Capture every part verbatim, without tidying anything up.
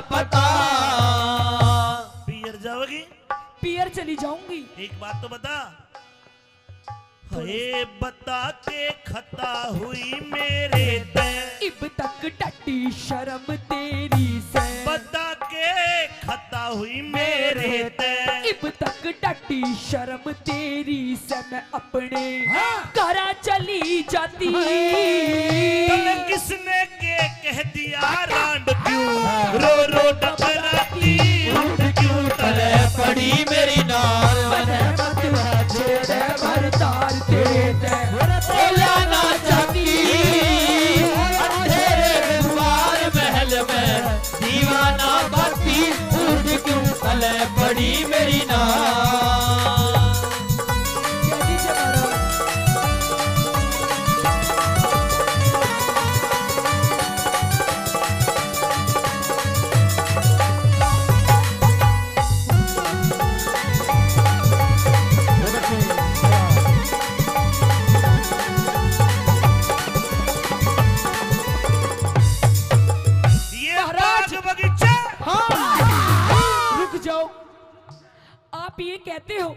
पता। पीयर जाओगी? पीयर चली जाऊंगी। एक बात तो बता। हे बता के खता हुई मेरे ते। इब तक टट्टी शर्म तेरी से। बता के खता हुई मेरे ते। इब तक टट्टी शर्म तेरी से, मैं अपने हाँ। घरा चली जाती। तने किसने के कह दिया रांड क्यों रो रो टकराती? उठ क्यों तले पड़ी मेरी नार, मने मत छेड़े भरतार तेरे ते। बोला ना चाहती अंधेरे दीवार महल में दीवाना बाती, उठ क्यों तले पड़ी मेरी नार। ये महाराज। बाग बगीचा। हाँ। रुक जाओ। आप ये कहते हो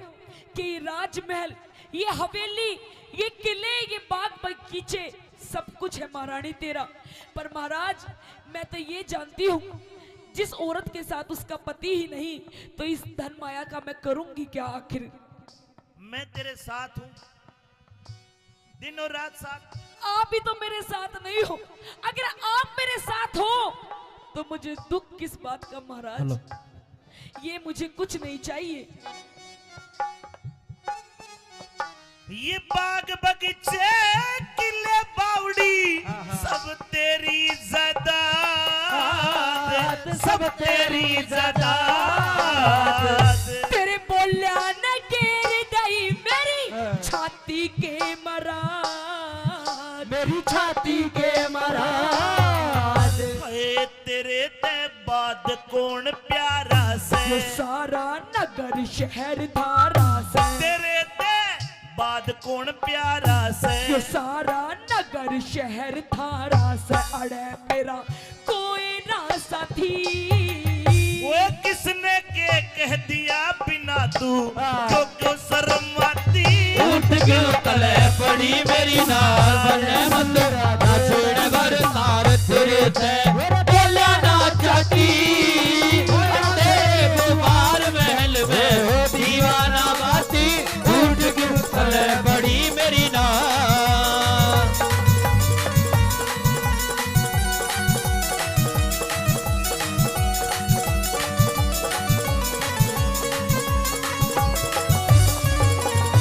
कि राजमहल, ये हवेली, ये किले, ये बाग बगीचे, सब कुछ है महारानी तेरा, पर महाराज, मैं तो ये जानती हूँ, जिस औरत के साथ उसका पति ही नहीं, तो इस धन माया का मैं करूंगी क्या आखिर? मैं तेरे साथ हूँ, दिन और रात साथ। आप भी तो मेरे साथ नहीं हो। अगर आप मेरे साथ हो, तो मुझे दुख किस बात का, महाराज? हेलो। ये मुझे कुछ नहीं चाहिए। ये बाग बगीचे किले बावड़ी, हाँ, हाँ। सब तेरी जायदाद, सब तेरी जायदाद। तेरे बोलिया ने घेर गई मेरी हाँ। छाती के मराद, मेरी छाती के मराद। हाय तेरे ते बाद कौन प्यारा से? ये सारा नगर शहर थारा से। तेरे ते बाद कौन प्यारा से? ये सारा नगर शहर थारा से। अड़े मेरा कोई ना साथी। ओए किसने के कह दिया बिना तू हाँ। क्यों क्यों शर्माती? उठ क्यों तले पड़ी मेरी नार, बने मत ना छेड़ भरतार तेरे ते बोलिया ना चाहती। तेरे दीवार महल में दीवाना बाती, उठ क्यों तले पड़ी मेरी नार।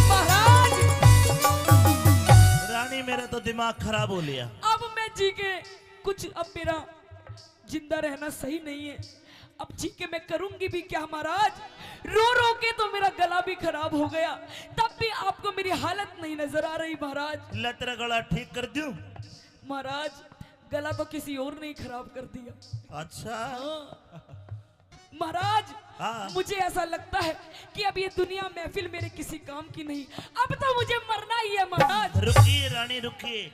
महाराज। रानी, मेरा तो दिमाग खराब हो लिया। अब मैं जी के कुछ, अब मेरा जिंदा रहना सही नहीं है। अब जी के मैं करूंगी भी क्या महाराज? रो रो के तो मेरा गला भी खराब हो गया, तब भी आपको मेरी हालत नहीं नजर आ रही महाराज। ले, तेरा गला ठीक कर दूं? महाराज, गला तो किसी और ने ही खराब कर दिया। अच्छा। हाँ। महाराज, हाँ। मुझे ऐसा लगता है कि अब ये दुनिया महफिल मेरे किसी काम की नहीं। अब तो मुझे मरना ही है महाराज। रुकिए रानी, रुकिए।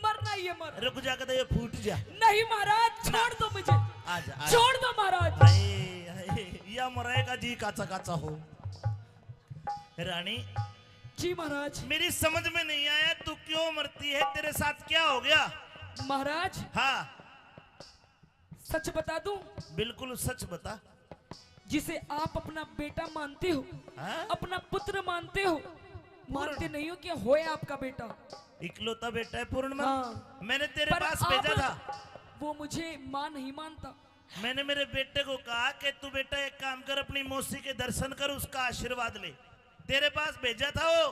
मरना ही है महाराज। रुक जा, कदे ये फूट जा। नहीं महाराज, ना। छोड़ दो मुझे। आ जा, आ जा। छोड़ दो महाराज। हाय, हाय, या मरेगा जी काचा काचा हो। रानी। जी महाराज। मेरी समझ में नहीं आया, तू क्यों मरती है, तेरे साथ क्या हो गया? महाराज। हाँ। सच बता दूं? बिल्कुल सच बता। जिसे आप अपना बेटा मानते हो, हाँ? अपना पुत्र मानते हो, पूर्ण। मानते नहीं हो कि होए आपका बेटा। इकलौता बेटा है पूर्णमल। हाँ। मैंने तेरे पर पास भेजा आप, था। वो मुझे माँ नहीं मानता। मैंने मेरे बेटे को कहा कि तू बेटा एक काम कर, अपनी मौसी के दर्शन कर, उसका आशीर्वाद ले। तेरे पास भेजा था वो।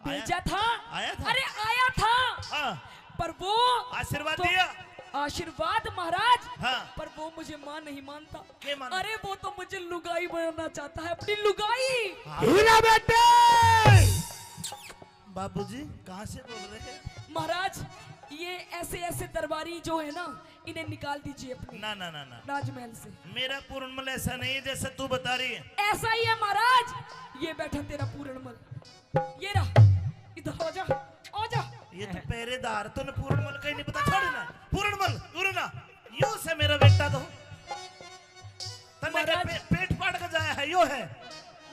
भेजा आया? था? आया था? अरे आया था। हाँ। पर वो आशीर्वाद तो दिया? आशीर्वाद महाराज। हाँ। पर वो मुझे माँ नहीं मानता। के मानता? अरे वो तो मुझे लुगाई बनाना चाहता है, अपनी लुगाई। हाँ। हीरा बेटे! बाबूजी, कहाँ से बोल रहे हैं? महाराज, ये ऐसे ऐसे दरबारी जो है ना, इन्हें निकाल दीजिए अपने ना, ना, ना, ना। राजमहल से। मेरा पूर्णमल ऐसा नहीं है जैसा तू बता रही है। ऐसा ही है महाराज। ये बैठा तेरा पूर्णमल, ये रहा, इधर आ जा, आ जा। ये तो पहरेदार, तूने पूर्णमल का ही नहीं पता। छोड़ ना, पूर्णमल, उरे ना, यूं से मेरा बेटा तो। पे, पेट फाड़ के जाया है, यो है।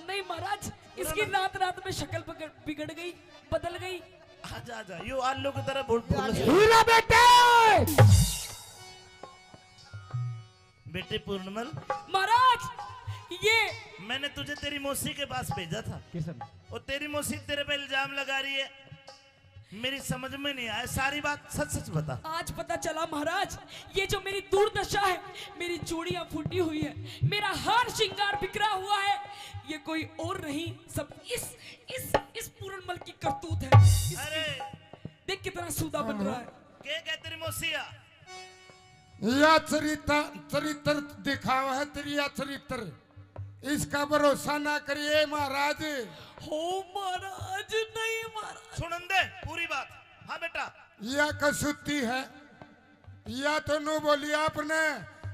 नहीं महाराज, इसकी रात रात में शक्ल बिगड़, बिगड़ गई, बदल गई। आजा, आजा, यो आलू की तरह भूल, भूल। हीरा बेटे। बेटे पूर्णमल। महाराज, ये मैंने तुझे तेरी मौसी के पास भेजा था। किसने? और तेरी मौसी तेरे पे इल्जाम लगा रही है। मेरी समझ में नहीं आया, सारी बात सच सच बता। आज पता चला महाराज, ये जो मेरी दुर्दशा है, मेरी चूड़ियां फूटी हुई है, मेरा हार श्रृंगार बिखरा हुआ है, ये कोई और नहीं, सब इस इस इस पूरनमल की करतूत है। इसकी अरे। देख कितना सूदा बन रहा है। के कह तेरी मौसिया? या चरित्र, चरित्र दिखावा है तेरी, या चरित्र। इसका भरोसा ना करिए महाराज। हो महाराज, नहीं महाराज। सुनन दे पूरी बात। हाँ बेटा। या कसूती है, या तो नू बोली आपने,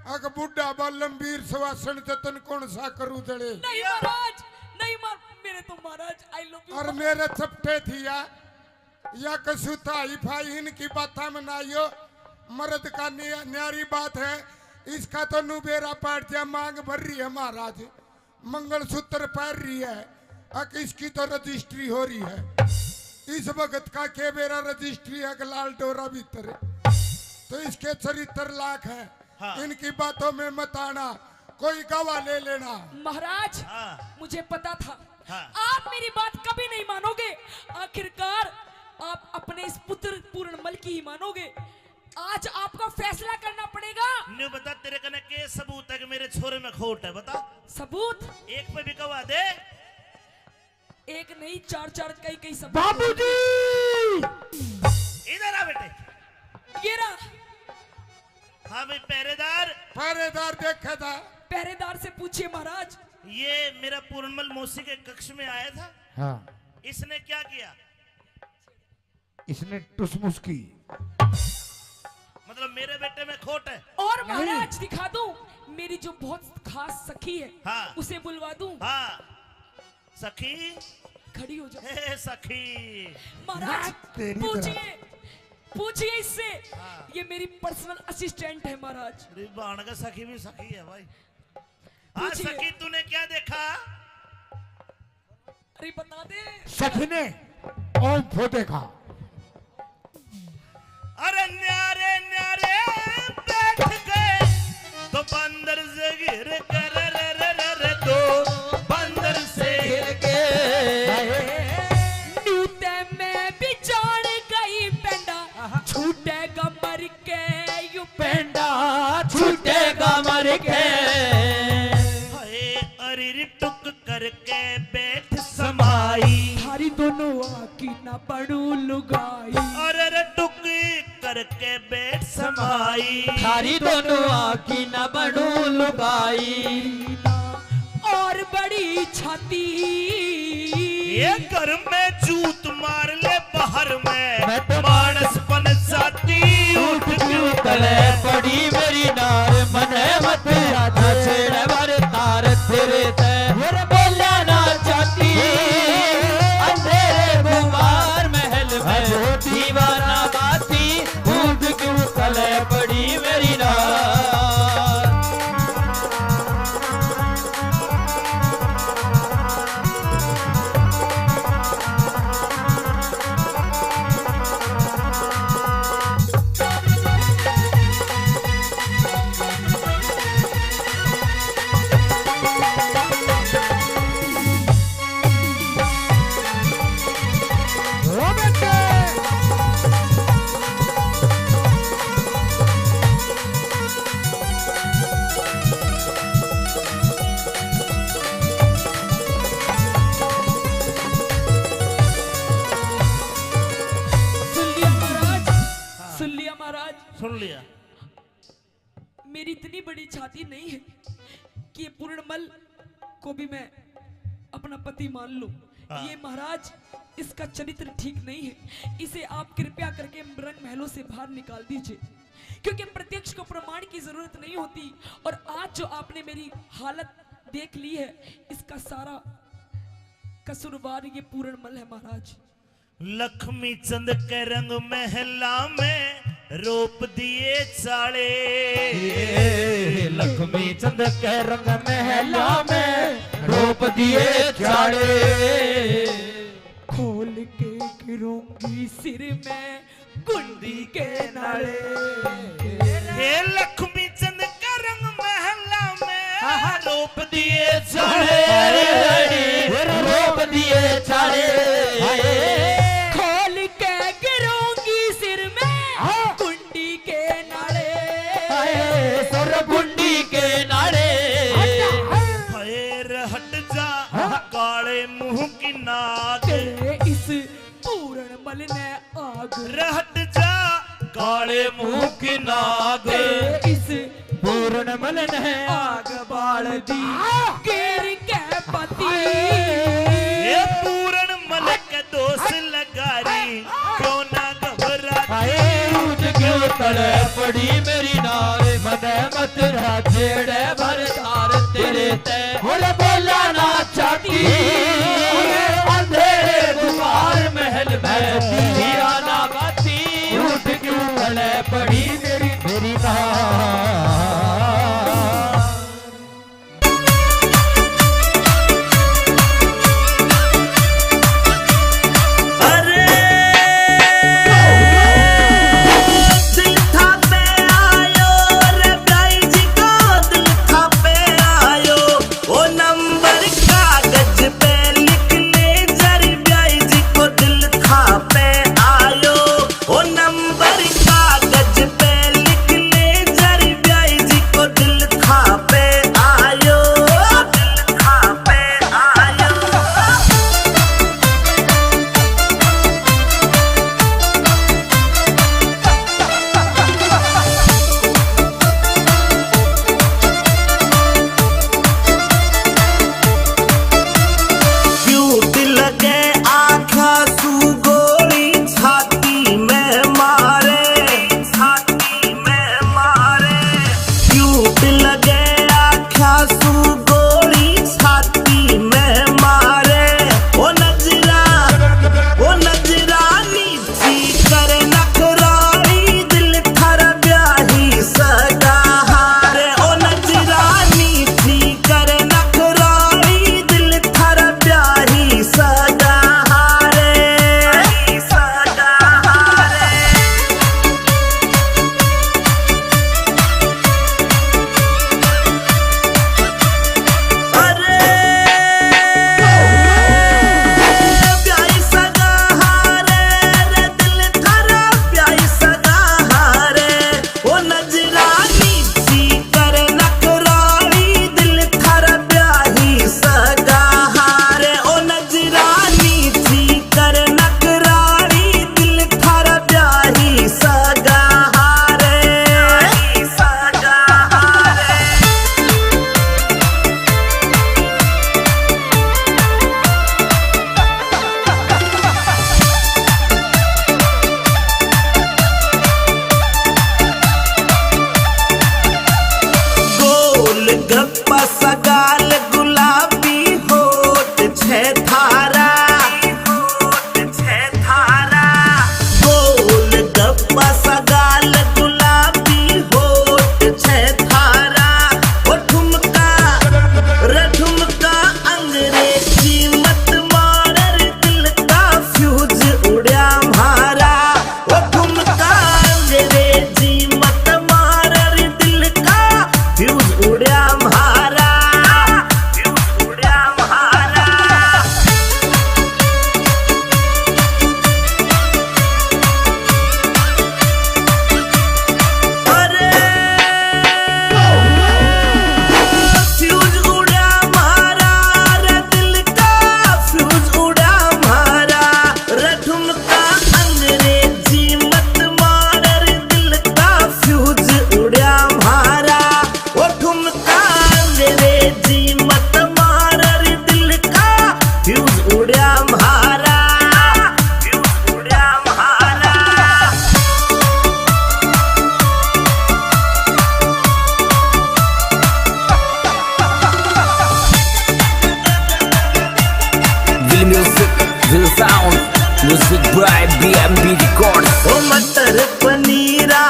अक बुढ़ा बालम वीर सुवासन जतन कौन सा करू जड़े। नहीं महाराज, नहीं मार, मेरे तो महाराज I love you। और मेरे चपटे थी या, या कसूता ही फाई इनकी बातां में ना आइयो। मर्द का न्या-, न्यारी बात है, इसका तो नू बेरा पाट दिया, मांग भर रही है महाराज, मंगलसूत्र पहन रही है, अक इसकी तो रजिस्ट्री हो रही है। इस वक्त का के बेरा रजिस्ट्री है कि लाल डोरा भीतर, तो इसके चरित्र लाख है। हाँ। इनकी बातों में मत आना, कोई गवाह ले लेना। महाराज, हाँ। मुझे पता था हाँ। आप मेरी बात कभी नहीं मानोगे। आखिरकार आप अपने इस पुत्र पूर्णमल की ही मानोगे। आज आपको फैसला करना पड़ेगा। न्यू बता, तेरे कने के सबूत है कि मेरे छोरे में खोट है? बता। सबूत? एक पे भी गवाह दे। एक नहीं, चार चार, कई कई सबूत। बाबूजी! इधर आ बेटे। ये रहा। हाँ भाई, पहरेदार। पहरेदार देखे था। पहरेदार से पूछिए महाराज। ये मेरा पूर्णमल मौसी के कक्ष में आया था। हाँ। इसने क्या किया? इसने टुसमुस की। मतलब मेरे बेटे में खोट है। और नहीं। महाराज दिखा दूं, मेरी जो बहुत खास सखी है, हाँ। उसे बुलवा दूं। हाँ। सखी। खड़ी हो जाओ। हे सखी। महाराज, हाँ, तेरी तरह। पूछिए, पूछिए इससे। हाँ। ये मेरी personal assistant है महाराज। अरे बाण का सखी भी सखी है भाई। हाँ, पूछिए। सखी, तूने क्या देखा? अरे बता दे। सखी ने ओम्फो देखा। अरे न्यारे न्यारे बैठ गए तो बंदर से घिर कर, रे, रे, रे, रे, तो बंदर से घिर के। न्यू ते मैं भी जान गई पेंडा, छूटेगा मर के यू पेंडा, छूटेगा मर के। हाय अरे रे टुक करके बैठ समाई। थारी दोनों आँखी ना बनू लुगाई। अरे रे टुक करके बैठ समाई। थारी दोनों आँखी ना बनू लुगाई। और बड़ी छाती। ये घर में जूत मार ले बाहर में। मैं तो मानस पन जाती। ऊठ क्यों तले पड़ी मेरी नार, मने मत आधा छेड़ भर तार तेरे ते। मेरे बोला ना जाती, अंधेरे गुमार महल में दीवाना बाती, ऊठ क्यों तले पड़ी मेरी नार। सुन लिया महाराज, हाँ। सुन लिया महाराज। सुन लिया। मेरी इतनी बड़ी छाती नहीं है कि पूर्णमल को भी मैं अपना पति मान लूं। हाँ। ये महाराज, इसका चरित्र ठीक नहीं है, इसे आप कृपया करके रंग महलों से बाहर निकाल दीजिए, क्योंकि प्रत्यक्ष को प्रमाण की जरूरत नहीं होती। और आज जो आपने मेरी हालत देख ली है, इसका सारा कसूरवार ये पूर्णमल है महाराज। लक्ष्मी चंद के रंग महला में रोप दिए चाले। ये लक्ष्मी चंद के रंग महला में रोप दिए चाले। खोल के गिरूंगी सिर में गुंडी के नाले। हे लक्ष्मी चंद के रंग महला में आहा। रोप दिए चाले। हे रोप दिए चाले। खोल के गिरूंगी सिर में हाँ। गुंडी के नाले। हाय, सर गुंडी के नाले। हट, हट। हाय रे हट जा, हाँ। काले मुंह की नाग। तेरे इस पूरण मल ने आग। रे हट जा, काले मुंह की नाग। तेरे इस पूरण मल ने आग बाल दी। हाँ। केरी के पति। ये पूरण मल के दोष लगारी, क्यों ना घबराती। हाय। झूठ क्यों तले पड़ी मेरी नार, मने मत रहा छेड़े भर तार तेरे ते। और बोला ना चाहती अंधेरे गुबार महल में हीरा ना बाती। झूठ क्यों तले पड़ी मेरी, मेरी नार। अरे दिल था पे आयो रे ब्याई जी को, दिल था पे आयो। ओ नंबर कागज पे लिख ले जरी ब्याई जी को, दिल था पे आयो। ओ नंबर कागज पे लिख ले जरी ब्याई जी को, दिल था पे आयो, दिल था पे आयो। क्यूट लगे आँखां सू गोरी छाती में मारे, छाती में मारे। क्यूट लगे आँखां सू गोरी छाती में मारे। ओ नजरा, ओ नजरानी जी कर नखराली, दिल थारा ब्याही सगा हारे। ओ नजरानी जी कर नखराली, दिल थारा ब्याही सगा हारे, सगा हारे। अरे ब्याही सगा हारे रे, दिल थारा ब्याही सगा हारे। ओ नजरानी जी कर नखराली, दिल थारा ब्याही सगा हारे। ओ नजरानी जी कर नखराली, दिल थारा ब्याही सगा हारे, सगा हारे। गोल गप्पा सा गाल गुलाबी होठ छे थारा, होठ छे थारा। गोल गप्पा सा गाल गुलाबी होठ छे थारा। ओ ठुमका रे ठुमका अंग्रेजी मत मार रे, दिल का फ्यूज उड़या म्हारा। ओ ठुमका अंग्रेजी मत मार रे, दिल का फ्यूज उड़या म्हारा, फ्यूज उड़या म्हारा। अरे फ्यूज उड़ा म्हारा रे, दिल का फ्यूज उड़ा म्हारा। रे ठुमका अंग्रेजी मत मार रे, दिल का फ्यूज उड़ा म्हारा। ओ ठुमका अंग्रेजी मत मार रे, दिल का फ्यूज उड़ा म्हारा, फ्यूज उड़ा म्हारा। Will music, will sound, music by B M B Records। ओ मटर पनीरा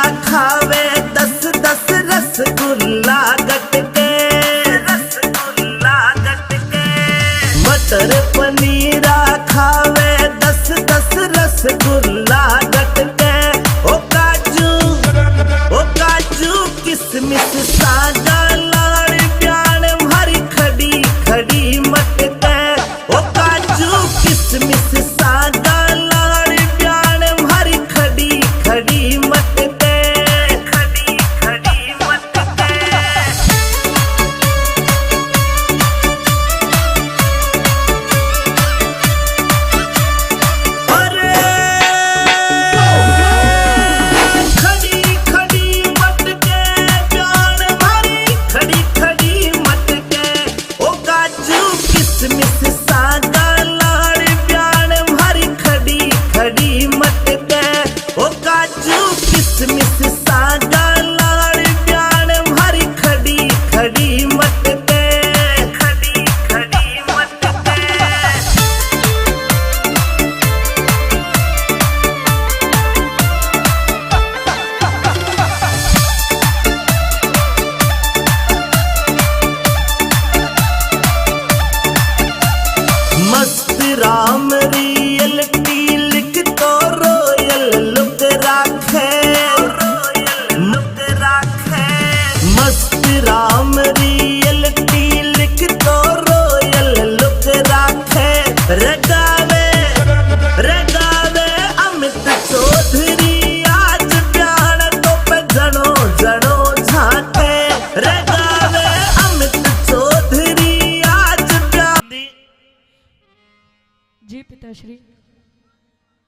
पिताश्री।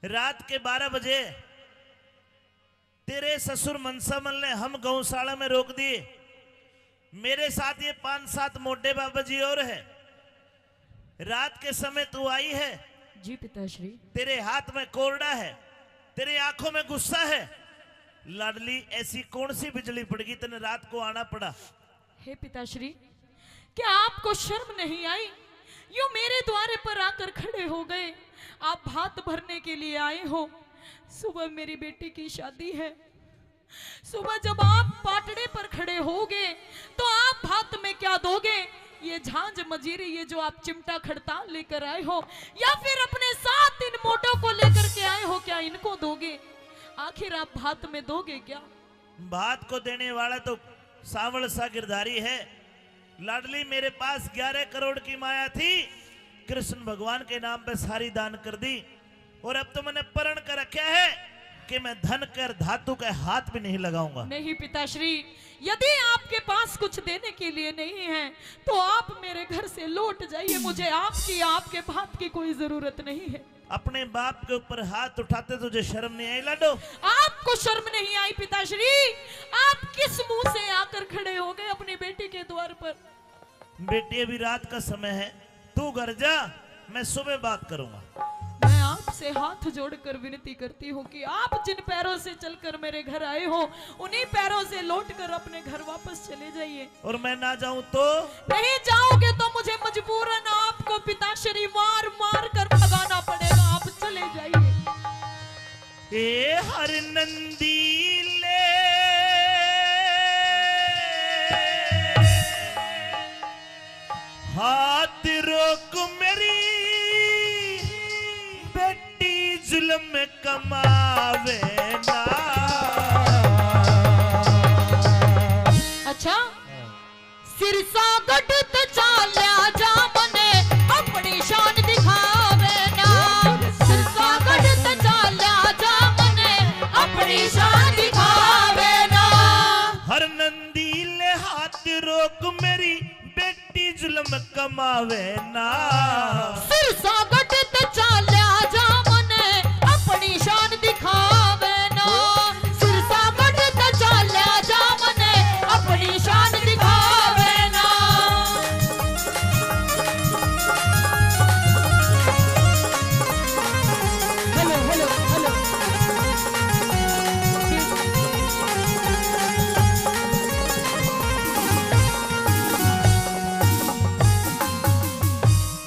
रात के बारह बजे तेरे ससुर मनसामल ने हम गौशाला में रोक दिए। मेरे साथ ये पांच सात मोटे बाबा जी और है। रात के समय तू आई है। जी पिताश्री। तेरे हाथ में कोरडा है, तेरे आंखों में गुस्सा है। लाडली, ऐसी कौन सी बिजली पड़गी तने रात को आना पड़ा? हे पिताश्री, क्या आपको शर्म नहीं आई? यूं मेरे द्वारे पर आकर खड़े हो गए। आप भात भरने के लिए आए हो। सुबह मेरी बेटी की शादी है। सुबह जब आप पाटड़े पर खड़े होगे तो आप भात में क्या दोगे? ये झांझ मजीरी, ये जो आप चिमटा खड़ताल लेकर आए हो, या फिर अपने साथ इन मोटों को लेकर के आए हो, क्या इनको दोगे? आखिर आप भात में दोगे क्या? भात को देने वाला तो सावल सा गिरधारी है। लाडली, मेरे पास ग्यारह करोड़ की माया थी, कृष्ण भगवान के नाम पे सारी दान कर दी, और अब तो मैंने प्रण कर रखा है कि मैं धन कर धातु के हाथ भी नहीं लगाऊंगा। नहीं पिताश्री, यदि आपके पास कुछ देने के लिए नहीं है तो आप मेरे घर से लौट जाइए। मुझे आपकी, आपके भात की कोई जरूरत नहीं है। अपने बाप के ऊपर हाथ उठाते तुझे शर्म नहीं आई लाडो? आपको शर्म नहीं आई पिताश्री? आप किस मुंह से आकर खड़े हो गए अपनी बेटी के द्वार पर? बेटी, अभी रात का समय है, तू घर जा, मैं सुबह बात करूंगा। मैं आपसे हाथ जोड़कर विनती करती हूँ कि आप जिन पैरों से चलकर मेरे घर आए हो, उन्हीं पैरों से लौटकर अपने घर वापस चले जाइए। और मैं ना जाऊं तो? नहीं जाओगे तो मुझे मजबूरन आपको पिताश्री मार मार कर भगाना पड़ेगा। आप चले जाइए। ए हर नंदी ले हाथ रोक मेरी बेटी जुल्म कमावे ना। अच्छा, सिरसा गढ़ ते चाल्या जा मने अपनी शान दिखावे ना। सिरसा गढ़ ते चाल्या जा मने अपनी शान दिखावे ना। हर नंदी ले हाथ रोक मेरी बेटी जुल्म कमावे ना। सिरसा गढ़ ते चाल्या जा मने अपनी शान दिखावे ना। सिरसा गढ़ ते चाल्या जा मने अपनी शान दिखावे ना। Hello, hello, hello.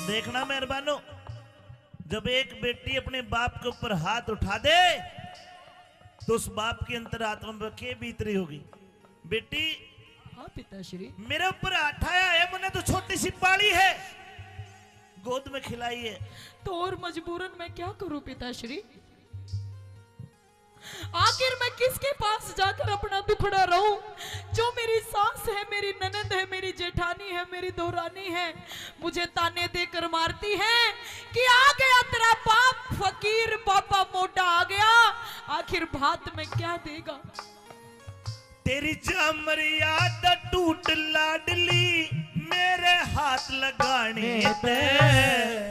देखना मेहरबानो, जब एक बेटी अपने बाप के ऊपर हाथ उठा दे तो उस बाप की अंतरात्मा में के बीत रही होगी। बेटी, हाँ पिताश्री। मेरे ऊपर हाथ उठाया है, मैंने तो छोटी सी पाली है, गोद में खिलाई है। तो और मजबूरन मैं क्या करूं पिताश्री? आखिर मैं किसके पास जाकर अपना दुखड़ा रहूं? जो मेरी सास है, मेरी ननद है, मेरी जेठानी है, मेरी देवरानी है, मुझे ताने देकर मारती है कि आ गया तेरा बाप फकीर बाबा मोटा आ गया। आखिर भात में क्या देगा? तेरी जा मर्यादा टूट लाडली, मेरे हाथ लगाने ते।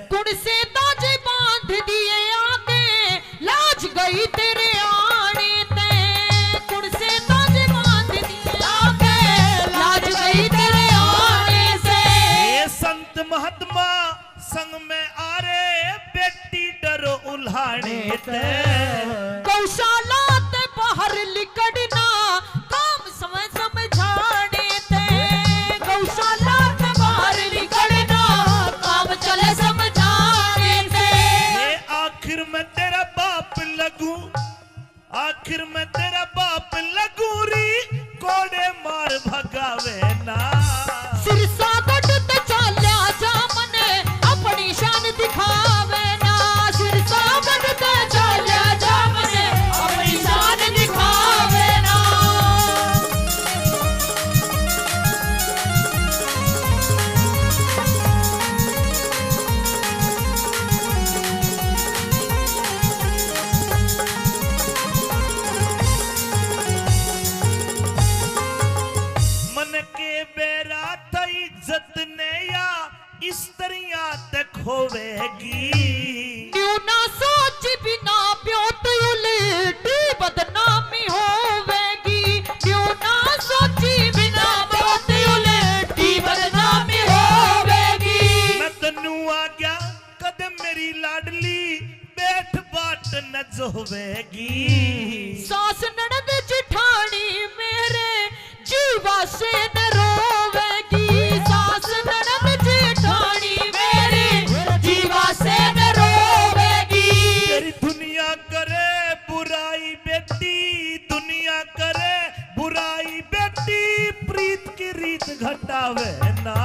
कुण से ताजे बांध दिए आके, लाज गई तेरे आने ते। कुण से ताजे बांध दिए आके, लाज गई तेरे आने से। ए संत महात्मा संग में आ रे, बेटी डरो उल्हाने ते। गौशाला ते बाहर लिकड़ना, काम समय समझाने ते। गौशाला ते बाहर लिकड़ना, काम चले समझाने ते। ये आखिर में तेरा बाप लगूं, आखिर में तेरा बाप लगूं री, कोड़े मार भगावे ना। सिरसा गढ़ ते चाल्या जा मने अपनी शान दिखावे ना। सिरसा गढ़ ते चाल्या जा मने अपनी शान दिखावे ना। मन के बेरा था इज्जत ने या स्त्रियां ते खोवेगी। न्यू रोवेगी। सास ननद जिठानी मेरे जीवा से न रोवेगी। सास ननद जिठानी मेरे जीवा से न रोवेगी। तेरी दुनिया करे बुराई बेटी, दुनिया करे बुराई बेटी, प्रीत की रीत घटावे ना।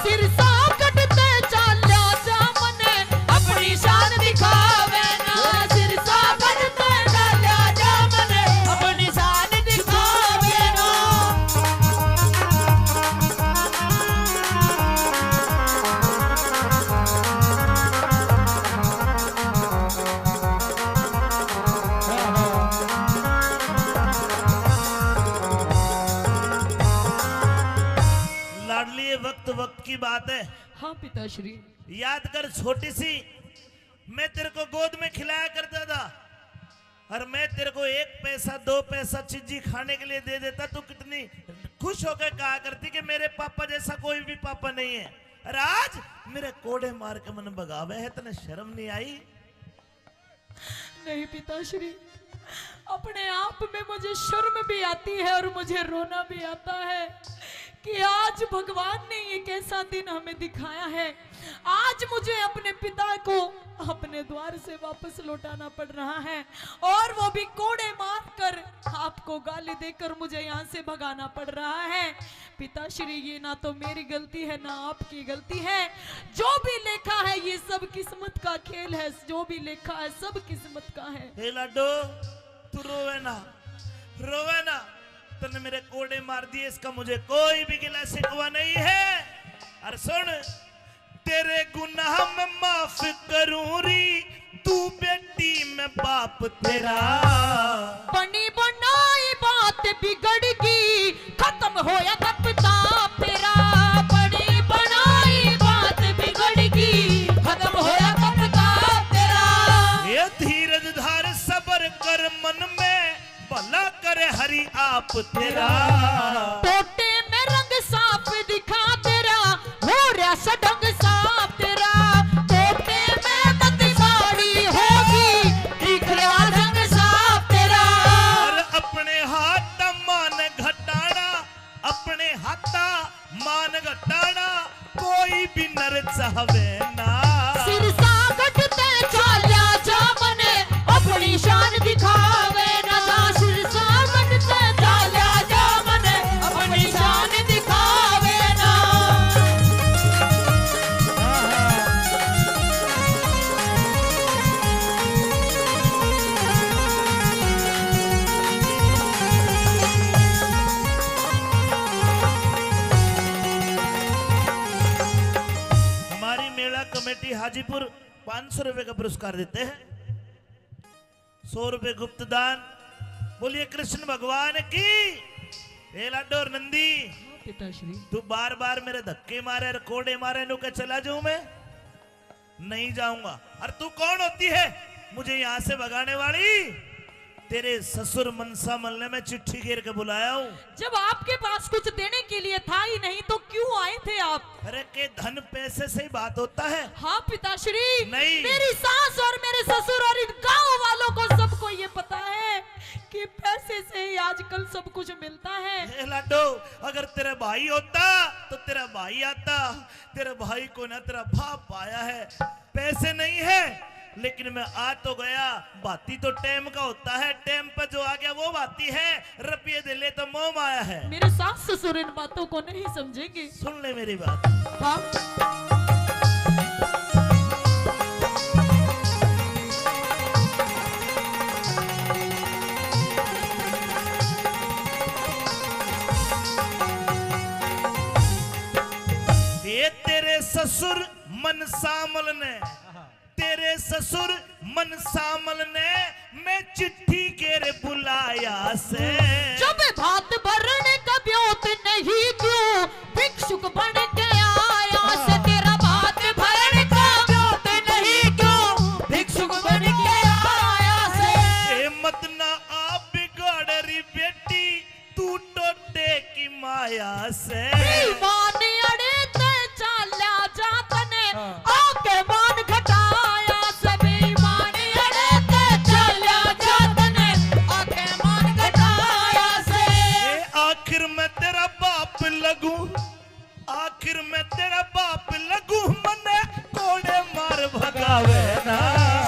सिरसा कटते चाल्या जा मने अपनी शान दिखावे ना। सिरसा कटते चाल्या जा मने अपनी शान दिखावे ना। लाडली, ये वक्त वक्त की बात है। हाँ पिताश्री। याद कर छोटी सी, मैं तेरे को गोद में खिलाया करता था और मैं तेरे को एक पैसा दो पैसा चीजी खाने के लिए दे देता, तू कितनी खुश होकर कहा करती कि मेरे पापा जैसा कोई भी पापा नहीं है। और आज मेरे कोड़े मार के मन भगावे है, तने शर्म नहीं आई? नहीं पिताश्री, अपने आप में मुझे शर्म भी आती है और मुझे रोना भी आता है कि आज भगवान ने ये कैसा दिन हमें दिखाया है। आज मुझे अपने पिता को अपने द्वार से वापस लौटाना पड़ रहा है और वो भी कोड़े मारकर, आपको गाली देकर मुझे यहाँ से भगाना पड़ रहा है। पिताश्री, ये ना तो मेरी गलती है, ना आपकी गलती है। जो भी लेखा है, ये सब किस्मत का खेल है। जो भी लेखा है, सब किस्मत का है। हे लाडो, तू रोवे ना, रोवे ना। तन्ने मेरे कोड़े मार दिए, इसका मुझे कोई भी गिला शिकवा नहीं है। और सुन, तेरे गुनाह मैं माफ करूं री, तू बेटी मैं बाप तेरा। बनी बनाई बात बिगड़ गई, खत्म होया तपताप तेरा। बनी बनाई बात बिगड़ गई, खत्म होया तपताप तेरा। ये धीरज धार सबर कर मन में, भला करे हरि आप तेरा। टोटे में रंग साफ दिखा तेरा, हो रहा सडंग साफ तेरा। टोटे में मत साड़ी होगी, दिख रहा रंग साफ तेरा। और अपने हाथ मान घटाना, अपने हाथा मान घटाना कोई भी नर चाहवे ना। सिरसा कटते चाल्या जा मने अपनी शान दिखावे ना। सिरसा कटते चाल्या जा मने अपनी शान दिखावे ना। हमारी मेला कमेटी हाजीपुर पाँच सौ रुपए का पुरस्कार देते हैं, सौ रुपए गुप्त दान। बोलिए कृष्ण भगवान की। ए लाडो और नंदी, पिताश्री। तू बार बार मेरे धक्के मारे और कोड़े मारे, नु के चला जाऊं मैं? नहीं जाऊंगा। और तू कौन होती है मुझे यहाँ से भगाने वाली? तेरे ससुर मनसामल ने मैं चिट्ठी घेर के बुलाया हूँ। जब आपके पास कुछ देने के लिए था ही नहीं तो क्यों आए थे आप? अरे, के धन पैसे से ही बात होता है? हाँ पिताश्री, नहीं। मेरी सास और मेरे ससुर और इन गांव वालों को सबको ये पता है कि पैसे से ही आजकल सब कुछ मिलता है। ए लाडो, अगर तेरा भाई होता तो तेरा भाई आता, तेरा भाई को ना तेरा बाप आया है। पैसे नहीं है, लेकिन मैं आ तो गया। भाती तो टाइम का होता है, टाइम पर जो आ गया वो भाती है। रुपये दे ले तो मोह माया है। मेरे सास ससुर इन बातों को नहीं समझेंगे। सुन ले मेरी बात। हाँ। ये तेरे ससुर मनसामल ने, तेरे ससुर मनसामल ने मैं चिट्ठी घेर बुलाया से। जब भात भरण का ब्योत नहीं क्यों भिक्षुक बन के आया से। हाँ। तेरा भात भरण का ब्योत नहीं क्यों भिक्षुक बन के आया से। ए मत ना आप बिगाड़ री बेटी, तू टोटे की माया से। बेईमान अड़े ते चाल्या जा तने, हाँ। आके मान घटाया से। बेईमान अड़े ते चाल्या पाप लगू मने कोड़े मार भगावे ना।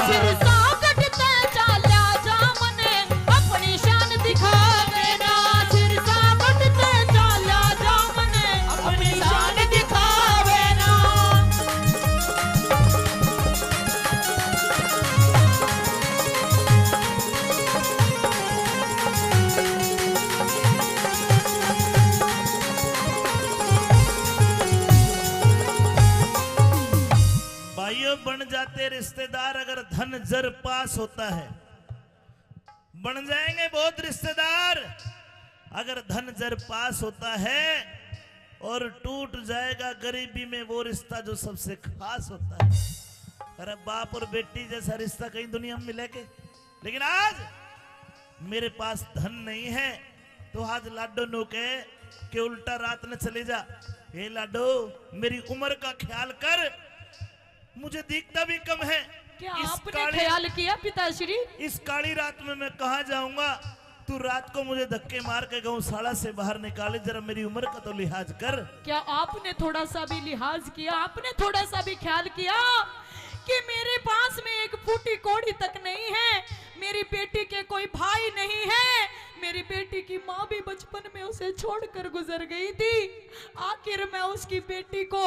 सिरसा गढ़ तै चाल्या जा मने अपनी शान दिखावे ना। सिरसा गढ़ तै चाल्या जा मने अपनी शान दिखावे ना। भाइयों, बन जाते रिश्तेदार अगर धन जर पास होता है। बन जाएंगे बहुत रिश्तेदार अगर धन जर पास होता है, और टूट जाएगा गरीबी में वो रिश्ता जो सबसे खास होता है। अरे, बाप और बेटी जैसा रिश्ता कहीं दुनिया में मिले के? लेकिन आज मेरे पास धन नहीं है, तो आज लाडो नु कहे कि उल्टा रात न चले जा। "हे लाडो, मेरी उम्र का ख्याल कर, मुझे दिखता भी कम है।" क्या इस आपने काली, ख्याल किया पिताश्री? "इस काली रात में मैं कहाँ जाऊंगा? तू रात को मुझे धक्के मार के गौशाला से बाहर निकाले, जरा मेरी उम्र का तो लिहाज कर।" क्या आपने थोड़ा सा भी लिहाज किया? आपने थोड़ा सा भी ख्याल किया कि मेरे पास में एक फूटी कौड़ी तक नहीं है, मेरी बेटी के कोई भाई नहीं है, मेरी बेटी की माँ भी बचपन में उसे छोड़कर गुजर गई थी। आखिर मैं उसकी बेटी को,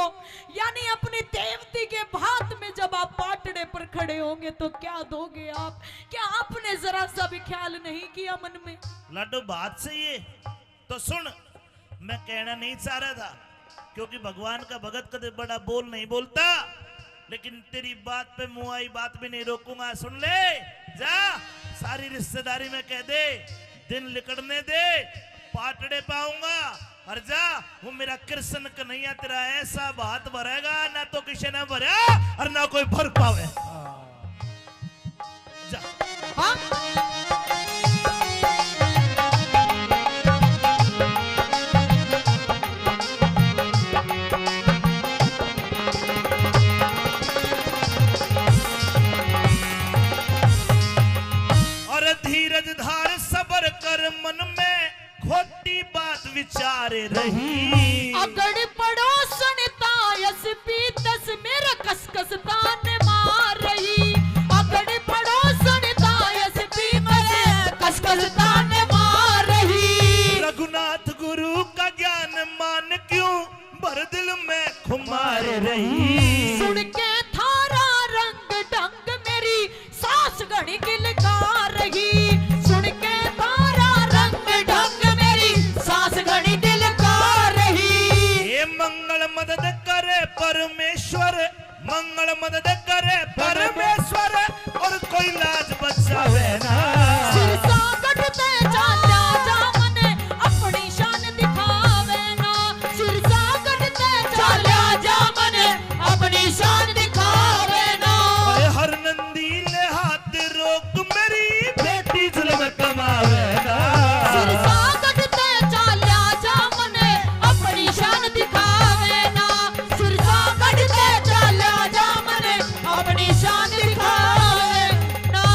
यानी अपनी देवती के भात में जब आप पाटड़े पर खड़े होंगे तो क्या दोगे आप? क्या आपने जरा सा भी ख्याल नहीं किया मन में? लाडो, बात सही है, तो सुन, मैं कहना नहीं चाह रहा था, क्योंकि भगवान का भगत कदे बड़ा बोल नहीं बोलता, लेकिन तेरी बात पे मुँह आई बात भी नहीं रोकूंगा। सुन ले, जा, सारी रिश्तेदारी में कह दे, दिन लिकड़ने दे, पाटड़े पाऊंगा। और जा, वो मेरा कृष्ण कन्हैया तेरा ऐसा भात भरेगा, ना तो किसी ने भरा और ना कोई भर पावे। जा। हाँ? और धीरज धार, सबर कर, मन में खोटी बात विचार रही। अगड़ पड़ोसण तायस पीतस मेरा कसकस तान मार रही। अगड़ पड़ोसण तायस पीतस कसकस तान मार रही। रघुनाथ गुरु का ज्ञान मान क्यों भर दिल में खुमार रही। सुन के थारा रंग ढंग मेरी सास घणी किलकार रही। सुन के थारा रंग ढंग मेरी सास घणी किलकार रही। हे मंगल मदद करे परमेश्वर, मंगल मदद करे परमेश्वर, और कोई लाज बचावे ना। सिरसा गढ़ तै चाल्या जा मने अपनी शान दिखावे ना। सिरसा गढ़ तै चाल्या जा मने अपनी शान दिखावे ना। अरे हर नंदी ले हाथ रोक मेरी बेटी जुल्म कमावे ना। सिरसा गढ़ तै चाल्या जा मने अपनी शान दिखावे ना। सिरसा गढ़ तै चाल्या जा मने अपनी शान दिखावे ना।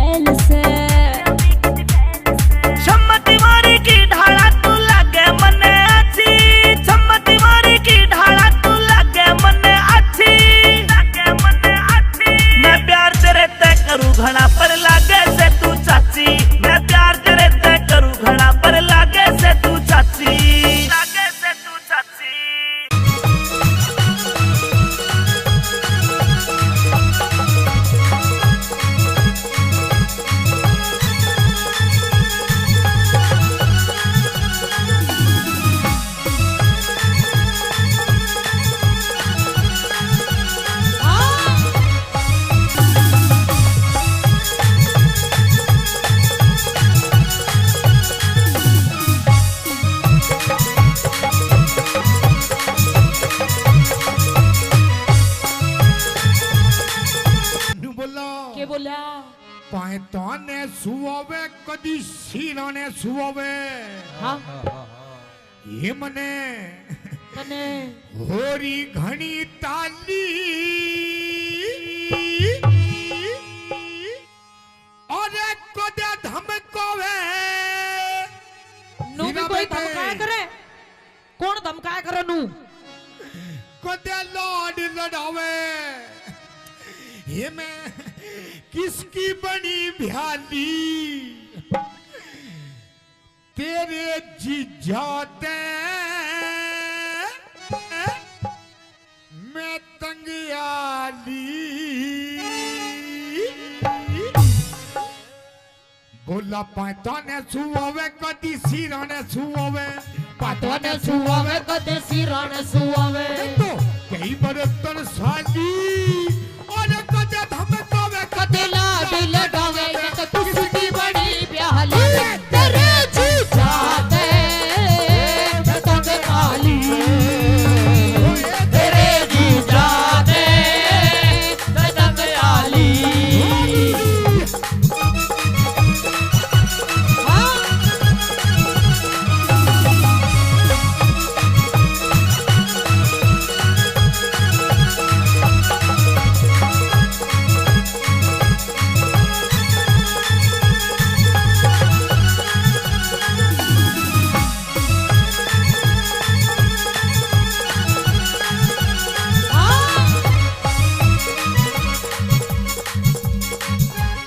पहल से। छम्मा दीवारी की ढाला तू लागे मन्ने अच्छी, छम्मा दीवारी की ढाला तू लागे मन्ने अच्छी, लागे मन्ने अच्छी। मैं प्यार तेरे ते करूँ घना पर लागे से तू चाची, मैं प्यार तेरे ते करूँ घना पर लागे से तू चाची, लागे से तू चाची। न्यू बोला। के बोला? पायताने सुआवे, कदी सीराने सुआवे। हाँ। ये मने तने होरी घणी ताली। अरे कदे धमकावे। नू भी हीरा कोई बेटे। धमकाया करे? कौन धमकाया करे नू? कदे लाड लड़ावे। ये मैं किसकी बनी भ्याली? तेरे जीजा ते मैं तंग आली। बोला पायताने सुआवे, कदी सीराने सुआवे। पायताने सुआवे, कदी सीराने सुआवे। तो कई बरतन साली, और कदे धमकावे, कदे लाड लड़ावे, ये तो किसकी बड़ी भ्याली। तेरे जीजा ते मैं तंग आली, तेरे जीजा ते मैं तंग आली।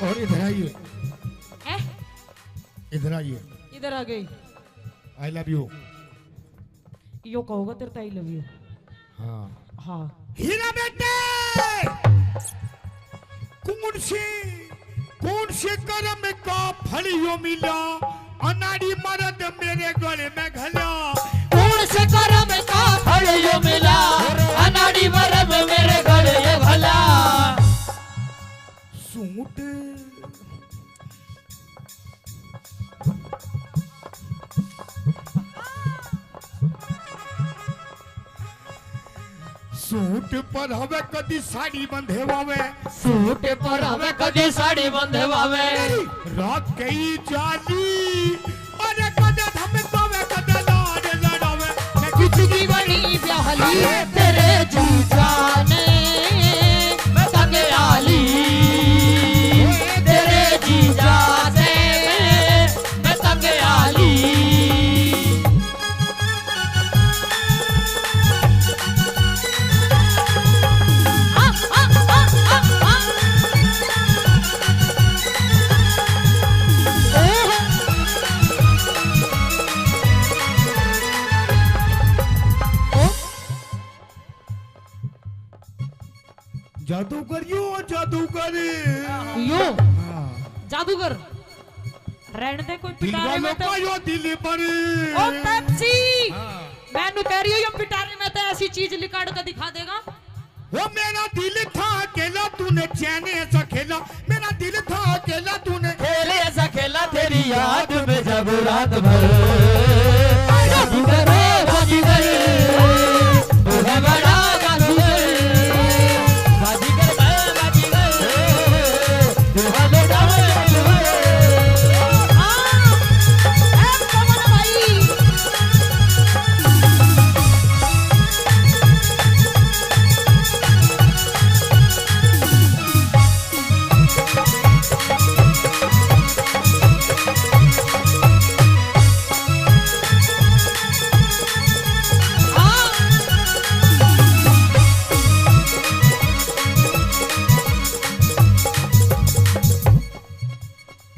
और इधर आइए। हैं? इधर आइए। इधर आ गई। I love you। यो कहोगा तेरे तो I love you। हाँ। हाँ। हीरा बेटे, कौन से, कौन से करम का फल यो मिला, अनाड़ी मर्द मेरे गले में घला। कौन से करम का फल यो मिला, अनाड़ी मर्द मेरे गले में घला। सूट सूट पर हवे कदी साड़ी बंधेवावे। सूट पर हवे कदी साड़ी बंधेवावे। रात कई जाली, अरे कदे धमकावे, कदे लाड लड़ावे। मैं किसकी बड़ी भ्याली, तेरे जीजा ने मैं तंग आली, तेरे जीजा ने मैं तंग आली। जादूगर यो, जादूगर। यो? हाँ। जादूगर। रहने दे, कोई दिल पिटारे वालों में तो का यो दिल पर। ओ पेप्सी। हाँ। मैं नु कह रही हूँ, यो पिटारे में तो ऐसी चीज लिकाड़ के दिखा देगा। वो मेरा दिल था अकेला, तूने चैन ऐसा खेला। मेरा दिल था अकेला, तूने खेल ऐसा खेला, तेरी याद में जब रात भर। जादूगर, ओ जादूगर, तू है बड़ा जादूगर। बाजीगर, मैं बाजीगर, तू है बड़ा जादूगर। हाँ, ए पवन भाई।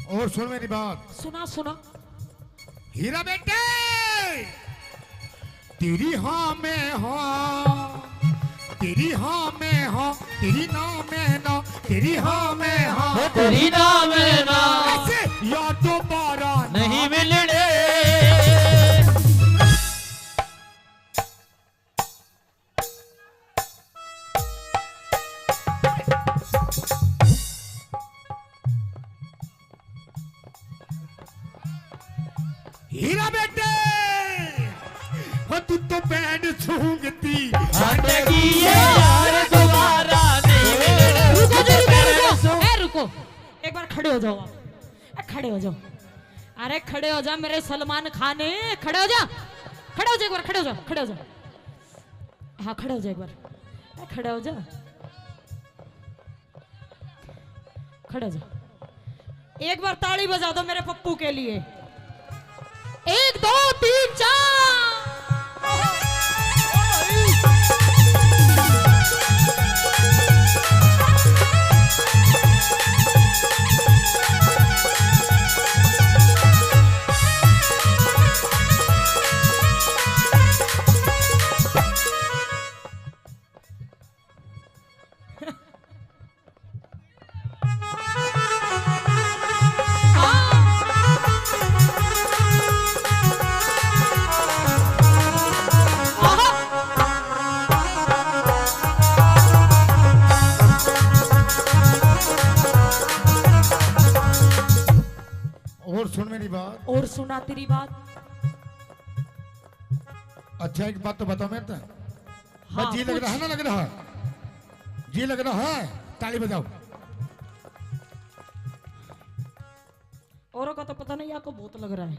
और सुन मेरी बात। सुना, सुना। हीरा बेटे, तेरी हाँ में हाँ, तेरी हाँ में हाँ, तेरी ना में ना, तेरी हाँ में हाँ, तेरी ना में ना। ऐसे यार दोबारा ना नहीं मिलने। हीरा बेटे, वो तू तो बैंड सूंघती हटगी है यार, दोबारा नहीं मिलने। रुको जी, रुको, रुको। ए, रुको, एक बार खड़े हो जाओ आप। ए, खड़े हो जाओ। अरे खड़े हो जा मेरे सलमान खान, ए, खड़े हो जा, खड़े हो जा एक बार, खड़े हो जा, खड़े हो जा। हाँ, खड़े हो जा एक बार। ए, खड़े हो जा। खड़े हो जा। एक बार ताली बजा दो मेरे पप्पू के लिए। एक, दो, तीन, चार। और सुन मेरी बात। और सुना तेरी बात। अच्छा, एक बात तो बताओ मेरे तो। हाँ, बस जी लग रहा है ना, लग रहा है? जी लग रहा है, ताली बजाओ। औरों का तो पता नहीं, आपको बहुत लग रहा है।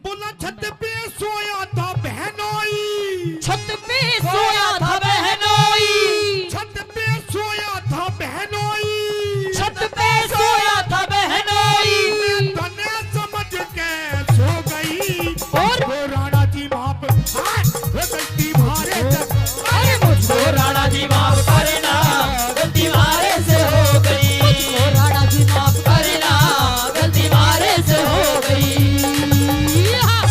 बोला, छत पे सोया था बहनोई। छत पे सोया था बहनोई। छत पे सोया था बहनोई। छत पे सोया था बहनोई। मैं तने समझ के सो गई। और? ओ राणा जी माफ, हाँ, ओ गलती मारे से। अरे मुझको राणा जी माफ करना, गलती मारे से हो गई। मुझको राणा जी माफ करना, गलती मारे से हो गई। हाँ।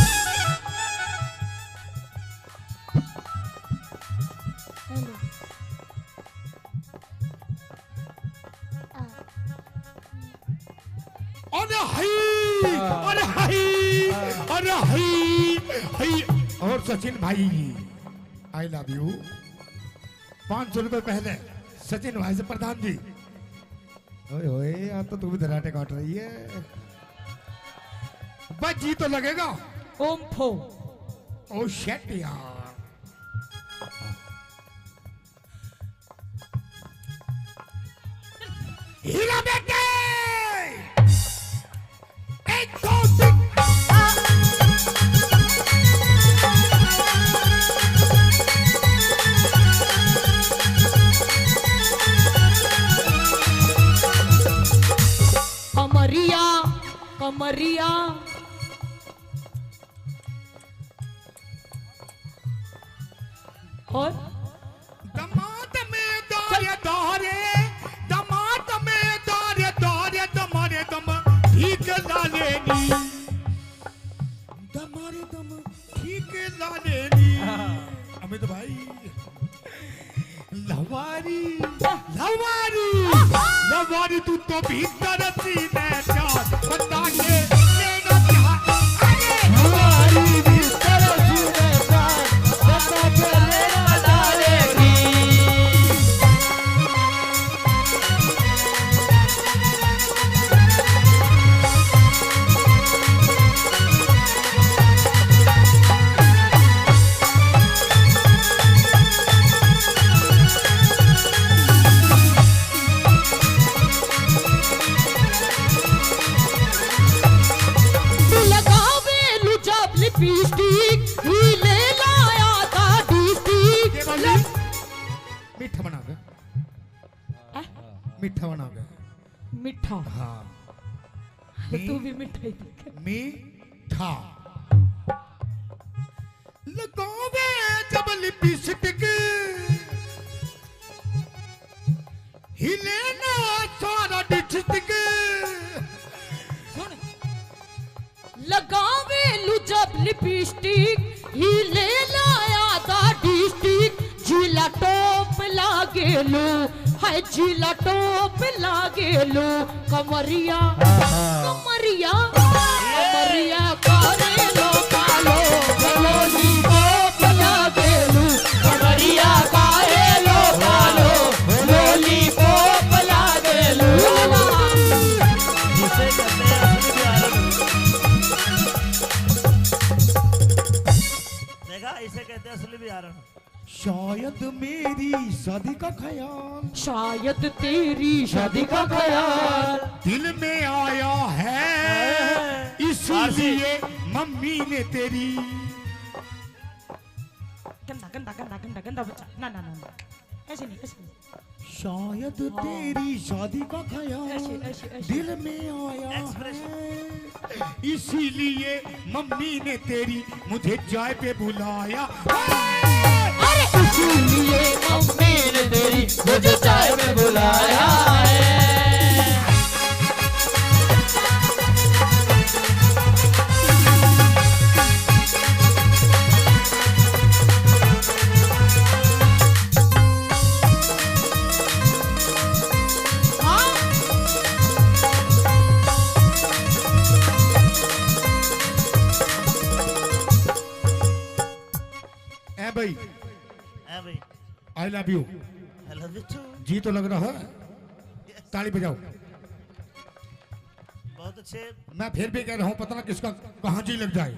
अरे हाय, अरे हाय, अरे हाय, हाय। और सचिन भाई, I love you। पाँच सौ रुपए पहले सचिन भाई से प्रधान जी। ओए होए, आज तो तू भी धराटे काट रही है। बस जी तो लगेगा। ओम फो। ओ shit यार। हीरा बेटे! एक, दो, तीन। कमरिया, कमरिया। और? दमाद में दारे दारे, दमाद में दारे दारे, दमारे दम ठीक ला लेनी। दमारे दम ठीक ला लेनी। अमित भाई, लवारी, लवारी, लवारी, तू तो भीतर सीने चार बता के लेना चाह। अरे लवारी, भीतर सीने चार बता के लेना चाह। लगावे लू जब लिपस्टिक, हीले लाया था डिस्ट्रिक्ट। मीठा बना दे। हैं? मीठा बना दे। मीठा। हाँ। तो तू भी मीठा ही दिखे। मीठा। लगावे जब लिपस्टिक, हिले ना सारा डिस्ट्रिक्ट। सुन, लिपस्टिक ही ले लाया था डिस्ट्रिक्ट, जिला टॉप लागेलू, है जिला टॉप लागेलू। कमरिया, कमरिया, कमरिया कारेलो कालो, लॉलीपॉप लागेलू। कमरिया कारेलो कालो, लॉलीपॉप लागेलू। जिसे कहते हैं असली प्यार। देखा, इसे कहते हैं असली प्यार। शायद मेरी शादी का ख्याल, शायद तेरी शादी का ख्याल दिल में आया है, है। इसीलिए मम्मी ने तेरी। गंदा, गंदा, गंदा, गंदा, गंदा बच्चा। ना, ना, ना, ना। ऐसे नहीं, ऐसे नहीं। शायद हाँ। तेरी शादी का ख्याल ऐसे, ऐसे, ऐसे। दिल में आया है, इसीलिए मम्मी ने तेरी मुझे चाय पे बुलाया। अरे इसीलिए मम्मी ने तेरी मुझे चाय पे बुलाया है। ए भाई, ए भाई। I love you। I love you too। जी तो लग रहा है। ताली बजाओ। बहुत अच्छे। मैं फिर भी कह रहा हूँ, पता ना किसका कहाँ जी लग जाए।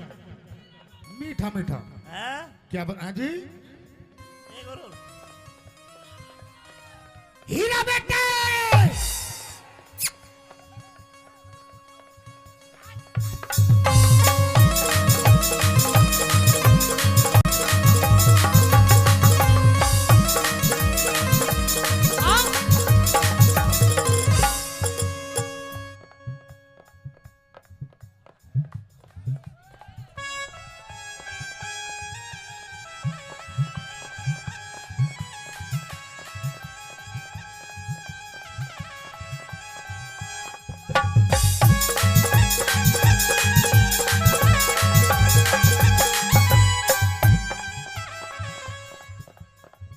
मीठा मीठा। हैं? क्या बन-, हाँ जी? एक और। हीरा बेटे।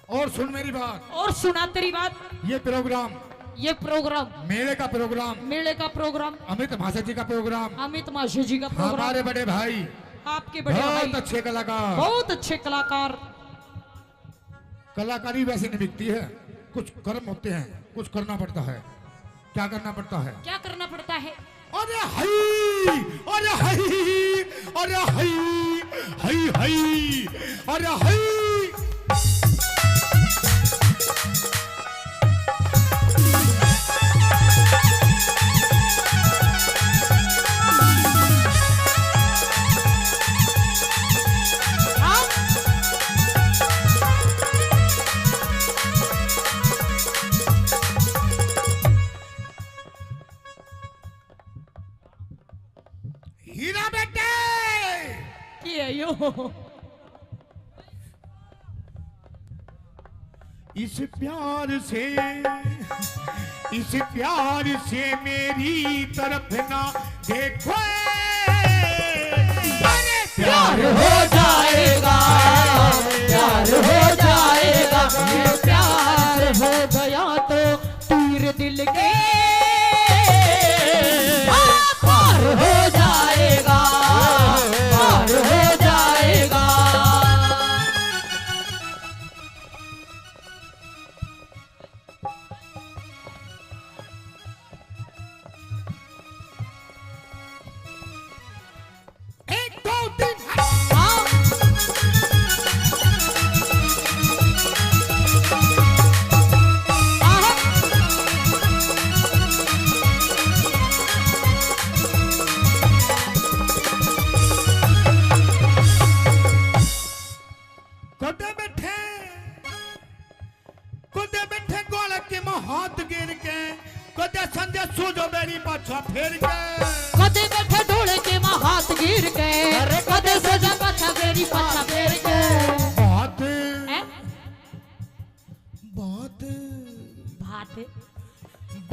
और सुन मेरी बात। और सुना तेरी बात। ये प्रोग्राम, ये प्रोग्राम, मेले का प्रोग्राम, मेले का प्रोग्राम, अमित महाशय जी का प्रोग्राम, अमित महाशय जी का प्रोग्राम, हमारे बड़े भाई, आपके बड़े भाई, बहुत अच्छे कलाकार, बहुत अच्छे कलाकार। कलाकारी वैसे नहीं बिकती है, कुछ कर्म होते हैं, कुछ करना पड़ता है। क्या करना पड़ता है? क्या करना पड़ता है? अरे हई, अरे हई, अरे हई, हई, हई, अरे हई। हीरा बेटे। के है यो? इस प्यार से, इस प्यार से मेरी तरफ ना देखो। अरे प्यार हो जाएगा, प्यार हो जाएगा, ये प्यार हो गया तो तीर दिल के पार हो जाएगा, पार हो जाएगा। एक, दो, तीन, हाँ।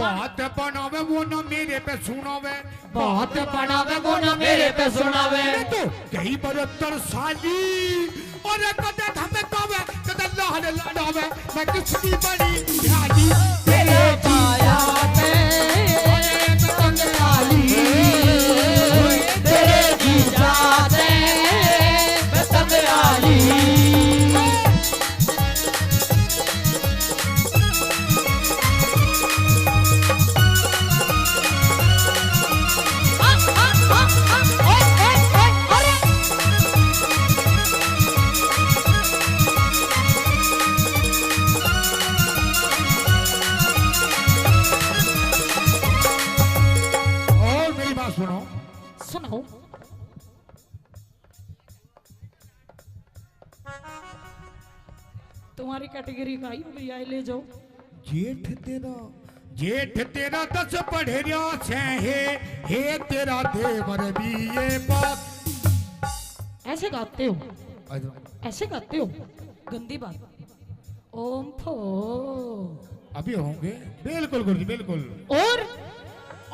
बात बनावे वो ना मेरे पे सुनावे। बात बनावे वो ना मेरे पे सुनावे। मैं तो गई बरत्तर साली। और कदे धमकावे, कदे लाल लड़ावे। मैं किसकी बड़ी ध्यानी तेरे जीजा से। अरे मैं तंग आली, तेरे जीजा से मैं तंग आली। और मेरी बात सुनो। सुनाओ। तुम्हारी कैटेगरी का ही हो गई, आए ले जाओ। जेठ तेरा, जेठ तेरा दस पढ़ रहा से, हे, हे तेरा देवर बीए पास। ऐसे गाते हो? ऐसे गाते हो? गंदी बात। ओम फो। अभी होंगे। बिल्कुल गुरु जी, बिल्कुल। और?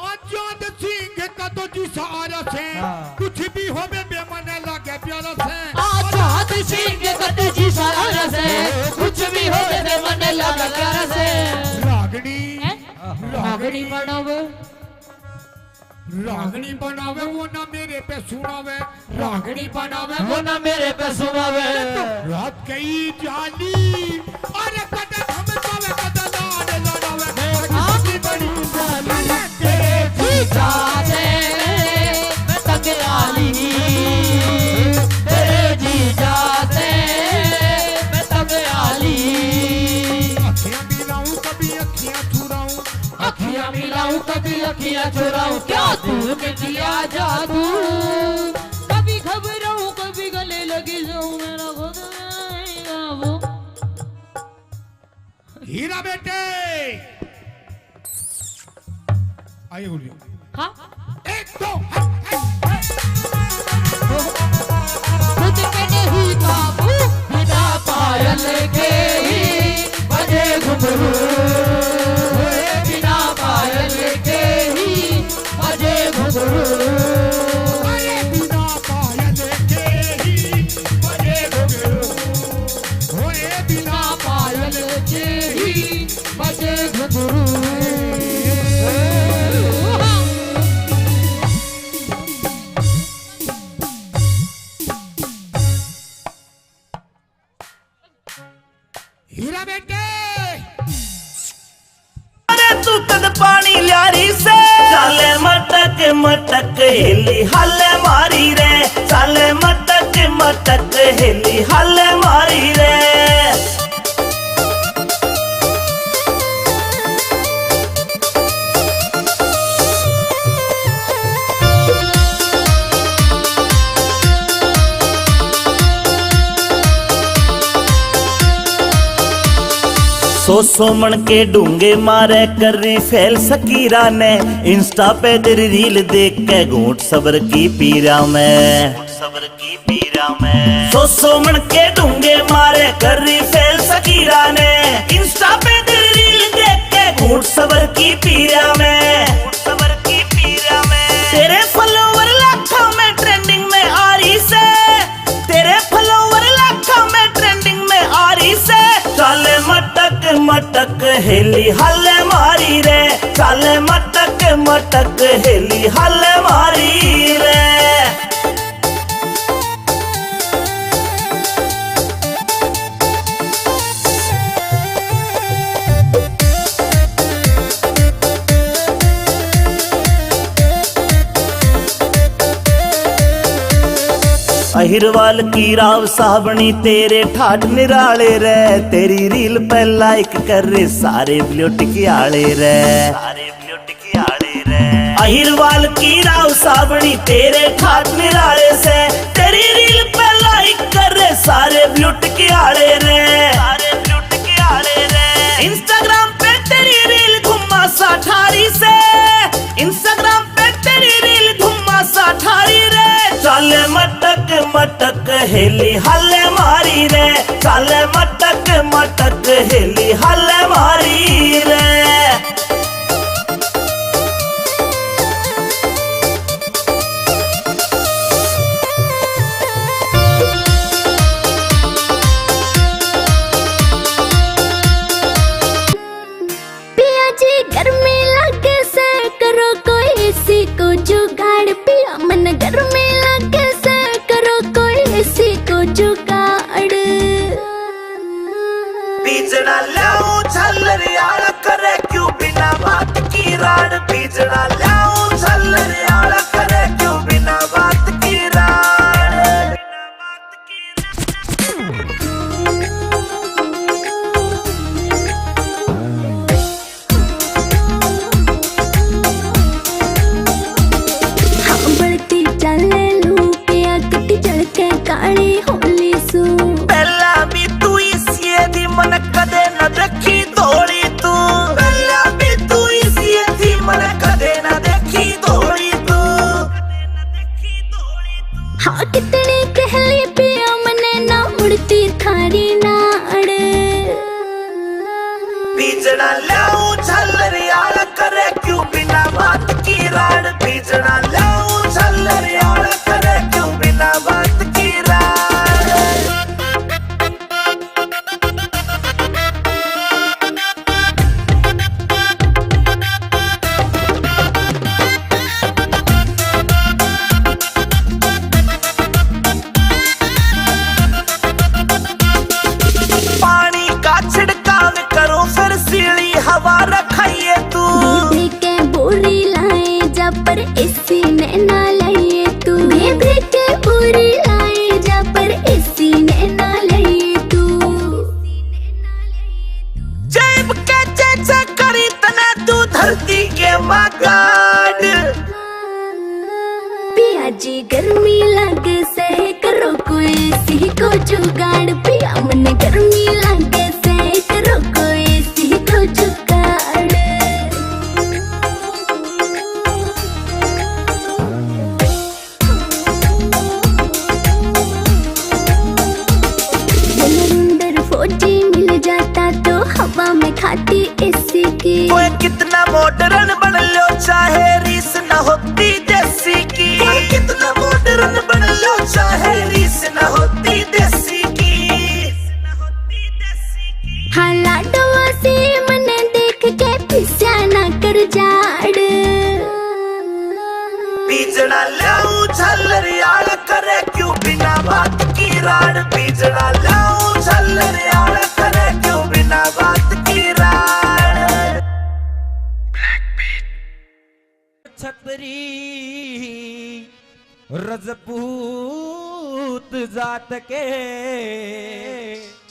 आजाद सिंह का तो जी सारा से, हाँ। कुछ भी होवे बे मने लागे प्यारा से। आजाद सिंह का तो जी सारा से, कुछ भी होवे बे मने लागे प्यारा से। रागनी, हैं? रागनी बनावे। रागनी बनावे वो ना मेरे पे सुनावे। रागनी बनावे वो ना मेरे पे सुनावे। रात गई जाली, अरे कदे धमकावे, कदे लाड लड़ावे। मैं किसकी बड़ी जाली, तेरे जीजा से मैं तंग आली, तेरे जीजा से मैं तंग आली। अखियां मिलाऊं, कभी अखियां चुराऊं, अखियां मिलाऊं, कभी अखियां चुराऊं, क्या तू के किया जादू। कभी घबराऊं, कभी गले लगी जाऊं, मेरा खुद नहीं काबू। हीरा बेटे, आइए बोलिए। हाँ? एक, दो, हट, हट, हट। खुद पे नहीं काबू। बिना पायल के ही बजे घुंघरू, बिना पायल के ही बजे घुंघरू। अरे बिना पायल के ही बजे घुंघरू, ओए बिना पायल के ही बजे घुंघरू। हीरा बेटे। अरे तू कद पानी ल्यारी से, चाले मटक मटक हेली हाले मारी रे, चाले मटक मटक हेली हाले मारी रे। सौ सौ मण के ढूंगे मारे कर रही फेल सकीरा ने, इंस्टा पे तेरी रील देख के घूंट सबर की पीरा में। सबर की पीरा में। सौ सौ मण के ढूंगे मारे कर रही फेल सकीरा ने, इंस्टा पे तेरी रील देख के घूंट सबर की पीरा में। घूंट सबर की पीरा में। तेरे फॉलोवर लाखों में ट्रेंडिंग में आ रही से, तेरे फॉलोवर लाखों में ट्रेंडिंग में आ रही से। चाले मटक मटक हेली हाले मारी रे, चाले मटक मटक हेली हाले मारी रे। अहिरवाल की राव साबणी तेरे ठाठ निराले रे, तेरी रील पे लाइक कर रे सारे ब्लूटिक आले रे। सारे ब्लूटिक आले रे। अहिरवाल की राव साबणी तेरे ठाठ निराले से, तेरी रील पे लाइक कर रे सारे ब्लूटिक आले रे। सारे ब्लूटिक आले रे। इंस्टाग्राम पे तेरी रील घुमा सा ठारी से, इंस्टाग्राम पे तेरी रील घुमा सा ठारी रे। चाले मटक मटक हेली हाले मारी रे, चाले मटक मटक हेली हाले मारी रे। राड़ बीजड़ा ल्याऊं झालर आला, करे क्यों बिना बात की राड़। हाँ, बढ़ती चाले लू पिया, कटी चढ़ के काली होली सू। पहला भी तू इसी थी, मन कदे न देखी धोली तू। पहला भी तू इसी थी, मन कदे न देखी धोली तू। हाँ, कितनी कहली पिया मने ना मुड़ती थारी नाड़। बीजड़ा ल्याऊं झालर आला, करे क्यों बिना बात की राड़। बीजड़ा ल्याऊं झालर आला, करे क्यों बिना बात की राड़। पानी का छिड़काव करो, फिर सीली हवा रखाइए तू। बेबे के बोरी लाए जा, पर एसी में ना लाइए तू। बेबे के बोरी लाए जा, पर एसी में ना लाइए तू। जेब के चेचे करी तने तू धरती के मागाड़। पिया जी गर्मी लागे से, करो कोई सी को जुगाड़। पिया मन गर्मी लागे से, करो कोई सी को जुगाड़। रुंदर फौजी मिल जाता तो हवा में खाती एसी की। ओए कितना मॉडर्न बन लो चाहे रीस न होती देसी की। ओए कितना मॉडर्न बन लो चाहे रीस न होती देसी की। हाँ लाडवा से मने देख के पिस्या ना कर जाड़। बीजड़ा ल्याऊं झालर आला, करे क्यों बिना बात की राड़। बीजड़ा ल्याऊं झालर आला, करे क्यों बिना बात की राड़। छतरी रजपूत जात के,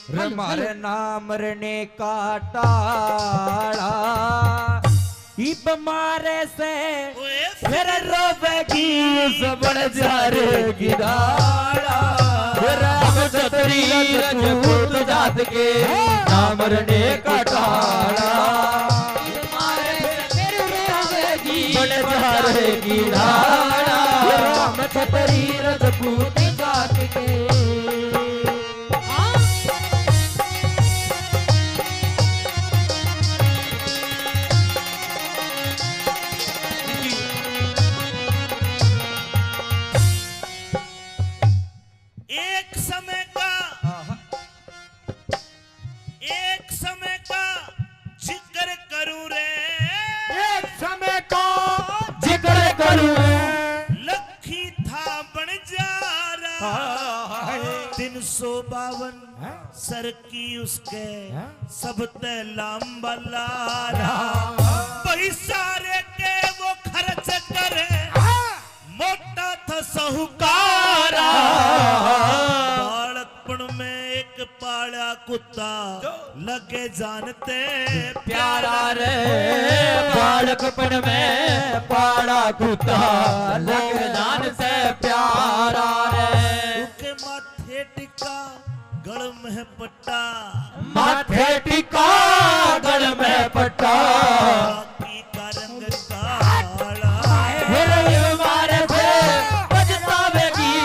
रे मारे नाम रने का टाला। इब मारे से फिर रोवेगी उस बन जा रे की धारा। फिर हम छतरी रजपूत जात के नाम रने का टाला। बन जा रे की धारा। हम छतरी रजपूत जात के। एक समय का, एक समय का जिक्र करूं रे। एक समय का जिक्र करूं रे। लखी था बन जा रहा। हाय। तीन सौ बावन हैं? सर की उसके हैं? सबते लांबा लारा। हाँ। पैसा रे के वो खर्च करे। हाँ। मोटा था साहूकारा। बालकपन में एक पाला कुत्ता लगे जानते प्यारा रे। बालकपन में पाला कुत्ता लगे जानते प्यारा रे। उके माथे टिका गल में पट्टा। माथे टिका गल में पट्टा। बाकी का रंग काला। फिर मारे से पछतावेगी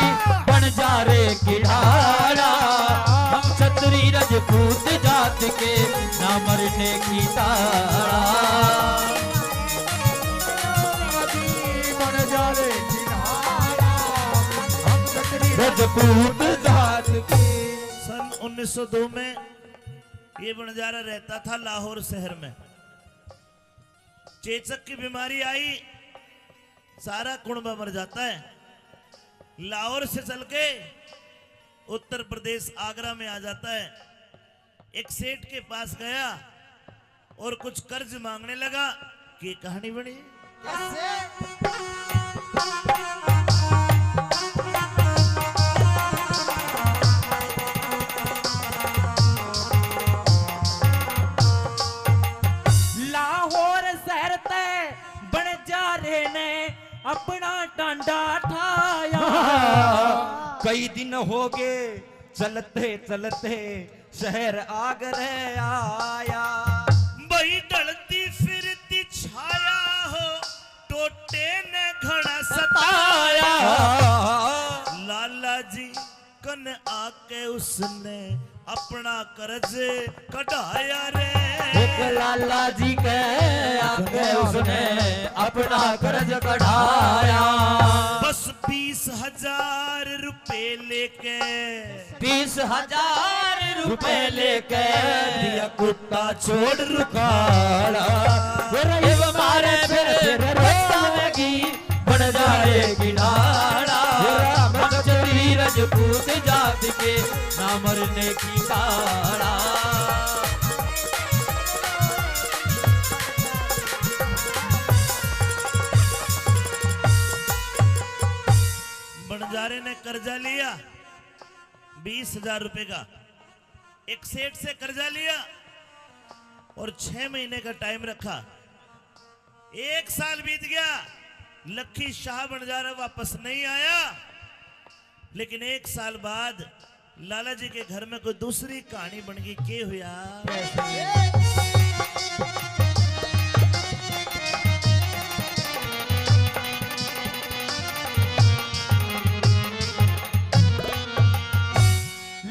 बन जा रे किढ़ाला। हम छतरी रजपूत जात के ना मरने की ताला। बन जा रे किढ़ाला। हम छतरी रजपूत जात के। सन उन्नीस सौ दो में ये बंजारा रहता था लाहौर शहर में। चेचक की बीमारी आई, सारा कुणबा मर जाता है। लाहौर से चल के उत्तर प्रदेश आगरा में आ जाता है। एक सेठ के पास गया और कुछ कर्ज मांगने लगा। की कहानी बनी। लाहौर शहर ते बन जा रहे ने अपना टांडा ठाया। कई दिन हो गए चलते चलते शहर आगरे आया। भाई ढलती फिरती छाया हो, टोटे ने घना सताया। लाला जी कन आके उसने अपना कर्ज कढ़ाया रे। एक लाला जी के आके उसने अपना कर्ज कढ़ाया। बस बीस हजार रुपए लेके, बीस हजार रुपए लेके दिया कुत्ता छोड़ रुखाड़ा। ये मारे फिर फिर पछतावेगी, बन जाएगी लाड़ा। हम चंद्री रजपूत जात के ना मरने की काड़ा। बंजारे ने कर्जा लिया बीस हजार रुपए का, एक सेठ से कर्जा लिया और छह महीने का टाइम रखा। एक साल बीत गया, लखी शाह बंजारा वापस नहीं आया। लेकिन एक साल बाद लाला जी के घर में कोई दूसरी कहानी बन गई। के हुआ?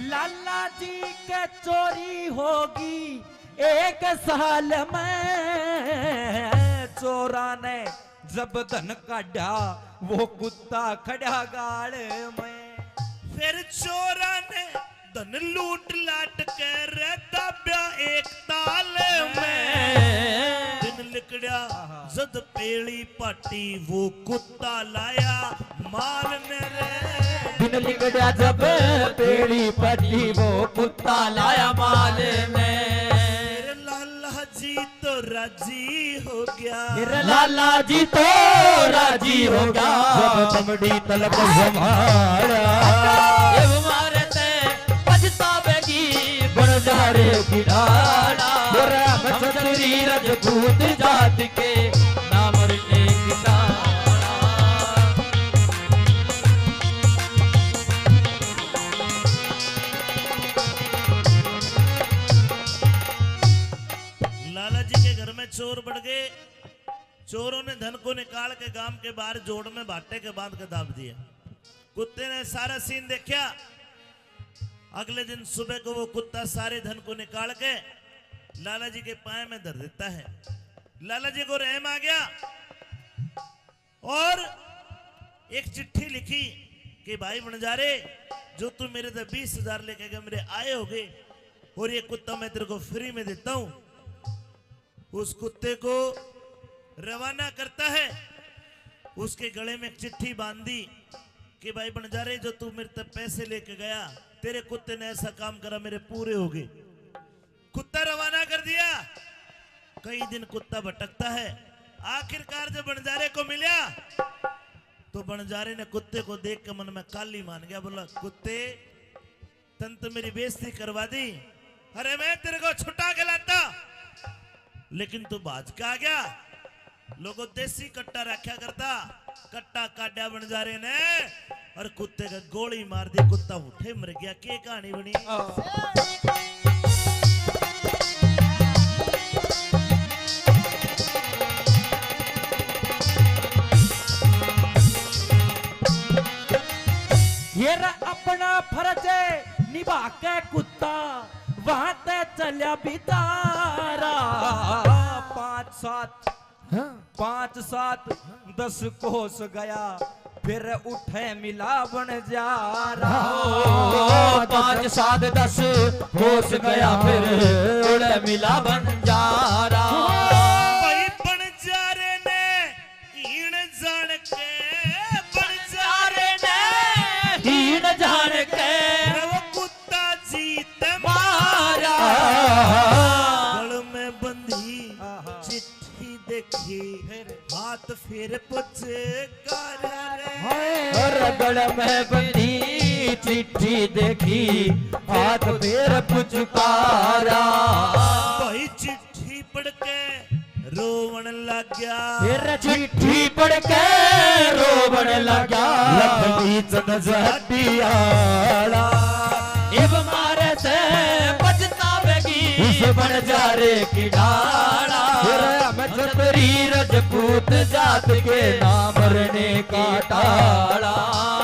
लाला जी के चोरी होगी एक साल में, चोरा ने जब धन काढ़ा वो कुत्ता खड़ा गाल में। फिर चोरा ने धन लूट लाट के रे दाब्या एक ताल में। दिन लिकड़या जद पेली पाटी वो कुत्ता लाया माल ने रे। दिन लिकड़या जब पेली पाटी वो कुत्ता लाया माल ने। मेरे लाला जी तो राजी हो गया। मेरे लाला जी तो राजी हो गया। जब बमड़ी तलब संभाला। ये मारे ते पछतावेगी बंजारे की लाड़ा। मेरा हम चंद्री रजपूत जात के ना मरने की ताड़ा। लाला जी के घर में चोर बढ़ गए। चोरों ने धन को निकाल के गांव के बाहर जोड़ में भाटे के बांध के दाब दिया। कुत्ते ने सारा सीन देखा। अगले दिन सुबह को वो कुत्ता सारे धन को निकाल के लाला जी के पाए में धर देता है। लाला जी को रहम आ गया और एक चिट्ठी लिखी कि भाई बंजारे, जो तू मेरे से बीस हजार लेके गया, मेरे आए होगे, और ये कुत्ता मैं तेरे को फ्री में देता हूँ। उस कुत्ते को रवाना करता है। उसके गले में एक चिट्ठी बांध दी कि भाई बंजारे, जो तू मेरे से पैसे लेके गया, तेरे कुत्ते ने ऐसा काम करा, मेरे पूरे हो गए। कुत्ता रवाना कर दिया। कई दिन कुत्ता भटकता है, आखिरकार जब बंजारे को मिला तो बंजारे ने कुत्ते को देख के मन में काली मान गया, बोला, कुत्ते, तन तो मेरी बेइज्जती करवा दी। अरे मैं तेरे को छुटा के लाता, लेकिन तू भाज के आ गया। लोगों देसी कट्टा रखा करता, कट्टा काड्या बंजारे ने और कुत्ते का गोली मार दी, कुत्ता उठे मर गया। के कहानी बनी? ये रा अपना फर्ज निभा के कुत्ता वहां ते चल्या बिचारा। पांच सात, हाँ। पांच सात दस कोस गया, फिर उठे मिला बंजारा। हाँ, पांच सात दस कोस गया, फिर उठे मिला बंजारा। भाई बंजारे ने हीण जान के, बंजारे ने हीण जान के, वो कुत्ता जीत मारा। गल में बंधी चिट्ठी देखी, पुचकारा रे। रगड़ में बंदी चिट्ठी देखी, हाथ पैर पुचकारा। भाई चिट्ठी पढ़ के रोवण लाग्या। फिर चिट्ठी पढ़ के रोवण लाग्या। लखमी चंद जटियाला। इब मारे से पछतावेगी। इस बन जा रे की डाला। फिर हम छतरी रजपूत जात के ना मरने का टाला।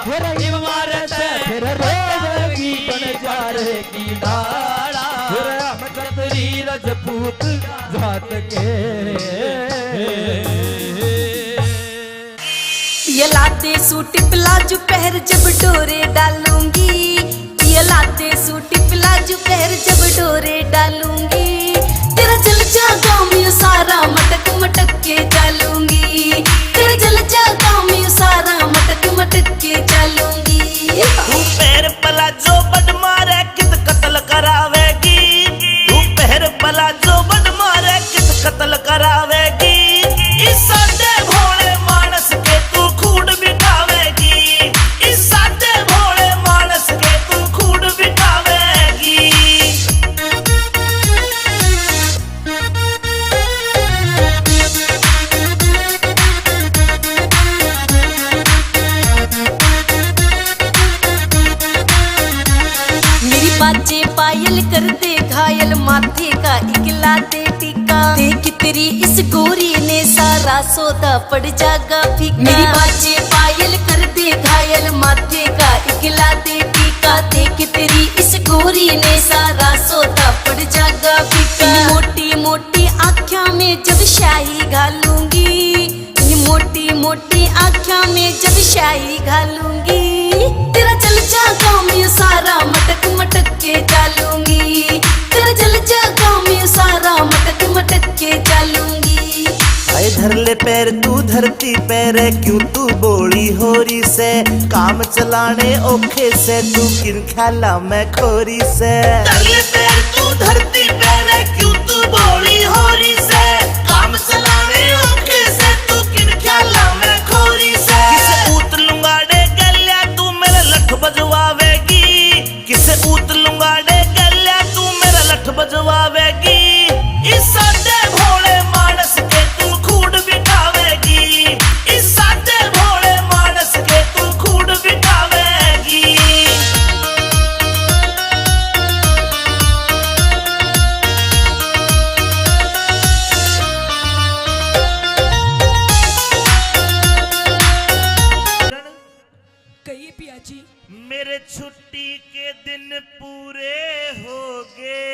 फिर इब मारे से फिर रोवेगी बन जा रे की डाला। फिर हम छतरी रजपूत जात के। ये लाते सूट प्लाजो पहर जब डोरे डालूंगी। ये लाते सूट प्लाजो पहर जब डोरे डालूंगी। तेरा जल जागा मैं सारा मटक मटक के डालूंगी। तेरा जल जागा मैं सारा मटक मटक के डालूंगी। तू पैर प्लाजो बड़ मारे कित कत्ल करावेगी। तू पैर प्लाजो बड़ मारे कित कत्ल करावेगी। इस सादे भोले मानस के तू खून बिठावेगी। इस सादे भोले मानस के तू खून बिठावेगी। मेरी बाजे पायल कर दे घायल, माथे का इकला दे टीका। देख तेरी इस गोरी ने सारा सौदा पड़ जागा फीका। मेरी बाजे पायल कर दे घायल, माथे का इकला दे टीका। देख तेरी इस गोरी ने सारा सौदा पड़ जागा फीका। इन मोटी मोटी आँख्या में जब स्याही घालूंगी, इन मोटी मोटी आँख्या में जब स्याही घालूंगी। तेरा जल जागा मैं सारा मटक मटक के डालूंगी। तेरा जल जागा मैं सारा मटक मटक के डालूंगी। हाय धर ले पैर तू धरती पैर, क्यों तू बोली होरी से। काम चलाने औखे से, तू किन ख्याला में खोरी से। धर ले पैर तू धरती पैर, क्यों तू बोली होरी से। काम चलाने औखे से, तू किन ख्याला में खोरी से। किसे ऊत लुंगाड़े गल्या तू मेरा लठ बजवावेगी। किसे ऊत लुंगाड़े गल्या तू मेरा लठ बजवावेगी। इस सादे भोले मानस के तू खून बिठावेगी। इस सादे भोले मानस के तू खून बिठावेगी। कहिए पिया जी। मेरे छुट्टी के दिन पूरे हो गए।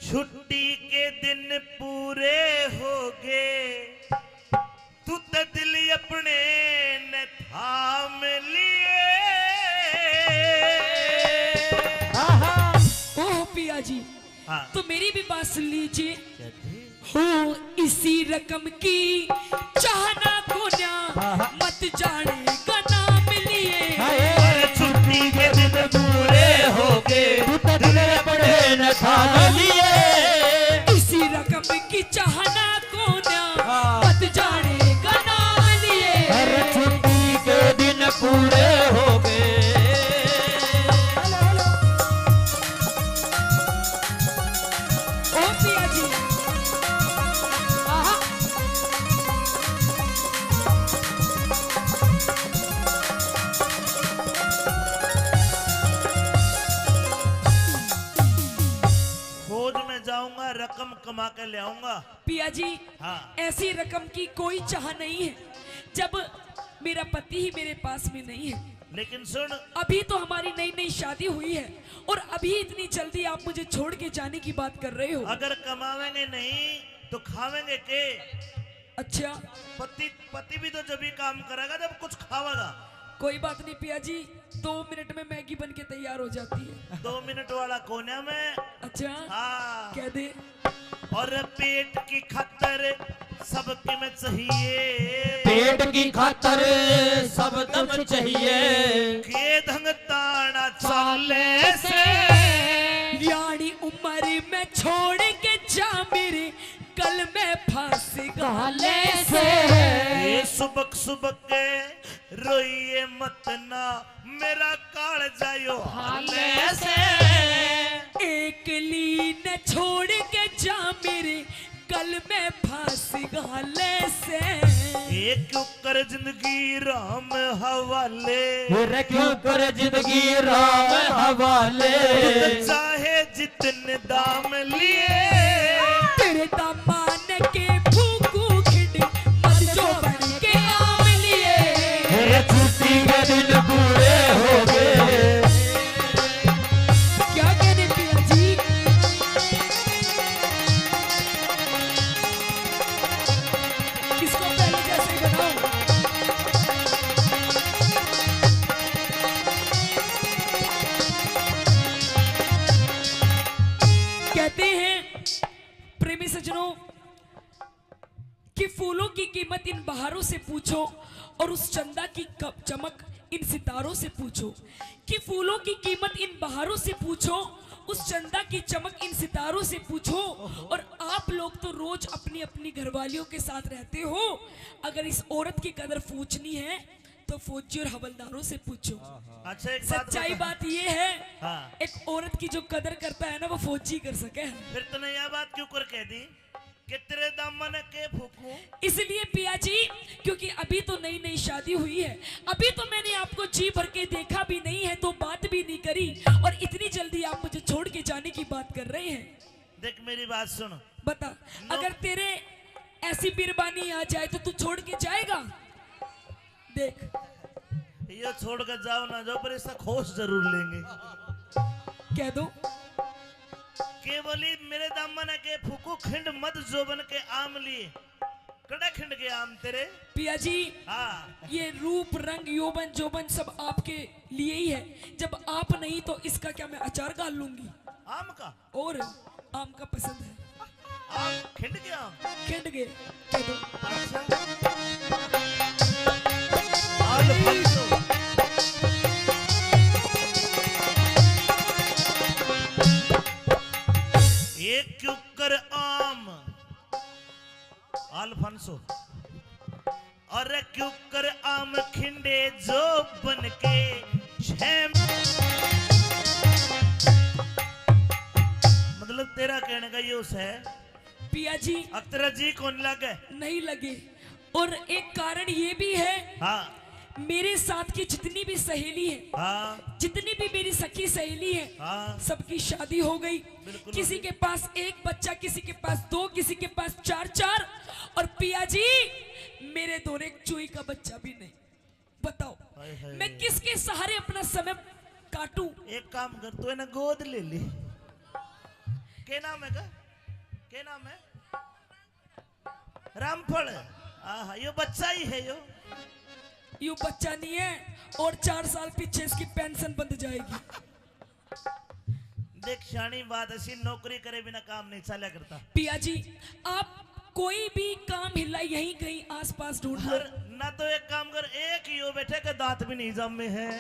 छुट्टी के दिन पूरे हो गए, तू तो दिल अपने ने थाम लिए। ओह पिया जी, हाँ। तो मेरी भी बात सुन लीजिए। हो इसी रकम की चाहना कोन्या, मत जाने का नाम लिए। हाय। अरे छुट्टी के दिन पूरे हो गए, तू तो दिल अपने न थाम लिए। इसी रकम की चाहना कोन्या, हाँ। मत जाने का नाम लिए। अरे छुट्टी के दिन पूरे हो गए। ओ पिया जी। आहा। फौज में जाऊंगा, रकम कमा के ले आऊंगा। पिया जी, हाँ। ऐसी रकम की कोई चाह नहीं है। जब मेरा पति ही मेरे पास में नहीं है। लेकिन सुन। अभी तो हमारी नई नई शादी हुई है और अभी इतनी जल्दी आप मुझे छोड़ के जाने की बात कर रहे हो। अगर कमावेंगे नहीं तो खावेंगे के? अच्छा। पति, पति भी तो जब ही काम करेगा जब कुछ खावेगा। कोई बात नहीं पिया जी, दो मिनट में मैगी बन के तैयार हो जाती है। दो मिनट वाला कोन्या में। अच्छा। हाँ। कह दे। और पेट की खातर सब किम चाहिए। पेट की खातर सब दम चाहिए। के ढंग ताना चाले से। यानी उम्र में छोड़ के जा मेरे गल में फांस घाले से। ये सुबक सुबक के रोइए मत ना, मेरा काल जायो हाले से। एकली न छोड़ के जा मेरे गल में फांस घाले से। ये क्यों कर जिंदगी राम हवाले। रे क्यों कर जिंदगी राम हवाले। तू तो चाहे जितने दाम लिए। तेरे दामन के फूकू खिंड, मत जो बन के आम लिए। रे छुट्टी के दिन पूरे हो गए। क्या कहने पिया जी? इसको पहले जैसे ही बनाओ। कहते हैं प्रेमी सज्जनों कि फूलों की कीमत इन बहारों से पूछो और उस चंदा की क-, चमक इन सितारों से पूछो। कि फूलों की कीमत इन बहारों से पूछो, उस चंदा की चमक इन सितारों से पूछो। और आप लोग तो रोज अपनी अपनी घरवालियों के साथ रहते हो, अगर इस औरत की कदर पूछनी है तो फौजी और हवलदारों से पूछो। अच्छा, एक बात सच्चाई बता। बात ये है, हाँ। एक औरत की जो कदर करता है ना, वो फौजी कर सके। फिर तूने यह बात क्यों कर कह दी कि तेरे दामन के फूकूं? इसलिए पिया जी, क्योंकि अभी तो नई नई शादी हुई है, अभी तो मैंने आपको जी भर के देखा भी नहीं है, तो बात भी नहीं करी, और इतनी जल्दी आप मुझे छोड़ के जाने की बात कर रहे हैं। देख, मेरी बात सुन। बता, अगर तेरे ऐसी बिरबानी आ जाए तो तू छोड़ के जाएगा? देख, ये छोड़ के जाओ ना जाओ, पर इसका खोस जरूर लेंगे। कह दो। के बोली, मेरे दामन के फूकू खिंड मत जोबन के आम लिए। कड़ा खिंड के आम तेरे? पिया जी, हाँ। ये रूप, रंग, यौवन, जोबन सब आपके लिए ही है। जब आप नहीं तो इसका क्या मैं अचार घाल लूंगी? आम का? और आम का पसंद है। आम खिंड के आम? खिंड के। कह दो। अच्छा। आल फंसो। एक क्यों कर आम। आल फंसो। अरे क्यों कर आम खिंडे जो बन के छह। मतलब तेरा कहने का यो है। पिया जी। अब तेरा जी कौन लगे? नहीं लगे। और एक कारण ये भी है। हाँ। मेरे साथ की जितनी भी सहेली है, हाँ। जितनी भी मेरी सखी सहेली है, हाँ। सबकी शादी हो गई। बिल्कुल। किसी के पास एक बच्चा, किसी के पास दो, किसी के पास चार चार। और पिया जी, मेरे धोरे एक चूई का बच्चा भी नहीं। बताओ, हाय, हाय। मैं किसके सहारे अपना समय काटूं? एक काम कर, तू इन्हें गोद ले ले। के नाम है का? के नाम है? रामफल। आहा, यो बच्चा ही है यो। यो बच्चा नहीं है, और चार साल पीछे इसकी पेंशन बंद जाएगी। देख, शानी बात ऐसी, नौकरी करे बिना काम नहीं चला करता। पिया जी, आप कोई भी काम हिला यहीं कहीं आसपास ढूंढ लो। और ना तो एक काम कर, एक यो बैठे के दांत भी नहीं जामे हैं,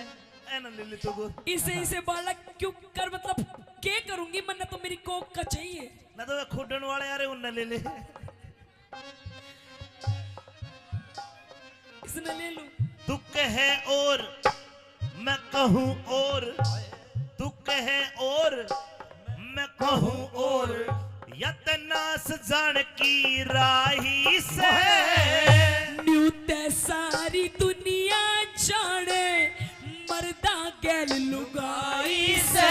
ए ना ले ले तू को। इसे, इसे बालक क्यों कर, मतलब, के करूंगी? मन्ने तो मेरी कोक का चाहिए। ना तो वे खुडन वाले आ रहे, उनने ले ले। इसने ले लूं। तू कहे और मैं कहूं और, तू कहे और मैं कहूं और, या ते नास जान की राही से। न्यू ते सारी दुनिया जाने, मर्दा गैल लुगाई से।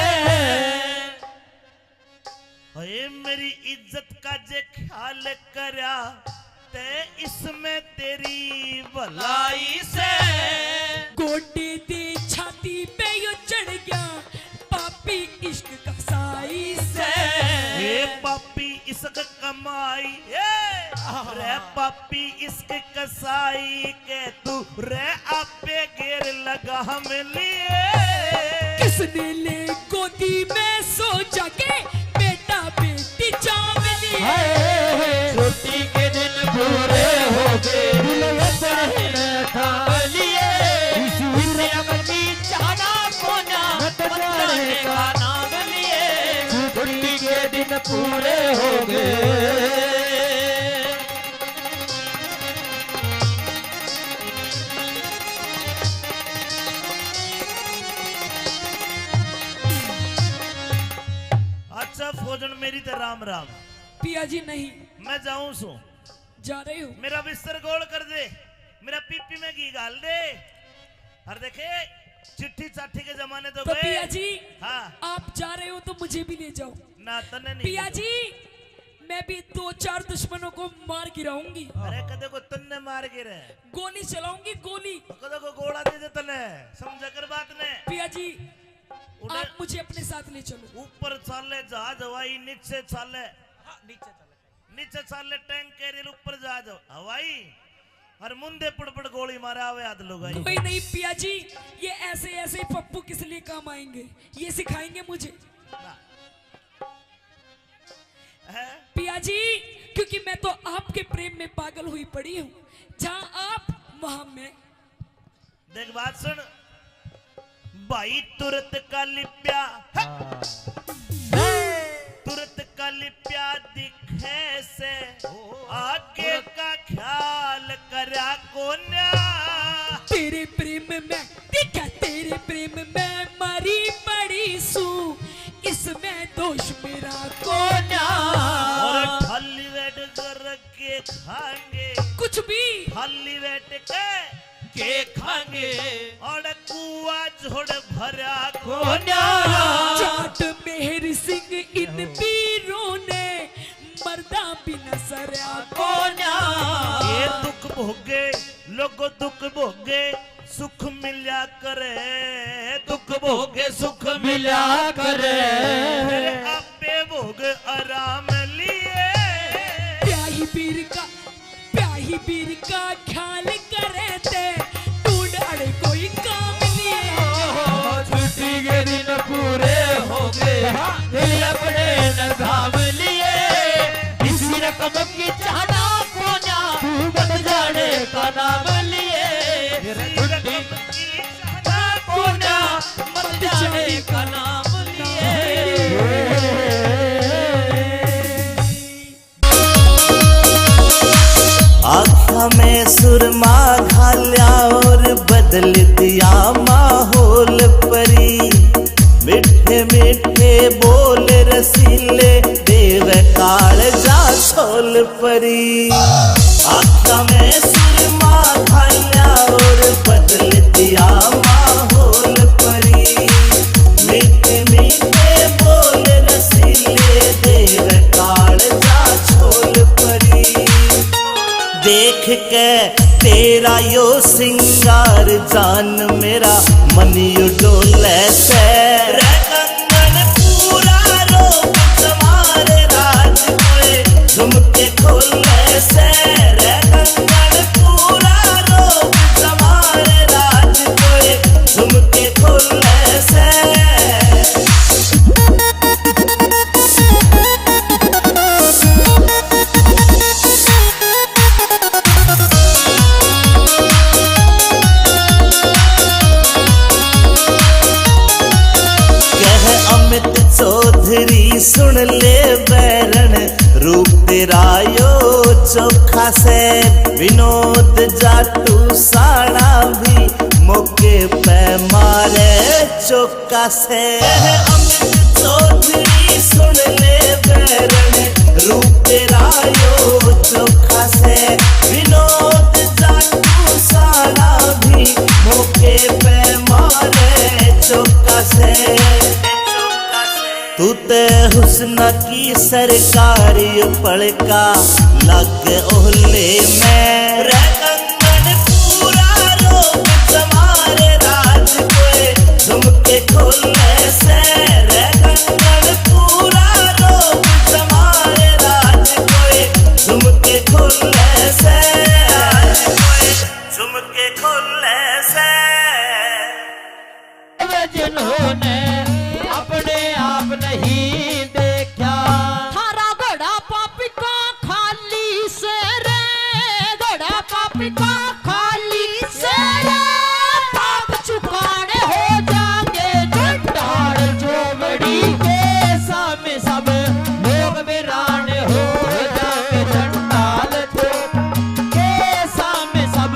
हे मेरी इज्जत का जे ख्याल करया ते इसमें तेरी भलाई से। गोडे दे छाती पे यो चढ़ गया पापी इश्क का साई से। हे पापी इश्क कमाई, ए, रे पापी इश्क कसाई के तू रे आपे गेर लगा हम लिए। किसने ले गोदी में सो जाके बेटा बेटी जाम लिए। हाय, हाय। छुट्टी के दिन पूरे हो गए, दुल्हन थाम लिए। इस दुनिया में जाना कोना, मत जाने का नाम लिए। छुट्टी के दिन पूरे हो गए, राम राम। पिया जी नहीं। मैं जाऊं सू। जा रहे हो? मेरा बिस्तर गोल कर दे, मेरा पीपी में घी घाल दे। और देखे, चिट्ठी चाठी के जमाने तो तो गए। पिया जी, हाँ। आप जा रहे हो तो मुझे भी ले जाओ। ना, तन्ने नहीं पिया ले जाऊं। जी, मैं भी दो चार दुश्मनों को मार गिराऊंगी। अरे, कदे को तन्ने मार गिरे? गोली चलाऊंगी, गोली। कदे को गोला दे दे तन्ने, समझा कर बात ने। पिया जी, उड़े-, आप मुझे अपने साथ ले चलो। ऊपर चाले जहाज हवाई, नीचे चाले, हाँ, नीचे चाले, नीचे चाले टैंक कैरियर, ऊपर जहाज हवाई, और मुंदे पड़ पड़ गोली मारे आवे हाथ लुगाई। कोई नहीं पिया जी, ये ऐसे ऐसे पप्पू किस लिए काम आएंगे, ये सिखाएंगे मुझे। ना। हैं? पिया जी, क्योंकि मैं तो आपके प्रेम में पागल हुई पड़ी हूँ, जहाँ आप वहाँ मैं। देख बात सुन भाई, तुरत का लिप्या, हाँ। तुरत का लिप्या दिखे से ओ, आगे तुरत का ख्याल करया कोन्या। तेरे प्रेम में, देखा तेरे प्रेम में मरी पड़ी सू, इसमें दोष मेरा कोन्या। और खाली वेट कर के खाएंगे। कुछ भी। खाली वेट के के खाएंगे। और कुआ झोड़ भरा कोन्या। जाट मेहर सिंह इन पीरों ने मरदा बिना सरया कोन्या। ये दुख भोगे, लोगो दुख भोगे, सुख मिल्या करे, दुख भोगे सुख मिल्या करे। मेरे आपे भोग आराम लिए। प्याही पीर का, प्याही पीर का ख्याल करे ते, ढूंढ अड़े कोई काम लिए। छुट्टी के दिन पूरे हो गए, दिल अपने न थाम लिए। इसी रकम की चाहना कोन्या, तू बन जाने का नाम लिए। छुट्टी कोन्या, मत जाने का नाम लिए। आँखा में सुरमा घाल्या और बदल दिया माहौल परी। मीठे मीठे बोल रसीले देवे काल जा छोल परी। आँखा में सुरमा घाल्या और बदल दिया माहौल परी। मीठे मीठे बोल रसीले देवे काल जा छोल परी। देख के तेरा यो सिंगार जान मेरा मन यो डोले से। रे कंगन पूरा रोक जमारे राज कोए झुमके खोले से। रे कंगन पूरा रोक जमारे राज कोए झुमके खोले से। कह अमित चौधरी सुन ले बैरण, रूप तेरा यो चोखा से। विनोद जाटू साला भी मौके पे मारे चौका से। अमित चौधरी सुन ले बैरन, रूप तेरा यो चोखा से। विनोद जाटू साला भी मौके पे मारे चौका से। तू ते हुस्न की सरकार, यो पलका लग ओले में। रे कंगन पूरा रोक जमारे राज कोए झुमके खोले से। रे कंगन पूरा रोक जमारे राज कोए झुमके खोले से। झुमके खोले से। वे जिन्होंने अपने आप नहीं देखा। थारा घड़ा पापी का खाली से रे, घड़ा पापी का खाली से रे। पाप चुकाने हो जाएंगे चंडाल चोमड़ी के सामने सब लोग वीरान हो जाएंगे चंडाल चो-, के सामने सब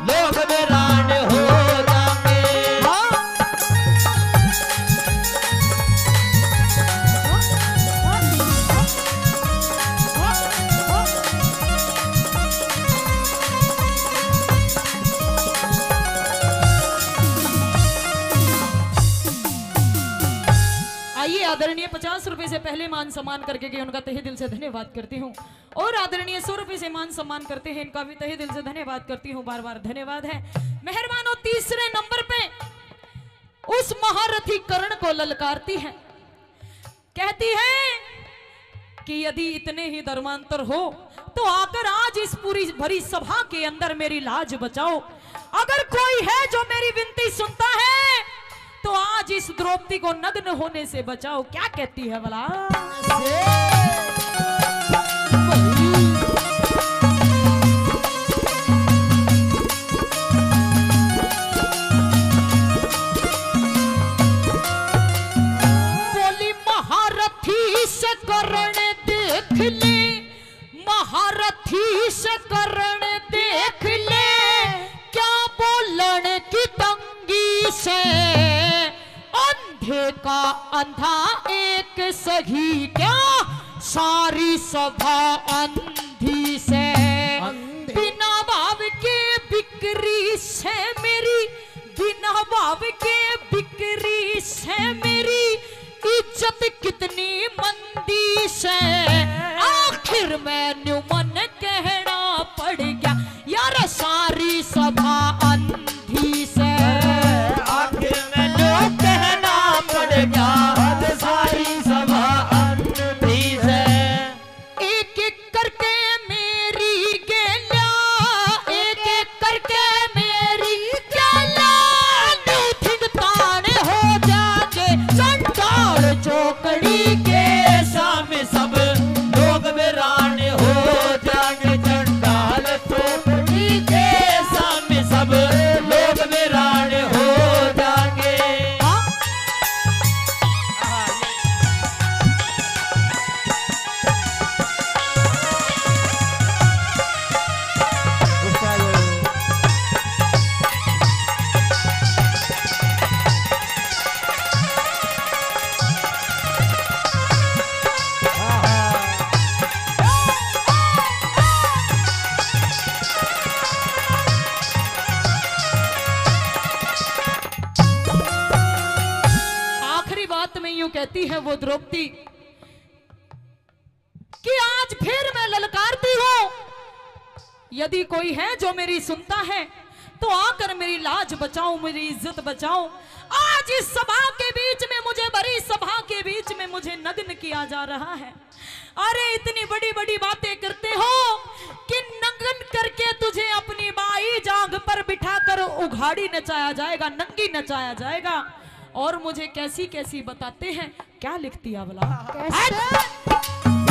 लोग वीरान हो जाएंगे। हाँ। आदरणीय पचास रुपए से पहले मान सम्मान करके गए, उनका तहे दिल से धन्यवाद करती हूँ। और आदरणीय सौ रुपए से मान सम्मान करते हैं, इनका भी तहे दिल से धन्यवाद करती हूँ, बार बार धन्यवाद है। मेहरबानों, तीसरे नंबर पे उस महारथी कर्ण को ललकारती है, कहती है कि यदि इतने ही धर्मांतर हो तो आकर आज इस पूरी भरी सभा के अंदर मेरी लाज बचाओ। अगर कोई है जो मेरी विनती सुनता है तो आज इस द्रौपदी को नग्न होने से बचाओ। क्या कहती है भला? बोली, महारथी से करण देख ले, महारथी से करण देख ले, क्या बोलन की तंगी से, अंधे का अंधा एक सही, क्या सारी सभा अंधी से। अंधे। बिना भाव के बिक्री से मेरी, बिना भाव के बिक्री से मेरी इज्जत कितनी मंदी से। आखिर में न्यू मन कहना पड़ गया, यार, सारी सभा अंधी से। आखिर में न्यू कहना पड़ गया, सारी सभा अंधी से। एक एक करके मेरी गेल्या, एक एक करके मेरी गेल्या, न्यू थिंग तान हो जाके चंडाल चौकड़ी के सामने सब लोग बेरान हो जाएंगे, चंडाल चौकड़ी के सामने सब लोग बेरान हो जाएंगे। हाँ? आखिरी बात में यूं कहती है वो द्रौपदी कि आज फिर मैं ललकारती हूँ, यदि कोई है जो मेरी सुनता है तो आकर मेरी लाज बचाओ, मेरी इज्जत बचाओ। आज इस सभा के बीच में मुझे, भरी सभा के बीच में मुझे नग्न किया जा रहा है। अरे, इतनी बड़ी बड़ी बातें करते हो कि नग्न करके तुझे अपनी बाई जांघ पर बिठाकर उघाड़ी नचाया जाएगा, नंगी नचाया जाएगा। और मुझे कैसी कैसी बताते हैं, क्या लिखती है भला? कैसे?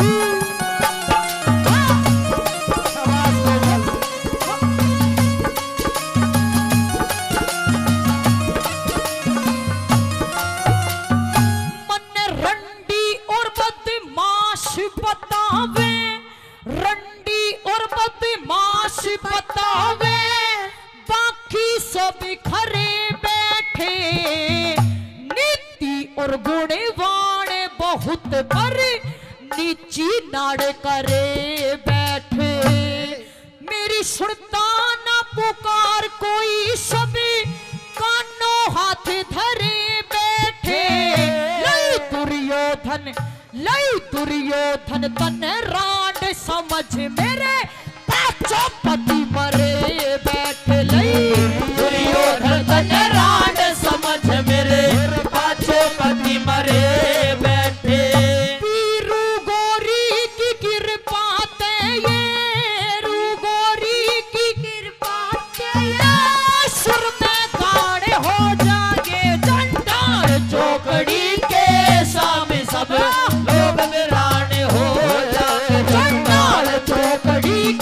मन्ने रंडी और बदमाश बतावे, रंडी और बदमाश बतावे, बाकी सब खरे बैठे। नीति और गुणवान बहुत, पर नीची नाड़ करे बैठे। मेरी सुनता ना पुकार कोई, सब कानों हाथ धरे बैठे। लई दुर्योधन, लई दुर्योधन तन्ने रांड समझ मेरे, पाछो पति मरे बैठे। लई दुर्योधन तन्ने रांड समझ मेरे, पाछो पति मरे बैठे। पीरू गोरी की कृपा ते, ये रू गोरी की कृपा ते, ये सुर में गाड़ हो जाएंगे। चंडाल चौकड़ी के सामने सब लोग बेरान हो जाएंगे। चंडाल चौकड़ी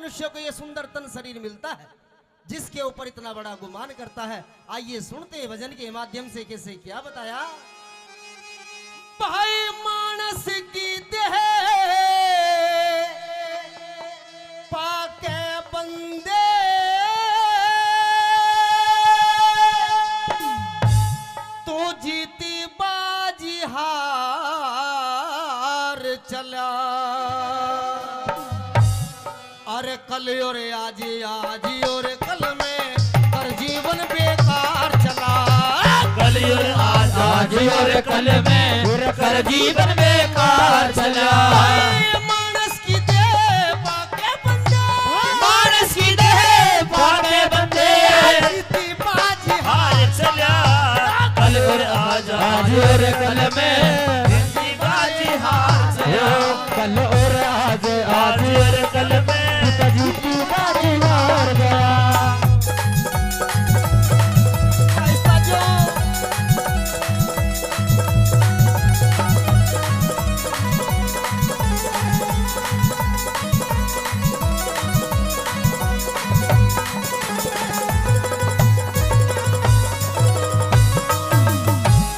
मनुष्य को ये सुंदर तन शरीर मिलता है, जिसके ऊपर इतना बड़ा गुमान करता है। आइए सुनते हैं भजन के माध्यम से कैसे क्या बताया। भाई मानस की देह पाके बंदे, तू जीती बाजी हार चला। अरे कल और आज, आज और कल में कर जीवन बेकार चला। कल और आज, आज और कल में कर जीवन बेकार चला। मानस की देह पाके बंदे, मानस की देह पाके बंदे, जीती बाजी हार चला। कल और आज, आज और कल में जीती बाजी हार चला। कल और आज, आज और कल में पिताजी की बाजी हार गया।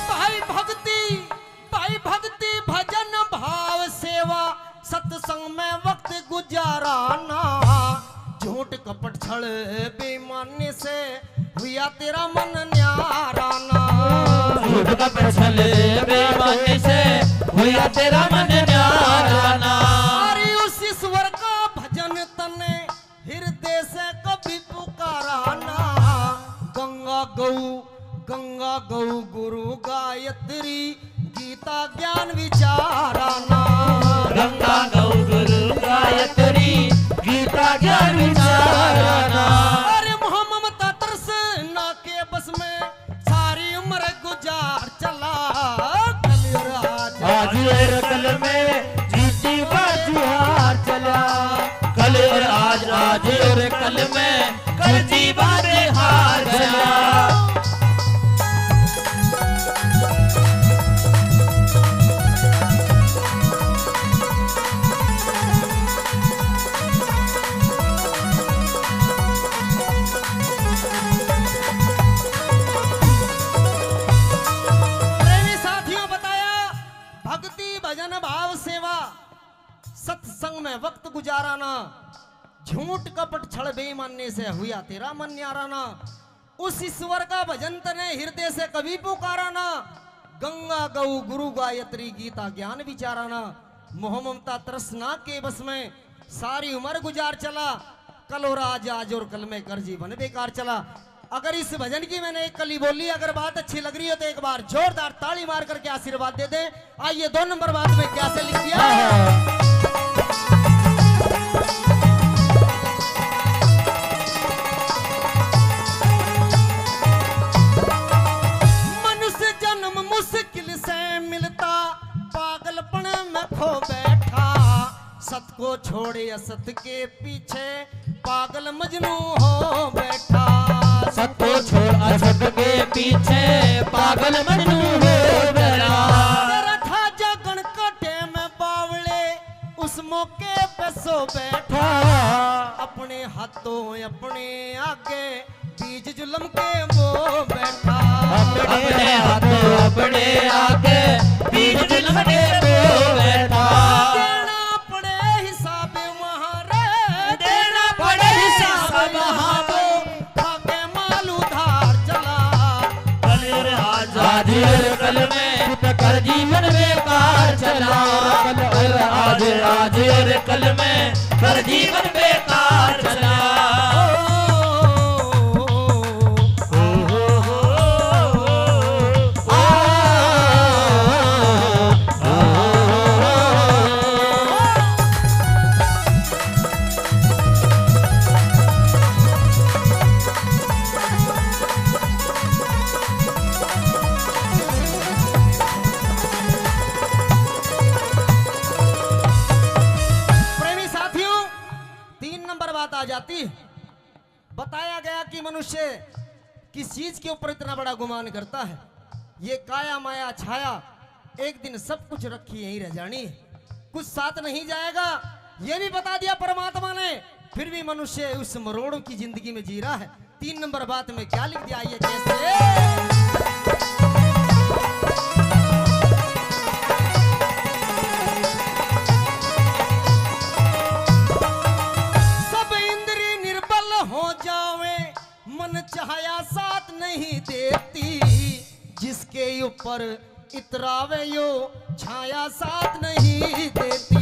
भाई भक्ति, भाई भक्ति, भजन, भाव, सेवा, सत्संग में वक्त गुजाराना, झूठ कपट छल बेईमानी से हुआ तेरा मन न्याराना। झूठ कपट छल बेईमानी से हुआ तेरा मन न्याराना। अरे उस ईश्वर का भजन तने हृदय से कभी पुकारा ना। गंगा गौ, गंगा गौ गुरु गायत्री, गीता ज्ञान विचारा ना। गंगा गौ गुरु गायत्री, गीता ज्ञान विचारा ना। अरे मोह ममता तृष्णा के बस में सारी उम्र गुजार चला। कल और आज, आज और कल में जीती बाजी हार चला। कल और आज, आज और कल में कर जीवन हार चला। प्रेमी साथियों, बताया भक्ति, भजन, भाव, सेवा, सत्संग में वक्त गुजाराना, झूठ कपट छल बेईमानी से हुआ तेरा मन न्याराना। उस ईश्वर का भजन तने हृदय से कभी पुकाराना। गंगा गौ गुरु गायत्री, गीता ज्ञान विचाराना। मोह ममता तृष्णा के बस में सारी उम्र गुजार चला। कल और आज, आज और कल में कर जीवन बेकार चला। अगर इस भजन की मैंने एक कली बोली, अगर बात अच्छी लग रही हो तो एक बार जोरदार ताली मार करके आशीर्वाद दे दें। आइए, दो नंबर बात में क्या से लिख दिया। मनुष्य जन्म मुश्किल से मिलता, पागलपन में खो बैठा। सत को छोड़ असत के पीछे पागल मजनू हो बैठा। सत को छोड़ असत के पीछे पागल मजनू हो बैठा। तेरा था जागण का टेम बावले, उस मौके पे सो बैठा। अपने हाथों अपने आगे बीज जुल्म के बो बैठा। अपने हाथों अपने आगे बीज जुल्म के बो बैठा। देना पड़े हिसाब वहाँ रे, देना पड़े हिसाब वहाँ वो, खाके माल उधार चला। कल और आज, आज और कल में कर जीवन बेकार चला। कल और आज, आज और कल में कर जीवन बेकार चला। प्रेमी साथियों, तीन नंबर बात आ जाती। बताया गया कि मनुष्य किस चीज के ऊपर इतना बड़ा गुमान करता है। ये काया माया छाया, एक दिन सब कुछ रखी यहीं रह जानी है, कुछ साथ नहीं जाएगा। ये भी बता दिया परमात्मा ने फिर भी मनुष्य उस मरोड़ों की जिंदगी में जी रहा है। तीन नंबर बात में क्या लिख दिया, ये कैसे? सब इंद्री निर्बल हो जावे, मन चाहया साथ नहीं देती। जिसके ऊपर इतरावे यो, छाया साथ नहीं देती।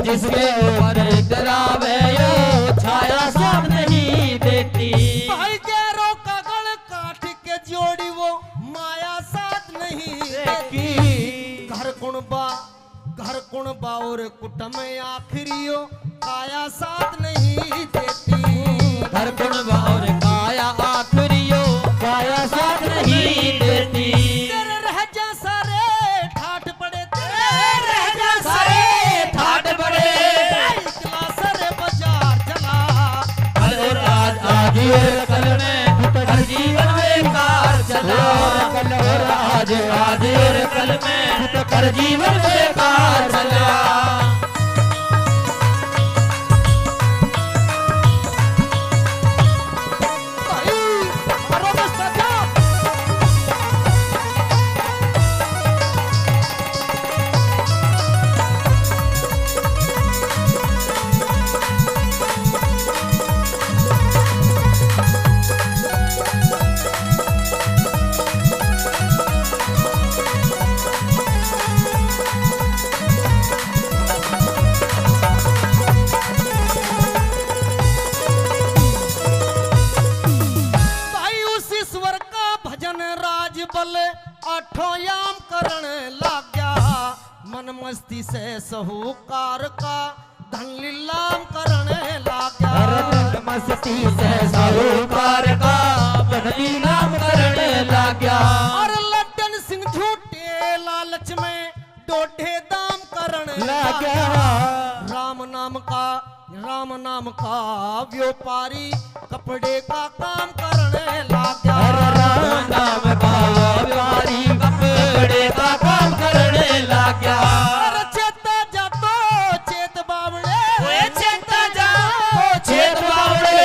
जिसके ऊपर इतरावे यो, छाया साथ नहीं देती। भाई गैरों का गल काट के जोड़ी वो, माया साथ नहीं देती। घर कुणबा, घर कुणबा और कुटुम आखिरियो, काया साथ नहीं देती। घर कुणबा और काया आखिरियो, काया साथ नहीं देती। तेरे रह जा सारे ठाट पड़े, तेरे रह जा सारे ठाट पड़े। इकला सर बाजार चला। कल और आज, आज और कल में, हर जीवन बेकार चला। कल और आज, आज और कल में, हर जीवन बेकार चला। भाई उस ईश्वर का भजन राज बल आठों याम करण लाग्या। मन मस्ती से साहूकार का धन लीलाम करण लाग्या। अरे मन मस्ती से साहूकार का धन लीलाम करण लाग्या। और लड्डन सिंह झूठे लालच में डोढे दाम करण लाग्या। लाग्या। राम नाम का, राम नाम का व्यापारी कपड़े का काम करण लाग्या। अरे राम नाम का व्यापारी कपड़े का काम करण लाग्या। अरे चेता जा तो चेत बावले, ओए चेता जा, ओ चेत बावले।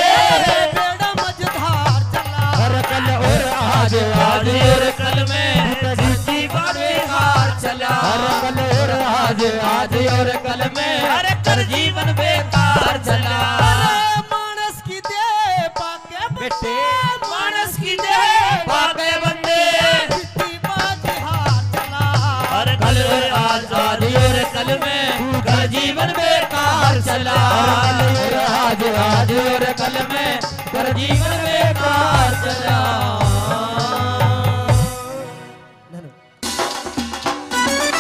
बेड़ा मझधार चला। हर कल और आज, आज और कल में, हर जीवन बेकार चला। हर कल और आज, आज और कल में, अरे कर जीवन बेकार चला। अरे मानस की देह पाके बेटे, मानस की देह पाके बंदे। अरे कल और आज, आज और कल में, कर जीवन बेकार चला। अरे कल और आज, आज और कल में, कर जीवन बेकार चला।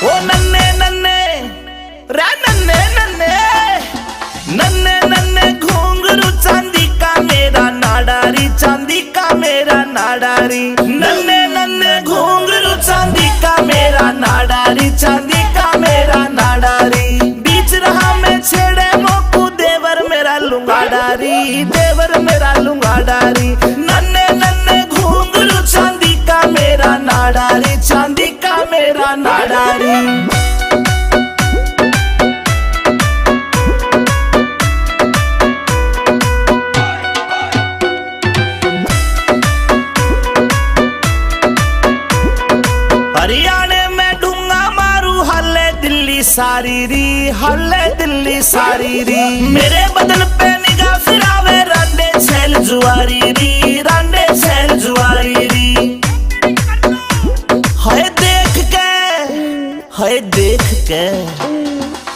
ओ नन्ने नन्ने, रे नन्ने नन्ने, नन्ने नन्ने घुंघरू चांदी का मेरा नाड़ा री, चांदी का मेरा नाड़ा री। नन्ने नन्ने घुंघरू चांदी का मेरा नाड़ा री, चांदी का मेरा नाड़ा री। बीच राह में छेड़े मोकू देवर मेरा लुंगाड़ा री, देवर मेरा लुंगाड़ा री। नन्ने नन्ने घुंघरू चांदी का मेरा नाड़ा री, चांदी का मेरा नाड़ा री। हरियाणे में ढूंगा मारू, हल्ले दिल्ली सारी री, हल्ले दिल्ली सारी री। मेरे बदन पे निगाह फिरावे, रांडे छैल जुआरी री, रांडे छैल जुआरी री। हाय देख के, हाय देख के,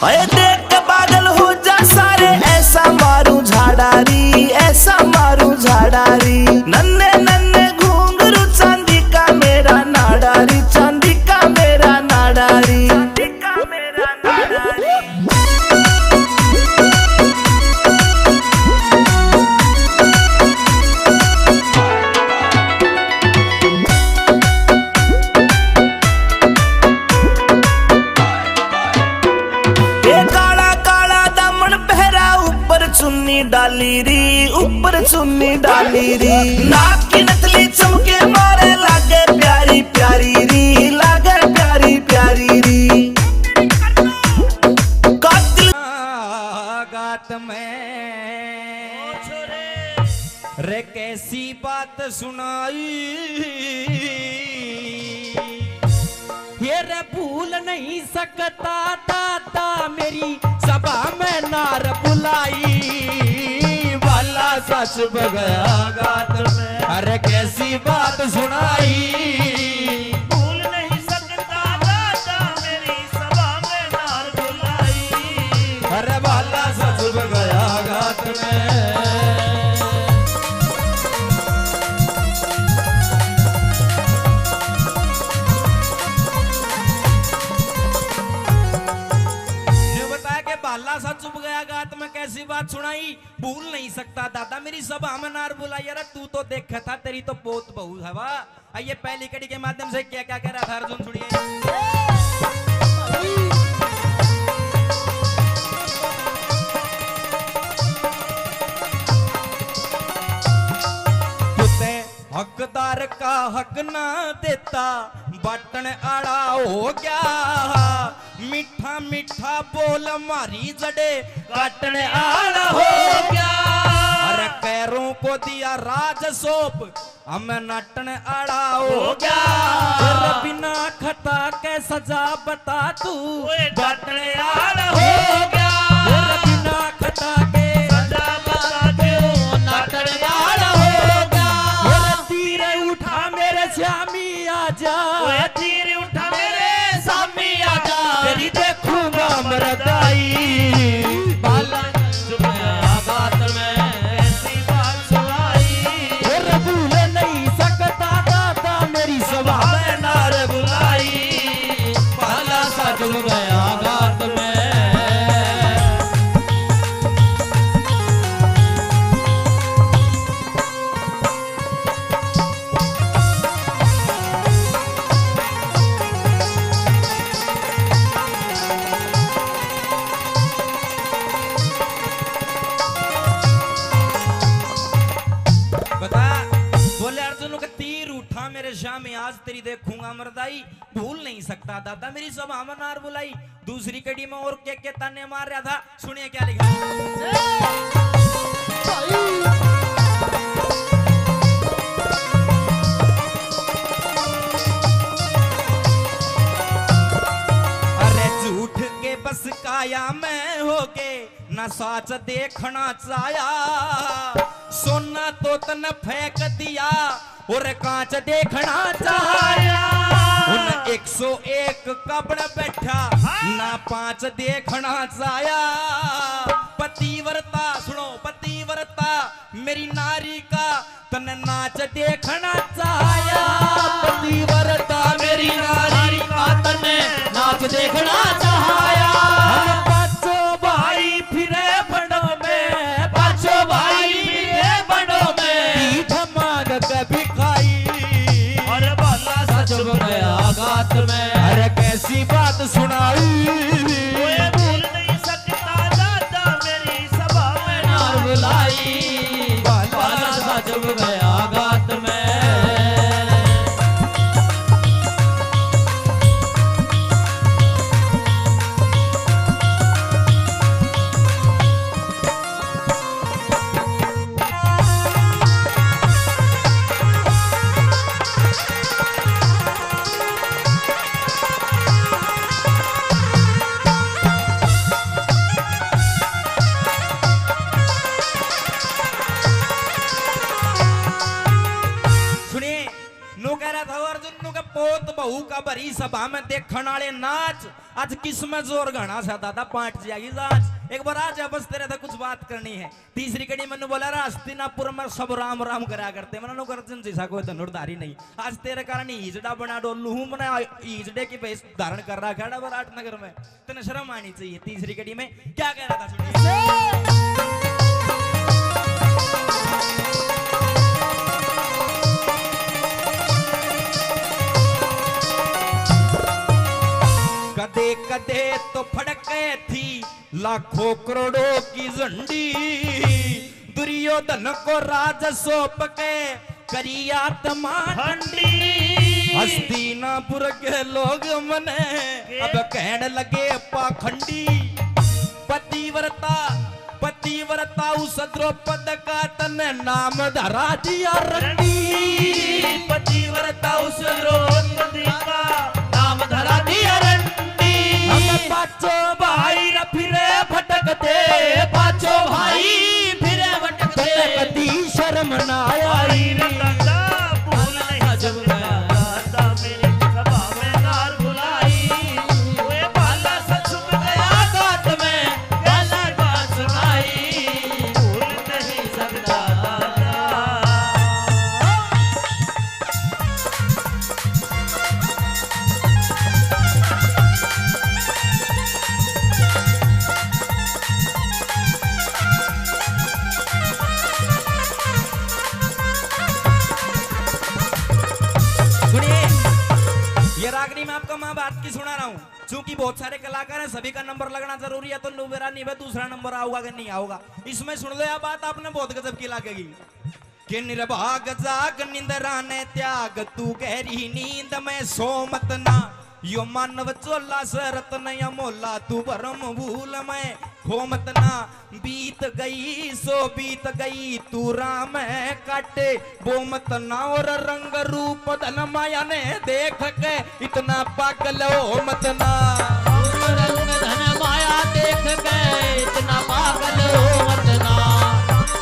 हाय देख के पागल हो जा सारे, ऐसा मारू झाड़ा री, ऐसा मारू झाड़ा री। नन्ने नन्ने घुंघरू चांदी का मेरा नाड़ा री, चांदी का मेरा नाड़ा री। ए काला काला दामन पहरा, ऊपर चुन्नी डाली री, ऊपर चुन्नी डाली री। नाक सुनाई। ये रे भूल नहीं सकता दादा, मेरी सभा में नार बुलाई। बाला सा चुभ गया गात में, अरे कैसी बात सुनाई। भूल नहीं सकता दादा, मेरी सभा में नार बुलाई। अरे बाला सा चुभ गया गात में। न्यू बताया कि भाला सा चुभ गया गात में, कैसी बात सुनाई। भूल नहीं सकता दादा, मेरी सभा में नार बुलाई। अरे तू तो देखे था, तेरी तो बहुत बहू है वाह। आइए, पहली कड़ी के माध्यम से क्या क्या कह रहा था अर्जुन, सुनिए। तै हकदार का हक ना देता, बाटण आला हो गया। मीठा मीठा बोल मारी जड़े काटण आला हो गया। अरे कैरों को दिया राज सौंप, हम नाटण आला हो गया। अरे बिना खता के सजा बता तू, ओए डाटण आला हो गया। अरे बिना खता के सजा बता तू, नाटण आला हो गया। अरे तीर उठा मेरे श्यामी आजा, ओए तीर उठा मेरे श्यामी आजा। तेरी देखूंगा मरदाई। बाला चुप गया गात में, ऐसी बात सुनाई। फिर भूल नहीं सकता दादा, मेरी सभा में नार बुलाई। बाला सा चुप गया गात में। बता, बोले अर्जुन के तीर उठा मेरे श्यामी, आज तेरी देखूंगा मरदाई। भूल नहीं सकता दादा, मेरी सभा में नार बुलाई। दूसरी कड़ी में और के के ताने मार रहा था, सुनिए क्या लिखा। अरे झूठ के बस काया में होके, ना साच देखना चाया। सोना तो तन फेंक दिया और कांच देखना चाया। उन एक सौ एक का बन बैठा, हाँ। ना पांच देखना चाया। पतिव्रता, सुनो, पतिव्रता मेरी नारी का तन नाच देखना चाया। पतिव्रता मेरी नारी का तन नाच देखना चाया। हम पांचों भाई फिरे बड़ों में, पांचों भाई फिरे बड़ों में, भीख मांग के भिखाई। अरे बाला सा चुभ गया गात में, अरे कैसी बात सुनाई। ओए भूल नहीं सकता दादा, मेरी सभा में नार बुलाई। बाला सा चुभ गया गात में। सुनिए, न्यू कह रहा था अर्जुन, न्यू के पोत बहू का भरी सभा में देखण आले नाच। आज किसमें जोर घणा सा दादा, पाट जाएगी जांच। एक बार आ जा, बस तेरे तक कुछ बात करनी है। तीसरी कड़ी मैंने बोला, "रा हस्तिनापुर में सब राम राम करा करते, मैंने न्यू अर्जुन जैसा कोई धनुर्धारी नहीं। आज तेरे कारण ईजड़ा बना डोलू हूँ, मैंने ईजड़े की भेष धारण कर रहा है विराटनगर में।" तने शर्म आनी चाहिए। तीसरी कड़ी में क्या कह रहा था, सुनिए। कदे कदे तो फड़के थी लाखों करोड़ों की झंडी, दुर्योधन को राज सौंप के करी आत्मा ठंडी। हस्तिनापुर के लोग मने अब कहण लगे पाखंडी। पतिव्रता, पतिव्रता उस द्रौपद का तने नाम धरा दिया रंडी। पतिव्रता उस द्रौपदी का नाम धरा दिया रंडी। हम पांचों भाई न फिरे भटकते, पांचों भाई फिरे भटकते। कदी शर्म ना आई। आई रे दादा, भूल नहीं सकता दादा, मेरी सभा में नार बुलाई। वे भाला सा छुप गया गात में, ऐसी बात सुनाई। भूल नहीं सकता दादा। सुनिए, ये रागनी मैं आपको माँ बात की सुना रहा हूँ, क्योंकि बहुत सारे कलाकार हैं, सभी का नंबर लगना जरूरी है, तो नुबेरा नहीं, वह दूसरा नंबर आओगा कि नहीं आओगा, इसमें सुन लो, यह बात आपने बहुत गजब की लगेगी। कि निर्भाग जाग निंद्रा ने त्याग, तू गहरी नींद में सो मत ना। यो मानव चोला से रत्न अमोला, तू भरम भूल में खो मत ना। बीत गई सो बीत गई, तू राह में काटे वो मत ना। और रंग रूप धन माया ने देख के इतना पागल हो मत ना। रंग धन माया देख के इतना पागल हो मत ना। रंग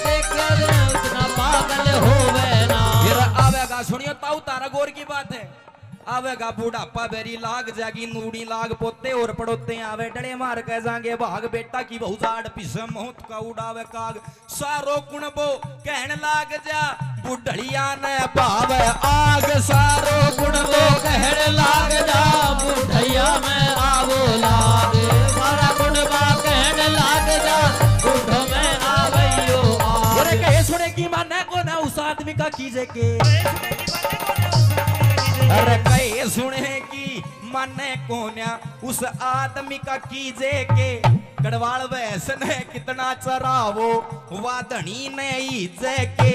देख के इतना पागल होवे ना। फिर आवेगा, सुनियो ताऊ तारा गौर की बात है। आवेगा बुढ़ापा बेरी लाग जागी, नूड़ी लाग पोते और पड़ोते आवे, डले मार के जांगे भाग। बेटा की बहू जाड़ पिसे मौत का उड़ावे काग। सारो कुणबो कहण लाग जा, बुढ़लिया ने भावे आग। सारो कुणबो कहण लाग जा, बुढ़िया में आवो लाग। सारा कुणबा कहण लाग जा, बुढ़ में आवैयो आग। अरे कहे सुने की माने को ना उस आदमी का कीजे के। अरे कहे सुने की माने कोन्या उस आदमी का कीजे के। कड़वाल भैंस ने कितना चरावो, वा धनी ने ईजे के।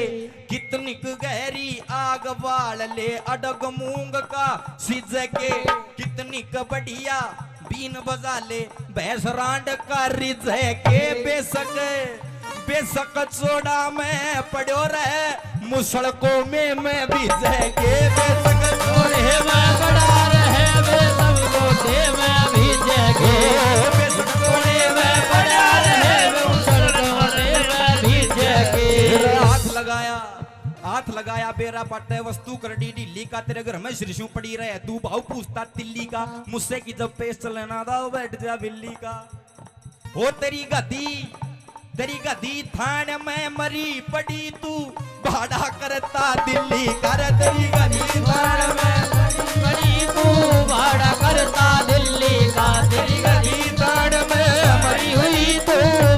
कितनी क गहरी आग बाल ले, अडग मूंग का सीजे के। कितनी क बढ़िया बीन बजा ले, भैंस रांड का रिजे के। बेशक बेशक चोड़ा में पड़ो रहे, मुसलको में मैं भीजे के। बेशक चोड़े में पड़ा रहे, बेशक गोटे में भीजे के। बेशक चोड़े में पड़ा रहे, मुसलको में भीजे के। हाथ लगाया, हाथ लगाया, बेरा पाटे वस्तु करड़ी ढीली का। तेरे घर में सिरसों पड़ी रहे, तू भाव पूछता तिल्ली का। मुझसे की जब पेश चलना था, बैठ जा बिल्ली का। ओ तेरी गधी, तेरी गधी थान में मरी पड़ी तू, भाड़ा करता दिल्ली का। तेरी गधी थान में मरी तू, भाड़ा करता दिल्ली का। तेरी गधी थान में मरी हुई तू,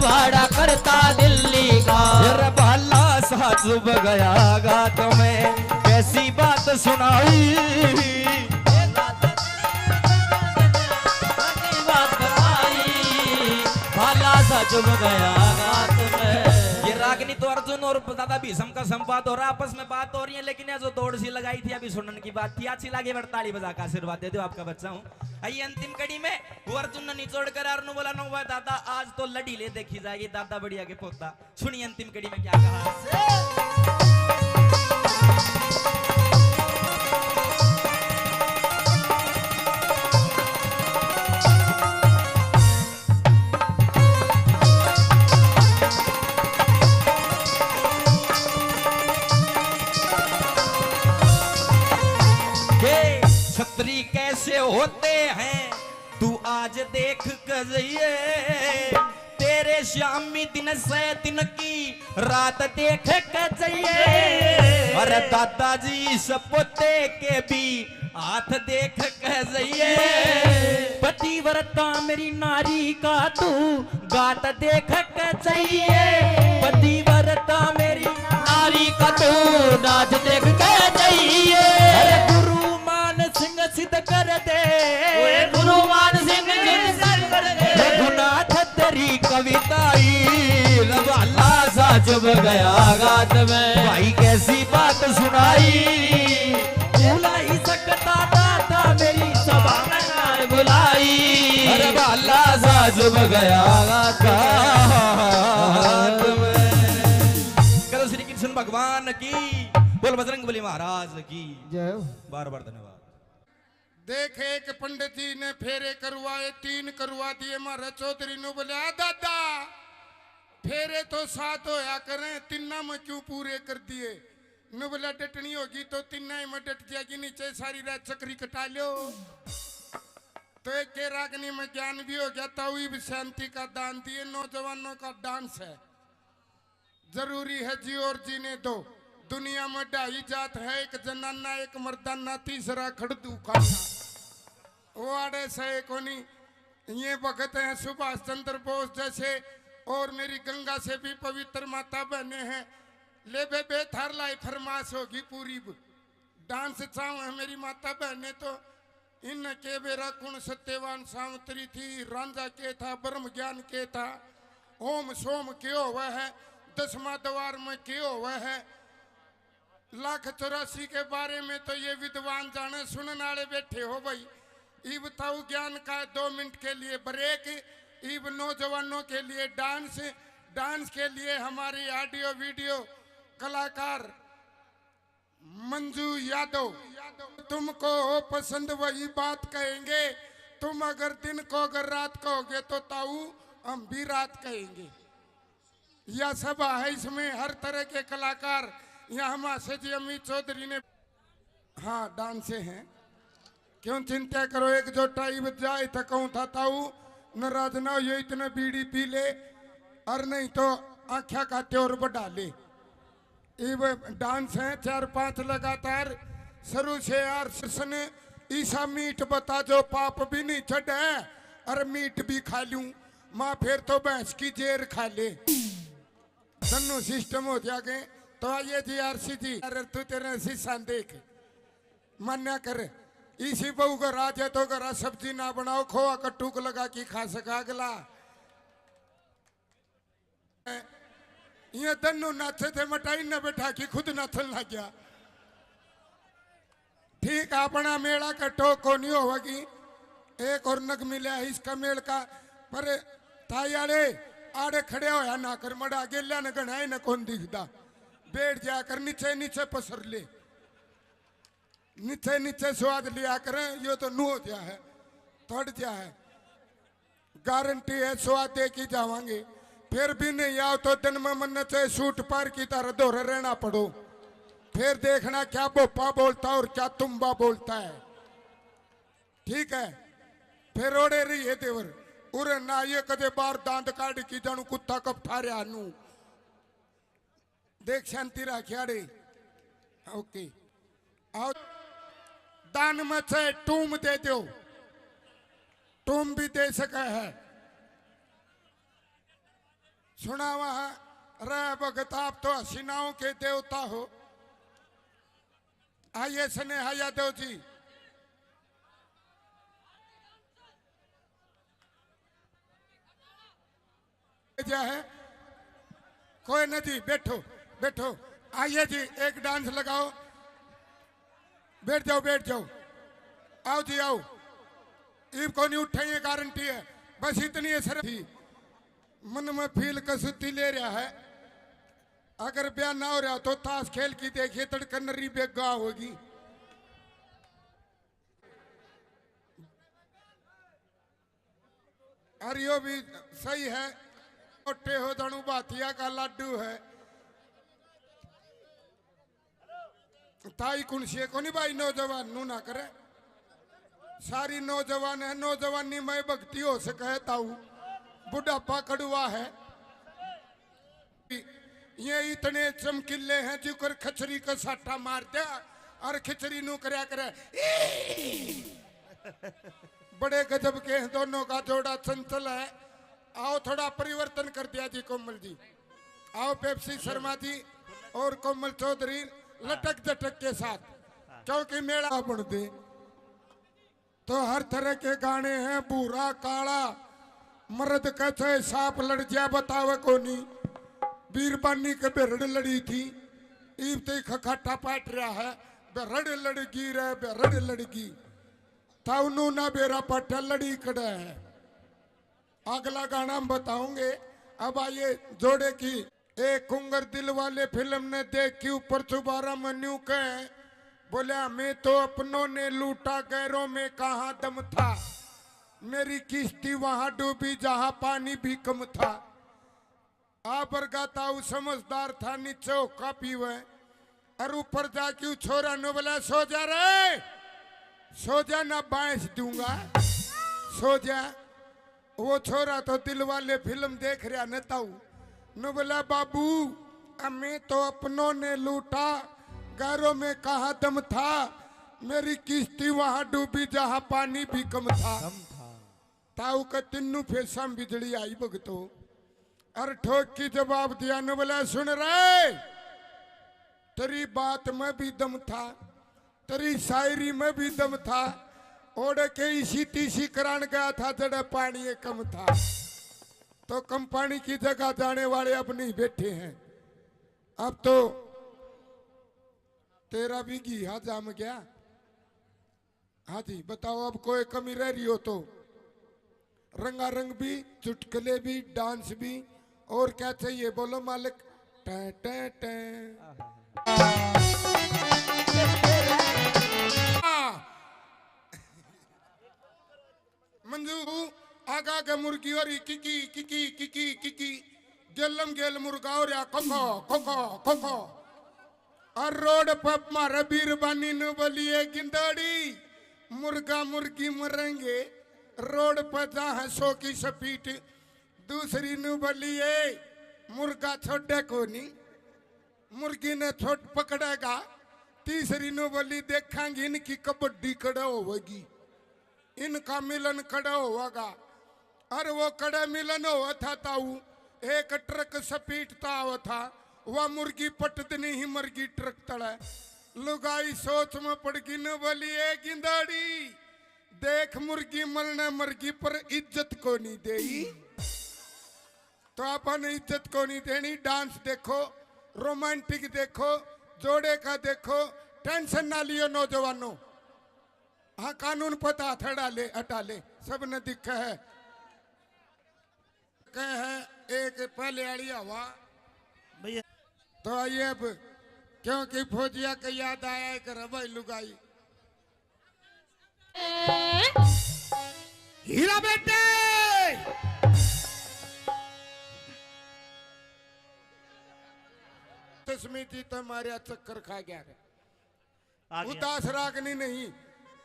भाड़ा करता दिल्ली का। तेरा भाला सा चुभ गया गात में, कैसी बात सुनाई। बात आई, भाला सा चुभ गया गात में। ये रागनी तो अर्जुन और दादा भीष्म का संवाद हो रहा, आपस में बात हो रही है, लेकिन ये जो दौड़ सी लगाई थी, अभी सुनने की बात थी। अच्छी लगी, बड़ ताली बजा के आशीर्वाद दे दो, आपका बच्चा हूँ। आइए अंतिम कड़ी में, वो अर्जुन ने निचोड़ कर अर्जुन बोला, "नो भाई दादा, आज तो लड़ी ले देखी जाएगी, दादा बढ़िया के पोता।" सुनिए अंतिम कड़ी में क्या कहा। के छतरी कैसे होते हैं, तू आज देख के जाइए। तेरे श्यामी दिन से दिन की रात देख के जाइए। अरे दादाजी सपोते के भी हाथ देख के जाइए। पतिव्रता मेरी नारी का तू गात देख के जाइए। पतिव्रता मेरी नारी का तू नाच देख के जाइए। अरे गुरु मान सिंह सिद्ध कर दे। ओए गुरु मान सिंह सिद्ध कर दे। रघुनाथ तेरी कविता ही भाला सा चुभ गया गात में। भाई कैसी बात सुनाई, भूल नहीं सकता दादा मेरी सभा में नार बुलाई। अरे भाला सा चुभ गया गात में। करो श्री कृष्ण भगवान की। बोल बजरंग बली महाराज की। जय हो। बार बार धन्यवाद। देख, एक पंडित जी ने फेरे करवाए, तीन करवा दिए, म्हारे चौधरी नु बोले, "आ दादा, फेरे तो सात होया करें, तिन्ना में क्यों पूरे कर दिए?" नु बोला, "डटनी होगी तो तिन्ना ही में डट जाएगी, नीचे सारी रात चक्री कटा लो।" तो एक के रागनी में ज्ञान भी हो गया, ताऊ इब शांति का दान दिए, नौजवानों का डांस है। जरूरी है जी और जीने दो। दुनिया में ढाई जात है, एक जनाना, एक मर्दाना, तीसरा खड़दू खाना। वो आड़े सहे कोनी। ये भगत हैं सुभाष चंद्र बोस जैसे, और मेरी गंगा से भी पवित्र माता बहने हैं। ले बेबे, थार लाई फरमाश होगी पूरी। डांस चाहूँ है मेरी माता बहने तो, इन के बेरा कुण सत्यवान सावित्री थी, रांझा के था, ब्रह्म ज्ञान के था, ओम सोम के होवे है, दसमा द्वार में के होवे है, लाख चौरासी के बारे में तो ये विद्वान जाने, सुनने वाले बैठे हो भाई। इब ताऊ ज्ञान का दो मिनट के लिए ब्रेक। इब नौजवानों के लिए डांस, डांस के लिए हमारी ऑडियो वीडियो कलाकार मंजू यादव, तुमको हो पसंद वही बात कहेंगे। तुम अगर दिन को अगर रात कहोगे तो ताऊ हम भी रात कहेंगे। यह सभा है, इसमें हर तरह के कलाकार। यहाँ मासे जी अमित चौधरी ने, हाँ, डांस हैं। क्यों चिंता करो, एक जोटा इब जाए तो कहूँ था ताऊ नाराज ना हो, ये इतने बीड़ी पी ले, और नहीं तो आख्या का त्योर बढ़ा ले। इब डांस है चार पांच लगातार, शुरू से यार सन ईसा मीठ बता जो पाप भी नहीं चढ़े, और मीठ भी खा लूं, माँ फिर तो भैंस की जेर खा ले। दोनों सिस्टम हो जागे। तो आइए जी आरसी जी, अरे तू तेरे शीशा देख, मान्या कर, इसी बहू घर आ जाए तो घर सब्जी ना बनाओ, खोआ कट्टू को लगा के खा सका अगला। ये दोनों नाचे थे, मटाई न बैठा कि खुद नाचन लग गया। ठीक, अपना मेला का टोक को नहीं होगी। एक और नग मिला है इसका मेल का, पर ताई आले आड़े खड़े होया ना कर, मड़ा गेल्या ने गणाए न कौन दिखदा। बैठ जा कर नीचे नीचे पसर ले, नीचे नीचे स्वाद लिया करें। यो तो नू हो गया है, थोड़ गया है। गारंटी है, स्वाद दे के जावांगे। फिर भी नहीं आओ तो दिन में मन्ने चाहे सूट पार की तरह धोरे रहना पड़ो। फिर देखना क्या बोपा बोलता है और क्या तुम्बा बोलता है। ठीक है, फिर ओड़े रहिए देवर। उरे ना ये कदे बार दांत काढ़ की जानू कुत्ता कब ठा रहा नू। देख शांति राखियाड़े। ओके, आओ। दान में से टूम दे दो, टूम भी दे सके है। सुना वहां, रे भगत, आप तो हसीनाओं के देवता हो। आइए स्नेहा यादव जी। जा है। कोई ना जी, बैठो, बैठो। आइए जी, एक डांस लगाओ। बैठ जाओ, बैठ जाओ। आओ जी, आओ। इब को नहीं उठे, ये गारंटी है। बस इतनी है सर थी। मन में फील कसूती ले रहा है। अगर ब्याह ना हो रहा तो ताश खेल की देखिए, तड़कन नरी बेगा होगी। और यो भी सही है, मोटे हो जानू भातिया का लाडू है। ताई कुणसी है कोनी भाई, नौजवान नू ना करे। सारी नौजवान है, नौजवानी में भक्ति हो सके है ताऊ, बुढ़ापा कड़वा है। ये इतने चमकीले हैं, जुकर खचरी का साटा मार दिया और खिचड़ी नू करया करे। बड़े गजब के हैं, दोनों का जोड़ा चंचल है। आओ, थोड़ा परिवर्तन कर दिया जी कोमल जी। आओ, पेप्सी शर्मा जी और कोमल चौधरी लटक झटक के साथ, क्योंकि मेला बन दे। तो हर तरह के गाने हैं, भूरा काला, मर्द का चाहे सांप लड़ जा बतावे कोनी। बीरबानी के बेरड़ लड़ी थी, इब तो खखाटा पाट रहा है, बेरड़ लड़गी रे, बेरड़ लड़गी। ताऊ नू ना बेरा पाटा लड़ी खड़ा है। अगला गाना हम बताओगे। अब आइए जोड़े की एक उंगर दिल वाले फिल्म ने देख के ऊपर चुबारा मन्यू के बोले, "हमें तो अपनों ने लूटा, गैरों में कहाँ दम था। मेरी किश्ती वहां डूबी, जहां पानी भी कम था।" आ बरगा ताऊ समझदार था, नीचे होका पीवे और ऊपर जाके उ छोरा नु बोला, "सो जा रे, सो जा, ना बांस दूंगा, सो जा।" वो छोरा तो दिल वाले फिल्म देख रहा न ताऊ, नु बोला, "बाबू, हमें तो अपनों ने लूटा, गैरों में कहाँ दम था, मेरी किश्ती वहां डूबी, जहां पानी भी कम था।" कम था। ताऊ के तीनों फेसा में बिजली आई भगतो। अर ठोक की जवाब दिया न बोला, "सुन रे, तेरी बात में भी दम था, तेरी शायरी में भी दम था, ओढ़ के इसी तीसी करान गया था, जड़े पानी ये कम था।" तो कम पानी की जगह जाने वाले अब नहीं बैठे हैं। अब तो तेरा भी घीहा जाम गया। हाँ जी, बताओ, अब कोई कमी रह रही हो तो? रंगारंग भी, चुटकुले भी, डांस भी, और क्या चाहिए बोलो मालिक? टै, टै, टै। हाँ। मंजू, आगा के मुर्गी और किकी, किकी, किकी, किकी, गेलम गेल मुर्गा और या कोको, कोको, कोको। और रोड पर मारे बीरबानी नु बोलिए, "गिंदड़ी, मुर्गा मुर्गी मरेंगे, रोड पर जा है सौ की स्पीड।" दूसरी नु बोलिए, "मुर्गा छोड़े कोनी, मुर्गी ने छोट पकड़ेगा।" तीसरी नु बोली, "देखांगे इनकी कबड्डी कड़े होवेगी, इनका मिलन कड़े होवेगा।" अरे वो कड़े मिलन होवे था ताऊ, एक ट्रक स्पीड ता आवे था, वह मुर्गी पटदनी ही मरगी ट्रक तले। लुगाई सोच में पड़ गई न बोली, "ए गिंदाड़ी, देख मुर्गी मरने मरगी पर इज्जत को नहीं देई।" तो अपन इज्जत को नहीं देनी। डांस देखो, रोमांटिक देखो, जोड़े का देखो, टेंशन ना लियो नौजवानों। हाँ, कानून पता हटा ले, हटा ले, सब ने दिखा है। कहे है एक पहले आली हवा। भैया। तो आइए अब, क्योंकि फौजिया के याद आया है कि रे भाई लुगाई। हीरा बेटे। तस्मी जी तो मारे चक्कर खा गया रे। आ गया। उदास रागनी नहीं,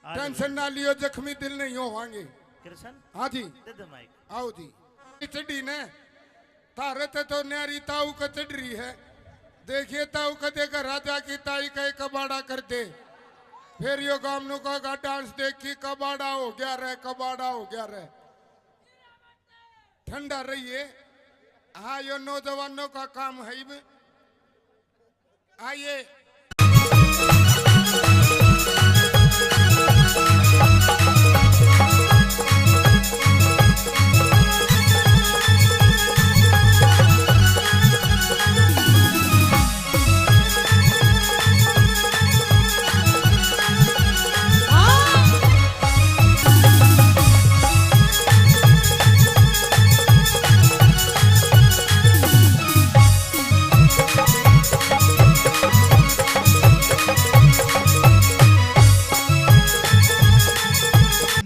आ गया। टेंशन ना लियो, जख्मी दिल नहीं होवांगे। कृष्ण, हाँ जी। दे दे माइक। आओ जी। चढ़ी ने, थारे ते तो न्यारी ताऊ का चढ़ रही है। देखिए ताऊ का देखा राजा की ताई का एक कबाड़ा कर दे। फिर यो गाम नु का डांस देखी, कबाड़ा हो गया रे, कबाड़ा हो गया रे। ठंडा रहिए। हाँ, यो नौजवानों का काम है इब। आइए।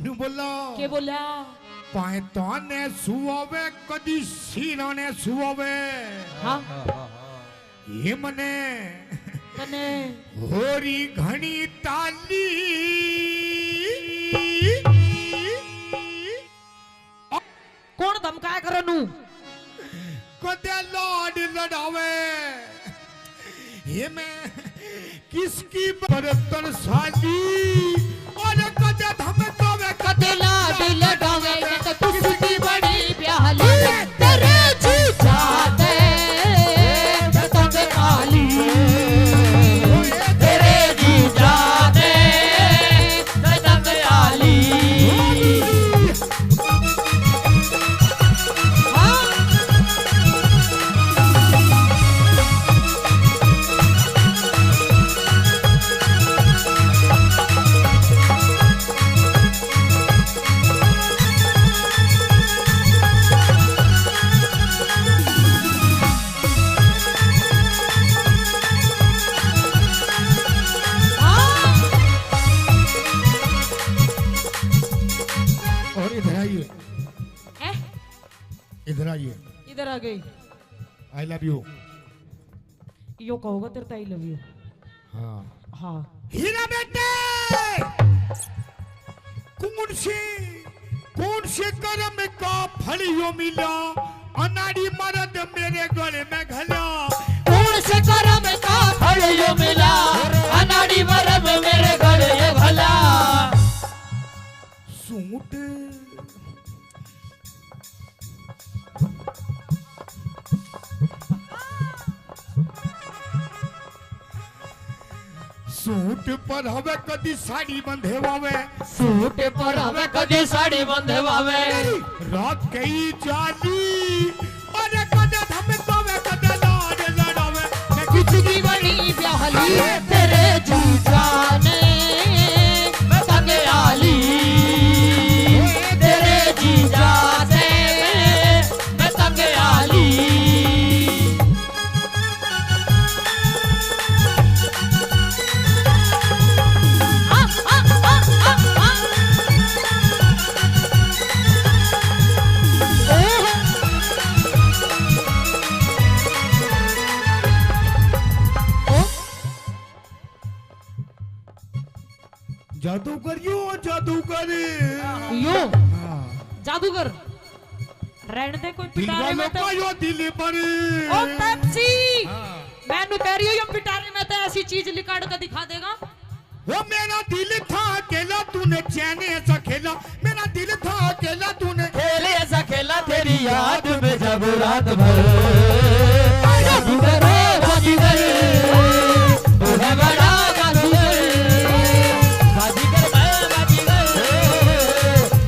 न्यू बोला। के बोला? पाए ताने सुआवे, कदी सीना ने सुआवे। हाँ। ये मने कने। होरी घणी ताली। कौन धमकाया करे नू? कदे लाड लड़ावे, ये मैं किसकी बर्तन साली? और कदे धमकावे, कदे लाड लड़ावे, ये तो किसकी बड़ी प्याली। तेरे जीजा दे, पतंग काली। तेरे जीजा दे, पतंग काली। आइए। इधर आ गई। I love you। यो कहोगा तेरे तो I love you। हाँ। हाँ। हीरा बेटे, कौन से, कौन से कर्म का फल यो मिला, अनाड़ी मर्द मेरे गले में घला। कौन से कर्म का फल यो मिला, अनाड़ी मर्द मेरे गले में घला। सूट। सूट पर हवे कदी साड़ी बंधे वावे। सूट पर हवे कदी साड़ी बंधे वावे। रात कई जाली, अरे कदे धमकावे, कदे लाड लड़ावे। मैं किसी की बनी ब्याहली, तेरे जीजा ने मैं तंग आली। तेरे जीजा से मैं तंग आली। जादूगर यो, जादूगर। यो। हाँ। जादूगर। रहने दे, कोई दिल पिटारे वालों में तो का यो दिल पर। ओ पेप्सी। हाँ। मैं नु कह रही हूँ, यो पिटारे में तो ऐसी चीज लिकाड़ के दिखा देगा। वो मेरा दिल था अकेला, तूने चैन ऐसा खेला। मेरा दिल था अकेला, तूने खेल ऐसा खेला, तेरी याद में जब रात भर। बाजीगर, बाजीगर, तू है बड़ा बाजीगर। बाजीगर, मैं बाजीगर,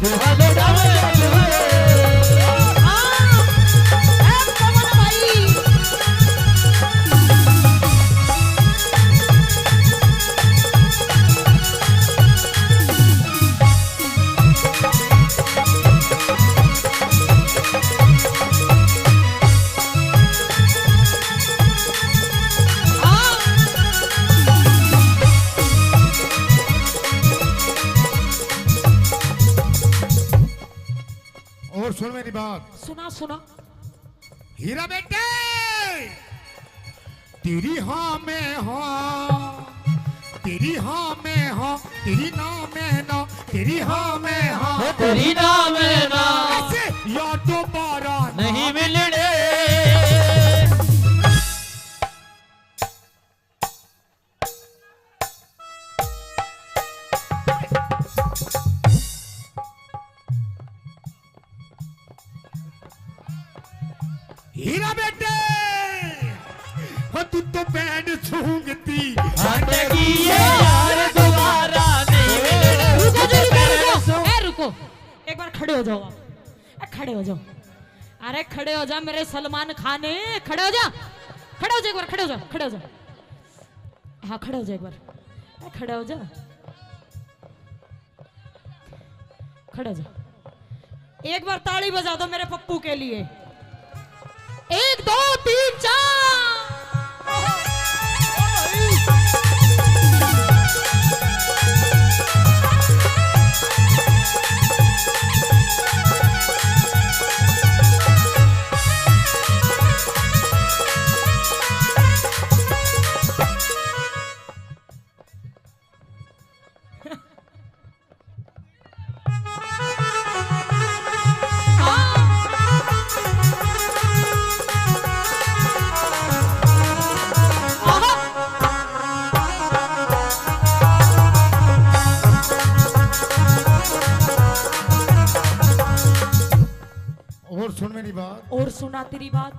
तू है बड़ा बाजीगर। हाँ, ए पवन भाई। और सुन मेरी बात। सुना, सुना। हीरा बेटे, तेरी हाँ में हाँ, तेरी हाँ में हाँ, तेरी ना में ना, तेरी हाँ में हाँ, तेरी ना में ना। ऐसे यार दोबारा ना नहीं मिलने। हीरा बेटे, हो तू तो बैंड सूंघती हटगी है यार, दोबारा नहीं मिलने। रुको जी, रुको, रुको। ए, रुको, एक बार खड़े हो जाओ आप। ए, खड़े हो जाओ। अरे खड़े हो जा मेरे सलमान खान, खड़े हो जा, खड़े हो जा एक बार, खड़े हो जा, खड़े हो जा। हाँ, खड़े हो जा एक बार। ए, खड़े हो जा, खड़े हो जा। एक बार ताली बजा दो मेरे पप्पू के लिए। एक, दो, तीन, चार। और सुन मेरी बात। और सुना तेरी बात।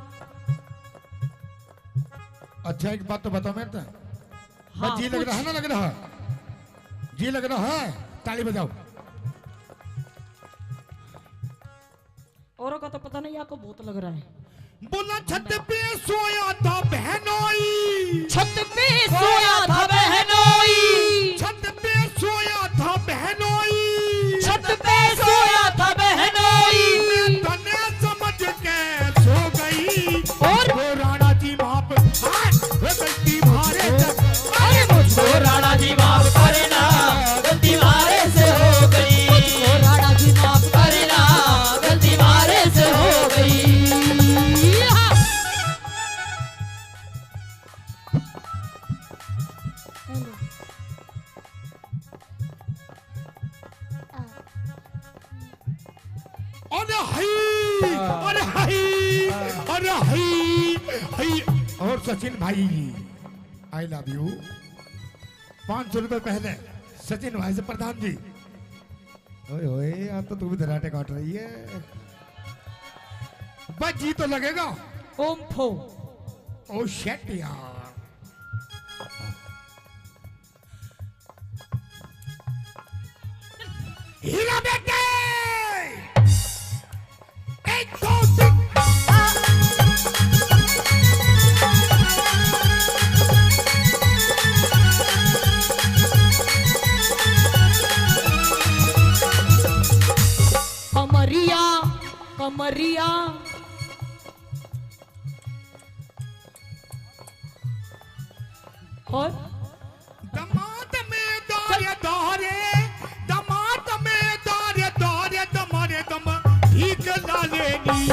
अच्छा, एक बात तो बता मेरे तो। हाँ, बस जी लग रहा है ना, लग रहा है? जी लग रहा है? ताली बजाओ। औरों का तो पता नहीं, आपको बहुत लग रहा है। बोला, छत पे सोया था बहनोई। छत पे सोया था बहनोई। छत पे सोया था बहनोई। छत पे सोया था बहनोई। मैं तन्ने समझ के सो गई। और? वो राणा जी माफ, हाँ, वो गलती म्हारे से। अरे मुझको राणा जी माफ करना, गलती म्हारे से हो गई। मुझको राणा जी माफ करना, गलती म्हारे से हो गई। हाय, अरे हाय, हाय। और सचिन भाई, I love you। पाँच सौ रुपए पहले सचिन भाई से प्रधान जी। ओए होए, आज तो तू भी दराटे काट रही है। बस जी तो लगेगा। ओम फो। ओ shit यार। हीरा बेटे! एक, दो, तीन। कमरिया, कमरिया। और? दमाद में दारे दारे, दमाद में दारे दारे, दमारे दम ठीक लाले नी।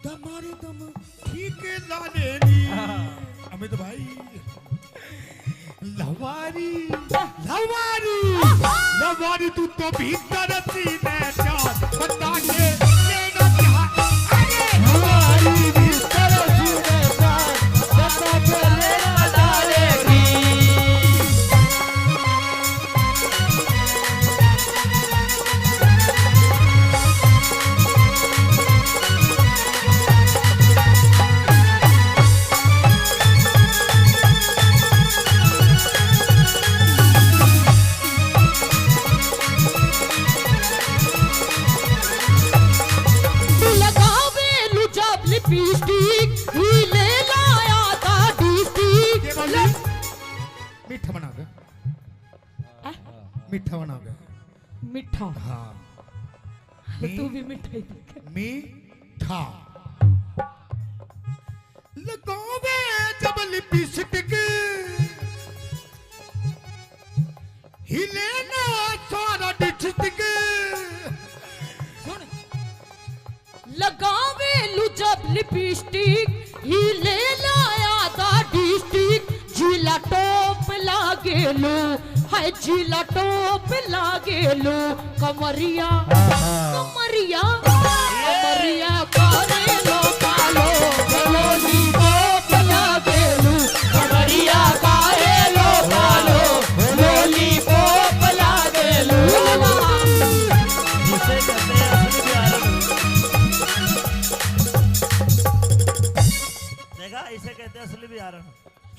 दमारे दम ठीक लाले नी। अमित भाई, लवारी, लवारी, लवारी, तू तो भीतर सीने चार बता के लेना चाह। अरे लवारी भीतर सीने चार बता के लेना चाह रे। लगावे लू जब लिपस्टिक, हीले लाया था डिस्ट्रिक्ट। के बोली? मीठा बना दे। आ? मीठा बना दे। मीठा। हाँ। तो तू भी मीठा ही दिखे। मीठा। लगावे जब लिपस्टिक, हिले ना सारा डिस्ट्रिक्ट। सुन। लगावे लू जब लिपस्टिक, हीले लाया दा डिस्ट्रिक्ट। जिला टॉप लागेलू, हाय जिला टॉप लागेलू। कमरिया, हाँ, हाँ। कमरिया, कमरिया कारे लो कालो, लोलीपॉप लागेलू। कमरिया कारे लो कालो, लोलीपॉप लागेलू। जिसे कहते हैं असली बिहारन। देखा, इसे कहते हैं असली बिहारन।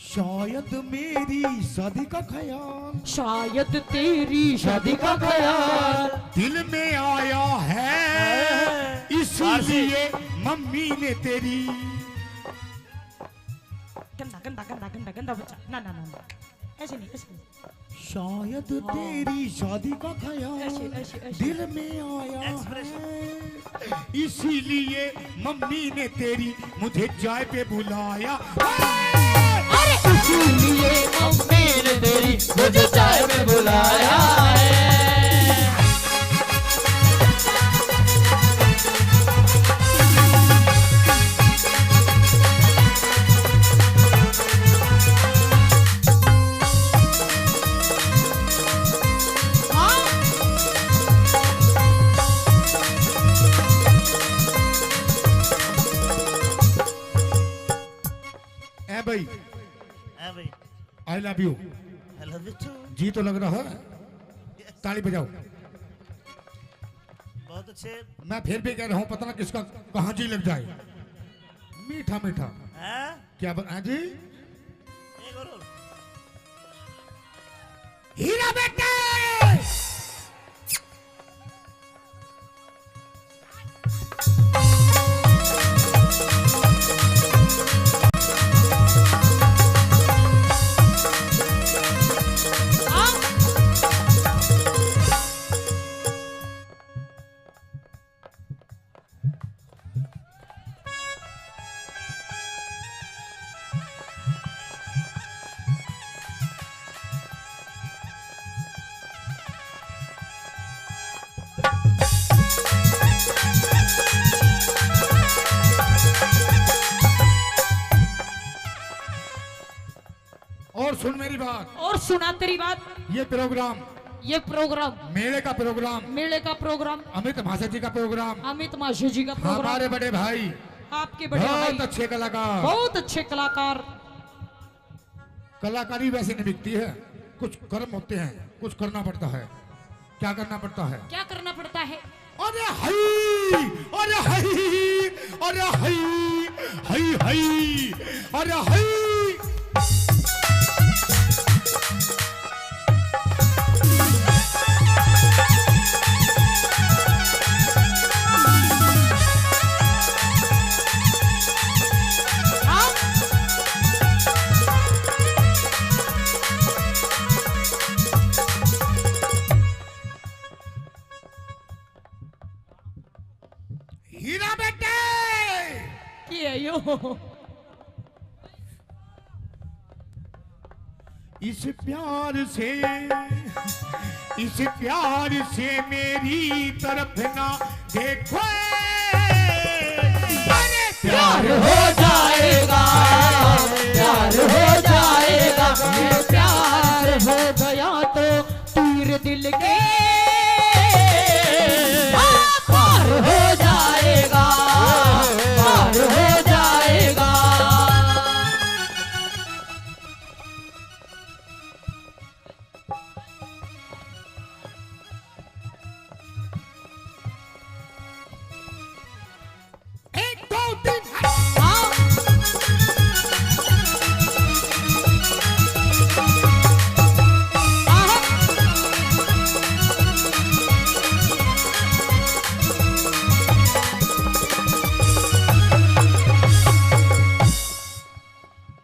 शायद मेरी शादी का ख्याल, शायद तेरी शादी का ख्याल दिल में आया है, इसीलिए मम्मी ने तेरी। गंदा, गंदा, गंदा, गंदा, गंदा बच्चा। ना, ना, ना, ना। ऐसे नहीं, ऐसे नहीं। शायद तेरी शादी का ख्याल ऐसे, ऐसे, ऐसे। दिल में आया है, इसीलिए मम्मी ने तेरी मुझे चाय पे बुलाया। अरे इसीलिए मम्मी ने तेरी मुझे चाय पे बुलाया है। ए भाई, ए भाई। I love you। I love you too। जी तो लग रहा है, ताली बजाओ। बहुत अच्छे। मैं फिर भी कह रहा हूँ, पता ना किसका कहाँ जी लग जाए। मीठा मीठा। हैं? क्या बता जी? एक और, और। हीरा बेटे। और सुन मेरी बात। और सुना तेरी बात। ये प्रोग्राम ये प्रोग्राम, मेले का प्रोग्राम, मेले का प्रोग्राम, अमित महाशय जी का प्रोग्राम, अमित महाशय जी का प्रोग्राम, हमारे बड़े भाई, आपके बड़े बहुत भाई, अच्छे कलाकार, बहुत अच्छे कलाकार। कलाकारी वैसे नहीं बिकती है, कुछ कर्म होते हैं, कुछ करना पड़ता है। क्या करना पड़ता है? क्या करना पड़ता है? अरे हई, अरे हई, अरे हई, हई, हई, अरे हई। हीरा बेटे, के है यो? इस प्यार से, इस प्यार से मेरी तरफ ना देखो। अरे प्यार हो जाएगा, प्यार हो जाएगा। ये प्यार हो गया तो तीर दिल के पार हो जाएगा, पार हो जाएगा। एक, दो, तीन, हट। हाँ। आहा।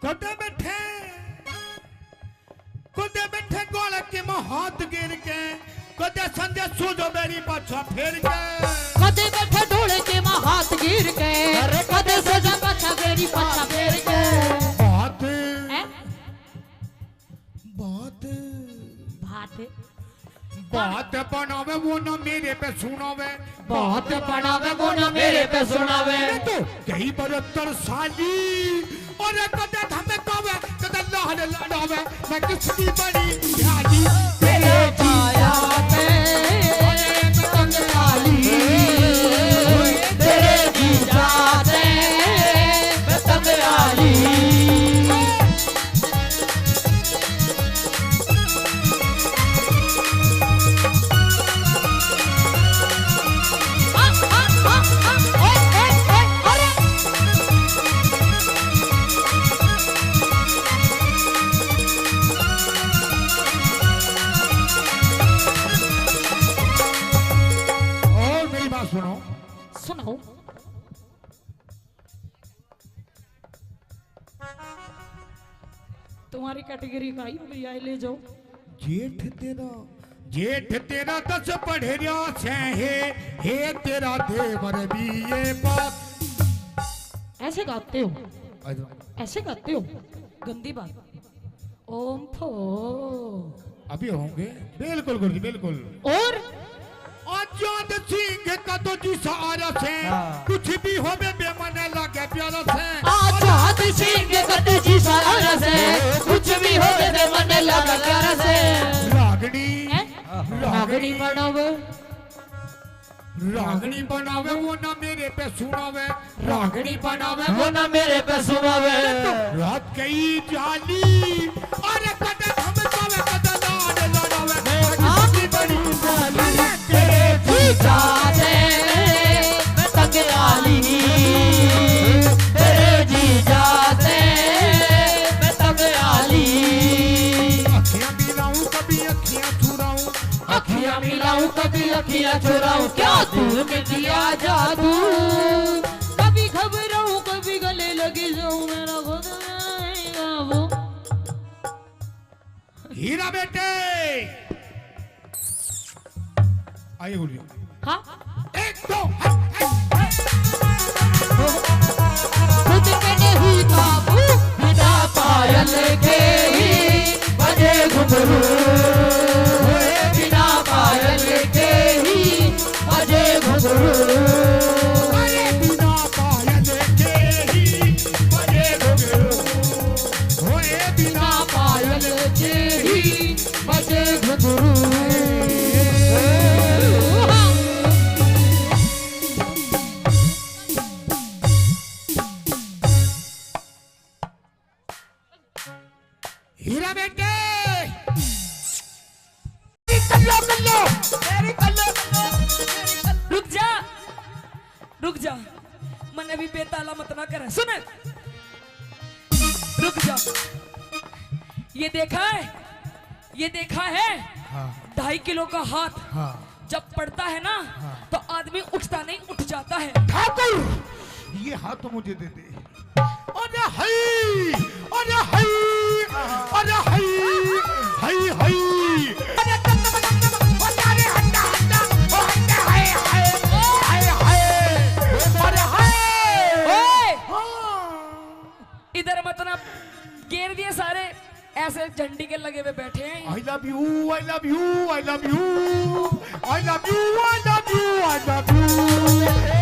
कदे बैठे, कदे बैठे गोलक के में हाथ गिर के, कदे संजय सूझो बेरी पाछा फेर के। कदे बैठे ढोले के में हाथ गिर के, अरे कदे संजय पाछा बेरी पाछा फेर के। बात, हैं? बात, बात। बात बनावे वो ना मेरे पे सुनावे। बात बनावे वो ना मेरे पे सुनावे। मैं तो गई बरत्तर साली, और कदे धमकावे, कदे लाल लड़ावे। मैं किसकी बड़ी प्याली, तेरे जीजा ते, और मैं तंग आली, तेरे जीजा ते, मैं तंग आली। और मेरी बात सुनो। सुनाओ। तुम्हारी कैटेगरी का ही भैया, ले जाओ। जेठ तेरा, जेठ तेरा दस पढ़ रहा से, हे, हे तेरा देवर बीए पास। ऐसे गाते हो? ऐसे गाते हो? गंदी बात। ओम फो। अभी होंगे। बिल्कुल गुरु जी, बिल्कुल। और? आजाद सिंह का तो जी सारा से, हाँ। कुछ भी होवे बे मने लागे प्यारा से। आजाद सिंह का तो जी सारा से, कुछ भी होवे बे मने लागे प्यारा से। रागनी, हैं? रागनी बनावे। रागनी बनावे वो ना मेरे पे सुनावे, रागनी बनावे वो ना मेरे पे सुनावे। रात गई जाली, अरे कदे धमकावे, कदे लाड लड़ावे। हाँ। किसकी बड़ी जाली, तेरे जीजा से मैं तंग आली, तेरे जीजा से मैं तंग आली। अखियां मिलाऊं, कभी अखियां चुराऊं, अखियां मिलाऊं, कभी अखियां चुराऊं, क्या तूने किया जादू? कभी घबराऊं, कभी गले लगी जाऊं, मेरा खुद नहीं काबू। हीरा बेटे, आइए बोलिए। हाँ। एक, दो, हट, हट, हट। खुद पे नहीं काबू। बिना पायल के ही बजे घुंघरू, बिना पायल के ही बजे घुंघरू। अरे बिना पायल के ही बजे घुंघरू, ओए बिना पायल के ही बजे घुंघरू। सुन, रुक जा। ये देखा है, ये देखा है? हाँ। ढाई किलो का हाथ हाँ। जब पड़ता है ना, हाँ। तो आदमी उठता नहीं, उठ जाता है। ठाकुर, ये हाथ मुझे दे दे। अरे हई, अरे हई, अरे हई, हई, हई। अरे हट्टा, हट्टा, ओ हट्टा, हट्टा, ओ हट्टा, हाय, हाय, हाय, हाय। अरे हाय। ओए। हाँ। इधर मत ना, घेर दिए सारे, ऐसे झंडी के लगे हुए बैठे हैं। I love you, I love you, I love you, I love you, I love you, I love you।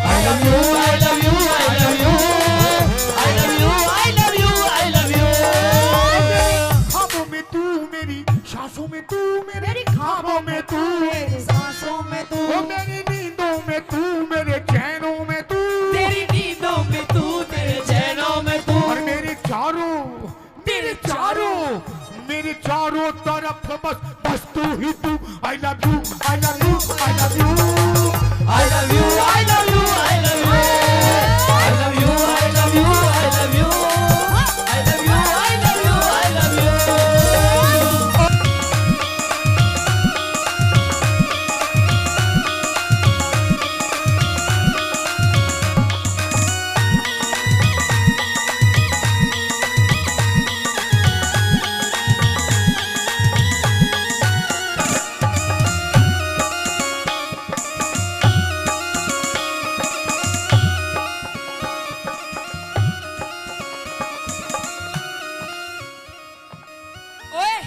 I love you, I love you, I love you, I love you, I love you, I love you। ख्वाबों में तू मेरी, सांसों में तू मेरे, मेरी ख्वाबों में तू, मेरी सांसों में तू, ओ मेरी नींदों में तू, मेरे चैनों में तू, तेरी नींदों में तू, तेरे चैनों में तू, और मेरे चारों, मेरे चारों, मेरे चारों तरफ बस, बस तू ही तू। I love you, I love you, I love you। I love you, I love you, I love you। I love you, I love you, I love you। I love you, I love you, I love you। ओए,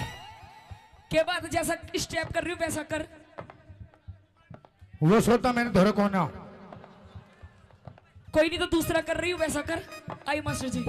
के बात, जैसा स्टेप कर रही हूँ वैसा कर। वो सोता मैंने धोरे कोना। कोई नहीं, तो दूसरा कर रही हूँ, वैसा कर। आई मास्टर जी।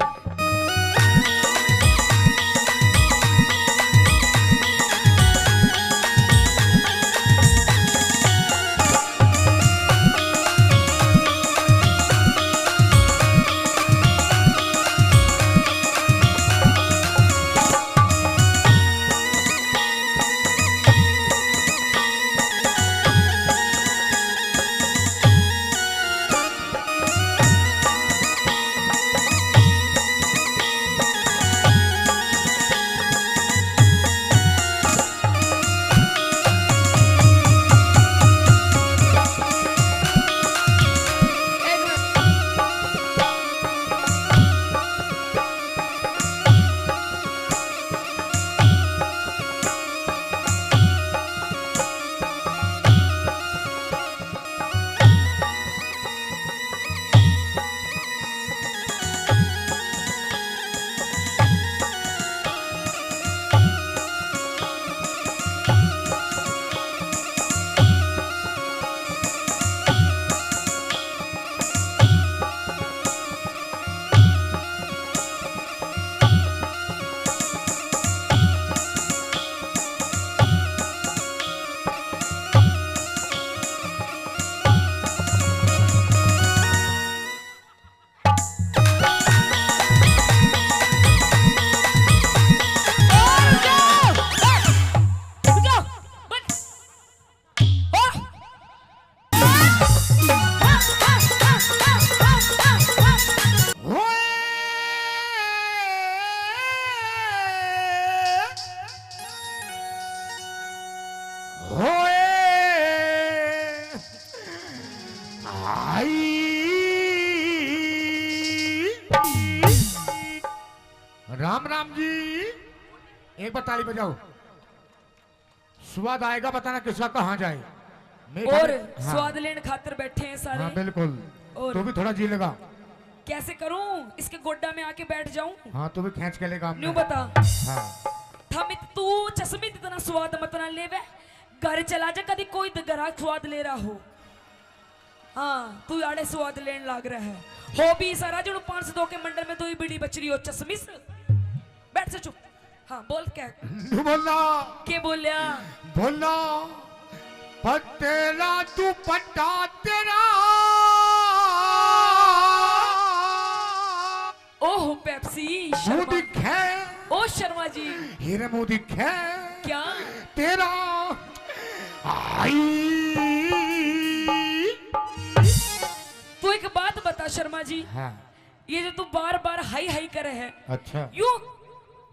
राम राम जी, एक बार ताली बजाओ। स्वाद आएगा, बताना किसका कहाँ जाए। मीठा और भी, हाँ। स्वाद लेने खातर बैठे हैं सारे। हाँ, बिल्कुल। और तू भी थोड़ा जी लेगा। कैसे करूं, इसके गोड्डा में आके बैठ जाऊं? हाँ, तू भी खींच के लेगा हमने। न्यू बता। हाँ। थमित तू चश्मित इतना स्वाद मत ना लेवे, घर चला जा, कदी कोई तो घर स्वाद ले रहा हो। हाँ, तू आड़े स्वाद लेने लाग रहा है। हो भी सारा जो पाँच सौ दो के मंडल में दो ही बीड़ी बच रही हो, चश्मिश। बैठ से चुप। हाँ, बोल क्या? बोला। के बोल्या? बोला, पटेला दुपट्टा तेरा। ओह, पेप्सी, मुंह शर्मा। दिखे। ओ शर्मा जी। हीरे मुंह दिखे। क्या? तेरा। आई। तू एक बात बता शर्मा जी। हाँ। ये जो तू बार बार हाई हाई करे है, अच्छा। यू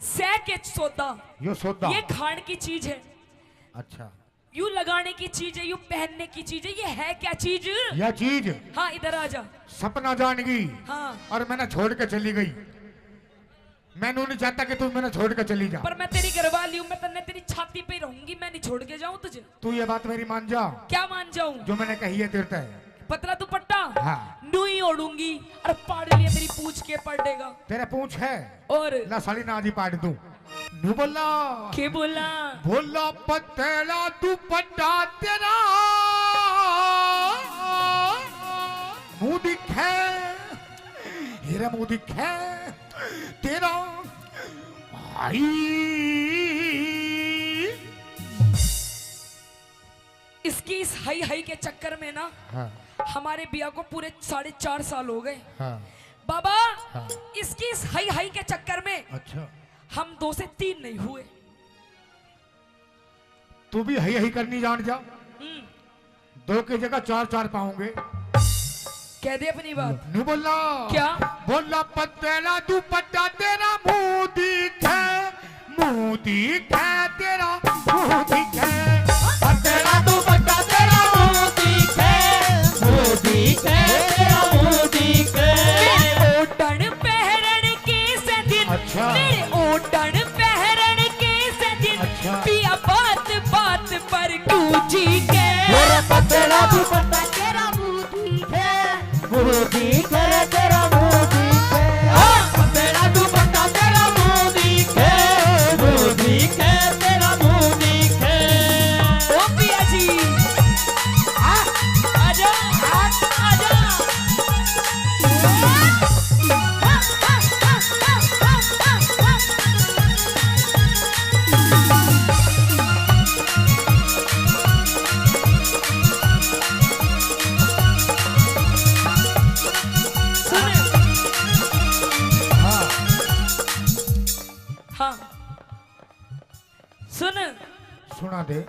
सह के सौदा, यो सौदा। ये खान की चीज है। अच्छा। यू लगाने की चीज है, यू पहनने की चीज है, ये है क्या चीज? या चीज। हाँ, इधर आ जा। सपना जान गई। हाँ। और मैंने छोड़ के चली गई। मैं न्यू नहीं चाहता कि तू मैंने छोड़ के चली जा। पर मैं तेरी घरवाली हूँ, मैं तन्ने तेरी छाती पे ही रहूंगी, मैं नहीं छोड़ के जाऊँ तुझे। तू ये बात मेरी मान जा। क्या मान जाऊँ? जो मैंने कही है तेरे ते। पतला दुपट्टा हाँ। न्यू ही ओढ़ूंगी और पाड़ लिया मेरी पूछ के पाड़ेगा। तेरा पूछ है? और ला साली ना आज ही पाड़ दूं। न्यू बोला। के बोला? बोला पतला दुपट्टा तेरा मुंह दिखे, हेरा मुंह दिखे तेरा। हाई। इसकी इस हाई हाई के चक्कर में ना हाँ। हमारे बिया को पूरे साढ़े चार साल हो गए। हाँ। बाबा, हाँ। इसकी इस हाई हाई के चक्कर में अच्छा। हम दो से तीन नहीं हुए। तू भी हाई हाई करनी जान जा। हम्म। दो की जगह चार चार पाओगे। कह दे अपनी बात। न्यू बोला। क्या? बोला पतला दुपट्टा तेरा मुंह दिखे, मुंह दिखे तेरा, मुंह दिखे। पतला दुपट्टा तेरा मुंह दिखे, मुंह दिखे तेरा, मुंह दिखे। मेरे ओटन पहरन के सदिन, अच्छा। मेरे ओटन पहरन के सदिन, अच्छा। पिया बात बात पर गूंजी के। मेरा पतला दुपट्टा तेरा मुंह दिखे, मुंह दिखे रे तेरा मुंह दिखे। हाँ। पतला दुपट्टा तेरा मुंह दिखे, मुंह दिखे तेरा मुंह दिखे। ओ पिया जी। हाँ। आजा, आजा। सुन। हाँ। हाँ। सुन। सुना दे।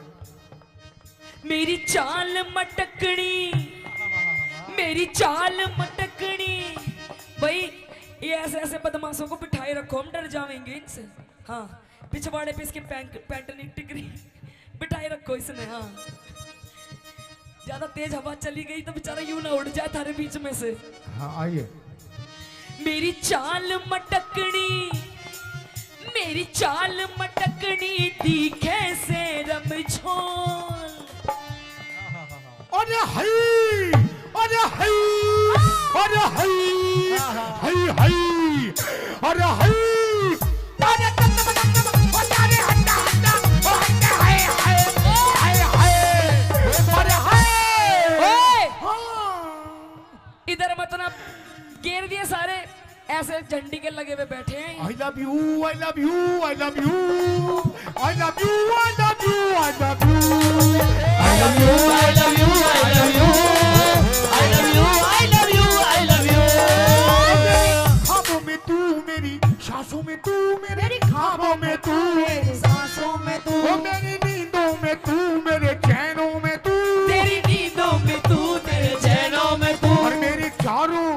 मेरी चाल मटकनी, मेरी चाल मटकनी। भाई, ये ऐसे ऐसे बदमाशों को बिठाए रखो, हम डर जाएंगे इनसे। हाँ, पिछवाड़े पे इसके पैंट, पैंट नहीं टिक रही, बिठाए रखो इसने। हाँ, ज्यादा तेज हवा चली गई तो बेचारा यूं ना उड़ जाए थारे बीच में से। हाँ, आइए। मेरी चाल मटकनी, मेरी चाल मटकनी, दिखे से रमझोल। अरे हई, अरे हई, अरे हई, हई, हई, अरे हई। अरे तम, तम, तम, तम, ओ जा रे हंडा, हंडा, ओ हंडा, हाय, हाय, हाय, हाय, अरे हाय। ओए! हाँ। इधर मत ना, घेर दिए सारे, ऐसे झंडी के लगे हुए बैठे हैं। I love you, I love you, I love you, I love you, I love you, I love you। I love you, I love you, I love you, I love you, I love you, I love you, I love you। मेरी ख्वाबों में तू, मेरी सांसों में तू, मेरे मेरी ख्वाबों में तू, मेरी सांसों में तू, ओ मेरी नींदों में तू, मेरे चैनों में तू, तेरी नींदों में तू, तेरे चैनों में तू, और मेरे चारों,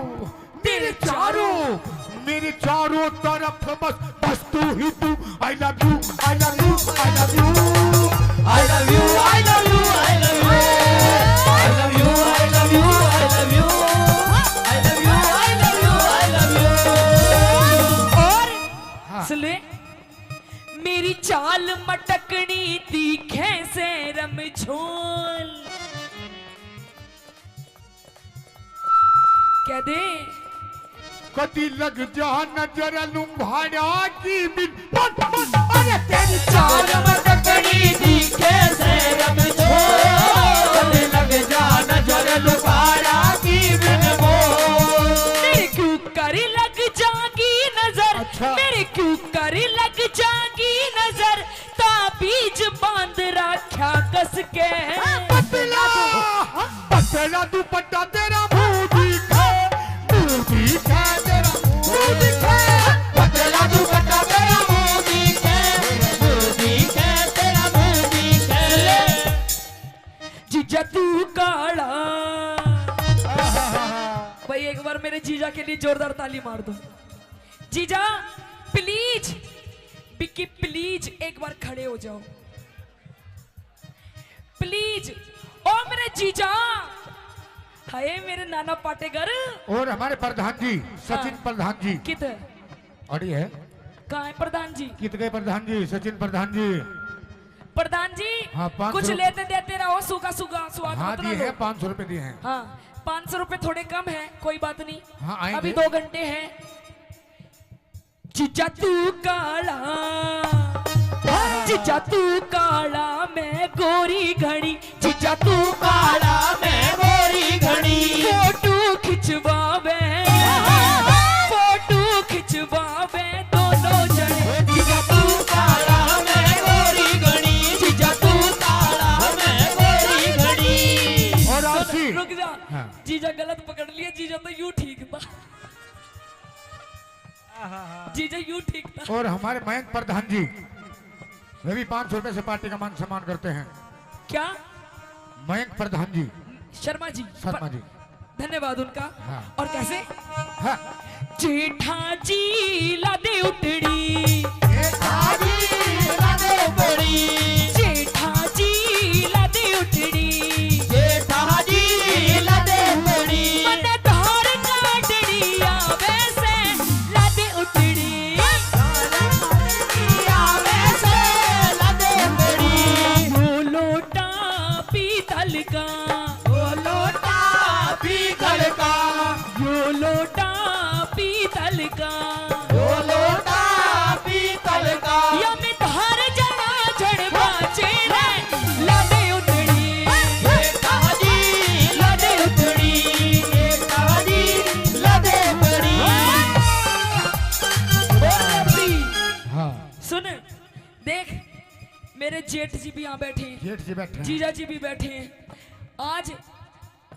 मेरे चारों, मेरे चारों तरफ बस, बस तू ही तू। I love you, I love you, I love you। I love you, I love you, I love you। I love you, I love you, I love you। I love you, I love you, I love you। और हाँ। सुन ले, मेरी चाल मटकनी, दिखे से रमझोल। कह दे। कदी लग जा नजर लुंभाड़ा की बिन। अरे तेरी चाल मटकनी, दिखे से रमझोल। कदी लग जा नजर लुंभाड़ा की बिन बोल। मेरे क्यों कर लग जागी नजर, अच्छा। मेरे क्यों कर लग जागी नजर, ताबीज बांध रखा कस के। पतला, पतला दुपट्टा तेरा मुंह दिखे, मुंह दिखे तेरा मुंह दिखे। पतला दुपट्टा तेरा मुंह दिखे, मुंह दिखे तेरा मुंह दिखे। जीजा तू काला। भाई, एक बार मेरे जीजा के लिए जोरदार ताली मार दो। जीजा, प्लीज, विक्की, प्लीज एक बार खड़े हो जाओ, प्लीज। ओ मेरे जीजा, हाय मेरे नाना पाटेकर। और हमारे प्रधान जी, सचिन हाँ। प्रधान जी। कित है? अड़ी है। कहाँ है प्रधान जी? कित गए प्रधान जी, सचिन प्रधान जी? प्रधान जी, हाँ, पाँच सौ कुछ रुपये। लेते देते रहो, सूखा सूखा स्वाद हाँ, मत ना दिए लो। हैं, पाँच सौ रुपये दिए हैं। हाँ, पाँच सौ रुपये थोड़े कम है, कोई बात नहीं। हाँ, आएंगे। अभी दो घंटे हैं। जीजा तू काला, जीजा तू काला, मैं गोरी घणी। जीजा तू काला, मैं गोरी घणी। फोटो खिंचवावे, फोटो खिंचवावे दोनों जने। जीजा तू काला, मैं गोरी घणी। जीजा तू काला, मैं गोरी घणी। और सुन, आरसी। रुक जा। हाँ। जीजा गलत पकड़ लिया, जीजा तो यूं ठीक था। जीजा यूं ठीक था। और हमारे मयंक प्रधान जी, वे भी पाँच सौ रुपए से पार्टी का मान सम्मान करते हैं। क्या? मयंक प्रधान जी। शर्मा जी। शर्मा जी। धन्यवाद उनका। हाँ। और कैसे? हाँ। जेठा जी ला दे उठड़ी। जेठा जी ला दे उठड़ी। जेठा जी ला दे उठड़ी। जेठा जी ला दे उठड़ी। मने धार काटनी आवे से ला दे उठड़ी। आवे से ला दे उठड़ी। यो लोटा पीतल का। यो लोटा पीतल का। यो लोटा पीतल का। यो लोटा पीतल का। या में धार जड़ा झड़ बाचे रे, ला दे उठड़ी। ए ताजी, ला दे उठड़ी। ए ताजी, ला दे उठड़ी। हाँ। सुन, देख, मेरे जेठ जी भी यहाँ बैठे हैं, जेठ जी बैठे हैं। जीजा जी भी बैठे हैं। आज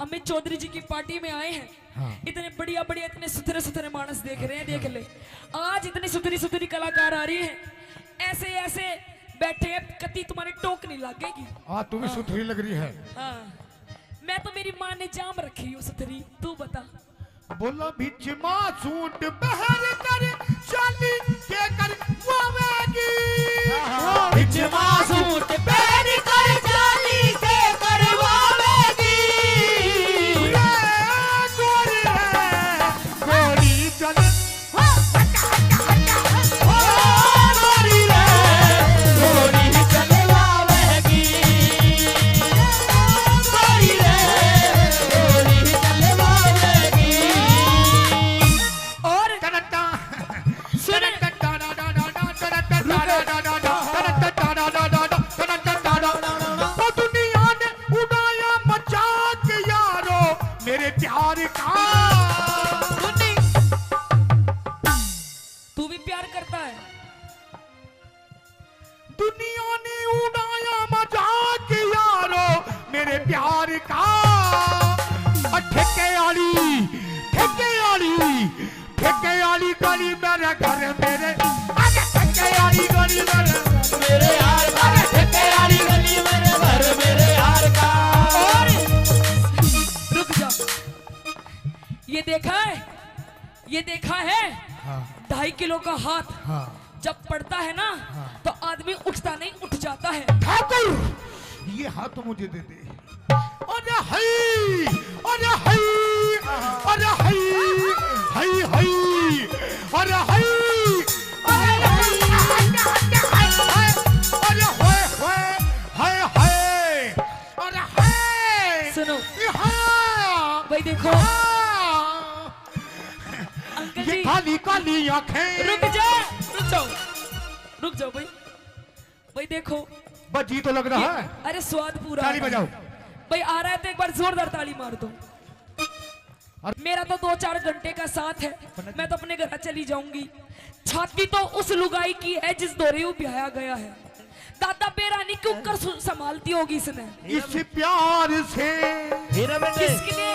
अमित चौधरी जी की पार्टी में आए हैं। हाँ। इतने बढ़िया बढ़िया, इतने सुथरे सुथरे मानस देख रहे हैं, अच्छा। देख ले। आज इतनी सुथरी सुथरी कलाकार आ रही है, ऐसे ऐसे बैठे हैं, कती तुम्हारे टोक नहीं लगेगी। हाँ, तू भी हाँ। सुथरी लग रही है। हाँ। मैं तो, मेरी माँ ने जाम रखी हूँ सुथरी, तू बता। बोला, बिच मां सूट पहर कर चाली के करवावेगी। बिच मां सूट पहर कर चाली के करवावेगी। रे गोरी रे, गोरी चल। ओ गोरी रे, गोरी चलवावेगी। गोरी रे, गोरी चलवावेगी। और सुन। ओ दुनिया ने उड़ाया मजाक यारो, मेरे प्यार का। तू भी प्यार करता है? दुनिया ने उड़ाया मजाक यारो, मेरे प्यार का। और ठेके आली, ठेके आली, ठेके आली गली मेरे घर मेरे। अरे ठेके आली गली मेरे, मेरे यार का। अरे ठेके आली गली मेरे घर मेरे यार का। और रुक जा, ये देखा है? ये देखा है? हाँ। ढाई किलो का हाथ हाँ। जब पड़ता है ना, हाँ। तो आदमी उठता नहीं, उठ जाता है। ठाकुर, ये हाथ मुझे दे दे। अरे हई, अरे हई, अरे हई, हई, हई, अरे हई, अरे हई, अरे होए, होए, हाय, हाय, अरे हाय। सुनो। ये हाँ। भाई देखो। हाँ। अंकल ये जी। काली काली आंखें। रुक जा, रुक जाओ, रुक जाओ भाई। भाई देखो। बस जी तो लग रहा ये, है। अरे स्वाद पूरा ताली आ रहा है। बजाओ। भाई आ रहा है तो एक बार जोरदार ताली मार दो। और मेरा तो दो चार घंटे का साथ है, मैं तो अपने घर चली जाऊंगी। छाती तो उस लुगाई की है जिस धोरे ब्याया गया है। दादा बेरा नहीं क्यों कर सु-, संभालती होगी इसने। इस प्यार से। हीरा बेटे। किसके लिए?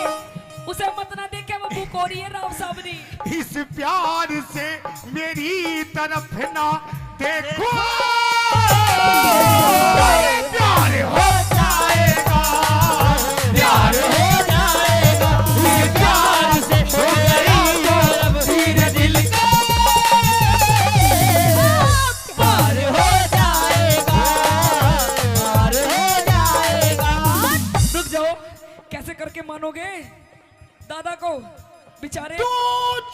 उसे मत ना देखे, वो भूख हो रही है राव साहब ने। इस प्यार से मेरी तरफ ना देखो। प्यार हो जाएगा, प्यार हो जाएगा, इस प्यार से हो गई बेचारे। दो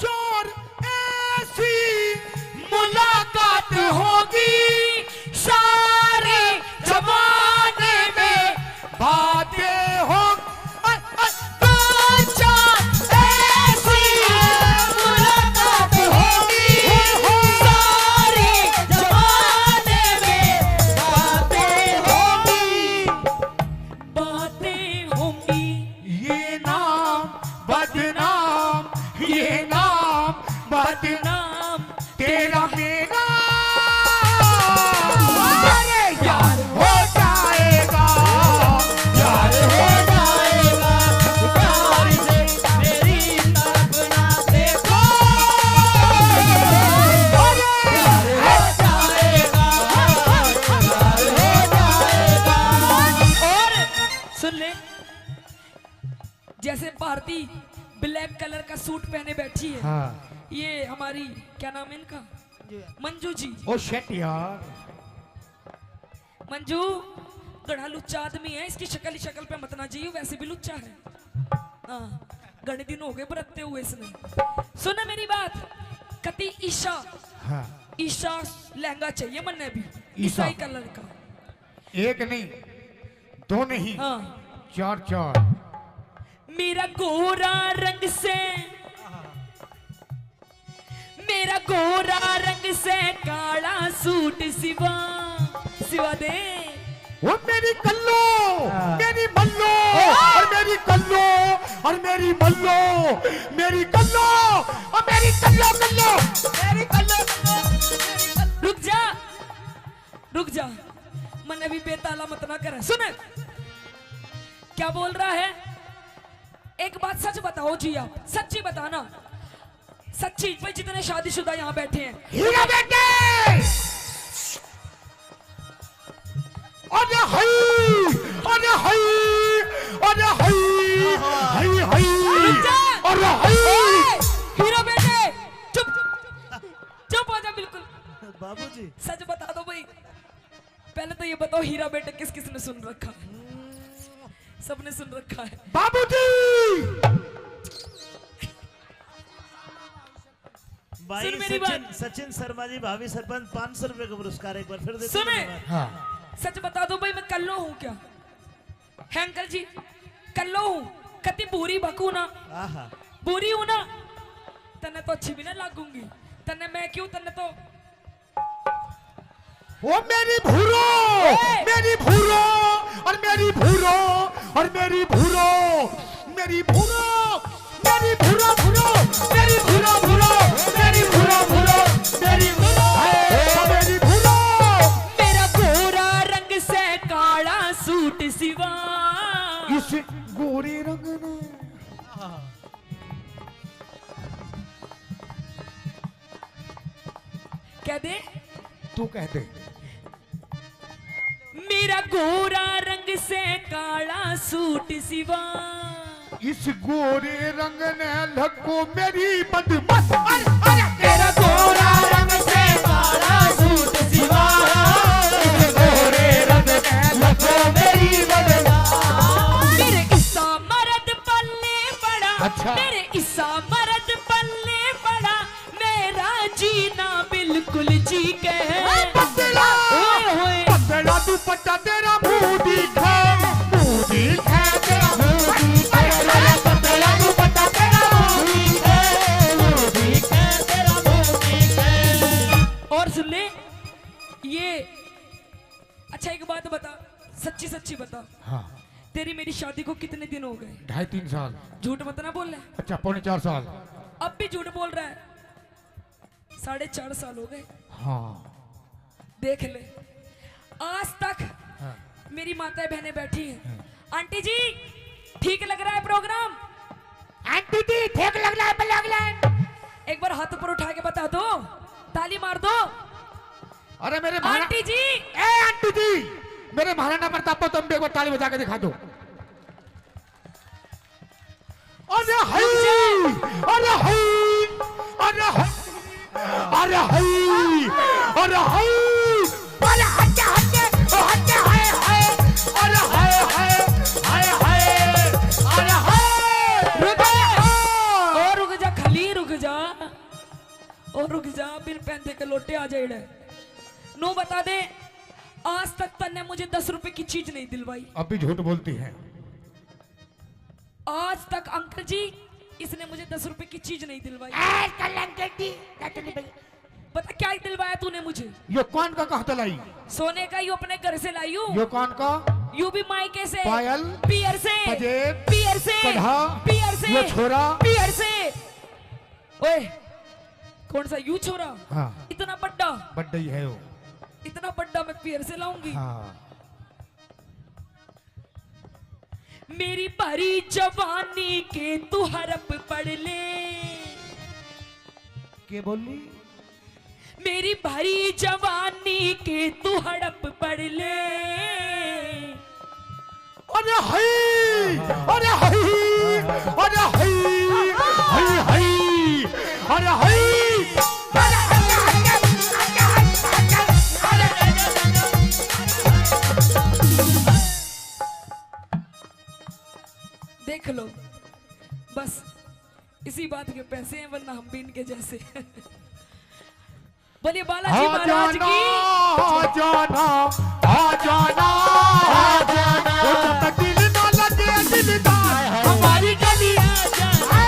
चार ऐसी मुलाकात होगी सारे जमाने में, बातें हो, अ, अ, दो चार ऐसी मुलाकात होगी सारे जमाने में, बातें होगी, बातें होंगी। ये नाम बदनाम, ये नाम बदनाम, तेरा मेरा, अरे यार हो जाएगा, यार हो जाएगा, प्यार से मेरी तरफ ना देखो, अरे यार हो जाएगा, यार हो जाएगा। और सुन ले, जैसे भारती ब्लैक कलर का सूट पहने बैठी है। हाँ। ये हमारी, क्या नाम है इनका? मंजू जी। ओ शिट यार। मंजू, घणा लुच्चा आदमी है, इसकी शक्ल ही शक्ल पे मत ना जाइयो, वैसे भी लुच्चा है। हाँ, घणे दिन हो गए बरतते हुए इसने। सुन मेरी बात, कति ईशा, हाँ। ईशा लहंगा चाहिए मन्ने भी, ईशा। ईसाई कलर का। एक नहीं, दो नहीं, हाँ। चार, चार। मेरा गोरा रंग से, मेरा गोरा रंग से काला सूट सिवा, सिवा दे। वो मेरी कल्लो, हाँ। मेरी मल्लो, हाँ। और मेरी कल्लो, और मेरी मल्लो, मेरी कल्लो, और मेरी कल्लो, कल्लो, मेरी कल्लो, कल्लो, मेरी कल्लो। रुक जा, रुक जा, मन्ने भी बेताला मत ना करे। सुन, क्या बोल रहा है? एक बात सच बताओ जी, आप सच्ची बताना, सच्ची। भाई, जितने शादीशुदा यहाँ बैठे हैं, हीरा बेटे! अरे हई, अरे हई, अरे हई, हई, हई, रुक जा। अरे हई। ओए, हीरा बेटे, चुप, चुप हो जा बिल्कुल। बाबूजी। सच बता दो भाई, पहले तो ये बताओ, हीरा बेटे किस किस ने सुन रखा है? सबने सुन रखा है। बाबूजी! भाई सुन मेरी सचिन, बात। सचिन शर्मा जी, भावी सरपंच, पाँच सौ रुपए का पुरस्कार एक बार फिर देते हैं सुने। धन्यवाद। हाँ। सच बता दो भाई, मैं कल्लो हूँ क्या? है अंकल जी, कल्लो हूँ, कति बुरी बकू ना, आहा। बुरी हूँ ना, तन्ने तो अच्छी भी ना लागूंगी, तन्ने मैं क्यों, तन्ने तो ओ मेरी भूरो, ए! मेरी भूरो, और मेरी भूरो, और मेरी भूरो, मेरी भूरो, मेरी भूरो, भूरो, मेरी भूरो, भूरो, मेरी भूरो, भूरो, मेरी भूरो, हे, मेरी भूरो। मेरा गोरा रंग से काला सूट सिवा। इस गोरे रंग ने कह दे। तू कह दे। मेरा गोरा रंग से काला सूट सिवा। इस गोरे रंग ने लको मेरी बदमाश। अरे, अरे। तेरा गोरा रंग से काला सूट सिवा। इस गोरे रंग ने लको मेरी बदमाश। मेरे इसा मर्द पल्ले पड़ा। अच्छा। मेरे इसा मर्द पल्ले पड़ा। मेरा जीना बिल्कुल जी के। ओए पतला, ओए होए। पतला दुपट्टा तेरा मुंह दिखे, मुंह दिखे तेरा मुंह दिखे। अरे पतला दुपट्टा तेरा मुंह दिखे, मुंह दिखे तेरा मुंह दिखे। और सुन ले, ये अच्छा, एक बात बता, सच्ची सच्ची बता। हाँ। तेरी मेरी शादी को कितने दिन हो गए? ढाई तीन साल। झूठ मत ना बोल ले। अच्छा, पौने चार साल। अब भी झूठ बोल रहा है। साढ़े चार साल हो गए। हाँ। देख ले, आज तक हाँ। मेरी माताएं बहनें बैठी हैं। हाँ। आंटी जी, ठीक लग रहा है प्रोग्राम? आंटी जी, ठीक लग रहा है प्रोग्राम? एक बार हाथ ऊपर उठा के बता दो, ताली मार दो। अरे मेरे महारा-, आंटी जी। ए आंटी जी, मेरे महाराणा प्रताप को तुम भी एक बार ताली बजा के दिखा दो। अरे हई, अरे हई, अरे हई, अरे हई, अरे हई, अरे हटे, हटे, ओ हटे, हाय, हाय, अरे हाय, हाय, हाय, हाय, अरे हाय, रुक जा। ओ रुक जा, आ जाए। नू बता दे, आज तक तन्ने मुझे दस रुपए की चीज नहीं दिलवाई। अब भी झूठ बोलती है। आज तक अंकल जी, इसने मुझे दस रुपए की चीज नहीं दिलवाई। ए, कल अंकल जी, दस रुपए। पता क्या दिलवाया तूने मुझे? यो कान का कहाँ तै लाई? सोने का, यो अपने घर से लाई हूँ। यो कान का? यू भी मायके से। पायल? पियर से। पजेब? पियर से। कढ़ा? पियर से। यो छोरा? पियर से। ओए, कौन सा यू छोरा? हाँ। इतना बड्डा? बड्डा ही है वो। इतना बड्डा मैं पियर से लाऊंगी? हाँ। मेरी भरी जवानी के तू हड़प पढ़ ले। के बोली? मेरी भरी जवानी के तू हड़प पढ़ ले। अरे हई, अरे हई, अरे हई, हई, हई, अरे हई। देख लो, बस इसी बात के पैसे हैं, वरना हम भी इनके जैसे। बोलिए बालाजी आ महाराज जाना, की। आ जाना, आ जाना, आ जाना। ओ जब तक दिल ना लगे दिलदार, हमारी गली आ जाना।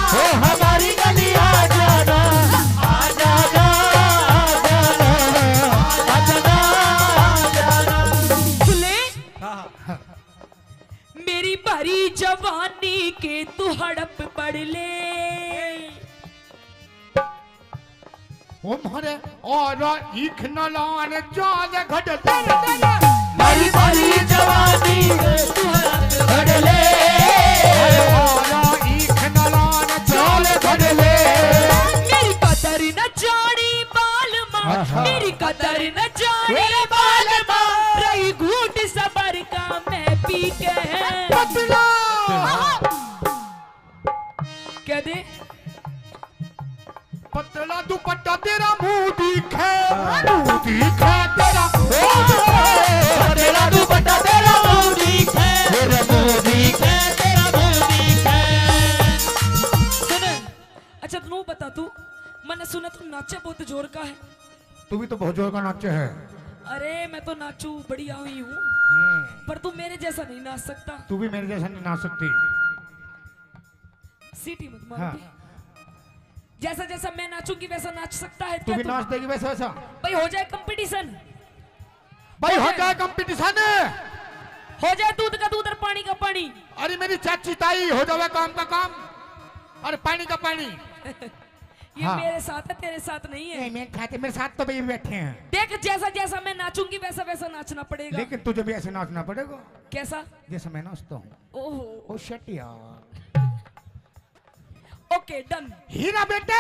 ओ हमारी गली आ जाना, आ जाना, आ जाना, आ जाना, आ जाना। सुन ले। हाँ, हाँ। मेरी भरी जवानी के तू हड़प पढ़ ले। ओ म्हारे और ईख नलान चाल घड़ ले। मेरी भरी जवानी के तू हड़प पढ़ ले। और ईख नलान चाल घड़ ले। मेरी कदर न जानी बाल माँ, हाँ, हाँ। मेरी कदर न जानी बाल माँ, रही घूट सबर का मैं पी के। पतला। कह दे। पतला दुपट्टा तेरा मुंह दिखे, मुंह दिखे तेरा, ओ, तेरा दुपट्टा तेरा मुंह दिखे, तेरा मुंह दिखे, तेरा मुंह दिखे। सुन, अच्छा, तू बता, तू, मैंने सुना तू नाचे बहुत जोर का है। तू भी तो बहुत जोर का नाचे है। अरे, मैं तो नाचू बढ़िया हुई हूँ, हम्म। पर तू मेरे जैसा नहीं नाच सकता। तू भी मेरे जैसा नहीं नाच सकती। सीटी मत मार हाँ। दे। जैसा जैसा मैं नाचूंगी वैसा नाच सकता है तू क्या भी तू? नाच देगी वैसा वैसा। भाई, हो जाए कंपटीशन। भाई, हो जाए कंपटीशन। हो जाए दूध का दूध और पानी का पानी। अरे मेरी चाची ताई, हो जावे काम का काम और पानी का पानी। ये हाँ। मेरे साथ है, तेरे साथ नहीं है। नहीं, मेरे साथ है, मेरे साथ तो भाई बैठे हैं। देख, जैसा जैसा मैं नाचूंगी वैसा वैसा नाचना पड़ेगा। लेकिन तुझे भी ऐसे नाचना पड़ेगा। कैसा? जैसा मैं नाचता हूँ। ओहो। ओ shit यार। OK, done। हीरा बेटे।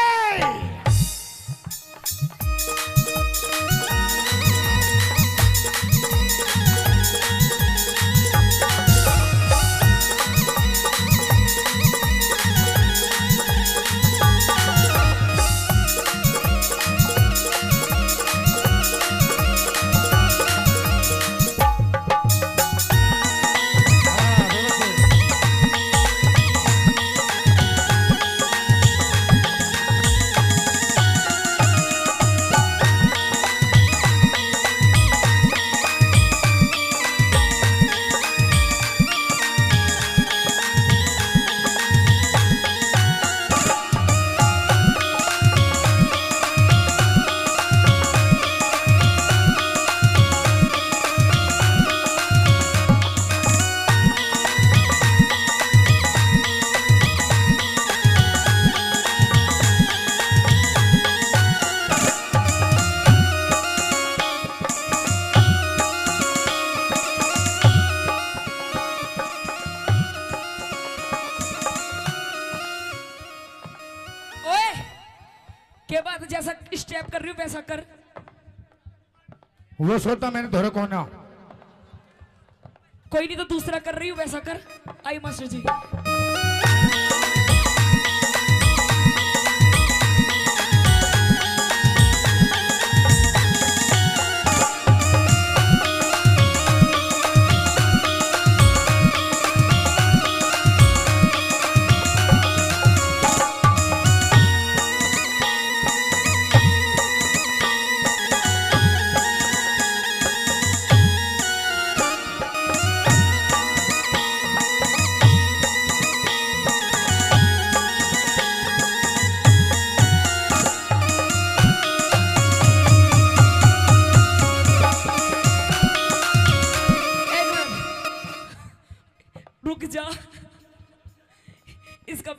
ओए, के बात, जैसा step कर रही हूँ वैसा कर। वो सोता मैंने धोरे कोना। कोई नहीं, तो दूसरा कर रही हूँ वैसा कर। आई मास्टर जी।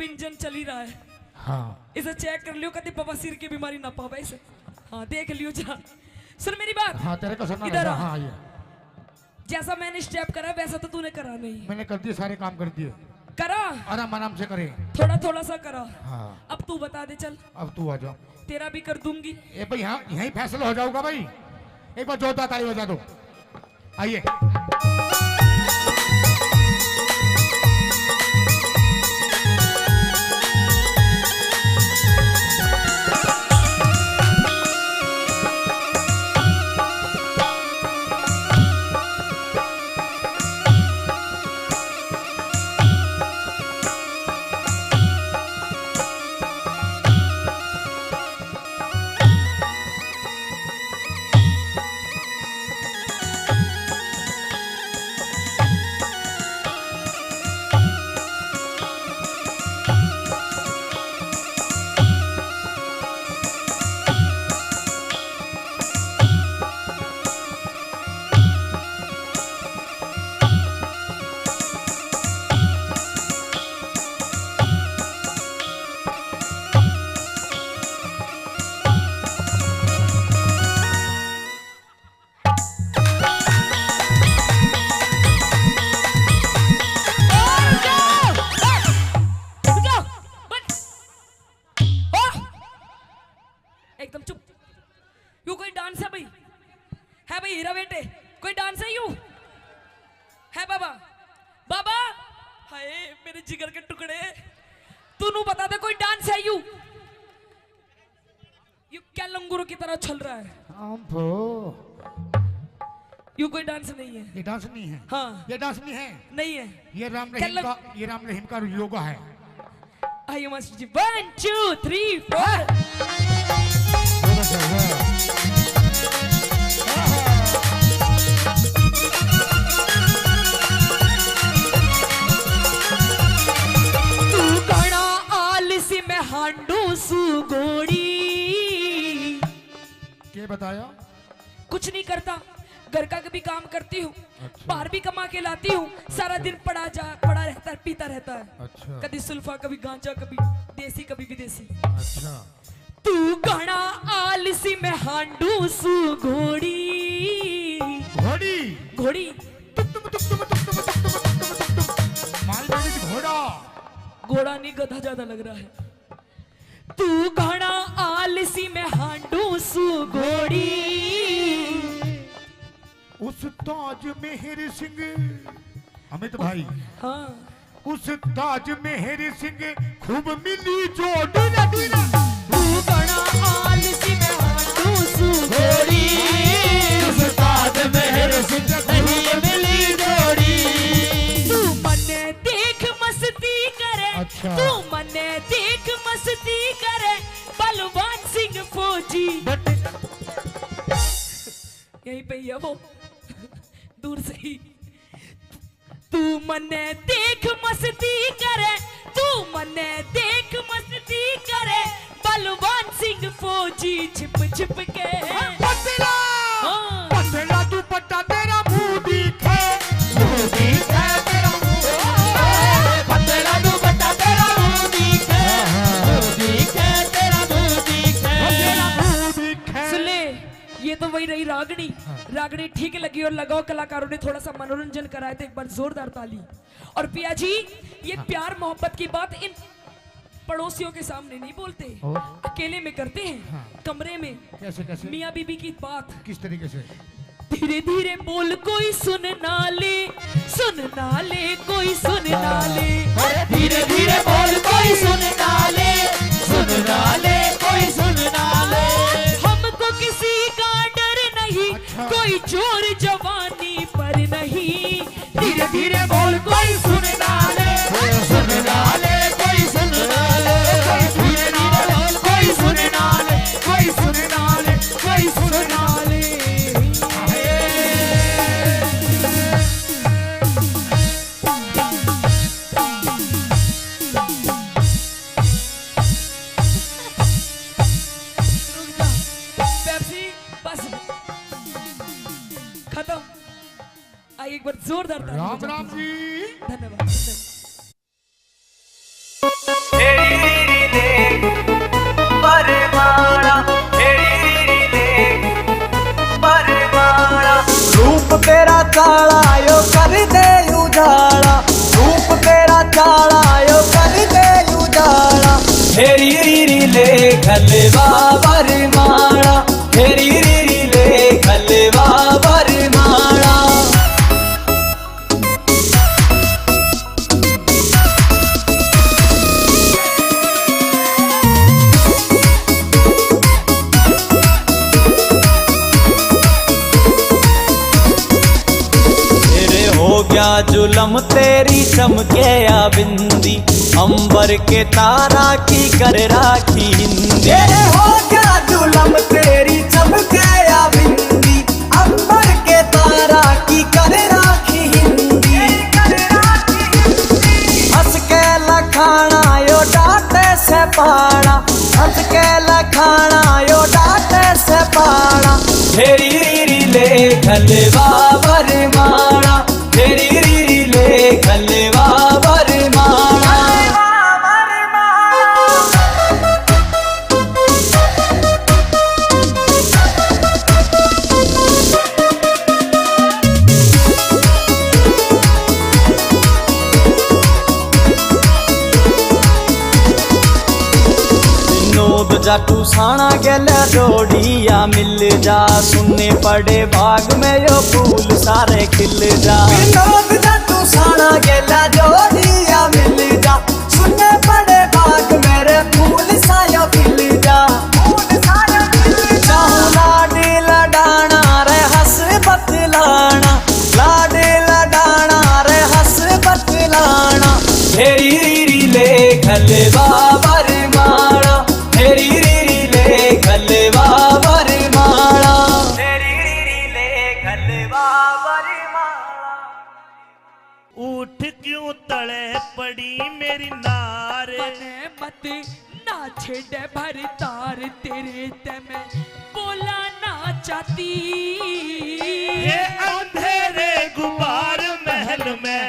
इंजन चल ही रहा है। हाँ। इसे चेक कर लियो, कभी बवासीर की बीमारी ना पावे इसे। हाँ, देख लियो जा। सुन मेरी बात। हाँ, तेरे को सुनना इधर रहेगा। आ। हाँ, ये। जैसा मैंने स्टेप करा, वैसा तो तूने करा नहीं। मैंने कर दिए, सारे काम कर दिए। करा? आराम आराम से करे। थोड़ा थोड़ा सा करा। हाँ। अब तू बता दे, चल। अब तू आ जा। तेरा भी कर दूंगी। ए भाई, यहाँ यहीं फैसला हो जाऊंगा भाई। एक बार जोरदार ताली बजा दो। आइए। एकदम चुप। यू कोई डांस है भाई? है भाई हीरा बेटे, कोई डांस है यू? है बाबा? बाबा, हाय मेरे जिगर के टुकड़े, तू नू बता दे कोई डांस है यू? यू क्या लंगूरों की तरह चल रहा है? अम्भो। यू कोई डांस नहीं है। ये डांस नहीं है। हाँ। ये डांस नहीं है। नहीं है। ये राम रहीम का, ये राम रहीम का योगा है। आइए मास्टर जी, one, two, three, four। तू घणा आलसी, मैं हांडू सू घोड़ी। के बताया? कुछ नहीं करता, घर का भी काम करती हूँ, अच्छा। बाहर भी कमा के लाती हूँ, सारा दिन पड़ा जा, पड़ा रहता है, पीता रहता है। अच्छा। कभी सुल्फा, कभी गांजा, कभी देसी, कभी विदेशी। अच्छा। तू घणा आलसी, मैं हांडू सू घोड़ी। घोड़ी। घोड़ी। टुक टुम, टुक टुम, टुक टुम, टुक टुम, टुक टुम, टुक टुम। मालगाड़ी घोड़ा। घोड़ा नहीं, गधा ज्यादा लग रहा है। तू घणा आलसी, मैं हांडू सू घोड़ी। उस्ताद मेहर सिंह, अमित भाई। हाँ। उस्ताद मेहर सिंह खूब मिली जोड़ी ना, जोड़ी ना। तू घणा आलसी, मैं हांडू सू घोड़ी। उस्ताद मेहर सिंह नहीं मिली जोड़ी। तू मन्ने देख मस्ती करे, अच्छा। तू मन्ने देख मस्ती करे, बलवान सिंह फौजी। यहीं पे ही है वो, दूर से ही। तू मन्ने देख मस्ती करे, तू मन्ने देख मस्ती करे, बलवान सिंह फौजी छिप छिप के। पतला, हाँ। पतला दुपट्टा तेरा मुंह दिखे, मुंह दिखे तेरा मुंह। पतला दुपट्टा तेरा मुंह दिखे, मुंह दिखे तेरा मुंह दिखे। तेरा मुंह दिखे। सुन ले, ये तो वही रही रागनी। हाँ। रागनी ठीक लगी और लगाओ कलाकारों ने थोड़ा सा मनोरंजन कराया तो एक बार जोरदार ताली। और पिया जी, ये हाँ। प्यार मोहब्बत की बात इन पड़ोसियों के सामने नहीं बोलते, और? अकेले में करते हैं, हाँ। कमरे में। कैसे, कैसे? मियाँ बीबी की बात। किस तरीके से? धीरे धीरे बोल कोई सुन ना ले, सुन ना ले कोई सुन ना ले। अरे धीरे धीरे बोल कोई सुन ना ले, सुन ना ले कोई सुन ना ले। हमको किसी का डर नहीं, अच्छा। कोई जोर जवानी पर नहीं। धीरे धीरे बोल कोई सुन ना ले, सुन ना ले कोई सुन ना ले, कोई सुन ना ले, कोई सुन ना ले, कोई सुन ना ले, कोई सुन ना ले। रुक जा, पेप्सी बस खत्म। आइए एक बार जोरदार ताली राम बजाते राम हैं। जी। धन्यवाद। हेरी री री देख बरमाला, हेरी री री देख बरमाला। रूप तेरा काला यो कर दे उजाला, रूप तेरा काला यो कर दे उजाला। हेरी री री ले घलवा बरमाला, हेरी री री ले घलवा बरमाला। तेरे हो गया जुलम, तेरी चमके या बिंदी, अंबर के तारा की कर राखी हिंदी। तेरे हो गया जुलम, तेरी चमके या बिंदी, अंबर के तारा की कर राखी हिंदी। हंस के लखाना यो डाटे से पाला, हंस के लखाना यो डाटे से पाला। हेरी री री ले घलवा बरमाला, हेरी री री ले घलवा बरमाला। विनोद जाटू साणा गेल्या जोड़िया मिल जा, सुनने पड़े बाग में यो फूल सारे खिल जा। विनोद जाटू साणा गेल्या जोड़िया मिल जा, सुनने पड़े बाग मेरे फूल सायो खिल जा। चाहूं लाड लडाना रे हंस बतलाना, लाड लडाना रे हंस बतलाना। हेरी री री ले घलवा बरमाला, हेरी री री ले घलवा बरमाला, हेरी री री ले घलवा बरमाला। उठ क्यों तले पड़ी मेरी नार। मने मत ना छेड़े भर तार, तेरे ते मैं बोला ना चाहती। ये अंधेरे गुबार महल में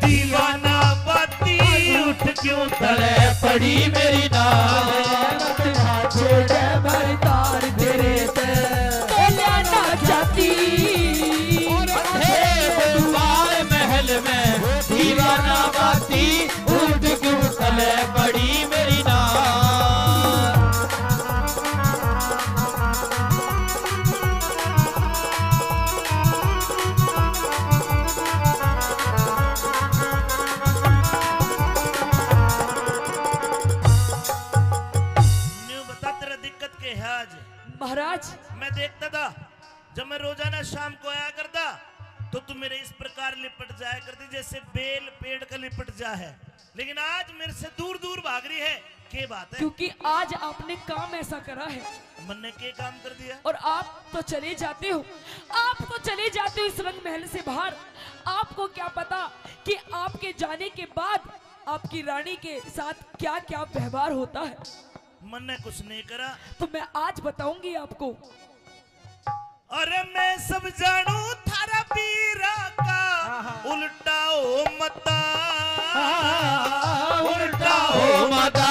दीवाना बाती। उठ क्यों तले पड़ी मेरी नार। मत ना छेड़े भर तार, तेरे ते बोला ना चाहती। अंधेरे गुबार महल में दीवाना बाती। उठ क्यों तले पड़ी मेरी नार। न्यू बता, तेरा दिक्कत के है आज? महाराज। मैं देखता था, जब मैं रोजाना शाम को आया करता, तो तू मेरे इस प्रकार लिपट जाया करती, जैसे बेल पेड़ का लिपट जा है, लेकिन आज मेरे से दूर दूर भाग रही है। के बात है? क्योंकि आज आपने काम ऐसा करा है। मन्ने के काम कर दिया? और आप तो चले जाते हो, आप तो चले जाते हो इस रंग महल से बाहर। आपको क्या पता कि आपके जाने के बाद आपकी रानी के साथ क्या क्या व्यवहार होता है। मन्ने कुछ नहीं करा। तो मैं आज बताऊंगी आपको। अरे मैं सब जानू थारा पीरा का, आहा। उल्टा हो मता, आहा। उल्टा हो मता।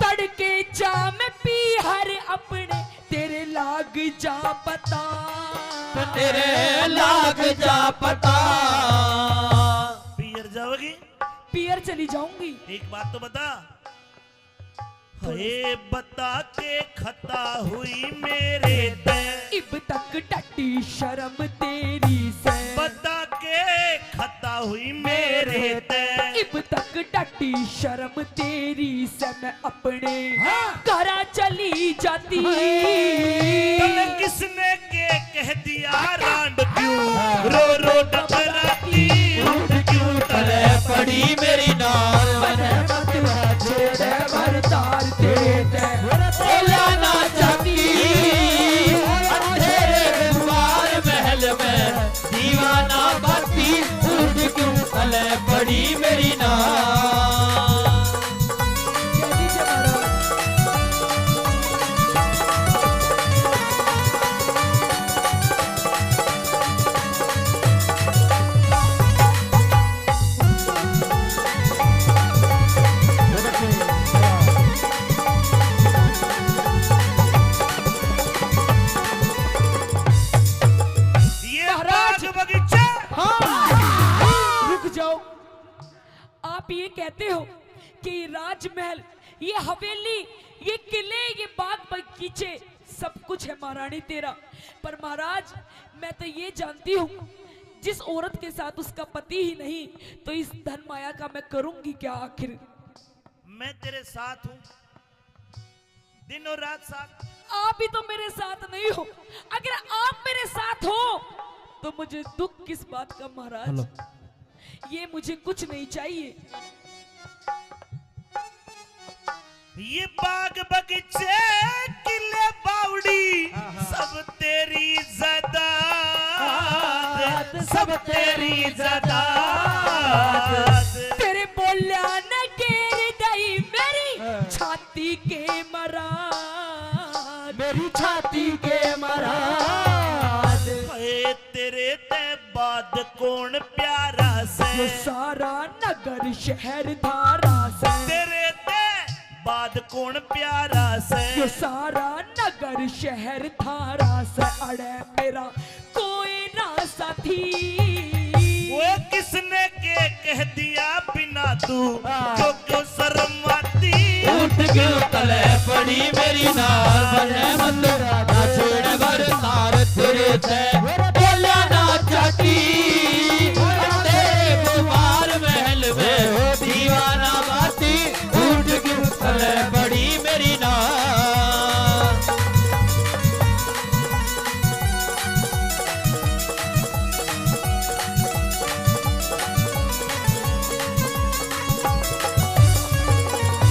तड़के जा मैं पीहर अपने, तेरे लाग जा पता। तेरे लाग जा पता। पीहर जाओगी? पीहर चली जाऊंगी। एक बात तो बता, हे बता के खता हुई मेरे ते। इब तक टट्टी शर्म तेरी से। बता के खता हुई मेरे ते। इब तक टट्टी शर्म तेरी से, मैं अपने हाँ। घरा चली जाती। तने किसने के कह दिया रांड क्यों रो रो टकराती। उठ क्यों तले पड़ी मेरी नार। मने मत छेड़े भर तार तेरे ते बोला ना चाहती। अंधेरे दीवार महल में दीवाना बाती। उठ क्यों तले पड़ी मेरी नार। आप ये कहते हो कि ये राजमहल, ये हवेली, ये किले, ये बाग बगीचे, सब कुछ है महारानी तेरा। पर महाराज, मैं तो ये जानती हूँ, जिस औरत के साथ उसका पति ही नहीं, तो इस धन माया का मैं करूंगी क्या आखिर? मैं तेरे साथ हूँ, दिन और रात साथ। आप भी तो मेरे साथ नहीं हो। अगर आप मेरे साथ हो, तो मुझे दुख किस बात का महाराज? हेलो। ये मुझे कुछ नहीं चाहिए। ये बाग बगीचे, किले बावड़ी, सब तेरी जायदाद, सब तेरी जायदाद। तेरे बोलिया ने घेर दई मेरी छाती के महाराज। मेरी छाती के महाराज। हाय, तेरे ते बाद कौन प्यारा से? ये सारा नगर शहर धारा से। तेरे ते बाद कौन प्यारा से? ये सारा नगर शहर धारा से। अड़े मेरा कोई ना साथी। वो किसने के कह दिया बिना तू हाँ। क्यों क्यों शर्माती? उठ क्यों तले पड़ी मेरी नाल बने मत ना छेड़ बरसार तेरे ते बोलिया ना चाटी। तेरे बीमार महल में हो दीवाना बाती। उठ क्यों तले पड़ी मेरी नाल।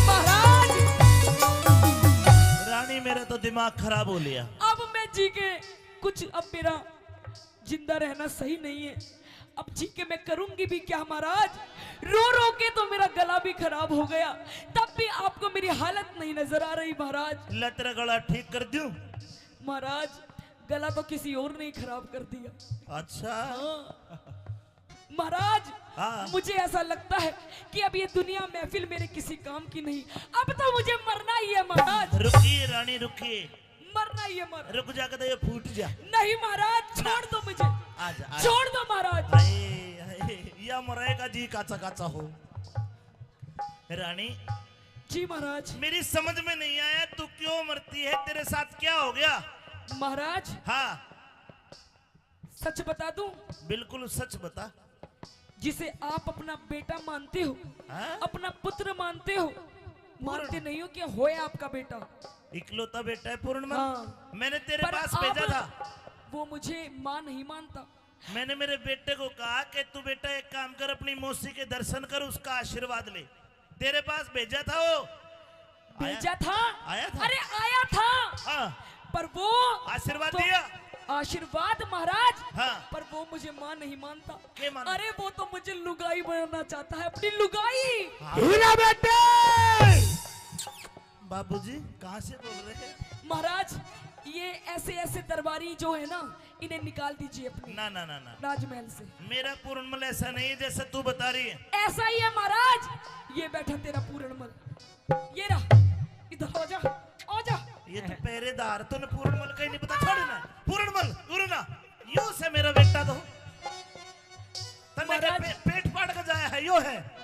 महाराज, रानी, मेरा तो दिमाग खराब हो लिया। अब मैं जी के कुछ, अब मेरा जिंदा रहना सही नहीं है। अब जी के मैं करूंगी भी क्या महाराज? रो रो के तो मेरा गला भी खराब हो गया, तब भी आपको मेरी हालत नहीं नजर आ रही महाराज। ला, तेरा गला ठीक कर दूं? महाराज, गला तो किसी और ने ही खराब कर दिया। अच्छा। हाँ। महाराज, हाँ। मुझे ऐसा लगता है कि अब ये दुनिया महफिल मेरे किसी काम की नहीं। अब तो मुझे मरना ही है महाराज। रुकिए रानी, रुकिए। मरना ही है महाराज। रुक जा, कदे ये फूट जा। नहीं महाराज, छोड़ दो मुझे। आ जा, आ जा। छोड़ दो महाराज। हाय, हाय, या मरेगा जी काचा काचा हो। रानी, जी महाराज। मेरी समझ में नहीं आया, तू क्यों मरती है, तेरे साथ क्या हो गया? महाराज, हाँ। सच बता दूं? बिल्कुल सच बता। जिसे आप अपना बेटा मानते हो, हाँ? अपना पुत्र मानते हो, मानते नहीं हो कि होए आपका बेटा। इकलौता बेटा है पूर्णमल। हाँ। मैंने तेरे पर पास आप भेजा था। वो मुझे माँ नहीं मानता। मैंने मेरे बेटे को कहा कि तू बेटा एक काम कर, अपनी मौसी के दर्शन कर, उसका आशीर्वाद ले। तेरे पास भेजा था वो। भेजा था। आया था। अरे आया था। हाँ। पर वो आशीर्वाद तो दिया। आशीर्वाद महाराज। हाँ। पर वो मुझे माँ नहीं मानता। के मानता? अरे वो तो मुझे लुगाई बनाना चाहता है, अपनी लुगाई। हाँ। हीरा बेटे। बाबूजी, कहाँ से बोल रहे हैं? महाराज, ये ऐसे ऐसे दरबारी जो है ना, इन्हें निकाल दीजिए अपने ना ना ना ना। राजमहल से। मेरा पूर्णमल ऐसा नहीं है जैसा तू बता रही है। ऐसा ही है महाराज। ये बैठा तेरा पूरणमल, ये रहा, इधर आ जा, आ जा। ये तो पहरेदार, तूने पूर्णमल का ही नहीं पता। छोड़ ना पूर्णमल, उरे ना। यो से मेरा बेटा तो तन्ने के महाराज। पे, पेट फाड़ के जाया है, यो है।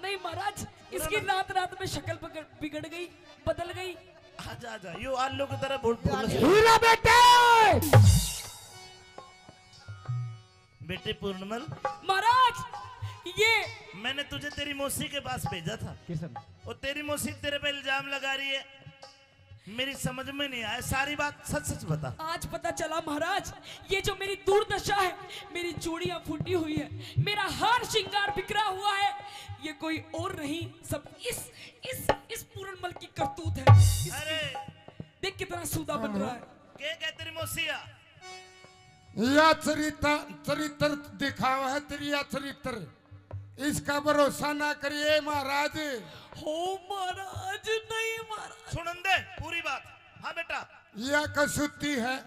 नहीं महाराज, इसकी रात रात में शक्ल पकड़- बिगड़ गई, बदल गई। आजा आजा, यो आलू की तरह बोल बोल। हीरा बेटे। बेटे पूर्णमल, महाराज, ये मैंने तुझे तेरी मौसी के पास भेजा था। किशन। और तेरी मौसी तेरे पे इल्जाम लगा रही है, मेरी समझ में नहीं आया। सारी बात सच सच बता। आज पता चला महाराज, ये जो मेरी दुर्दशा है, मेरी चूड़ियां फूटी हुई है, मेरा हार श्रृंगार बिखरा हुआ है, ये कोई और नहीं, सब इस इस इस पूरणमल की करतूत है। इस- अरे देख कितना सूदा बन रहा है। के कह तेरी मौसी आ? या चरित्र चरित्र दिखावा है तेरी, या चरित्र। इसका भरोसा ना करिए महाराज। हो महाराज, नहीं महाराज। सुनन दे पूरी बात। हाँ बेटा। या कसूती है,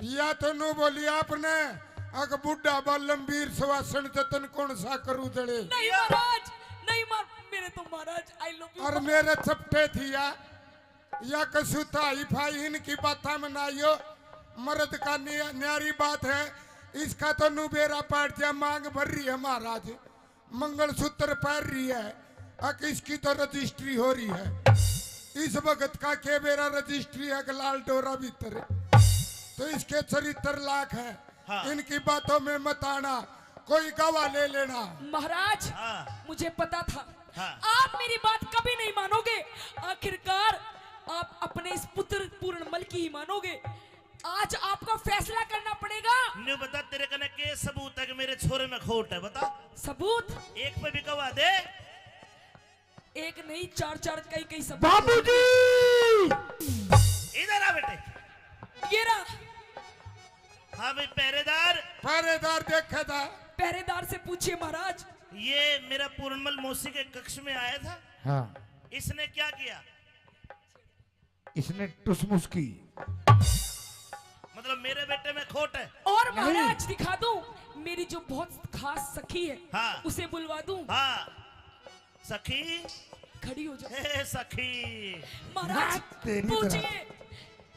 या तो नू बोली आपने, अक बुढ़ा बालम वीर सुवासन जतन कौन सा करू जड़े। नहीं महाराज, नहीं मार, मेरे तो महाराज, I love you। और मेरे चपटे थी या, या कसूता ही फाई इनकी बातां में ना आइयो। मर्द का नि-, न्यारी बात है, इसका तो नू बेरा पाट जा, मांग भर रही है महाराज। मंगलसूत्र पहन रही है, अक इसकी तो रजिस्ट्री हो रही है। इस वक्त का के बेरा रजिस्ट्री है, अक लाल डोरा भीतर। तो इसके चरित्र लाख है। हाँ। इनकी बातों में मत आना, कोई गवाह ले लेना। महाराज, हाँ। मुझे पता था, हाँ। आप मेरी बात कभी नहीं मानोगे। आखिरकार आप अपने इस पुत्र पूरणमल की ही मानोगे। आज आपको फैसला करना पड़ेगा। न्यू बता, तेरे कने के सबूत है कि मेरे छोरे में खोट है? बता। सबूत? एक पे भी गवाह दे। एक नहीं, चार चार, कई कई सबूत। बाबूजी! इधर आ बेटे। ये रहा। हाँ भाई, पहरेदार। पहरेदार देखे था। पहरेदार से पूछिए महाराज। ये मेरा पूरणमल मौसी के कक्ष में आया था। हाँ। इसने क्या किया? इसने टुसमुस की। मतलब मेरे बेटे में खोट है? और नहीं। महाराज दिखा दूं, मेरी जो बहुत खास सखी है, हाँ। उसे बुलवा दूं? हाँ। सखी। खड़ी हो जाओ। हे सखी। महाराज, हाँ, तेरी तरह। पूछिए,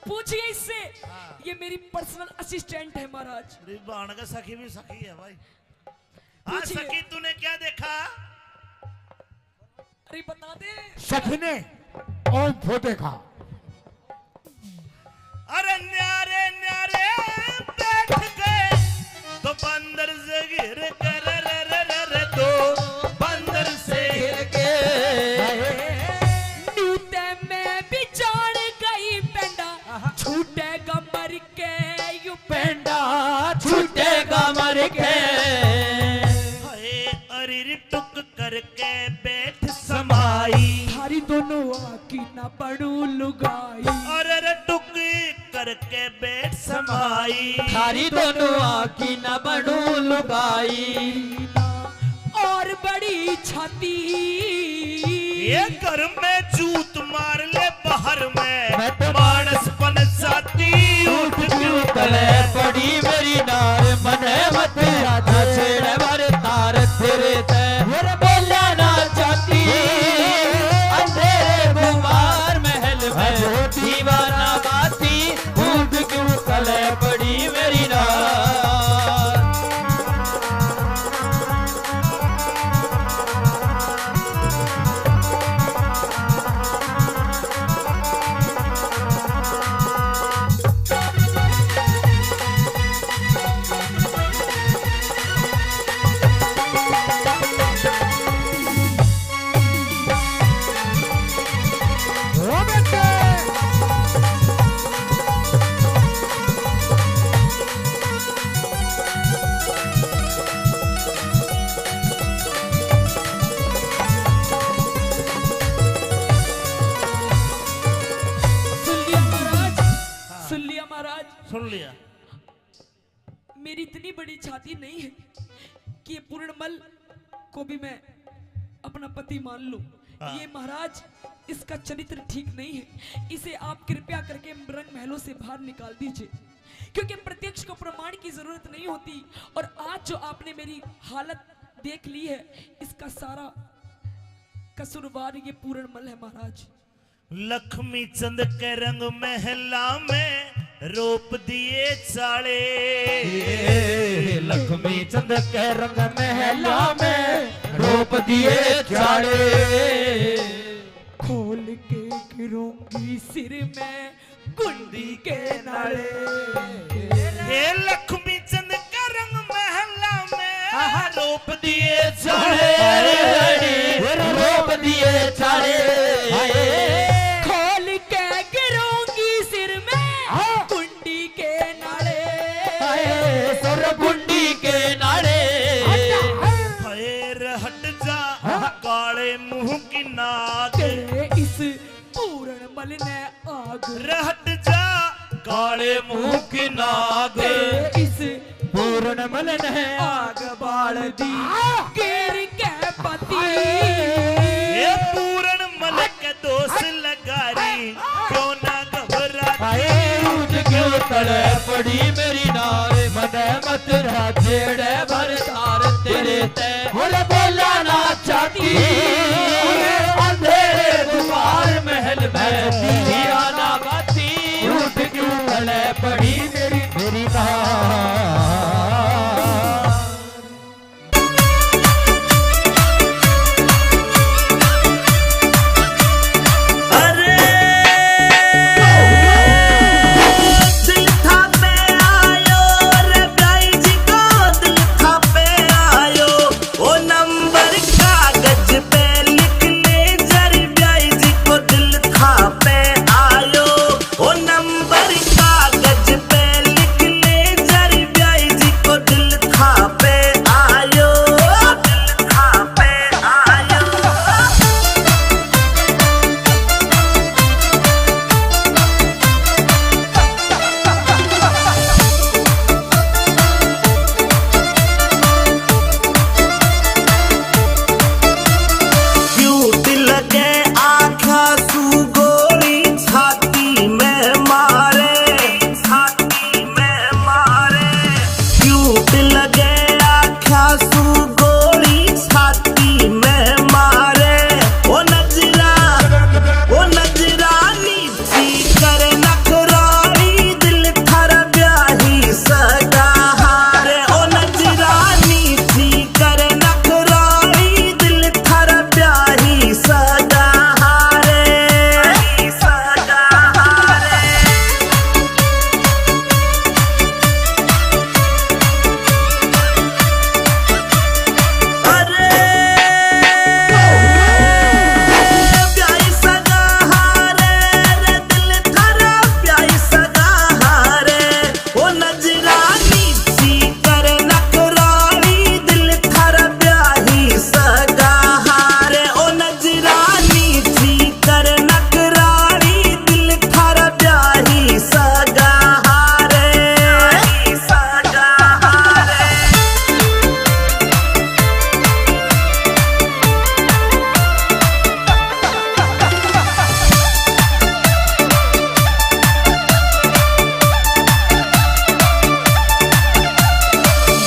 पूछिए इससे। हाँ। ये मेरी पर्सनल असिस्टेंट है महाराज। अरे बाण का सखी भी सखी है भाई। हाँ, पूछिए। सखी, तूने क्या देखा? अरे बता दे। सखी ने ओम्फो देखा। अरे न्यारे न्यारे बैठ गए तो बंदर से घिर कर, रे, रे, रे, रे, रे, तो बंदर से घिर के। न्यू ते मैं भी जान गई पेंडा, छूटेगा मर के यू पेंडा, छूटेगा मर के। हाय अरिर टुक करके बैठ समाई। थारी दोनों आँखी ना बनू लुगाई। अरे रे टुक करके बैठ समाई। थारी दोनों आँखी ना बनू लुगाई। और बड़ी छाती। ये घर में जूत मार ले बाहर में। मैं तो मानस पन जाती। ऊँट क्यों तले पड़ी मेरी नार, मने मत हाथ छेड़ भर तार तेरे ते। मेरे बोला ना चाहती, अंधेरे गुमार महल में दीवाना बाती। ऊँट क्यों तले पड़ी मेरी नार। सुन लिया महाराज, हाँ। सुन लिया महाराज। सुन लिया। मेरी इतनी बड़ी छाती नहीं है कि ये पूर्णमल को भी मैं अपना पति मान लूं। हाँ। ये महाराज, इसका चरित्र ठीक नहीं है, इसे आप कृपया करके रंग महलों से बाहर निकाल दीजिए, क्योंकि प्रत्यक्ष को प्रमाण की जरूरत नहीं होती। और आज जो आपने मेरी हालत देख ली है, इसका सारा कसूरवार ये पूर्णमल है महाराज। लक्ष्मी चंद के रंग महला में रोप दिए चाले। लक्ष्मी चंद के रंग महला में रोप दिए चाले। खोल के गिरूंगी सिर में कुंडी के नाले। हे लक्ष्मी चंद का रंग महला में आहा। रोप दिए चाले। हाय। रोप दिए चाले। हाय। खोल के गिरूंगी सिर में हाँ। कुंडी के नाले। हाय, सर कुंडी के नाले। हट, हट। हाय, हट जा, हाँ। काले मुंह की नाक। तेरे इस पूर्णमल ने आग। रे हट जा, काले मुंह की नाग। इस पूर्णमल ने आग बाल दी। गिर के पति। ये पूर्णमल के दोष लगा री, क्यों ना घबराती। हाय, ऊँट क्यों तले पड़ी मेरी नार, मने मत रहा छेड़े भर तार तेरे ते। बोले बोला ना चाहती, अंधेरे गुबार महल में दिया ना बाती। ऊँट क्यों तले पड़ी मेरी, मेरी नार। आख्या सू गोली छाती में मारे। ओ नजरा, ओ नजरा नीची कर नखराली, दिल थारा ब्याही सगा हारे। ओ नजरा नीची कर नखराली, दिल थारा ब्याही सगा हारे। सगा हारे। अरे, प्यारी सगा हारे रे, दिल थारा प्यारी सगा हारे। ओ नजरा नीची कर नखराली, दिल थारा प्यारी सगा हारे। ओ नजरा नीची कर नखराली, दिल थारा ब्याही सगा हारे। सगा हारे।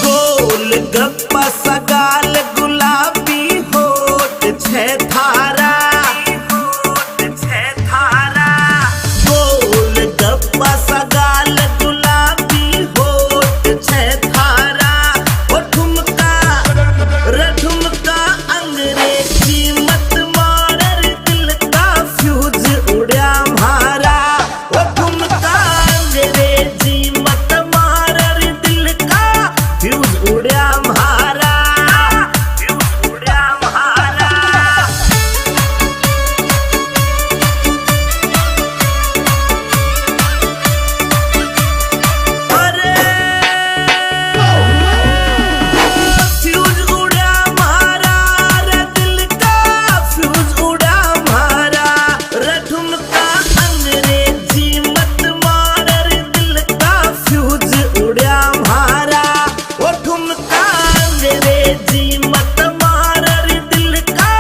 गोल गप्पा सगाल गुलाबी होठ छे थारा। गोल गप्पा सगाल गुलाबी होठ छे थारा। ओ ठुमका रे ठुमका अंग्रेजी मत मार रे, दिल का फ्यूज उड़या म्हारा। ओ ठुमका अंग्रेजी मत मार रे, दिल का फ्यूज उड़या म्हारा। फ्यूज उड़या म्हारा। अरे, फ्यूज उड़ा म्हारा रे, दिल का फ्यूज उड़ा म्हारा। रे ठुमका अंग्रेजी मत मार रे, दिल का फ्यूज उड़ा म्हारा। ओ ठुमका अंग्रेजी मत मार रे, दिल का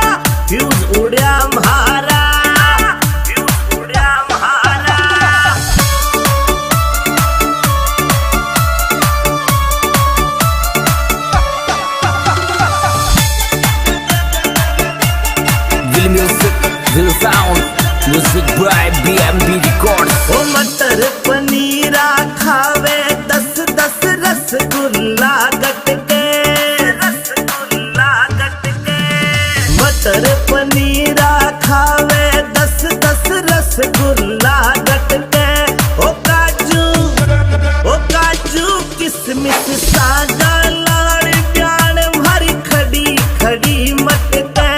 फ्यूज उड़ा म्हारा। फ्यूज उड़ा म्हारा। Will music, will sound, music by B M B Records. ओ मटर पनीरा खावे दस दस रसगुल्ला गट के। रसगुल्ला गट के। मटर पनीरा खावे दस दस रसगुल्ला गट के। ओ काजू, ओ काजू किसमिस सागा लाड़ ब्याण म्हारी खड़ी खड़ी मटके।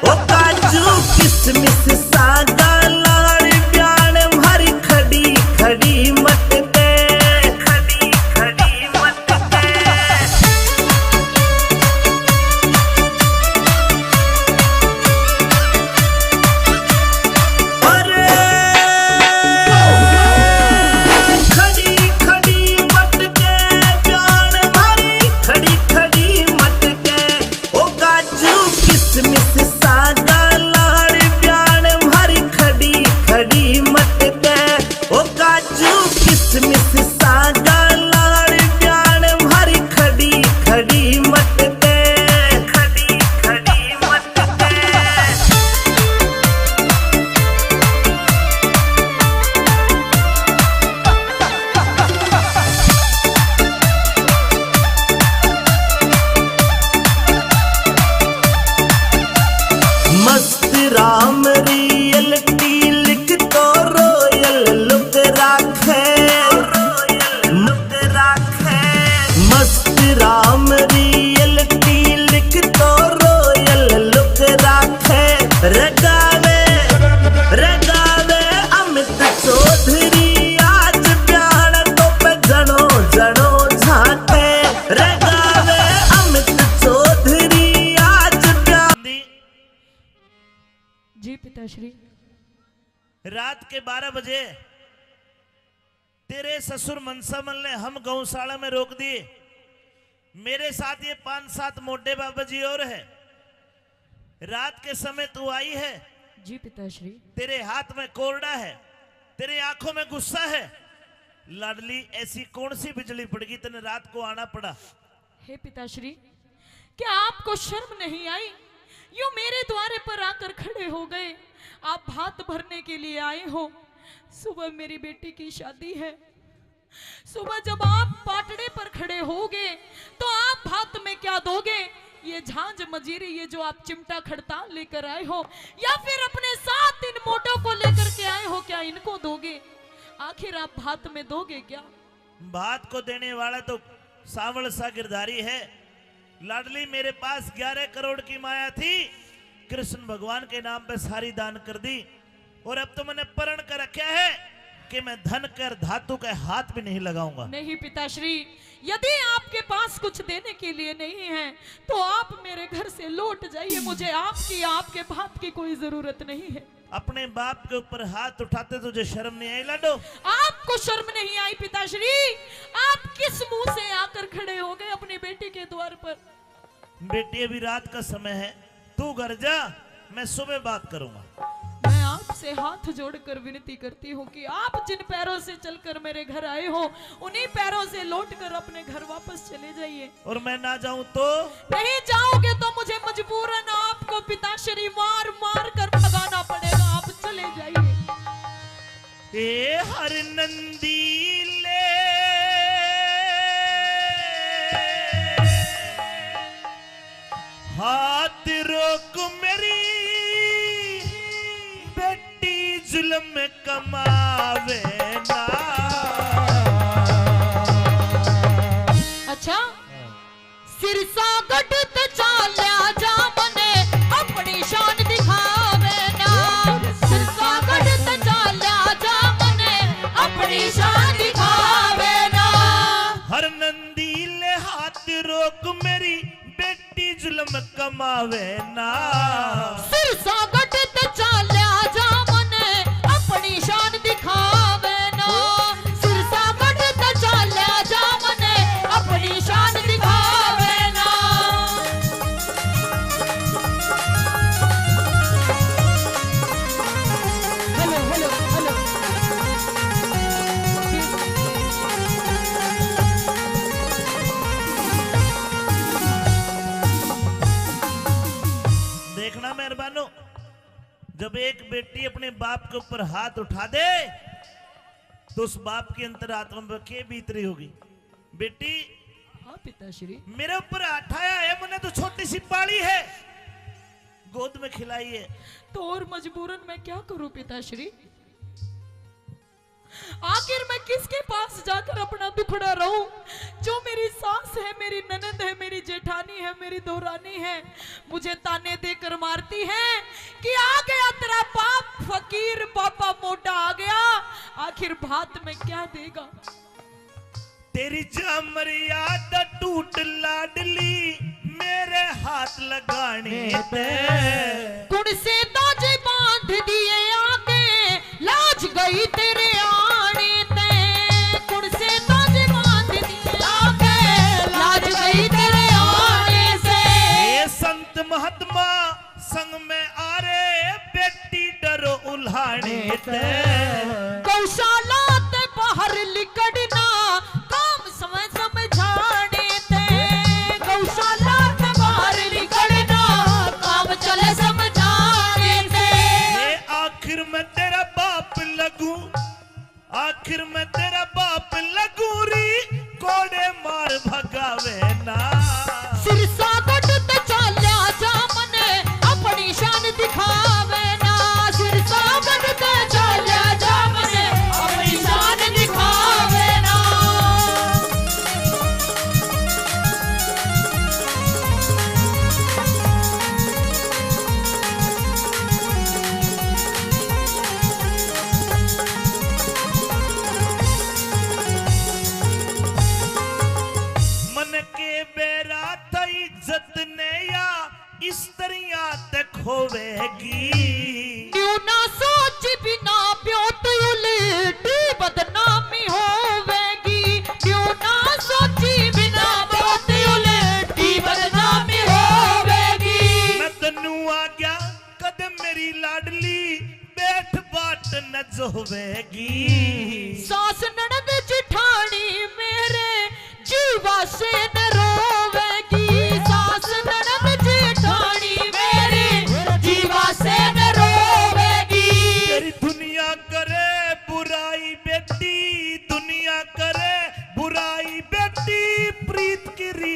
ओ काजू किसमिस सागा लाड़ ब्याण म्हारी खड़ी खड़ी मटके। खड़ी खड़ी मटके। अरे, खड़ी खड़ी मटके, जान मारी खड़ी खड़ी मटके। ओ काजू किसमिस सागा लाड़ ब्याण मारी खड़ी खड़ी मटके। ओ काजू किसमिस सागा लाड़ ब्याण मारी खड़ी खड़ी मटके। खड़ी खड़ी मटके। मस्त राम रियलिटी लिख तो रॉयल लुक राखे। मस्त राम रियलिटी लिख तो रॉयल लुक राखे। रे गावे, रे गावे अमित चौधरी आज ब्याण तो पे जणो जणो झांके। रे गावे अमित चौधरी आज ब्याण। जी पिताश्री। रात के बारह बजे तेरे ससुर मनसामल ने हम गौशाला में रोक दिए। मेरे साथ ये पांच सात मोटे बाबा जी और है। रात के समय तू आई है। जी पिताश्री। तेरे हाथ में कोरडा है, तेरे आंखों में गुस्सा है। लाडली, ऐसी कौन सी बिजली पड़गी तने रात को आना पड़ा? हे पिताश्री, क्या आपको शर्म नहीं आई? यूं मेरे द्वारे पर आकर खड़े हो गए। आप भात भरने के लिए आए हो। सुबह मेरी बेटी की शादी है। सुबह जब आप पाटड़े पर खड़े होगे, तो आप भात में क्या दोगे? ये झांझ मजीरी, ये जो आप चिमटा खड़ताल लेकर आए हो, या फिर अपने साथ इन मोटों को लेकर के आए हो, क्या इनको दोगे? आखिर आप भात में दोगे क्या? भात को देने वाला तो सावल सा गिरधारी है। लाडली, मेरे पास ग्यारह करोड़ की माया थी, कृष्ण भगवान के नाम पे सारी दान कर दी, और अब तो मैंने प्रण कर रखा है कि मैं धन कर धातु के हाथ भी नहीं लगाऊंगा। नहीं पिताश्री, यदि आपके पास कुछ देने के लिए नहीं है, तो आप मेरे घर से लौट जाइए। मुझे आपकी, आपके भात की कोई जरूरत नहीं है। अपने बाप के ऊपर हाथ उठाते तुझे शर्म नहीं आई लाडो? आपको शर्म नहीं आई पिताश्री? आप किस मुंह से आकर खड़े हो गए अपनी बेटी के द्वार पर? बेटी, अभी रात का समय है, तू घर जा, मैं सुबह बात करूंगा। मैं आपसे हाथ जोड़कर विनती करती हूँ कि आप जिन पैरों से चलकर मेरे घर आए हो, उन्हीं पैरों से लौटकर अपने घर वापस चले जाइए। और मैं ना जाऊं तो? नहीं जाओगे तो मुझे मजबूरन आपको पिताश्री मार मार कर भगाना पड़ेगा। आप चले जाइए। ए हर नंदी ले हाथ रोक मेरी बेटी जुल्म कमावे ना। अच्छा, सिरसागढ़ ते चाल्या जा मने अपनी शान दिखावे ना। सिरसागढ़ ते चाल्या जा मने अपनी शान दिखावे ना। हर नंदी ले हाथ रोक मेरी बेटी जुल्म कमावे ना। सिरसागढ़ ते चाल्या जा मने अपनी शान दिखावे ना। सिरसागढ़ ते चाल्या जा मने अपनी शान दिखावे ना। Hello, hello, hello. देखना मेहरबानो, जब एक बेटी अपने बाप के ऊपर हाथ उठा दे, तो उस बाप की अंतरात्मा पर के बीत रही होगी? बेटी, हाँ पिताश्री। मेरे ऊपर हाथ आया है, मैंने तो छोटी सी पाली है, गोद में खिलाई है। तो और मजबूरन मैं क्या करूं पिताश्री? आखिर मैं किसके पास जाकर अपना दुखड़ा रहूं? जो मेरी सास है, मेरी ननद है, मेरी जेठानी है, मेरी देवरानी है, मुझे ताने देकर मारती है कि आ गया तेरा बाप, फकीर बाबा मोटा आ गया। आखिर भात में क्या देगा? तेरी जा मर्यादा टूट लाडली, मेरे हाथ लगाने ते। कुण से ताजे बांध दिए आगे, लाज गई तेरे आने ते। कुण से ताजे बांध दिए आगे, लाज गई तेरे आने से। हे संत महात्मा, संग में आ रे बेटी डरो उल्हाने ते। गौशाला ते बाहर लिकड़ना काम समय समझाने ते। गौशाला ते बाहर लिकड़ना काम चले समझाने ते। ये आखिर मैं तेरा बाप लगूं, आखिर मैं तेरा बाप लगूं री, कोड़े मार भगावे ना। सिरसागढ़ ते चाल्या जा मने अपनी शान दिखावे ना। सिरसागढ़ ते चाल्या जा मने अपनी शान दिखावे ना। मन के बैरा था इज्जत ने या स्त्रियां ते खोवेगी। न्यू ना सोच बिना प्यो तू उल्टी बदनामी होवेगी। न्यू ना सोची बिना प्यो तू उल्टी बदनामी होवेगी। मैं तन्नू आ गया कद मेरी लाडली बैठ बाट न जोवेगी। सास ननद जिठानी मेरे जीवा से न रोवे।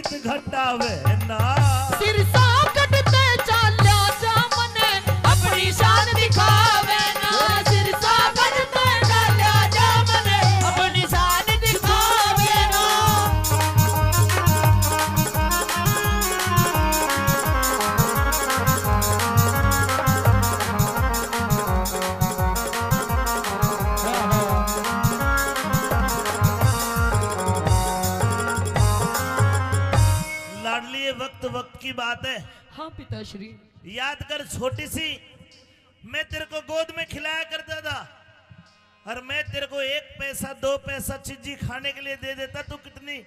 घटावे ना। सिरसा गढ़ ते चाल्या जा मने अपनी शान दिखावे ना। सिरसा गढ़ ते चाल्या जा मने अपनी शान दिखावे ना। लाडली, ये वक्त वक्त की बात है। हाँ पिताश्री। याद कर, छोटी सी, मैं तेरे को गोद में खिलाया करता था, और मैं तेरे को एक पैसा, दो पैसा चीजी खाने के लिए दे देता, तू कितनी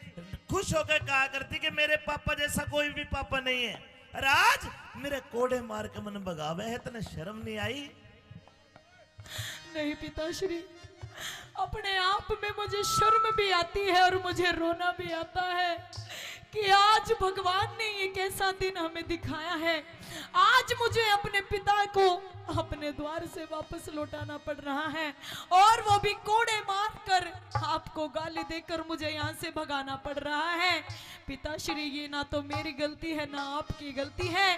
खुश होकर कहा करती कि मेरे पापा जैसा कोई भी पापा नहीं है। और आज मेरे कोड़े मार के मन भगावे है, तने शर्म नहीं आई? नहीं पिताश्री, अपने आप में मुझे शर्म भी आती है और मुझे रोना भी आता है कि आज भगवान ने ये कैसा दिन हमें दिखाया है। आज मुझे अपने पिता को अपने द्वार से वापस लौटाना पड़ रहा है, और वो भी कोड़े मारकर, आपको गाली देकर मुझे यहाँ से भगाना पड़ रहा है। पिताश्री, ये ना तो मेरी गलती है, ना आपकी गलती है।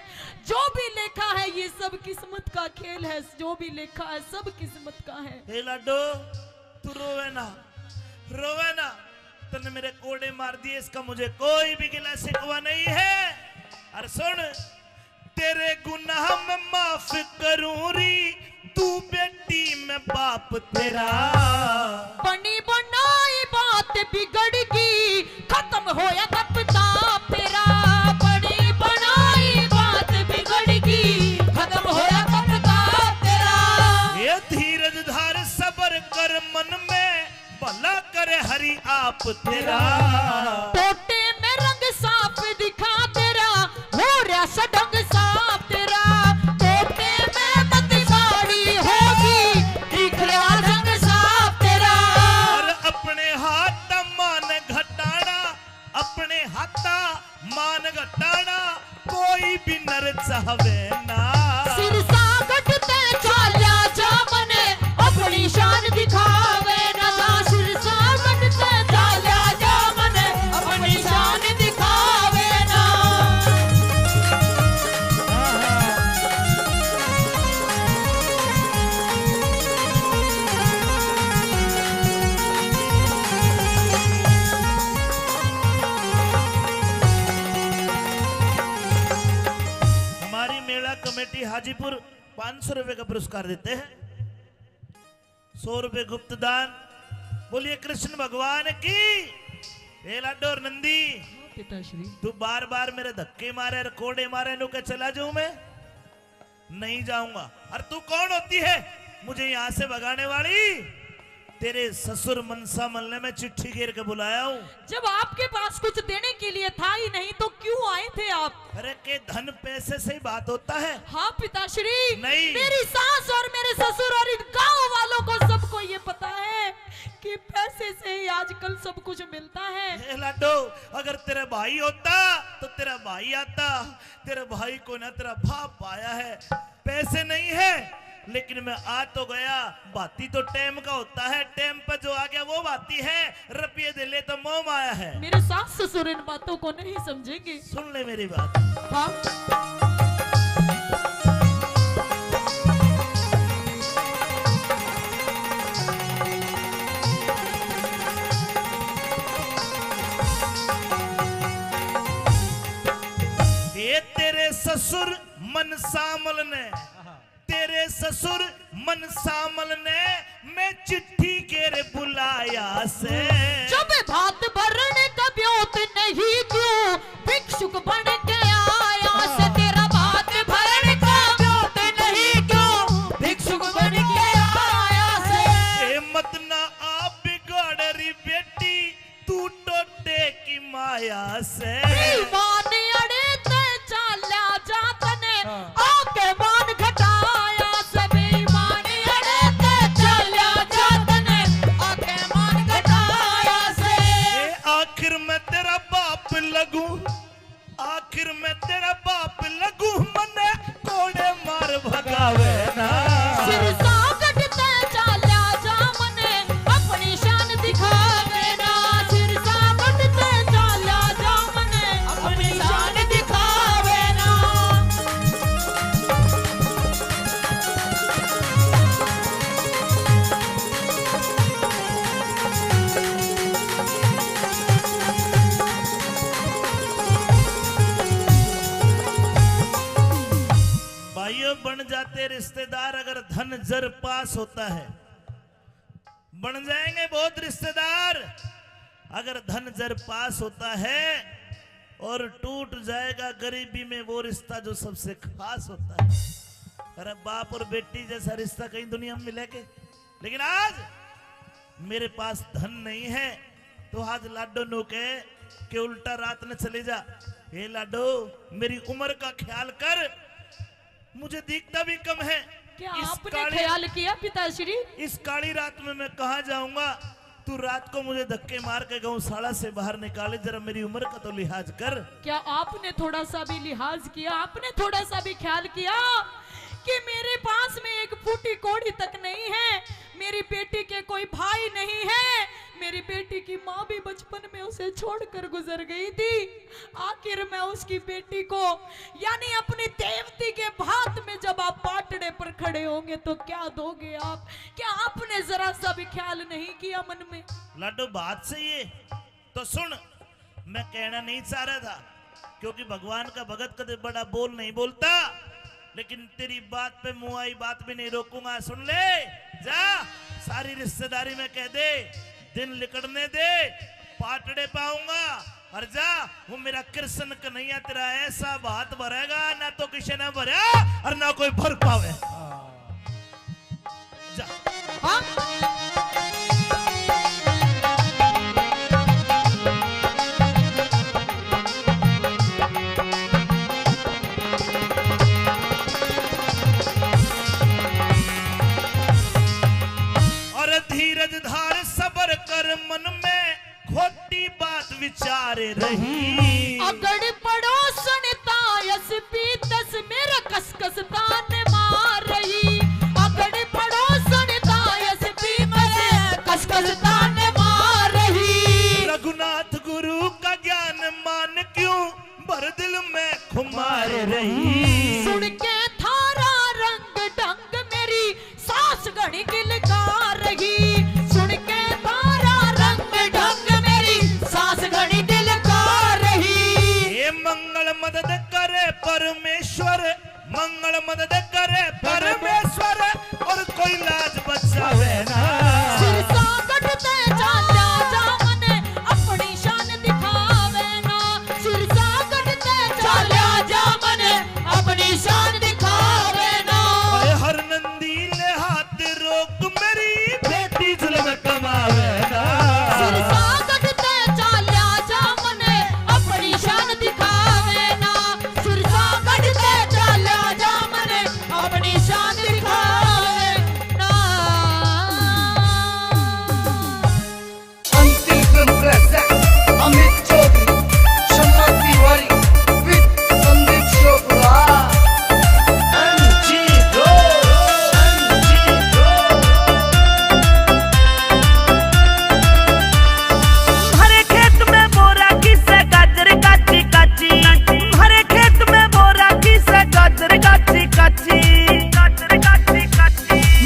जो भी लेखा है, ये सब किस्मत का खेल है। जो भी लेखा है, सब किस्मत का है। हे लाडो, तू रोवे ना, रोवे ना। तन्ने मेरे कोड़े मार दिए, इसका मुझे कोई भी गिला शिकवा नहीं है। और सुन, तेरे गुनाह मैं माफ करूं री, तू बेटी मैं बाप तेरा। बनी बनाई बात बिगड़ गई, खत्म होया तपताप तेरा। बनी बनाई बात बिगड़ गई, खत्म होया तपताप तेरा। ये धीरज धार, सबर कर मन में, भला करे हरि आप तेरा। टोटे में रंग साफ दिखा तेरा, हो रहा सडंग साफ तेरा। टोटे में मत साड़ी होगी, दिख रहा रंग साफ तेरा। और अपने हाथ मान घटाना, अपने हाथा मान घटाना कोई भी नर चाहवे ना। सिरसा गढ़ ते चाल्या जा मने अपनी शान दिखावे ना। सिरसा गढ़ ते चाल्या जा मने अपनी शान दिखावे ना। हमारी मेला कमेटी हाजीपुर पाँच सौ रुपए का पुरस्कार देते हैं, सौ रुपए गुप्त दान। बोलिए कृष्ण भगवान की। ए लाडो और नंदी, हाँ, पिताश्री। तू बार बार मेरे धक्के मारे और कोड़े मारे, नु के चला जाऊं मैं? नहीं जाऊंगा। और तू कौन होती है मुझे यहाँ से भगाने वाली? तेरे ससुर मनसा मल ने मैं चिट्ठी घेर के बुलाया हूँ। जब आपके पास कुछ देने के लिए था ही नहीं तो क्यों आए थे आप? अरे, के धन पैसे से ही बात होता है? हाँ पिताश्री, नहीं। मेरी सास और मेरे ससुर और इन गांव वालों को सबको ये पता है कि पैसे से ही आजकल सब कुछ मिलता है। ए लाडो, अगर तेरा भाई होता तो तेरा भाई आता, तेरा भाई को ना, तेरा बाप आया है। पैसे नहीं है, लेकिन मैं आ तो गया। भाती तो टाइम का होता है, टाइम पर जो आ गया वो भाती है। रुपये दे ले तो मोह माया है। मेरे सास ससुर इन बातों को नहीं समझेंगे। सुन ले मेरी बात। हाँ। ये तेरे ससुर मनसामल ने, तेरे ससुर मनसामल ने मैं चिट्ठी घेर बुलाया से। जब भात भरण का ब्योत नहीं क्यों भिक्षुक बन के आया से। तेरा भात भरण का ब्योत नहीं क्यों भिक्षुक बन के आया से। ए मत ना आप बिगाड़ री बेटी, तू टोटे की माया से। बेईमान अड़े ते चाल्या जा तने, हाँ। आके मान घटाया से। बेईमान अड़े ते चाल्या जा तने, आके मान घटाया से। ए आखिर मैं तेरा बाप लगूं, आखिर मैं तेरा बाप लगूं, मने कोड़े मार भगावे ना। सिरसा गढ़ ते चाल्या जा मने अपनी शान दिखावे ना। सिरसा गढ़ ते चाल्या जा मने सच्चे रिश्तेदार अगर धन जर पास होता है, बन जाएंगे बहुत रिश्तेदार। अगर धन जर पास होता है और टूट जाएगा गरीबी में वो रिश्ता जो सबसे खास होता है। अरे, बाप और बेटी जैसा रिश्ता कहीं दुनिया में मिले के? लेकिन आज मेरे पास धन नहीं है, तो आज लाडो नु कह के उल्टा रात ने चले जा। हे लाडो, मेरी उम्र का ख्याल कर, मुझे दिखता भी कम है। क्या इस आपने काली, ख्याल किया पिताश्री? इस काली रात में मैं कहाँ जाऊंगा? तू रात को मुझे धक्के मार के गौशाला से बाहर निकाले, जरा मेरी उम्र का तो लिहाज कर। क्या आपने थोड़ा सा भी लिहाज किया? आपने थोड़ा सा भी ख्याल किया कि मेरे पास में एक फूटी कौड़ी तक नहीं है, मेरी बेटी के कोई भाई नहीं है, मेरी बेटी की माँ भी बचपन में उसे छोड़कर गुजर गई थी। आखिर मैं उसकी बेटी को, यानी अपनी देवती के भात में जब आप पाटड़े पर खड़े होंगे तो क्या दोगे आप? क्या आपने जरा सा भी ख्याल नहीं किया मन में? लाडो, बात सही है, तो सुन, मैं कहना नहीं चाह रहा था, क्योंकि भगवान का भगत कदे बड़ा बोल नहीं बोलता, लेकिन तेरी बात पे मुँह आई बात भी नहीं रोकूंगा। सुन ले, जा, सारी रिश्तेदारी में कह दे, दिन लिकड़ने दे, पाटड़े पाऊंगा। और जा, वो मेरा कृष्ण कन्हैया तेरा ऐसा भात भरेगा, ना तो किसी ने भरा और ना कोई भर पावे। जा। हाँ? और धीरज धार सबर कर मन में खोटी बात विचार रही। अगड़ पड़ोसण ता एसपी दस मेरा कसकस तान मार रही। अगड़ पड़ोसण ता एसपी दस कसकस तान मार रही। रघुनाथ गुरु का ज्ञान मान क्यों भर दिल में खुमार रही। सुन के थारा रंग ढंग मेरी सास घणी किलकार रही। सुन के थारा रंग ढंग मेरी सास घणी दिलकार रही। हे मंगल मदद करे परमेश्वर, मंगल मदद करे परमेश्वर, और कोई लाज बचावे ना। सिरसा गढ़ ते चाल्या जा मने अपनी शान दिखावे ना। सिरसा गढ़ ते चाल्या जा मने अपनी शान दिखावे ना। अरे हर नंदी ले हाथ रोक मेरी बेटी जुल्म कमावे ना। सिरसा गढ़ ते चाल्या जा मने अपनी शान दिखावे ना। सिरसा गढ़ ते चाल्या जा मने अपनी शान दिखावे ना। Until Film present Amit Chaudhary, Shanna Tiwari with Sandeep Chopra. M G Road, M G Road. भरे खेत में बोरा किसे गाजर काची काची, भरे खेत में बोरा किसे गाजर काची काची।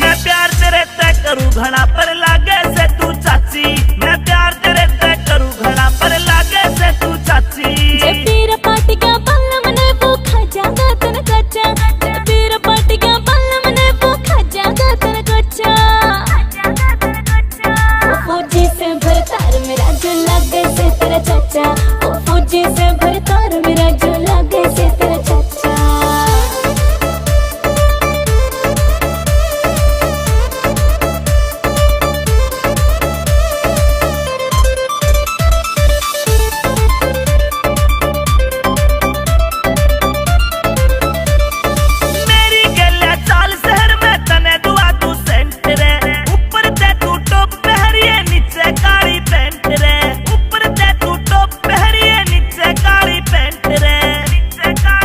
मैं प्यार तेरे ते करूँ घना पर लागे से तू चाची, मैं प्यार तेरे ते करूँ घना पर लागे से तू चाची। जे पीर पाटिका बल्लम ने वो खा जागा तन कच्चा, जे पीर पाटिका बल्लम ने वो खा जागा तन कच्चा। वो फौजी से भरतार मेरा जो लागे से तेरा चाचा, वो फौजी से भरतार मेरा जो लागे से तेरा चाचा। मेरी गैल्या चाल शहर में तने दुआ तू सेंट रे, ऊपर ते तू टॉप पहरिए नीचे काली पैंट रे, ऊपर ते तू टॉप पहरिए नीचे काली पैंट रे, नीचे काली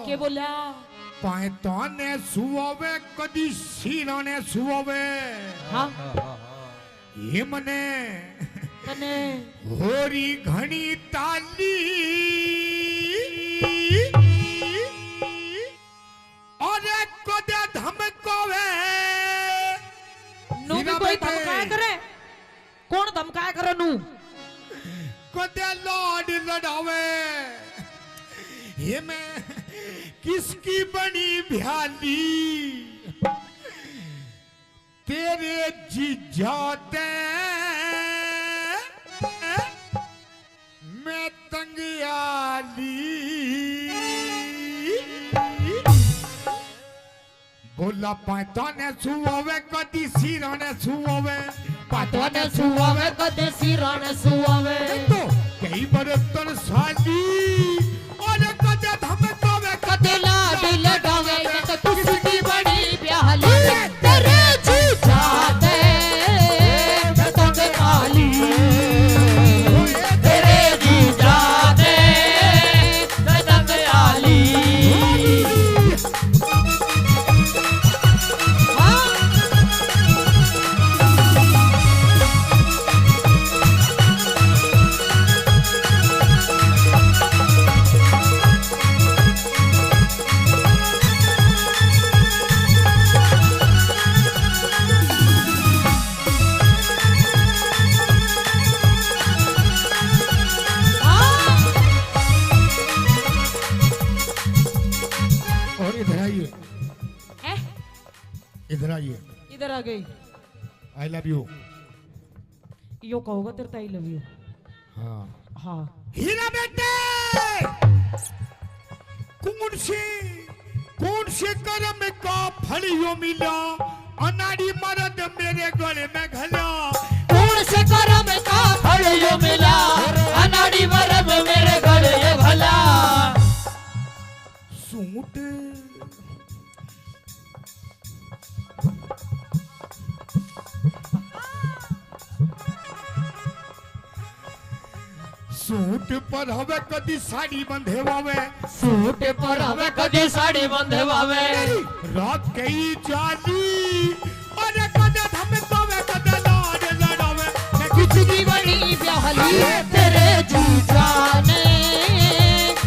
के बोला? पायता ने सुआवे, कदी सीरा ने सुआवे। हाँ। ये मने कने होरी घणी ताली। अरे कदे धमकावे। नू भी कोई धमकाया करे? कौन धमकाया करे नू? कदे लाड लड़ावे। ये मैं किसकी बनी भ्याली? तेरे जीजा ते मैं तंग आली। बोला पायता ने सुआवे, कदी सीरा ने सुआवे। पायता ने सुआवे, कदी सीरा ने सुआवे। तो कई बरतन साली, और कदे धमकावे, कदे लाड लड़ावे, तो किसकी बड़ी ब्याहली। तेरे जीजा ते मैं तंग आली। तेरे जीजा ते मैं तंग आली। और इधर आइए। हैं? इधर आइए। इधर आ गई। I love you। यो कहोगा तेरे तो I love you। हाँ। हाँ। हीरा बेटे, कौन से, कौन से कर्म का फल यो मिला, अनाड़ी मर्द मेरे गले में घला। कौन से कर्म का फल यो मिला, अनाड़ी मर्द मेरे गले में घला। सूट सूट पर हवे कदी साड़ी बंधेवावे। सूट पर हवे कदी साड़ी बंधेवावे। रात कई चाली, अरे कदे धमकावे, कदे लाड लड़ावे। मैं किसकी बड़ी ब्याहली, तेरे जीजा ने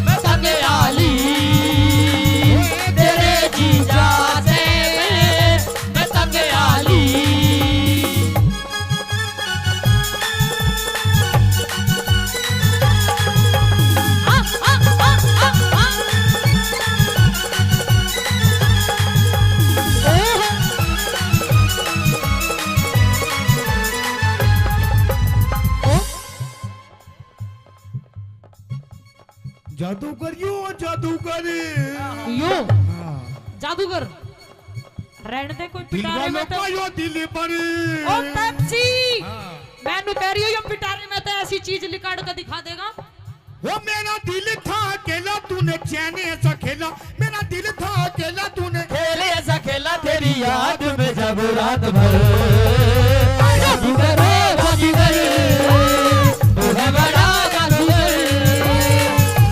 मैं तंग आली। तेरे जीजा ने मैं तंग आली। जादूगर यो, जादूगर। यो। हाँ। जादूगर। रहने दे, कोई दिल पिटारे वालों में तो का यो दिल पर। ओ पेप्सी। हाँ। मैं नु कह रही हूँ, यो पिटारे में तो ऐसी चीज लिकाड़ के दिखा देगा। वो मेरा दिल था अकेला, तूने चैन ऐसा खेला। मेरा दिल था अकेला, तूने खेल ऐसा खेला, तेरी याद में जब रात भर। बाजीगर, बाजीगर, तू है बड़ा बाजीगर।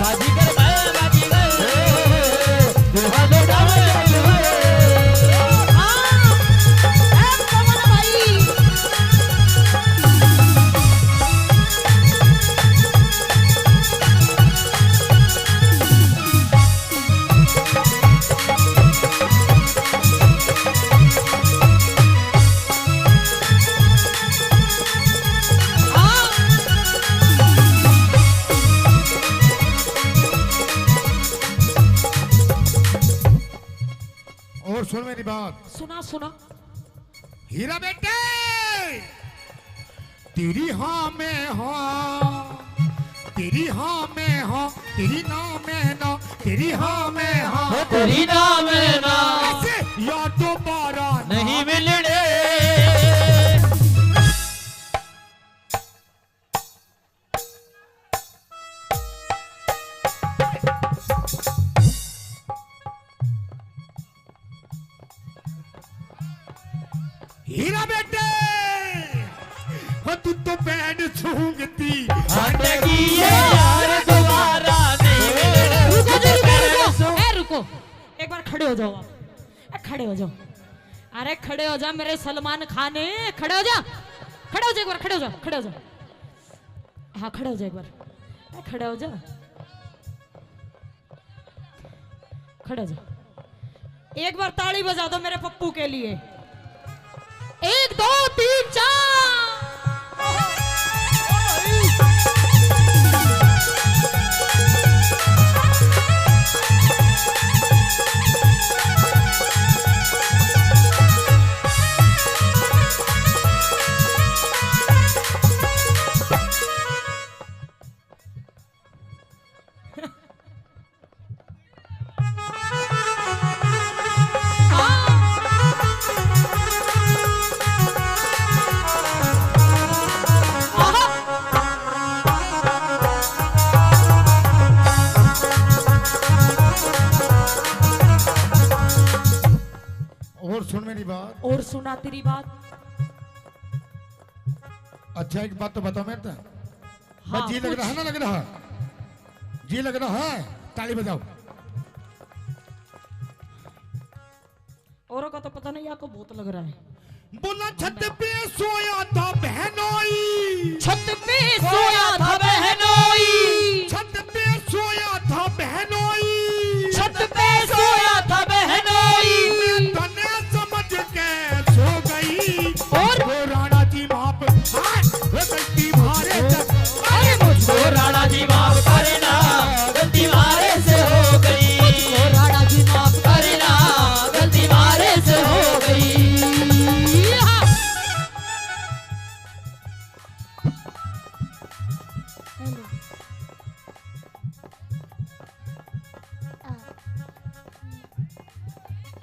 बाजीगर, मैं बाजीगर, तू है बड़ा बाजीगर। हाँ, ए पवन भाई। और सुन मेरी बात। सुना, सुना। हीरा बेटे, तेरी हाँ में हाँ, तेरी हाँ में हाँ, तेरी ना में ना, तेरी हाँ में हाँ। ओ तेरी ना में ना। ऐसे यार दोबारा ना नहीं मिलने। हीरा बेटे, हो तू तो बैंड सूंघती हटगी है यार, दोबारा नहीं मिलने। रुको जी, रुको, रुको। ए, रुको। एक बार खड़े हो जाओ आप। ए, खड़े हो जाओ। अरे खड़े हो जा मेरे सलमान खान, ए, खड़े हो जा। खड़े हो जा एक बार, खड़े हो जा, खड़े हो जा। हाँ, खड़े हो जा एक बार। ए, खड़े हो जा। खड़े हो जा। एक बार ताली बजा दो मेरे पप्पू के लिए। एक, दो, तीन, चार। और सुन मेरी बात। और सुना तेरी बात। अच्छा, एक बात तो बताओ मेरे तो। हाँ, बस जी लग रहा है ना, लग रहा है? जी लग रहा है, ताली बजाओ। औरों का तो पता नहीं, आपको बहुत लग रहा है। बोला, छत पे सोया था बहनोई। छत पे सोया था बहनोई। छत पे सोया था बहनोई। छत पे सोया था बहनोई। मैं तने समझ के सो गई। और? वो राणा जी माफ, हाँ, वो गलती मारे। अरे मुझको राणा जी माफ करना, गलती मारे से हो गई। मुझको राणा जी माफ करना, गलती मारे से हो गई।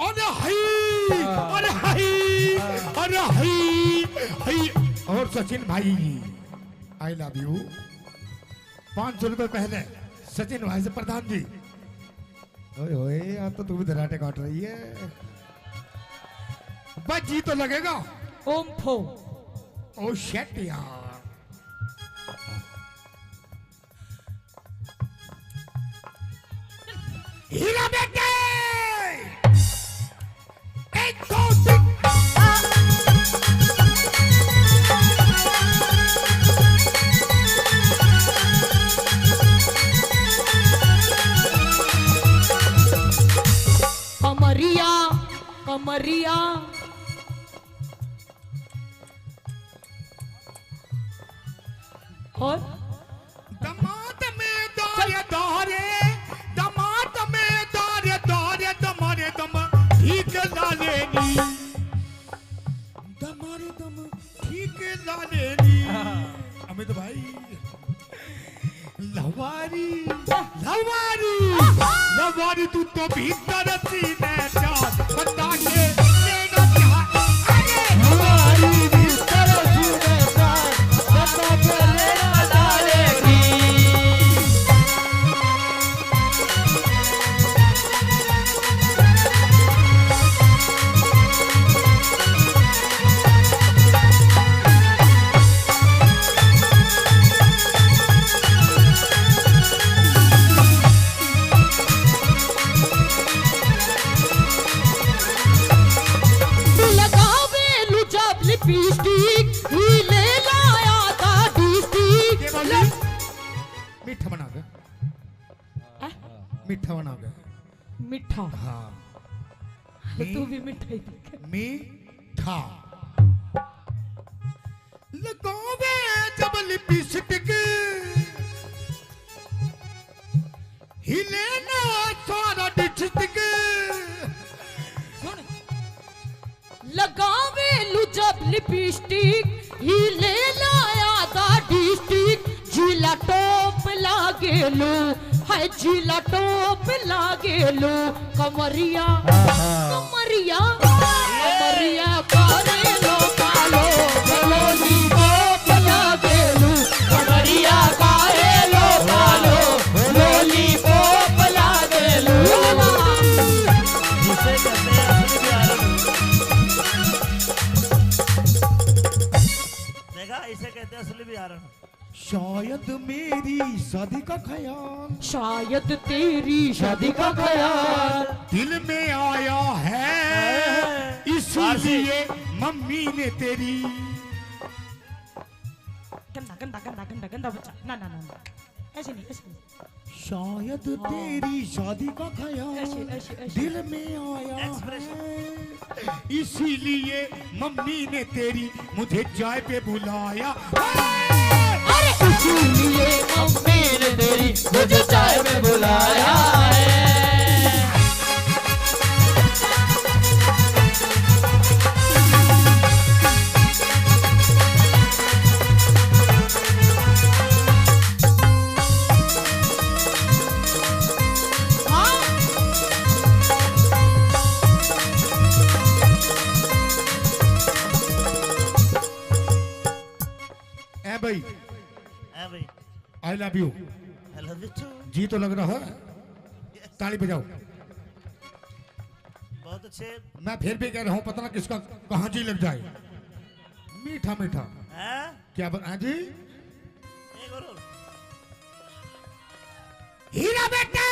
अरे हाय, अरे हाय, अरे हाय, हाय। और सचिन भाई, I love you। पाँच सौ रुपए पहले सचिन भाई से प्रधान जी। ओए होए, आज तो तू भी धराटे काट रही है। बस जी तो लगेगा। ओम फो। ओ shit यार। हीरा बेटे। एक, दो, तीन। कमरिया, कमरिया। और? दमाद में दारे दारे, दमाद में दारे दारे, दमारे दम ठीक ला लेनी। दमारे दम ठीक ला लेनी। अमित भाई, लवारी, लवारी, लवारी, तू तो भीतर सीने चार बता के लेना चाह। अरे लवारी, भीतर सीने चार बता के लेना चाह। लगावे लू जब लिपस्टिक, हिले लाया था डिस्ट्रिक्ट। मीठा बना दे। हैं? मीठा बना दे। मीठा। हाँ। तो तू भी मीठा ही दिखे। मीठा। लगावे जब लिपस्टिक, हिले ना सारा डिस्ट्रिक्ट। सुन। लगावे लू जब लिपस्टिक, हिले लाया था डिस्ट्रिक्ट। जिला टॉप लागेलू, हाय जिला टॉप लागेलू। कमरिया, कमरिया, कमरिया कारे लो कालो, लॉलीपॉप लागेलू। कमरिया कारे लो कालो, लॉलीपॉप लागेलू। जिसे कहते हैं असली बिहारी। देखा, इसे कहते हैं असली बिहारी। शायद मेरी शादी का ख्याल, शायद तेरी शादी का ख्याल दिल में आया है, इसीलिए मम्मी ने तेरी। गंदा, गंदा, गंदा, गंदा, गंदा बच्चा। ना, ना, ना, ना। ऐसे नहीं, ऐसे नहीं। शायद तेरी शादी का ख्याल ऐसे, ऐसे, ऐसे। दिल में आया है, इसीलिए मम्मी ने तेरी मुझे चाय पे बुलाया। अरे इसीलिए मम्मी ने तेरी मुझे चाय पे बुलाया है। ए भाई, ए भाई। I love you। I love you too। जी तो लग रहा है। Yes। ताली बजाओ। बहुत अच्छे। मैं फिर भी कह रहा हूँ, पता ना किसका कहाँ जी लग जाए। मीठा मीठा। हैं? क्या बन-, हाँ जी? एक और, और। हीरा बेटे।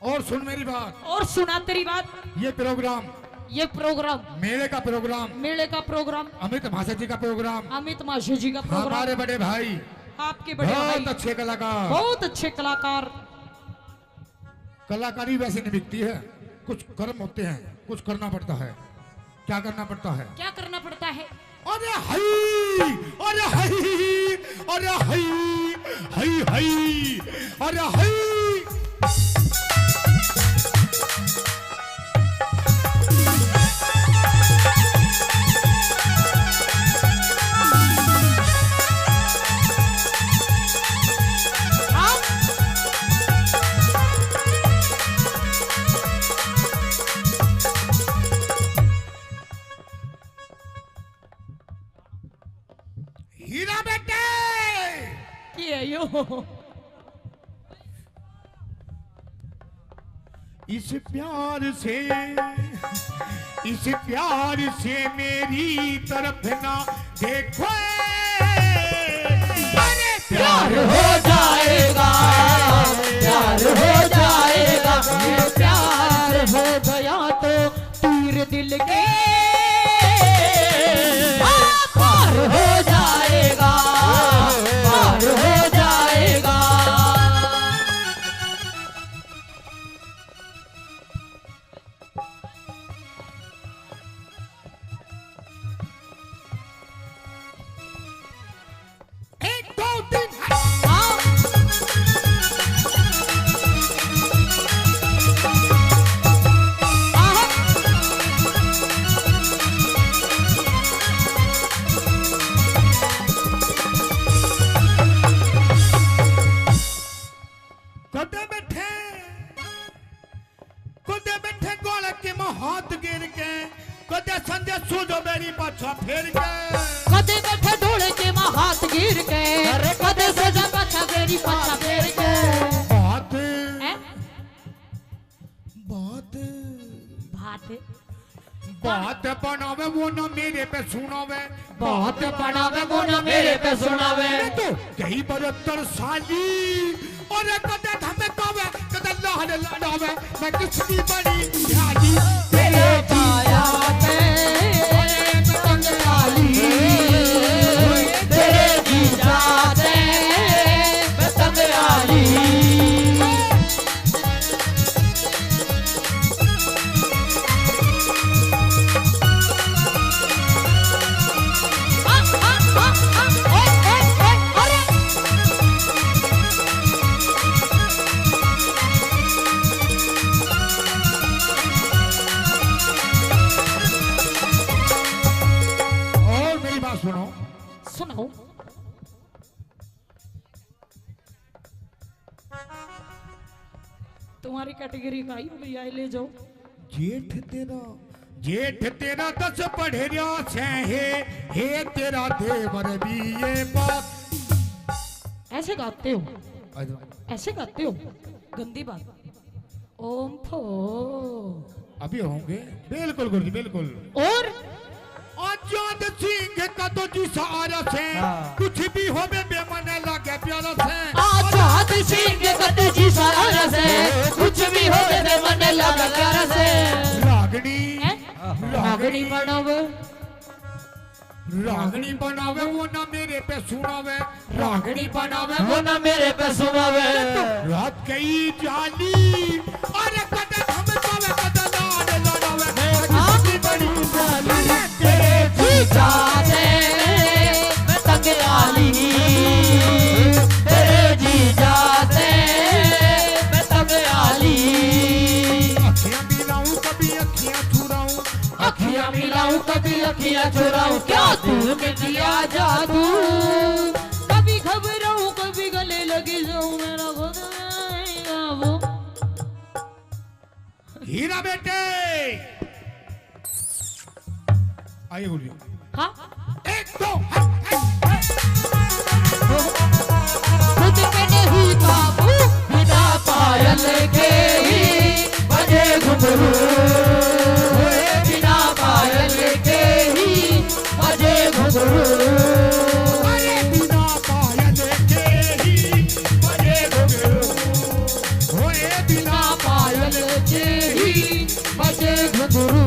और सुन मेरी बात। और सुना तेरी बात। ये प्रोग्राम, ये प्रोग्राम, मेले का प्रोग्राम, मेले का प्रोग्राम, अमित महाशय जी का प्रोग्राम, अमित महाशय जी का प्रोग्राम, हमारे बड़े भाई, आपके बड़े भाई, बहुत अच्छे कलाकार, बहुत अच्छे कलाकार। कलाकारी वैसे नहीं बिकती है, कुछ कर्म होते हैं, कुछ करना पड़ता है। क्या करना पड़ता है? क्या करना पड़ता है? अरे हई, अरे हई, अरे हई, हई, हई, अरे हई। हीरा बेटे। के है यो? इस प्यार से, इस प्यार से मेरी तरफ ना देखो। अरे प्यार हो जाएगा, प्यार हो जाएगा, ये प्यार हो गया तो तीर दिल के पार हो जाएगा, पार हो जाएगा। एक, दो, तीन, हाँ। कदे बैठे, कदे बैठे गोलक के मां हाथ गिर के, कदे संदेश सूझो मेरी पाछा फेर के। कदे बैठे ढोले के मां हाथ गिर के, अरे कदे सजा पाछा मेरी पाछा फेर के। बात, हैं? बात, बात। बात बनावे वो ना मेरे पे सुनावे। बात बनावे वो ना मेरे पे सुनावे। मैं तो कई बार तरसाली, और कदे धमकावे, कदे लाल लड़ावे। मैं किसकी बड़ी ध्याली? तेरे जीजा ते, अरे मैं तंग आली। तेरे जीजा ते, मैं तंग आली। सुनाओ। तुम्हारी कैटेगरी का ही भैया, ले जाओ। जेठ तेरा, जेठ तेरा दस पढ़ रहा से, हे, हे तेरा देवर बीए पास। ऐसे गाते हो? अच्छा। ऐसे गाते हो? गंदी बात। ओम फो। अभी होंगे। बिल्कुल गुरु जी, बिल्कुल। और? आजाद सिंह का तो जी सारा से, हाँ। कुछ भी होवे बे मने लागे प्यारा से। आजाद सिंह का तो जी सारा से, कुछ भी होवे बे मने लागे प्यारा से। रागनी, हैं? रागनी बनावे। रागनी बनावे वो ना मेरे पे सुनावे। रागनी बनावे वो ना मेरे पे सुनावे। रात गई जाली, अरे कदे धमकावे, कदे लाड लड़ावे। मैं किसकी बड़ी जाली, तेरे जीजा से मैं तंग आली, तेरे जीजा से मैं तंग आली। अखियां मिलाऊं, कभी अखियां चुराऊं, अखियां मिलाऊं, कभी अखियां चुराऊं, क्या तू के किया जादू? कभी घबराऊं, कभी गले लगी जाऊं, मेरा खुद नहीं काबू। हीरा बेटे, आइए बोलिए। हाँ? एक, दो, हाँ, हाँ, हाँ। खुद पे नहीं काबू, बिना पायल के ही बजे घुंघरू। ओए बिना पायल के ही बजे घुंघरू। अरे बिना पायल के ही बजे घुंघरू। ओए बिना पायल के ही बजे घुंघरू।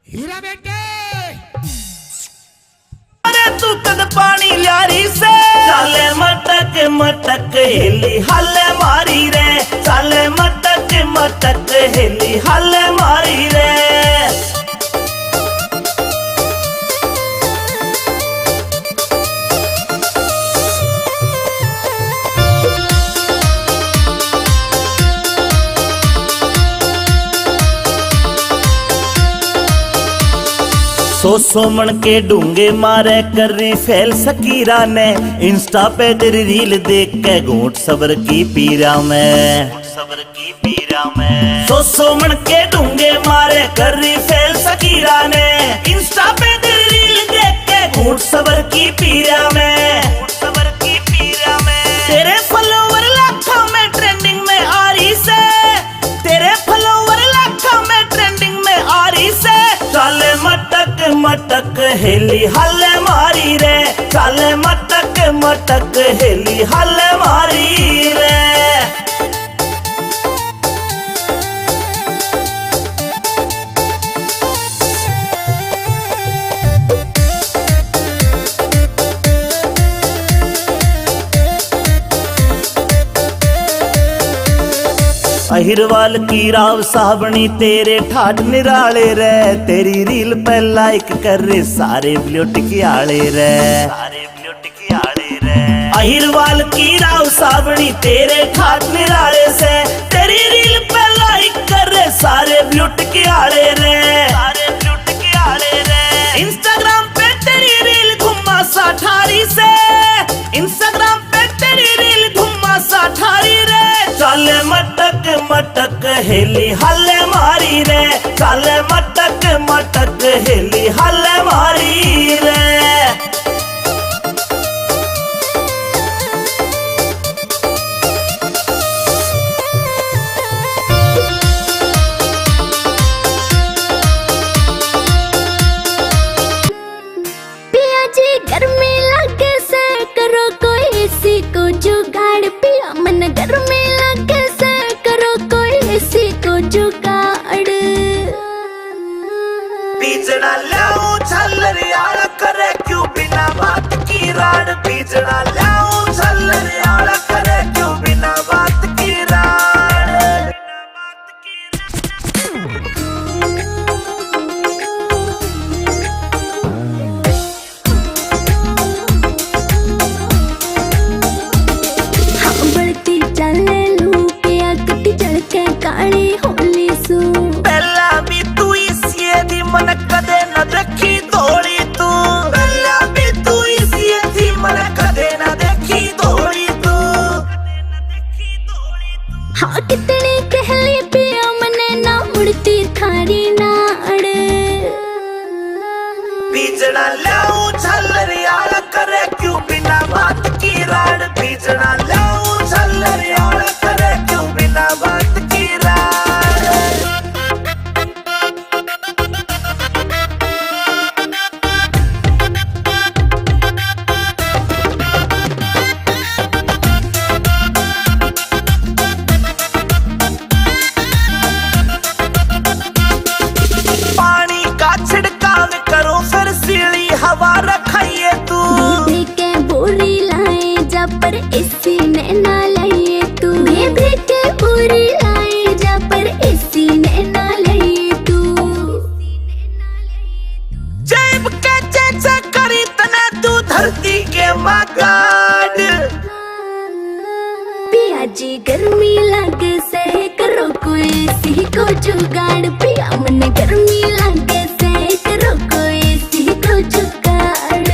हीरा बेटे। अरे तू कद पानी ल्यारी से, चाले मटक मटक हेली हाले मारी रे, चाले मटक मटक हेली हाले मारी रे। सौ सौ मण के ढूंगे मारे कर रही फेल सकीरा ने, इंस्टा पे तेरी रील देख के घूंट सबर की पीरा में। सबर की पीरा में। सौ सौ मण के ढूंगे मारे कर रही फेल सकीरा ने, इंस्टा पे तेरी रील देख के घूंट सबर की पीरा में। घूंट सबर की पीरा में। तेरे फॉलोवर लाखों में ट्रेंडिंग में आ रही से, तेरे फॉलोवर लाखों में ट्रेंडिंग में आ रही से। चाले मटक मटक हेली हाले मारी रे, चाले मटक मटक हेली हाले मारी रे। अहिरवाल की राव साबणी तेरे ठाट निराले रे, तेरी रील पे लाइक कर रे सारे ब्लूट की आले रे। सारे ब्लूट की आले रे। अहिरवाल की राव साबणी तेरे ठाट निराले से, तेरी रील पे लाइक कर रे सारे ब्लूट की आले रे। सारे ब्लूट की आले रे। इंस्टाग्राम पे तेरी रील घुमा सा ठारी से, इंस्टाग्राम पे तेरी रील घुमा सा ठारी रे। चाले मटक मटक हेली हाले मारी रे, चाले मटक मटक हेली हाले मारी रे। पिया जी गर्मी लागे से, करो कोई एसी को जुगाड़। पिया मन गर्मी लागे से, करो कोई एसी को जुगाड़। बीजड़ा ल्याऊं झालर यार करे क्यों बिना बात की राड़। बीजड़ा ल्याऊं झालर यार करे क्यों बिना बात की राड़। इतना लाऊं झालर यार, करे क्यों बिना बात की रार। पानी का छिड़काव करो, फिर सीली हवा रखाइए तू। दूध के बोरी लाए जा, पर एसी ने ना लाइए तू। दूध के बोरी लाए जा, पर एसी ने ना लाइए तू। जेब के चेचा करी तने तू धरती के मागाड़। पिया जी गर्मी लागे सै, करो कोई एसी को जुगाड़। पिया मन्ने गर्मी लागे सै, करो कोई एसी को जुगाड़।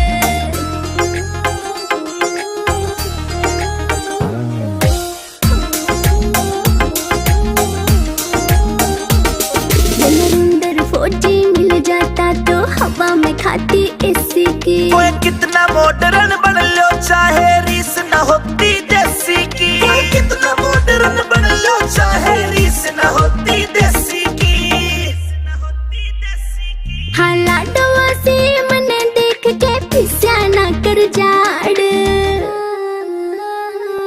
नरेंद्र फौजी मिल जाता तो हवा में खाती एसी की। ओए कितना मॉडर्न बन लो, चाहे रीस न होती देसी की। ओए कितना मॉडर्न बन लो, चाहे रीस न होती देसी की। हाँ, लाडवा से मन्ने देख के पिस्या ना कर जाड़।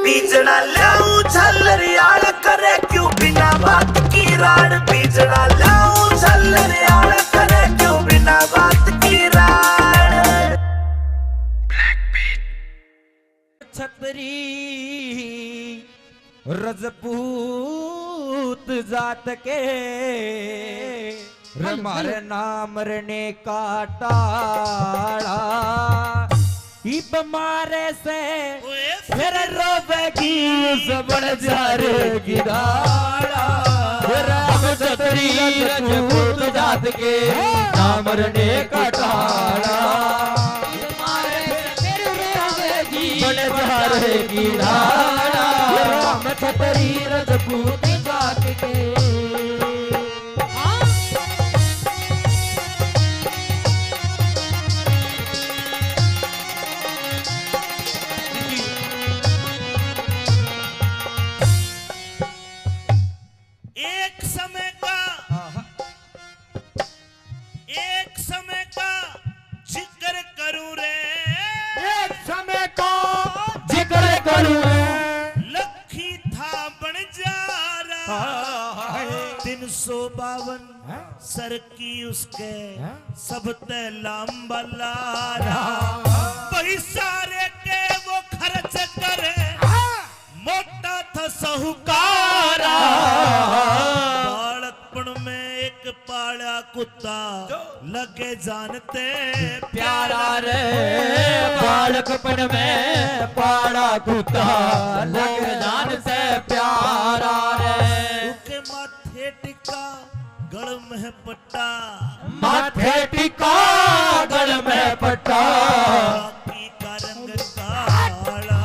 बीजड़ा लाऊं झालर यार, करे क्यों बिना बात की राड़। बीजड़ा लाऊं झालर यार, करे क्यों बिना बात की राड़। छतरी रजपूत जात के, रे मारे नाम रने का टाला। इब मारे से फिर रोवेगी उस बन जा रे की धारा। फिर हम छतरी रजपूत जात के, नाम रने का टाला। बन जा रे की धारा। हम छतरी रजपूत जात के। एक समय का, एक समय का जिक्र करूं रे, एक समय का जिक्र करूं रे। लखी था बन जा रहा। हाय। तीन सौ बावन हाँ? सर की उसके हाँ? सबते लांबा लारा। हाँ। पैसा रे के वो खर्च करे। हाँ। मोटा था साहूकारा। हाँ। बालकपण में एक पाला कुत्ता जो लगे जानते प्यारा रे। बालकपण में पाला कुत्ता लगे जानते प्यारा रे। उके माथे टिका गल में पट्टा। माथे टिका गल में पट्टा। बाकी का रंग काला।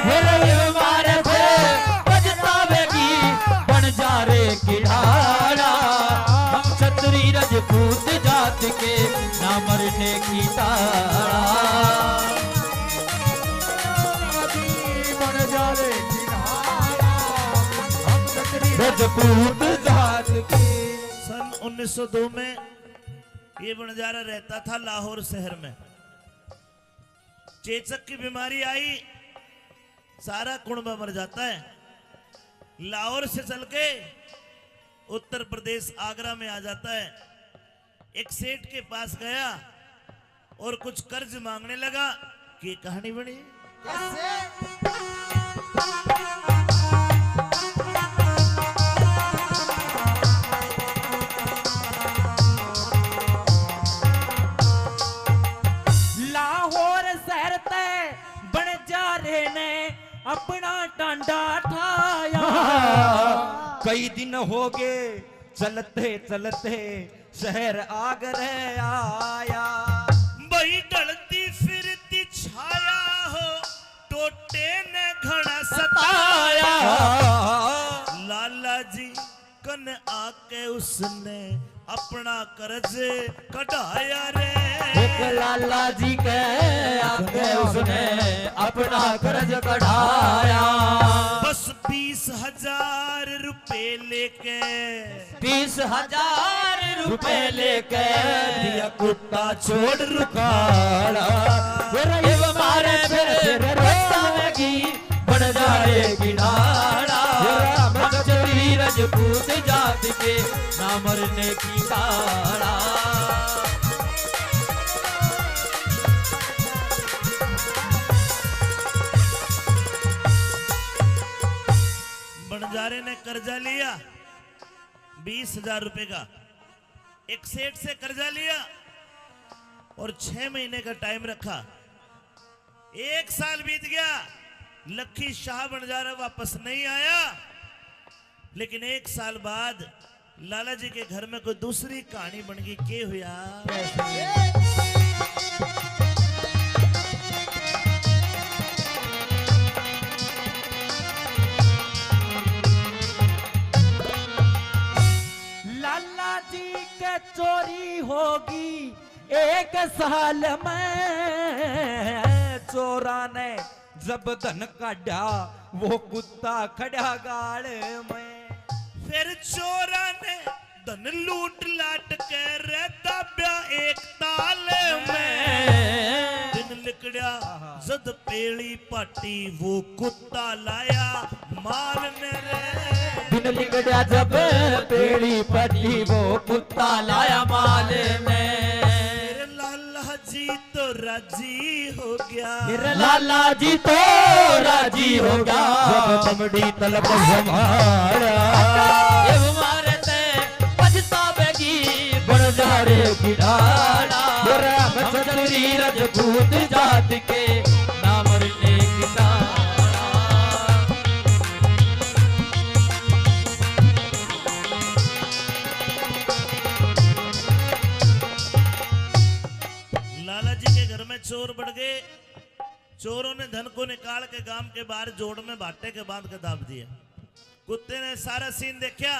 मेरे मारे से पछतावेगी, बन जा रे किढ़ाला। हम छतरी रजपूत जात के, ना मरने की ताला। बन जा रे किढ़ाला। हम छतरी रजपूत जात के। सन उन्नीस सौ दो में ये बंजारा रहता था लाहौर शहर में। चेचक की बीमारी आई, सारा कुणबा मर जाता है। लाहौर से चल के उत्तर प्रदेश, आगरा में आ जाता है। एक सेठ के पास गया और कुछ कर्ज मांगने लगा। के कहानी बनी? कैसे? लाहौर शहर तै बन जा रे ने अपना टांडा ठाया। कई दिन हो गए चलते चलते शहर आगरे आया। बही ढलती फिरती छाया हो, टोटे ने घना सताया। लाला जी कन आके उसने अपना अपना कर्ज कढ़ाया रे। एक लाला जी के आगे उसने अपना कर्ज कढ़ाया। बस बीस हजार रुपए लेके, बीस हजार रुपए लेके दिया कुत्ता छोड़ रुखाड़ा। ये मारे फिर पछतावेगी बन जाए किनारा। हम चतुरी रजपूत जात के ना मरने की काला। बंजारे ने कर्जा लिया बीस हजार रुपए का, एक सेठ से कर्जा लिया और छह महीने का टाइम रखा। एक साल बीत गया, लखी शाह बंजारा वापस नहीं आया। लेकिन एक साल बाद लाला जी के घर में कोई दूसरी कहानी बन गई। के हुआ? लाला जी के चोरी होगी एक साल में, चोरा ने जब धन काढ़ा वो कुत्ता खड़ा गाल में। फिर चोरा ने धन लूट लाट के रे दाब्या एक ताल में। दिन लिकड़या जद पेली पाटी वो कुत्ता लाया माल ने रे। दिन लिकड़या जब पेली पाटी वो कुत्ता लाया माल ने। फिर लाला जी तो राजी हो गया। फिर लाला जी तो राजी हो गया। जब बमड़ी तलब संभाला। ये मारे ते पछतावेगी बन जा रे किनारा। मेरा हम चतुरी रजपूत जात के ना मरने की तारा। लाला जी के घर में चोर बढ़ गए। चोरों ने धन को निकाल के गांव के बाहर जोड़ में भाटे के बांध के दाब दिया। कुत्ते ने सारा सीन देखा।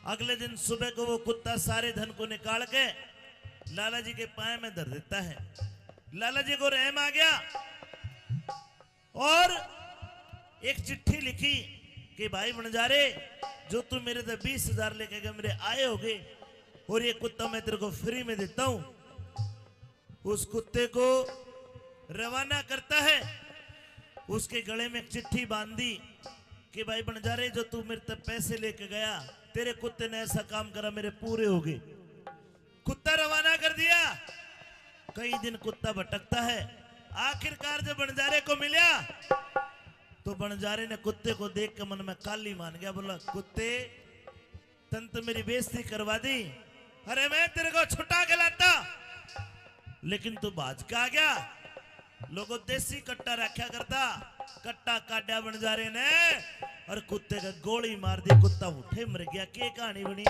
अगले दिन सुबह को वो कुत्ता सारे धन को निकाल के लाला जी के पाए में धर देता है। लाला जी को रहम आ गया और एक चिट्ठी लिखी कि भाई बंजारे, जो तू मेरे से बीस हजार लेके गए, मेरे आए होगे, और ये कुत्ता मैं तेरे को फ्री में देता हूं। उस कुत्ते को रवाना करता है। उसके गले में एक चिट्ठी बांध दी कि भाई बंजारे, जो तू मेरे तक पैसे लेके गया, तेरे कुत्ते ने ऐसा काम करा, मेरे पूरे हो गए। कुत्ता रवाना कर दिया। कई दिन कुत्ता भटकता है, आखिरकार जब बंजारे को मिला तो बंजारे ने कुत्ते को देख के मन में काली मान गया, बोला, कुत्ते, तन तो मेरी बेइज्जती करवा दी। अरे, मैं तेरे को छुटा के लाता, लेकिन तू भाज के आ गया। लोगों, देसी कट्टा रखा करता, कट्टा काड्या बंजारे ने और कुत्ते का गोली मार दी, कुत्ता उठे मर गया। के कहानी बनी?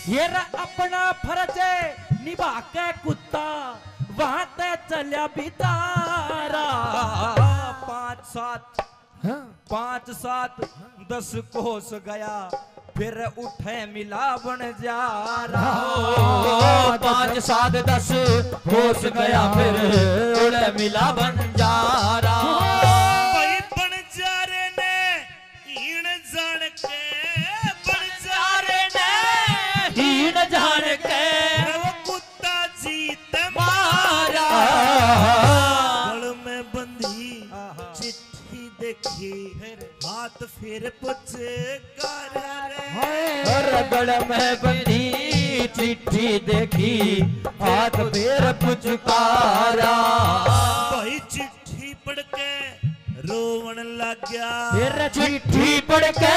ये रा अपना फर्ज निभा के कुत्ता वहां ते चल्या बिचारा। पांच सात, हाँ। पांच सात दस कोस गया, फिर उठे मिला बंजारा। हाँ, पांच सात दस कोस गया, फिर उठे मिला बंजारा। भाई बंजारे ने हीण जान के, बंजारे ने हीण जान के, वो कुत्ता जीत मारा। गल में बंधी चिट्ठी देखी, हाथ फिर पुचकारा रे। और गल में बंधी चिट्ठी देखी, हाथ फिर पुचकारा। भाई चिट्ठी पढ़ के रोवण लग गया। फिर चिट्ठी पढ़ के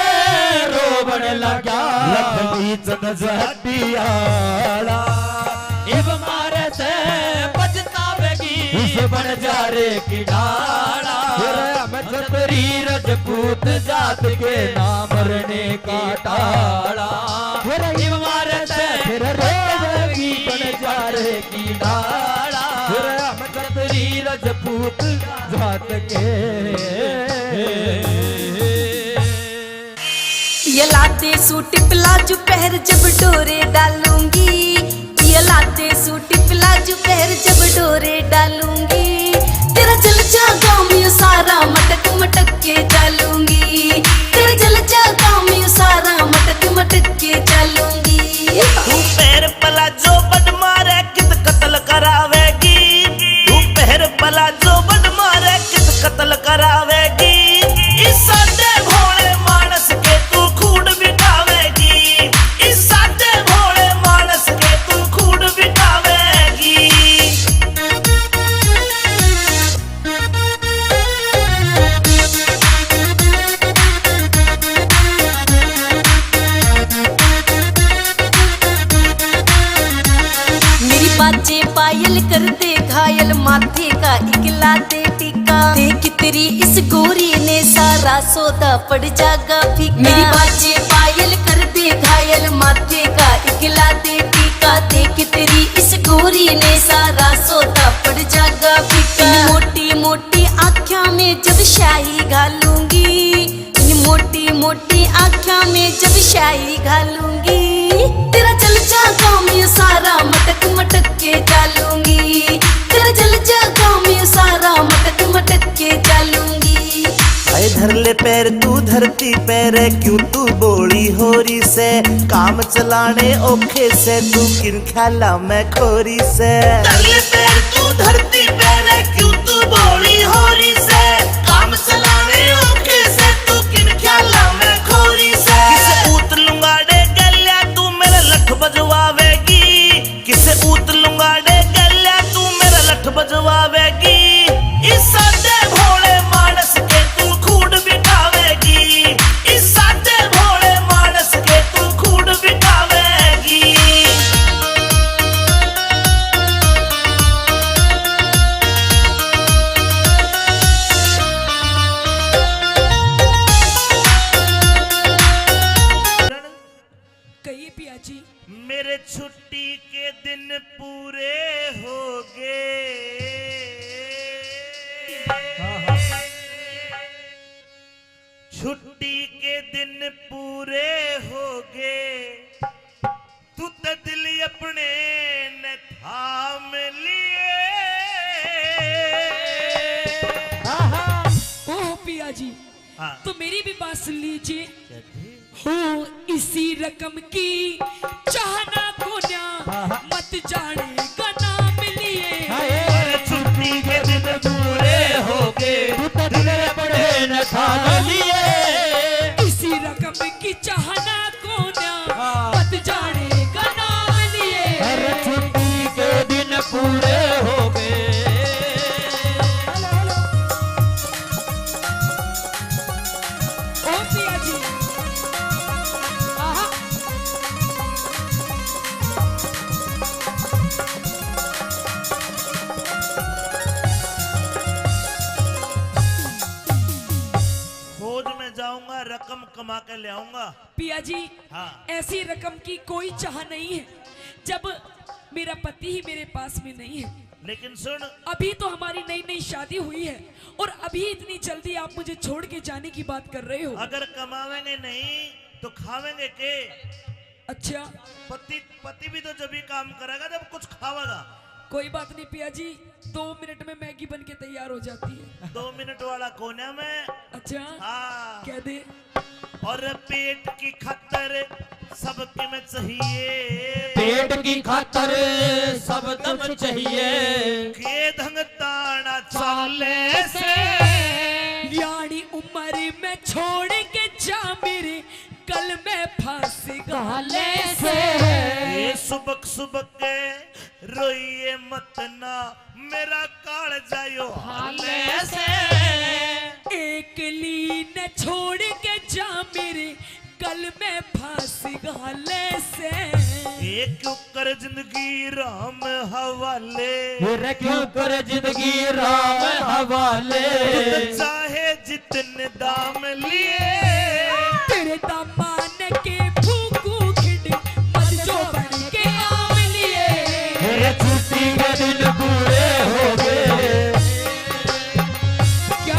रोवण लग गया। लखमी चंद जहटियाला। इब मारे से पछतावेगी। इस बंजारे की डाला। फिर हम छतरी रजपूत जात के ना मरने का टाला। फिर इब मारे से फिर रोवगी बंजारे की डाला। ये लाते सूट प्लाजो पहर जब डोरे डालूंगी, ये लाते सूट प्लाजो पहर जब डोरे डालूंगी, तेरा जल जागा मैं सारा मटक मटक के डालूंगी, तेरा जल जागा मैं सारा मटक मटक के डालूंगी। तू पैर प्लाजो बड़ मारे कित कत्ल करावेगी, तू पैर प्लाजो बड़ मारे कित कत्ल करावेगी। इस सादे भोले मानस के तू खून बिठावेगी, इस सादे भोले मानस के तू खून बिठावेगी। मेरी बाजे पायल कर दे घायल, माथे का इकला दे टीका। देख तेरी इस गोरी ने सारा सौदा पड़ जागा फीका। मेरी बाजे पायल कर दे घायल, माथे का इकला दे टीका। देख तेरी इस गोरी ने सारा सौदा पड़ जागा फीका। इन मोटी मोटी आँख्या में जब स्याही घालूंगी, इन मोटी मोटी आँख्या में जब स्याही घालूंगी, तेरा जल जागा मैं सारा मटक मटक के डालूंगी, तेरा जल जागा मैं सारा मटक मटक के डालूंगी। हाय धर ले पैर तू धरती पैर, क्यों तू बोली होरी से, काम चलाने औखे से तू किन ख्याला में खोरी से। धर ले पैर तू धरती पैर, क्यों तू बोली होरी से, काम चलाने औखे से तू किन ख्याला में खोरी से। किसे ऊत लुंगाड़े गल्या तू मेरा लठ बजवावेगी, किसे ऊत लुंगाड़े गल्या तू मेरा लठ बजवावेगी। इस सादे भोले मानस के तू खून बिठावेगी, इस सादे भोले मानस के तू खून बिठावेगी। कहिए पिया जी। मेरे छुट्टी के दिन पूरे हो गए। छुट्टी के दिन पूरे हो गए, तू तो दिल अपने ने थाम लिए। ओह पिया जी, हाँ। तो मेरी भी बात सुन लीजिए। हो इसी रकम की चाहना को ना, हाँ, हाँ। मत जाने का नाम लिए। हाय। अरे छुट्टी के दिन पूरे हो गए, तू तो दिल बड़े न थाम लिए। इसी रकम की चाहना को ना, हाँ। मत जाने का नाम लिए। अरे छुट्टी के दिन पूरे हो गए। ओ पिया जी। आहा। फौज में जाऊंगा, रकम कमा के ले आऊंगा। पिया जी, हाँ। ऐसी रकम की कोई चाह नहीं है। जब मेरा पति ही मेरे पास में नहीं है। लेकिन सुन। अभी तो हमारी नई नई शादी हुई है और अभी इतनी जल्दी आप मुझे छोड़ के जाने की बात कर रहे हो। अगर कमावेंगे नहीं तो खावेंगे के? अच्छा। पति, पति भी तो जब ही काम करेगा जब कुछ खावेगा। कोई बात नहीं पिया जी, दो मिनट में मैगी बन के तैयार हो जाती है। दो मिनट वाला कोन्या में। अच्छा। हाँ। कह दे। और पेट की खातर सब किम चाहिए। पेट की खातर सब दम चाहिए। के ढंग ताना चाले से। यानी उम्र में छोड़ के जा मेरे, कल मैं फांस घाले से। ये सुबक सुबक के रोइए मत ना, मेरा कालजा यो हाले से। एकली न छोड़ के जा मेरे, कल मैं फांस घाले से। ये क्यों कर जिंदगी राम हवाले। ये रे क्यों कर जिंदगी राम हवाले। तू तो चाहे जितने दाम लिए। तेरे दामन के फूकू खिंड, मत जो बन के आम लिए। मेरे छुट्टी के दिन पूरे हो गए। क्या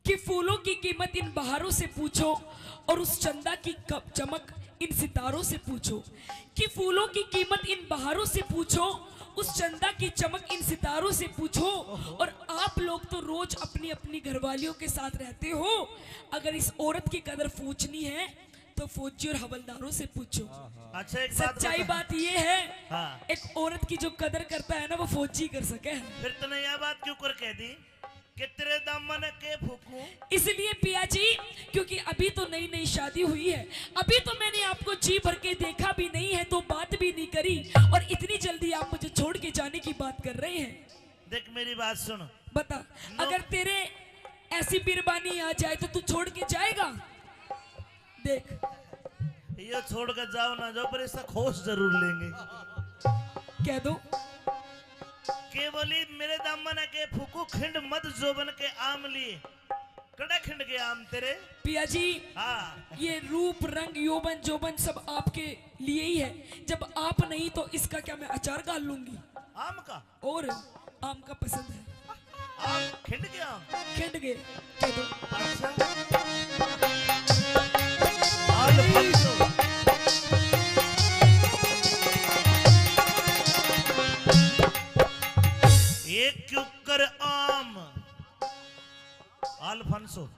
कि फूलों की कीमत इन बहारों से पूछो और उस चंदा की क-, चमक इन सितारों से पूछो, कि फूलों की कीमत इन बहारों से पूछो, उस चंदा की चमक इन सितारों से पूछो। और आप लोग तो रोज अपनी अपनी घरवालियों के साथ रहते हो। अगर इस औरत की कदर पूछनी है तो फौजी और हवलदारों से पूछो। अच्छा, एक बात सच्चाई बता। बात ये है, हाँ। एक औरत की जो कदर करता है ना, वो फौजी कर सके है। फिर तूने यह बात क्यों कर कह दी कि तेरे दामन के फूकूं? इसलिए पिया जी, क्योंकि अभी तो नई नई शादी हुई है, अभी तो मैंने आपको जी भर के देखा भी नहीं है, तो बात भी नहीं करी, और इतनी जल्दी आप मुझे छोड़ के जाने की बात कर रहे हैं। देख, मेरी बात सुन। बता, नो- अगर तेरे ऐसी बिरबानी आ जाए तो तू छोड़ के जाएगा? देख, ये छोड़ के जाओ ना जाओ, पर इसका खोस जरूर लेंगे। कह दो। के बोली, मेरे दामन के फूकू, खिंड मत जोबन के आम लिए। कड़े खिंड के आम तेरे? पिया जी, हाँ। ये रूप, रंग, यौवन, जोबन सब आपके लिए ही है। जब आप नहीं तो इसका क्या मैं अचार घाल लूंगी? आम का? और आम का पसंद है। आम खिंड के आम? खिंड के। कह दो। अच्छा। आल फंसो। एक क्यूकर आम। आल फंसो।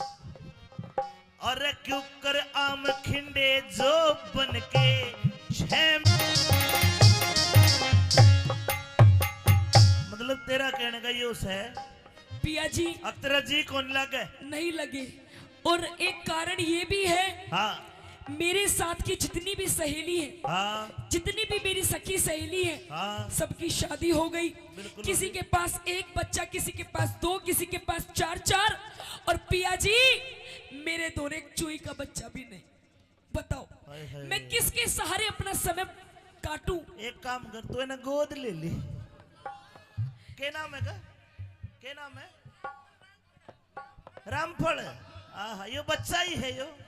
अरे क्यूकर आम खिंडे जोबन के छह। मतलब तेरा कहने का यो है। पिया जी। अब तेरा जी कौन लगे? नहीं लगे। और एक कारण ये भी है। हाँ। मेरे साथ की जितनी भी सहेली है, हाँ। जितनी भी मेरी सखी सहेली है, हाँ। सबकी शादी हो गई। बिल्कुल। किसी के पास एक बच्चा, किसी के पास दो, किसी के पास चार चार। और पिया जी, मेरे धोरे एक चूई का बच्चा भी नहीं। बताओ, हाय, हाय। मैं किसके सहारे अपना समय काटूं? एक काम कर, तू है ना, गोद ले ले। के नाम है का? के नाम है? रामफल। आहा, यो बच्चा ही है यो।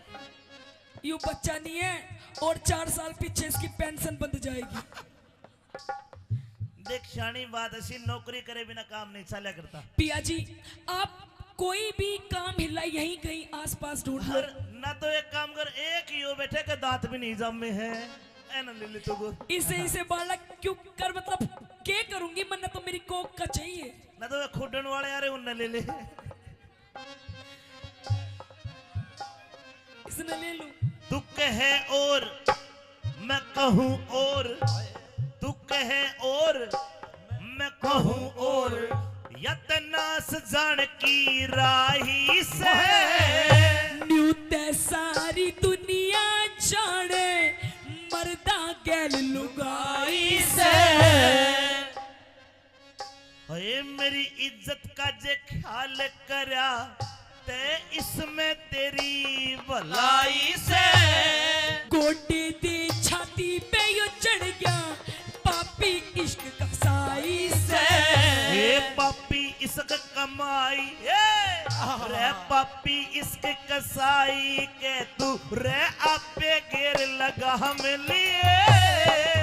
यो बच्चा नहीं है, और चार साल पीछे इसकी पेंशन बंद जाएगी। देख, शानी बात ऐसी, नौकरी करे बिना काम नहीं चाल्या करता। पिया जी, आप कोई भी काम हिला, यहीं कहीं आसपास ढूंढ लो। और ना तो एक काम कर, एक यो बैठे के दांत भी नहीं जामे हैं, ए ना ले ले तू को। इसे, इसे बालक क्यों कर, मतलब, के करूंगी, मन्ने तो मेरी कोक का चाहिए। ना तो वे खुडन वाले आ रहे, उनने ले ले। इसने ले लूं। तू कहे और मैं कहूं और, तू कहे और मैं कहूं और, या ते नास जान की राही से। न्यू ते सारी दुनिया जाने, मर्दा गैल लुगाई से। हे मेरी इज्जत का जे ख्याल करया, ते इसमें तेरी भलाई से। गोडे दे छाती पे यो चढ़ गया, पापी इश्क कसाई से। हे पापी इश्क कमाई, ए, रे पापी इश्क कसाई के तू रे आपे गेर लगा हम लिए।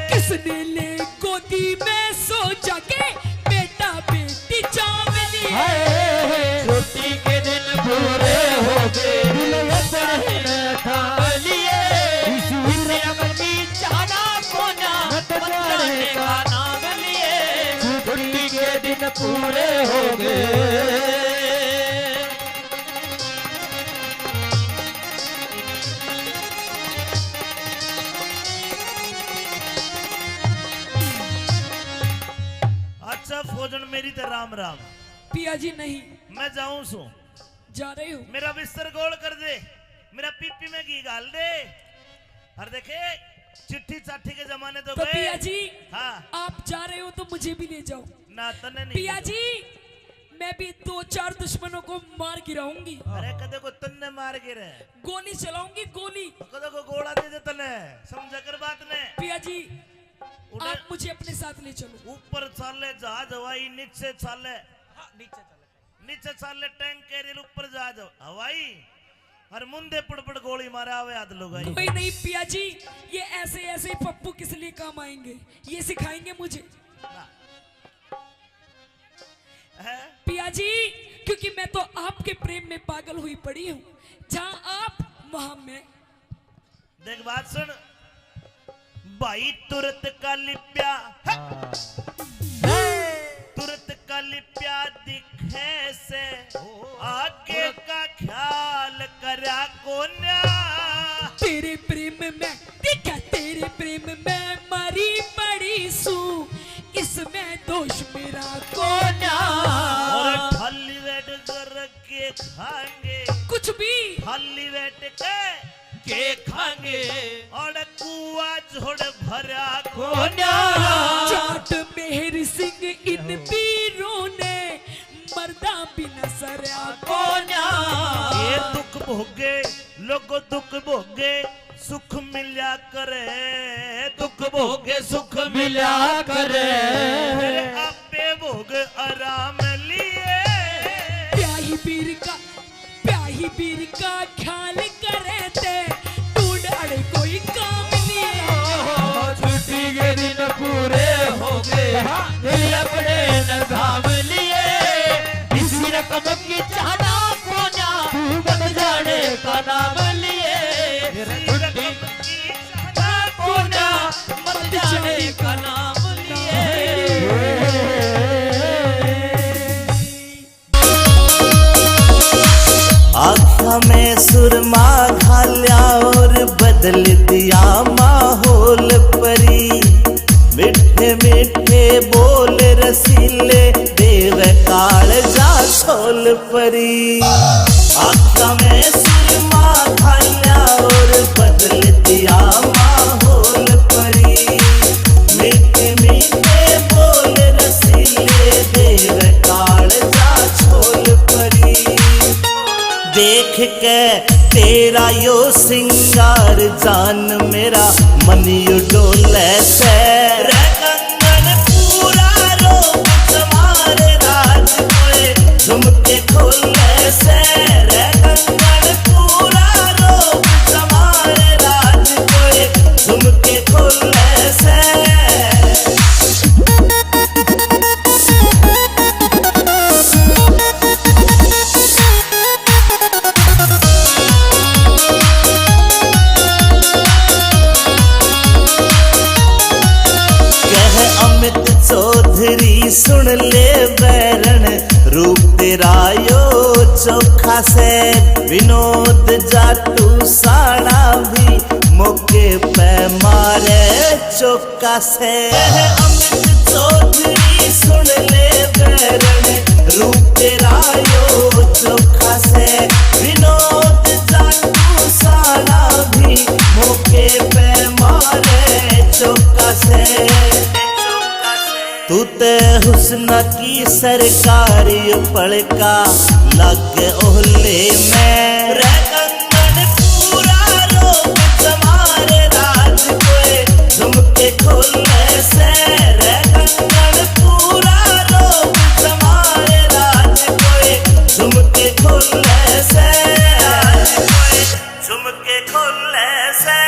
किसने ले गोदी में सो जाके बेटा बेटी चाव लिए। हाय, छुट्टी के दिन पूरे हो गए, दिल ये पढ़ने था लिए। इस दुनिया में जाना कोना, मत जाने का नाम लिए। छुट्टी के दिन पूरे हो गए। अच्छा फौजन, मेरी तो राम राम। पिया जी नहीं। मैं जाऊं सू। जा रहे हो? मेरा बिस्तर गोल कर दे, मेरा पीपी में घी घाल दे। और देखे, चिट्ठी चाठी के जमाने तो तो गए। पिया जी, हाँ। आप जा रहे हो तो मुझे भी ले जाओ। ना, तन्ने नहीं पिया ले जाऊं। जी, मैं भी दो चार दुश्मनों को मार गिराऊंगी। अरे, कदे को तन्ने मार गिरे। गोली चलाऊंगी, गोली। कदे को गोला दे दे तन्ने, समझा कर बात ने। पिया जी, उड़े-, आप मुझे अपने साथ ले चलो। ऊपर चाले जहाज हवाई, नीचे चाले। हाँ, नीचे चाले। नीचे चाले टैंक कैरियर, ऊपर जहाज हवाई। और मुंदे पड़ पड़ गोली मारे आवे हाथ लुगाई। कोई नहीं पिया जी, ये ऐसे ऐसे ही पप्पू किस लिए काम आएंगे, ये सिखाएंगे मुझे। ना। हैं? पिया जी, क्योंकि मैं तो आपके प्रेम में पागल हुई पड़ी हूँ। जहाँ आप, वहाँ मैं। देख बात सुन, भाई तुरत का लिप्या, हाँ। तुरत का लिप्या दिखे से, ओ, आगे का ख्याल करया कोन्या। तेरे प्रेम में, देखा, तेरे प्रेम में मरी पड़ी सू, इसमें दोष मेरा कोन्या। और खाली वेट कर के खाएंगे, कुछ भी। खाली वेट के के खाएंगे। और कुआ झोड़ भरा कोन्या। जाट मेहर सिंह इन पीरों ने मरदा बिना सरया कोन्या। ये दुख भोगे, लोगो दुख भोगे, सुख मिल्या करे। दुख भोगे, सुख मिल्या करे। मेरे आपे भोग आराम लिए। ब्याही पीर का, ब्याही पीर का ख्याल करे ते, ढूंढ अड़े कोई काम लिए। छुट्टी के दिन पूरे हो गए, दिल अपने न थाम लिए। इसी रकम की चाहना कोन्या, तू मत जाने का नाम लिए। छुट्टी की चाहना कोन्या, मत जाने का नाम लिए। आँखां में सुरमा घाल्या और बदल दिया माहौल परी। मीठे मीठे बोल रसीले देवे कालजा छोल परी। आँखां में सुरमा घाल्या और बदल दिया माहौल परी। मीठे मीठे बोल रसीले देवे कालजा छोल परी। देख के तेरा यो सिंगार जान मेरा मन यू डोले से। रे कंगन पूरा रोक जमारे राज कोए झुमके खोले से। रे कंगन पूरा रोक जमारे राज कोए झुमके खोले से। कह अमित चौधरी सुन ले बैरण, रूप तेरा यो चोखा से। विनोद जाटू साड़ा भी मौके पे मारे चोखा से। कह अमित चौधरी सुन ले बैरण, रूप तेरा यो चोखा से। विनोद जाटू साड़ा भी मौके पे मारे चोखा से। तू ते हुस्न की सरकारी पलका लग ओले में। रे कंगन पूरा रोक जमारे राज कोए झुमके खोले से। रे कंगन पूरा रोक जमारे राज कोए झुमके खोले से। झुमके खोले से।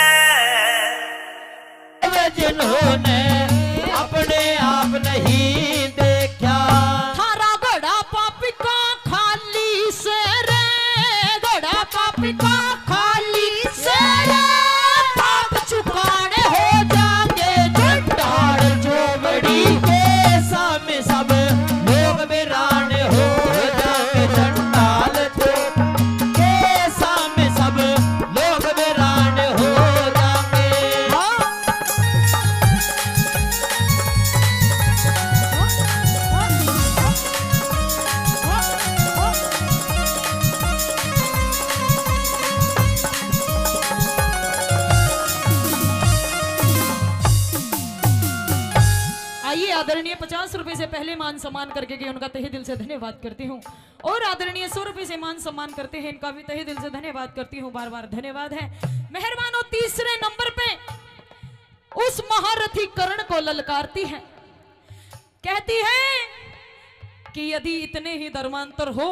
वे जिन्होंने अपने आप नहीं देखा। थारा घड़ा पापी का खाली से रे, घड़ा पापी का खाली से रे। पाप चुकाने हो जाएंगे चंडाल चोबड़ी के सामने सब लोग बेरान हो जाएंगे चंडाल चोबड़ी के सामने सब लोग बेरान हो जाएंगे। हाँ। आइए, आदरणीय पचास रुपए से पहले मान सम्मान करके गए, उनका तहे दिल से धन्यवाद करती हूँ। और आदरणीय सौ रुपए से मान सम्मान करते हैं, इनका भी तहे दिल से धन्यवाद करती हूँ, बार बार धन्यवाद है। मेहरबानों, तीसरे नंबर पे उस महारथी कर्ण को ललकारती है, कहती है कि यदि इतने ही धर्मांतर हो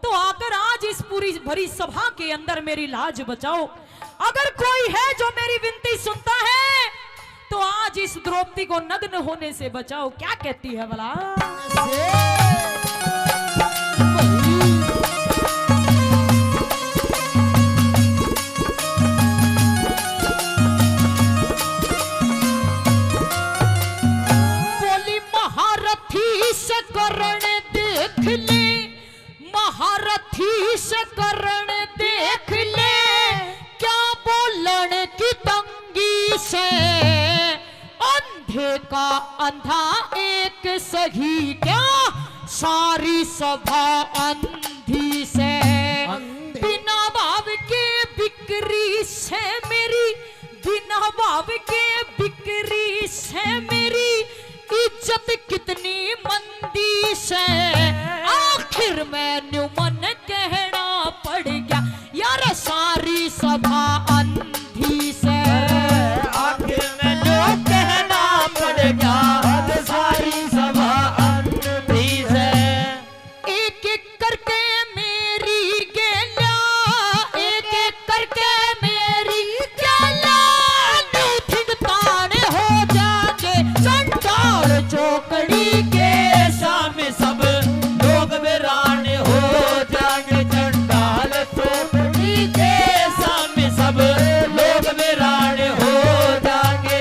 तो आकर आज इस पूरी भरी सभा के अंदर मेरी लाज बचाओ। अगर कोई है जो मेरी विनती सुनता है तो आज इस द्रौपदी को नग्न होने से बचाओ। क्या कहती है भला? थी से करण देख ले, क्या बोलन की तंगी से। अंधे का अंधा एक सही क्या, सारी सभा अंधी से। अंधी। बिना भाव के बिक्री से मेरी, बिना भाव के बिक्री से मेरी इज्जत कितनी मंदी से। आखिर में न्यू मन कहना पड़ गया, यार सारी सभा अंधी से। आखिर में न्यू कहना पड़ गया, सारी सभा अंधी से। एक एक करके मेरी गेल्या, एक एक करके मेरी गेल्या, न्यू थिंग ताने हो जाके चंडाल चौकड़ी के सामने सब लोग बेरान हो जाके। चंडाल चौकड़ी के सामने सब लोग बेरान हो जाके।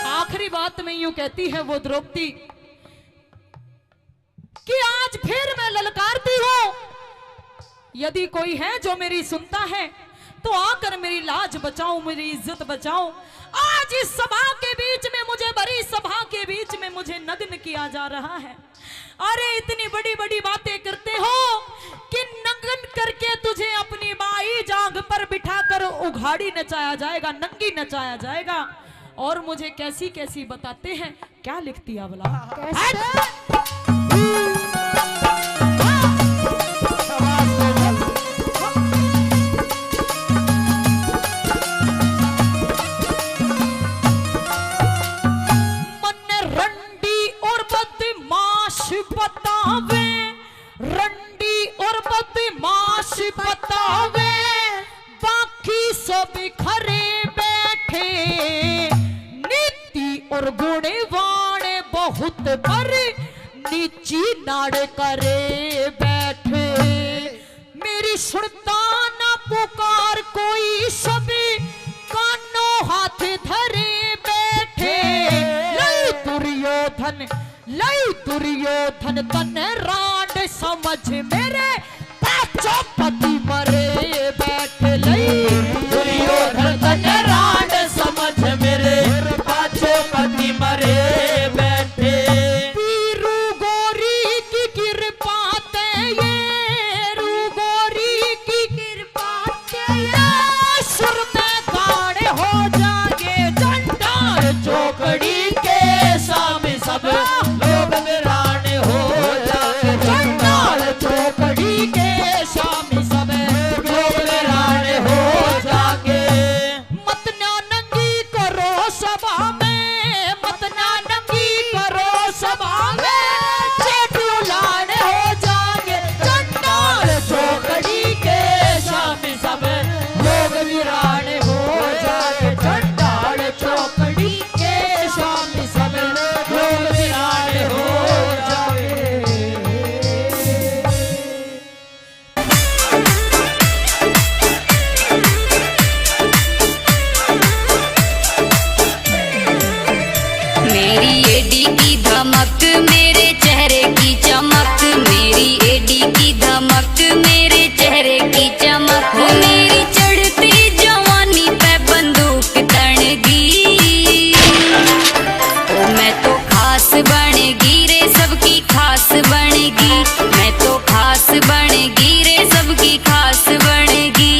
आखिरी बात में यूं कहती है वो द्रौपदी कि आज फिर मैं ललकारती हूँ, यदि कोई है जो मेरी सुनता है तो आकर मेरी लाज बचाओ, मेरी इज्जत बचाओ। आज इस सभा के बीच में मुझे, भरी सभा के बीच में मुझे नग्न किया जा रहा है। अरे इतनी बड़ी बड़ी बातें करते हो कि नग्न करके तुझे अपनी बाई जांघ पर बिठाकर उघाड़ी नचाया जाएगा, नंगी नचाया जाएगा। और मुझे कैसी कैसी बताते हैं, क्या लिखती है भला? कैसे? हट! मन्ने रंडी और बदमाश बतावे, रंडी और बदमाश बतावे, बाकी सब खरे बैठे। नीति और गुणवान बहुत, पर नीची नाड़ करे बैठे। मेरी सुनता ना पुकार कोई, सब कानों हाथ धरे बैठे। लई दुर्योधन, लई दुर्योधन तन्ने रांड समझ मेरे, पाछो पति मरे बैठे। लई दुर्योधन तन्ने रांड समझ मेरे, पाछो पति मरे बैठे। पीरू गोरी की कृपा ते, ये रू गोरी की कृपा ते, ये सुर में गाड़े हो जाएंगे। चंडाल चौकड़ी के सामने सब लोग बेरान हो जाएंगे। चंडाल चौकड़ी के सामने सब लोग बेरान हो जाएंगे। मत ना नंगी करो सभा में, मत ना नंगी करो सभा में, चेटू लाने हो जाएंगे। चंडाल चौकड़ी के सामने सब लोग वीरान हो जाएंगे। चंडाल चौकड़ी के सामने सब लोग वीरान हो जाएंगे। मेरी एडी की धमक, मेरे चेहरे की चमक, मेरी एडी की धमक, मेरे चेहरे की चमक, मेरी चढ़ती जवानी पे बंदूक तण दी। ओ मैं तो खास बन गई रे, सबकी खास बन गई, मैं तो खास बन गई रे, सबकी खास बन गई।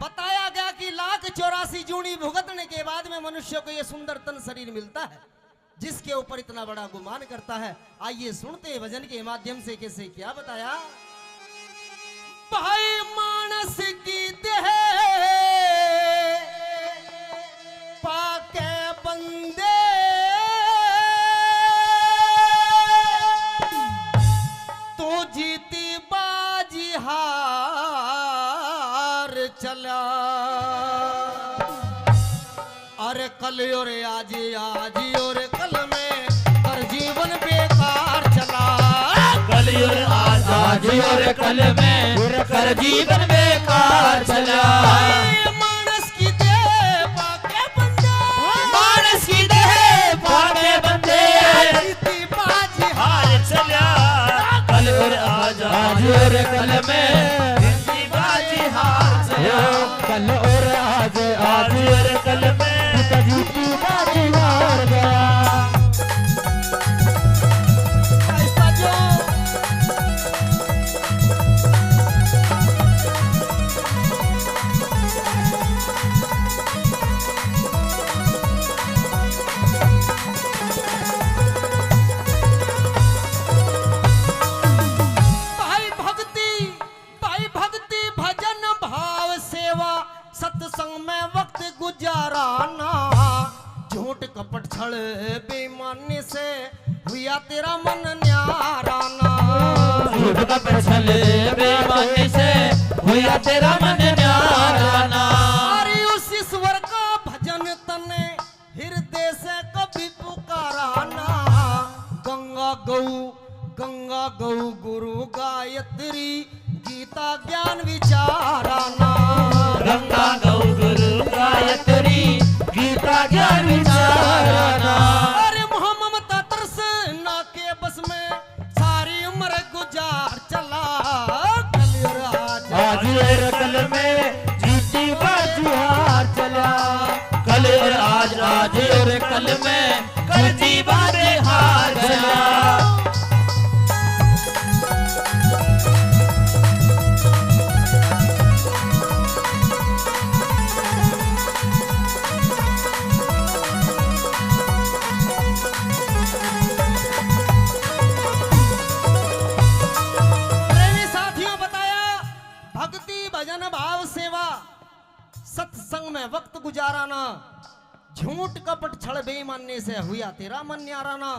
बताया गया कि लाख चौरासी जूनी भुगतने के बाद में मनुष्य को ये सुंदर तन शरीर मिलता है, जिसके ऊपर इतना बड़ा गुमान करता है। आइए सुनते हैं भजन के माध्यम से कैसे क्या बताया। भाई मानस की देह पाके बंदे, तू जीती बाजी हार चला। अरे कल और आज, आज और कल में कर जीवन बेकार चला। कल और आज, आज और कल में कर जीवन बेकार चला। मानस की देह पाके बंदे, मानस की देह पाके बंदे, जीती बाजी हार चला। कल और आज, आज और कल में जीती बाजी हार चला। कल और आज, आज और कल में जीती बाजी हार गया। भाई भक्ति, भाई भक्ति, भजन, भाव, सेवा, सत्संग में वक्त गुजारा ना। झूठ कपट छल बेईमानी से हुआ तेरा मन न्यारा ना। झूठ कपट छल बेईमानी से हुआ तेरा मन न्यारा ना। अरे उस ईश्वर का भजन तने हृदय से कभी पुकारा ना। गंगा गौ, गंगा गौ गुरु गायत्री, गीता ज्ञान विचारा ना। गंगा गौ गुरु गायत्री, गीता ज्ञान विचारा ना। अरे मोह ममता तृष्णा के बस में सारी उम्र गुजार चला। कल और आज, आज और कल में जीती बाजी हार चला। कल और आज, आज और कल में कर जीवन बेकार चला। प्रेमी साथियों, बताया भक्ति, भजन, भाव, सेवा, सत्संग में वक्त गुजारा ना। झूठ कपट छल बेईमानी से हुआ तेरा मन न्यारा ना।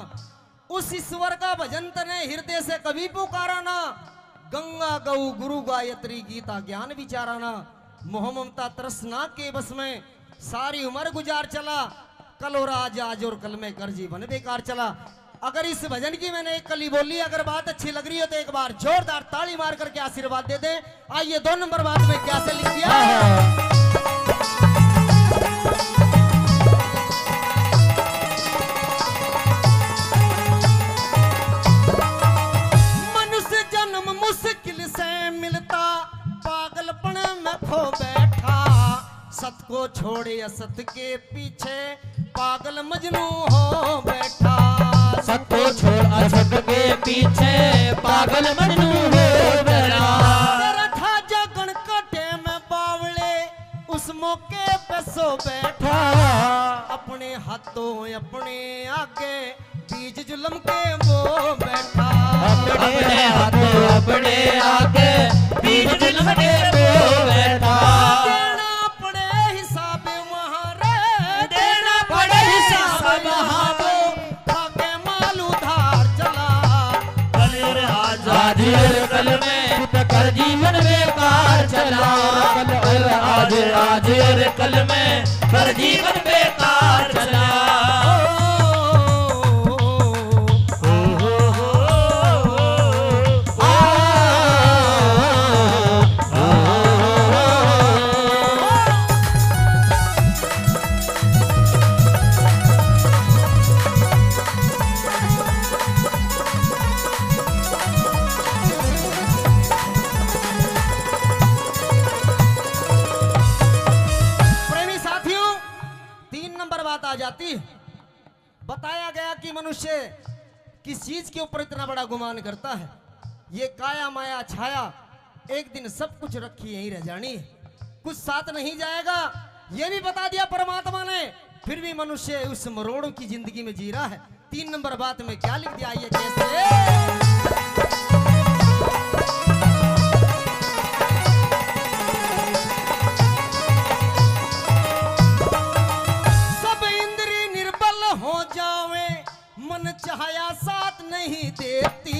उस ईश्वर का भजन तने हृदय से कभी पुकारा ना। गंगा गौ गुरु गायत्री गीता ज्ञान विचारा ना। मोह ममता तृष्णा के बस में सारी उम्र गुजार चला। कल और आज, आज और कल में कर जीवन बेकार चला। अगर इस भजन की मैंने एक कली बोली, अगर बात अच्छी लग रही हो तो एक बार जोरदार ताली मार करके आशीर्वाद दे दें। आइए, दो नंबर बात में क्या से लिख दिया। मनुष्य जन्म मुश्किल से मिलता, पागलपन में खो बैठा। सत को छोड़ असत के पीछे पागल मजनू हो बैठा। सत को छोड़ असत के पीछे पागल मजनू हो बैठा। तेरा था जागण का टेम बावले, उस मौके पे सो बैठा। अपने हाथों अपने आगे बीज जुल्म के बो बैठा। अपने हाथों अपने आगे बीज जुल्म के बो बैठा। देना पड़े हिसाब वहाँ रे, देना पड़े हिसाब वहाँ वो, खाके माल उधार चला। कल और आज, आज और कल में कर जीवन बेकार चला। कल और आज, आज और कल में कर जीवन बेकार चला। प्रेमी साथियों, तीन नंबर बात आ जाती। बताया गया कि मनुष्य किस चीज के ऊपर इतना बड़ा गुमान करता है? ये काया माया छाया, एक दिन सब कुछ रखी यहीं रह जानी है, कुछ साथ नहीं जाएगा। ये भी बता दिया परमात्मा ने, फिर भी मनुष्य उस मरोड़ों की जिंदगी में जी रहा है। तीन नंबर बात में क्या लिख दिया, ये कैसे? सब इंद्री निर्बल हो जावे, मन चाहया साथ नहीं देती,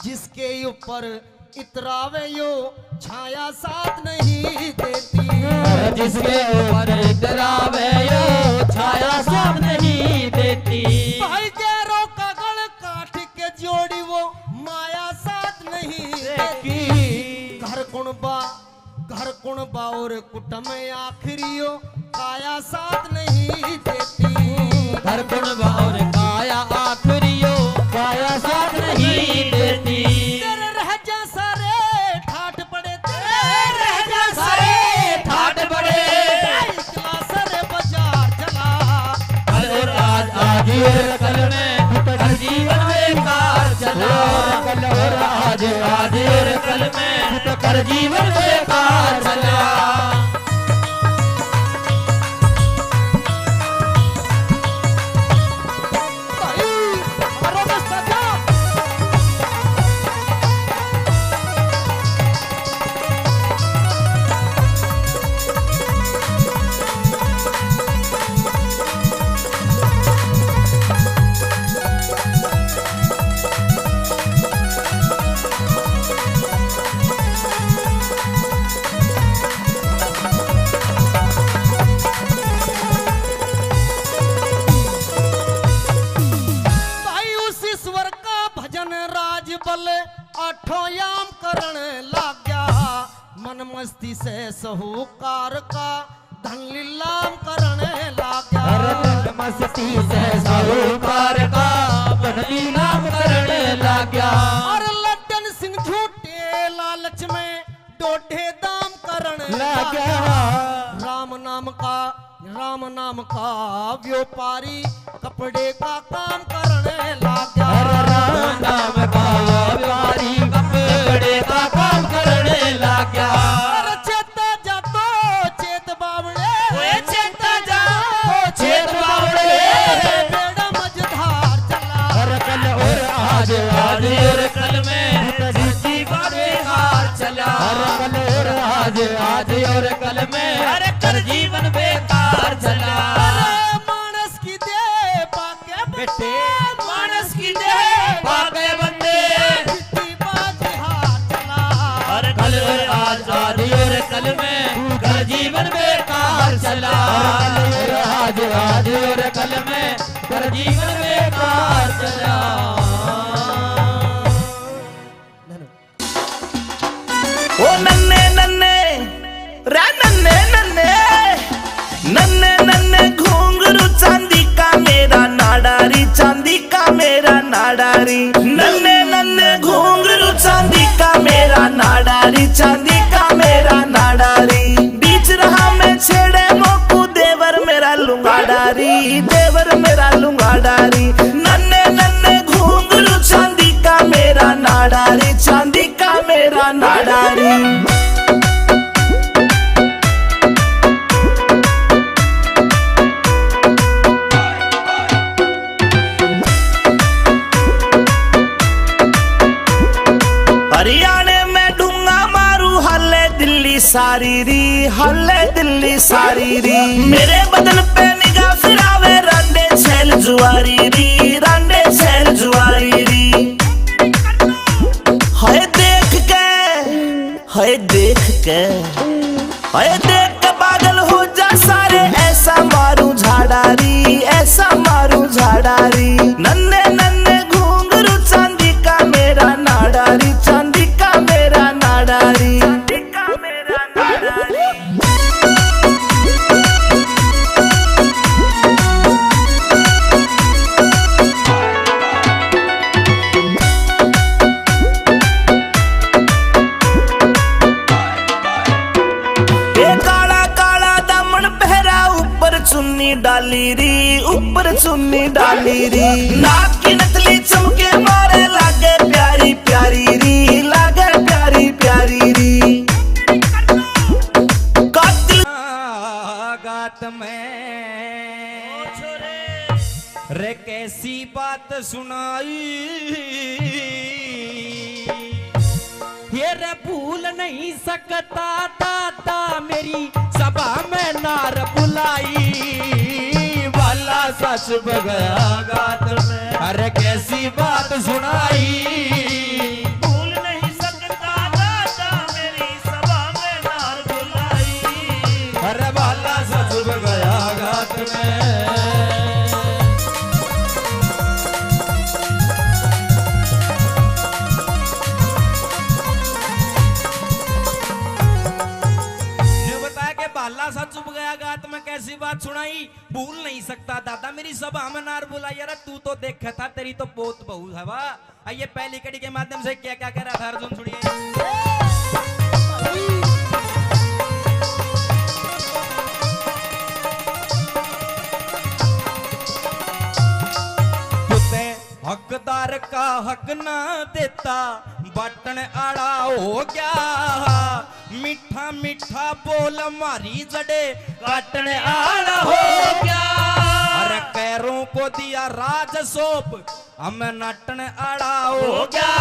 जिसके ऊपर इतरावे यो छाया साथ नहीं देती। जिसके ऊपर इतरावे यो छाया साथ नहीं देती। भाई गैरों का गल काट के जोड़ी वो माया साथ नहीं देती। घर कुणबा, घर कुणबा और कुटुम आखिरियो, काया साथ नहीं देती। घर कुणबा और काया आखिरियो, काया साथ नहीं देती। तेरे रह जा सारे ठाट पड़े, तेरे रह जा सारे ठाट पड़े। इकला सर बाजार चला। कल और आज, आज और कल में, हर जीवन बेकार चला। कल और आज, आज और कल में, हर जीवन बेकार चला। भाई उस ईश्वर का भजन राज बल आठों याम करण लाग्या। मन मस्ती से साहूकार का धन लीलाम करण लाग्या। अरे मन मस्ती से साहूकार का धन लीलाम करण लाग्या। और लड्डन सिंह झूठे लालच में डोढे दाम करण लाग्या। लाग्या। राम नाम का, राम नाम का व्यापारी कपड़े का काम करण लाग्या। अरे राम नाम का व्यापारी कपड़े का काम करण लाग्या। अरे चेता जा तो चेत बावड़े, ओए चेता जा तो चेत बावड़े। बेड़ा मझधार चला। अरे कल और आज, आज और कल में हर जीवन बेकार चला। अरे कल और आज, आज और कल में, अरे कर जीवन बेकार चला। अरे मानस की दे पाके बेटे, मानस की दे पाके बंदे, जीती बाजी हार चला। अरे कल और आज, आज और कल में, कर जीवन बेकार चला। अरे कल और आज, आज और कल में, कर जीवन बेकार चला। ओ नन्ने नन्ने, रे नन्ने नन्ने, नन्ने नन्ने घुंघरू चांदी का मेरा नाड़ा री, चांदी का मेरा नाड़ा री। नन्ने नन्ने घुंघरू चांदी का मेरा नाड़ा री, चांदी का मेरा नाड़ा री। बीच राह में छेड़े मोकू देवर मेरा लुंगाड़ा री, देवर मेरा लुंगाड़ा री। नन्ने नन्ने घुंघरू चांदी का मेरा नाड़ा री, चांदी का मेरा नाड़ा री। हरियाणे में ढूंगा मारू, हल्ले दिल्ली सारी री, हल्ले दिल्ली सारी री। मेरे बदन पे निगाह फिरावे, रांडे छैल जुआरी री, रांडे छैल जुआरी री। हाय देख के, हाय देख के, हाय देख के पागल हो जा सारे, ऐसा मारू झाड़ा री, ऐसा मारू झाड़ा री। नन्ने नन्ने घुंघरू चांदी का मेरा नाड़ा री, चांदी का मेरा नाड़ा री। ए काला काला दामन पहरा, ऊपर चुन्नी डाली री, ऊपर चुन्नी डाली री। नाक की नथली चमक ऐसी बात सुनाई, ये रे भूल नहीं सकता दादा, मेरी सभा में नार बुलाई। बाला सा चुभ गया गात में, अरे कैसी बात सुनाई। भूल नहीं सकता दादा, मेरी सभा में नार बुलाई। अरे बाला सा चुभ गया गात में। न्यू बता के बाला सा चुभ गया गात में कैसी बात सुनाई। भूल नहीं सकता दादा, मेरी सभा में नार बुलाई। अरे तू तो देखे था, तेरी तो बहुत बहू है वाह। आइए, पहली कड़ी के माध्यम से क्या क्या कह रहा था अर्जुन, सुनिए। तूने हकदार का हक ना देता, बाटण आला हो गया। मीठा मीठा बोल मारी जड़े, काटण आला हो गया। अरे कैरों को दिया राज सौंप, हम नाटण आला हो गया।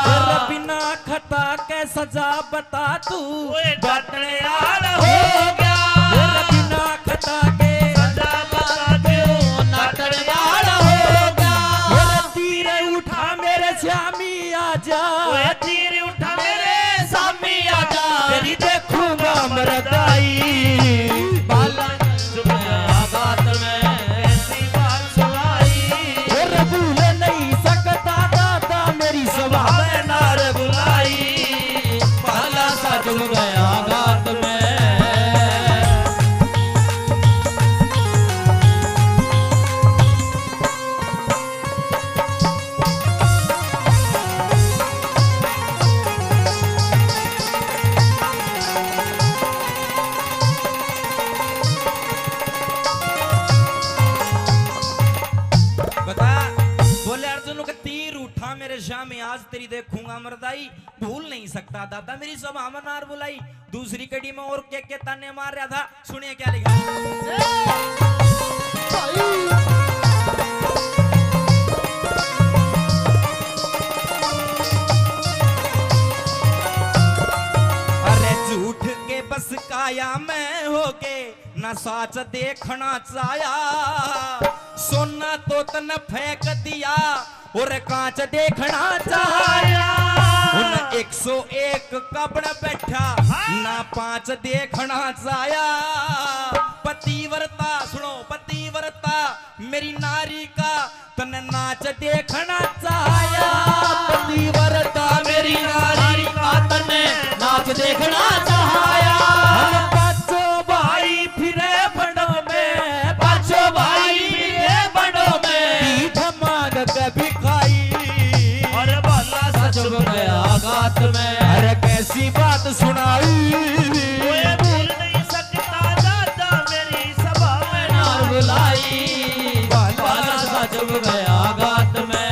तेरे बिना खता के सजा बता तू, ओए डांटण आला हो गया। तेरे बिना खता के सजा बता तू, नाटण आला हो गया। तेरे तीर उठा मेरे श्यामी आजा, ओए तीर उठा मेरे श्यामी आजा। तेरी देखूंगा मरदाई, बाला सुबह आगात में ऐसी बात सुनाई। और भूल नहीं सकता दादा मेरी सभा में नार बुलाई, बाला सा चुभ गया आगात में। बता, बोले अर्जुन के तीर उठा मेरे श्यामी, आज तेरी देखूंगा मरदाई, भूल नहीं सकता दादा मेरी सभा में नार बुलाई। दूसरी कड़ी में और के के ताने मार रहा था, सुनिए क्या लिखा। अरे झूठ के बस काया में होके ना साच देखना चाया, सोना तो तन फेंक दिया और कांच देखना चाहया। उन एक सौ एक का बन बैठा, हाँ। ना पांच देखना चाहया। पतिव्रता, सुनो, पतिव्रता मेरी नारी का तने नाच देखना चाहया। पतिव्रता मेरी नारी का तने नाच देखना चाहया। हम पांचों भाई फिरे बड़ों में, पांचों भाई फिरे बड़ों में, भीख मांग के भिखाई। अरे बाला सा चुभ गया आगात में। अरे कैसी बात सुनाई। ओए भूल नहीं सकता दादा मेरी सभा में नार बुलाई, बाला सा चुभ गया आगात में।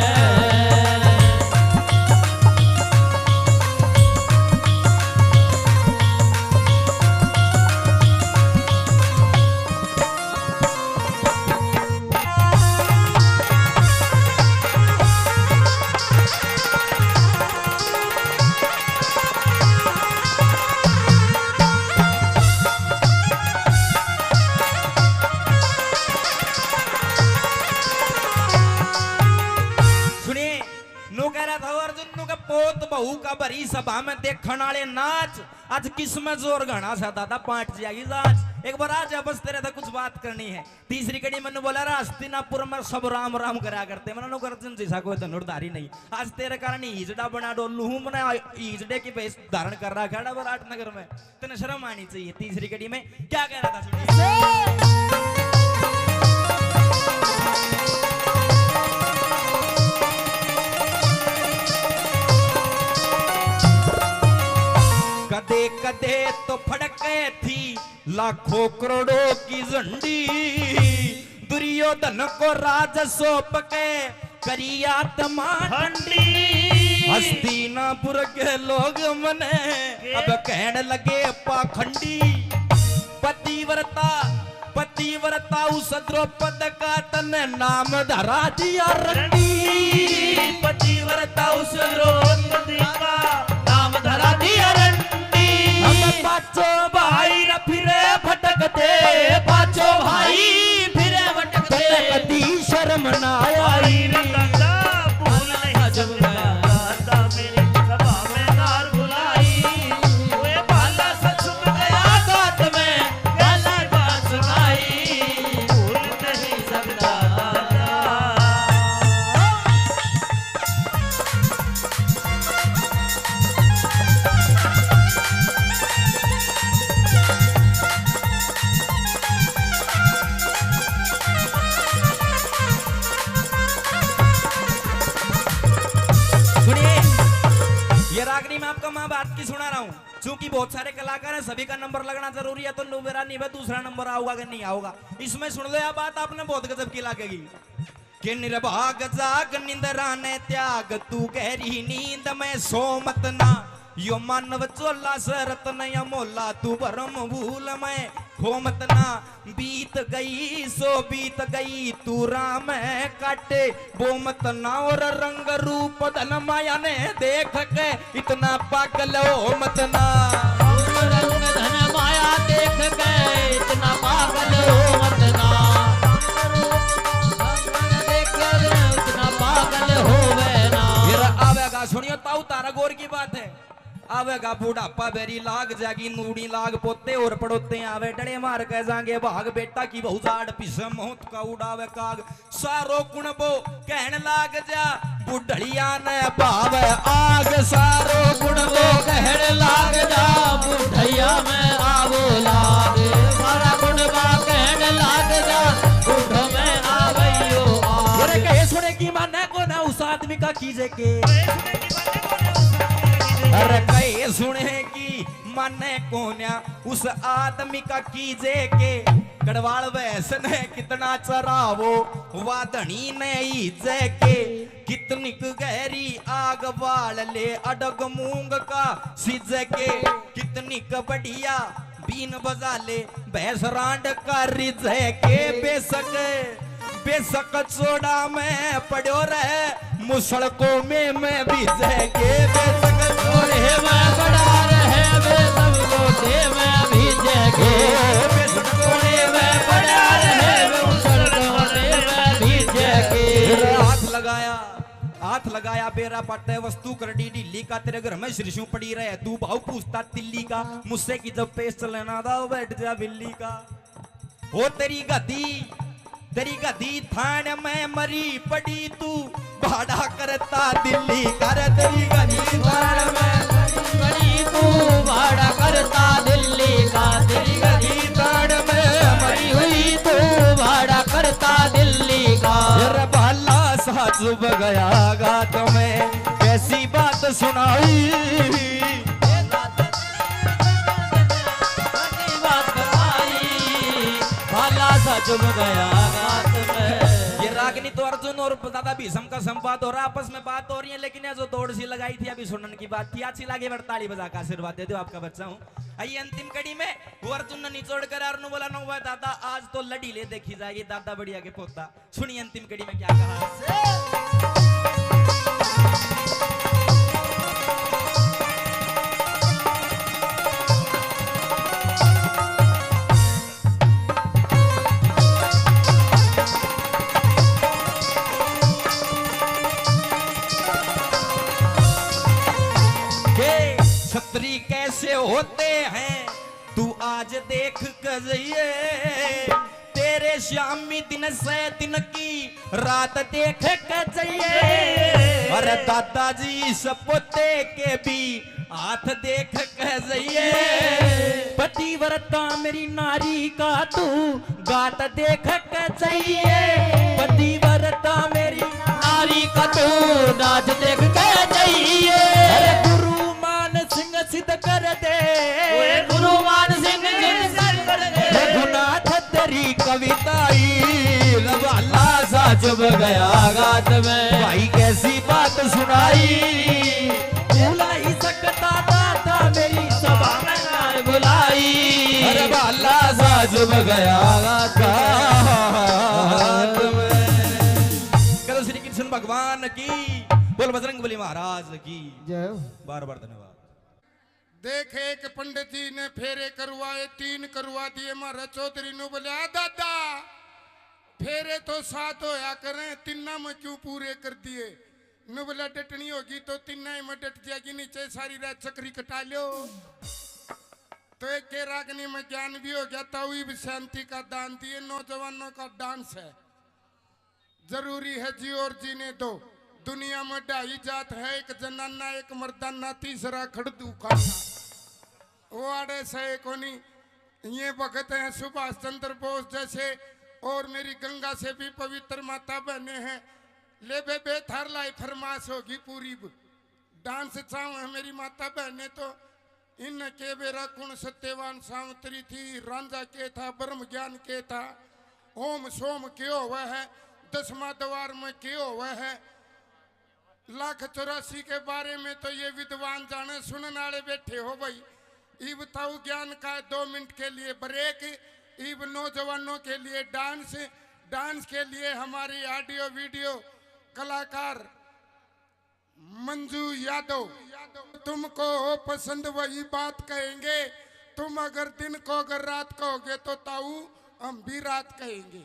सुनिए, न्यू कह रहा था अर्जुन न्यू के, पोत बहू का भरी सभा में देखण आले नाच, आज किसमें जोर घणा सा दादा, पाट जाएगी जांच। एक बार आ जा, बस तेरे तै कुछ बात करनी है। तीसरी कड़ी मन्ने बोला, "रा हस्तिनापुर में सब राम राम करा करते, मन्ने न्यू के अर्जुन जैसा कोई धनुर्धारी नहीं। आज तेरे कारण हीजड़ा बना डोलू हूँ, मन्ने हीजड़े की भेष धारण कर रहा खड़ा विराट नगर में।" तने शर्म आनी चाहिए। तीसरी कड़ी में क्या कह रहा था, सुनिए। कदे कदे तो फड़के थी लाखों करोड़ों की झंडी, दुर्योधन को राज सौंप के करी आत्मा ठंडी। हस्तिनापुर के लोग मने अब कहण लगे पाखंडी। पतिव्रता, पति पतिव्रता उस द्रौपद का तने नाम धरा दिया रंडी। पतिव्रता उस द्रौपद का नाम धरा दिया रंडी। हम पांचों भाई न फिरे भटकते, पांचों भाई फिरे भटकते। कदी शर्म ना आई। भूल नहीं सकता दाता मेरी सभा में नार बुलाई। वे भाला सा छुप गया गात में, ऐसी बात सुनाई। भूल नहीं सकता दाता। सुनिए, ये रागनी मैं आपको माँ बात की सुना रहा हूँ। चूंकि बहुत सारे कलाकार हैं, सभी का नंबर लगना जरूरी है, तो नुबेरा नहीं, वह दूसरा नंबर आओगा कि नहीं आओगा। इसमें सुन लो, यह बात आपने बहुत गजब की लगेगी। कि निर्भाग जाग निंद्रा ने त्याग, तू गहरी नींद में सो मत ना। यो मानव चोला से रत्न अमोला, तू भरम भूल में खो मत ना। बीत गई सो बीत गई, तू राह में काटे वो मत ना। और रंग रूप धन माया ने देख के इतना पागल हो मत ना। रंग धन माया देख के इतना पागल हो मत ना। रंग देख के इतना पागल होवे ना। फिर आवेगा, सुनियो ताऊ तारा गौर की बात है। आवेगा बुढ़ापा बेरी लाग जागी, नूड़ी लाग पोते और पड़ोते आवे, डले मार के जांगे भाग। बेटा की बहू जाड़ पिसे मौत का उड़ावे काग। सारो कुणबो कहण लाग जा, बुढ़लिया ने भावे आग। सारो कुणबो कहण लाग जा, बुढ़लिया में आवो लाग। सारा कुणबा कहण लाग जा, बुढ़ में आवयो आग। अरे कहे सुने की माने को ना उस आदमी का कीजे के। अरे कहे सुने की माने कोन्या उस आदमी का कीजे के। कड़वाल भैंस ने कितना चरावो, वा धनी ने ईजे के। कितनी क गहरी आग बाल ले, अडग मूंग का सीजे के। कितनी क बढ़िया बीन बजा ले, भैंस रांड का रिजे के। बेशक बेशक चोड़ा में पड़ो रहे, मुसलको में मैं भीजे के। बेशक चोड़े में पड़ा रहे, बेशक गोटे में भीजे के। बेशक चोड़े में पड़ा रहे, मुसलको में मैं भीजे के। हाथ लगाया, हाथ लगाया, बेरा पाटे वस्तु करड़ी ढीली का। तेरे घर में सिरसों पड़ी रहे, तू भाव पूछता तिल्ली का। मुझसे की जब पेश चलना था, बैठ जा बिल्ली का। ओ तेरी गधी, तेरी गधी थान में मरी पड़ी तू, भाड़ा करता दिल्ली का। तेरी गधी थान में मरी तू, भाड़ा करता दिल्ली का। तेरी गधी थान में मरी हुई तू, भाड़ा करता दिल्ली का। तेरा भाला सा चुभ गया गात में, कैसी बात सुनाई। भाला सा चुभ गया गात में। ये रागनी तो अर्जुन और दादा भीष्म का संवाद हो रहा, आपस में बात हो रही है, लेकिन ये जो दौड़ सी लगाई थी, अभी सुनने की बात थी, अच्छी लगी, बड़ ताली बजा के आशीर्वाद दे दो, आपका बच्चा हूँ। आइए अंतिम कड़ी में, वो अर्जुन ने निचोड़ कर अर्जुन बोला, "नो भाई दादा, आज तो लड़ी ले देखी जाएगी, दादा बढ़िया के पोता।" सुनिए अंतिम कड़ी में क्या कहा। के छतरी कैसे होते हैं, तू आज देख के जाइए। तेरे श्यामी दिन से दिन की रात देख के जाइए। अरे दादाजी सपोते के भी हाथ देख के जाइए। पतिव्रता मेरी नारी का तू गात देख के जाइए। पतिव्रता मेरी नारी का तू नाच देख के जाइए। अरे गुरु मान सिंह सिद्ध कर दे। ओए गुरु मान सिंह सिद्ध कर दे। रघुनाथ तेरी कविता ही रवाला सा चुभ गया गात में। भाई कैसी बात सुनाई। भुला ही सकता दाता मेरी सभा में नार बुलाई। अरे भाला सा जब गया था हाथ में। करो श्री कृष्ण भगवान की, बोल बजरंग बली महाराज की। जय हो। बार बार धन्यवाद। देख, एक पंडित जी ने फेरे करवाए, तीन करवा दिए, म्हारे चौधरी नु बोले, "आ दादा, फेरे तो सात होया करें, तिन्ना में क्यों पूरे कर दिए?" नु बोला, "डटनी होगी तो तिन्ना ही में डट जाएगी, नीचे सारी रात चक्री कटा लो।" तो एक के रागनी में ज्ञान भी हो गया, ताऊ भी शांति का दान दिए। नौजवानों का डांस है, जरूरी है जी और जीने दो। दुनिया में ढाई जात है, एक जनाना, एक मर्दाना, तीसरा खड़दू खाना। वो आड़े से कोनी। ये भगत हैं सुभाष चंद्र बोस जैसे, और मेरी गंगा से भी पवित्र माता बहनें हैं। ले बेबे, थार लाई फरमाश होगी पूरी। डांस चाहूं है मेरी माता बहनें तो। इन के बेरा कुण सत्यवान सावित्री थी, रांझा के था, ब्रह्म ज्ञान के था, ओम सोम के होवे है, दसवां द्वार में के होवे है, लाख चौरासी के बारे में तो ये विद्वान जाने, सुनने वाले बैठे हो भाई। इब ताऊ ज्ञान का दो मिनट के लिए ब्रेक, इब नौजवानों के लिए डांस, डांस के लिए हमारी ऑडियो वीडियो कलाकार मंजू यादव, तुमको हो पसंद वही बात कहेंगे। तुम अगर दिन को अगर रात कहोगे तो ताऊ हम भी रात कहेंगे।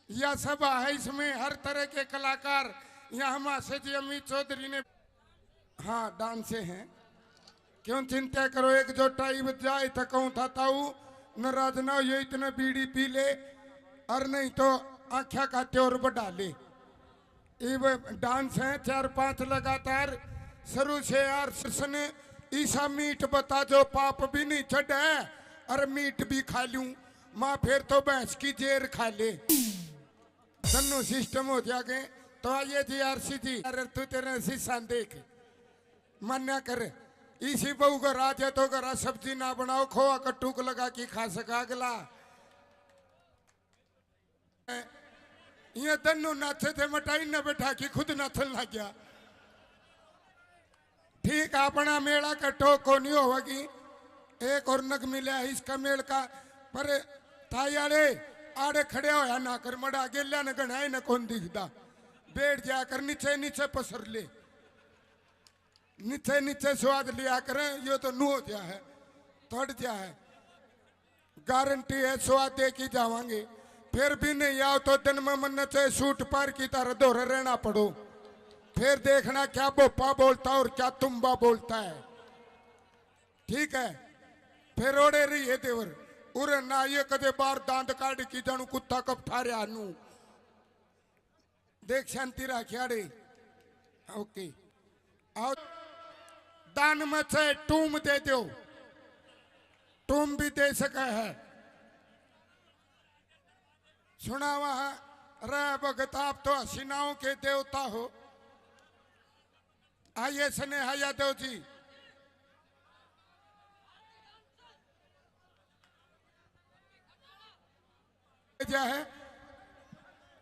यह सभा है, इसमें हर तरह के कलाकार। यहाँ मासे जी अमित चौधरी ने, हाँ, डांसे हैं। क्यों चिंता करो, एक जोटा इब जाए तो कहूँ था ताऊ नाराज ना हो, ये इतने बीड़ी पी ले और नहीं तो आख्या का त्योर बढ़ा ले। इब डांस है चार पांच लगातार शुरू से। यार कृष्ण ईसा मीठ बता जो पाप भी नहीं चढ़े, और मीठ भी खा लूं माँ, फिर तो भैंस की जेर खा ले। दोनों सिस्टम हो जागे। तो आइए जी आरसी जी, अरे तू तेरे शीशा देख, मान्या कर। इसी बहू घर आ जाए तो घर सब्जी ना बनाओ, खोआ कट्टू को लगा के खा सका अगला। ये दन्नू नाचे थे, मटाई न बैठा के खुद नाचन लग गया। ठीक, अपना मेला का टोक को नहीं होगी। एक और नग मिला है इसका मेल का, पर ताई आले आड़े खड़े होया ना कर, मड़ा गेल्या ने गणाए न कौन दिखदा। बैठ जाया कर, नीचे नीचे पसर ले। नीचे नीचे स्वाद लिया करें, यो तो नू हो गया है, थोड़ गया है। गारंटी है, स्वाद दे के जावांगे। फिर भी नहीं आओ तो दिन में मन्ने चाहे सूट पार की तरह दोहरे रहना पड़ो। फिर देखना क्या बोपा बोलता और क्या तुम्बा बोलता है। ठीक है, फिर ओड़े रहिए देवर। उरे ना ये कदे बार दांत काढ़ की जानू कुत्ता कब ठा रहा नू। देख शांति राखियाड़े। ओके, आओ। दान में चाहे टूम दे दो, टूम भी दे सके है। सुनावा है, रे भगत, आप तो हसीनाओं के देवता हो। आइए स्नेहा यादव जी। जा है।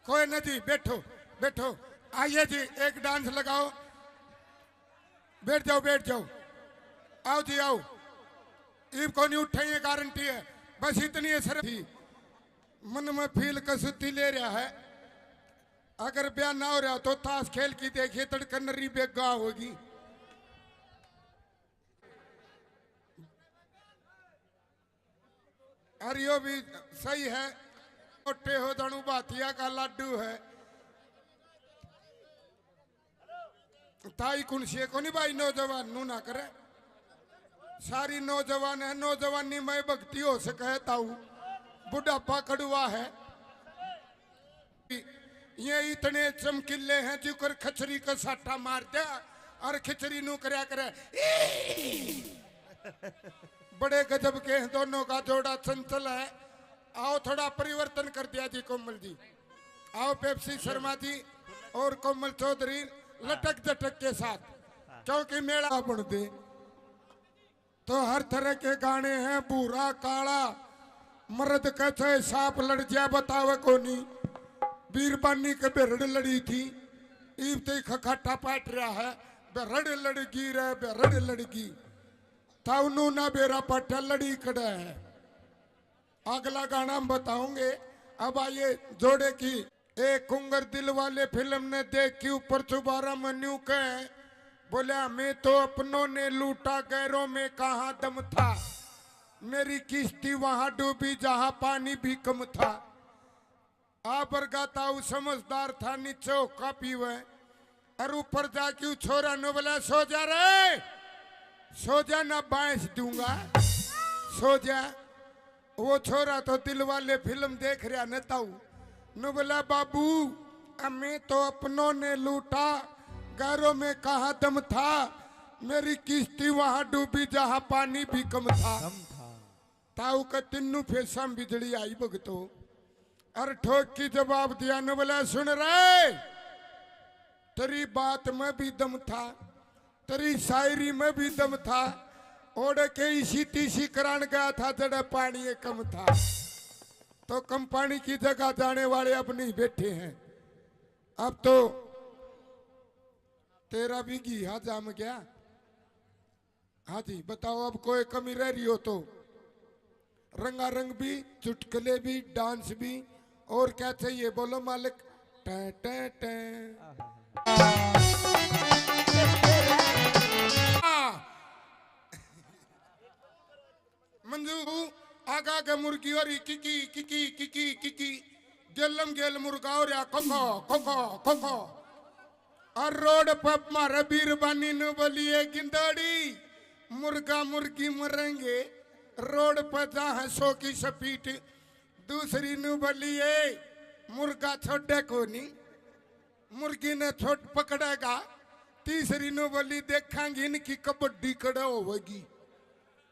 कोई ना जी, बैठो, बैठो। आइए जी, एक डांस लगाओ। बैठ जाओ, बैठ जाओ। आओ जी, आओ। इब को नहीं उठे, ये गारंटी है। बस इतनी है सर थी। मन में फील कसूती ले रहा है। अगर ब्याह ना हो रहा तो ताश खेल की देखिए, तड़कन नरी बेगा होगी। अरे यो भी सही है, मोटे हो जानू भातिया का लाडू है। ताई कुणसी है कोनी भाई, नौजवान नू ना करे, सारी नौजवान है, नौजवानी में भक्ति हो सके है ताऊ, बुढ़ापा कड़वा है। ये इतने चमकीले हैं, जुकर खचरी का साटा मार दे और खिचड़ी नू करया करे। बड़े गजब के हैं, दोनों का जोड़ा चंचल है। आओ, थोड़ा परिवर्तन कर दिया जी कोमल जी। आओ, पेप्सी शर्मा जी और कोमल चौधरी लटक झटक के साथ, क्योंकि मेला बन दे। तो हर तरह के गाने हैं, भूरा काला, मर्द के चाहे सांप लड़ जा बतावे कोनी। बीरबानी के बेरड़ लड़ी थी, इब ते खखाटा पाट रहा है, बेरड़ लड़गी रे, बेरड़ लड़गी। ताऊ नू ना बेरा पाटा लड़ी खड़ा है। अगला गाना हम बताओगे। अब आइए जोड़े की। ए कुंगर दिल वाले फिल्म ने देख के ऊपर चुबारा में न्यू कहे, बोले, "हमें तो अपनों ने लूटा, गैरों में कहाँ दम था। मेरी किश्ती वहां डूबी जहां पानी भी कम था।" आ बरगा ताऊ समझदार था, नीचे होका पीवे, और ऊपर जाके उ छोरा नु बोला, "सो जा रे, सो जा, ना बांस दूंगा, सो जा।" वो छोरा तो दिल वाले फिल्म देख रहा न ताऊ, नु बोला, "बाबू, हमें तो अपनों ने लूटा, गैरों में कहाँ दम था, मेरी किश्ती वहां डूबी जहां पानी भी कम था।" कम था। ताऊ के तीनों फेसा में बिजली आई भगतो। अर ठोक की जवाब दिया न बोला, "सुन रे, तेरी बात में भी दम था, तेरी शायरी में भी दम था, ओढ़ के इसी तीसी करान गया था जड़े पानी ये कम था।" तो कम पानी की जगह जाने वाले अब नहीं बैठे हैं। अब तो तेरा भी घीहा जाम गया। हाँ जी, बताओ, अब कोई कमी रह रही हो तो। रंगारंग भी, चुटकुले भी, डांस भी, और क्या चाहिए बोलो मालिक। टै, टै, टै। मंजू, आगा के मुर्गी और किकी, किकी, किकी, किकी। गेलम गेल मुर्गा और या कोको, कोको, कोको। और रोड पर मारे बीरबानी नु बोलिए, "गिंदड़ी, मुर्गा मुर्गी मरेंगे।" रोड पर जा है सौ की स्पीड। दूसरी नु बोलिए, "मुर्गा छोड़े कोनी, मुर्गी ने छोट पकड़ेगा।" तीसरी नु बोली, "देखांगे इनकी कबड्डी कड़े होवेगी,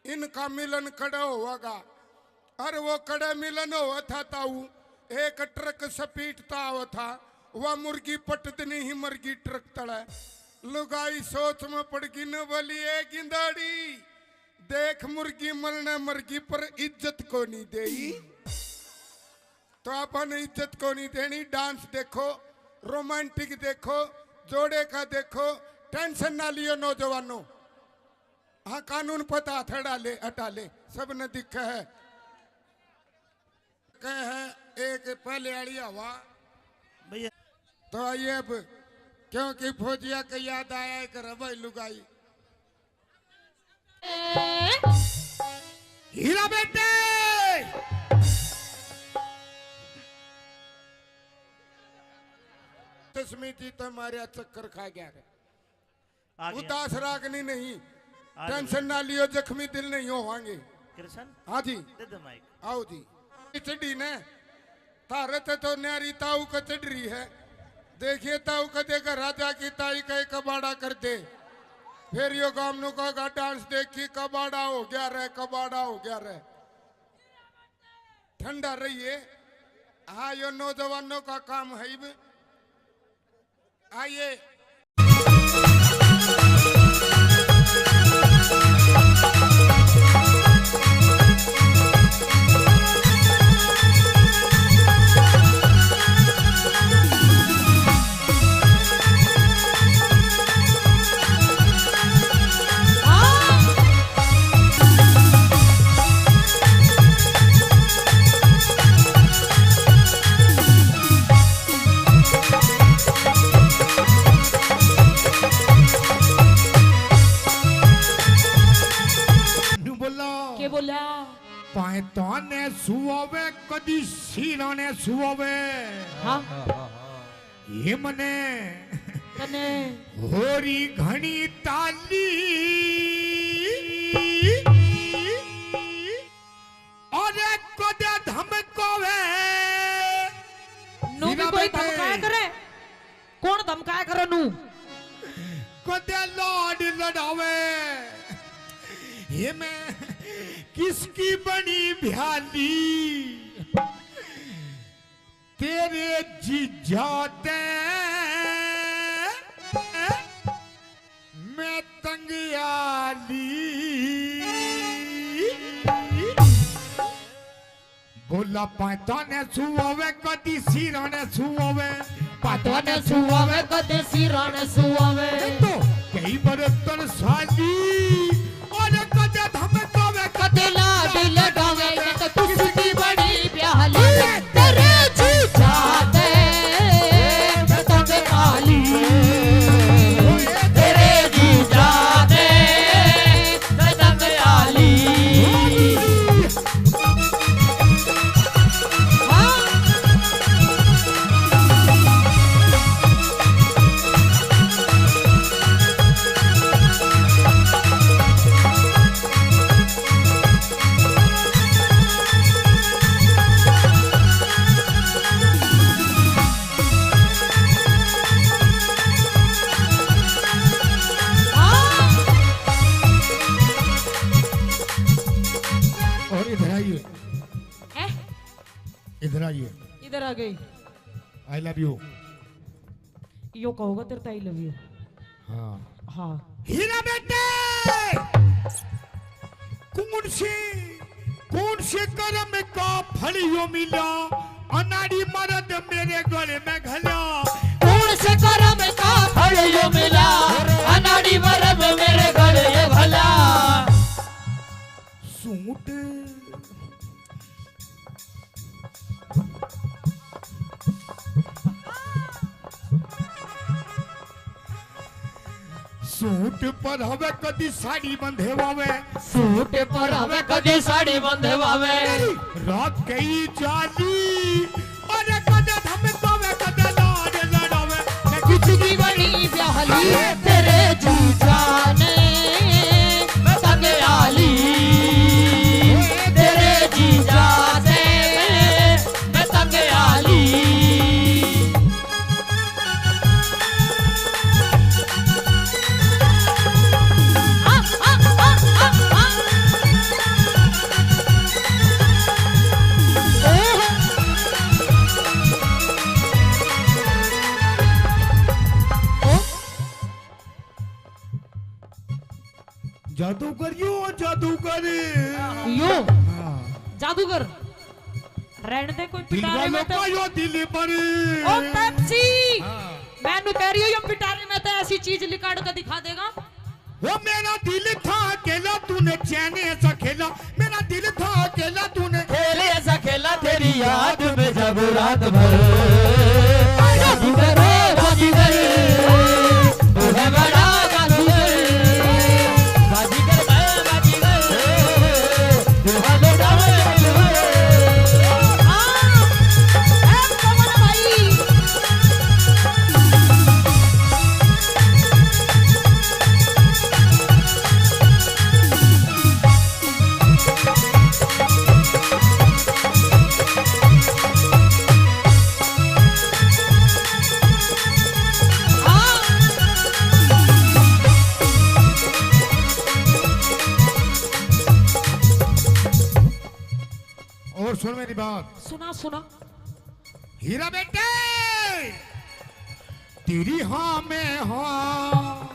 इनका मिलन कड़े होवेगा।" अरे वो कड़े मिलन हो था ताऊ, एक ट्रक स्पीड ता आवा था, वह मुर्गी पटदनी ही मरगी ट्रक तले। लुगाई सोच में पड़ गई न बोली, "ए गिंदाड़ी, देख मुर्गी मरने मरगी पर इज्जत को नहीं देई।" तो अपन इज्जत को नहीं देनी। डांस देखो, रोमांटिक देखो, जोड़े का देखो, टेंशन ना लियो नौजवानों। हाँ, कानून पता हटा ले, हटा ले, सब ने दिखा है। कहे है एक पहले आली हवा भैया। तो आइए अब, क्योंकि फौजिया के याद आया एक रवाई लुगाई। हीरा बेटे, तस्मी जी तो मारे चक्कर खा गया रे। आ गया। उदास रागनी नहीं, आ गया। टेंशन ना लियो, जख्मी दिल नहीं होवांगे। कृष्ण, हाँ जी। दे दे माइक। आओ जी। चढ़ी ने, थारे ते तो न्यारी ताऊ का चढ़ रही है। देखिए ताऊ का देखा राजा की ताई का एक कबाड़ा कर दे। फिर यो गामनू का डांस देखी, कबाड़ा हो गया रे, कबाड़ा हो गया रे। ठंडा रहिए। हाँ, यो नौजवानों का काम है इब। आइए। न्यू बोला। के बोला? पाए ताने सुआवे, कदी सीराने सुआवे। हाँ। ये मने कने होरी घणी ताली। अरे कदे धमकावे। नू भी हीरा कोई बेटे। धमकाया करे? कौन धमकाया करे नू? कदे लाड लड़ावे। ये मैं किसकी बनी भ्याली? तेरे जीजा ते मैं तंग आली। बोला पाता ने सुआवे, कदी सीरा ने सुआवे। पाता ने सुआवे, कदी सीरा ने सुआवे। तो कई बर्तन साली, और कदे धमकावे, कदे लाड लड़ावे, ये तो किसकी आ गई। I love you। यो कहोगा तेरे तो I love you। हाँ। हाँ। हीरा बेटे, कौन से, कौन से कर्म का फल यो मिला, अनाड़ी मर्द मेरे गले में घला। कौन से कर्म का फल यो मिला, अनाड़ी मर्द मेरे गले में घला। सूट सूट पर हवे कदी साड़ी बंधे वावे। सूट पर हवे कदी साड़ी बंधे वावे। रात कई जाली, अरे कदे धमकावे, कदे लाड लड़ावे। मैं कुछ भी बनी ब्याहली, तेरे जीजा ने मैं तंग आली। तेरे जीजा से मैं तंग आली। जादूगर यो, जादूगर। यो। हाँ। जादूगर। रहने दे, कोई दिल पिटारे में वालों तो का यो दिल पर। ओ पेप्सी। हाँ। मैं नु कह रही हूँ, यो पिटारे में तो ऐसी चीज लिकाड़ के दिखा देगा। वो मेरा दिल था अकेला, तूने चैन ऐसा खेला। मेरा दिल था अकेला, तूने खेल ऐसा खेला, तेरी याद में जब रात भर। बाजीगर, बाजीगर, तू है बड़ा जादूगर। बाजीगर, बाजीगर, तू है बड़ा जादूगर। हाँ, ए पवन भाई। और सुन मेरी बात। सुना, सुना। हीरा बेटे, तेरी हाँ में हाँ,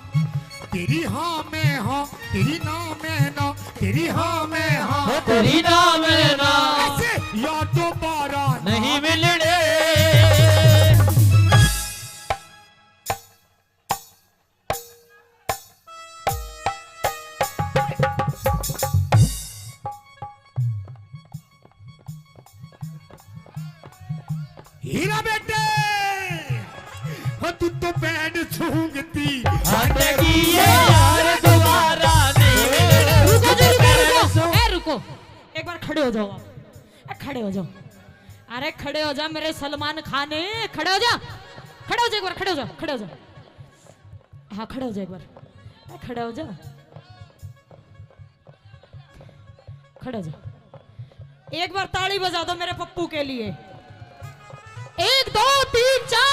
तेरी हाँ में हाँ, तेरी ना में ना, तेरी हाँ में हाँ। ओ तेरी ना में ना। ऐसे यार दोबारा नहीं मिलने। हीरा बेटे, हो तू तो बैंड सूंघती हटगी है यार, दोबारा नहीं मिलने। रुको जी, रुको, रुको। ए, रुको, एक बार खड़े हो जाओ आप। ए, खड़े हो जाओ। अरे खड़े हो जा मेरे सलमान खान, ए, खड़े हो जा, खड़े हो जा, एक बार खड़े हो जा, खड़े हो जा। हाँ, खड़े हो जा एक बार। ए, खड़े हो जा, खड़े हो जा। एक बार ताली बजा दो मेरे पप्पू के लिए। एक, दो, तीन, चार।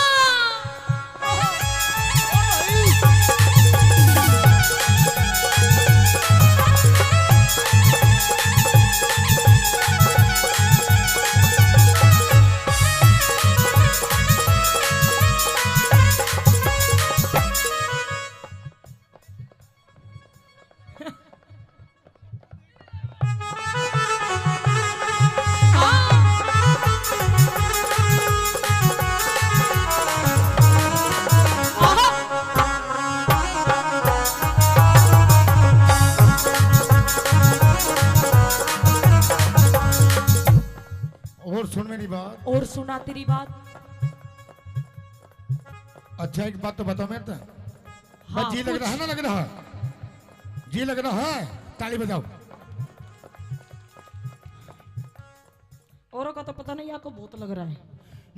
और सुन मेरी बात। और सुना तेरी बात। अच्छा, एक बात तो बताओ मेरे तो। हाँ, बस जी लग रहा है ना, लग रहा है? जी लग रहा है, ताली बजाओ। औरों का तो पता नहीं, आपको बहुत लग रहा है।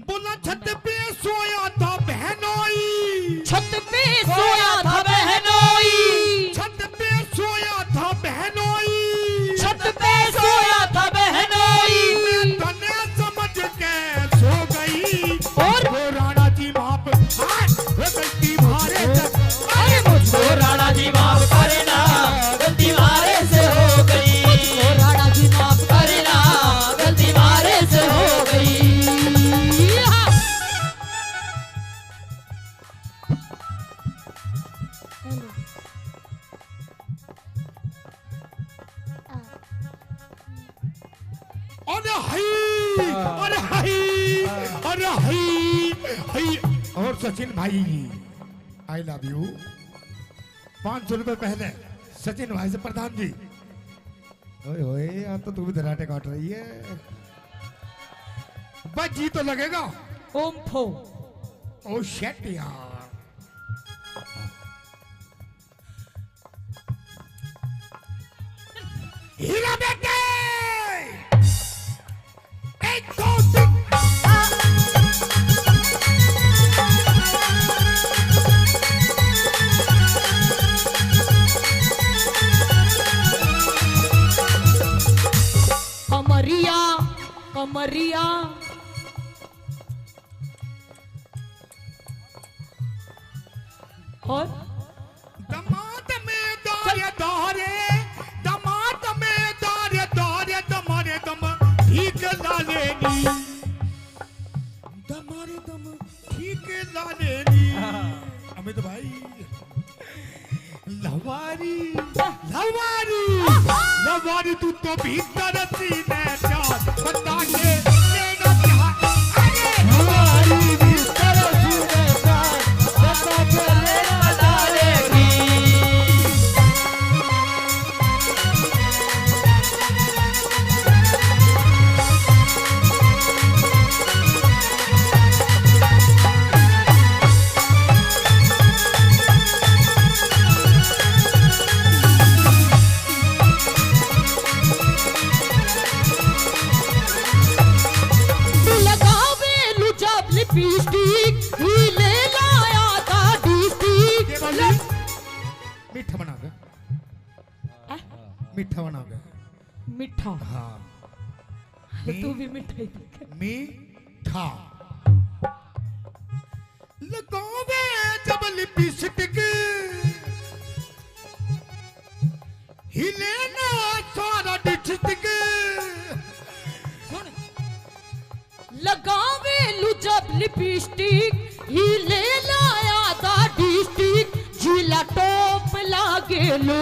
बोला छत पे सोया था बहनोई। छत पे सोया था बहनोई। छत पे सोया था बहनोई। छत पे सोया था बहनोई। मैं तने समझ के सो गई। और? ओ राणा जी माफ, हाँ, ओ गलती मारे से, अरे मुझको राणा जी माफ करना, गलती मारे से हो गई। मुझको राणा जी माफ करना, गलती मारे से हो गई। अरे हई, हई। और सचिन भाई, आई लव यू। पाँच सौ रुपए पहले सचिन भाई से प्रधान जी। ओए होए, आज तो तू भी धराटे काट रही है। बस जी तो लगेगा। ओम फो। ओ शेट यार। हीरा बेटे। एक, दो, तीन। कमरिया, कमरिया। और दमाद में दारे दारे, दमाद में दारे दारे, दमारे दम ठीक ला लेनी, दमारे दम ठीक ला लेनी। अमित भाई, लवारी, लवारी, लवारी, तू तो भीतर सीने प्यार बता के लेना चाह। अरे लवारी भीतर सीने प्यार बता के लेना चाह रे। लगावे लू जब लिपस्टिक, हीले लाया था डिस्ट्रिक्ट। के बोली? मीठा बना के। आ? मीठा बना के। मीठा। हाँ। तो तू भी मीठा ही दिखे। मीठा। लगावे जब लिपस्टिक, हिले ना सारा डिस्ट्रिक्ट। सुन। लगावे लू जब लिपस्टिक, हीले लाया दा डिस्ट्रिक्ट। जिला टॉप लागे लू,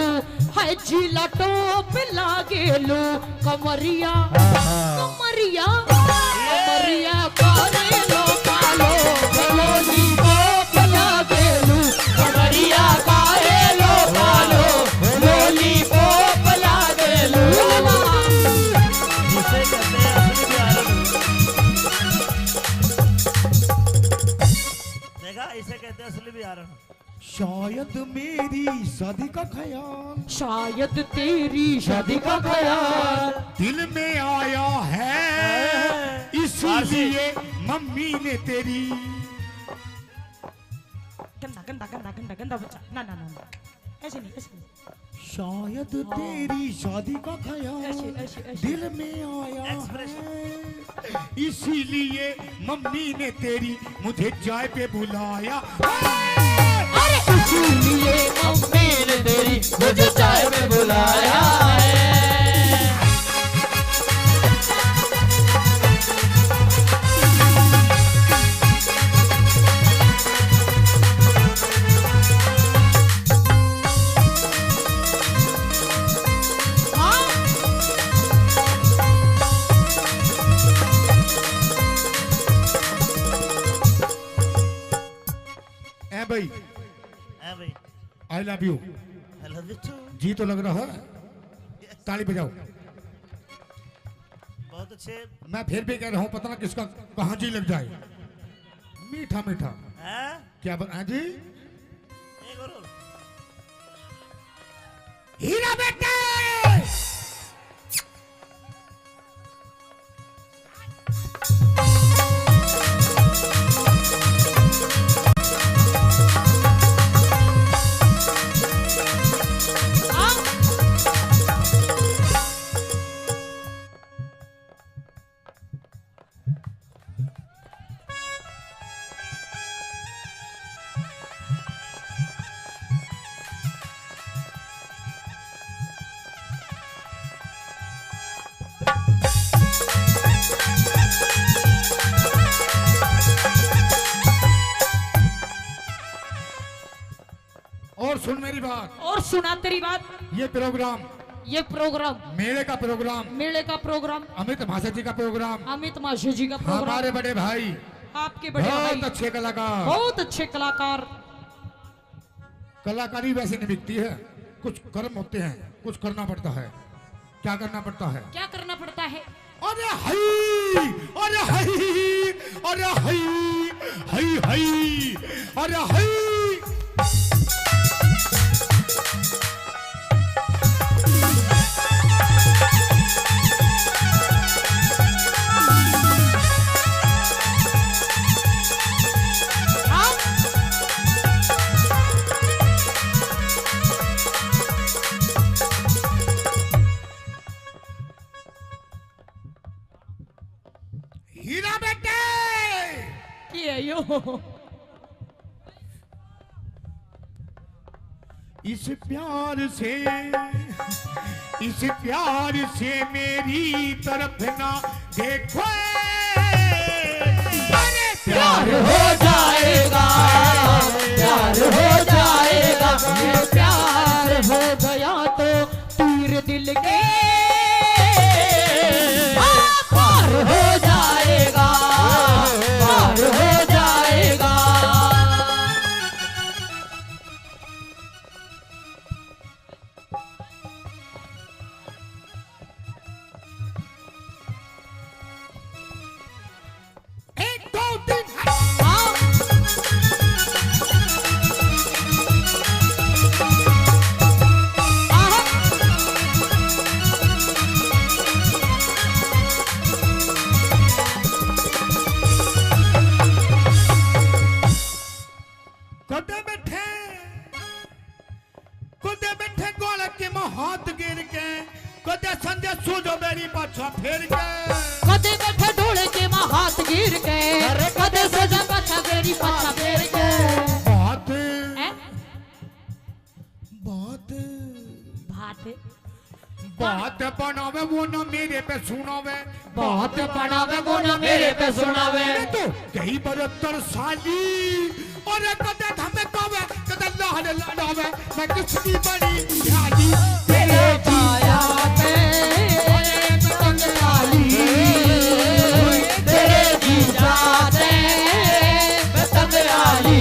हाय जिला टॉप लागे लू। कमरिया, आहा। कमरिया, कमरिया करे लो कालो, लॉलीपॉप लागे लू। कमरिया करे लो कालो, लॉलीपॉप लागे लू। जिसे कहते हैं असली बिहारन। देखा, इसे कहते हैं असली बिहारन। शायद मेरी शादी का ख्याल, शायद तेरी शादी का ख्याल दिल में आया है, है। इसलिए मम्मी ने तेरी। गंदा, गंदा, गंदा, गंदा, गंदा बच्चा। ना, ना, ना, ना। ऐसे नहीं, ऐसे नहीं। शायद तेरी शादी का ख्याल ऐसे, ऐसे, ऐसे। दिल में आया है, इसीलिए मम्मी ने तेरी मुझे चाय पे बुलाया। अरे इसीलिए मम्मी ने तेरी मुझे चाय पे बुलाया है। ए भाई, ए भाई। I love you। I love you too। जी तो लग रहा है, ताली बजाओ। बहुत अच्छे। मैं फिर भी कह रहा हूँ, पता ना किसका कहाँ जी लग जाए। मीठा मीठा। हैं? क्या बता, हाँ जी? एक और, और। हीरा बेटे। और सुन मेरी बात। और सुना तेरी बात। ये प्रोग्राम, ये प्रोग्राम, मेले का प्रोग्राम, मेले का प्रोग्राम, अमित माशा जी का प्रोग्राम, अमित माशा जी का प्रोग्राम। हमारे बड़े भाई आपके बड़े बहुत भाई। अच्छे कलाकार। बहुत अच्छे कलाकार। कलाकारी वैसे नहीं बिकती है, कुछ कर्म होते हैं, कुछ करना पड़ता है। क्या करना पड़ता है? क्या करना पड़ता है? अरे हई, अरे हई, अरे हई, हई, हई, अरे हई। हीरा बेटे। के है यो? इस प्यार से, इस प्यार से मेरी तरफ ना देखो। अरे प्यार हो जाएगा, प्यार हो जाएगा, ये प्यार हो गया तो तीर दिल के पार हो जाएगा, पार हो जाएगा। एक, दो, तीन, हाँ। कदे बैठे, कदे बैठे गोलक के मां हाथ गिर के, कदे संजय सूजो बेरी पाछा फेर के। कदे बैठे ढोलक के मां हाथ गिर के, अरे कदे संजय पाछा बेरी पाछा फेर के। बात, हैं? बात, बात। बात बनावे वो ना मेरे पे सुनावे। बात बनावे वो ना मेरे पे सुनावे। मैं तो गई बरत्तर साली। और कदे धमकावे, कदे लाड लड़ावे। मैं किसकी बड़ी ध्यानी? तेरे जीजा ते, ओए मैं तंग आली। तेरे जीजा ते, मैं तंग आली।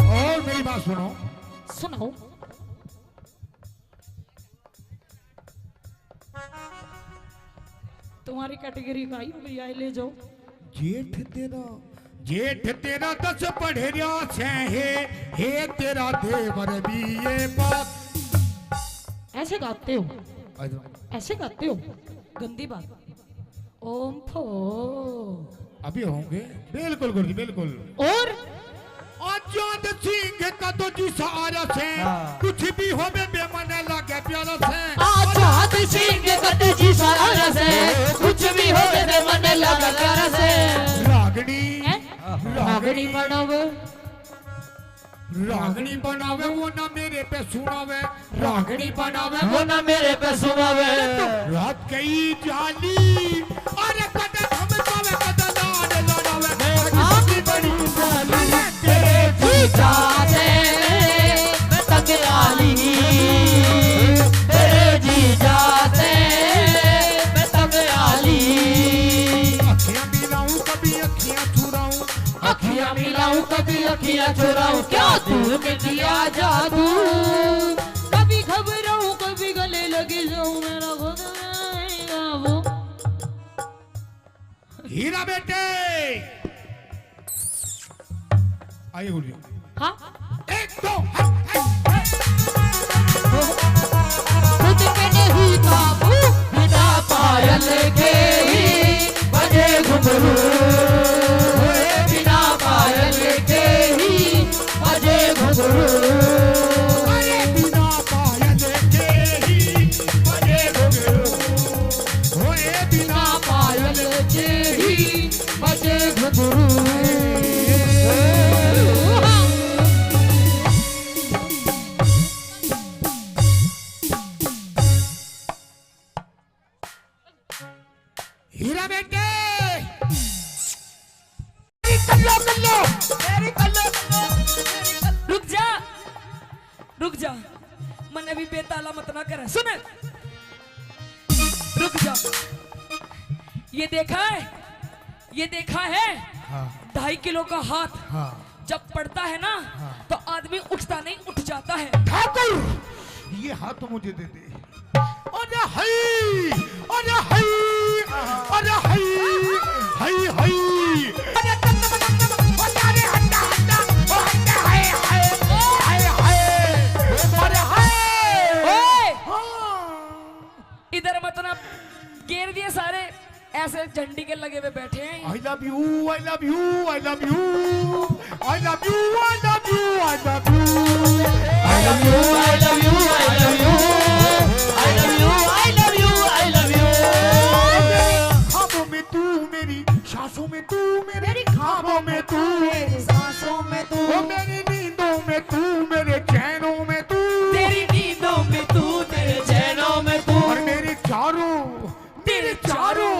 और मेरी बात सुनो। सुनाओ। तुम्हारी कैटेगरी का ही हो गई, आए ले जाओ। जेठ तेरा, जेठ तेरा दस पढ़ रहा से, हे, हे तेरा देवर बीए पास। ऐसे गाते हो? आ जाओ। ऐसे गाते हो? गंदी बात। ओम फो। अभी होंगे। बिल्कुल गुरु जी, बिल्कुल। और? आजाद सिंह का तो जी सारा से, हाँ। कुछ भी होवे बेमन लागे प्यारा से। आजाद सिंह का तो जी सारा से, कुछ भी होवे बेमन लागे प्यारा से। रागनी, हैं? रागनी बनावे। रागनी बनावे वो ना मेरे पे सुनावे। रागनी बनावे वो ना मेरे पे सुनावे। रात गई जाली, अरे कदे धमकावे, कदे लाड लड़ावे। मैं किसकी बड़ी जाली, तेरे जीजा ते मैं तंग आली। तेरे जीजा ते मैं तंग आली। अखियां मिलाऊं, कभी अखियां चुराऊं। अखियां मिलाऊं, कभी अखियां चुराऊं, क्या तू में किया जादू? कभी घबराऊं, कभी गले लग जाऊं, मेरा खुद में आएगा वो। हीरा बेटे, आइए गुरु जी। हाँ? एक, दो, हट, हट, हट। खुद पे नहीं काबू, बिना पायल के ही बजे घुंघरू। ओए बिना पायल के ही बजे घुंघरू। अरे बिना पायल के ही बजे घुंघरू। ओए बिना पायल के ही बजे घुंघरू। हीरा बेटे, मेरी कल्लो, कल्लो, मेरी कल्लो, कल्लो, मेरी कल्लो। रुक जा, रुक जा, मन अभी बेताला मत ना कर। सुन, रुक जा। ये देखा है, ये देखा है? हाँ। ढाई किलो का हाथ, हाँ। जब पड़ता है ना, हाँ। तो आदमी उठता नहीं, उठ जाता है। ठाकुर, ये हाथ मुझे दे दे। अरे हाय, अरे हाय, अरे हाय, हाय, हाय। अरे तम, तम, तम, तम, ओ तारे हट्टा, हट्टा, ओ हट्टा, हाय, हाय, हाय, हाय। अरे हाय। ओए! हाँ। इधर मत ना, घेर दिए सारे, ऐसे झंडी के लगे हुए बैठे हैं। I love you, I love you, I love you। I love you, I love you, I love you। I love you, I love you, I love you। I love you, I love you, I love you। I love you, I love you, I love you। ख्वाबों में तू मेरी, सांसों में तू मेरे, मेरी ख्वाबों में तू, मेरी सांसों में तू, ओ मेरी नींदों में तू, मेरे चैनों में तू, तेरी नींदों में तू, तेरे चैनों में तू, और मेरे चारों, मेरे चारों,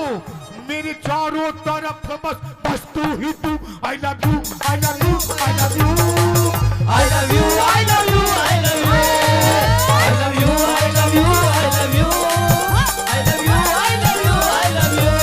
मेरे चारों तरफ बस, बस तू ही तू। I love you, I love you, I love you। I love you, I love you, I love you। I love you, I love you, I love you। I love you, I love you, I love you।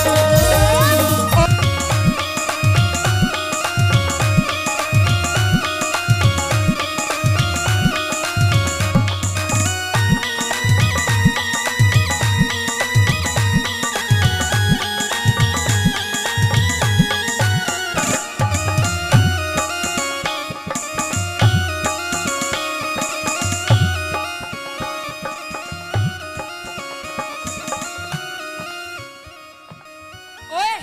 ओए,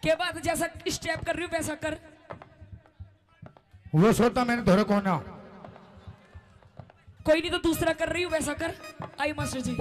क्या बात, जैसा स्टेप कर रही हूँ वैसा कर। वो सोता मैंने धोरे कोना। कोई नहीं, तो दूसरा कर रही हूँ वैसा कर। आई मास्टर जी।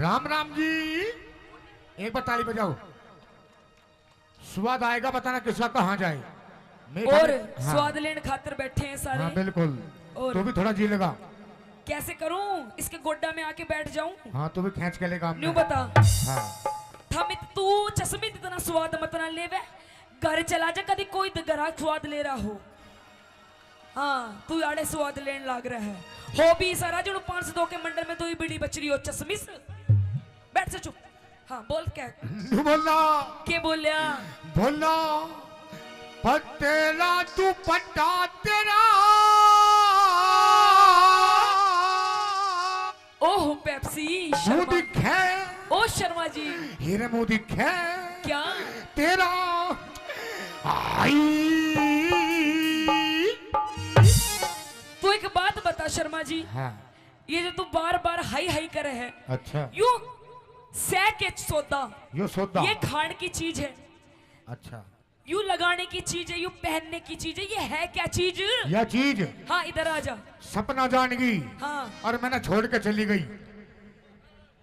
राम राम जी, एक बार ताली बजाओ। स्वाद आएगा, बताना किसका कहाँ जाए। मीठा और मीठा, हाँ। स्वाद लेने खातिर बैठे हैं सारे। हाँ, बिल्कुल। और तू भी थोड़ा जी लेगा। कैसे करूं, इसके गोड्डा में आके बैठ जाऊं? हाँ, तू भी खींच के लेगा हमने। न्यू बता। हाँ। थमित तू चश्मित इतना स्वाद मत ना लेवे। घर चला जा, कदी कोई तो घरा स्वाद ले रहा हो। हाँ, तू आड़े स्वाद लेने लाग रहा है। हो भी सारा जो पाँच सौ दो के मंडल में दो ही बीड़ी बच रही हो, चश्मिस। बैठ से चुप। हाँ, बोल क्या? बोला। के बोल्या? बोला। पटेला तू पट्टा तेरा। ओह, पेप्सी, शर्मा। दिखे। ओ शर्मा जी। हीरे मुंह दिखे। क्या? तेरा। हाय। तू एक बात बता शर्मा जी। हाँ। ये जो तू बार बार हाय हाय करे है, अच्छा। यू सह के सौदा, यो सौदा। ये खान की चीज है। अच्छा। यू लगाने की चीज है, यू पहनने की चीज है, ये है क्या चीज? या चीज। हाँ, इधर आ जा। सपना जान गई। हाँ। और मैंने छोड़ के चली गई।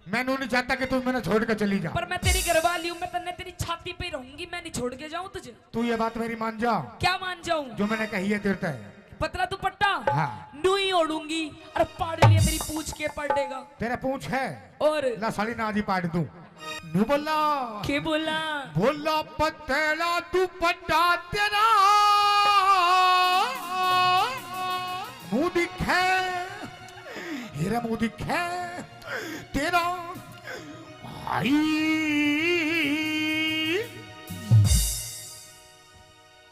मैं न्यू नहीं चाहता कि तू मैंने छोड़ के चली जा। पर मैं तेरी घरवाली हूँ, मैं तन्ने तेरी छाती पे ही रहूंगी, मैं नहीं छोड़ के जाऊँ तुझे। तू ये बात मेरी मान जा। क्या मान जाऊँ? जो मैंने कही है तेरे ते। पतला दुपट्टा। हाँ। न्यू ही ओढ़ूंगी और पाड़ लिए मेरी पूछ के पड़ देगा। तेरा पूछ है? और? ला साली ना आज ही पाड़ दूं। न्यू बोला। के बोला? बोला पतला दुपट्टा तेरा मुंह दिखे, हीरा मुंह दिखे तेरा। हाय।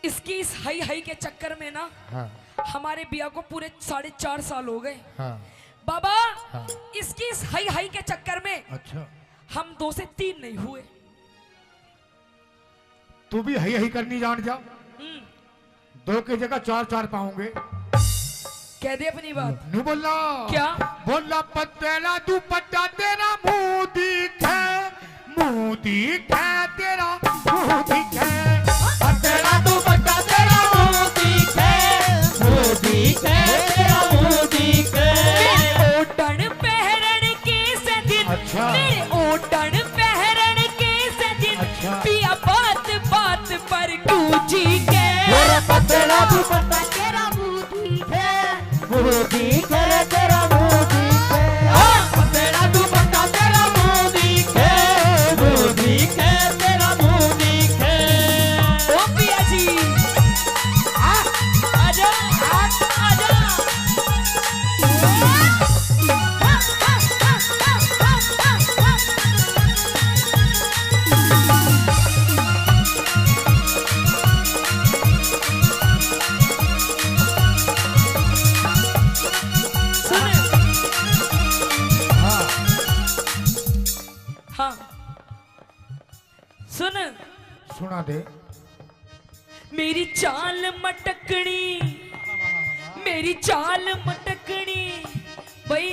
इसकी इस हाय हाय के चक्कर में ना, हाँ। हमारे बिया को पूरे साढ़े चार साल हो गए। हाँ। बाबा, हाँ। इसकी इस हाय हाय के चक्कर में, अच्छा। हम दो से तीन नहीं हुए। तू भी हाय हाय करनी जान जा। हम्म। दो की जगह चार चार पाऊंगे। कह दे अपनी बात। न्यू बोला। क्या? बोला पतला दुपट्टा तेरा मुंह दिखे, मुंह दिखे तेरा, मुंह दिखे। पतला दुपट्टा तेरा मुंह दिखे, मुंह दिखे तेरा, मुंह दिखे। मेरे ओटन पहरन के सदिन, अच्छा। मेरे ओटन पहरन के सदिन, अच्छा। पिया बात बात पर गूंजी के। मेरा पतला दुपट्टा तेरा मुंह दिखे, मुंह दिखे रे तेरा मुंह दिखे। हाँ। पतला दुपट्टा तेरा मुंह दिखे, मुंह दिखे तेरा मुंह दिखे। ओ पिया जी। हाँ। आजा, आजा। सुन। हाँ। हाँ। सुन। सुना दे। मेरी चाल मटकनी, मेरी चाल मटकनी। भाई,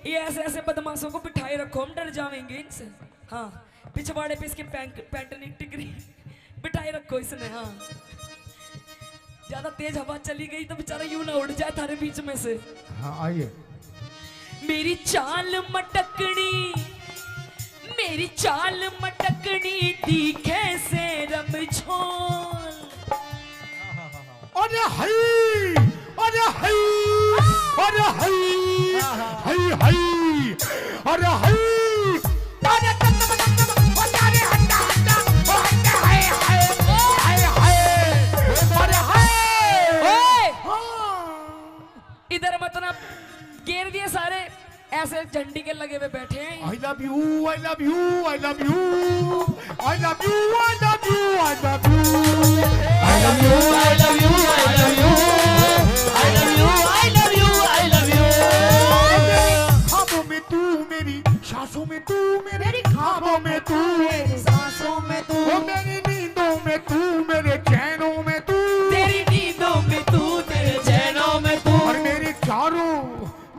ये ऐसे ऐसे बदमाशों को बिठाए रखो, हम डर जाएंगे इनसे। हाँ, पिछवाड़े पे इसके पैंट, पैंट नहीं टिक रही। बिठाए रखो इसने, हाँ। ज्यादा तेज हवा चली गई तो बेचारा यूं ना उड़ जाए थारे बीच में से। हाँ, आइए। मेरी चाल मटकनी, मेरी चाल मटकनी दिखे से रमझोल। अरे हई, अरे हई, अरे हई, हई, हई, अरे हई, अरे टम टम टम टम, ओ जा रे हंडा हंडा, ओ हंडा हाय हाय, हाय हाय, अरे हाय। ओए! हाँ। इधर मत ना, घेर दिए सारे। ऐसे झंडी के लगे हुए बैठे हैं। I love you, I love you, I love you। I love you, I love you, I love you। I love you, I love you, I love you। I love you, I love you, I love you। मेरे ख्वाबों में तू, मेरी सांसों में तू, मेरे मेरी ख्वाबों में तू, मेरी सांसों में तू। ओ मेरी नींदों में तू, मेरे चैनों में तू। तेरी नींदों में तू, तेरे चैनों में तू। और मेरे चारों,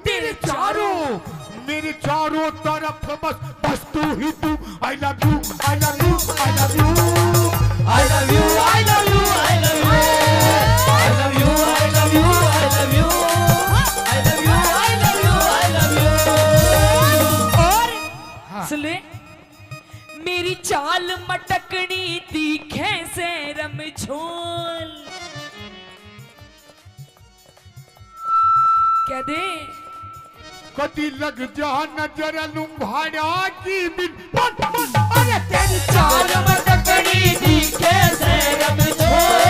मेरे चारों, मेरे चारों तरफ बस, बस तू ही तू। I love you, I love you, I love you। I love you, I love you, I love you। I love you, I love you, I love you। I love you, I love you, I love you। और हाँ। सुन ले, मेरी चाल मटकनी दिखे से रमझोल। कह दे। कदी लग जा नजर लुंभाड़ा की बिन। अरे तेरी चाल मटकनी दिखे से रमझोल।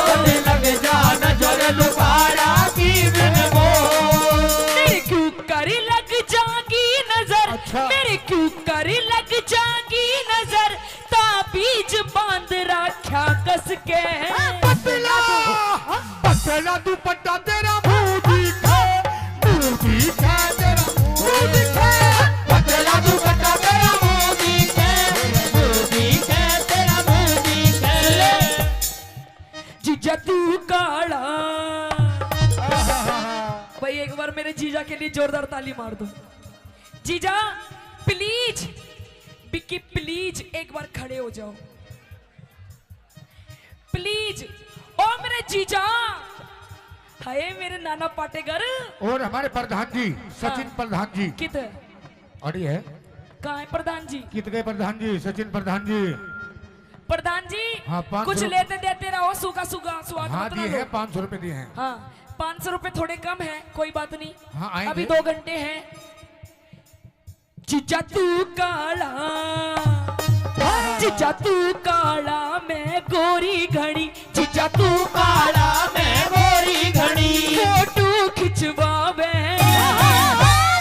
कदी लग जा नजर लुंभाड़ा की बिन बोल। मेरे क्यों कर लग जागी नजर, अच्छा। मेरे क्यों कर लग जागी नजर, ताबीज बांध रखा कस के। पतला, पतला दुपट्टा तेरा मुंह दिखे, मुंह दिखे तेरा मुंह दिखे। पतला दुपट्टा तेरा मुंह जोरदार ताली मार दो। जीजा, प्लीज, विक्की, प्लीज एक बार खड़े हो जाओ, प्लीज। ओ मेरे जीजा, हाय मेरे नाना पाटेकर। और हमारे प्रधान जी, सचिन हाँ। प्रधान जी। कित? अड़ी है। कहाँ है प्रधान जी? कित गए प्रधान जी, सचिन प्रधान जी? प्रधान जी, हाँ, पाँच सौ कुछ रुपये। लेते देते रहो, सूखा सूखा स्वाद हाँ, मत ना दिए लो। हैं, पाँच सौ रुपये दिए हैं। हाँ, पाँच सौ रुपये थोड़े कम है, कोई बात नहीं। हाँ, आएंगे। अभी दो घंटे हैं। जीजा तू काला, जीजा तू काला, मैं गोरी घणी। जीजा तू काला, मैं गोरी घणी। फोटो खिंचवावे,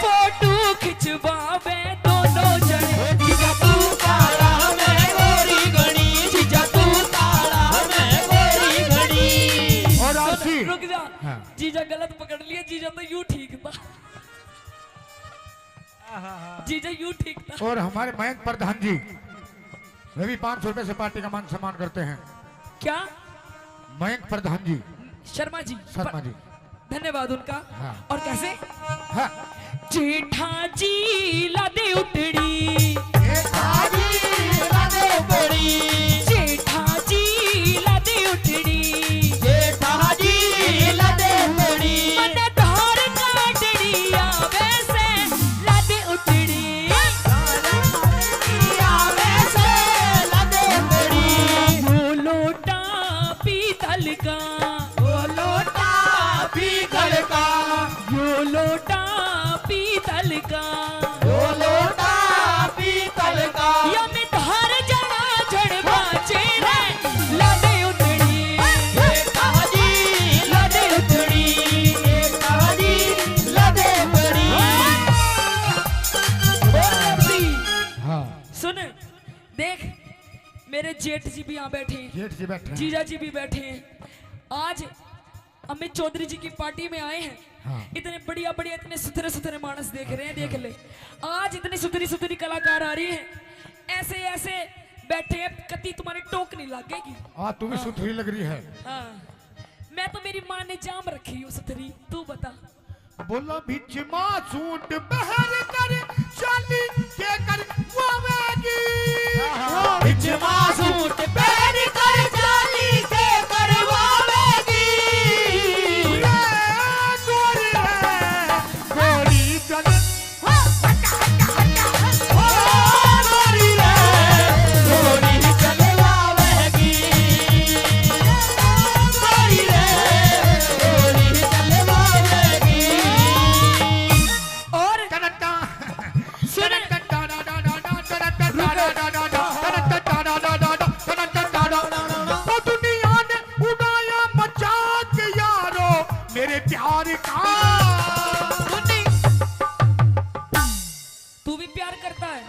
फोटो खिंचवावे दोनों जने। जीजा तू काला, मैं गोरी घणी। जीजा तू काला, मैं गोरी घणी। और आरसी। रुक जा। हाँ। जीजा गलत पकड़ लिया, जीजा तो यूं ठीक था। जीजा यूं ठीक था। और हमारे मयंक प्रधान जी, वे भी पाँच सौ रुपए से पार्टी का मान सम्मान करते हैं। क्या? मयंक प्रधान जी। शर्मा जी। शर्मा जी। धन्यवाद उनका। हाँ। और कैसे? हाँ। जेठा जी लादे उठड़ी। जेठा जी लादे उठड़ी। जेठा जी लादे उठड़ी। जेठा जी लादे उठड़ी। मने धार काटड़ी आवे से लादे उठड़ी। आवे से लादे उठड़ी। यो लोटा पीतल का। यो लोटा पीतल का। यो लोटा पीतल का। यो लोटा पीतल का। या में धार जड़ा झड़ बाजे रे। लादे उतड़ी। ए ताजी लादे उतड़ी। ए ताजी लादे उतड़ी। हाँ। सुन, देख, मेरे जेठ जी भी यहाँ बैठे हैं। जेठ जी बैठे हैं। जीजा जी भी बैठे हैं। आज अमित चौधरी जी की पार्टी में आए हैं। हाँ। इतने बढ़िया बढ़िया, इतने सुथरे सुथरे मानस देख रहे हैं, देख ले। आज इतनी सुथरी सुथरी कलाकार आ रही है, ऐसे ऐसे बैठे हैं, कती तुम्हारे टोक नहीं लगेगी। हाँ, तू भी हाँ। सुथरी लग रही है। हाँ। मैं तो, मेरी माँ ने जाम रखी हूँ सुथरी, तू बता। बोला बिच मां सूट पहर कर चाली के करवावेगी। बिच मां सूट पहर कर चाली के करवावेगी। रे गोरी रे, गोरी चल। और सुन। ओ दुनिया ने उड़ाया मजाक यारो मेरे प्यार का। तू भी प्यार करता है?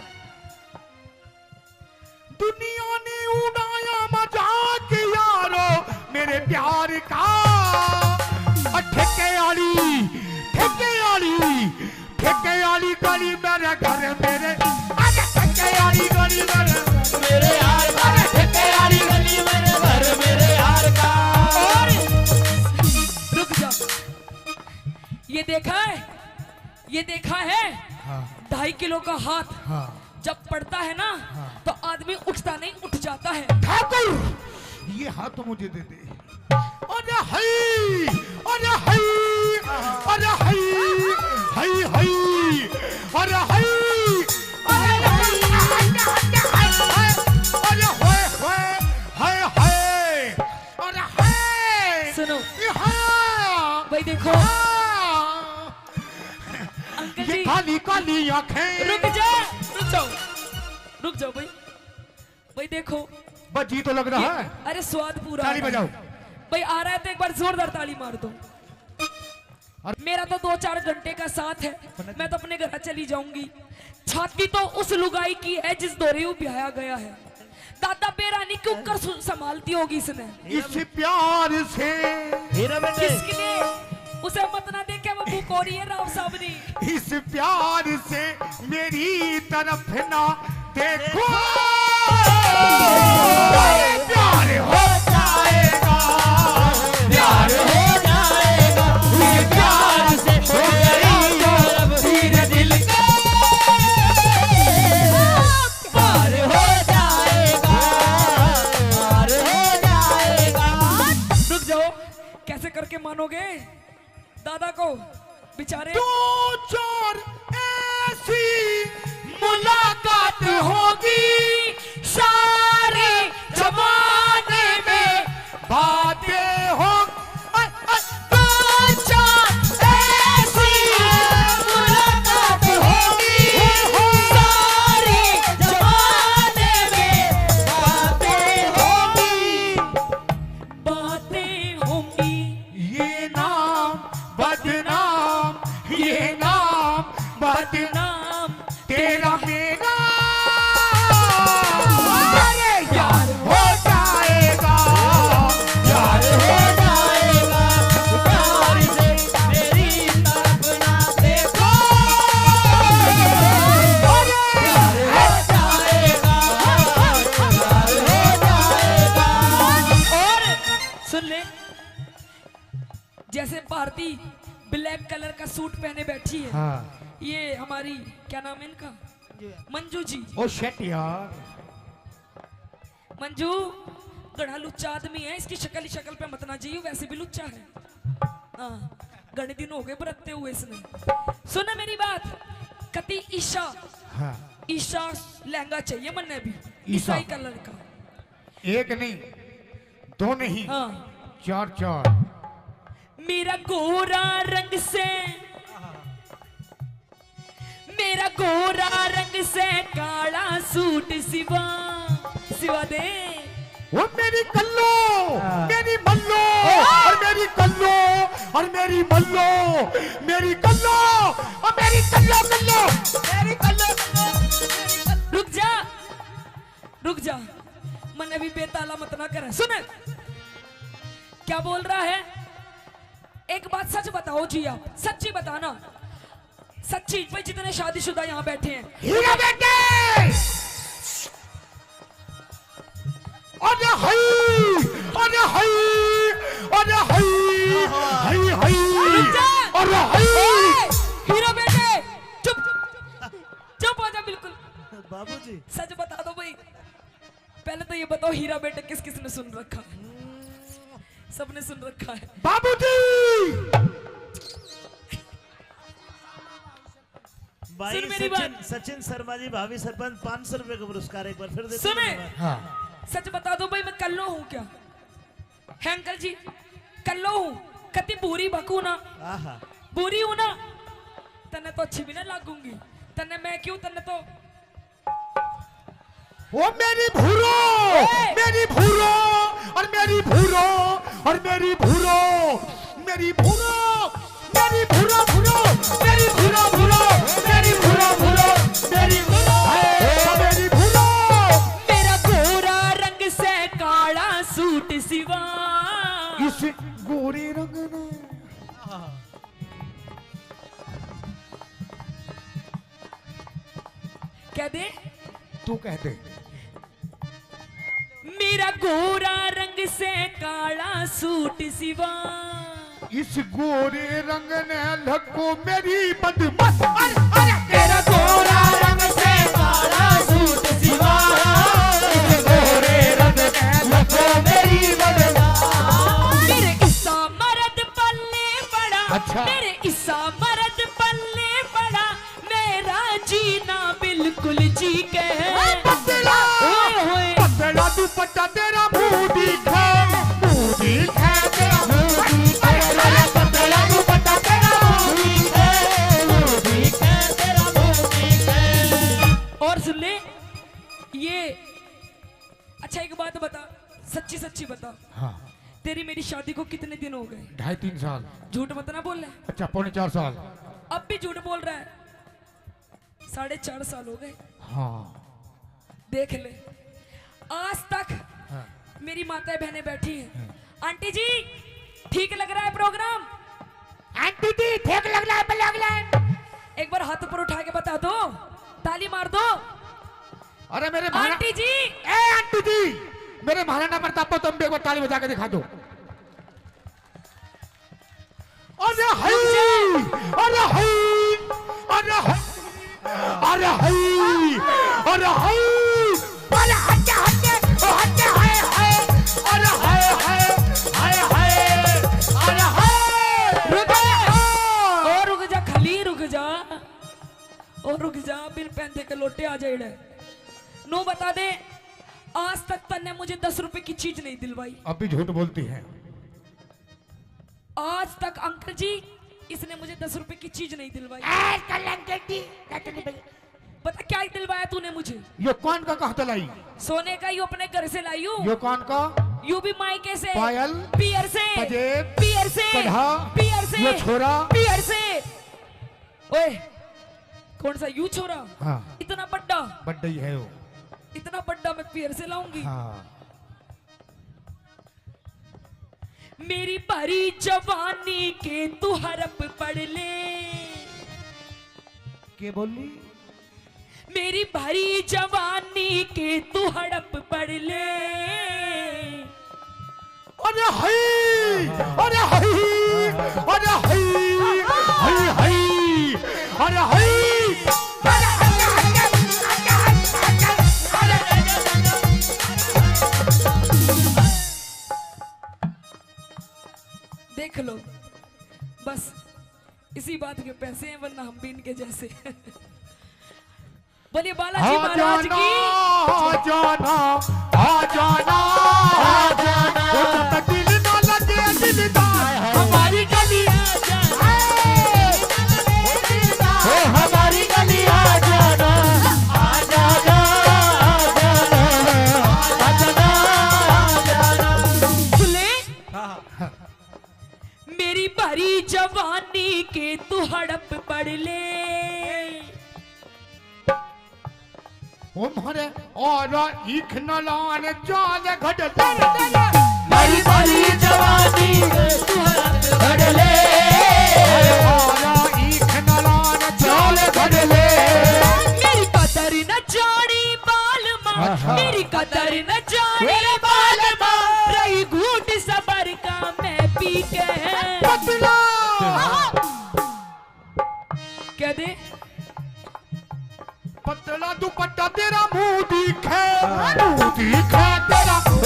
दुनिया ने उड़ाया मजाक यारो मेरे प्यार का। और ठेके आली, ठेके आली, ठेके आली गली मेरे घर मेरे। अरे ठेके आली गली मेरे, मेरे यार का। अरे ठेके आली गली मेरे घर मेरे यार का। और रुक जा, ये देखा है? ये देखा है? हाँ। ढाई किलो का हाथ हाँ। जब पड़ता है ना, हाँ। तो आदमी उठता नहीं, उठ जाता है। ठाकुर, ये हाथ तो मुझे दे दे। अरे हई, अरे हई, अरे हई, हई, हई, अरे हई, अरे हई, अरे होए, होए, हाय, हाय, अरे हाय। सुनो। ये हाँ। भाई देखो। हाँ। अंकल ये जी। काली काली आंखें। रुक जा, रुक जाओ, रुक जाओ भाई। भाई देखो। बस जी तो लग रहा ये, है। अरे स्वाद पूरा ताली आ रहा है। बजाओ। भाई आ रहा है तो एक बार जोरदार ताली मार दो। और मेरा तो दो चार घंटे का साथ है, मैं तो अपने घर चली जाऊंगी। छाती तो उस लुगाई की है जिस धोरे ब्याया गया है। दादा बेरा नहीं क्यों कर सु-, संभालती होगी इसने। इस प्यार से। हीरा बेटे। किसके लिए? उसे मत ना देखे, वो भूख हो रही है राव साहब ने। इस प्यार से मेरी तरफ ना देखो। प्यार हो जाएगा, प्यार हो जाएगा, इस प्यार से मेरी ओ, बेचारे। दो चार ऐसी मुलाकात होगी सारे जमाने में, बातें हो, अ, अ, दो चार ऐसी मुलाकात होगी सारे जमाने में, बातें होगी, बातें होंगी। ये नाम बदनाम, ये नाम बदनाम, तेरा मेरा, अरे यार हो जाएगा, यार हो जाएगा, प्यार से मेरी तरफ ना देखो, अरे यार हो जाएगा, यार हो जाएगा। और सुन ले, जैसे भारती ब्लैक कलर का सूट पहने बैठी है। हाँ। ये हमारी, क्या नाम है इनका? मंजू जी। ओ शिट यार। मंजू, घणा लुच्चा आदमी है, इसकी शक्ल ही शक्ल पे मत ना जाइयो, वैसे भी लुच्चा है। हाँ, घणे दिन हो गए बरतते हुए इसने। सुन मेरी बात, कती ईशा, हाँ। ईशा लहंगा चाहिए मन्ने भी, ईशा। ईसाई कलर का। एक नहीं, दो नहीं, हाँ। चार, चार। मेरा गोरा रंग से, मेरा गोरा रंग से काला सूट सिवा, सिवा दे। वो मेरी कल्लो, हाँ। मेरी मल्लो, और मेरी कल्लो, और मेरी मल्लो, मेरी कल्लो, और मेरी कल्लो, कल्लो, मेरी कल्लो, कल्लो, मेरी कल्लो। रुक जा, रुक जा, मन अभी बेताला मत ना करे। सुन, क्या बोल रहा है? एक बात सच बताओ जी, आप सच्ची बताना, सच्ची। भाई, जितने शादीशुदा यहाँ बैठे हैं, हीरा बेटे। अरे हाय, अरे हाय, अरे हाय, हाय, हाय, रुक जा। अरे हाय। ओए, हीरा बेटे, चुप, चुप हो जा बिल्कुल। बाबूजी। सच बता दो भाई, पहले तो ये बताओ, हीरा बेटे किस किस ने सुन रखा है? सबने सुन रखा है। बाबूजी। भाई सुन मेरी सचिन, बात। सचिन शर्मा जी, भावी सरपंच, पाँच सौ रुपए का पुरस्कार एक बार फिर देते हैं सुने। धन्यवाद। हाँ। सच बता दो भाई, मैं कल्लो हूँ क्या? है अंकल जी, कल्लो हूँ, कति बुरी बकू ना, आहा। बुरी हूँ ना, तन्ने तो अच्छी भी ना लागूंगी, तन्ने मैं क्यों, तन्ने तो ओ मेरी भूरो, ए! मेरी भूरो, और मेरी भूरो, और मेरी भूरो, मेरी भूरो, मेरी भूरो, भूरो, मेरी भूरो, भूरो, मेरी भूरो, भूरो, मेरी भूरो, हे, मेरी भूरो। मेरा गोरा रंग से काला सूट सिवा। इस गोरे रंग ने कह दे। तू कह दे। मेरा गोरा रंग से काला सूट सिवा। इस गोरे रंग ने लको मेरी बदमाश। अरे, अरे। तेरा गोरा रंग से काला सूट सिवा। इस गोरे रंग ने लको मेरी बदमाश। मेरे इसा मर्द पल्ले पड़ा। अच्छा। मेरे इसा मर्द पल्ले पड़ा। मेरा जीना बिल्कुल जी के। ओए पतला, ओए होए। पतला दुपट्टा तेरा मुंह दिखे, मुंह दिखे तेरा मुंह दिखे। अरे पतला दुपट्टा तेरा मुंह दिखे, मुंह दिखे तेरा मुंह दिखे। और सुन ले, ये अच्छा, एक बात बता, सच्ची सच्ची बता। हाँ। तेरी मेरी शादी को कितने दिन हो गए? ढाई तीन साल। झूठ मत ना बोल ले। अच्छा, पौने चार साल। अब भी झूठ बोल रहा है। साढ़े चार साल हो गए। हाँ। देख ले, आज तक हाँ। मेरी माताएं बहनें बैठी हैं। हाँ। आंटी जी, ठीक लग रहा है प्रोग्राम? आंटी जी, ठीक लग रहा है प्रोग्राम? एक बार हाथ ऊपर उठा के बता दो, ताली मार दो। अरे मेरे महारा-, आंटी जी। ए आंटी जी, मेरे महाराणा प्रताप को तुम भी एक बार ताली बजा के दिखा दो। अरे हाय, अरे हाय, अरे हाय, अरे हाय, अरे हाय, अरे हटे, हटे, ओ हटे, हाय, हाय, अरे हाय, हाय, हाय, हाय, अरे हाय, रुको। लोटे आ जाए इड़े। नू बता दे, आज तक तन्ने मुझे दस रुपए की चीज नहीं दिलवाई। अब भी झूठ बोलती है। आज तक अंकल जी, इसने मुझे दस रुपए की चीज नहीं दिलवाई। ए, कल अंकल जी, रजनी भाई। पता क्या दिलवाया तूने मुझे? यो कान का कहाँ तै लाई? सोने का, यो अपने घर से लाई हूँ। यो कान का? यू भी मायके से। पायल? पियर से। पजेब? पियर से। कढ़ा? पियर से। यो छोरा? पियर से। ओए, कौन सा यू छोरा? हाँ। इतना बड्डा? बड्डा ही है वो। इतना बड्डा मैं पियर से लाऊंगी? हाँ। मेरी भरी जवानी के तू हड़प पढ़ ले। के बोली? मेरी भरी जवानी के तू हड़प पढ़ ले। अरे हई, अरे हई, अरे हई, हई, हई, अरे हई। देख लो, बस इसी बात के पैसे हैं, वरना हम भी इनके जैसे। बोलिए बालाजी आ महाराज जाना, की। आ जाना, आ जाना, आ जाना। वो जब तक दिल ना लगे दिलदार, हमारी गली आ जाना। ओ हमारी गली आ जाना, आ जाना, आ जाना, आ जाना, आ जाना। सुने? हाँ, हाँ। मेरी भरी जवानी के तू हड़प पढ़ ले। ओ म्हारे और ईख नलान चाल घड़ ले। मेरी भरी जवानी के तू हड़प पढ़ ले। और ईख नलान चाल घड़ ले। मेरी कदर न जानी बाल माँ, आहा। मेरी कदर न जानी बाल माँ, रही घूट सबर का मैं पी के। पतला। कह दे। पतला दुपट्टा तेरा मुंह दिखे, मुंह दिखे तेरा, ओ,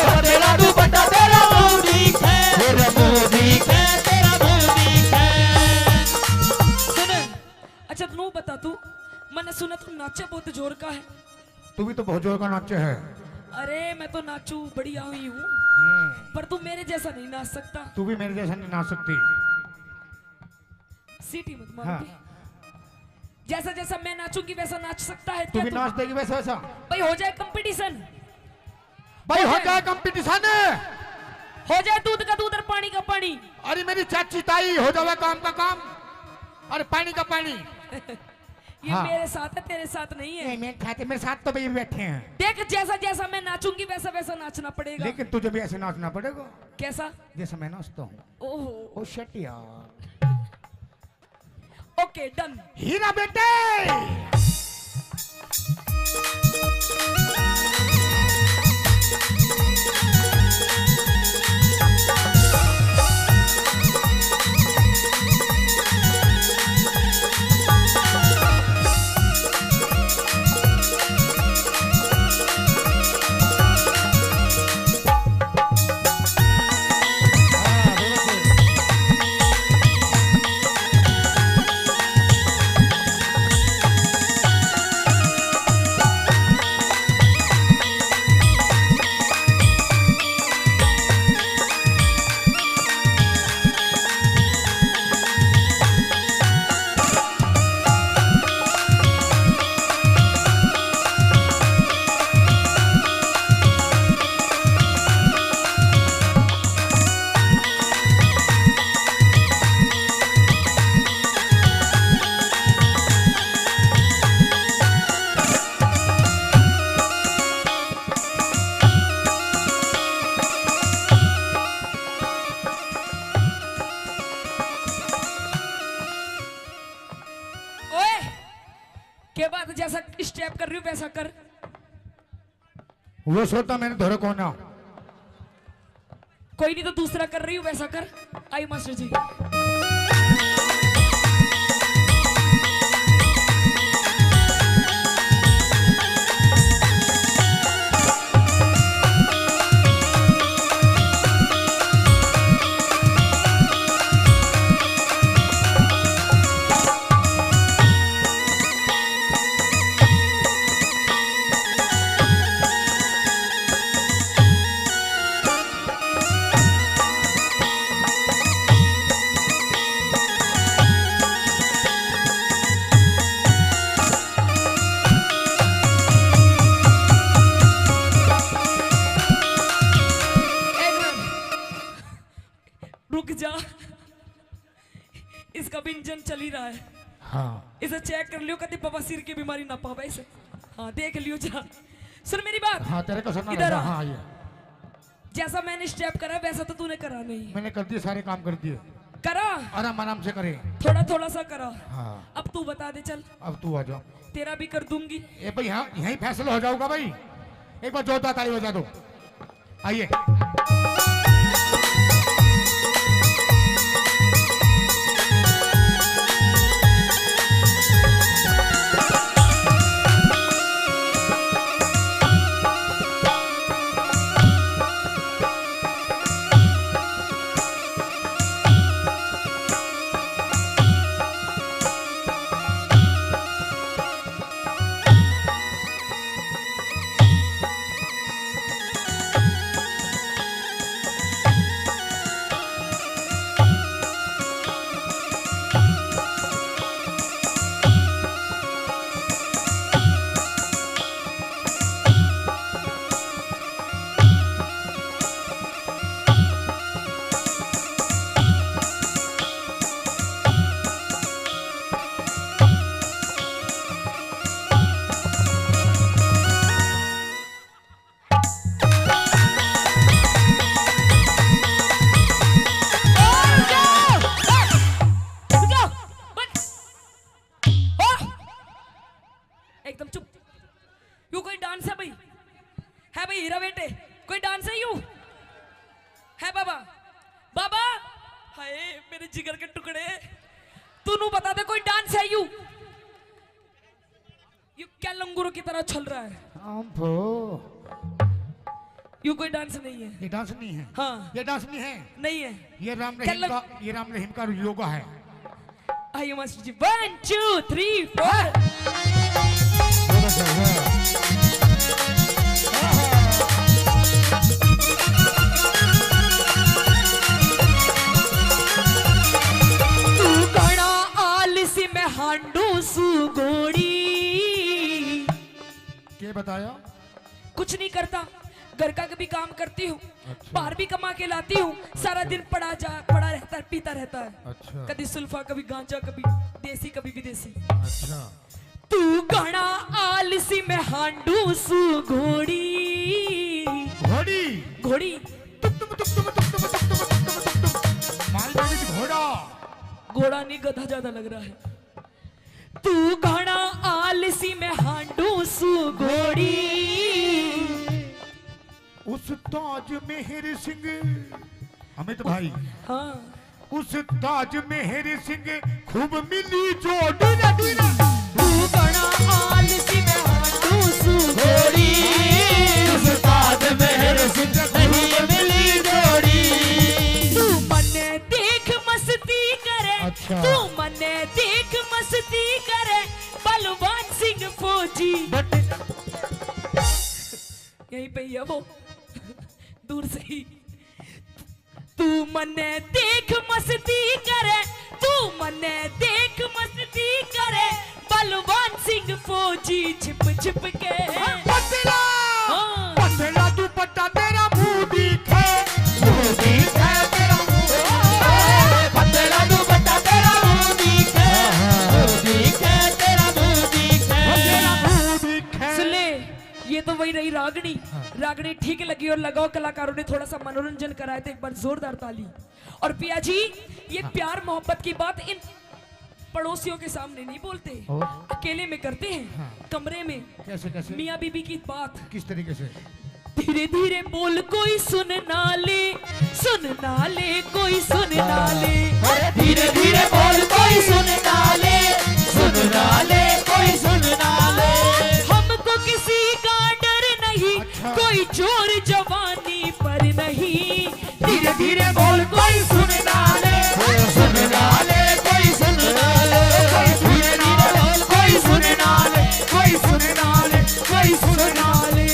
पतला दुपट्टा तेरा मुंह दिखे, तेरा मुंह दिखे, तेरा मुंह दिखे। सुन, अच्छा, तू बता, तू मैंने सुना तू नाचे बहुत जोर का है। तू भी तो बहुत जोर का नाचे है। अरे, मैं तो नाचू बढ़िया हुई हूँ, हम्म। पर तू मेरे जैसा नहीं नाच सकता। तू भी मेरे जैसा नहीं नाच सकती। सीटी मत मार हाँ। दे। जैसा जैसा मैं नाचूंगी वैसा नाच सकता है तू क्या भी तू? नाच देगी वैसा वैसा। भाई हो जाए कंपटीशन। भाई हो हो जाए। जाए कंपटीशन। हो जाए दूध का दूध और पानी का पानी। अरे मेरी चाची ताई हो जावे काम का काम। अरे पानी का पानी। ये हाँ। मेरे साथ है, तेरे साथ नहीं है। नहीं, मेरे साथ है, मेरे साथ तो भाई बैठे हैं। देख जैसा जैसा मैं नाचूंगी वैसा वैसा नाचना पड़ेगा। लेकिन तुझे भी ऐसे नाचना पड़ेगा। कैसा? जैसा मैं नाचता हूँ। ओहो। ओ shit यार। OK, done। हीरा बेटे। ओए, के बात, जैसा step कर रही हूँ वैसा कर। वो सोता मैंने धोरे कोना। कोई नहीं, तो दूसरा कर रही हूँ वैसा कर। आई मास्टर जी। चल ही रहा है। हाँ। इसे चेक कर लियो, कभी बवासीर की बीमारी ना पावे इसे। हाँ, देख लियो जरा। सुन मेरी बात। हाँ, तेरे को सुनना इधर रहता। आ। हाँ, ये। जैसा मैंने स्टेप करा, वैसा तो तूने करा नहीं। मैंने कर दिए, सारे काम कर दिए। करा? आराम आराम से करे। थोड़ा थोड़ा सा करा। हाँ। अब तू बता दे, चल। अब तू आ जा। तेरा भी कर दूंगी। ए भाई, यहाँ यहीं फैसला हो जाऊंगा भाई। एक बार जोरदार ताली बजा दो। आइए। एकदम चुप। यू कोई डांस है भाई? है भाई हीरा बेटे, कोई डांस है यू? है बाबा? बाबा, हाय मेरे जिगर के टुकड़े, तू नू बता दे कोई डांस है यू? यू क्या लंगूरों की तरह चल रहा है? अम्भो। यू कोई डांस नहीं है। ये डांस नहीं है। हाँ। ये डांस नहीं है। नहीं है। ये राम रहीम का, ये राम रहीम का योगा है। आइए मास्टर जी, one, two, three, four। तू घणा आलसी, मैं हांडू सू घोड़ी। के बताया? कुछ नहीं करता, घर का भी काम करती हूँ, अच्छा। बाहर भी कमा के लाती हूँ, सारा दिन पड़ा जा, पड़ा रहता है, पीता रहता है। अच्छा। कभी सुल्फा, कभी गांजा, कभी देसी, कभी विदेशी। अच्छा। तू घणा आलसी, मैं हांडू सू घोड़ी। घोड़ी। घोड़ी। तुम, तुम, तुम, तुम, तुम, तुम, तुम, तुम, तुम, तुम, तुम। मालगाड़ी घोड़ा। घोड़ा नहीं, गधा ज्यादा लग रहा है। तू घणा आलसी, मैं हांडू सू घोड़ी। उस्ताद मेहर सिंह, अमित भाई। हाँ। उस्ताद मेहर सिंह खूब मिली जोड़ी ना, जोड़ी ना। तू घणा आलसी, मैं हांडू सू घोड़ी। उस्ताद मेहर सिंह नहीं मिली जोड़ी। तू मन्ने देख मस्ती करे, अच्छा। तू मन्ने देख मस्ती करे, बलवान सिंह फौजी। यहीं पे ही है वो, दूर से ही। तू मन्ने देख मस्ती करे, तू मन्ने देख मस्ती करे, बलवान सिंह फौजी छिप छिप के। पतला, हाँ। पतला दुपट्टा तेरा मुंह दिखे, मुंह दिखे तेरा मुंह। पतला दुपट्टा तेरा मुंह दिखे, मुंह दिखे तेरा मुंह दिखे। तेरा मुंह दिखे। सुन ले, ये तो वही रही रागनी। हाँ। रागनी ठीक लगी और लगाओ कलाकारों ने थोड़ा सा मनोरंजन कराया, तो एक बार जोरदार ताली। और पिया जी, ये हाँ। प्यार मोहब्बत की बात इन पड़ोसियों के सामने नहीं बोलते, और? अकेले में करते हैं, हाँ। कमरे में। कैसे, कैसे? मियाँ बीबी की बात। किस तरीके से? धीरे धीरे बोल कोई सुन ना ले, सुन ना ले कोई सुन ना ले। अरे धीरे धीरे बोल कोई सुन ना ले, सुन ना ले कोई सुन ना ले। हमको किसी का डर नहीं, अच्छा। कोई जोर जवानी पर नहीं। धीरे धीरे बोल कोई सुन ना ले, सुन ना ले कोई सुन ना ले। कोई सुन ना ले, कोई सुन ना ले, कोई सुन ना ले, कोई सुन ना ले।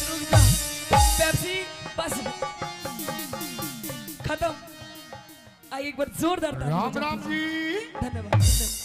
रुक जा। पेप्सी, बस। खत्म। आइए, एक बार जोरदार ताली राम बजाते राम हैं। जी। धन्यवाद, धन्यवाद।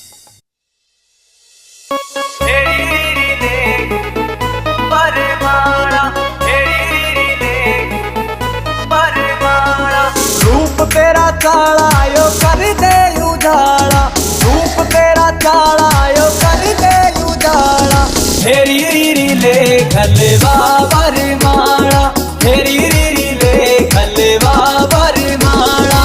तेरा चाला यो कर दे उजाला, रूप तेरा चाला यो कर दे उजाला। हेरी री री ले खलवा वर माला, हेरी री री ले खलवा वर माला।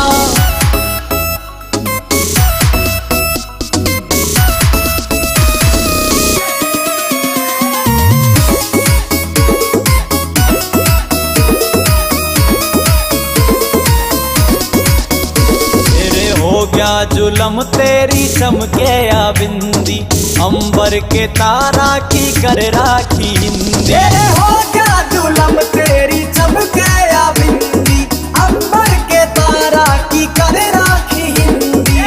तेरे हो गया जुलम, तेरी चमके या बिंदी, अंबर के तारा की कर राखी हिंदी। तेरे हो गया जुलम, तेरी चमके या बिंदी, अंबर के तारा की कर राखी हिंदी।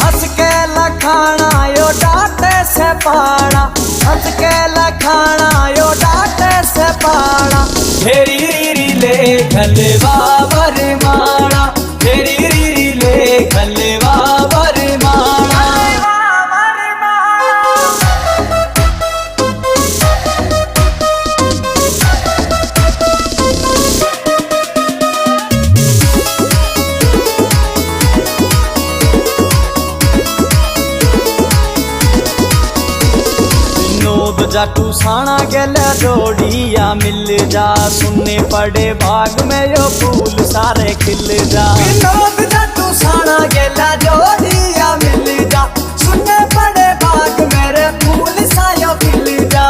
हंस के लखाना यो डाटे से पाना, हंस के लखाना यो डाटे से पाना। हेरी री री ले खलवा वर माला, हेरी री री ले खलवा वर माला। विनोद जाटू साणा गेल्या जोड़िया मिल जा, सुनने पड़े बाग में यो फूल सारे खिल जा। विनोद जाटू साणा गेल्या जोड़िया मिल जा, सुनने पड़े बाग मेरे फूल सायो खिल जा।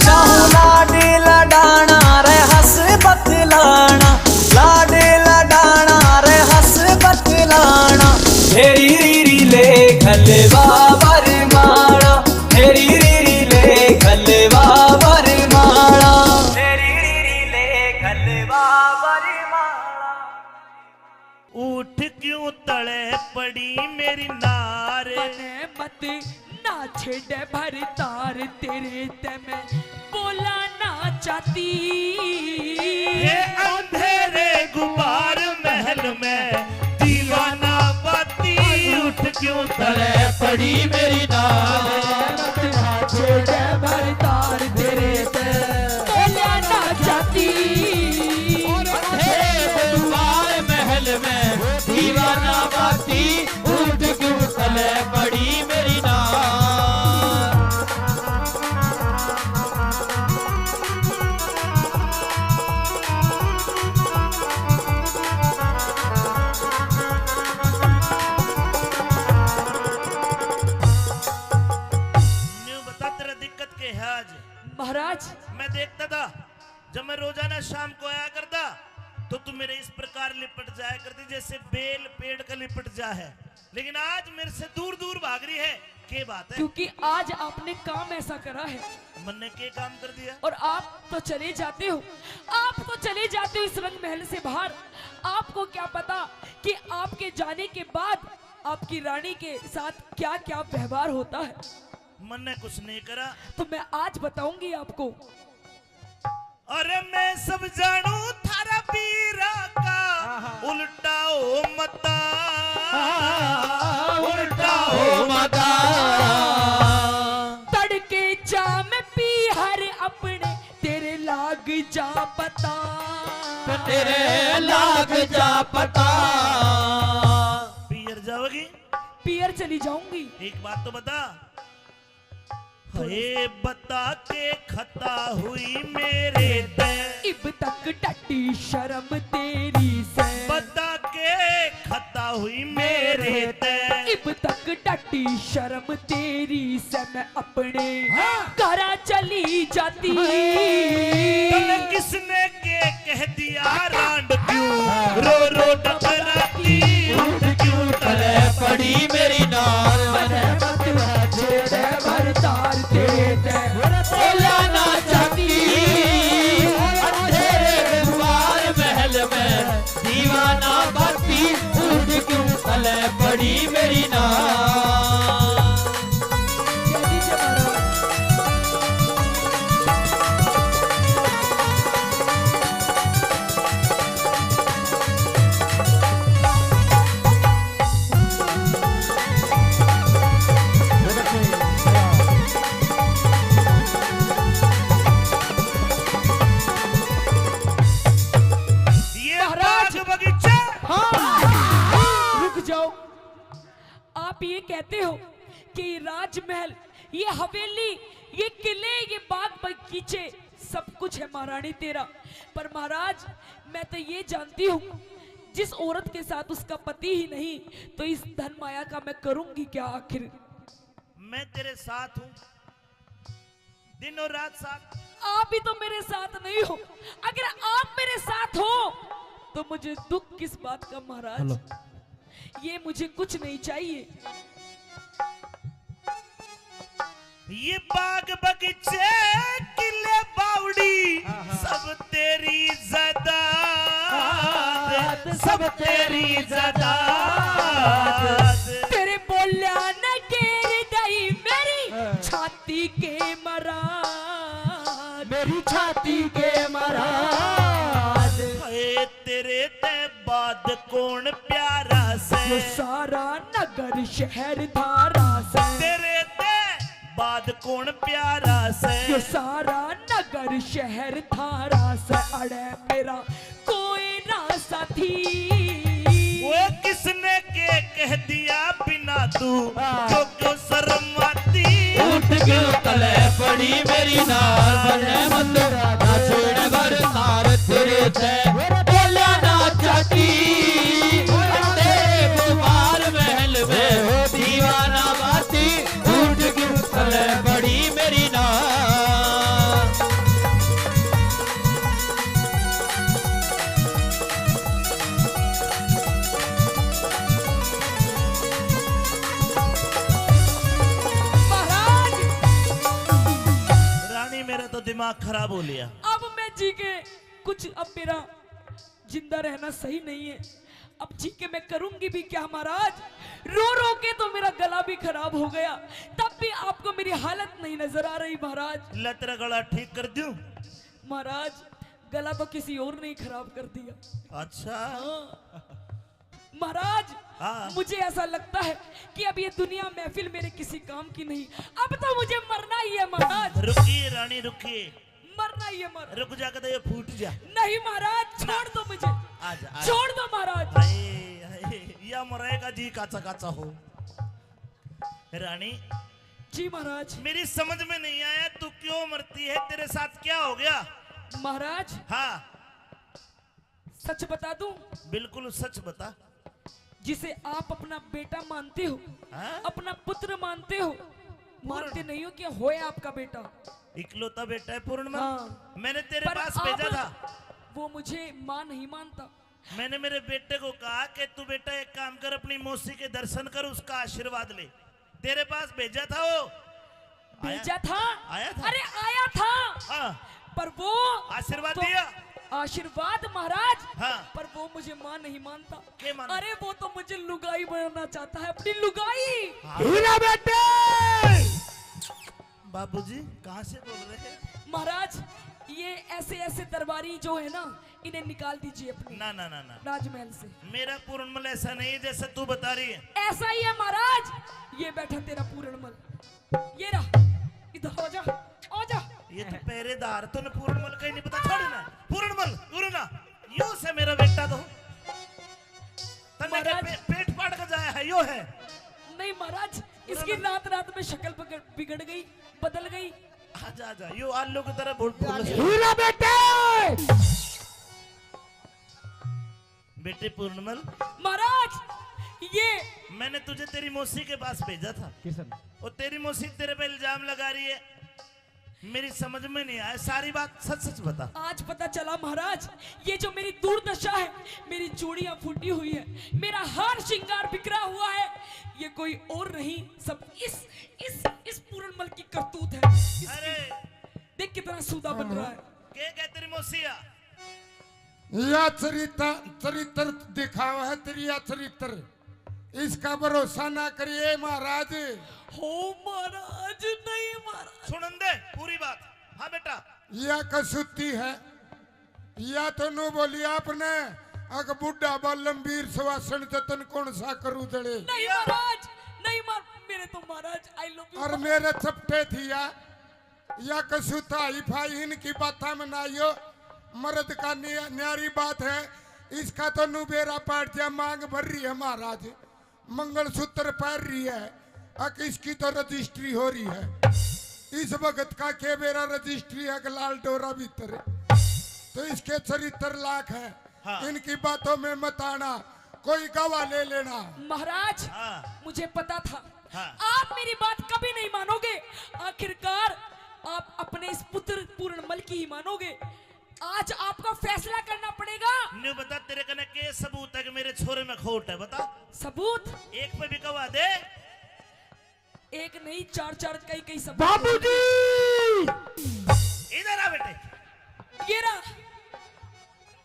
चाहूं लाड लडाना रे हंस बतलाना, लाड लडाना रे हंस बतलाना। हेरी री री ले खलवा वर माला, हेरी री री ले खलवा वर माला, हेरी री री ले खलवा वर माला। उठ क्यों तले पड़ी मेरी नार। मने मत ना छेड़े भर तार तेरे ते मैं बोला ना चाहती। ये अंधेरे गुबार महल में दीवाना बाती। उठ क्यों तले पड़ी मेरी नार। मत ना छेड़े भर तार तेरे ते बोला ना चाहती। और अंधेरे गुबार महल में दीवाना बाती। उठ क्यों तले पड़ी मेरी नार। न्यू बता, तेरा दिक्कत के है आज? महाराज। मैं देखता था, जब मैं रोजाना शाम को आया करता, तो तू मेरे इस प्रकार लिपट जाया करती, जैसे बेल पेड़ का लिपट जा है, लेकिन आज मेरे से दूर दूर भाग रही है। के बात है? क्योंकि आज आपने काम ऐसा करा है। मन्ने के काम कर दिया? और आप तो चले जाते हो, आप तो चले जाते हो इस रंग महल से बाहर। आपको क्या पता कि आपके जाने के बाद आपकी रानी के साथ क्या क्या व्यवहार होता है। मन्ने कुछ नहीं करा। तो मैं आज बताऊंगी आपको। अरे मैं सब जानू थारा पीरा का, आहा। उल्टा हो मता, आहा। उल्टा हो मता। तड़के जा मैं पीहर अपने, तेरे लाग जा पता। तेरे लाग जा पता। पीहर जाओगी? पीहर चली जाऊंगी। एक बात तो बता, हे बता के खता हुई मेरे ते। इब तक टट्टी शर्म तेरी से। बता के खता हुई मेरे ते। इब तक टट्टी शर्म तेरी से। मैं अपने हाँ। घरा चली जाती। तने किसने के कह दिया रांड क्यों रो रो टकराती। उठ क्यों तले पड़ी मेरी नार। मने मत छेड़े भर तार तेरे ते बोला ना चाहती। अंधेरे गुबार महल में दीवाना बाती। उठ क्यों तले पड़ी मेरी नार। आप ये कहते हो कि ये राजमहल, ये हवेली, ये किले, ये बाग बगीचे, सब कुछ है महारानी तेरा। पर महाराज, मैं तो ये जानती हूँ, जिस औरत के साथ उसका पति ही नहीं, तो इस धन माया का मैं करूंगी क्या आखिर? मैं तेरे साथ हूँ, दिन और रात साथ। आप भी तो मेरे साथ नहीं हो। अगर आप मेरे साथ हो, तो मुझे दुख किस बात का महाराज? ये मुझे कुछ नहीं चाहिए। ये बाग बगीचे, किले बावड़ी, सब तेरी जायदाद, सब तेरी जायदाद। तेरे बोलिया ने घेर दई मेरी छाती के महाराज, मेरी छाती के महाराज। हाय, तेरे ते बाद कौन प्यारा से? ये सारा नगर शहर थारा से। तेरे ते बाद कौन प्यारा से? ये सारा नगर शहर थारा से। अड़े मेरा कोई ना साथी। वो किसने के कह दिया बिना तू हाँ। जो क्यों शर्माती? उठ क्यों तले पड़ी मेरी नाल बने मत ना छोड़ घर तार तेरे ते बोलिया ना चाहती। तेरे बीमार महल में हो दीवाना बाती। उठ क्यों तले पड़ी मेरी नाल। महाराज। रानी, मेरा तो दिमाग खराब हो लिया। अब मैं जी के कुछ, अब मेरा जिंदा रहना सही नहीं है। अब जी के मैं करूंगी भी क्या महाराज? रो रो के तो मेरा गला भी खराब हो गया, तब भी आपको मेरी हालत नहीं नजर आ रही महाराज। ले, तेरा गला ठीक कर दूं? महाराज, गला तो किसी और ने ही खराब कर दिया। अच्छा। हाँ। महाराज, हाँ। मुझे ऐसा लगता है कि अब ये दुनिया महफिल मेरे किसी काम की नहीं। अब तो मुझे मरना ही है महाराज। रुकिए रानी, रुकिए। मरना ही है महाराज। रुक जा, कदे ये फूट जा। नहीं महाराज, छोड़ दो मुझे। आ जा, आ जा। छोड़ दो महाराज। हाय, हाय, या मरेगा जी काचा काचा हो। रानी, जी महाराज। मेरी समझ में नहीं आया, तू क्यों मरती है, तेरे साथ क्या हो गया? महाराज, हाँ। सच बता दूं? बिल्कुल सच बता। जिसे आप अपना बेटा मानते हो, हाँ? अपना पुत्र मानते हो, मानते नहीं हो कि होए आपका बेटा। इकलौता बेटा है पूर्णमल। हाँ। मैंने तेरे पर पास आप भेजा था। वो मुझे माँ नहीं मानता। मैंने मेरे बेटे को कहा कि तू बेटा एक काम कर, अपनी मौसी के दर्शन कर, उसका आशीर्वाद ले। तेरे पास भेजा था वो। आया? भेजा था। आया था? अरे आया था। हाँ। पर वो आशीर्वाद तो दिया? आशीर्वाद महाराज। हाँ। पर वो मुझे माँ नहीं मानता। के मानता? अरे वो तो मुझे लुगाई बनाना चाहता है, अपनी लुगाई। हाँ। हीरा बेटे। बाबूजी, कहाँ से बोल रहे हैं? महाराज, ये ऐसे ऐसे दरबारी जो है ना, इन्हें निकाल दीजिए अपने ना, ना, ना, ना। राजमहल से। मेरा पूर्णमल ऐसा नहीं है जैसा तू बता रही है। ऐसा ही है महाराज, ये बैठा तेरा पूरणमल, ये रहा, इधर आ जा, आ जा। ये तो पहरेदार, तूने पूर्णमल का ही नहीं पता। छोड़ ना, पूर्णमल, उरे ना। यो से मेरा बेटा तो। तन्ने के महाराज। पे, पेट फाड़ के जाया है, यो है। नहीं महाराज, इसकी रात रात में शक्ल बिगड़, बिगड़ गई, बदल गई। आजा, आजा, यो आलू की तरह बोल, बोल। हीरा बेटे। बेटे पूर्णमल, महाराज, ये मैंने तुझे तेरी मौसी के पास भेजा था। किशन। और तेरी मौसी तेरे पे इल्जाम लगा रही है, मेरी समझ में नहीं आया, सारी बात सच सच बता। आज पता चला महाराज, ये जो मेरी दुर्दशा है, मेरी चूड़ियां फूटी हुई है, मेरा हार श्रृंगार बिखरा हुआ है, ये कोई और नहीं, सब इस इस इस पूरणमल की करतूत है। इसकी अरे, देख कितना सूदा बन रहा है। के कह तेरी मौसी आ? या चरित्र, चरित्र दिखावा है तेरी, या चरित्र। इसका भरोसा ना करिए महाराज। हो महाराज, नहीं महाराज। सुनन दे पूरी बात। हाँ बेटा। या कसूती है, या तो नू बोली आपने, अक बूढ़ा बालम वीर सुवासन जतन कौन सा करू दले। नहीं महाराज, नहीं मार, मेरे तो महाराज, I love you। और मेरे चपटे थी या, या कसूता ही फाई इनकी बातां में ना आइयो। मर्द का नि-, न्यारी बात है, इसका तो नू बेरा पाट दिया, मांग भर रही है महाराज। मंगलसूत्र पहन रही है, अक इसकी तो रजिस्ट्री हो रही है। इस वक्त का के बेरा रजिस्ट्री है कि लाल डोरा भीतर, तो इसके चरित्र लाख है। हाँ। इनकी बातों में मत आना, कोई गवाह ले लेना। महाराज, हाँ। मुझे पता था, हाँ। आप मेरी बात कभी नहीं मानोगे। आखिरकार आप अपने इस पुत्र पूरणमल की ही मानोगे। आज आपको फैसला करना पड़ेगा। न्यू बता, तेरे कने के सबूत है कि मेरे छोरे में खोट है? बता। सबूत? एक पे भी गवाह दे। एक नहीं, चार चार, कई कई सबूत। बाबूजी! इधर आ बेटे। ये रहा।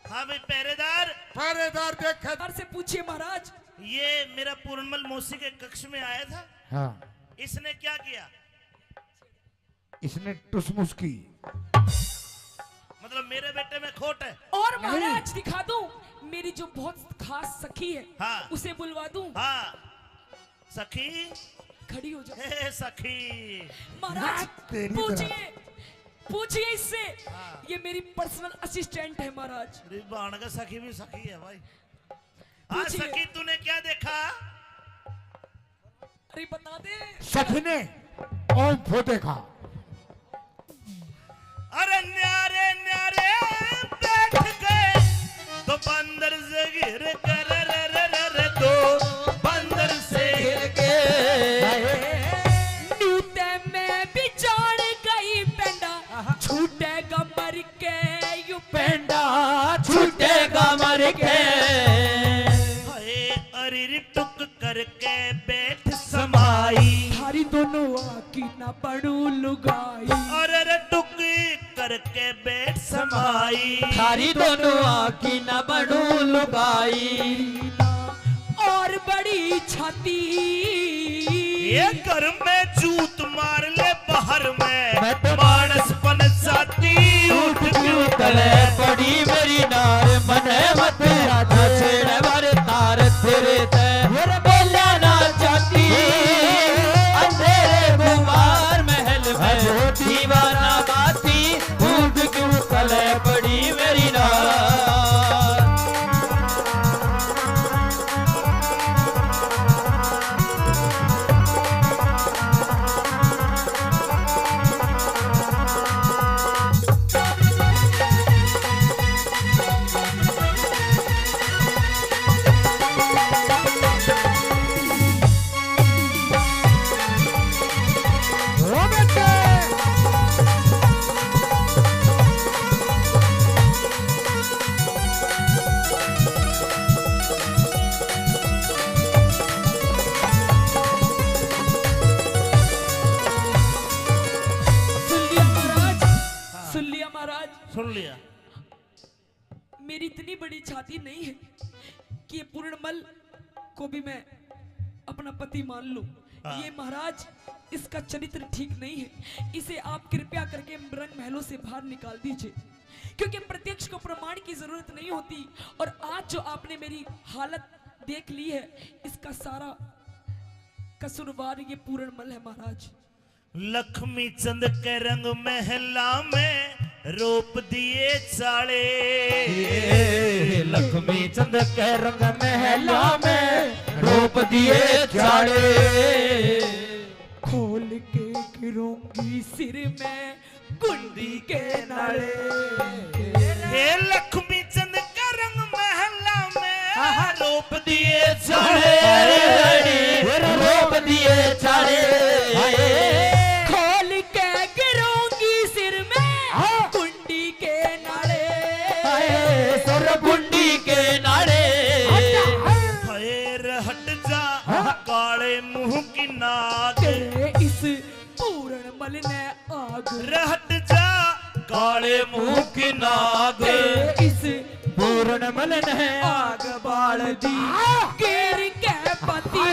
हाँ भाई, पहरेदार। पहरेदार देख। पहरेदार से पूछिए महाराज। ये मेरा पूरणमल मौसी के कक्ष में आया था। हाँ। इसने क्या किया? इसने टुसमुस की। मतलब मेरे बेटे में खोट है। और नहीं। महाराज दिखा दूं, मेरी जो बहुत खास सखी है, हाँ। उसे बुलवा दूं? हाँ। सखी। खड़ी हो जाओ। हे सखी। महाराज, हाँ, तेरी तरह। पूछिए, पूछिए इससे। हाँ। ये मेरी पर्सनल असिस्टेंट है महाराज। अरे बाण का सखी भी सखी है भाई। हाँ, पूछिए। सखी, तूने क्या देखा? अरे बता दे। सखी ने ओम फो देखा। अरे न्यारे न्यारे बैठ गए तो बंदर से घिर कर, रे, रे, रे, रे, तो बंदर से घिर के। न्यू ते मैं भी जान गई पेंडा, छूटेगा मर के यू पेंडा, छूटेगा मर के। हाय अरिर टुक करके बैठ समाई। थारी दोनों आँखी ना बनू लुगाई। अरे रे टुक करके बैठ समाई। थारी दोनों आँखी ना बनू लुगाई। और बड़ी छाती। ये घर में जूत मार ले बाहर में। मैं तो मानस पन जाती। उठ क्यों तले पड़ी मेरी नार, मने मत राजा छेड़ बार तार तेरे ते। मेरे बोला ना चाहती, अंधेरे गुमार महल में दीवाना बाती। उठ क्यों तले पड़ी मेरी नार। सुन लिया महाराज, हाँ। सुन लिया महाराज। सुन लिया। मेरी इतनी बड़ी छाती नहीं है कि ये पूर्णमल को भी मैं अपना पति मान लूं। हाँ। ये महाराज, इसका चरित्र ठीक नहीं है, इसे आप कृपया करके रंग महलों से बाहर निकाल दीजिए, क्योंकि प्रत्यक्ष को प्रमाण की जरूरत नहीं होती। और आज जो आपने मेरी हालत देख ली है, इसका सारा कसूरवार ये पूर्णमल है महाराज। लक्ष्मी चंद के रंग महला में रोप दिए चाले। लक्ष्मी चंद के रंग महला में रोप दिए चाले। खोल के गिरूंगी सिर में कुंडी के नाले। हे लक्ष्मी चंद का रंग महला में आहा। रोप दिए चाले। अरे, अरे, रोप दिए चाले। खोल के गिरूंगी सिर में हाँ। कुंडी के नाले। हाय, सर कुंडी के नाले। हट, हट। हाय रे हट जा, हाँ। काले मुंह की नाग। तेरे इस पूर्णमल ने आग। रे हट जा, काले मुंह की नाग। तेरे इस पूर्णमल ने आग बाल दी। हाँ। केर के पति।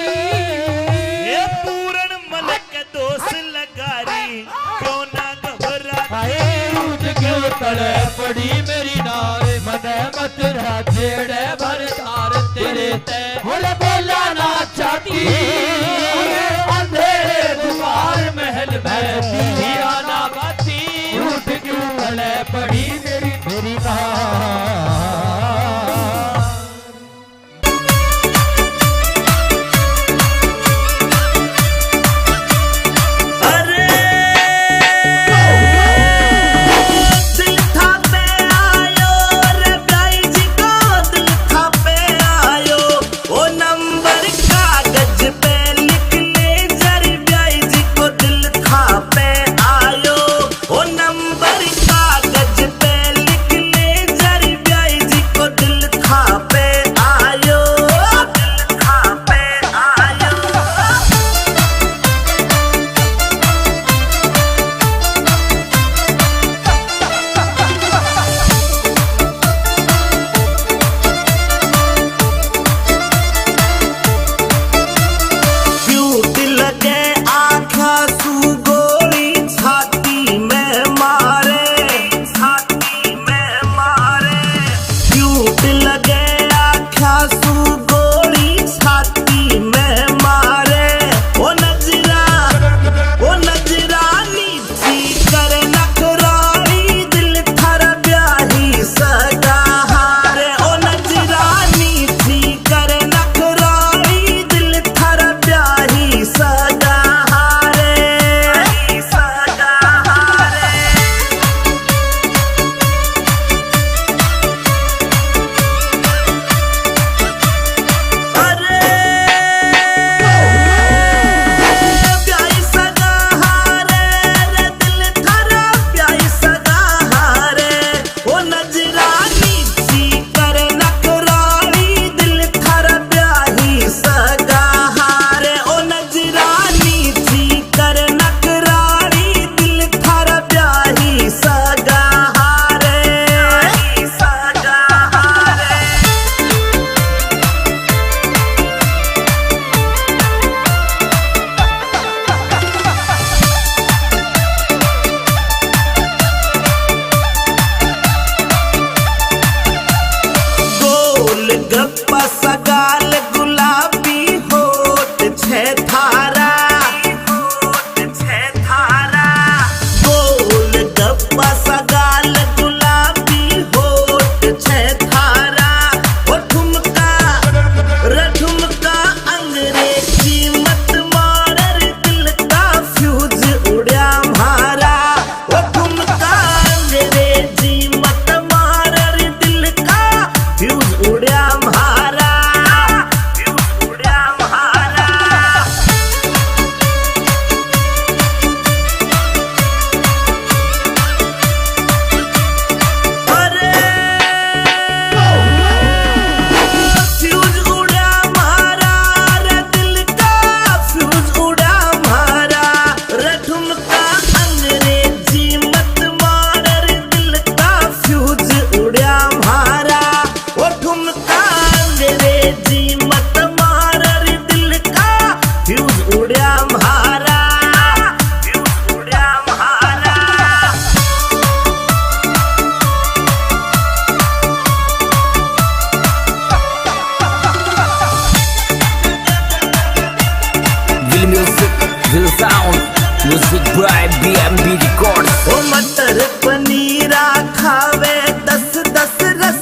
ये पूर्णमल के दोष लगा रही, क्यों ना घबरा। हाय, उठ क्यों तले पड़ी मेरी नार, मने मत छेड़े भर तार तेरे ते। बोले बोला ना चाहती, अंधेरे दीवार महल में हीरा ना बाती। उठ क्यों तले पड़ी मेरी, मेरी नार।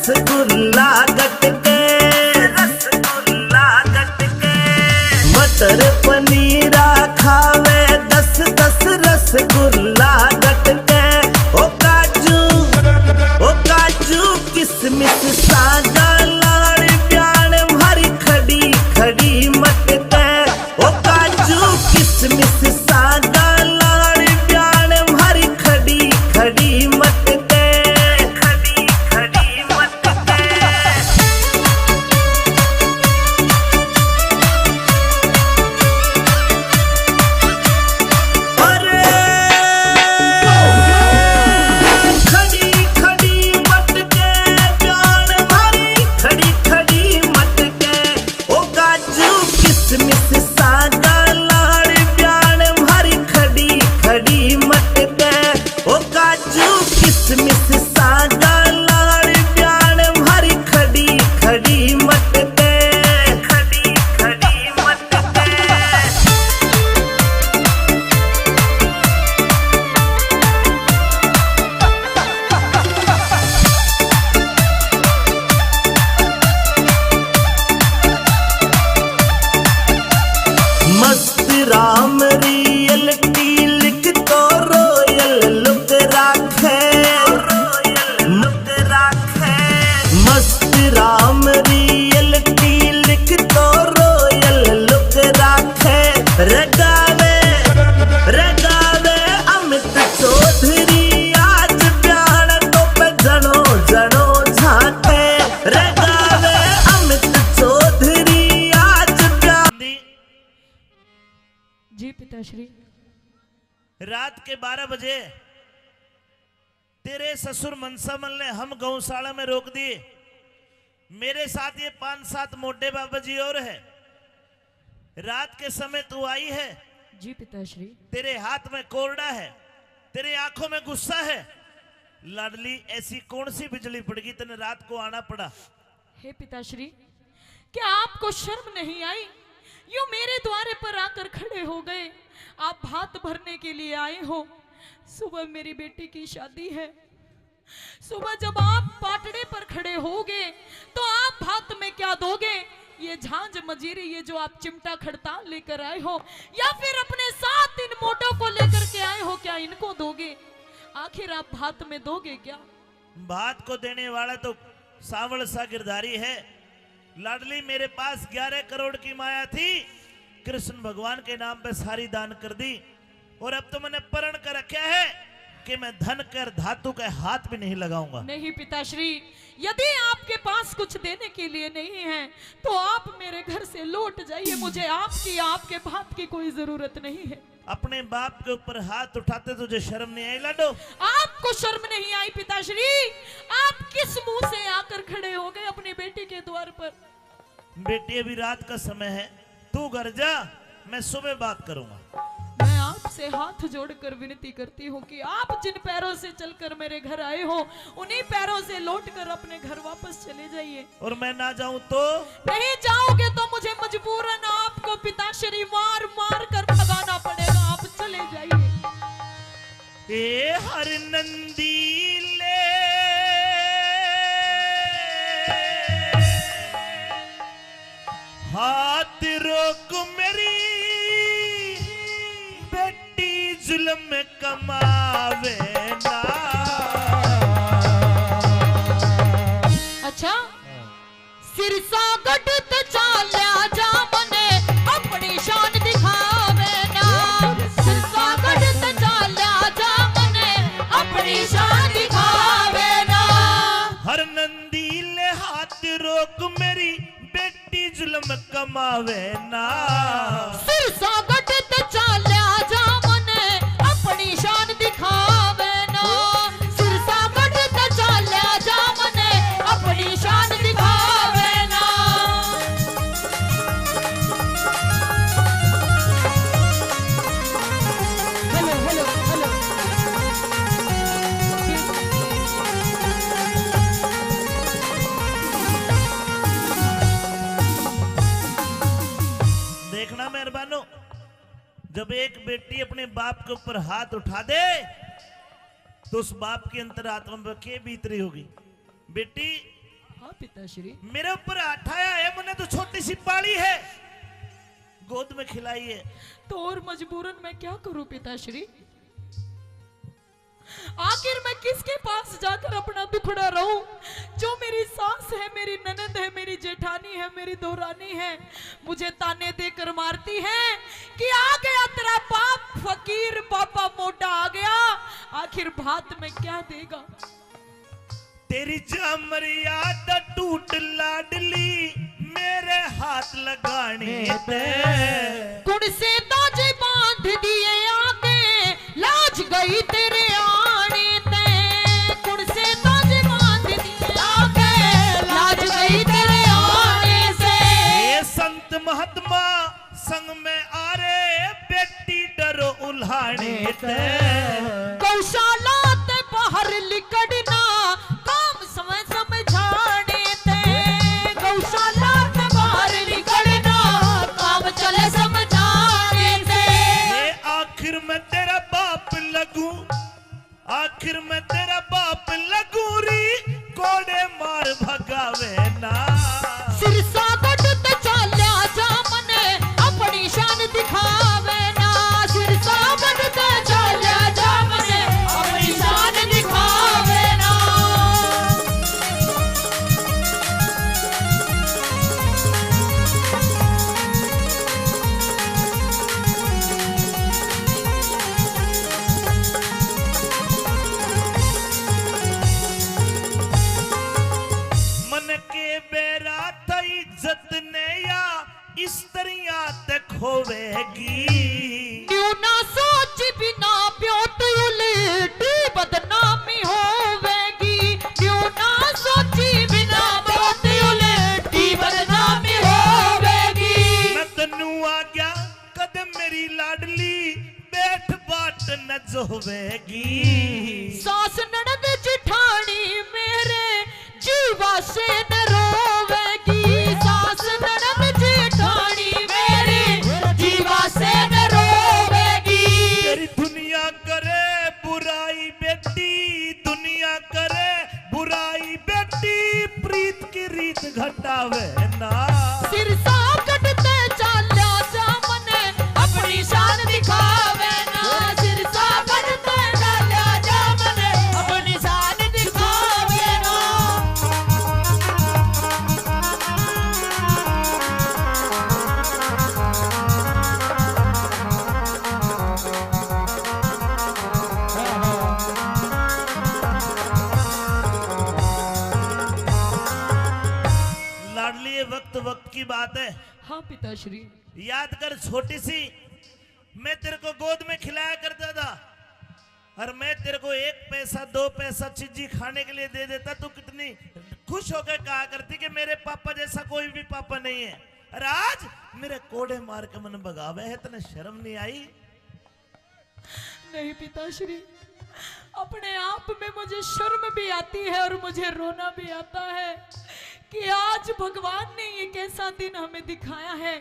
रसगुल्ला गटके, रसगुल्ला गटके। मटर पनीरा खावे दस दस रसगुल्ला गटके। ओ काजू, ओ काजू किसमिस सागा लाड़ ब्याण म्हारी खड़ी खड़ी मटके। ओ काजू किसमिस सागा लाड़ ब्याण म्हारी खड़ी खड़ी मटके, खड़ी खड़ी मटके। अरे खड़ी खड़ी मटके ब्याण म्हारी खड़ी खड़ी मटके। ओ काजू किसमिस सागा लाड़ ब्याण म्हारी खड़ी खड़ी मटके। ओ काजू किसमिस सागा लाड़ ब्याण म्हारी खड़ी खड़ी मटके, खड़ी खड़ी मटके। मस्त राम रियलिटी लिख तो रॉयल लुक राखे, लुक राखे। मस्त राम रियलिटी लिख तो रॉयल लुक राखे। रगावे, रगावे अमित चौधरी आज प्यार तो पे जनो जनो झांके। रगावे अमित चौधरी आज प्यार। जी पिताश्री। रात के बारह बजे तेरे ससुर मनसामल ने हम गौशाला में रोक दिए। मेरे साथ ये पांच सात मोटे बाबा जी और है। रात के समय तू आई है। जी पिताश्री। तेरे हाथ में कोरडा है, तेरे आंखों में गुस्सा है। लाडली, ऐसी कौन सी बिजली पड़ गई, तने रात को आना पड़ा? हे पिताश्री, क्या आपको शर्म नहीं आई? यूं मेरे द्वारे पर आकर खड़े हो गए। आप भात भरने के लिए आए हो। सुबह मेरी बेटी की शादी है। सुबह जब आप पाटड़े पर खड़े होगे तो आप भात में क्या दोगे? ये झांझ मजीरी, ये जो आप चिमटा खड़ताल लेकर आए हो, या फिर अपने साथ इन मोटों को लेकर के आए हो, क्या इनको दोगे? आखिर आप भात में दोगे क्या? भात को देने वाला तो सावल सा गिरधारी है। लाडली, मेरे पास ग्यारह करोड़ की माया थी, कृष्ण भगवान के नाम पे सारी दान कर दी, और अब तो मैंने प्रण कर रखा है कि मैं धन कर धातु के हाथ भी नहीं लगाऊंगा। नहीं पिताश्री, यदि आपके पास कुछ देने के लिए नहीं है तो आप मेरे घर से लौट जाइए। मुझे आपकी, आपके भात की कोई जरूरत नहीं है। अपने बाप के ऊपर हाथ उठाते तुझे शर्म नहीं आई लाडो? आपको शर्म नहीं आई पिताश्री? आप किस मुंह से आकर खड़े हो गए अपनी बेटी के द्वार पर? बेटी, अभी रात का समय है, तू घर जा, मैं सुबह बात करूंगा। मैं आपसे हाथ जोड़कर विनती करती हूँ कि आप जिन पैरों से चलकर मेरे घर आए हो, उन्हीं पैरों से लौटकर अपने घर वापस चले जाइए। और मैं ना जाऊं तो? नहीं जाओगे तो मुझे मजबूरन आपको पिताश्री मार मार कर भगाना पड़ेगा। आप चले जाइए। ए हर नंदी ले हाथ रोक मेरी बेटी जुल्म कमावे ना। अच्छा, सिरसागढ़ ते चाल्या जा मने अपनी शान दिखावे ना। सिरसागढ़ ते चाल्या जा मने अपनी शान दिखावे ना। हर नंदी ले हाथ रोक मेरी बेटी जुल्म कमावे ना। सिरसागढ़ ते चाल्या जा मने अपनी शान दिखावे ना। सिरसागढ़ ते चाल्या जा मने अपनी शान दिखावे ना। Hello, hello, hello. देखना मेहरबानो, जब एक बेटी अपने बाप के ऊपर हाथ उठा दे तो उस बाप की अंतरात्मा पर के बीत रही होगी। बेटी, हाँ पिताश्री। मेरे ऊपर हाथ आया है, मैंने तो छोटी सी पाली है, गोद में खिलाई है। तो और मजबूरन मैं क्या करूं पिताश्री? आखिर मैं किसके पास जाकर अपना दुखड़ा रहूं? जो मेरी सास है, मेरी ननद है, मेरी जेठानी है, मेरी देवरानी है, मुझे ताने देकर मारती है कि आ गया तेरा बाप फकीर, बाबा मोटा आ गया। आखिर भात में क्या देगा? तेरी जा मर्यादा टूट लाडली, मेरे हाथ लगाने ते। कुण से ताजे बांध दिए आगे, लाज गई तेरे आने ते। कुण से ताजे बांध दिए आगे, लाज गई तेरे आने से। ए संत महात्मा, संग में आ रे बेटी डरो उल्हाने ते। गौशाला ते बाहर लिकड़ना काम समय समझाने ते। गौशाला ते बाहर लिकड़ना काम चले समझाने ते। ये आखिर में तेरा बाप लगू, आखिर में तेरा बाप लगूरी कोड़े मार भगावे ना। सिरसा गढ़ ते चाल्या जा मने अपनी शान दिखावे ना। सिरसा गढ़ ते चाल्या जा मने अपनी शान दिखावे ना। मन के बैरा था इज्जत ने या स्त्रियां ते खोवेगी। न्यू ना सोच बिना ब्योत उल्टी बदनामी होवेगी। न्यू ना सोची बिना ब्योत उल्टी बदनामी होवेगी। मैं तन्नू आ गया कद मेरी लाडली बैठ बाट न जोवेगी। सास ननद जिठानी मेरे जीवा से न रोवेगी। सास ननद जेठानी मेरी जीवा से न रोवेगी। तेरी दुनिया करे बुराई बेटी, दुनिया करे बुराई बेटी, प्रीत की रीत घटावे ना। सिरसा गढ़ ते चाल्या जा मने अपनी शान दिखावे ना। सिरसा गढ़ ते चाल्या जा मने अपनी शान दिखावे ना। लाडली, ये वक्त वक्त की बात है। हाँ पिताश्री। याद कर छोटी सी, मैं तेरे को गोद में खिलाया करता था और मैं तेरे को एक पैसा दो पैसा चीजी खाने के लिए दे देता, तू कितनी खुश होकर कहा करती कि मेरे पापा जैसा कोई भी पापा नहीं है। और आज मेरे कोड़े मार के मन भगावे है, तने शर्म नहीं आई? नहीं पिताश्री, अपने आप में मुझे शर्म भी आती है और मुझे रोना भी आता है कि आज भगवान ने ये कैसा दिन हमें दिखाया है।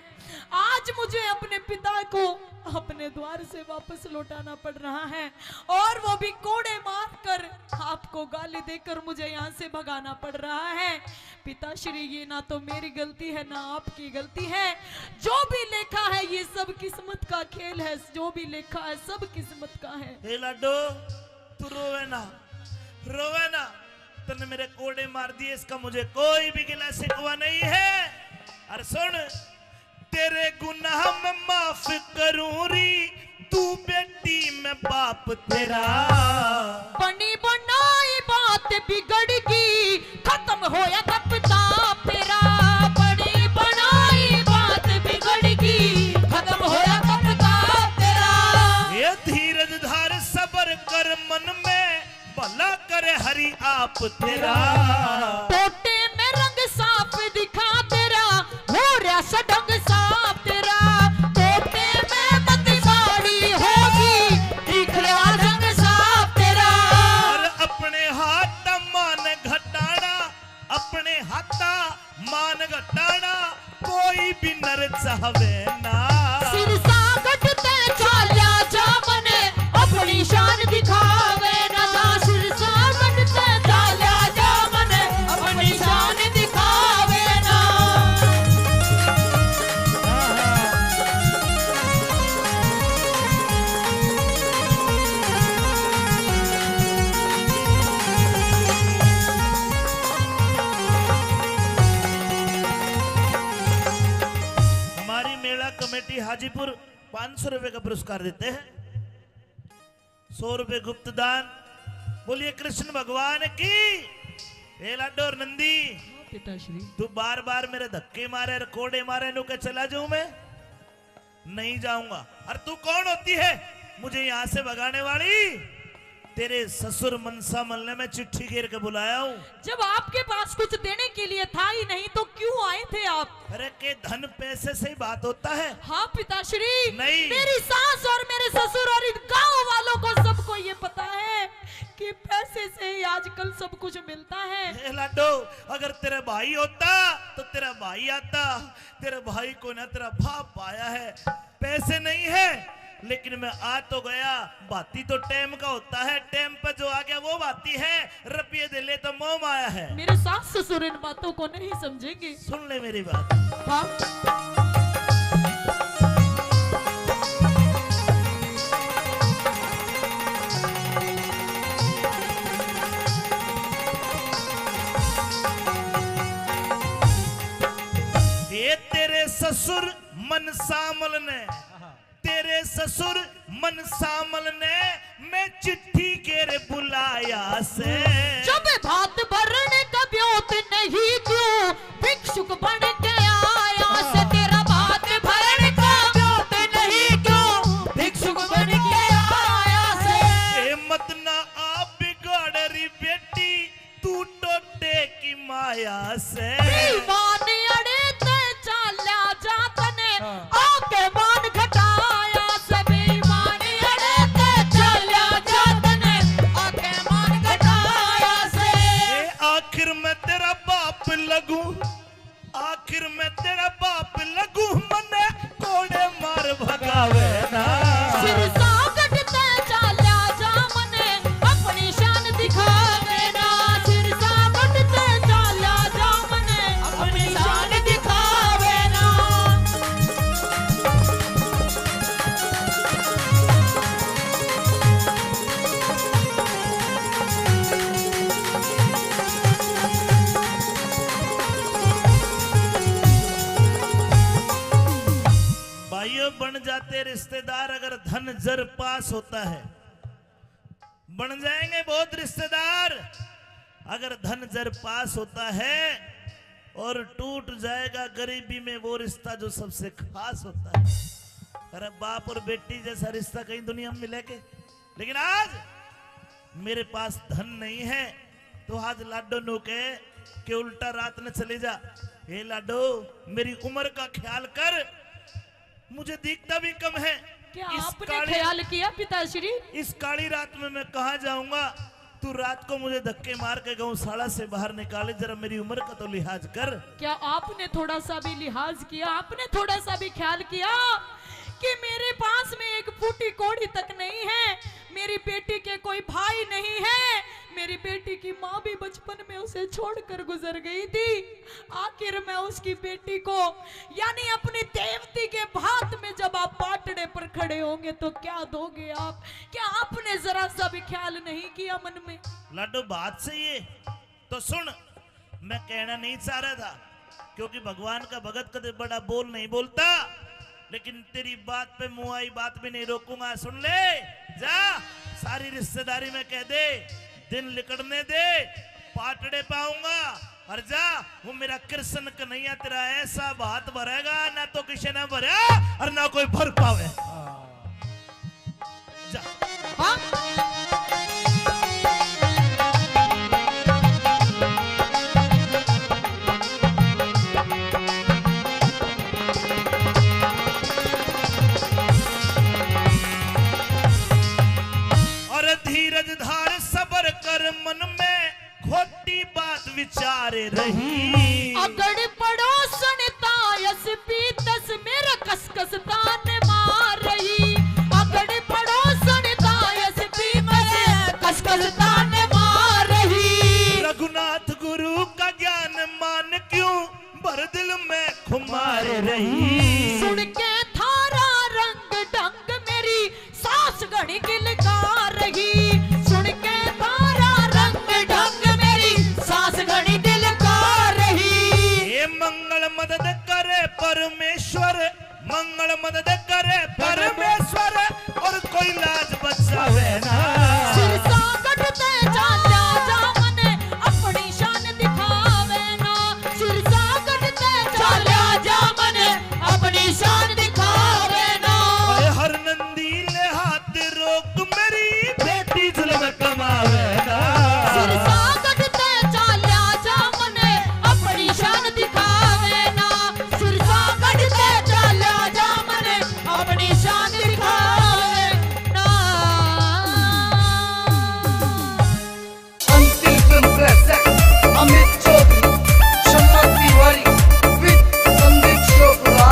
आज मुझे अपने पिता को अपने द्वार से वापस लौटाना पड़ रहा है और वो भी कोड़े मारकर, आपको गाली देकर मुझे यहाँ से भगाना पड़ रहा है। पिताश्री, ये ना तो मेरी गलती है, ना आपकी गलती है। जो भी लेखा है, ये सब किस्मत का खेल है। जो भी लेखा है, सब किस्मत का है। हे लाडो, तू रोवे ना, रोवे ना। तन्ने मेरे कोड़े मार दिए, इसका मुझे कोई भी गिला शिकवा नहीं है। और सुन, तेरे गुनाह मैं माफ करूं री, तू बेटी मैं बाप तेरा। बनी बनाई बात बिगड़ गई, खत्म होया तप ताप तेरा। बनी बनाई बात बिगड़ गई, खत्म होया तप ताप तेरा। ये धीरज धार सबर कर मन में, भला करे हरि आप तेरा। पोटे में रंग साफ दिखा तेरा, हो रहा सडंग साफ तेरा। पोटे में मत साड़ी होगी, दिख रहा रंग साफ तेरा। और अपने हाथ मान घटाना, अपने हाथा मान घटाना कोई भी नर चाहवे ना। सिरसा गढ़ ते चाल्या जा मने अपनी शान दिखावे ना। सिरसा गढ़ ते चाल्या जा मने अपनी शान कमेटी हाजीपुर पाँच सौ रुपए का पुरस्कार देते हैं, सौ रुपए गुप्त दान। बोलिए कृष्ण भगवान की। ए लाडो और नंदी, हाँ, पिताश्री। तू बार बार मेरे धक्के मारे और कोड़े मारे, नु के चला जाऊं मैं? नहीं जाऊंगा। और तू कौन होती है मुझे यहाँ से भगाने वाली? तेरे ससुर मनसामल ने मैं चिट्ठी घेर के बुलाया हूँ। जब आपके पास कुछ देने के लिए था ही नहीं तो क्यों आए थे आप? अरे, के धन पैसे से ही बात होता है? हाँ पिताश्री, नहीं। मेरी सास और मेरे ससुर और इन गांव वालों को, सबको ये पता है कि पैसे से ही आजकल सब कुछ मिलता है। ए लाडो, अगर तेरा भाई होता तो तेरा भाई आता, तेरे भाई को ना तेरा बाप आया है। पैसे नहीं है, लेकिन मैं आ तो गया। भाती तो टाइम का होता है, टाइम पे जो आ गया वो भाती है। रुपये दे ले तो मोह माया है। मेरे सास ससुर इन बातों को नहीं समझेंगे। सुन ले मेरी बात। हाँ। ये तेरे ससुर मनसामल ने, तेरे ससुर मनसामल ने मैं चिट्ठी घेर बुलाया से। जब भात भरण का ब्योत नहीं क्यों भिक्षुक बन के आया से, तेरा भात भरण का ब्योत नहीं क्यों भिक्षुक बन के आया से। ए मत ना आप बिगाड़ री बेटी, तू टोटे की माया से। बेईमान अड़े ते चाल्या जा तने, हाँ। आके मान घटाया से। बेईमान अड़े ते चाल्या जा तने, आके मान घटाया से। ए आखिर मैं तेरा बाप लगूं, आखिर मैं तेरा बाप लगूं, मने कोड़े मार भगावे ना। सिर सागट ते चाल्या जा मने अपनी शान दिखावे ना। सिर सागट ते चाल्या जा मने अपनी शान दिखावे ना। भाइयों, बन जाते रिश्तेदार अगर धन जर पास होता है, बन जाएंगे बहुत रिश्तेदार अगर धन जर पास होता है, और टूट जाएगा गरीबी में वो रिश्ता जो सबसे खास होता है। अरे, बाप और बेटी जैसा रिश्ता कहीं दुनिया में मिले के? लेकिन आज मेरे पास धन नहीं है, तो आज लाडो नु कहे कि उल्टा रात ने चले जा। हे लाडो, मेरी उम्र का ख्याल कर, मुझे दिखता भी कम है। क्या इस आपने काली, ख्याल किया पिताश्री? इस काली रात में मैं कहाँ जाऊंगा? तू रात को मुझे धक्के मार के गौशाला से बाहर निकाले, जरा मेरी उम्र का तो लिहाज कर। क्या आपने थोड़ा सा भी लिहाज किया? आपने थोड़ा सा भी ख्याल किया कि मेरे पास में एक फूटी कौड़ी तक नहीं है, मेरी बेटी के कोई भाई नहीं है, मेरी बेटी की माँ भी बचपन में उसे छोड़कर गुजर गई थी। आखिर मैं उसकी बेटी को, यानी अपनी देवती के भात में जब आप पाटड़े पर खड़े होंगे तो क्या दोगे आप? क्या आपने जरा सा भी ख्याल नहीं किया मन में? लाडो, बात सही है, तो सुन, मैं कहना नहीं चाह रहा था, क्योंकि भगवान का भगत कदे बड़ा बोल नहीं बोलता, लेकिन तेरी बात पे मुँह आई बात भी नहीं रोकूंगा। सुन ले, जा, सारी रिश्तेदारी में कह दे, दिन लिकड़ने दे, पाटड़े पाऊंगा। और जा, वो मेरा कृष्ण कन्हैया तेरा ऐसा भात भरेगा, ना तो किसी ने भरा और ना कोई भर पावे। जा। हाँ? और धीरज धार, सबर कर, मन में खोटी बात विचार रही। अगड़ पड़ोसण तायस पीतस, मेरा कसकस तान मार रही। अगड़ पड़ोसण तायस पीतस, कसकस तान मार रही। रघुनाथ गुरु का ज्ञान मान क्यों भर दिल में खुमार रही। सुन के थारा रंग ढंग मेरी सास घणी दिलकार रही। सुन के थारा रंग ढंग मेरी सास घणी दिलकार रही। हे मंगल मदद करे परमेश्वर, मंगल मदद करे परमेश्वर, और कोई लाज बचावे ना। सिरसा गढ़ ते चाल्या जा मने अपनी शान दिखावे ना। सिरसा गढ़ ते चाल्या जा मने अपनी शान दिखावे ना। ओए हर नंदी ले हाथ रोक, मेरी बेटी जुल्म कमावे ना। सिरसा गढ़ ते चाल्या जा मने अपनी शान दिखावे ना। सिरसा गढ़ ते चाल्या जा मने अपनी शान दिखावे ना। अंतिम film present Amit Chaudhary, Shamma Tiwari with Sandeep Chopra.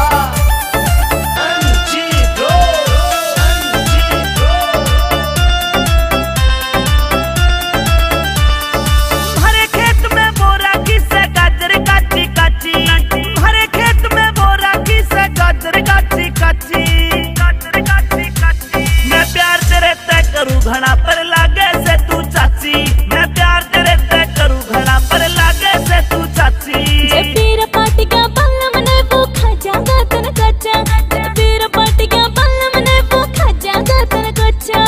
MG bro, MG bro. हरे खेत में बोरा किसे गाजर काची काची, हरे खेत में बोरा किसे गाजर काची काची, गाजर काची काची। मैं प्यार तेरे ते करूँ घना पर लागे से तू चाची, मैं प्यार तेरे ते करूँ घना पर लागे से तू चाची। जे पीर पाट गया बालम ने वो खा जागा तन कच्चा, जे पीर पाट गया बालम ने वो खा जागा तन कच्चा।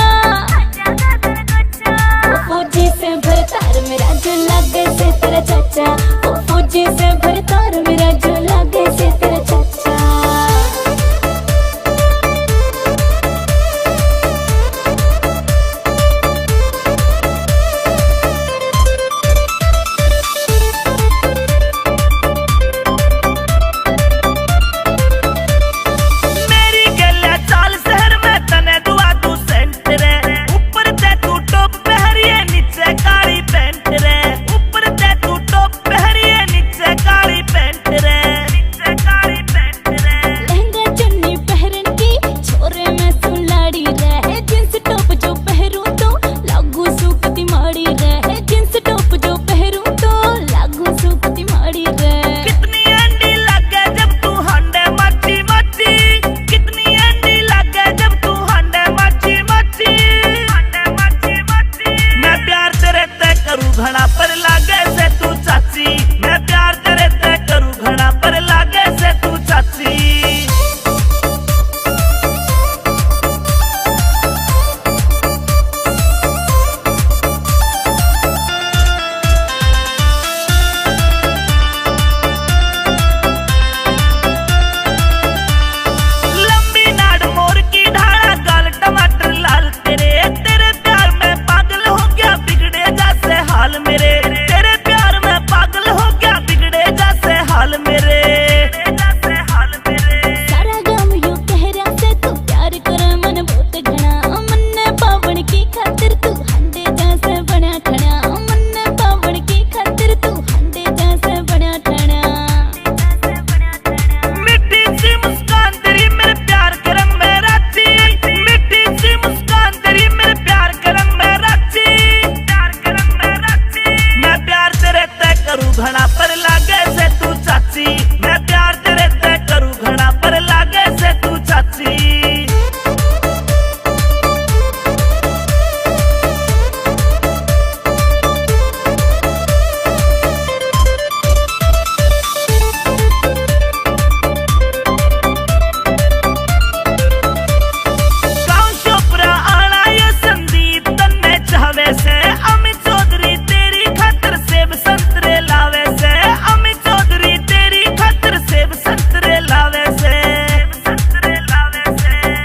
वो फौजी से भरतार मेरा जो लागे से तेरा चाचा, वो फौजी से भरतार मेरा जो लागे से तेरा चाचा। मेरी गैल्या चाल शहर में तने दुआ दूं सेंट रे, ऊपर ते तू टॉप पहरिए नीचे काली पैंट रे, ऊपर ते तू टॉप पहरिए नीचे काली पैंट रे, नीचे काली पैंट रे। लहंगा चुन्नी पहरन की छोरे में सुलाड़ी रे, जींस टॉप जो पहरूं तो लागू सूखती माड़ी रे, जींस टॉप जो पहरूं तो लागू सूखती माड़ी रे। कितनी एंडी लागे जब तू हांडे माची माची, कितनी एंडी लागे जब तू हांडे माची माची, हांडे माची माची। मैं प्यार तेरे ते करूँ घना पर लागे से तू चाची, मैं प्यार तेरे ते करूँ घना पर लागे से तू चाची। लंबी नाड़ मोर की ढाला, गाल टमाटर लाल तेरे, तेरे प्यार में पागल हो गया, बिगड़े जैसे हाल मेरे, तेरे प्यार में पागल हो गया, बिगड़े जैसे हाल मेरे। सारा गाम यो कह रहा से तू प्यार करे मन बहुत घना, मन्ने पावण की खातिर तू हांडे जैसे बना खड़ा, मन्ने पावण की खातिर तू हांडे जैसे बना खड़ा। मीठी सी मुस्कान तेरी मेरे प्यार के रंग में राची, मीठी सी मुस्कान तेरी मेरे प्यार के रंग में राची, प्यार के रंग में राची। मैं प्यार तेरे ते करूँ घना पर लागे से तू चाची, मैं प्यार तेरे ते करूँ घना पर लागे से तू चाची। गाँव चोपड़ा आला यो संदीप तन्ने चाहवे से, अमित चौधरी तेरी खातर सेब संतरे लावे से, अमित चौधरी तेरी खातर सेब संतरे लावे से।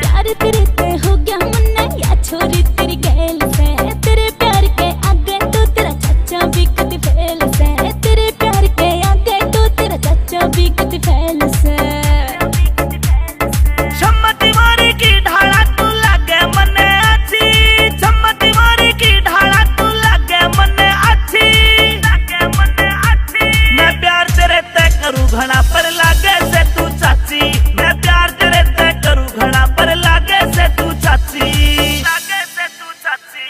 प्यार तेरे ते हो गया मन्ने या छोरी तेरी गैल से, तेरे प्यार के आगे तो तेरा चाचा भी कति फेल से, तेरे प्यार के आगे तो तेरा चाचा भी कति फेल से। छम्मा तिवारी की ढाला तू लागे मन्ने आछी, छम्मा तिवारी की ढाला तू लागे मन्ने आछी, लागे मन्ने आछी। मैं प्यार तेरे ते करूँ घना पर लागे से तू चाची, मैं प्यार तेरे ते करूँ घना पर लागे से तू चाची, लागे से तू चाची।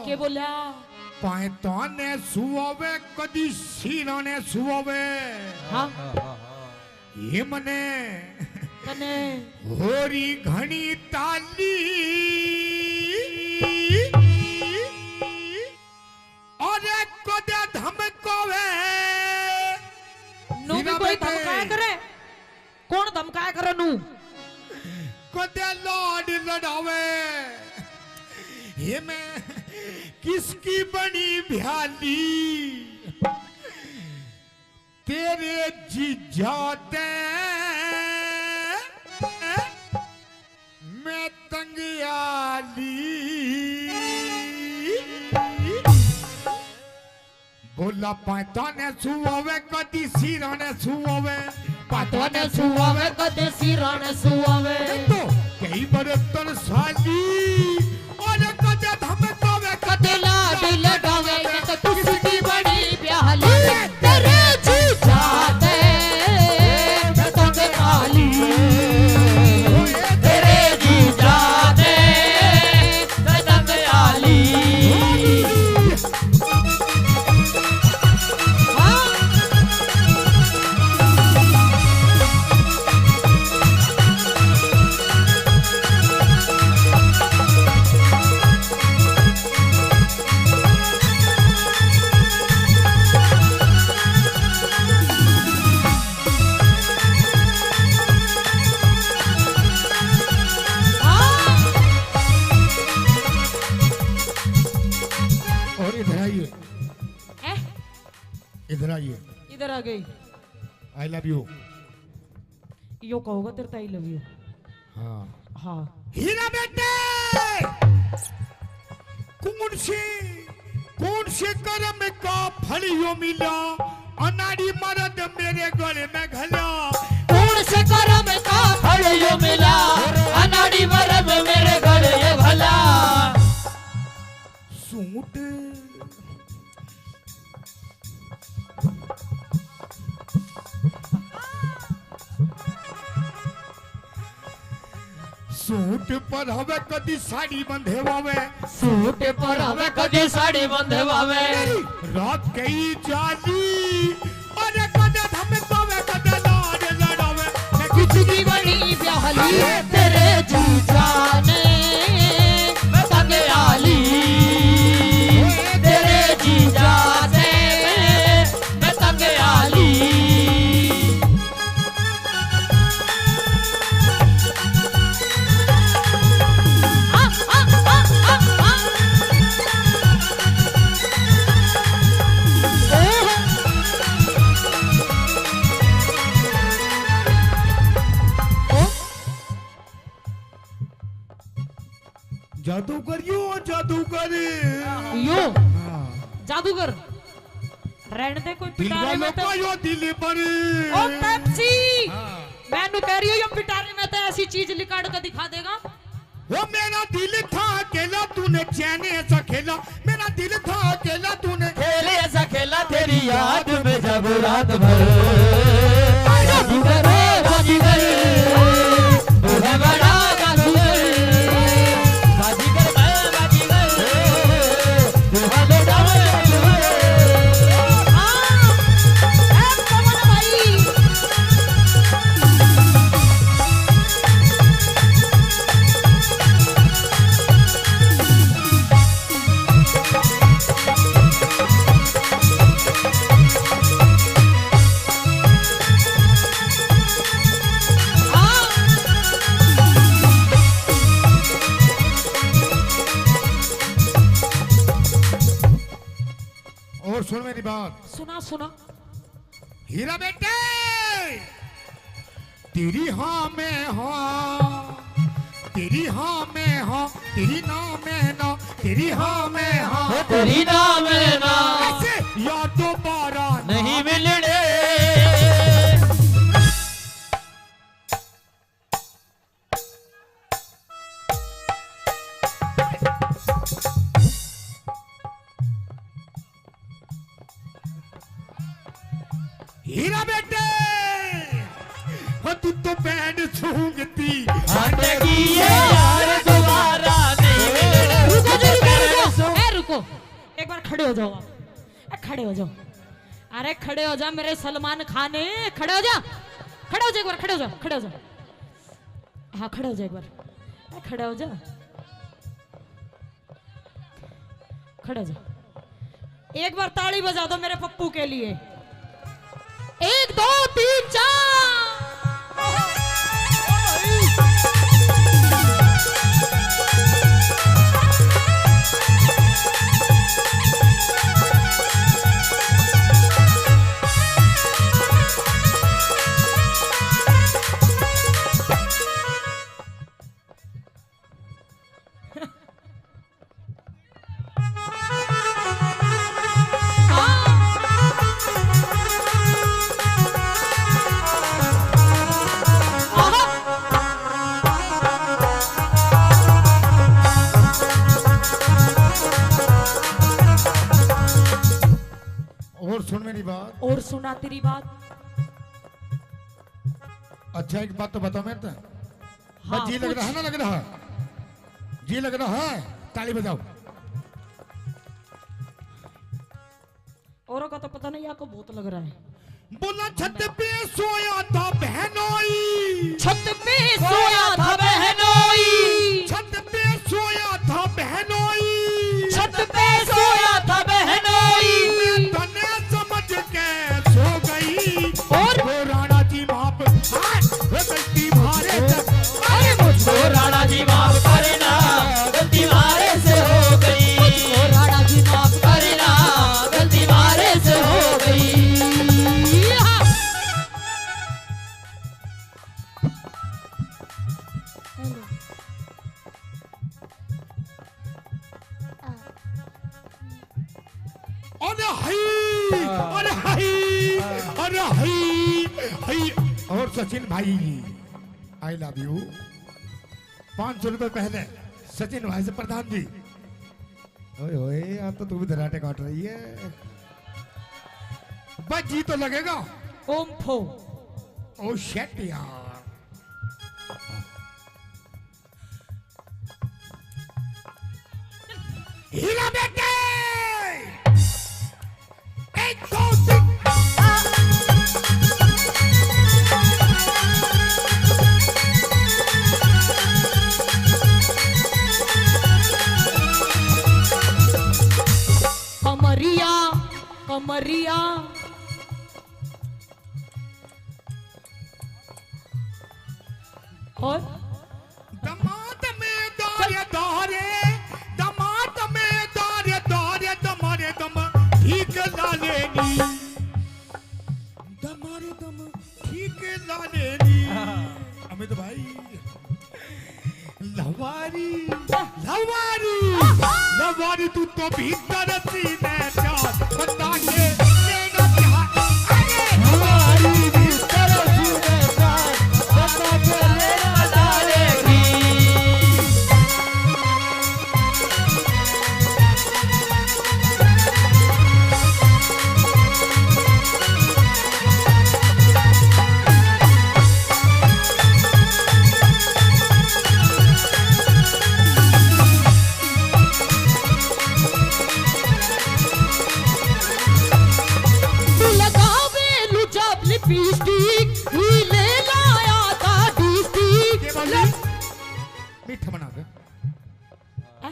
के बोला? पाए ताने सुआवे, कदी सीना ने सुआवे। हाँ। ये मने कने होरी घणी ताली। अरे कदे धमकावे। नू भी कोई धमकाया करे? कौन धमकाया करे नू? कदे लाड लड़ावे। ये मैं किसकी बनी भ्याली? तेरे जीजा ते मैं तंग आली। बोला पाता ने सुआवे, कदी सिरा ने सुआवे। पाता ने सुआवे, कदी सिरा ने सुआवे। तो कई बार तरसाली, और कदे धमकावे, कदे लाड लड़ावे, ये तो किसकी बड़ी प्याली। तेरे जीजा ते मैं तंग आली, तेरे जीजा ते मैं तंग आली। और इधर आइए। हैं? इधर आइए। इधर आ गई। I love you। यो कहोगा तेरे तो I love you। हाँ। हाँ। हीरा बेटे, कौन से, कौन से कर्म का फल यो मिला, अनाड़ी मर्द मेरे गले में घला। कौन से कर्म का फल यो मिला, अनाड़ी मर्द मेरे गले में घला। सूट, सूट पर हवे कदी साड़ी बंधे वावे। सूट पर हवे कदी साड़ी बंधे वावे। रात कई जाली, अरे कदे धमकावे, कदे लाड लड़ावे। मैं कुछ भी बनी प्याली, तेरे जीजा ने मैं तंग आली, तेरे जीजा ने मैं तंग आली। जादूगर यो, जादूगर। यो। हाँ। जादूगर। रहने दे, कोई दिल पिटारे में वालों तो का यो दिल पर। ओ पेप्सी। हाँ। मैं नु कह रही हूँ, यो पिटारे में तो ऐसी चीज लिकाड़ के दिखा देगा। वो मेरा दिल था अकेला, तूने चैन ऐसा खेला। मेरा दिल था अकेला, तूने खेल ऐसा खेला, तेरी याद में जब रात भर। बाजीगर, बाजीगर, तू है बड़ा जादूगर। बाजीगर, बाजीगर, तू है बड़ा जादूगर। हाँ, ए पवन भाई। और सुन मेरी बात। सुना, सुना। हीरा बेटे, तेरी हाँ में हाँ, तेरी हाँ में हाँ, तेरी ना में ना, तेरी हाँ में हाँ, तेरी ना में ना। ऐसे यार दोबारा नहीं मिलने। हीरा बेटे, हो तू तो बैंड सूंघती हट गई है यार, दोबारा नहीं मिलने। रुको जी, रुको, रुको। एक बार खड़े हो जाओ आप। ए, खड़े हो जाओ। अरे खड़े हो जा मेरे सलमान खान, ए, खड़े हो जा, खड़े हो जा, एक बार खड़े हो जा, खड़े हो जा। हाँ, खड़े हो जा एक बार। ए, खड़े हो जा, खड़े हो जा। एक बार ताली बजा दो मेरे पप्पू के लिए। एक, दो, तीन, चार। और सुन मेरी बात। और सुना तेरी बात। अच्छा, एक बात तो बताओ मेरे तो। हाँ, बस जी लग रहा है ना, लग रहा है? जी लग रहा है, ताली बजाओ। औरों का तो पता नहीं, आपको बहुत लग रहा है। बोला छत पे सोया था बहनोई। छत पे सोया था बहनोई। छत पे सोया था बहनोई। छत पे सोया था बहनोई। मैं तने समझ के सो गई। और? ओ राणा जी माफ, हाँ, ओ गलती मारे से, अरे मुझको राणा जी माफ करना, गलती मारे से हो गई। मुझको राणा जी माफ करना, गलती मारे से हो गई। अरे हाय, अरे हाय, अरे हाय, हाय। और सचिन भाई, I love you। पाँच सौ रुपए पहले सचिन भाई से प्रधान जी। ओए होए, आप तो तू भी दराटे काट रही है। बस जी तो लगेगा। ओम फो। ओ shit यार। हिला बेटे। एक, दो, तीन। कमरिया, कमरिया। और? दमाद में दारे दारे, दमाद में दारे दारे, दमारे दम ठीक ला लेनी, दमारे दम ठीक ला लेनी। अमित भाई, लवारी, लवारी, लवारी, तू तो भीतर सीने प्यार बता के लेना चाह। अरे लवारी, भीतर सीने प्यार बता के लेना चाह रे। लगावे लू जब लिपस्टिक, हीले लाया था डिस्ट्रिक्ट। मीठा बना दे। आ?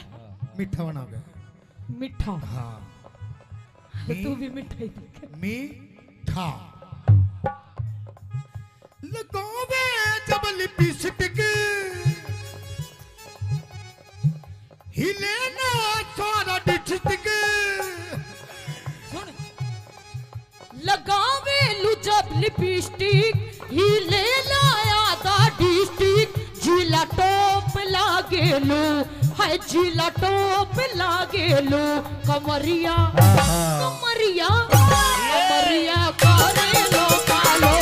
मीठा बना दे। मीठा। हाँ। तो तू भी मिठाई दिखे। मीठा। लगावे जब लिपस्टिक, हिले ना सारा डिस्ट्रिक्ट। सुन। लगावे लू जब लिपस्टिक, हीले लाया था डिस्ट्रिक्ट। जिला टॉप लागेलू, हाय जिला टॉप लागेलू। कमरिया, कमरिया, कमरिया करे लो कालो,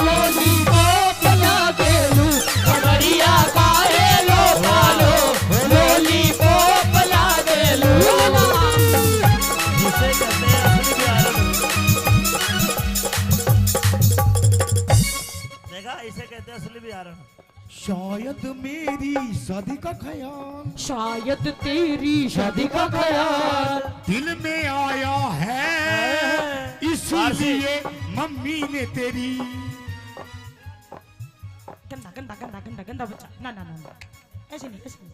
लॉलीपॉप लागेलू। कमरिया करे लो कालो, लॉलीपॉप लागेलू। जिसे कहते हैं असली प्यार। देखा, इसे कहते हैं असली प्यार। शायद मेरी शादी का ख्याल, शायद तेरी शादी का ख्याल, दिल में आया है, हाँ। इसीलिए मम्मी ने तेरी। गंदा, गंदा, गंदा, गंदा, गंदा बच्चा। ना, ना, ना, ना। ऐसे नहीं, ऐसे नहीं।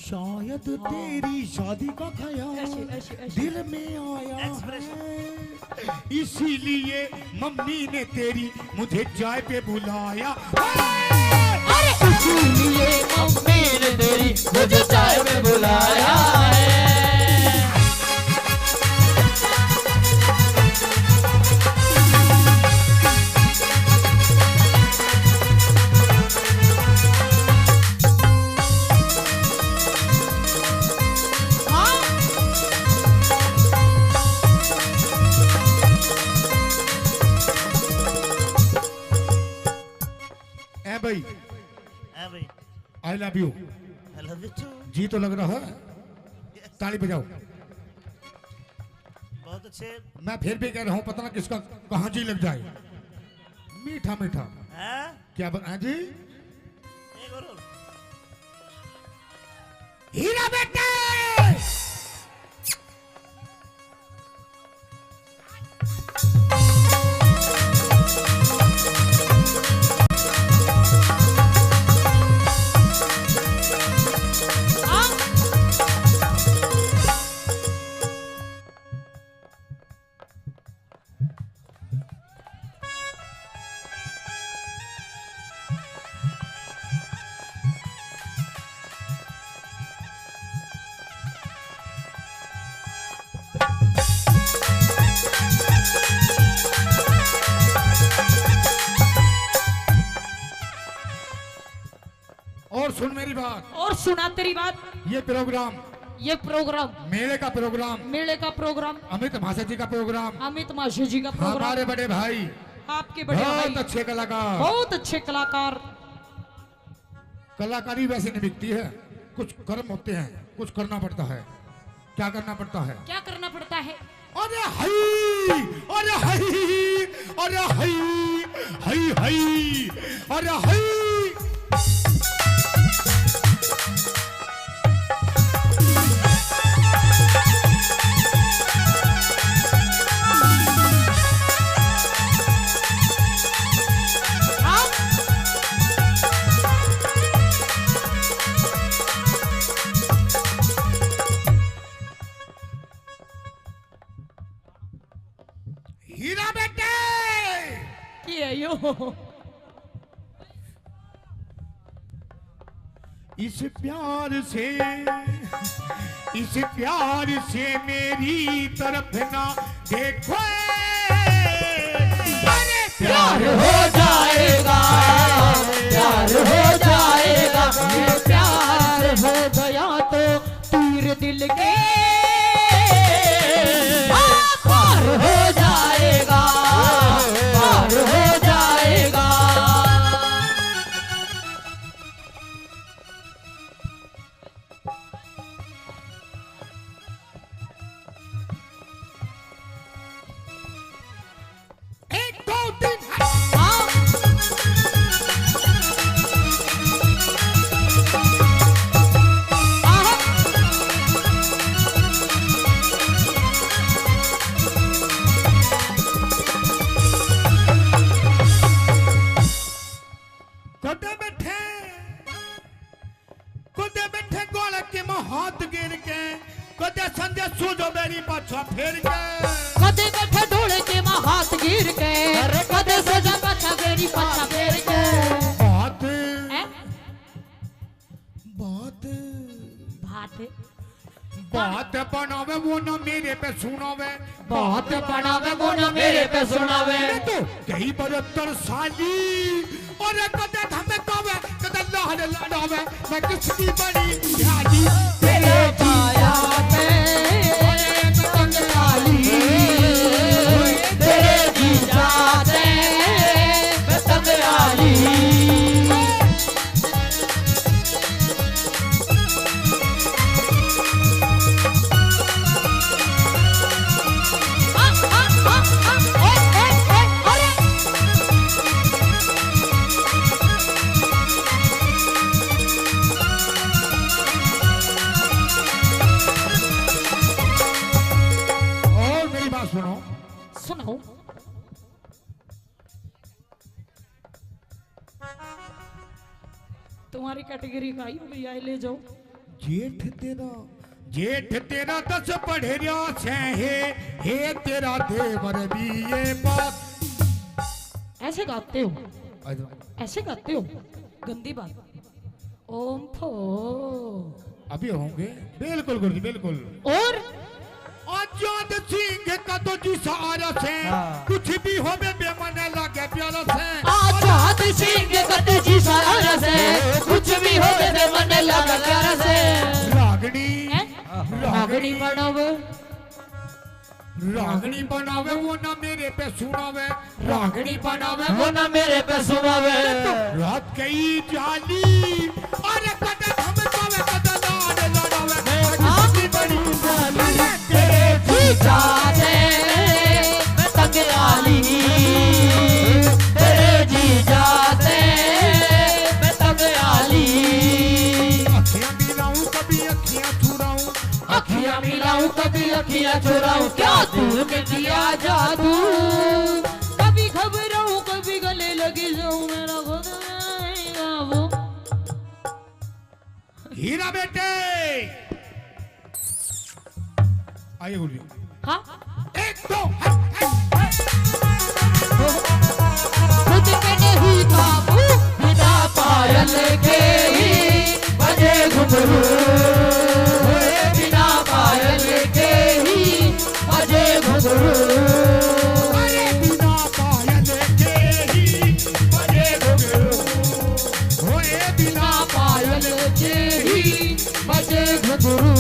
शायद हाँ। तेरी शादी का ख्याल ऐसे, ऐसे, ऐसे। दिल में आया expression। है, इसीलिए मम्मी ने तेरी मुझे चाय पे बुलाया। अरे! इसीलिए मम्मी ने तेरी मुझे चाय पे बुलाया है। हाँ? ए भाई, ए भाई। I love you। I love you too। जी तो लग रहा है, ताली बजाओ। बहुत अच्छे। मैं फिर भी कह रहा हूँ, पता ना किसका कहाँ जी लग जाए। मीठा मीठा। हैं? क्या बन-, हाँ जी? एक और, और। हीरा बेटे! और सुन मेरी बात। और सुना तेरी बात। ये प्रोग्राम, ये प्रोग्राम, मेले का प्रोग्राम, मेले का प्रोग्राम, अमित महाशय जी का प्रोग्राम, अमित महाशय जी का प्रोग्राम, हमारे बड़े भाई, आपके बड़े बहुत भाई, अच्छे कलाकार, बहुत अच्छे कलाकार। कलाकारी वैसे नहीं बिकती है, कुछ कर्म होते हैं, कुछ करना पड़ता है। क्या करना पड़ता है? क्या करना पड़ता है? अरे हई, अरे हई, अरे हई, हई, हई, अरे हई। हीरा बेटे! के है यो? इस प्यार से, इस प्यार से मेरी तरफ ना देखो। अरे प्यार हो जाएगा, प्यार हो जाएगा, ये प्यार हो गया तो तीर दिल के पार हो जाएगा, पार हो जाएगा। एक, दो, तीन, हाँ। कदे बैठे, कदे बैठे गोलक के में हाथ गिर के, कदे संजय सूझो मेरी पाछा फेर के। कदे बैठे ढोल के में हाथ गिर के, अरे कदे संजय पाछा मेरी पाछा फेर के। बात, हैं? बात, बात। बात बनावे वो ना मेरे पे सुनावे। बात बनावे वो ना मेरे पे सुनावे। मैं तो गई बरत्तर साली, और कदे धमकावे, कदे लाल लड़ावे। मैं किसकी बड़ी ध्यानी तेरे जीजा ते, और मैं तंग आली तेरे जीजा ते, मैं तंग आली। सुनाओ। तुम्हारी कैटेगरी का ही हो भैया, ले जाओ। जेठ तेरा, जेठ तेरा दस पढ़ रहा से, हे, हे तेरा देवर बीए पास। ऐसे गाते हो? आ जाओ। ऐसे गाते हो? गंदी बात। ओम फो। अभी होंगे। बिल्कुल गुरु जी, बिल्कुल। और? आजाद सिंह का तो जी सारा से, हाँ। कुछ भी होवे बे मने लागे प्यारा से। आजाद सिंह का तो जी सारा से, कुछ भी होवे बे मने लागे प्यारा से। रागनी, हैं? रागनी बनावे। रागनी बनावे वो ना मेरे पे सुनावे। रागनी बनावे वो ना मेरे पे सुनावे। रात गई जाली, अरे कदे धमकावे, कदे लाड लड़ावे। हाँ। रागनी बड़ी जाली, तेरे जीजा से मैं तंग आली, तेरे जीजा से मैं तंग आली। अखियां मिलाऊं कभी अखियां चुराऊं, अखियां मिलाऊं कभी अखियां चुराऊं, क्या तू में किया जादू। कभी घबराऊं कभी गले लगी जाऊं, मेरा खुद में नहीं काबू। हीरा बेटे, आइए गुरु जी। हाँ? एक, दो, हट, हट, हट। खुद पे नहीं काबू, बिना पायल के ही बजे घुंघरू। ओए बिना पायल के ही बजे घुंघरू। अरे बिना पायल के ही बजे घुंघरू। ओए बिना पायल के ही बजे घुंघरू।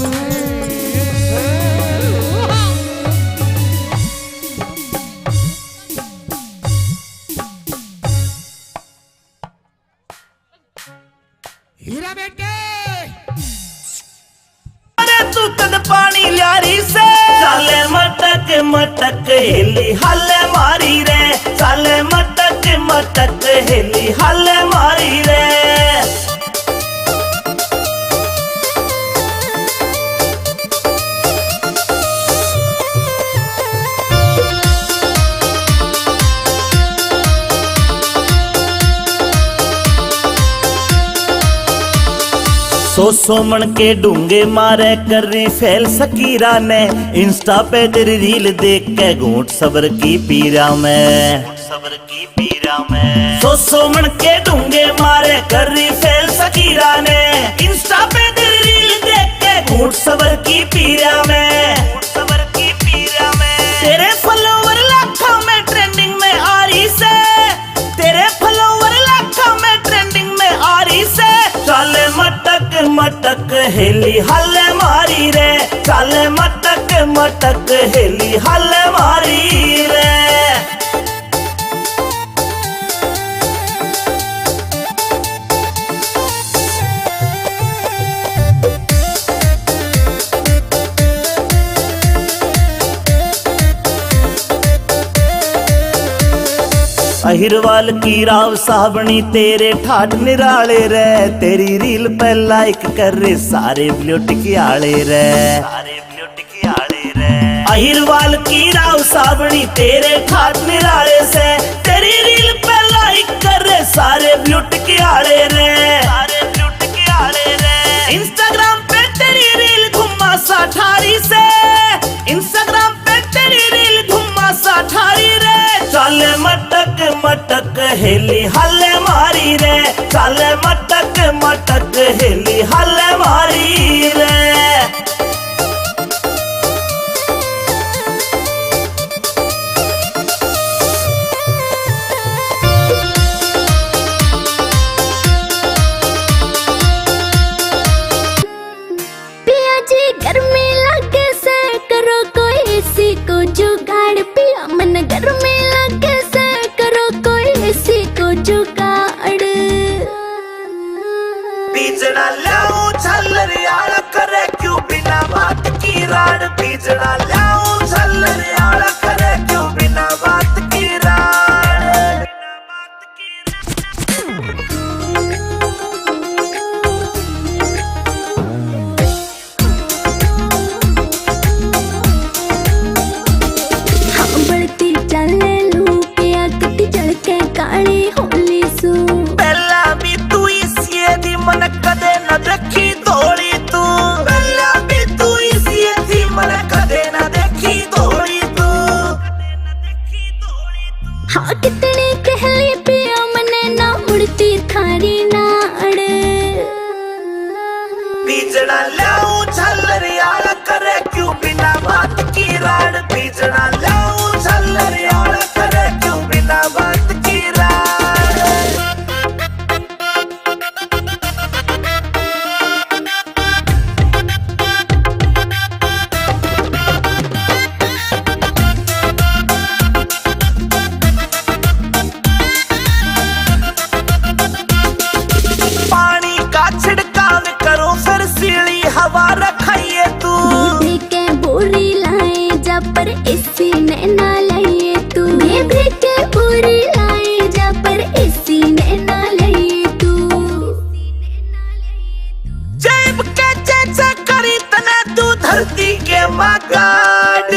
हीरा बेटे। अरे तू तद पानी ल्यारी से। चाले मटक मटक हेली हाले मारी रे। चाले मटक मटक हेली हाले मारी रे। सौ सौ मन के ढूंगे मारे कर रही फेल सकीरा ने। इंस्टा पे तेरी रील देख के घूंट सबर की पीरा में। सबर की पीरा में। सौ सौ मन के ढूंगे मारे कर रही फेल सकीरा ने। इंस्टा पे तेरी रील देख के घूंट सबर की पीरा में। घूंट सबर की पीरा में। तेरे फॉलोवर लाखों में ट्रेंडिंग में आ रही से। तेरे फॉलोवर लाखों में ट्रेंडिंग में आ रही से। चाले मटक मटक हेली हाले मारी रे। चाले मटक मटक हेली हाले मारी रे। अहिरवाल की राव साबणी तेरे ठाट निराले रे। तेरी रील पे लाइक कर रे सारे ब्लूटिक आले रे। सारे ब्लूटिक आले रे। अहिरवाल की राव साबणी तेरे ठाट निराले से। तेरी रील पे लाइक कर रे सारे ब्लूटिक आले रे। सारे ब्लूटिक आले रे। इंस्टाग्राम पे तेरी रील घुमा सा ठारी से। इंस्टाग्राम पे तेरी रील घुमा सा ठारी रे। चाले मटक मटक हेली हाले मारी रे। चाले मटक मटक हेली हाले मारी रे। पिया जी गर्मी लागे से, करो कोई एसी को जुगाड़। पिया मन गर्मी लागे से, करो कोई एसी को जुगाड़। बीजड़ा ल्याऊं झालर आला करे क्यों बिना बात की राड़। बीजड़ा ल्याऊं झालर आला करे क्यों बिना बात की राड़। हाँ, बढ़ती लाए जा पर एसी ने ना लाइए तू। बेबी के पूरी लाए जा पर एसी ने ना लाइए तू। जैब के चेचा करी तने तू धरती के मागाड।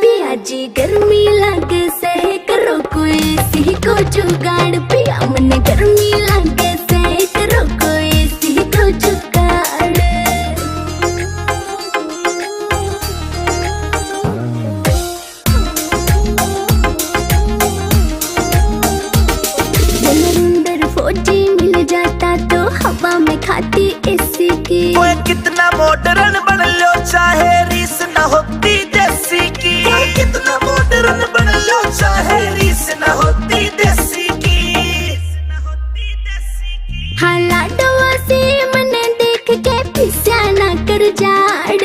पिया जी गर्मी लागे से करो कोई सी को जुगाड़। पिया मन गर्मी लागे से करो कोई सी को जुगाड़। अंदर फौजी मिल जाता तो हवा में खाती एसी की। ओए कितना मॉडर्न बन लो चाहे रीस ना होती देसी की। ओए कितना मॉडर्न बन लो चाहे रीस ना होती देसी की। हाँ लाडवा से मने देख के पिस्या ना कर जाड़।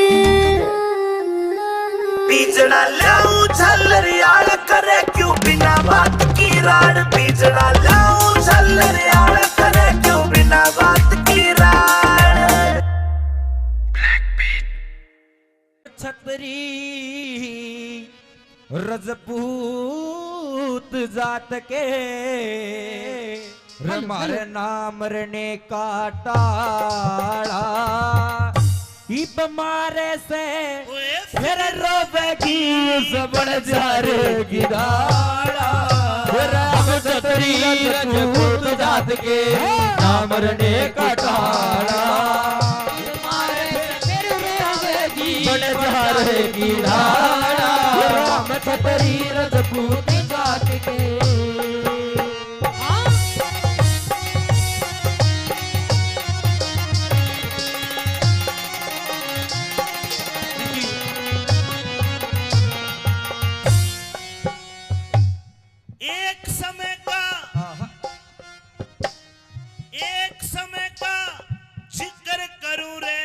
बीजड़ा ल्याऊं झालर यार करे क्यों बिना बात की राड़। बीजड़ा ल्याऊं झालर यार करे क्यों बिना बात की राड़। छतरी रजपूत जात के, रे मारे नाम रने काटाला। इब मारे से फिर रोवेगी उस बन जा रे गिदाड़ा। फिर हम छतरी रजपूत जात के, नाम रने काटाला। बन जा रे गिदाड़ा। राम छतरी रजपूत जात के। एक समय का, एक समय का जिक्र करूं रे।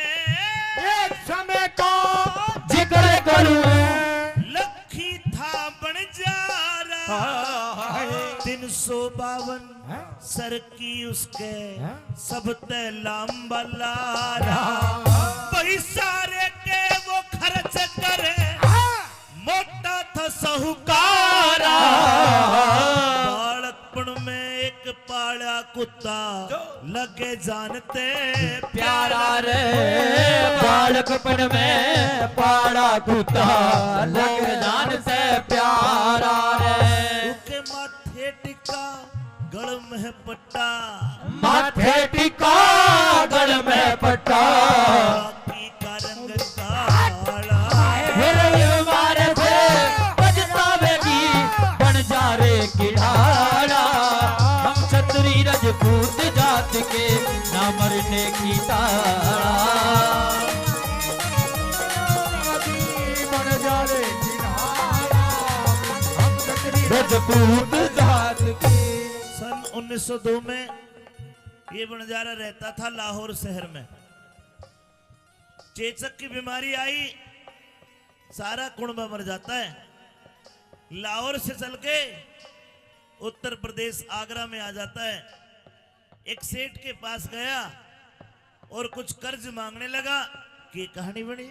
एक समय का जिक्र करूं रे। लखी था बंजारा। हाय। तीन सौ बावन हाँ। सर की उसके हाँ। सबते लांबा लारा। हाँ। वही सारे के वो खर्च करे। हाँ। मोटा था साहूकारा। बालकपण में एक पाला कुत्ता लगे जानते प्यारा रे। बालकपण में पाला कुत्ता लगे जानते प्यारा रे। उके माथे टिका गल में पट्टा। माथे टिका गल में पट्टा। बाकी का रंग काला। फिर मारे से पछतावेगी, बन जा रे किनारा। हम छतरी रजपूत जात के, ना मरने की तारा। बन जा रे किनारा। हम छतरी रजपूत जात के। सन उन्नीस सौ दो में ये बंजारा रहता था लाहौर शहर में। चेचक की बीमारी आई, सारा कुणबा मर जाता है। लाहौर से चल के उत्तर प्रदेश आगरा में आ जाता है। एक सेठ के पास गया और कुछ कर्ज मांगने लगा। ये कहानी बनी।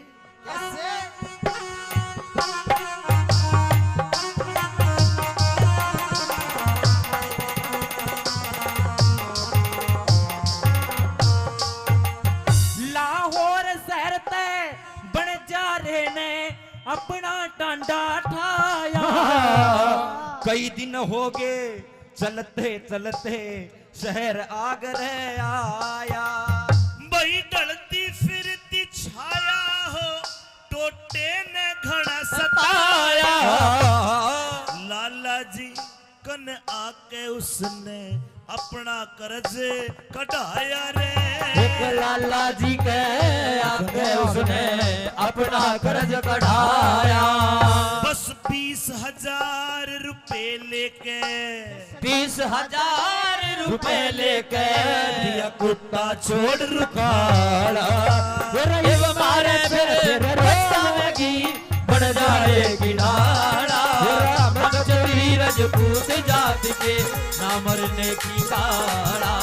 लाहौर शहर तै बन जा रे ने अपना टांडा ठाया। कई दिन हो गए चलते चलते शहर आगरे आया। भाई ढलती फिरती छाया हो, टोटे ने घना सताया। लाला जी कन आके उसने अपना कर्ज कढ़ाया रे। एक लाला जी के आके उसने अपना कर्ज कढ़ाया। बस बीस हजार रुपए लेके, बीस हजार रुपए लेके दिया कुत्ता छोड़ रुखाड़ा। फिर इब मारे फिर, फिर रोवेगी, बन जा रे किनारा। हम छतरी रजपूत जात के, ना मरने की ताड़ा।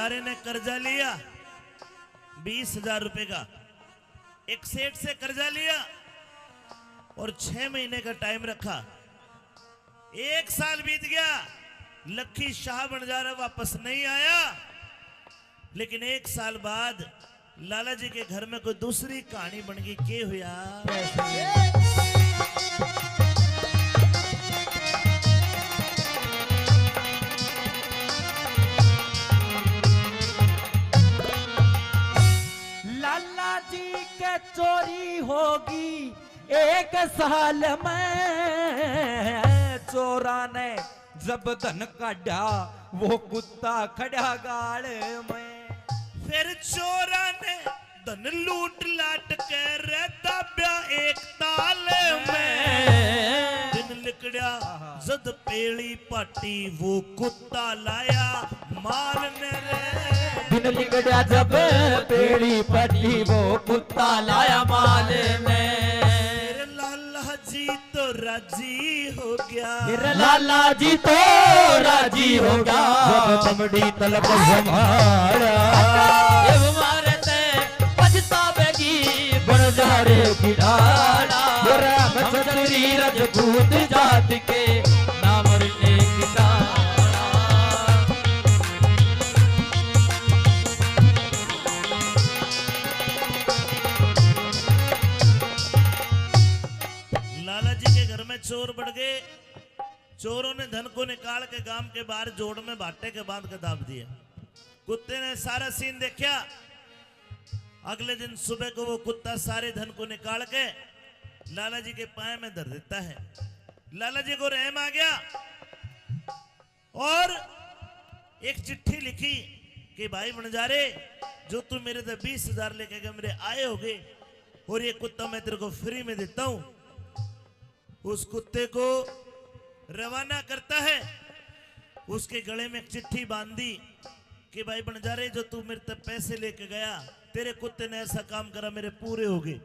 बंजारे ने कर्जा लिया बीस हजार रुपए का, एक सेठ से कर्जा लिया और छह महीने का टाइम रखा। एक साल बीत गया, लखी शाह बंजारा वापस नहीं आया। लेकिन एक साल बाद लाला जी के घर में कोई दूसरी कहानी बन गई। के हुआ? लाला जी के चोरी होगी एक साल में, चोरा ने जब धन काढ़ा वो कुत्ता खड़ा गाल में। फिर चोरा ने धन लूट लाट के रे दाब्या एक ताल में। दिन लिकड़या जद पेली पाटी वो कुत्ता लाया माल ने रे। दिन लिकड़या जब पेली पाटी वो कुत्ता लाया माल में। फिर लाला जी तो राजी हो गया। मेरा लाला जी तो राजी हो गया। जब चमड़ी तलक संभाला। ये मारे ते पछतावेगी बंजारे की डाला। मेरा मछली रजपूत जात के ना मरने की डाला। लाला जी के घर में चोर बढ़ गए। चोरों ने धन को निकाल के गांव के बाहर जोड़ में भाटे के बांध के दाब दिया। कुत्ते ने सारा सीन देखा। अगले दिन सुबह को वो कुत्ता सारे धन को निकाल के लाला जी के पाए में धर देता है। लाला जी को रहम आ गया और एक चिट्ठी लिखी कि भाई बंजारे, जो तू मेरे से बीस हजार लेके गया, मेरे आए होगे, और ये कुत्ता मैं तेरे को फ्री में देता हूं। उस कुत्ते को रवाना करता है। उसके गले में एक चिट्ठी बांध दी कि भाई बंजारे, जो तू मेरे तक पैसे लेके गया, तेरे कुत्ते ने ऐसा काम करा, मेरे पूरे हो गए।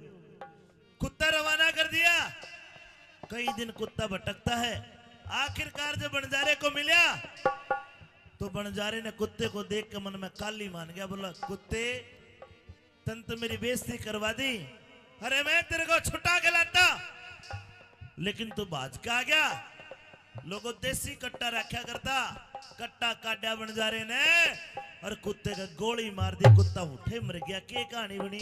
कुत्ता रवाना कर दिया। कई दिन कुत्ता भटकता है, आखिरकार जब बंजारे को मिला तो बंजारे ने कुत्ते को देख के मन में काली मान गया, बोला, कुत्ते, तन तो मेरी बेइज्जती करवा दी। अरे, मैं तेरे को छुटा के लाता, लेकिन तू भाज के आ गया। लोगों, देसी कट्टा रखा करता, कट्टा काड्या बंजारे ने और कुत्ते का गोली मार दी, कुत्ता उठे मर गया। के कहानी बनी?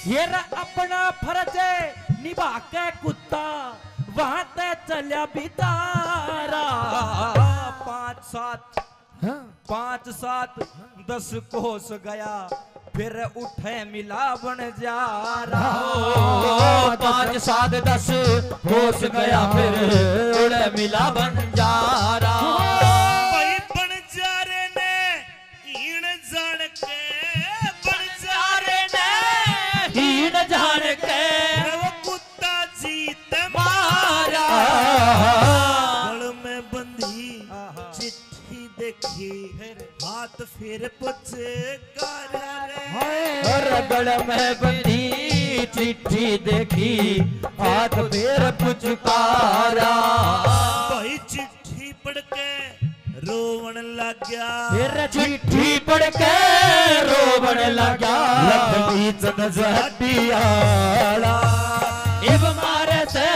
ये रे अपना फर्ज निभा के कुत्ता वहां ते चल्या बिचारा। पांच सात, हाँ। पांच सात दस कोस गया, फिर उठे मिला बंजारा। पांच सात दस कोस गया, फिर उठे मिला बंजारा। भाई बंजारे ने हीण जान के, बंजारे ने हीण जान के, वो कुत्ता जीत मारा। गल में बंधी चिट्ठी देखी, हाथ फिर पुचकारा रे। और गल में बंधी चिट्ठी देखी, हाथ फिर पुचकारा। भाई चिट्ठी पढ़ के रोवण लग गया। फिर चिट्ठी पढ़ के रोवण लग गया। लखमी चंद जहटी आला। इब मारे से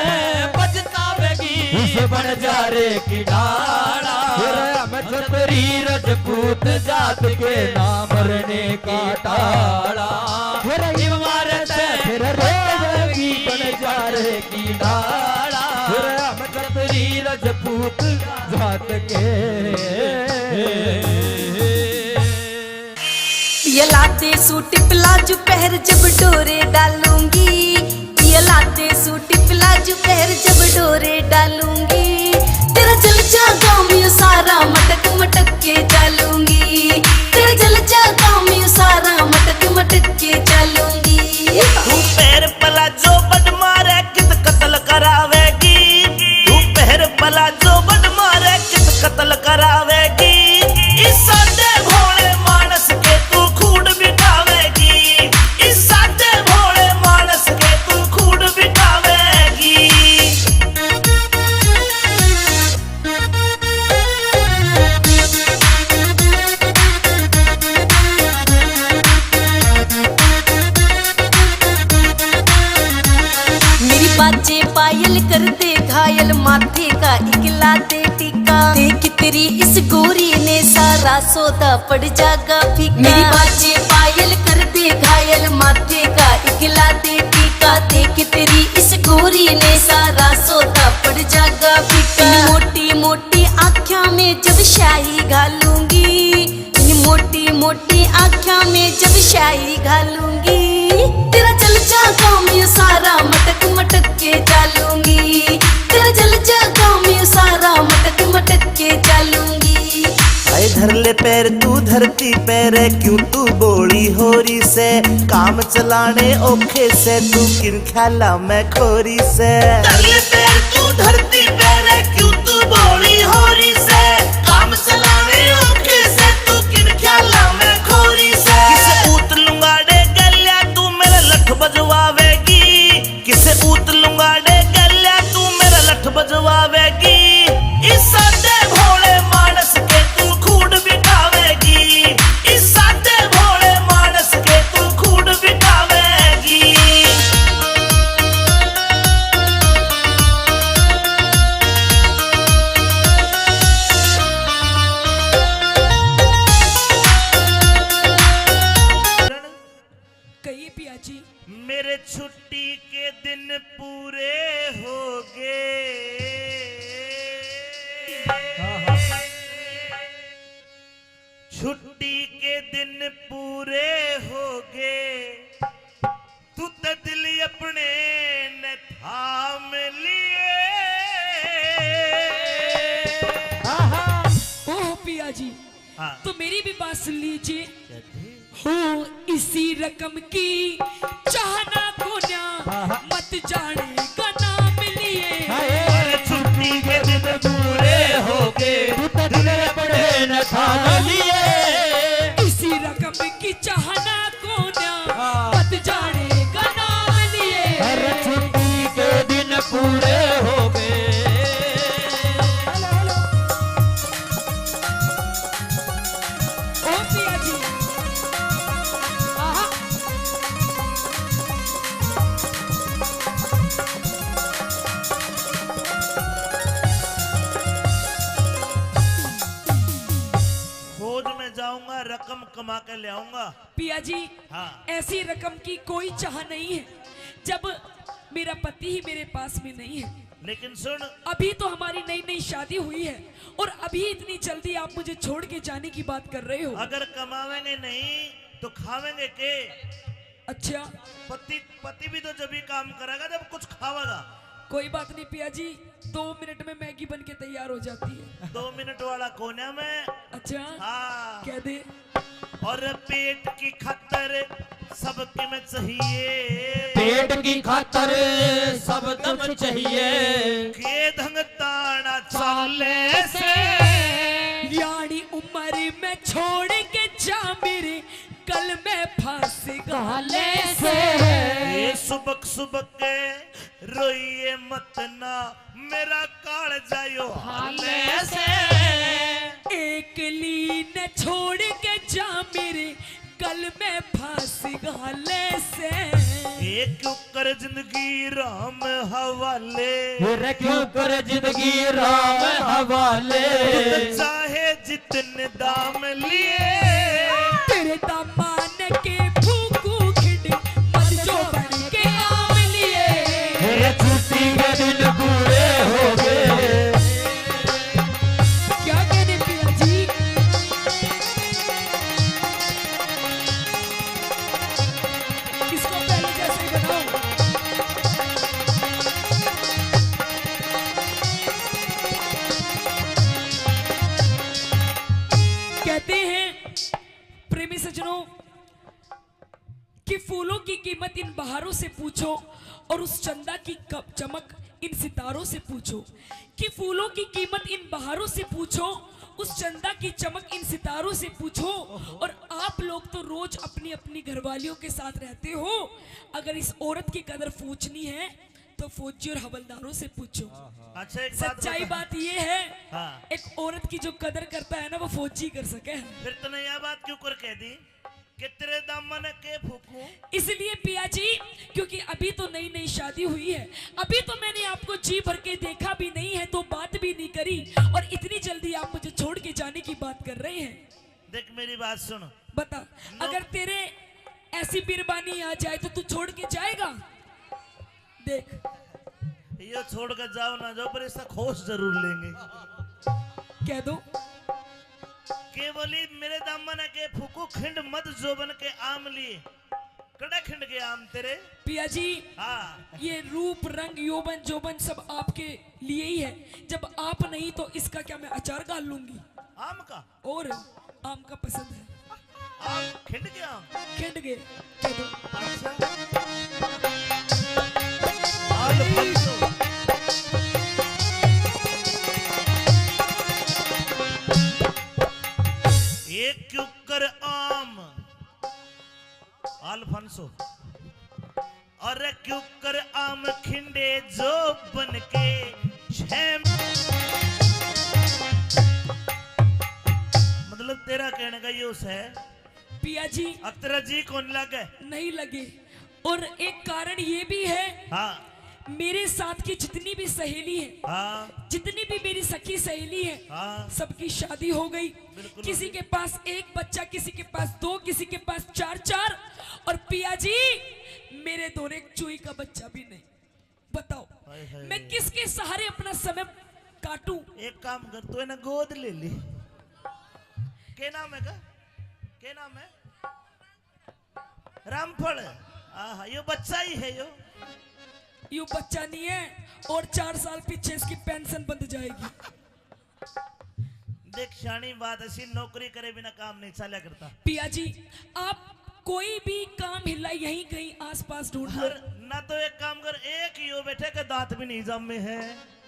पछतावेगी इस बंजारे की डाला। फिर हम छतरी रजपूत जात के ना मरने का टाला। फिर इब मारे से फिर रोवेगी बंजारे की डाला। फिर हम छतरी रजपूत जात के। ये लाते सूट प्लाजो पहर जब डोरे डालूंगी, ये लाते सूट प्लाजो पहर जब डोरे डालूंगी, तेरा जल जागा मैं सारा मटक मटक के चालूंगी, तेरा जल जागा मैं सारा मटक मटक के चालूंगी। तू पैर प्लाजो बड़ मारे कित कत्ल करावेगी, तू पैर प्लाजो बड़ मारे कित कत्ल करावेगी। इस सादे भोले मानस के तू खून मिटावेगी, इस सादे तेरी इस गोरी ने सारा सौदा पड़ जागा फीका। मेरी बाजे पायल कर दे घायल, माथे का इकला दे टीका। देख तेरी इस गोरी ने सारा सौदा पड़ जागा फीका। इन मोटी मोटी आँख्या में जब स्याही घालूंगी, इन मोटी मोटी आँख्या में जब स्याही घालूंगी, तेरा जल जागा मैं सारा मटक मटक के चालूंगी, तेरा जल जागा मैं सारा मटक मटक के चालूंगी। हाय धर ले पैर तू धरती पे रे, क्यों तू बोली होरी से, काम चलाने औखे से तू किन ख्याला में खोरी से। धर ले पैर तू धरती पे रे, क्यों तू बोली होरी से, काम चलाने औखे से तू किन ख्याला में खोरी से। किसे ऊत लुंगाड़े गल्या तू मेरा लठ बजवावेगी, किसे ऊत लुंगाड़े गल्या तू मेरा लठ बजवावेगी। इस सादे भोले मानस के तू खूड बिठावेगी, इस सादे भोले मानस के तू खूड बिठावेगी। कहिए पिया जी। मेरे छुट्टी के दिन पूरे हो गए। छुट्टी के दिन पूरे हो गए, तू तो दिल अपने ने थाम लिए। ओह पिया जी, हाँ। तो मेरी भी बात सुन लीजिए। हो इसी रकम की चाहना कोन्या, मत जाने का नाम लिए। अरे छुट्टी के दिन पूरे हो गए, तू तो दिल अपने न थाम लिए। इसी रकम की चाहना कोन्या, मत जाने का नाम लिए। अरे छुट्टी के दिन पूरे हो गए। ओ पिया जी। आहा। फौज में जाऊंगा, रकम कमा के ले आऊंगा। पिया जी, हाँ। ऐसी रकम की कोई चाह नहीं है जब मेरा पति ही मेरे पास में नहीं है। लेकिन सुन, अभी तो हमारी नई नई शादी हुई है और अभी इतनी जल्दी आप मुझे छोड़ के जाने की बात कर रहे हो। अगर कमावेंगे नहीं तो खावेंगे के? अच्छा। पति, पति भी तो जब ही काम करेगा जब कुछ खावेगा। कोई बात नहीं पिया जी, दो मिनट में मैगी बन के तैयार हो जाती है। दो मिनट वाला कोन्या में। अच्छा। हाँ। कह दे। और पेट की खातर सब कीमत चाहिए। पेट की खातर सब दम चाहिए। के ढंग ताना चाले से। यानी उम्र में छोड़ के जा मेरे, कल मैं फांस घाले से। ये सुबक सुबक के रोइए मत ना, मेरा कालजा यो हाले से। एकली न छोड़ के जा मेरे, कल मैं फांस घाले से। ये क्यों कर जिंदगी राम हवाले। ये रे क्यों कर जिंदगी राम हवाले। तू तो चाहे जितने दाम लिए। तेरे दामान के फूकू खिंड, मत जो बन के आम लिए। मेरे छुट्टी के दिन पूरे हो गए। क्या कहने पिया जी? इसको पहले जैसे ही बनाओ। कहते हैं प्रेमी सज्जनों कि फूलों की कीमत इन बहारों से पूछो और उस चंदा की क-, चमक इन सितारों से पूछो, कि फूलों की कीमत इन बहारों से पूछो, उस चंदा की चमक इन सितारों से पूछो। और आप लोग तो रोज अपनी अपनी घरवालियों के साथ रहते हो, अगर इस औरत की कदर फौजनी है तो फौजी और हवलदारों से पूछो। अच्छा, एक बात सच्चाई बता। बात ये है, हाँ। एक औरत की जो कदर करता है ना, वो फौजी कर सके। फिर तूने यह बात क्यों कर कह दी कि तेरे दामन के फूकूं? इसलिए पिया जी, क्योंकि अभी तो नई नई शादी हुई है, अभी तो मैंने आपको जी भर के देखा भी नहीं है, तो बात भी नहीं करी, और इतनी जल्दी आप मुझे कर रहे हैं। देख, मेरी बात सुन। बता, अगर तेरे ऐसी बीरबानी आ जाए तो तू छोड़ के जाएगा? देख, यो छोड़ के जाओ ना जाओ, पर इसका खोस जरूर लेंगे। कह दो। के बोली, मेरे दामन के फूकू खिंड मत जोबन के आम लिए। कड़ा खिंड के आम तेरे। पिया जी, हाँ। ये रूप, रंग, यौवन, जोबन सब आपके लिए ही है। जब आप नहीं तो इसका क्या मैं अचार घाल लूंगी? आम का? और आम का पसंद है। आम खिंड के आम? खिंड के। कह दो। अच्छा। आल फंसो। एक क्यूकर आम। अल्फांसो। अरे क्यूकर आम खिंडे जोबन के छे। मतलब तेरा कहने का यो है। पिया जी। अब तेरा जी कौन लगे? नहीं लगे। और एक कारण ये भी है। हाँ। मेरे साथ की जितनी भी सहेली है, हाँ। जितनी भी मेरी सखी सहेली है, हाँ। सबकी शादी हो गई। बिल्कुल। किसी के पास एक बच्चा, किसी के पास दो, किसी के पास चार, चार। और पिया जी, मेरे धोरे एक चूई का बच्चा भी नहीं। बताओ, हाय, हाय। मैं किसके सहारे अपना समय काटूं? एक काम कर, तू इन्हें गोद ले ले। के नाम है का? के नाम है? रामफल। आहा, यो बच्चा ही है यो। यो बच्चा नहीं है, और चार साल पीछे इसकी पेंशन बंद जाएगी। देख, शानी बात ऐसी, नौकरी करे बिना काम नहीं चला करता। पिया जी, आप कोई भी काम हिला, यहीं कहीं आसपास ढूंढ लो। हर, ना तो एक काम कर, एक ही हो बैठे के दांत भी नहीं जामे हैं,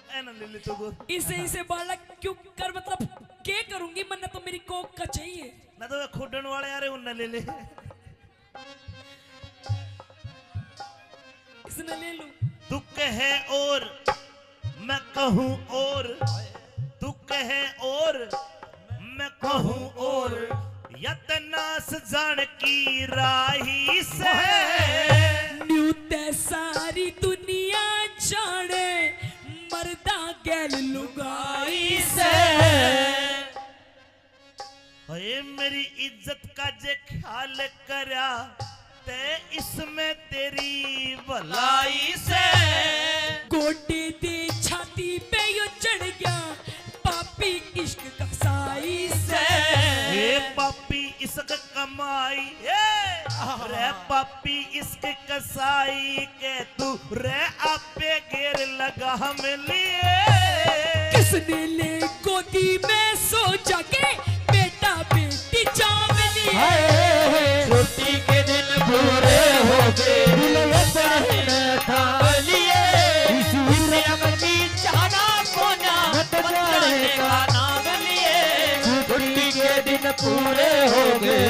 ए ना ले ले तो को। इसे, इसे बालक क्यों कर, मतलब, के करूंगी, मन्ने तो मेरी कोक का चाहिए। ना तो खुडन वाले आ रहे, उनने ले ले। इसने ले लूं। तू कहे और मैं कहूं और, तू कहे और मैं कहूं और, या ते नास जान की राही से। न्यू ते सारी दुनिया जाने, मर्दा गैल लुगाई से। हे मेरी इज्जत का जे ख्याल करया, ते इसमें तेरी भलाई से। गोडे दे छाती पे यो चढ़ गया, पापी इश्क कसाई से। हे पापी इश्क कमाई, ए, रे पापी इश्क कसाई के तू रे आपे गेर लगा हम लिए। किसने ले गोदी में सो जाके बेटा बेटी चाव लिए। हाय। छुट्टी के दिन पूरे हो गए, दुल्हन थाम लिए। इस अमर की चाहना कोना, मत जाने का नाम लिए। छुट्टी के दिन पूरे हो गए।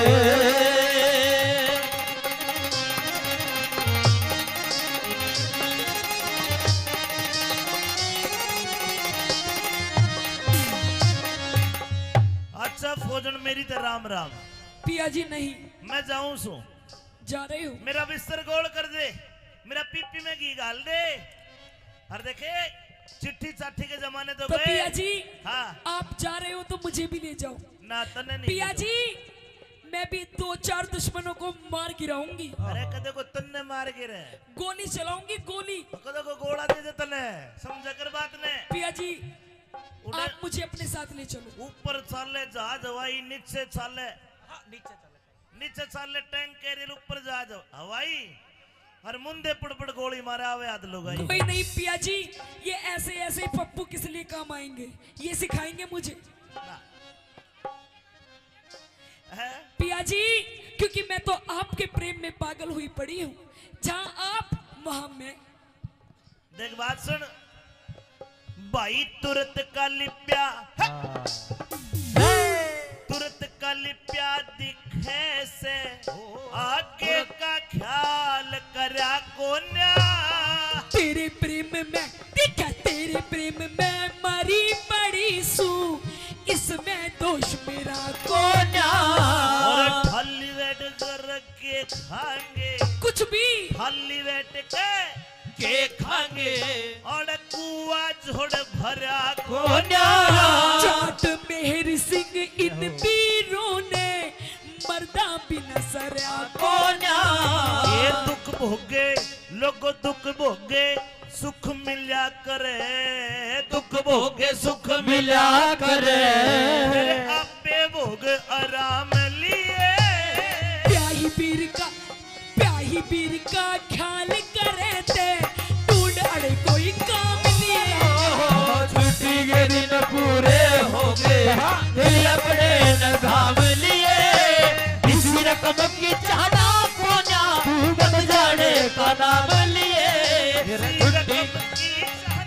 अच्छा फौजन, मेरी तो राम राम। पिया जी नहीं। मैं जाऊं सू। जा रहे हो? मेरा बिस्तर गोल कर दे, मेरा पीपी में घी घाल दे। और देखे, चिट्ठी चाठी के जमाने तो तो गए। पिया जी, हाँ। आप जा रहे हो तो मुझे भी ले जाओ। ना, तन्ने नहीं पिया ले जाऊं। जी, मैं भी दो चार दुश्मनों को मार गिराऊंगी। अरे कदे को तन्ने मार गिरे। गोली चलाऊंगी, गोली। तो कदे को गोला दे दे तन्ने, समझा कर बात ने। पिया जी, उड़े आप मुझे अपने साथ ले चलो। ऊपर चाले जहाज हवाई, नीचे चाले। हाँ, नीचे चाले। नीचे चाले टैंक कैरियर, ऊपर जहाज हवाई। और मुंदे पड़ पड़ गोली मारे आवे हाथ लुगाई। कोई नहीं पिया जी, ये ऐसे ऐसे ही पप्पू किस लिए काम आएंगे, ये सिखाएंगे मुझे। ना। हैं? पिया जी, क्योंकि मैं तो आपके प्रेम में पागल हुई पड़ी हूँ, जहाँ आप वहाँ मैं। देख बात सुन भाई, तुरत का लिप्या, हाँ। तुरत का लिप्या दिखे से, ओ, आगे का ख्याल करया कोन्या। तेरे प्रेम में दिखा, तेरे प्रेम में मरी पड़ी सू, इसमें दोष मेरा कोन्या। और खाली वेट कर के खाएंगे कुछ भी। खाली वेट के के खाएंगे। और कुआ झोड़ भरा कोन्या। जाट मेहर सिंह इन पीरों ने मरदा बिना सरया कोन्या। ये दुख भोगे लोगो दुख भोगे, सुख मिल्या करे। दुख भोगे सुख मिल्या करे। फिर आपे भोग आराम लिए। प्याही पीर का, प्याही पीर का ख्याल करे ते, ढूंढ अड़े कोई काम लिए। छुट्टी के दिन पूरे हो गए, दिल अपने न थाम लिए। इसी रकम की चाहना कोन्या, तू मत जाने का नाम लिए। छुट्टी की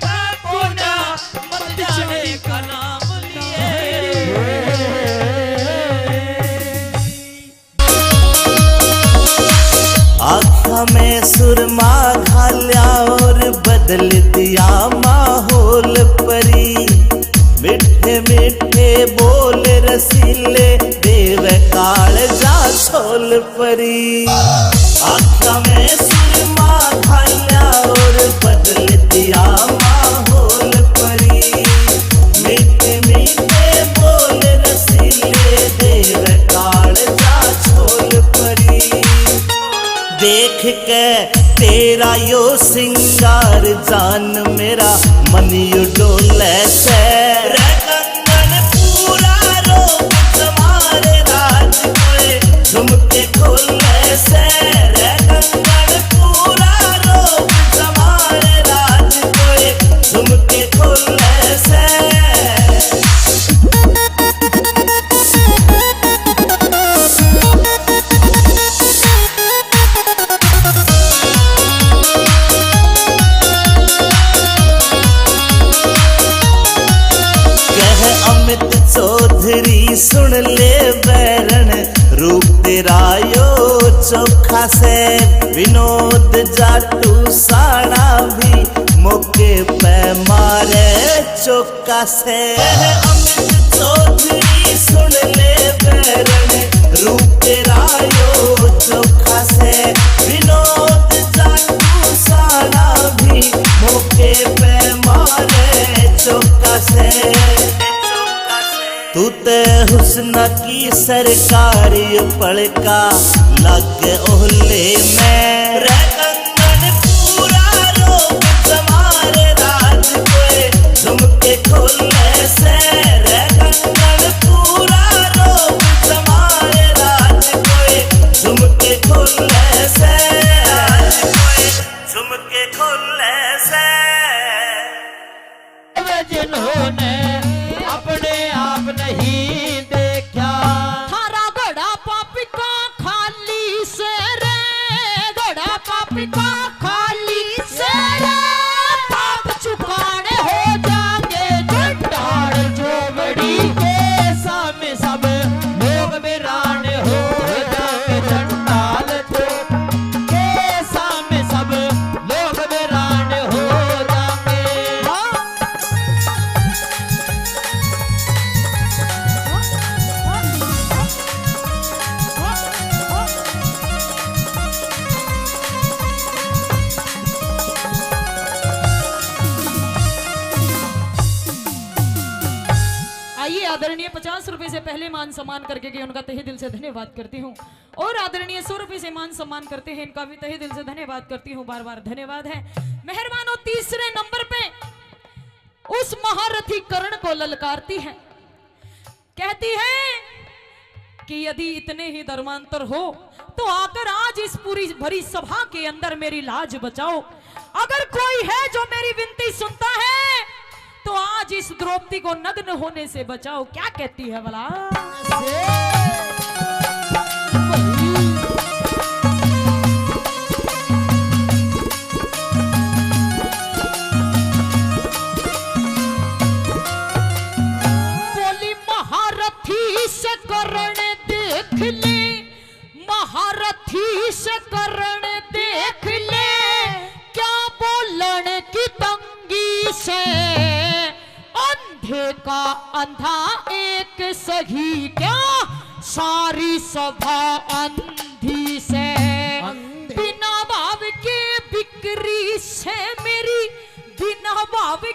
चाहना कोन्या, मत जाने का नाम लिए। आँखा में सुरमा घाल्या और बदल दिया माहौल परी। मीठे मीठे बोल रसीले, देवे कालजा छोल परी। आँखा में सुरमा घाल्या और बदल दिया माहौल परी। मीठे मीठे बोल रसीले, देवे कालजा छोल परी। देख के तेरा यो सिंगार, जान मेरा मन यू डोले से। रे कंगन पूरा रोक जमारे राज कोए, झुमके खोले से। रे कंगन पूरा रोक जमारे राज कोए, झुमके खोले से। कह अमित चौधरी सुन ले बैरन, रूप तेरा यो चोखा से। विनोद जाटू साणा भी मौके पे मारे चौका से। कह अमित चौधरी सुन ले बैरन, रूप तेरा यो चोखा से। विनोद जाटू साणा भी मौके पे मारे चौका से। तू ते हुस्न की सरकारी पलका, लागे ओले में। रे कंगन पूरा रोक जमारे राज कोए, झुमके खोले से। रे कंगन पूरा रोक जमारे राज कोए, झुमके खोले से। झुमके खोले से। वे जिन्होंने अपने आप नहीं देखा। थारा घड़ा पापी का खाली से रे, घड़ा पापी का खाली से रे। पाप चुकाने हो जाएंगे चंडाल चोबड़ी के, सामने सब लोग वीरान हो जाएंगे चंडाल चोबड़ी के, सामने सब लोग वीरान हो जाएंगे। हाँ। आइए, आदरणीय पचास रुपए से पहले मान सम्मान करके गए, उनका तहे दिल से धन्यवाद करती हूँ। और आदरणीय सौ रुपए से मान सम्मान करते हैं, इनका भी तहे दिल से धन्यवाद करती हूँ, बार बार धन्यवाद है। मेहरबानों, तीसरे नंबर पे उस महारथी कर्ण को ललकारती है, कहती है कि यदि इतने ही धर्मांतर हो तो आकर आज इस पूरी भरी सभा के अंदर मेरी लाज बचाओ। अगर कोई है जो मेरी विनती सुनता है तो आज इस द्रौपदी को नग्न होने से बचाओ। क्या कहती है भला? बोली महारथी से करण देख ले, महारथी से करण देख ले, क्या बोलन की तंगी से, अंधे का अंधा एक सही, क्या सारी सभा अंधी से। अंधी। बिना भाव के बिक्री से मेरी, बिना भाव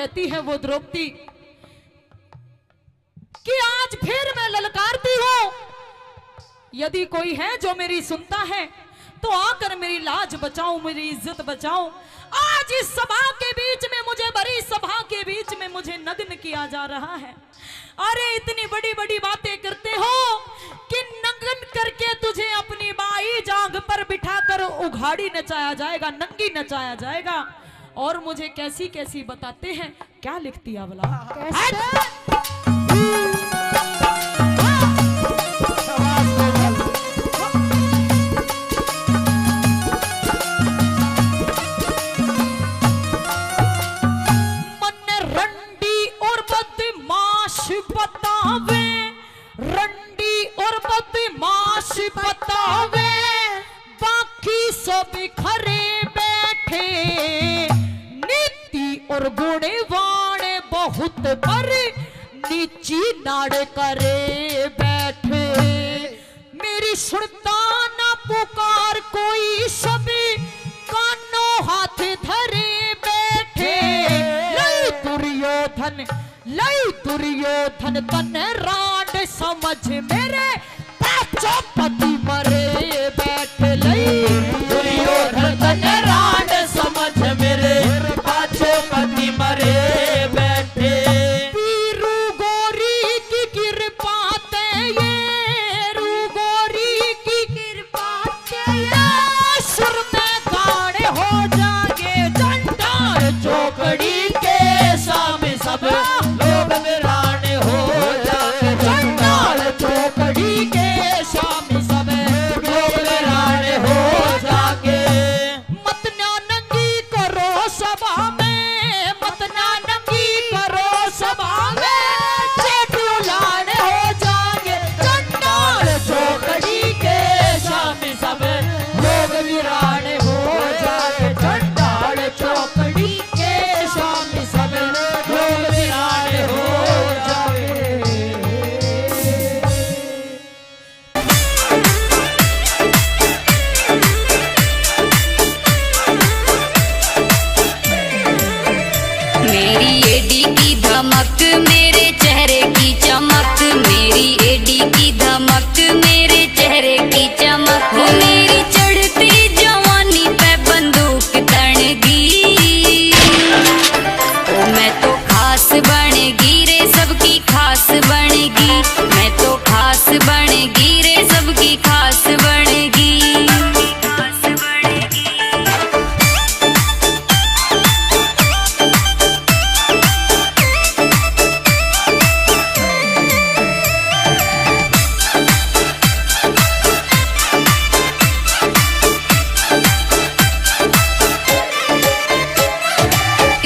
है वो द्रौपदी कि आज फिर मैं ललकारती हूँ, यदि कोई है जो मेरी सुनता है तो आकर मेरी लाज बचाओ, मेरी इज्जत बचाओ। आज इस सभा के बीच में मुझे, भरी सभा के बीच में मुझे नग्न किया जा रहा है। अरे, इतनी बड़ी बड़ी बातें करते हो कि नग्न करके तुझे अपनी बाई जांघ पर बिठाकर उघाड़ी नचाया जाएगा, नंगी नचाया जाएगा। और मुझे कैसी कैसी बताते हैं, क्या लिखती है भला? कैसे? मन्ने रंडी और बदमाश बतावे, रंडी और बदमाश बतावे, बाकी सब खरे बैठे। नीति और गुणवान बहुत, पर नीची नाड़ करे बैठे। मेरी सुनता ना पुकार कोई, सभी कानों हाथ धरे बैठे। लई दुर्योधन, लई दुर्योधन तन्ने रांड समझ, मेरे पाछो पति मरे बैठे। लई दुर्योधन तन्ने रांड समझ, मेरे पाछो पति मरे बैठे। पीरू गोरी की कृपा ते, ये रू गोरी की कृपा ते, ये सुर में गाने हो जाएंगे। चंडाल चौकड़ी के सामने सब लोग वीरान हो जाएंगे। चंडाल चौकड़ी के सामने सब लोग वीरान हो जाएंगे। मत ना नंगी करो सभा में, मत ना नंगी करो सभा में, चेटी उलान हो जाएंगे। चंडाल चौकड़ी के सामने सब लोग वीरान हो जाएंगे। चंडाल चौकड़ी के सामने सब लोग वीरान हो जाएंगे। मेरी एडी की धमक, मेरे चेहरे की चमक, मेरी एडी की धमक, मेरे चेहरे की चमक। हो मेरी चढ़ती जवानी पे बंदूक तणगी। ओ मैं तो खास बनेगी रे, सबकी खास बनेगी। मैं तो खास बनेगी रे, सबकी खास बनेगी।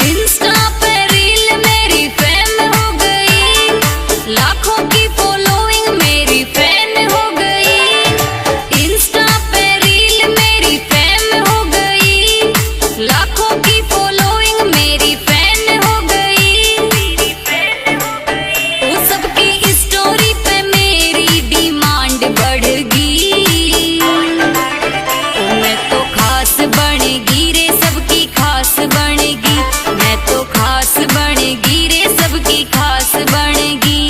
Insta पे reel मेरी fan हो गई, लाखों की following मेरी fan हो गई। Insta पे reel मेरी fan हो गई, लाखों की following मेरी fan हो गई। ओ सबकी story पे मेरी demand बढ़ गई। ओ मैं तो खास बनेगी रे, सबकी खास बनेगी। मैं तो खास बनेगी रे, सबकी खास बनेगी।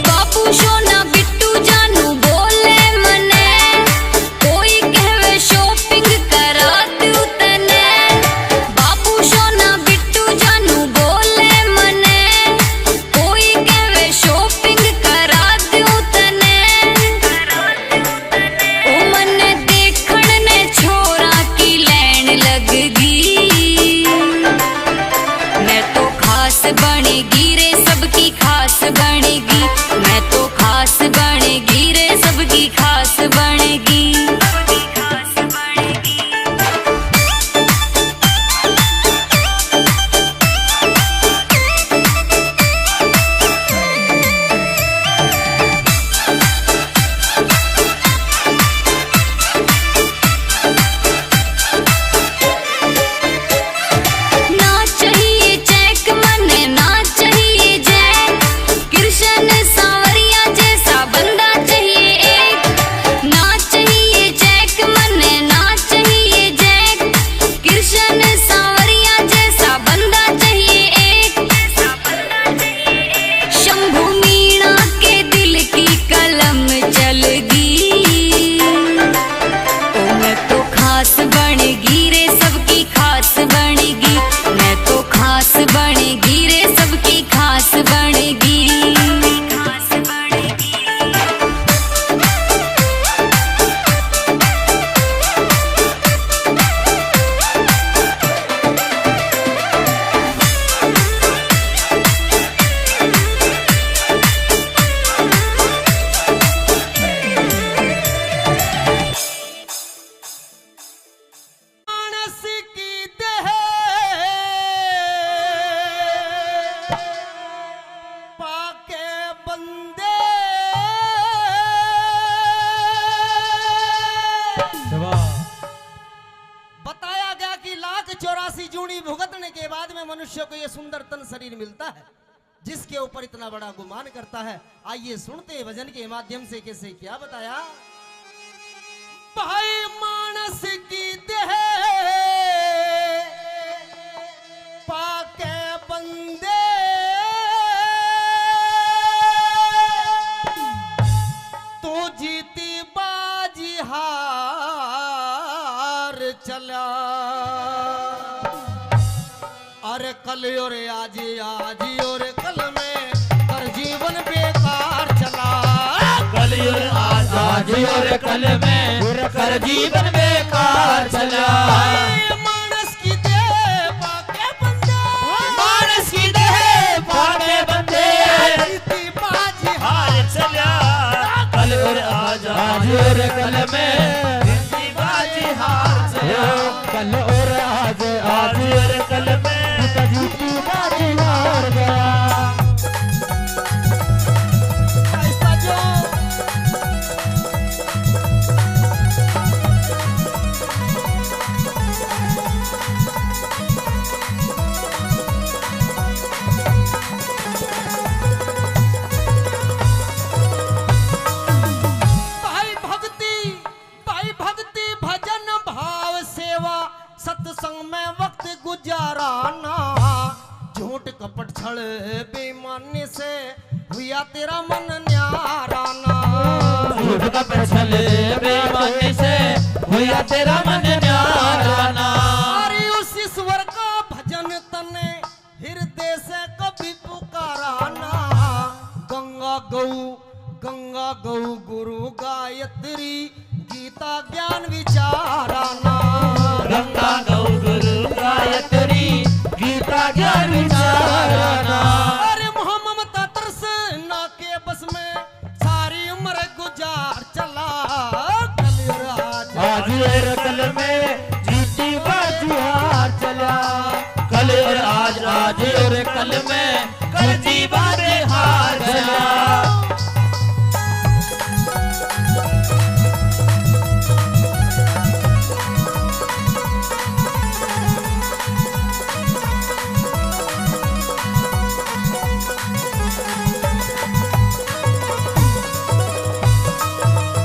बाबू सोना बिट्टू जानू बोले मने, कोई कहवे shopping करा दूं तने। बाबू सोना बिट्टू जानू बोले मने, कोई कहवे shopping करा दूं तने। ओ मन्ने देखण ने छोरा की line लग गई। मैं तो खास बनेगी रे, सबकी खास बनेगी। मैं तो खास बनेगी रे, सबकी खास बनेगी। मिलता है, जिसके ऊपर इतना बड़ा गुमान करता है। आइए सुनते हैं भजन के माध्यम से कैसे क्या बताया। भाई मानस की देह पाके बंदे, तू जीती बाजी हार चला। अरे कल और आज, आज और कल में कर जीवन बेकार चला। कल और आज, आज और कल में कर जीवन बेकार चला। मानस की देह पाके बंदे, मानस की देह पाके बंदे, जीती बाजी हार चला। कल और आज, आज और कल में जीती बाजी हार चला। कल और आज, आज और कल में जीती बाजी हार गया। भाई भक्ति, भाई भक्ति, भजन, भाव, सेवा, सत्संग में वक्त गुजाराना। झूठ कपट छल बेईमानी से हुआ तेरा मन न्यारा ना। झूठ कपट छल बेईमानी से हुआ तेरा मन न्यारा ना। अरे उस ईश्वर का भजन तने हृदय से कभी पुकारा ना। गंगा गौ, गंगा गौ गुरु गायत्री, गीता ज्ञान विचारा ना। गंगा गौ गुरु गायत्री, गीता ज्ञान विचारा ना। अरे मोह ममता तृष्णा के बस में सारी उम्र गुजार चला। कल और आज, आज और कल में जीती बाजी हार चला। कल और आज, आज और कल में कर जीवन हार चला।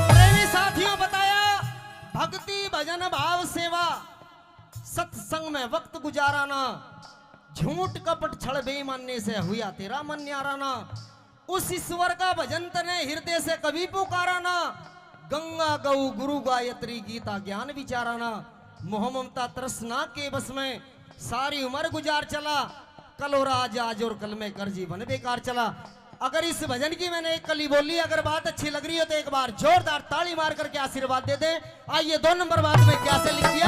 प्रेमी साथियों, बताया भक्ति, भजन, भाव, सेवा, सत्संग में वक्त गुजाराना, झूठ कपट छल बेईमानी से हुआ तेरा मन न्याराना। उस ईश्वर का भजन तने हृदय से कभी पुकाराना। गंगा गौ गुरु गायत्री, गीता ज्ञान विचाराना। मोह ममता तृष्णा के बस में सारी उम्र गुजार चला। कल और आज, आज और कल में कर जीवन बेकार चला। अगर इस भजन की मैंने एक कली बोली, अगर बात अच्छी लग रही हो तो एक बार जोरदार ताली मार करके आशीर्वाद दे दें। आइए, दो नंबर बात में क्या से लिख दिया।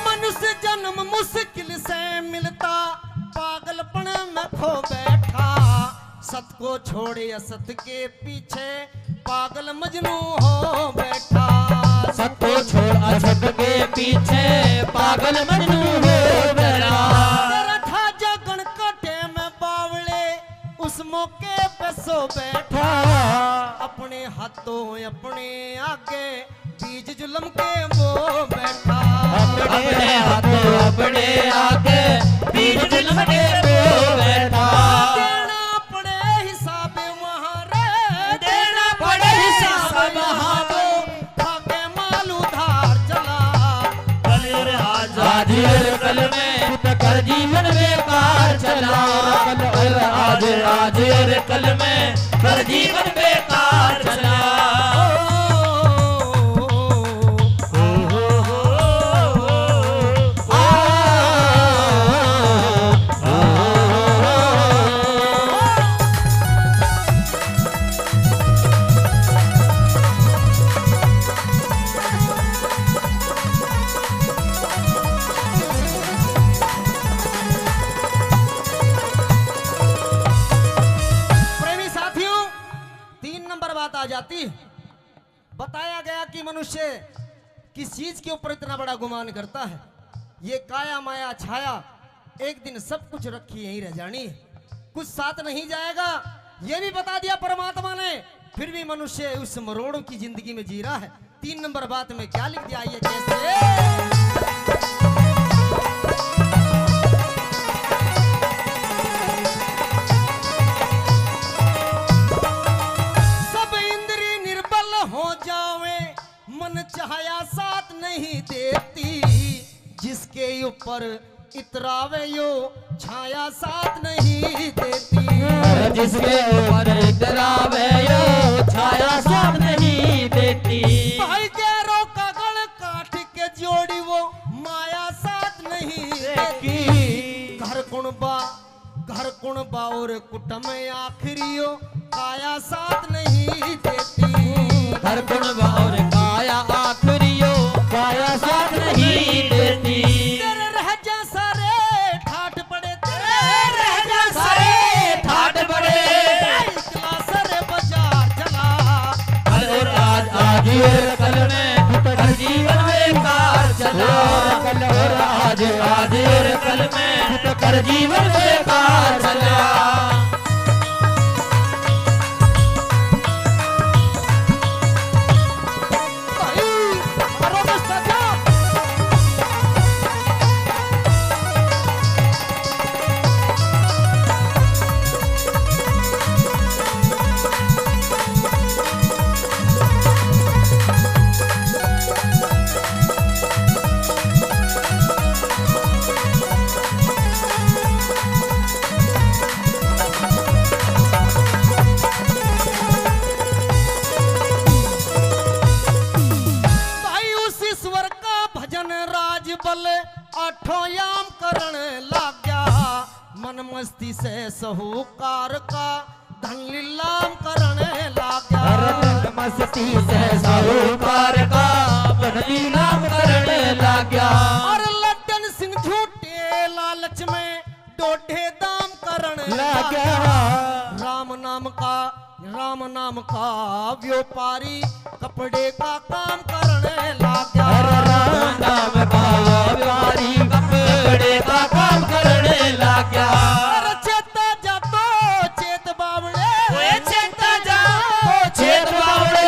मनुष्य जन्म मुश्किल से मिलता, पागलपन में खो बैठा। सत को छोड़ असत के पीछे पागल मजनू हो बैठा। सत को छोड़ असत के पीछे पागल मजनू हो बैठा। तेरा था जागण का टेम बावले, उस मौके पे सो बैठा। अपने हाथों अपने आगे बीज जुल्म के बो बैठा। अपने हाथों अपने आगे बीज जुल्म के बो बैठा। देना पड़े हिसाब वहाँ रे, देना पड़े हिसाब वहाँ तो, खाके माल उधार चला। कल और आज, आज और कल में कर जीवन बेकार चला। कल और आज, आज और कल में कर जीवन बेकार चला। प्रेमी साथियों, तीन नंबर बात आ जाती। बताया गया कि मनुष्य किस चीज के ऊपर इतना बड़ा गुमान करता है। ये काया माया छाया, एक दिन सब कुछ रखी यहीं रह जानी है, कुछ साथ नहीं जाएगा। ये भी बता दिया परमात्मा ने फिर भी मनुष्य उस मरोड़ों की जिंदगी में जी रहा है। तीन नंबर बात में क्या लिख दिया, आइए कैसे। सब इंद्री निर्बल हो जावे, मन चाहया साथ नहीं देती, जिसके ऊपर इतरावे यो छाया साथ नहीं देती। जिसके ऊपर इतरावे यो छाया साथ नहीं देती। भाई गैरों का गल काट के जोड़ी वो माया साथ नहीं देती। घर कुणबा, घर कुणबा और कुटम आखिरियो काया साथ नहीं देती। घर कुणबा और काया आखिरियो काया साथ नहीं देती। तेरे रह जा सारे ठाट पड़े, तेरे रह जा सारे ठाट पड़े। इकला सर बाजार चला। कल और आज, आज और कल में, कर जीवन बेकार चला। कल और आज, आज और कल में, कर जीवन बेकार चला। भाई उस ईश्वर का भजन राज बल आठों याम करण लाग गया। मन मस्ती से साहूकार का धन लीलाम करण लाग गया। अरे धन मस्ती से साहूकार का धन लीलाम करण लाग गया। और लड्डन सिंह झूठे लालच में डोढे दाम करण लाग गया। राम नाम का, राम नाम का व्यापारी कपड़े का काम करण लाग गया। अरे राम नाम का व्यापारी कपड़े का काम करण लाग गया। अरे चेता जा तो चेत बावड़े, ओए चेता जा तो चेत बावड़े।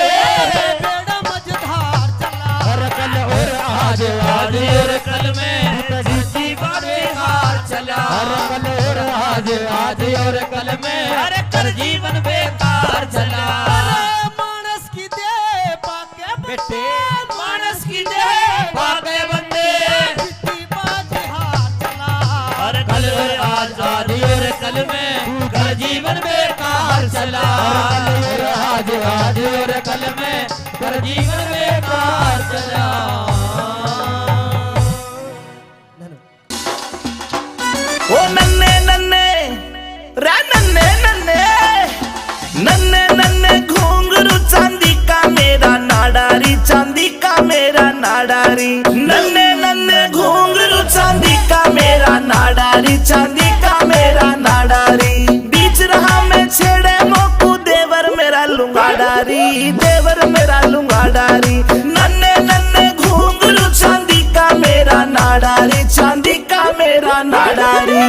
बेड़ा मझधार चला। अरे कल और आज, आज और कल में जीवन बेकार चला। अरे कल और आज, आज और कल में, अरे कर जीवन बेकार चला। अरे मानस की देह पाके बेटे, मानस की देह पाके बंदे, जीती बाजी हार चला। अरे कल और आज, आज और कल में, कर जीवन बेकार चला। अरे कल और आज, आज और कल में, कर जीवन बेकार चला। ओ नन्ने नन्ने, रे नन्ने नन्ने, नन्ने नन्ने घुंघरू चांदी का मेरा नाड़ा री, चांदी का मेरा नाड़ा री। नन्ने नन्ने घुंघरू चांदी का मेरा नाड़ा री, चांदी का मेरा नाड़ा री। बीच राह में छेड़े मोकू देवर मेरा लुंगाड़ा री, देवर मेरा लुंगाड़ा री। नन्ने नन्ने घुंघरू चांदी का मेरा नाड़ा री, चांदी का मेरा नाड़ा री।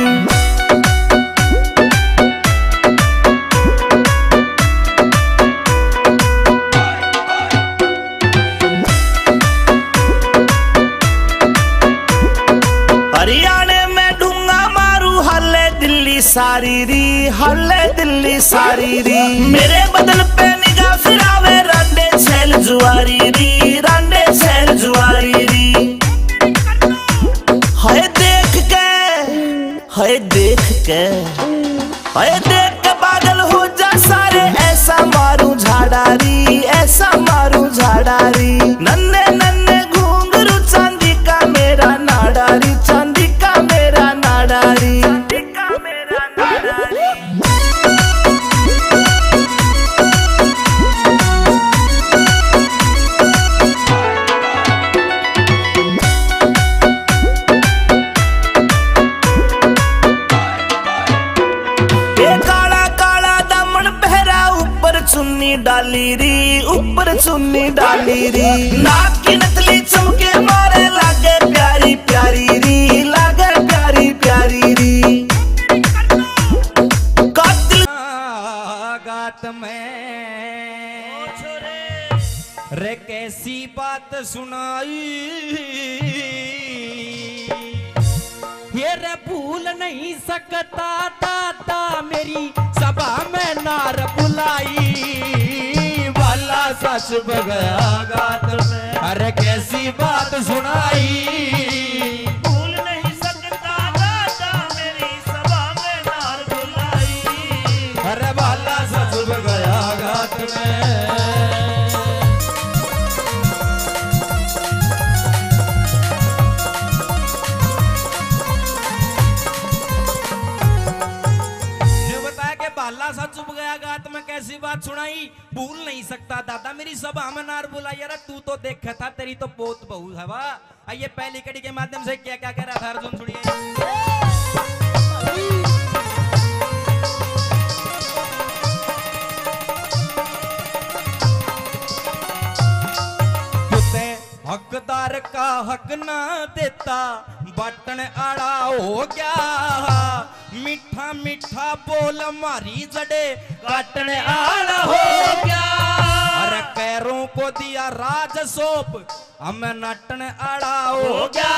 हरियाणे में ढूंगा मारू, हल्ले दिल्ली सारी री, हल्ले दिल्ली सारी री। मेरे बदन पे निगाह फिरावे, रांडे छैल जुआरी री, रांडे छैल जुआरी री। हाय देख के, हाय देख के, हाय देख के पागल हो जा सारे, ऐसा मारू झाड़ा री, ऐसा मारू झाड़ा री। नन्ने नन्ने घुंघरू चांदी का मेरा नाड़ा री, चांदी का मेरा नाड़ा री। ए काला काला दामन पहरा, ऊपर चुन्नी डाली री, ऊपर चुन्नी डाली री। नाक की नथली चमके मारे, लागे प्यारी प्यारी री, लागे प्यारी प्यारी री। कातिल गात में रे कैसी बात सुनाई, ये रे भूल नहीं सकता दादा, मेरी सभा में नार बुलाई। बाला सा चुभ गया गात में, अरे कैसी बात सुनाई। भूल नहीं सकता दादा, मेरी सभा में नार बुलाई। अरे बाला सा चुभ गया गात में। न्यू बताया कि भाला सा चुभ गया गात में, कैसी बात सुनाई। भूल नहीं सकता दादा, मेरी सभा में नार बुलाई। अरे तू तो देखे था, तेरी तो बहुत बहू है वाह। आइए, पहली कड़ी के माध्यम से क्या क्या कह रहा था अर्जुन, सुनिए। तै हकदार का हक ना देता, बाटण आला हो गया। मीठा मीठा बोल मारी जड़े, काटण आला हो गया। अरे कैरों को दिया राज सौंप, हमें नाटण आला हो गया।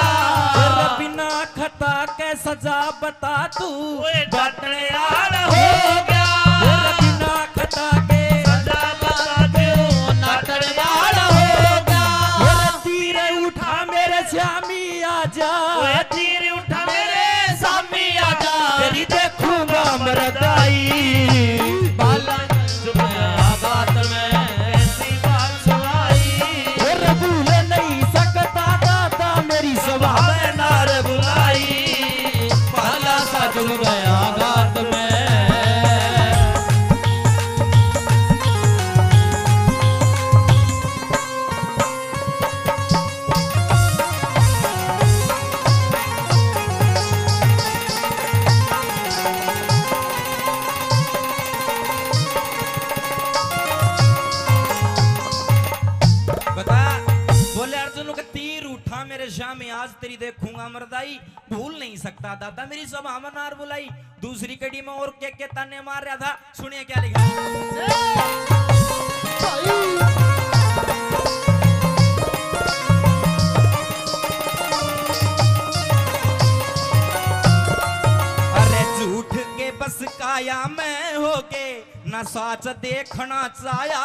तेरे बिना खता के सजा बता तू, ओए, काटण आला हो गया। तेरे बिना खता के सजा बता तू, नाटण आला हो गया। तेरे तीर उठा मेरे श्यामी आजा, ओए, तीर उठा मेरे सामी आजा, तेरी देखूंगा मरदाई। बाला चुप आगात में ऐसी बात सुनाई। और भूल नहीं सकता दादा, मेरी सभा में नार बुलाई। बाला सा चुभ गया गात में। बता, बोले अर्जुन के तीर उठा मेरे श्यामी, आज तेरी देखूंगा मरदाई। भूल नहीं सकता दादा, मेरी सभा में नार बुलाई। दूसरी कड़ी में और के के ताने मार रहा था, सुनिए क्या लिखा। अरे झूठ के बस काया में होके ना साच देखना चाया,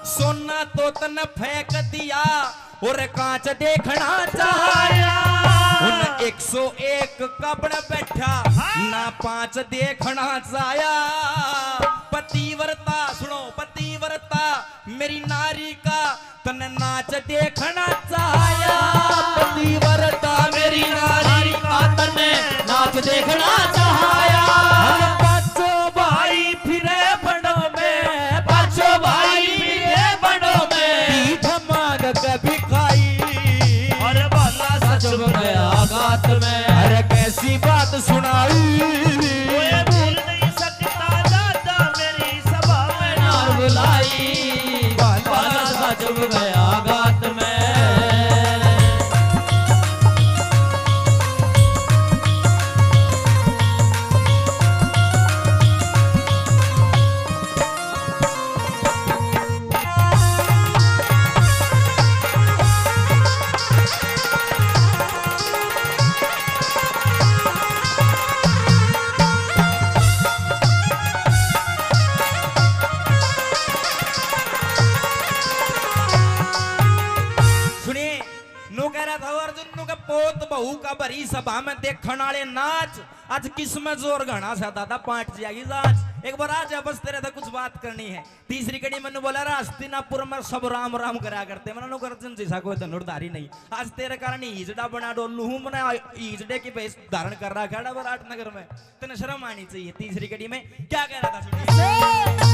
सोना तो तन फेंक दिया और कांच देखना चाहया। उन एक सौ एक का बन बैठा, हाँ। ना पांच देखना चाहया। पतिव्रता, सुनो, पतिव्रता मेरी नारी का तन नाच देखना चाहया। पतिव्रता मेरी नारी का तन नाच देखना चाहया। हम पांचों भाई फिरे बनो में, पांचों भाई फिरे बनो में, पीठ मांग के भिखाई। अरे बाला सा चुभ गया गात में, अरे कैसी बात सुनाई। ओए भूल नहीं सकता दादा, मेरी सभा में नार बुलाई। बाला सा चुभ गया गात में। सुनिए, नो कह रहा था अर्जुन, नो के पोत बहू का भरी सभा में देखण आले नाच। आज किस में जोर घणा सा दादा, पाट जाएगी जांच। एक बार आ जा, बस तेरे से कुछ बात करनी है। तीसरी कड़ी मैंने बोला, "रा हस्तिनापुर में सब राम राम करा करते, मना नो गर्जन जैसा कोई धनुर्धारी नहीं। आज तेरे कारण ही हिजड़ा बना डोलू हूँ, मैंने हिजड़े की भेष धारण कर रहा खड़ा विराट नगर में।" तने शर्म आनी चाहिए। तीसरी कड़ी में क्या कह रहा था, सुनिए।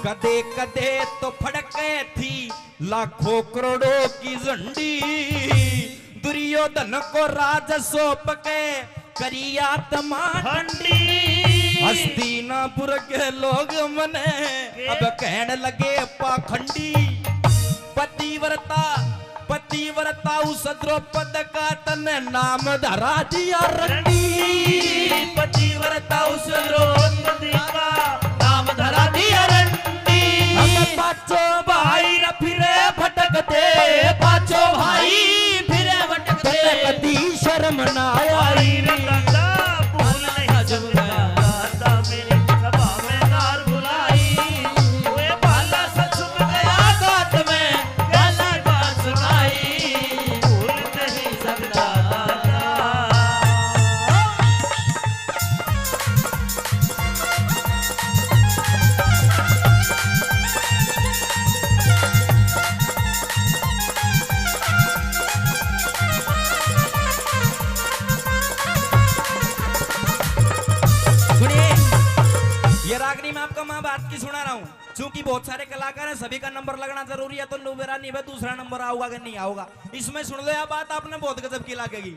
कदे कदे तो फड़के थी लाखों करोड़ों की झंडी, दुर्योधन को राज सौंप के करी आत्मा ठंडी। हस्तिनापुर के लोग मने अब कहने लगे पाखंडी। पतिव्रता पतिव्रता उस द्रौपद का तने नाम धरा दिया रंडी। पतिव्रता उस द्रौपदी का नाम धरा दिया रंडी। हम पांचों भाई रे फिरे भटकते, पांचों भाई फिरे भटकते। कदी शर्म ना आई। भूल नहीं सकता दादा, मेरी सभा में नार बुलाई। ओए भाला सा छुप गया गात में, कैसी बात सुनाई, भूल नहीं सकता दादा। सुनिए, ये रागनी मैं आपको माँ बात की सुना रहा हूँ, क्योंकि बहुत सारे कलाकार हैं, सभी का नंबर लगना जरूरी है, तो नुबेरा नहीं है, दूसरा नंबर आओगा कि नहीं आओगा, इसमें सुन लो, यह बात आपने बहुत गजब की लगेगी।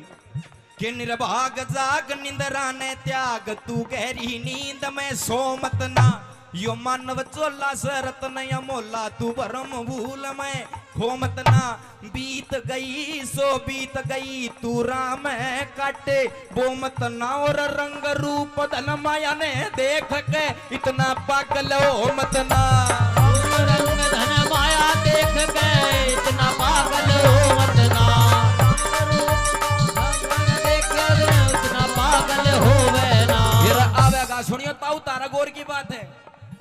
कि निर्भाग जाग निंद्रा ने त्याग, तू गहरी नींद में सो मत ना। यो मानव चोला से रत्न अमोला, तू भरम भूल में खो मत ना। बीत गई सो बीत गई, तू राह में काटे वो मत ना। और रंग रूप धन माया ने देख के इतना पागल हो मत ना। रंग धन माया देख के इतना पागल हो मत ना। रंग देख के इतना पागल होवे ना। फिर आवेगा, सुनियो ताऊ तारा गौर की बात है।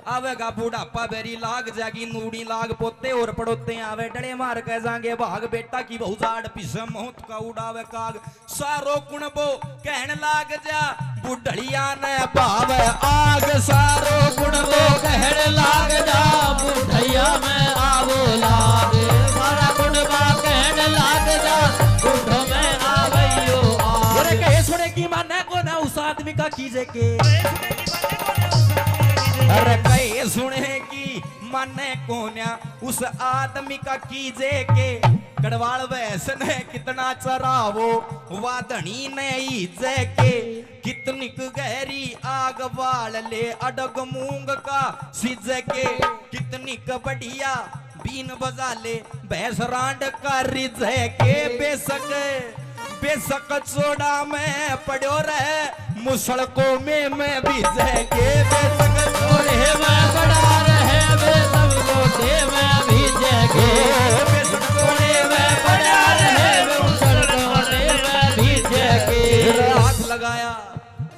आवेगा बुढ़ापा बेरी लाग जागी, नूड़ी लाग पोते और पड़ोते आवे, डले मार के जांगे भाग। बेटा की बहू जाड़ पिसे मौत का उड़ावे काग। सारो कुणबो कहण लाग जा, बुढ़लिया ने भावे आग। सारो कुणबो कहण लाग जा, बुढ़िया में आवो लाग। सारा कुणबा कहण लाग जा, बुढ़ो में आवयो आग। अरे कहे सुने की माने को ना उस आदमी का कीजे के। अरे कहे सुने की माने कोन्या उस आदमी का कीजे के। कड़वाल भैंस ने कितना चरावो, वा धनी ने ईजे के। कितनी क गहरी आग बाल ले, अडग मूंग का सीजे के। कितनी क बढ़िया बीन बजा ले, भैंस रांड का रिजे के। बेशक बेशक चोड़ा में पड़ो रहे, मुसलको में मैं भीजे के। बेशक चोड़े में पड़ा रहे, बेशक चोड़े में भीजे के। बेशक चोड़े में पड़ा रहे, मुसलको में मैं भीजे के। हाथ लगाया,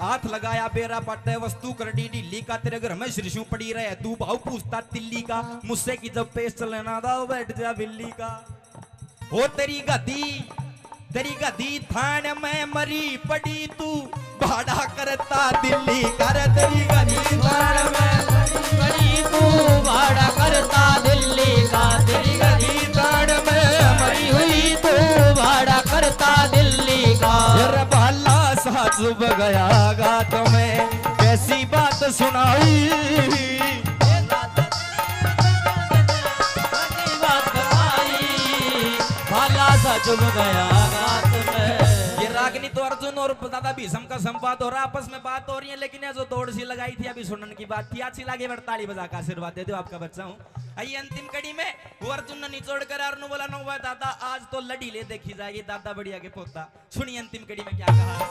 हाथ लगाया, बेरा पाटे वस्तु करड़ी ढीली का। तेरे घर में श्रीशु पड़ी रहे, तू भाव पूछता तिल्ली का। मुझसे की जब पेश चले ना दाव बैठ जा बिल्ली का। ओ तेरी गधी, तेरी गधी थान में मरी पड़ी तू, भाड़ा करता दिल्ली का। तेरी गधी थान में मरी पड़ी तू, भाड़ा करता दिल्ली का। तेरी गधी थान में मरी हुई तू, भाड़ा करता दिल्ली का। अरे भाला सा चुभ गया गात में, कैसी बात सुनाई। भाला सा चुभ गया गात में। ये रागनी तो अर्जुन और दादा भीष्म का संवाद हो रहा, आपस में बात हो रही है, लेकिन ये जो दौड़ सी लगाई थी अभी सुनने की बात थी, अच्छी लगे, बड़ ताली बजा का आशीर्वाद दे दो, आपका बच्चा हूँ। आइए अंतिम कड़ी में वो अर्जुन ने निचोड़ कर अर्जुन बोला, नो भाई दादा, आज तो लड़ी ले देखी जाएगी, दादा बढ़िया के पोता। सुनिए अंतिम कड़ी में क्या कहा।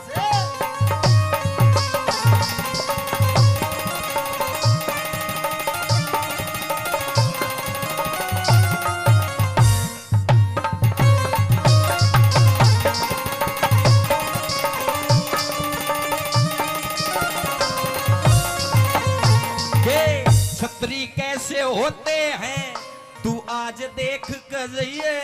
के छतरी कैसे होते हैं, तू आज देख के जाइए।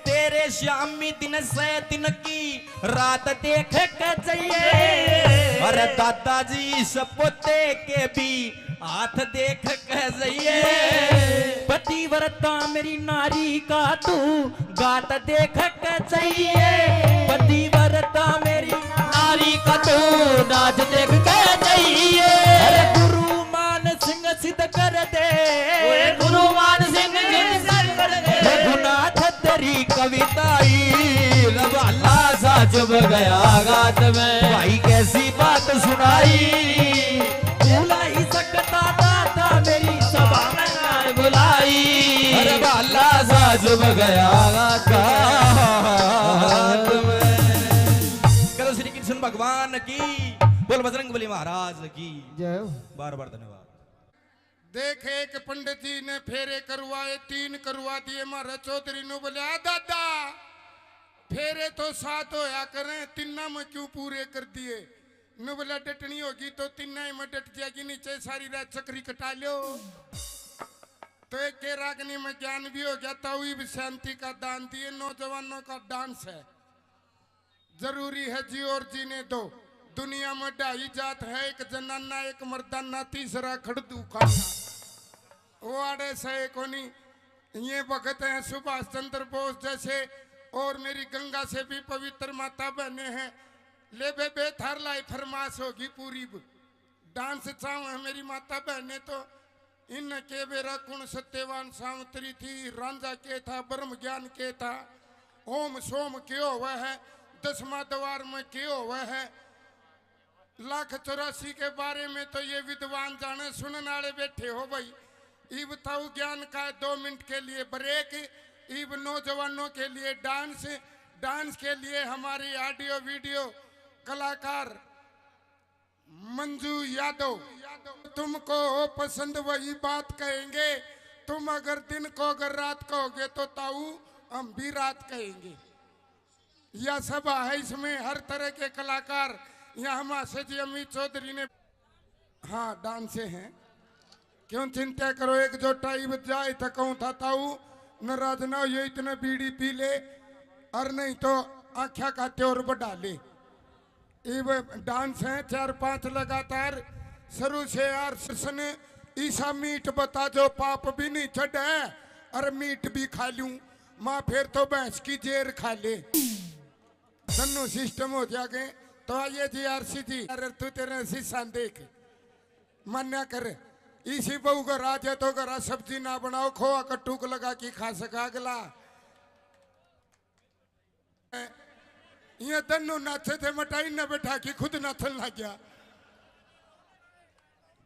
तेरे श्यामी दिन से दिन की रात देख के जाइए। अरे दादाजी सपोते के भी हाथ देख के जाइए। पतिव्रता मेरी नारी का तू गात देख के जाइए। पतिव्रता मेरी नारी का तू नाच देख के जाइए। अरे गुरु मान सिंह सिद्ध कर दे। ओए गुरु मान सिंह सिद्ध कर दे। रघुनाथ तेरी कविता ही रवाला सा चुभ गया गात में। भाई कैसी बात सुनाई। भुला ही सकता दादा मेरी सभा में ना बुलाई। अरे भाला सा चुभ गया था हाथ में। करो श्री कृष्ण भगवान की, बोल बजरंग बली महाराज की। जय हो। बार बार धन्यवाद। देख, एक पंडित जी ने फेरे करवाए, तीन करवा दिए। म्हारा चौधरी नु बोले, "आ दादा, फेरे तो सात होया करें, तिन्ना में क्यों पूरे कर दिए?" नु बोला, "डटनी होगी तो तिन्ना ही में डट जाएगी, नीचे सारी रात चक्री कटा लो।" तो एक के रागनी में ज्ञान भी हो गया, ताऊ भी शांति का दान दिए। नौजवानों का डांस है, जरूरी है जी और जीने दो। दुनिया में ढाई जात है, एक जनाना, एक मर्दाना, तीसरा खड़दू खाना। वो आड़े सहे कोनी। ये भगत हैं सुभाष चंद्र बोस जैसे, और मेरी गंगा से भी पवित्र माता बहने हैं। ले बेबे, थार लाई फरमाश होगी पूरी। डांस चाहूं है मेरी माता बहने तो। इन के बेरा कुण सत्यवान सावित्री थी, रांझा के था, ब्रह्म ज्ञान के था, ओम सोम के होवे है, दसवां द्वार में के होवे है, लाख चौरासी के बारे में तो ये विद्वान जाने, सुनने वाले बैठे हो भाई। इब ताऊ ज्ञान का दो मिनट के लिए ब्रेक, इब नौजवानों के लिए डांस, डांस के लिए हमारी ऑडियो वीडियो कलाकार मंजू यादव, तुमको पसंद वही बात कहेंगे, तुम अगर दिन को अगर रात कहोगे तो ताऊ हम भी रात कहेंगे। यह सभा है, इसमें हर तरह के कलाकार। यहाँ मासे जी अमित चौधरी ने, हाँ, डांस हैं। क्यों चिंता करो, एक जो टाइम जाए तो कहूँ था ताऊ नाराज ना हो, ये इतने बीड़ी पी ले और नहीं तो आख्या का त्योर बढ़ा ले। इब डांस है चार पांच लगातार शुरू से। यार कृष्ण ईसा मीठ बता जो पाप भी नहीं चढ़े और मीठ भी खा लूं, माँ फिर तो भैंस की जेर खा ले। दोनों सिस्टम हो जागे। तो आइए जी आरसी जी, अरे तू तेरे शीशा देख, मान्या कर। इसी बहू घर आ जाए तो घर सब्जी ना बनाओ, खोआ का टूक लगा के खा सका अगला। ये दोनों नाचे थे, मटाई न बैठा के खुद नाचन लग गया।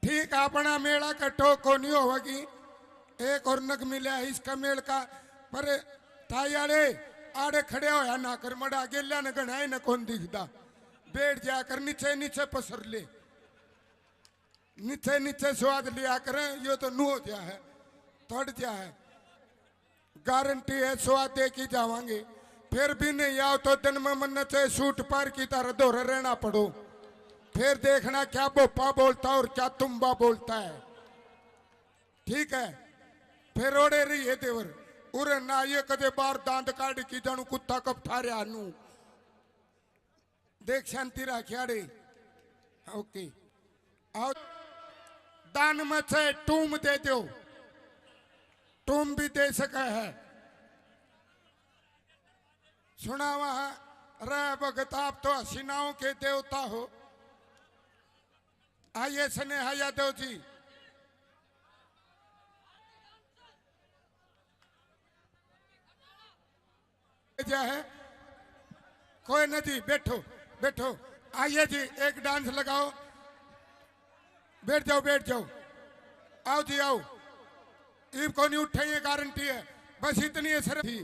ठीक, अपना मेला का टोक को नहीं होगी। एक और नग मिला है इसका मेल का, पर ताई आले आड़े खड़े होया ना कर, मड़ा गेल्या ने गणाए न कौन दिखदा। बैठ जाया कर, नीचे नीचे पसर ले, नीचे नीचे स्वाद लिया करें। यो तो नू हो गया है, थोड़ गया है। गारंटी है, स्वाद दे के जावांगे। फिर भी नहीं आओ तो दिन में मन्ने चाहे सूट पार की तरह धोरे रहना पड़ो। फिर देखना क्या बोपा बोलता और क्या तुम्बा बोलता है। ठीक है, फिर ओड़े रहिए देवर। उरे ना ये कदे बार दांत काढ़ की जानू कुत्ता कब ठा रहा नू। देख शांति राखियाड़े। ओके। और दान में चाहे टूम दे दो, टूम भी दे सके है। सुनावा रे भगत, आप तो हसीनाओं के देवता हो। आइए स्नेहा यादव जी। जा है। कोई ना जी, बैठो, बैठो। आइए जी, एक डांस लगाओ। बैठ जाओ, बैठ जाओ। आओ जी, आओ। इब को नहीं उठे, ये गारंटी है। बस इतनी है सर थी।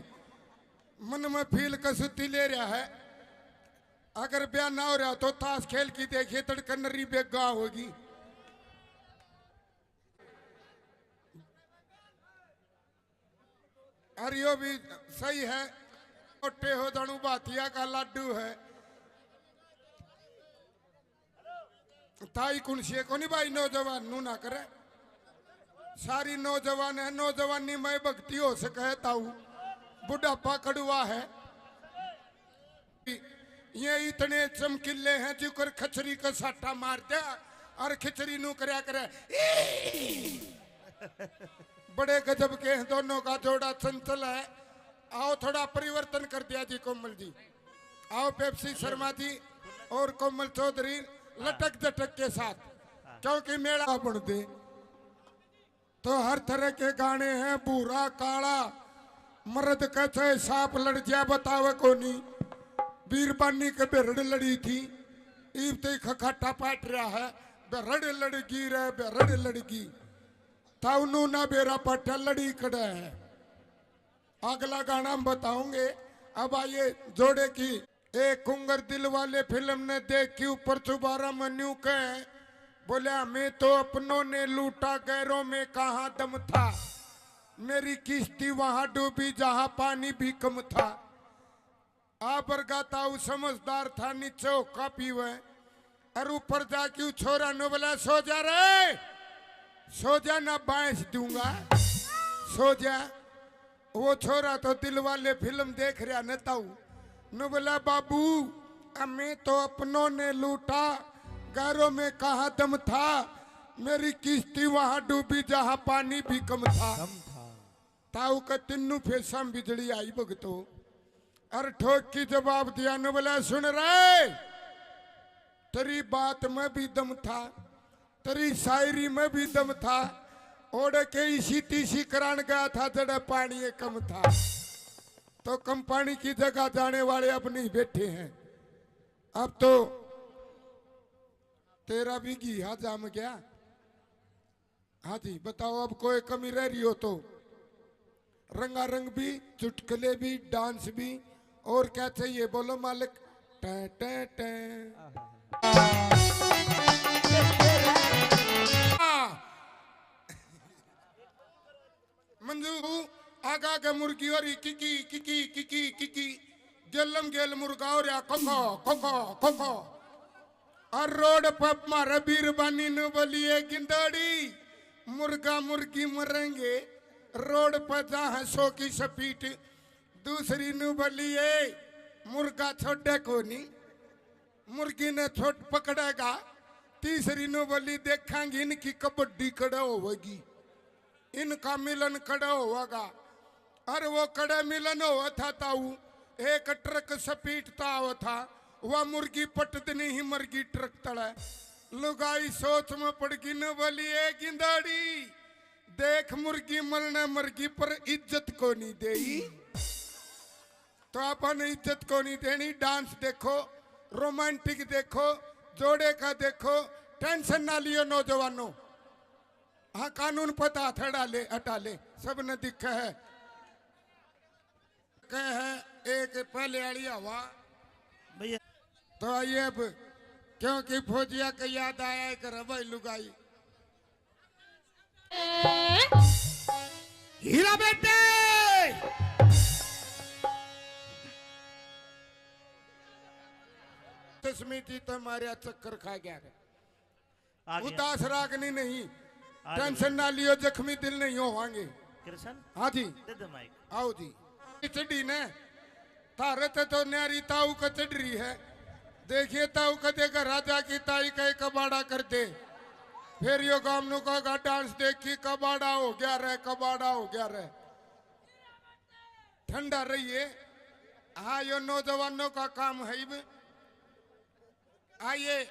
मन में फील कसूती ले रहा है। अगर ब्याह ना हो रहा तो ताश खेल की देखिए, तड़कन नरी बेगा होगी। अरे यो भी सही है, मोटे हो जानू भातिया का लाडू है। ताई कुणसी है कोनी भाई, नौजवान नू ना करे। सारी नौजवान है, नौजवानी में भक्ति हो सके है ताऊ, बुढ़ापा कड़वा है। ये इतने चमकीले हैं, जुकर खचरी का साटा मार दे और खिचड़ी नू करया करे। बड़े गजब के हैं, दोनों का जोड़ा चंचल है। आओ, थोड़ा परिवर्तन कर दिया जी कोमल जी। आओ, पेप्सी शर्मा जी और कोमल चौधरी लटक झटक के साथ, क्योंकि मेला बन दे। तो हर तरह के गाने हैं, भूरा काला, मर्द के चाहे सांप लड़ जाए बतावे कोनी। बीरबानी के बेरड़ लड़ी थी, ईब ते खखाटा पाट रहा है, बेरड़ लड़गी रे, बेरड़ लड़गी। ताऊ नू ना बेरा पाटा लड़ी कड़ा है। अगला गाना हम बताओगे। अब आइए जोड़े की। ए कुंगर दिल वाले फिल्म ने देख के ऊपर चुबारा में न्यू कहे, बोले, "हमें तो अपनों ने लूटा, गैरों में कहाँ दम था। मेरी किश्ती वहां डूबी जहां पानी भी कम था।" आ बरगा ताऊ समझदार था, नीचे होका पीवे, और ऊपर जाके उ छोरा नु बोला, "सो जा रे, सो जा, ना बांस दूंगा, सो जा।" वो छोरा तो दिल वाले फिल्म देख रहा न ताऊ, नु बोला, "बाबू, हमें तो अपनों ने लूटा, गैरों में कहाँ दम था, मेरी किश्ती वहां डूबी जहां पानी भी कम था।" कम था। ताऊ का तीनों फेसा में बिजली आई भगतो, और ठोक की जवाब दिया न बोला, "सुन रे, तेरी बात में भी दम था, तेरी शायरी में भी दम था, ओढ़ के इसी तीसी करान गया था जड़े पानी ये कम था।" तो कम पानी की जगह जाने वाले अब नहीं बैठे हैं, अब तो तेरा भी घी हा जाम गया। हाँ जी, बताओ, अब कोई कमी रह रही हो तो? रंगारंग भी, चुटकुले भी, डांस भी, और क्या चाहिए बोलो मालिक? टै, टै, टै। मंजू, आगा के मुर्गी हो रही किकी, किकी, किकी, किकी। गेलम गेल मुर्गा हो रहा कोको, कोको, कोको। और रोड पर मारे बीरबानी नु बोलिए, "गिंदड़ी, मुर्गा मुर्गी मरेंगे।" रोड पर जा है सौ की स्पीड। दूसरी नु बोलिए, "मुर्गा छोड़े कोनी।" मुर्गी ने छोट पकड़ेगा। तीसरी नु बोली, "देखांगी इनकी कबड्डी कड़े होवेगी, इनका मिलन कड़े होवेगा।" अरे वो कड़े मिलन होवे था ताऊ, एक ट्रक स्पीड ता आवे था, वह मुर्गी पटदनी ही मरगी ट्रक तले। लुगाई सोच में पड़ गई न बोली, "ए गिंदाड़ी, देख मुर्गी मरने मरगी पर इज्जत को नहीं देई।" तो अपन इज्जत को नहीं देनी। डांस देखो, रोमांटिक देखो, जोड़े का देखो, टेंशन ना लियो नौजवानों। हाँ, कानून पता हटा ले, हटा ले, सब न दिखे है। कहे है एक पहले आली हवा भैया। तो आइए अब, क्योंकि फौजिया के याद आया है कि रे भाई लुगाई। हीरा बेटे, तस्मी जी तो मारे चक्कर खा गया रे। आ गया। उदास रागनी नहीं, आ गया। टेंशन ना लियो, जख्मी दिल नहीं होवांगे। कृष्ण, हाँ जी। दे दे माइक। आओ जी। चढ़ी ने, थारे ते तो न्यारी ताऊ का चढ़ रही है। देखिए ताऊ का देगा राजा की ताई का एक कबाड़ा कर दे। फिर यो गाम नु कहेगा, "डांस देखी, कबाड़ा हो गया रे, कबाड़ा हो गया रे।" ठंडा रहिए। हाँ, यो नौजवानों का काम है इब। आइए।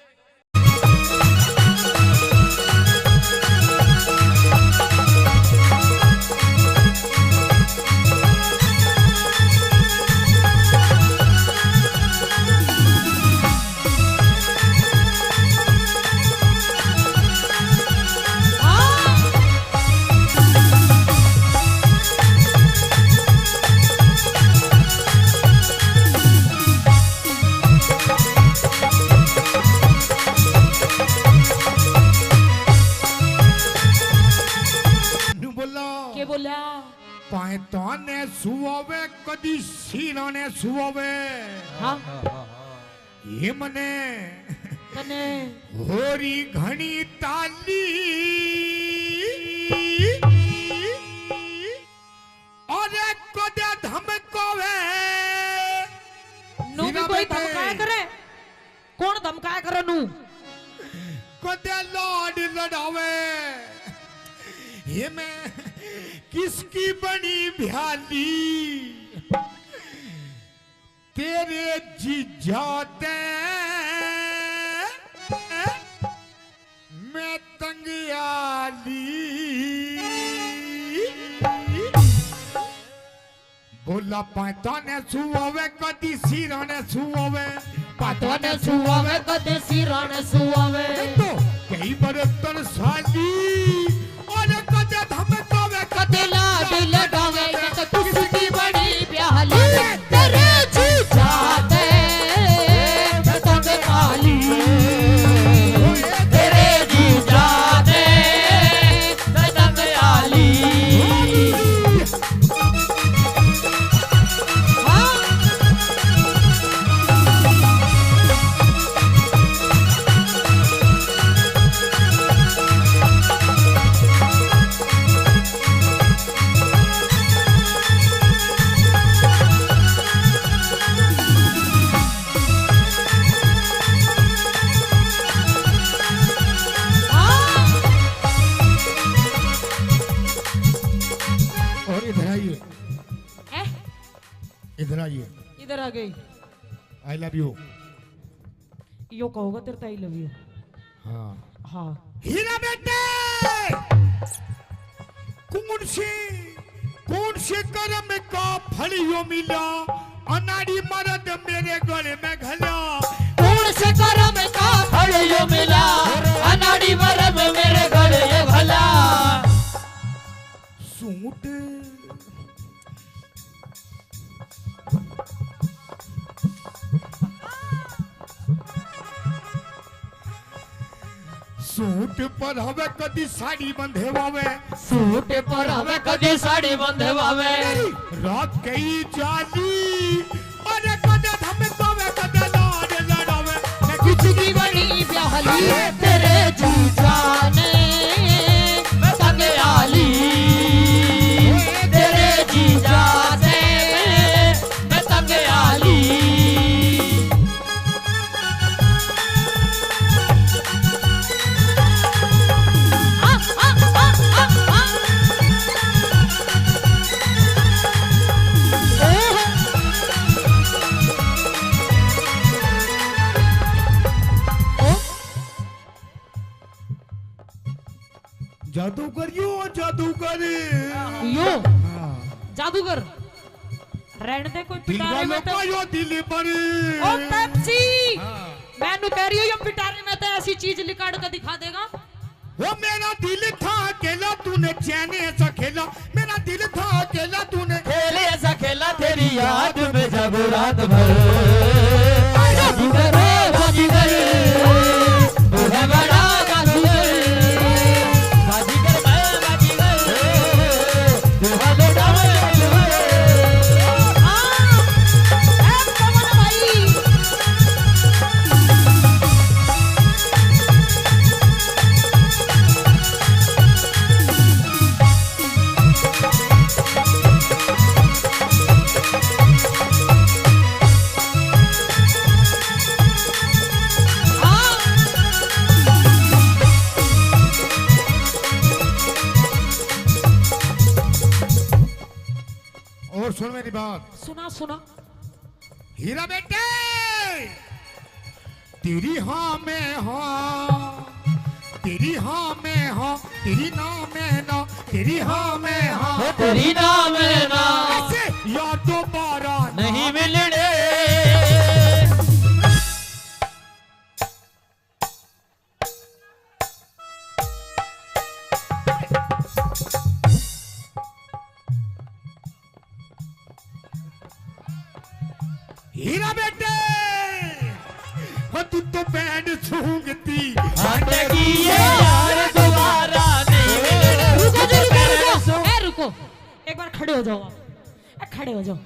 न्यू बोला। के बोला? पाए ताने सुआवे, कदी सीना ने सुआवे। हाँ। ये मने कने। होरी घणी ताली। अरे कदे धमकावे। नू भी हीरा कोई बेटे। धमकाया करे। कौन धमकाया करे नू? कदे लाड लड़ावे। ये मैं किसकी बनी भ्याली? तेरे जीजा ते मैं तंग आली। बोला पाता ने सुआवे, कदी सिरा ने सुआवे। पाता ने सुआवे, कदी सिरा ने सुआवे। तो कई बार तरसाली, और कदे धमकावे, कदे लाड लड़ावे, तो किसकी बड़ी आ गई। I love you। यो कहोगा तेरे तो I love you। हाँ। हाँ। हीरा बेटे, कौन से, कौन से कर्म का फल यो मिला, अनाड़ी मर्द मेरे गले में घला। कौन से कर्म का फल यो मिला, अनाड़ी मर्द मेरे गले में घला। सूट सूट पर हवे कदी साड़ी बंधे वावे। सूट पर हवे कदी साड़ी बंधे वावे। रात कई जाली, अरे कदे धमकावे, कदे लाड लड़ावे। मैं कुछ की बनी ब्याहली, तेरे जीजा ने मैं तंग आली। तेरे जीजा से मैं तंग आली। जादूगर यो, जादूगर। यो। हाँ। जादूगर। रहने दे, कोई दिल पिटारे वालों में तो का यो दिल पर। ओ पेप्सी। हाँ। मैं नु कह रही हूँ, यो पिटारे में तो ऐसी चीज लिकाड़ के दिखा देगा। वो मेरा दिल था अकेला, तूने चैन ऐसा खेला। मेरा दिल था अकेला, तूने खेल ऐसा खेला, तेरी याद में जब रात भर। बाजीगर, बाजीगर, तू है बड़ा जादूगर। बाजीगर, मैं बाजीगर, तू है बड़ा जादूगर। हाँ, ए पवन भाई। और सुन मेरी बात। सुना, सुना। हीरा बेटे, तेरी हाँ में हाँ, तेरी हाँ में हाँ, तेरी ना में ना, तेरी हाँ में हाँ, तेरी ना में ना। ऐसे यार दोबारा ना नहीं मिलने। हीरा बेटे, हो तू तो बैंड सूंघती हट गई है यार, दोबारा नहीं मिलने। रुको जी, रुको, रुको। ए, रुको, एक बार खड़े हो जाओ आप। ए, खड़े हो जाओ।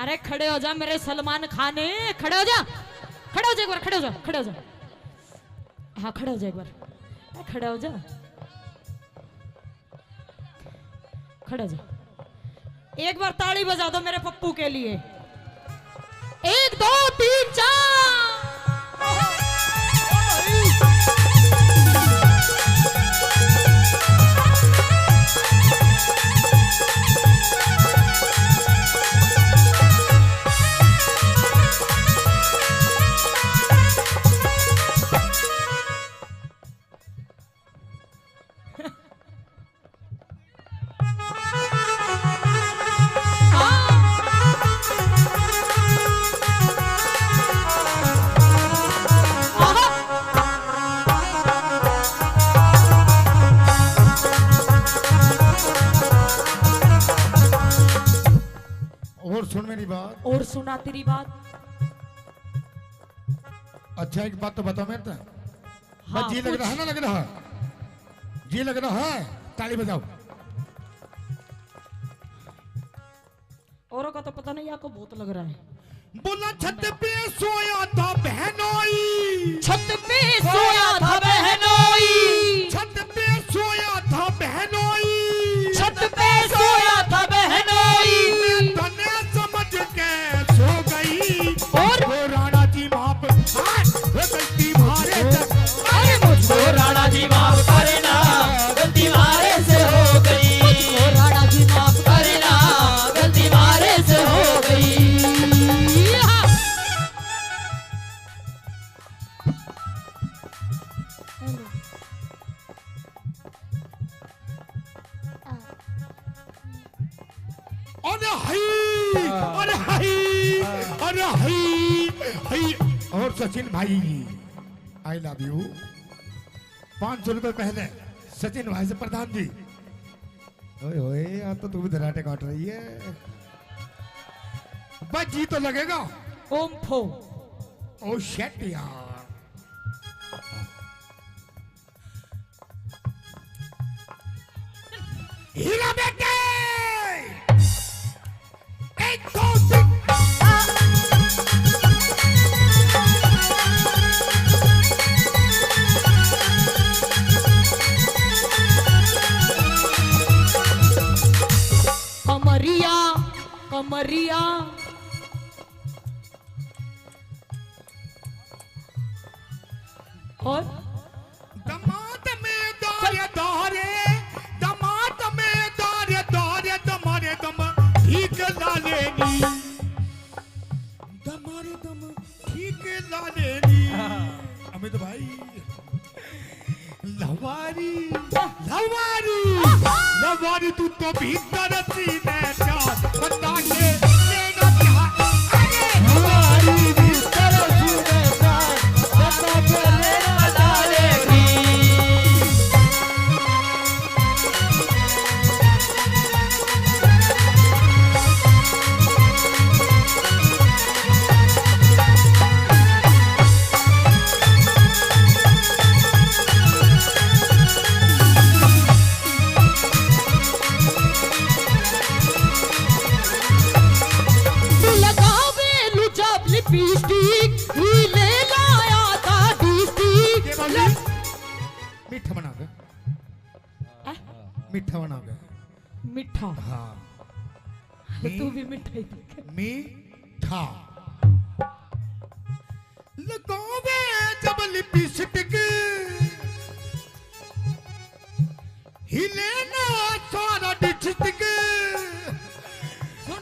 अरे खड़े हो जा मेरे सलमान खान, खड़े हो जा, खड़े हो जा, एक बार खड़े हो जा, खड़े हो जा। हाँ, खड़े हो जा एक बार। ए, खड़े हो जा, खड़े हो जा। एक बार ताली बजा दो मेरे पप्पू के लिए। एक, दो, तीन, चार। और सुन मेरी बात। और सुना तेरी बात। अच्छा, एक बात तो बता मेरे तो। हाँ, बस जी लग रहा है ना, लग रहा है? जी लग रहा है, ताली बजाओ। औरों का तो पता नहीं, आपको बहुत लग रहा है। बोला, छत पे सोया था बहनोई। छत पे सोया था बहनोई। छत पे सोया था बहनोई। छत पे सोया था बहनोई। मैं तने समझ के सो गई। और? ओ राणा जी माफ, हाँ, वो गलती मारे से, अरे मुझको राणा जी माफ करना, गलती मारे से हो गई। मुझको राणा जी माफ करना, गलती मारे से हो गई। हाय, हाय। और सचिन भाई, आई लव यू। पाँच सौ रुपए पहले सचिन भाई से प्रधान जी। ओए होए, आज तो तू भी धराटे काट रही है। बस जी तो लगेगा। ओम फो। ओ शेट यार। हीरा बेटे। एक, दो, तीन। कमरिया, कमरिया। और दमाद में दारे दारे, दमाद में दारे दारे, दमारे दम ठीक ला लेनी, दमारे दम ठीक ला लेनी। अमित भाई, लवारी, लवारी, लवारी, तू तो भीतर सीने प्यार बता के लेना चाह। अरे लवारी भीतर सीने प्यार बता के लेना चाह रे। लगावे लू जब लिपस्टिक, हीले लाया था डिस्ट्रिक्ट। के बोली? मीठा बना के। आ? मीठा बना के। मीठा। हाँ। तो तू भी मीठा ही दिखे। मीठा। लगावे जब लिपस्टिक, हिले ना सारा डिस्ट्रिक्ट। सुन।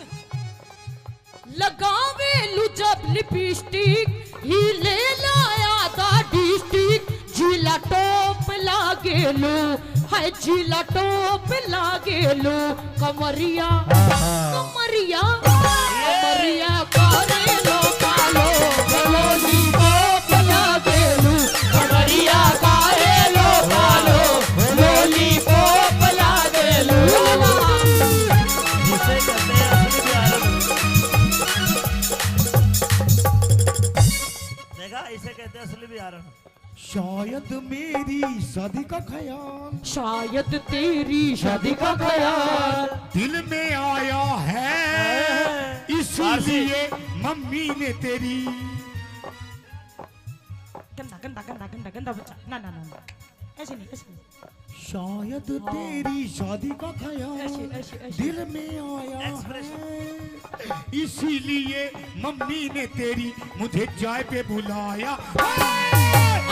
लगावे लू जब लिपस्टिक, हीले लाया था डिस्ट्रिक्ट। जिला टॉप लागेलू, हाय जिला टॉप लागेलू। कमरिया, कमरिया, कमरिया करे लो कालो, लॉलीपॉप लागेलू। कमरिया करे लो कालो, लॉलीपॉप लागेलू। जिसे कहते हैं असली बिहारन। देखा, इसे कहते हैं असली बिहारन। शायद मेरी शादी का ख्याल, शायद तेरी शादी का ख्याल दिल में आया है, इसलिए मम्मी ने तेरी। गंदा, गंदा, गंदा, गंदा, गंदा बच्चा। ना, ना, ना, ना। ऐसे नहीं, ऐसे नहीं। शायद तेरी शादी का ख्याल ऐसे, ऐसे, ऐसे। दिल में आया है, इसीलिए मम्मी ने तेरी मुझे चाय पे बुलाया।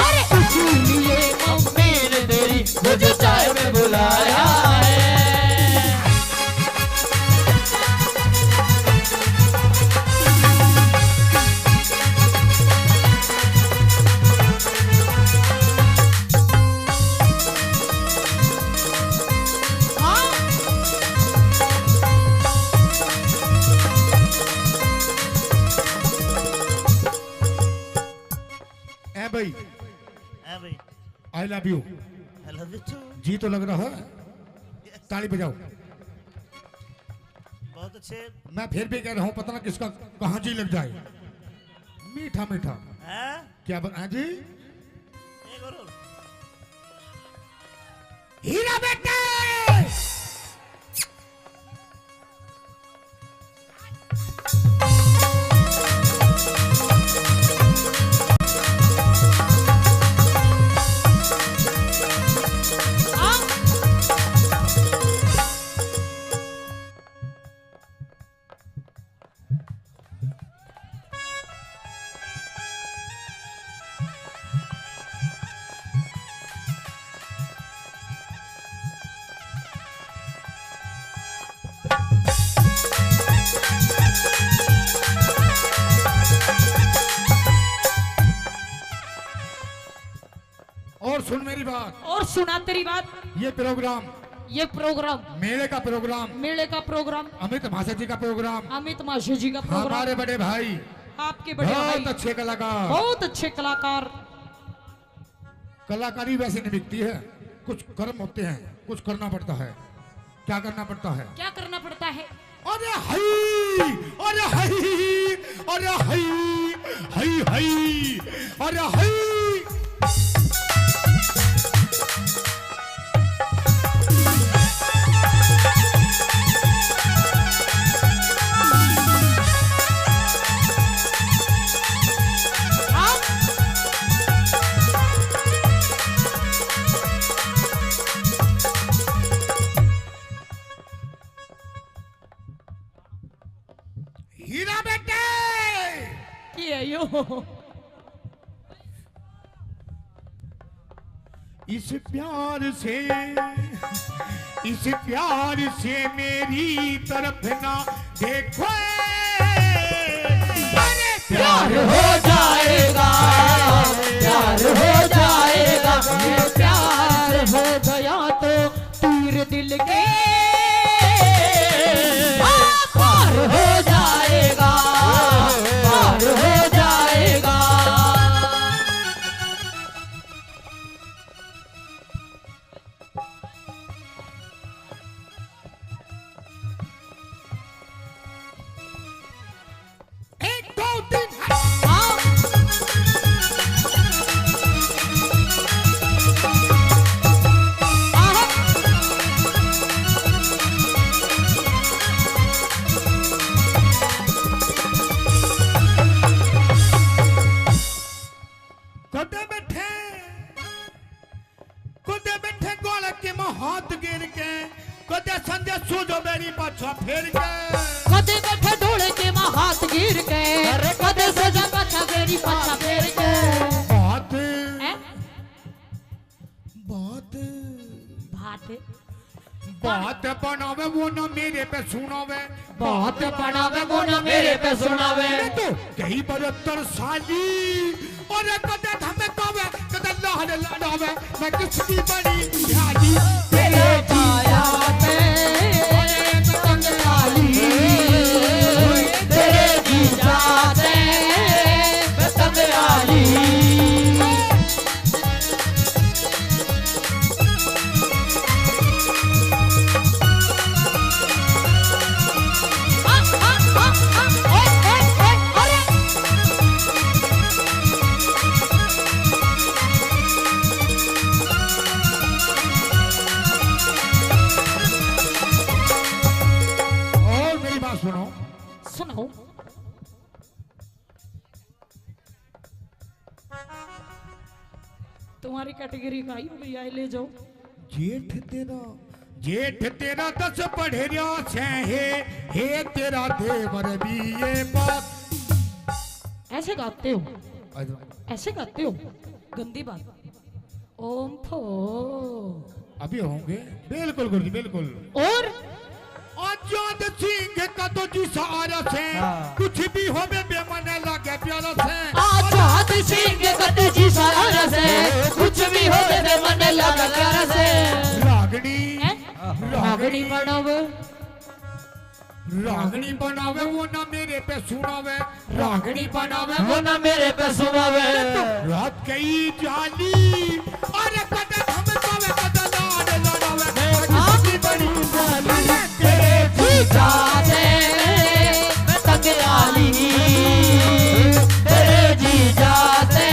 अरे इसीलिए मम्मी ने तेरी मुझे चाय पे बुलाया है। ए भाई, ए भाई, I love you। I love you too। जी तो लग रहा है, ताली बजाओ। बहुत अच्छे। मैं फिर भी कह रहा हूँ, पता ना किसका कहाँ जी लग जाए। मीठा मीठा। हैं? क्या बन-, हाँ जी? एक और, और। हीरा बेटे। और सुन मेरी बात। और सुना तेरी बात। ये प्रोग्राम, ये प्रोग्राम, मेले का प्रोग्राम, मेले का प्रोग्राम, अमित महाशय जी का प्रोग्राम, अमित महाशय जी का प्रोग्राम, हमारे बड़े भाई आपके बड़े बहुत भाई। अच्छे कलाकार। बहुत अच्छे कलाकार। कलाकारी वैसे नहीं बिकती है, कुछ कर्म होते हैं, कुछ करना पड़ता है। क्या करना पड़ता है? क्या करना पड़ता है? अरे हई, अरे हई, अरे हई, हई, हई, अरे हई। हीरा बेटे। के है यो? इस प्यार से, इस प्यार से मेरी तरफ ना देखो। अरे प्यार हो जाएगा, प्यार हो जाएगा, ये प्यार हो गया तो तीर दिल के पार हो जाएगा, पार हो जाएगा। एक, दो, तीन, हट। हाँ। आहा। कदे बैठे, कदे बैठे गोलक के मां हाथ गिर के, कदे संजय सूझो मेरी पाछा फेर के। कदे बैठे ढोलक के मां हाथ गिर के, अरे कदे संजय पाछा मेरी पाछा फेर के। बात, हैं? बात, बात। बात बनावे वो ना मेरे पे सुनावे। बात बनावे वो ना मेरे पे सुनावे। मैं तो गई बहत्तर साली, और कदे धमकावे, कदे लाड लड़ावे। मैं किसकी बड़ी प्यारी तेरे जीजा से, और मैं तंग साली, तेरे जीजा से, मैं तंग साली। और मेरी बात सुनो। सुनो। तुम्हारी कैटेगरी का ही हो गई, आए ले जाओ। जेठ तेरा, जेठ तेरा दस पढ़ रहा से, हे, हे तेरा देवर बीए पास। ऐसे गाते हो? ऐसे गाते हो? गंदी बात। ओम फो। अभी होंगे, बिल्कुल गुरु जी, बिल्कुल। और आजाद सिंह का तो जी सारा से, हाँ। कुछ भी होवे बे मने लागे प्यारा से। आजाद सिंह का तो जी सारा से, कुछ भी होवे बे मने लागे प्यारा से। रागनी, हैं? रागनी बनावे। रागनी बनावे वो ना मेरे पे सुनावे। रागनी बनावे वो ना मेरे पे सुनावे। रात गई जाली, अरे कदे धमकावे, कदे लाड लड़ावे। हाँ। रागनी बड़ी जाली, तेरे जीजा से मैं तंग आली, तेरे जीजा से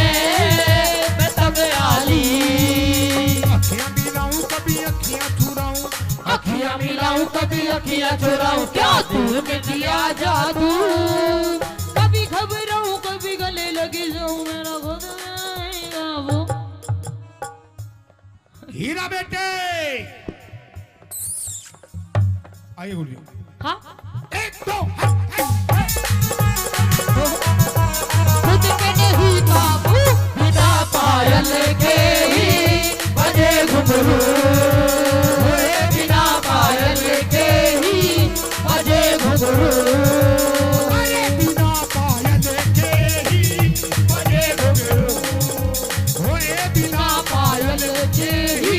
मैं तंग आली। अखियां मिलाऊं, कभी अखियां चुराऊं, अखियां मिलाऊं, कभी अखियां चुराऊं, क्या तू किया जादू? कभी घबराऊं, कभी गले लगी जाऊं, मेरा खुद में आएगा वो। हीरा बेटे, आइए गुरु जी। हाँ? एक, दो, हट, हट, हट। खुद पे नहीं काबू, बिना पायल के ही बजे घुंघरू। ओए बिना पायल के ही बजे घुंघरू। अरे बिना पायल के ही बजे घुंघरू। ओए बिना पायल के ही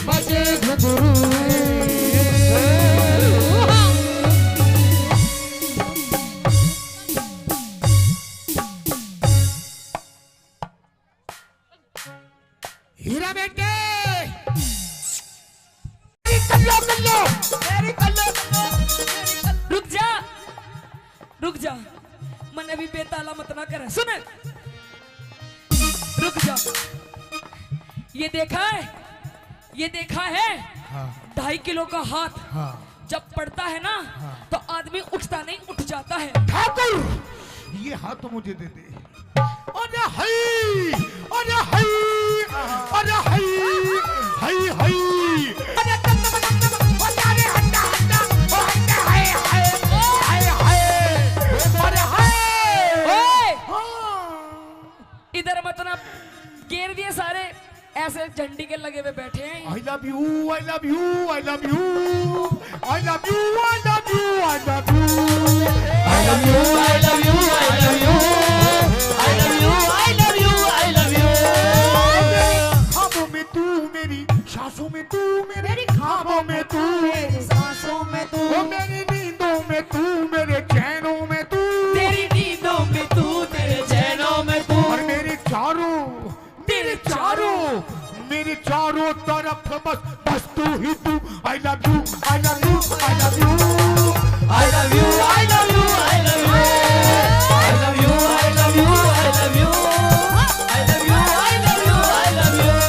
बजे घुंघरू। हीरा बेटे, मेरी कल्लो, कल्लो, मेरी कल्लो, कल्लो, मेरी कल्लो। रुक जा, रुक जा, मने भी बेताला मत ना कर। सुन, रुक जा। ये देखा है, ये देखा है? हाँ। ढाई किलो का हाथ। हाँ। जब पड़ता है ना, हाँ। तो आदमी उठता नहीं, उठ जाता है। ठाकुर, ये हाथ मुझे दे दे। अरे हाय, अरे हाय, अरे हाय, हाय, हाय। अरे तम, तम, तम, तम, ओ तारे हट्टा, हट्टा, ओ हट्टा, हाय, हाय, हाय, हाय। ओ मारे हाय। ओए! हाँ। इधर मत ना, घेर दिए सारे, ऐसे झंडी के लगे हुए बैठे हैं। I love you, I love you, I love you। I love you, I love you, I love you। I love you, I love you, I love you। I love you, I love you, I love you। मेरे ख्वाबों में तू, मेरी सांसों में तू, मेरे मेरी ख्वाबों में तू, मेरी सांसों में तू। ओ मेरी नींदों में तू, मेरे चैनों में तू। तेरी नींदों में तू, तेरे चैनों में तू। और मेरे चारों, मेरे चारों, मेरे चारों तरफ बस, बस तू ही तू। I love you, I love you, I love you। I love you, I love you, I love you। I love you, I love you, I love you। I love you, I love you, I love you।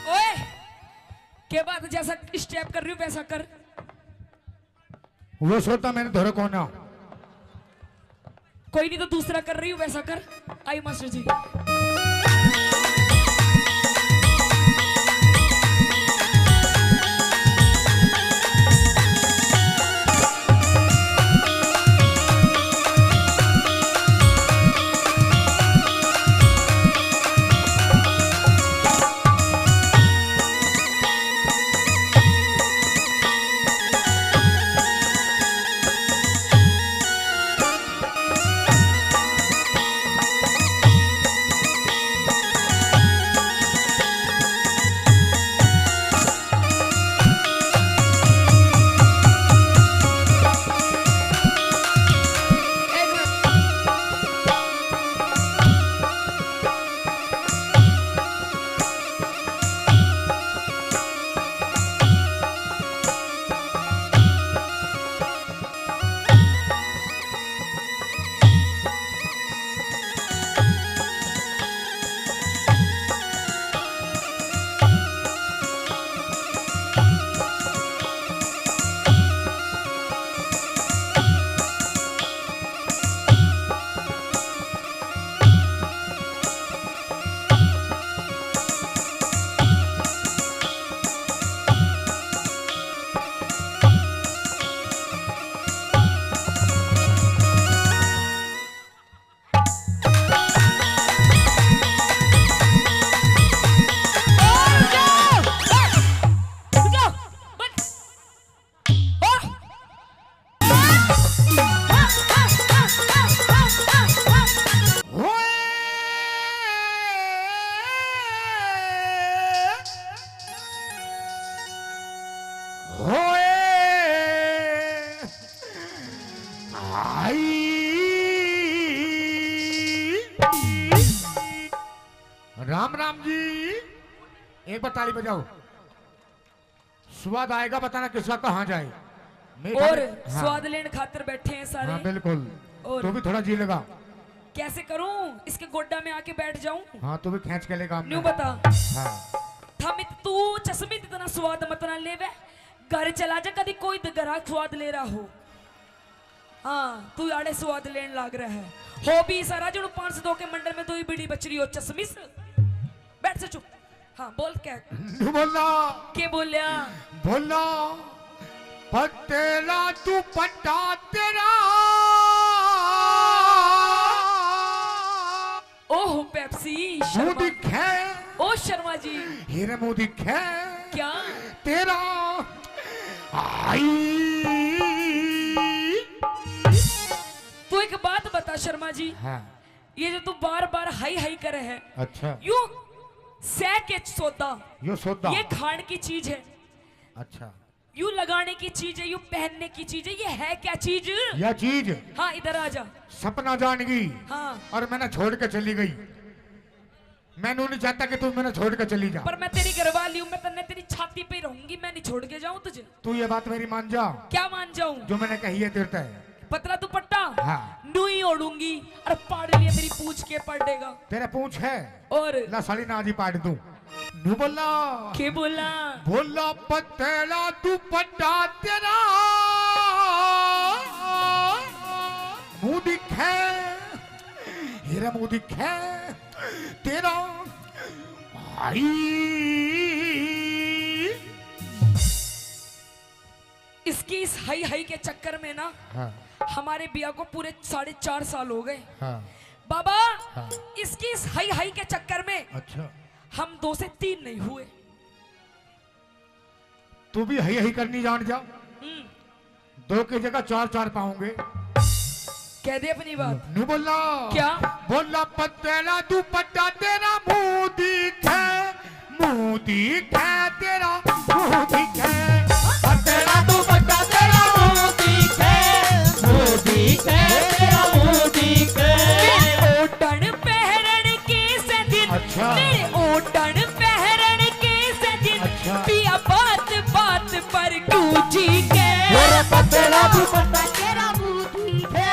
ओए, के बात, जैसा स्टेप कर रही हूँ वैसा कर। वो सोता मैंने धोरे कौन है? कोई नहीं, तो दूसरा कर रही हूँ वैसा कर। आई मास्टर जी। राम राम जी, एक बार ताली बजाओ। स्वाद आएगा, बताना किसका कहाँ जाए। मैं और खाली, हाँ। स्वाद लेने खातर बैठे हैं सारे। हाँ, बिल्कुल। और तू भी थोड़ा जी लगा। कैसे करूं, इसके गोड्डा में आके बैठ जाऊं? हाँ, तू भी खींच के लेगा न्यू हमने। बता। हाँ। थमित तू चश्मित इतना स्वाद मत ना लेवे। घर चला जा, कदी कोई तो घरा स्वाद ले रहा हो। हाँ, तू आड़े स्वाद लेन लाग रहा है। हो भी सारा जणु पाँच सौ दो के मंडल में दो ही बीड़ी बच रही हो, चश्मिस। बैठ से चुप। हाँ, बोल क्या? बोला। के बोल्या? बोला। पटेला तू पट्टा तेरा। ओह पेप्सी, शर्मा। बूढ़ी खे-, ओ शर्मा जी। हीरे मुंह दिखे। क्या? तेरा। हाय। तू एक बात बता शर्मा जी। हाँ। ये जो तू बार बार हाय हाय करे है, अच्छा। यू सह के सौदा, यो सौदा। ये खान की चीज है। अच्छा। यू लगाने की चीज है, यू पहनने की चीज है, ये है क्या चीज? या चीज। हाँ, इधर आ जा। सपना जान गई। हाँ। और मैंने छोड़ के चली गई। मैं न्यू नहीं चाहता कि तू मैंने छोड़ के चली जा। पर मैं तेरी घरवाली हूँ, मैं तन्ने तेरी छाती पे ही रहूंगी, मैं नहीं छोड़ के जाऊँ तुझे। तू ये बात मेरी मान जा। क्या मान जाऊँ? जो मैंने कही है तेरे तय। पतला दुपट्टा। हाँ। न्यू ही ओढ़ूंगी और पाड़ लिए मेरी पूंछ के पाड़ देगा। तेरा पूंछ है? और? ला साली ना आज ही पाड़ दूं। न्यू बोला। के बोला? बोला पतला दुपट्टा तेरा मुंह दिखे, हीरा मुंह दिखे तेरा। हाय। इसकी इस हाय हाय के चक्कर में ना, हाँ। हमारे बिया को पूरे साढ़े चार साल हो गए। हाँ। बाबा, हाँ। इसकी इस हाय हाय के चक्कर में, अच्छा। हम दो से तीन नहीं हुए। तू भी हाय हाय करनी जान जा। हम्म। दो की जगह चार चार पाऊंगे। कह दे अपनी बात। न्यू बोला। क्या? बोला पतला दुपट्टा तेरा मुंह दिखे, मुंह दिखे तेरा, मुंह दिखे। पतला दुपट्टा तेरा मुंह दिखे, मुंह दिखे तेरा, मुंह दिखे। मेरे ओढ़न पहरन के से दिन, अच्छा। मेरे ओढ़न पहरन के से दिन, अच्छा। पिया बात बात पर क्यों जी के। मेरा पतला दुपट्टा तेरा मुंह दिखे,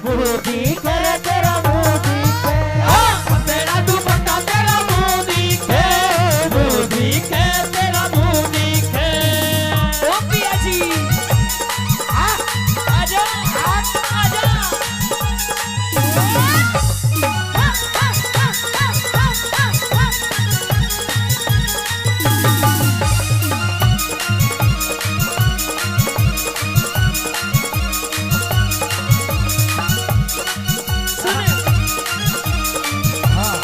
मुंह दिखे रे तेरा मुंह दिखे। हाँ। पतला दुपट्टा तेरा मुंह दिखे, मुंह दिखे तेरा मुंह दिखे। ओ पिया जी। हाँ। आ जाओ, आ जाओ। सुन। हाँ।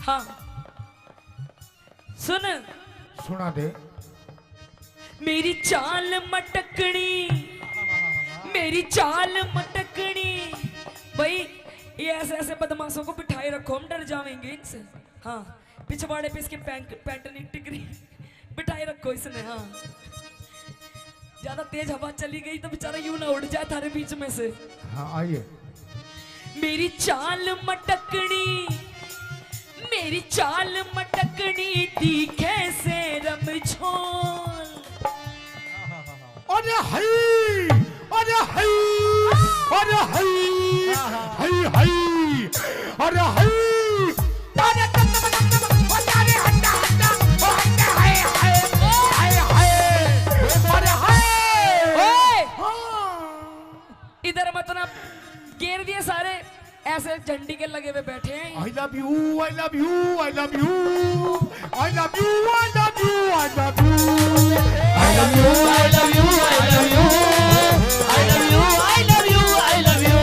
हाँ। सुन। सुना दे। मेरी चाल मटकनी, मेरी चाल मटकनी। भाई, ये ऐसे ऐसे बदमाशों को बिठाए रखो, हम डर जाएंगे इनसे। हाँ, पिछवाड़े पे इसके पैंट, पैंट नहीं टिक रही। बिठाए रखो इसने, हाँ। ज्यादा तेज हवा चली गई तो बेचारा यूं ना उड़ जाए थारे बीच में से। हाँ, आइए। मेरी चाल मटकनी, मेरी चाल मटकनी, दिखे से रमझोल। अरे हई, अरे हई, अरे हई, हई, हई, अरे हई। अरे तम, तम, तम, तम, ओ तारे हट्टा, हट्टा, ओ हट्टा, हाय, हाय, हाय, हाय। अरे हाय। ओए! हाँ। इधर मत ना, घेर दिए सारे, ऐसे झंडी के लगे हुए बैठे हैं। I love you, I love you, I love you। I love you, I love you, I love you। I love you, I love you, I love you। I love you, I love you, I love you।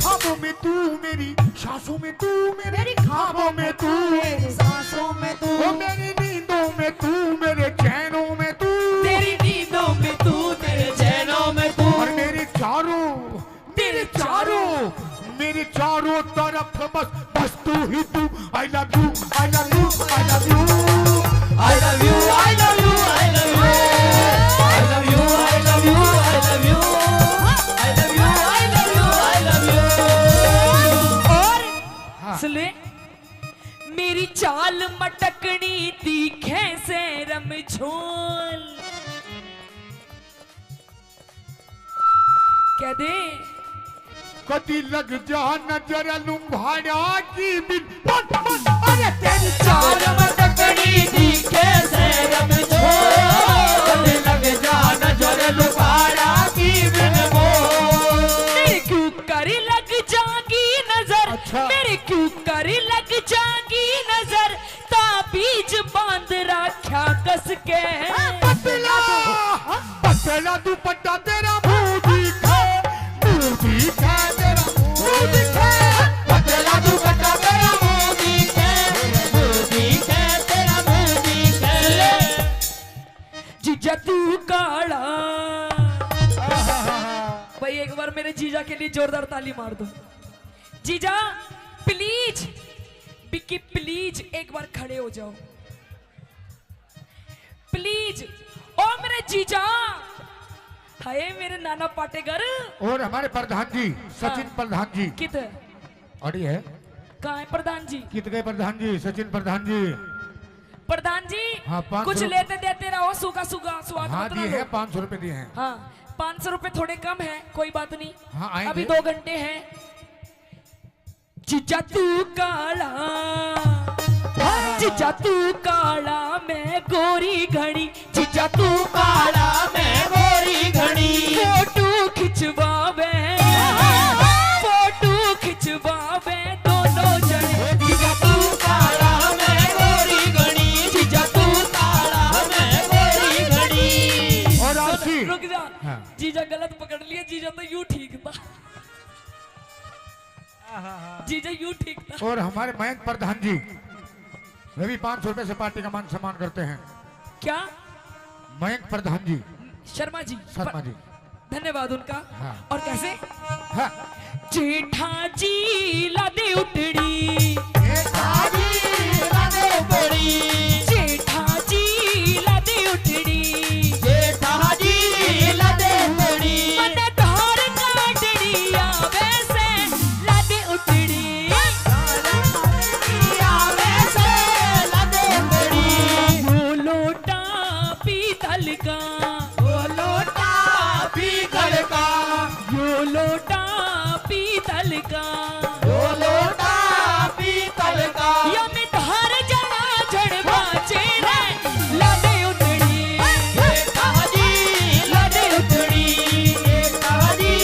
ख्वाबों में तू मेरी, सांसों में तू मेरे, मेरी ख्वाबों में तू, मेरी सांसों में तू, ओ मेरी नींदों में तू, मेरे चैनों में तू। तेरी नींदों में तू, तेरे चैनों में तू। और मेरे चारों, मेरे चारों, मेरे चारों तरफ बस, बस तू ही तू। I love you, I love you, I love you। I love you, I love you, I love you। I love you, I love you, I love you। I love you, I love you, I love you। और हाँ। सुन ले, मेरी चाल मटकनी, दिखे से रमझोल। कह दे। कदी लग जा नजर लुंभाड़ा की बिन। अरे तेरी चाल मटकनी, दिखे से रमझोल। कदी लग जा नजर लुंभाड़ा की बिन बोल। मेरे क्यों कर लग जागी नजर, अच्छा। मेरे क्यों कर लग जागी नजर, ताबीज बांध रखा कस के। पतला, पतला दुपट्टा तेरा मुंह दिखे, मुंह दिखे तेरा मुंह दिखे। पतला दुपट्टा तेरा मुंह दिखे। जोरदार ताली मार दो। जीजा, प्लीज, विक्की, प्लीज एक बार खड़े हो जाओ, प्लीज। ओ मेरे जीजा, हाय मेरे नाना पाटेकर। और हमारे प्रधान जी, सचिन हाँ। प्रधान जी। कित? अड़ी है। कहाँ है प्रधान जी? कित गए प्रधान जी, सचिन प्रधान जी? प्रधान जी, हाँ, पाँच सौ कुछ रुपये। लेते देते रहो, सूखा सूखा स्वाद हाँ, मत दिए ना हैं, लो। पाँच सौ रुपये दिए हैं। हाँ, पाँच सौ रुपये थोड़े कम है, कोई बात नहीं। हाँ, आएंगे। अभी दो घंटे हैं। जीजा तू काला, जीजा तू काला, मैं गोरी घणी। जीजा तू काला, मैं गोरी घणी। फोटो खिंचवावे, फोटो खिंचवावे दोनों जने। जीजा तू काला, मैं गोरी घणी। जीजा तू काला, मैं गोरी घणी। और आलसी। रुक जा। हाँ। जीजा गलत पकड़ लिया, जीजा तो यूं ठीक था। जीजा यूं ठीक था। और हमारे मयंक प्रधान जी, वे भी पाँच सौ रुपए से पार्टी का मान सम्मान करते हैं। क्या? मयंक प्रधान जी। शर्मा जी। शर्मा जी। धन्यवाद उनका। हाँ। और कैसे? हाँ। जेठा जी लादे उठड़ी। जेठा जी लादे उठड़ी। जेठा जी लादे उठड़ी। जेठा जी लादे उठड़ी। मन धार काटड़ी आवे से लादे उठड़ी। आवे से लादे उठड़ी। यो लोटा पीतल का। यो लोटा पीतल का। यो लोटा पीतल का। यो लोटा पीतल का। या में धार जड़ा झड़ बाजे रे। लादे उठड़ी। ए काजी, लादे उठड़ी। ए काजी,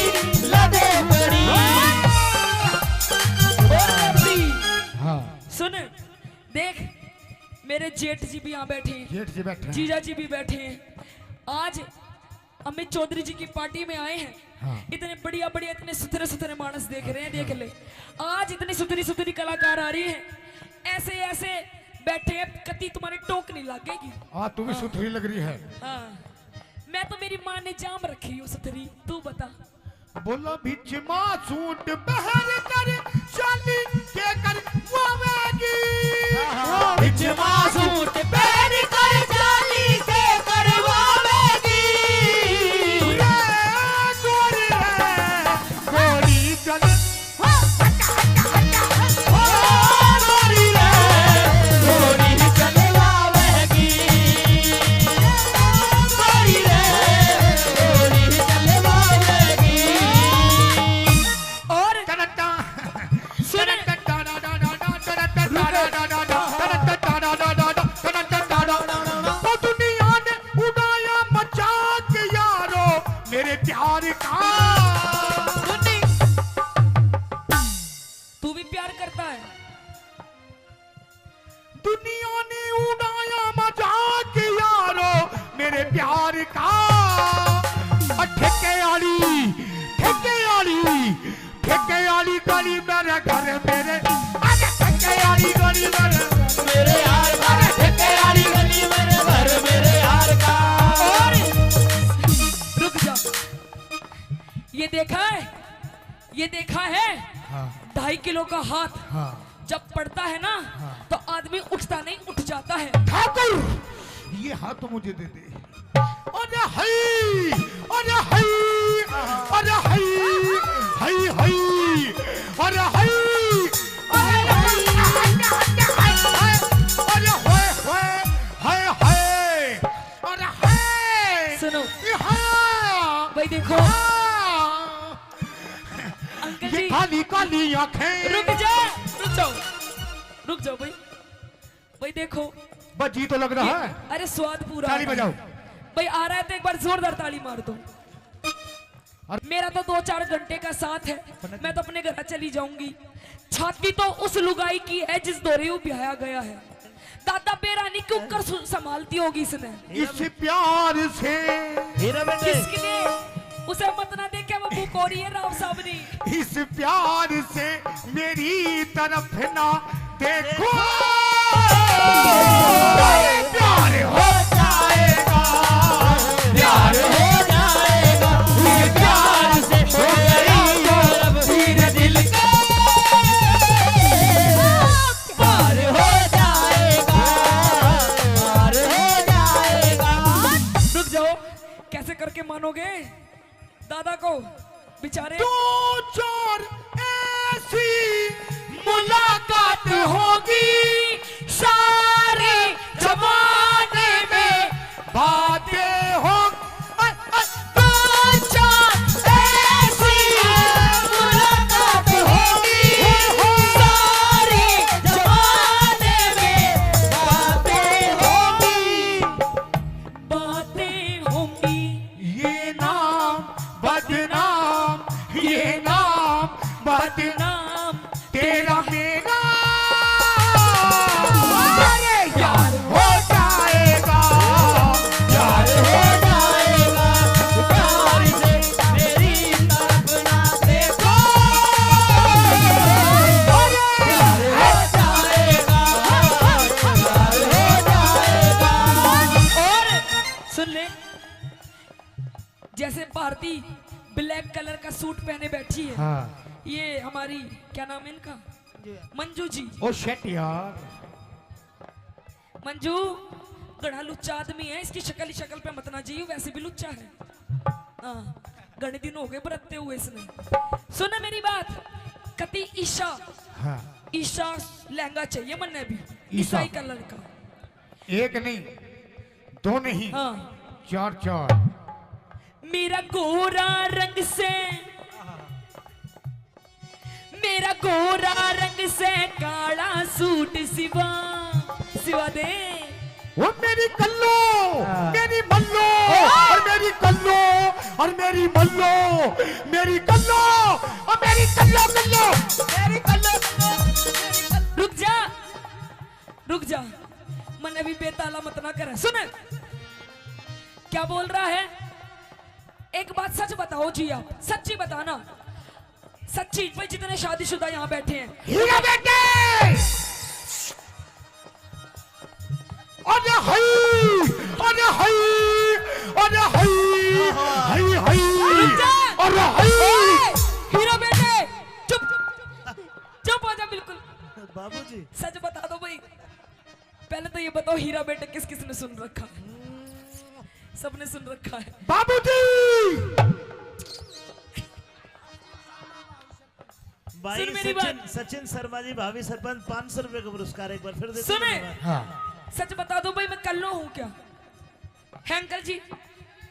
लादे उठड़ी। और भी। हाँ। सुन, देख, मेरे जेठ जी भी यहाँ बैठे हैं। जेठ जी बैठे हैं। जीजा जी भी बैठे हैं। आज अमित चौधरी जी की पार्टी में आए हैं। हाँ। इतने बढ़िया बढ़िया, इतने सुथरे सुथरे मानस देख रहे हैं, देख ले। आज इतनी सुथरी सुथरी कलाकार आ रही है, ऐसे ऐसे बैठे हैं, कती तुम्हारे टोक नहीं लगेगी। आ, तू भी हाँ। सुथरी लग रही है। हाँ। मैं तो, मेरी माँ ने जाम रखी हूँ सुथरी, तू बता। बोला बिच मां सूट पहर कर चाली के करवावेगी। बिच मां सूट पहर कर चाली के करवावेगी। रे गोरी रे, गोरी चल। और सुन। तो दुनिया ने उड़ाया मजाक यारो मेरे प्यार का। तू भी प्यार करता है? दुनिया ने उड़ाया मजाक यारो मेरे प्यार का। और ठेके आली, ठेके आली, ठेके आली गली मेरे घर मेरे। अरे ठेके आली गली मेरे, मेरे यार का। अरे ठेके आली गली मेरे घर मेरे यार का। और रुक जा, ये देखा है? ये देखा है? हाँ। ढाई किलो का हाथ हाँ। जब पड़ता है ना, हाँ। तो आदमी उठता नहीं, उठ जाता है। ठाकुर, ये हाथ तो मुझे दे दे। अरे हई, अरे हई, अरे हई, हई, हई, अरे हई, अरे हई, अरे होए, होए, हाय, हाय, अरे हाय। सुनो। ये हाँ। भाई देखो। हाँ। अंकल ये जी। काली काली आंखें। रुक जा, रुक जाओ, रुक जाओ भाई। भाई देखो। बस जी तो लग रहा ये, है। अरे स्वाद पूरा ताली आ रहा है। बजाओ। भाई आ रहा है तो एक बार जोरदार ताली मार दो। और मेरा तो दो चार घंटे का साथ है, मैं तो अपने घर चली जाऊंगी। छाती तो उस लुगाई की है जिस धोरे ब्याया गया है। दादा बेरा नहीं क्यों कर सु-, संभालती होगी इसने। इस प्यार से। हीरा बेटे। किसने? उसे मत ना देखे, वो बुकोरी है राव साहब ने। इस प्यार से मेरी तरफ ना देखो। प्यार हो जाएगा, प्यार हो जाएगा, ये प्यार से हो गई। हो गए दादा को बेचारे। दो चार ऐसी मुलाकात होगी, सारे जमाने में बातें होंगी। दो चार ऐसी मुलाकात होगी, सारे जमाने में बातें होंगी। बातें होंगी। ये नाम बदनाम, ये नाम बदनाम, तेरा मेरा। अरे यार हो जाएगा, यार हो जाएगा, प्यार से मेरी तरफ ना देखो। अरे यार हो जाएगा, यार हो जाएगा। और सुन ले, जैसे भारती ब्लैक कलर का सूट पहने बैठी है। हाँ। ये हमारी, क्या नाम है इनका? मंजू जी। ओ शिट यार। मंजू, घणा लुच्चा आदमी है, इसकी शक्ल ही शक्ल पे मत ना जाइयो, वैसे भी लुच्चा है। हाँ, घणे दिन हो गए बरतते हुए इसने। सुन मेरी बात, कति ईशा, हाँ। ईशा लहंगा चाहिए मन्ने भी, ईशा। ईसाई कलर का। एक नहीं, दो नहीं, हाँ। चार चार। मेरा गोरा रंग से, मेरा गोरा रंग से काला सूट सिवा, सिवा दे। वो मेरी कल्लो, हाँ। मेरी मल्लो, ओ! और मेरी कल्लो, और मेरी मल्लो, मेरी कल्लो, और मेरी कल्लो, कल्लो, मेरी कल्लो, कल्लो, मेरी कल्लो। रुक जा, रुक जा, मन अभी बेताला मत ना कर। सुन, क्या बोल रहा है? एक बात सच बताओ जी, आप सच्ची बताना, सच्ची। भाई, जितने शादीशुदा यहाँ बैठे हैं, हीरा बेटे। अरे हाय, अरे हाय, अरे हाय, हाय, हाय, रुक जा। अरे हाय। ओए, हीरा बेटे, चुप, चुप हो जा बिल्कुल। बाबूजी। सच बता दो भाई, पहले तो ये बताओ, हीरा बेटे किस किस ने सुन रखा है? सबने सुन रखा है। बाबूजी। भाई सुन मेरी सचिन, बात। सचिन शर्मा जी, भावी सरपंच, पाँच सौ रुपए का पुरस्कार एक बार फिर देते हैं सुने। धन्यवाद। हाँ। सच बता दो भाई, मैं कल्लो हूँ क्या? है अंकल जी,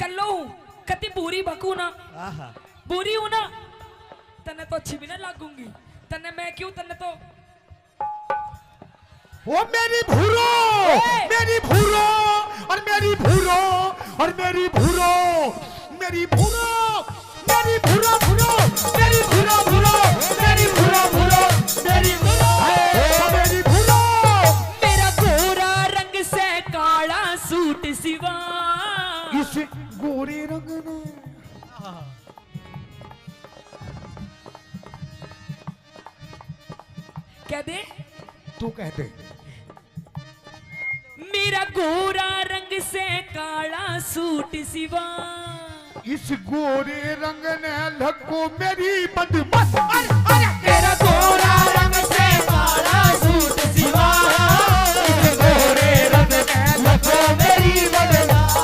कल्लो हूँ, कति बुरी बकू ना, आहा। बुरी हूँ ना, तन्ने तो अच्छी भी ना लागूंगी, तन्ने मैं क्यों, तन्ने तो ओ मेरी भूरो, ए! मेरी भूरो, और मेरी भूरो, और मेरी भूरो, मेरी भूरो, मेरी भूरो, भूरो, मेरी भूरो, भूरो, मेरी भूरो, भूरो, मेरी भूरो, ओ मेरी भूरो। मेरा गोरा रंग से काला सूट सिवा। इस गोरे रंग ने कह दे। तू कह दे। मेरा गोरा रंग से काला सूट सिवा। इस गोरे रंग ने लको मेरी बदमाश। अरे, अरे। मेरा गोरा रंग से काला सूट सिवा। इस गोरे रंग ने लको मेरी बदमाश।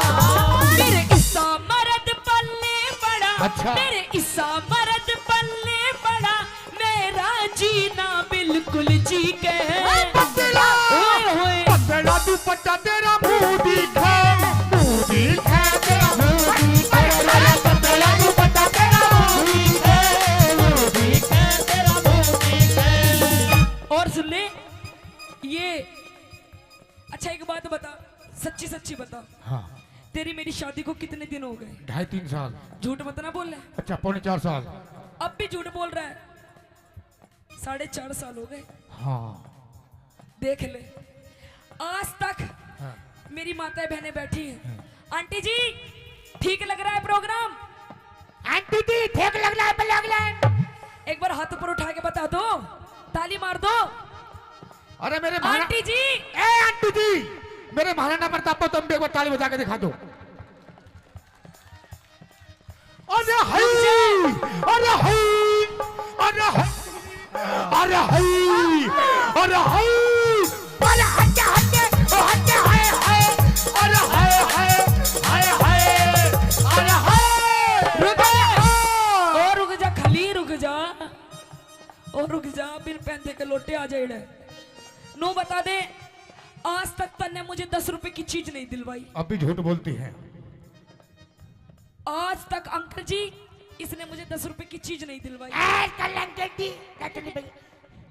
मेरे ईसा मर्द पल्ले पड़ा। अच्छा। मेरे ईसा मर्द पल्ले पड़ा। मेरा जीना बिल्कुल जी के। ओए पतला, ओए होए। पतला दुपट्टा तेरा मुंह दिखे, मुंह दिखे तेरा मुंह दिखे। अरे पतला दुपट्टा तेरा मुंह दिखे, मुंह दिखे तेरा मुंह दिखे। और सुन ले, ये अच्छा, एक बात बता, सच्ची सच्ची बता। हाँ। तेरी मेरी शादी को कितने दिन हो गए? ढाई तीन साल। झूठ मत ना बोल ले। अच्छा, पौने चार साल। अब भी झूठ बोल रहा है। साढ़े चार साल हो गए। हाँ। देख ले, आज तक हाँ। मेरी माताएं बहनें बैठी हैं। हाँ। आंटी जी, ठीक लग रहा है प्रोग्राम? आंटी जी, ठीक लग रहा है प्रोग्राम? एक बार हाथ ऊपर उठा के बता दो, ताली मार दो। अरे मेरे महारा-, आंटी जी। ए आंटी जी, मेरे महाराणा प्रताप को तुम भी एक बार ताली बजा के दिखा दो। अरे हाय, अरे हाय, अरे हाय, अरे हाय, अरे हाय, अरे हटे, हटे, ओ हटे, हाय, हाय, अरे हाय, हाय, हाय, हाय, अरे हाय। लोटे आ जाए इड़े। नू बता दे, आज तक तन्ने मुझे दस रुपए की चीज नहीं दिलवाई। अब भी झूठ बोलती है। आज तक अंकल जी, इसने मुझे दस रुपए की चीज नहीं दिलवाई। ए, कल अंकल जी, क्या चली भाई?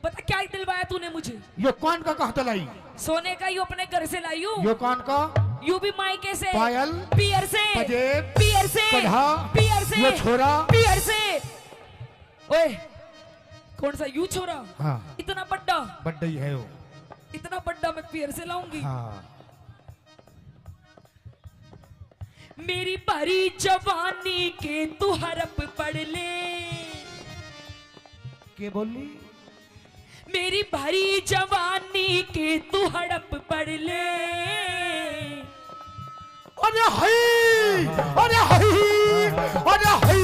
बता, क्या दिलवाया तूने मुझे? यो कान का कहाँ तै लाई? सोने का, यो अपने घर से लाई हूँ। यो कान का? यू भी मायके से। पायल? पियर से। पजेब? पियर से। कढ़ा? पियर से। यो छोरा? पियर से। ओए, कौन सा यू छोरा? हाँ। इतना बड्डा? बड्डा ही है वो। इतना बड्डा मैं पियर से लाऊंगी? हाँ। मेरी भरी जवानी के तू हड़प पढ़ ले। के बोली? मेरी भरी जवानी के तू हड़प पढ़ ले। अरे हई, अरे हई, अरे हई,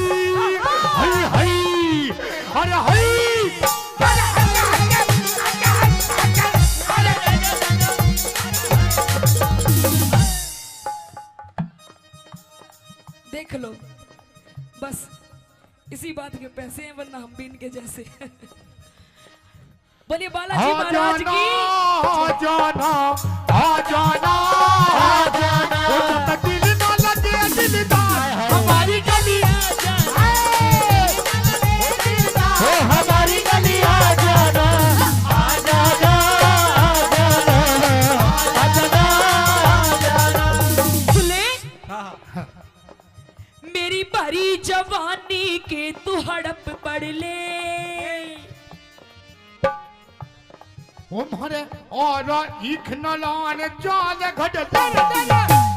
हई, हई, अरे हई। देख लो, बस इसी बात के पैसे हैं, वरना हम भी इनके जैसे। बोलिए बालाजी आ महाराज जाना, की। आ जाना, आ जाना, आ जाना। ओ जब तक दिल ना लगे दिलदार, हमारी गली आ जाना। ओ हमारी गली आ जाना, आ जाना, आ जाना, आ जाना, आ जाना। सुन ले। हाँ, हाँ। मेरी भरी जवानी के तू हड़प पढ़ ले। ओ म्हारे और ईख नलान चाल घड़ ले।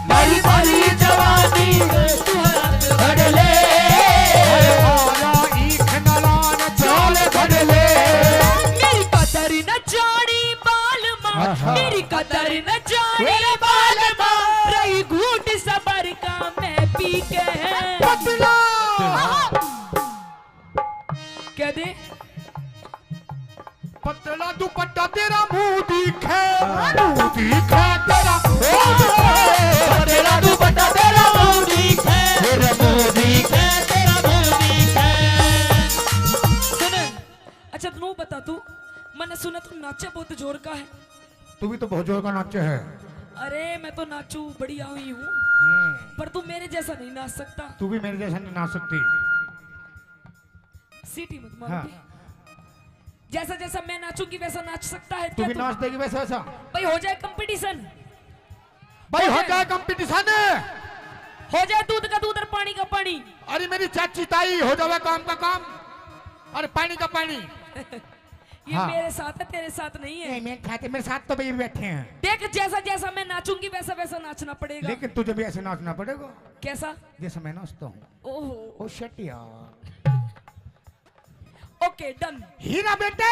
मेरी भरी जवानी के तू हड़प पढ़ ले। और ईख नलान चाल घड़ ले। मेरी कदर न जानी बाल माँ, अच्छा। मेरी कदर न जानी बाल माँ, रही घूट सबर का मैं पी के। पतला। कह दे। पतला दुपट्टा तेरा मुंह दिखे, मुंह दिखे तेरा, ओ, पतला दुपट्टा तेरा मुंह दिखे, तेरा मुंह दिखे, तेरा मुंह दिखे। सुन, अच्छा, तू बता, तू मैंने सुना तू नाचे बहुत जोर का है। तू भी तो बहुत जोर का नाचे है। अरे, मैं तो नाचू बढ़िया हुई हूँ, हम्म। पर तू मेरे जैसा नहीं नाच सकता। तू भी मेरे जैसा नहीं नाच सकती। सीटी मत मारो हाँ। बे। जैसा जैसा मैं नाचूंगी वैसा नाच सकता है तू क्या भी तू? नाच देगी वैसा वैसा। भाई, हो जाए कंपटीशन। भाई, हो हो जाए। जाए कंपटीशन। हो जाए दूध का दूध और पानी का पानी। अरे मेरी चाची ताई, हो जावे काम का काम और पानी का पानी। ये हाँ। मेरे साथ है, तेरे साथ नहीं है। नहीं, मेरे साथ है, मेरे साथ तो भाई बैठे हैं। देख, जैसा जैसा मैं नाचूंगी वैसा वैसा नाचना पड़ेगा। लेकिन तुझे भी ऐसे नाचना पड़ेगा। कैसा? जैसा मैं नाचता हूँ। ओहो। ओ shit यार। OK, done। हीरा बेटे।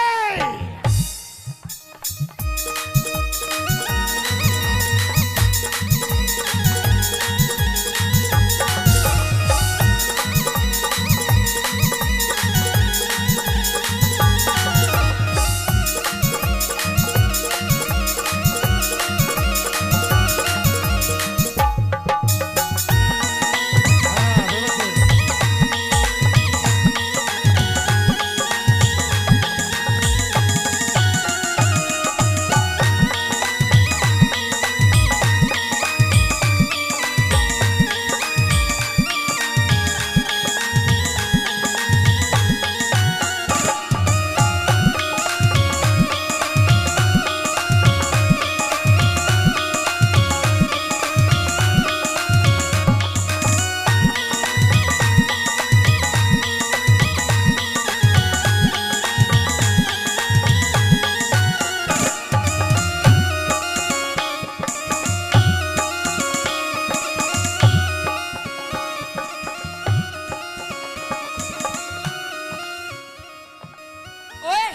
ओए,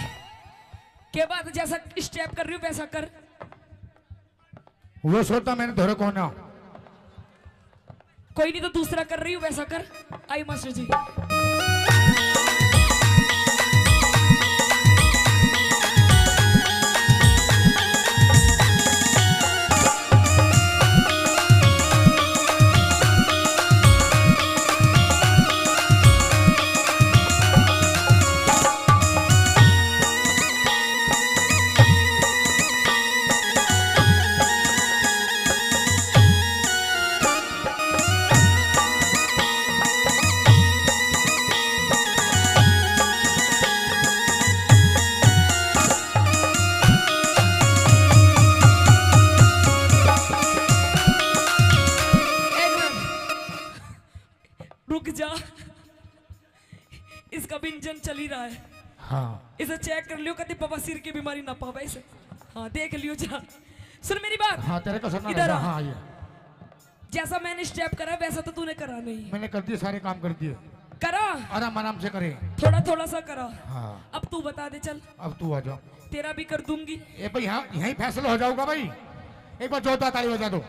के बात, जैसा step कर रही हूँ वैसा कर। वो सोता मैंने धोरे कोना। कोई नहीं, तो दूसरा कर रही हूँ वैसा कर। आई मास्टर जी। चल ही रहा है। हाँ। इसे चेक कर लियो, कभी बवासीर की बीमारी ना पावे इसे। हाँ, देख लियो जा। सुन मेरी बात। हाँ, तेरे को सुनना इधर रहेगा। आ। हाँ, ये। जैसा मैंने स्टेप करा, वैसा तो तूने करा नहीं। मैंने कर दिए, सारे काम कर दिए। करा? आराम आराम से करे। थोड़ा थोड़ा सा करा। हाँ। अब तू बता दे, चल। अब तू आ जा। तेरा भी कर दूंगी। ए भाई, यहाँ यहीं फैसला हो जाऊंगा भाई। एक बार जोरदार ताली बजा दो।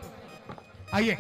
आइए।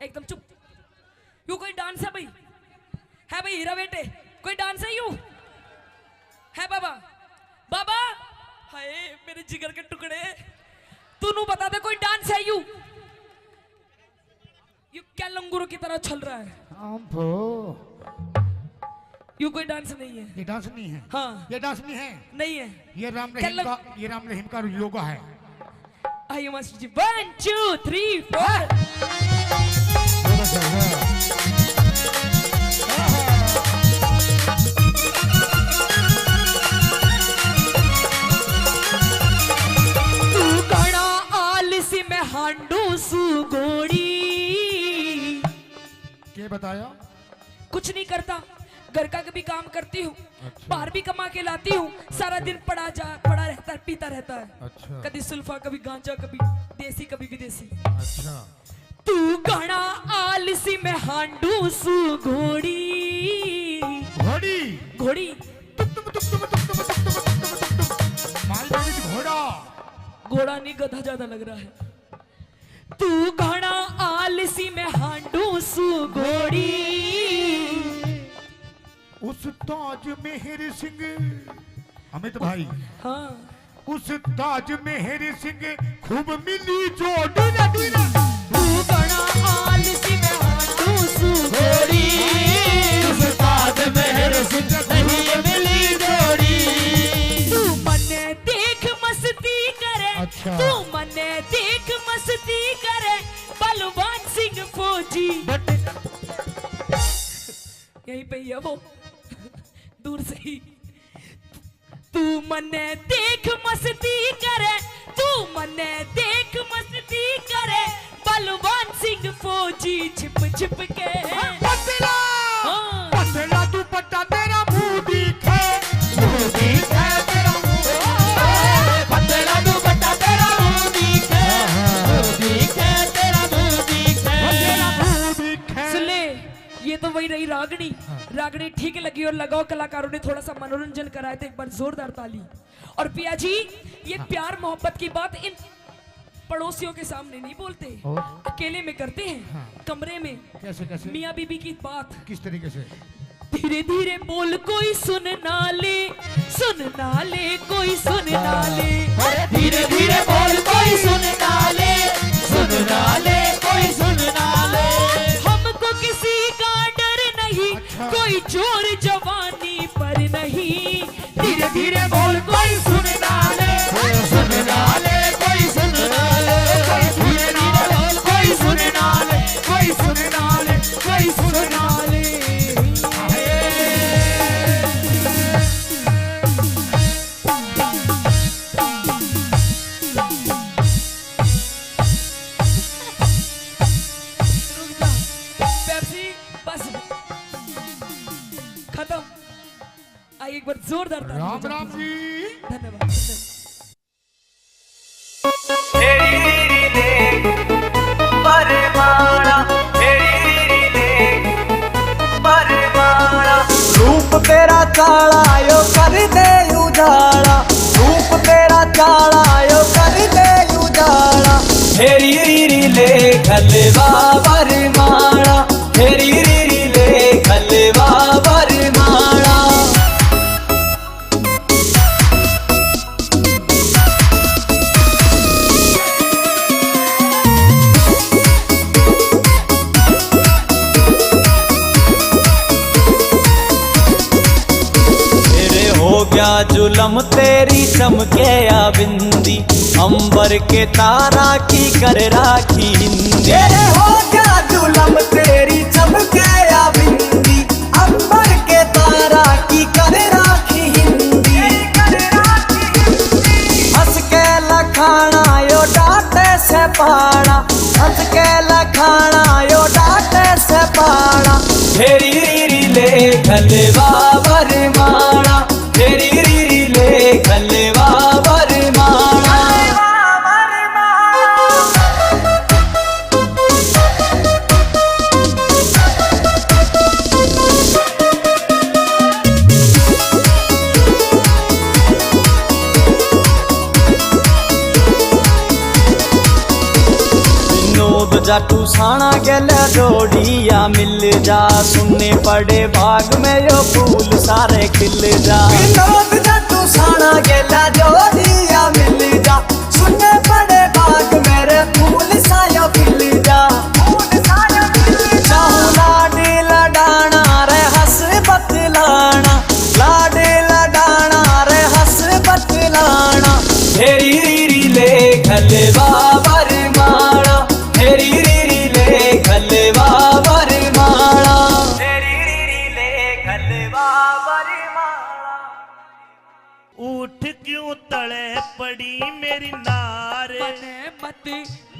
एकदम चुप। यू कोई डांस है भाई? है भाई हीरा बेटे, कोई डांस है यू? है बाबा? बाबा, हाय मेरे जिगर के टुकड़े, तू नू बता दे कोई डांस है यू? यू क्या लंगूरों की तरह चल रहा है? अम्भो। यू कोई डांस नहीं है। ये डांस नहीं है। हाँ। ये डांस नहीं है। नहीं है। ये राम क्या रहीम लग- का, ये राम रहीम का योगा है। आइए मास्टर जी, one, two, three, four। तू घणा आलसी, मैं हांडू सू घोड़ी। के बताया? कुछ नहीं करता, घर का भी काम करती हूँ, अच्छा। बाहर भी कमा के लाती हूँ, सारा अच्छा। दिन पड़ा जा, पड़ा रहता है, पीता रहता है। अच्छा। कभी सुल्फा, कभी गांजा, कभी देसी, कभी विदेशी। अच्छा। तू घणा आलसी, मैं हांडू सू घोड़ी। घोड़ी। घोड़ी। तुम, तुम, तुम, तुम। मालगाड़ी घोड़ा। घोड़ा नहीं, गधा ज्यादा लग रहा है। तू घणा आलसी, मैं हांडू सू घोड़ी। उस्ताद मेहर सिंह, अमित भाई। हाँ। उस्ताद मेहर सिंह खूब मिली जोड़ी ना, जोड़ी ना। तू घणा आलसी, मैं हांडू सू घोड़ी। उस्ताद मेहर सिंह नहीं मिली जोड़ी। तू मन्ने देख मस्ती करे, अच्छा। तू मन्ने देख मस्ती करे, बलवान सिंह फौजी। यहीं पे ही है वो, दूर से ही। तू मन्ने देख मस्ती करे, तू मन्ने देख मस्ती करे, बलवान सिंह फौजी छिप छिप के। पतला, हाँ। पतला दुपट्टा तेरा मुंह दिखे, मुंह दिखे तेरा मुंह। पतला दुपट्टा तेरा मुंह दिखे, मुंह दिखे तेरा मुंह दिखे। तेरा मुंह दिखे। सुन ले, ये तो वही रही रागनी। हाँ। रागनी ठीक लगी और लगाओ कलाकारों ने थोड़ा सा मनोरंजन कराया, तो एक बार जोरदार ताली। और पिया जी, ये हाँ। प्यार मोहब्बत की बात इन पड़ोसियों के सामने नहीं बोलते, और? अकेले में करते हैं, हाँ। कमरे में। कैसे, कैसे? मियाँ बीबी की बात। किस तरीके से? धीरे धीरे बोल कोई सुन ना ले, सुन ना ले कोई सुन ना ले। अरे धीरे धीरे बोल कोई सुन ना ले, सुन ना ले कोई सुन ना ले। हमको किसी का डर नहीं, अच्छा। कोई जोर जवानी पर नहीं। धीरे धीरे बोल कोई सुन ना ले, सुन ना ले कोई सुन ना ले। कोई सुन ना ले, कोई सुन ना ले, कोई सुन ना ले, कोई सुन ना ले। रुक जा। पेप्सी, बस। खत्म। आइए, एक बार जोरदार ताली राम बजाते राम हैं। जी। धन्यवाद, धन्यवाद। तेरी काला यो कर दे उजाला, रूप तेरा काला यो कर दे उजाला। हेरी री री ले घलवा वरमाला, हेरी री री ले घलवा वरमाला। तेरे हो गया जुलम, तेरी चमके या बिंदी, अंबर के तारा की कर राखी हिंदी। तेरे हो गया जुलम, तेरी चमके या बिंदी, अंबर के तारा की कर राखी हिंदी। हंस के लखाना यो डाटे से पाना, हंस के लखाना यो डाटे से पाना। हेरी री री ले घलवा वरमाला, हेरी री री ले घलवा वरमाला। विनोद जाटू साणा गेल्या जोड़िया मिल जा, सुनने पड़े बाग में यो फूल सारे खिल जा। विनोद जाटू साणा गेल्या जोड़िया मिल जा, सुनने पड़े बाग मेरे फूल सायो खिल जा। चाहूं लाड लडाना रे हंस बतलाना, लाड लडाना रे हंस बतलाना। हेरी री री ले घलवा वरमाला, हेरी री री ले घलवा वरमाला, हेरी री री ले घलवा वरमाला। उठ क्यों तले पड़ी मेरी नार। मने मत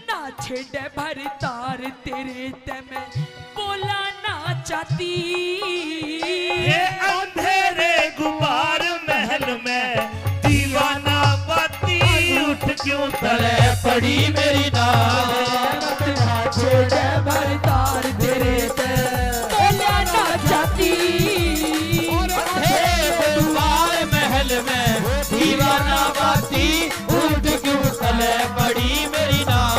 ना छेड़े भर तार, तेरे ते मैं बोला ना चाहती। ये अंधेरे गुबार महल में दीवाना बाती। उठ क्यों तले पड़ी मेरी नार। मत ना छेड़े भर तार, तेरे ते बोला ना चाहती। अंधेरे गुबार महल में दीवाना बाती। उठ क्यों तले पड़ी मेरी नार।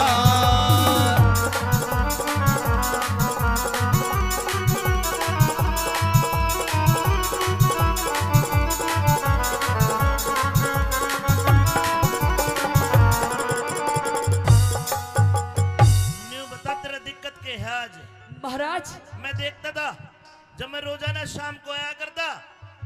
न्यू बता, तेरा दिक्कत के है आज? महाराज। मैं देखता था, जब मैं रोजाना शाम को आया करता,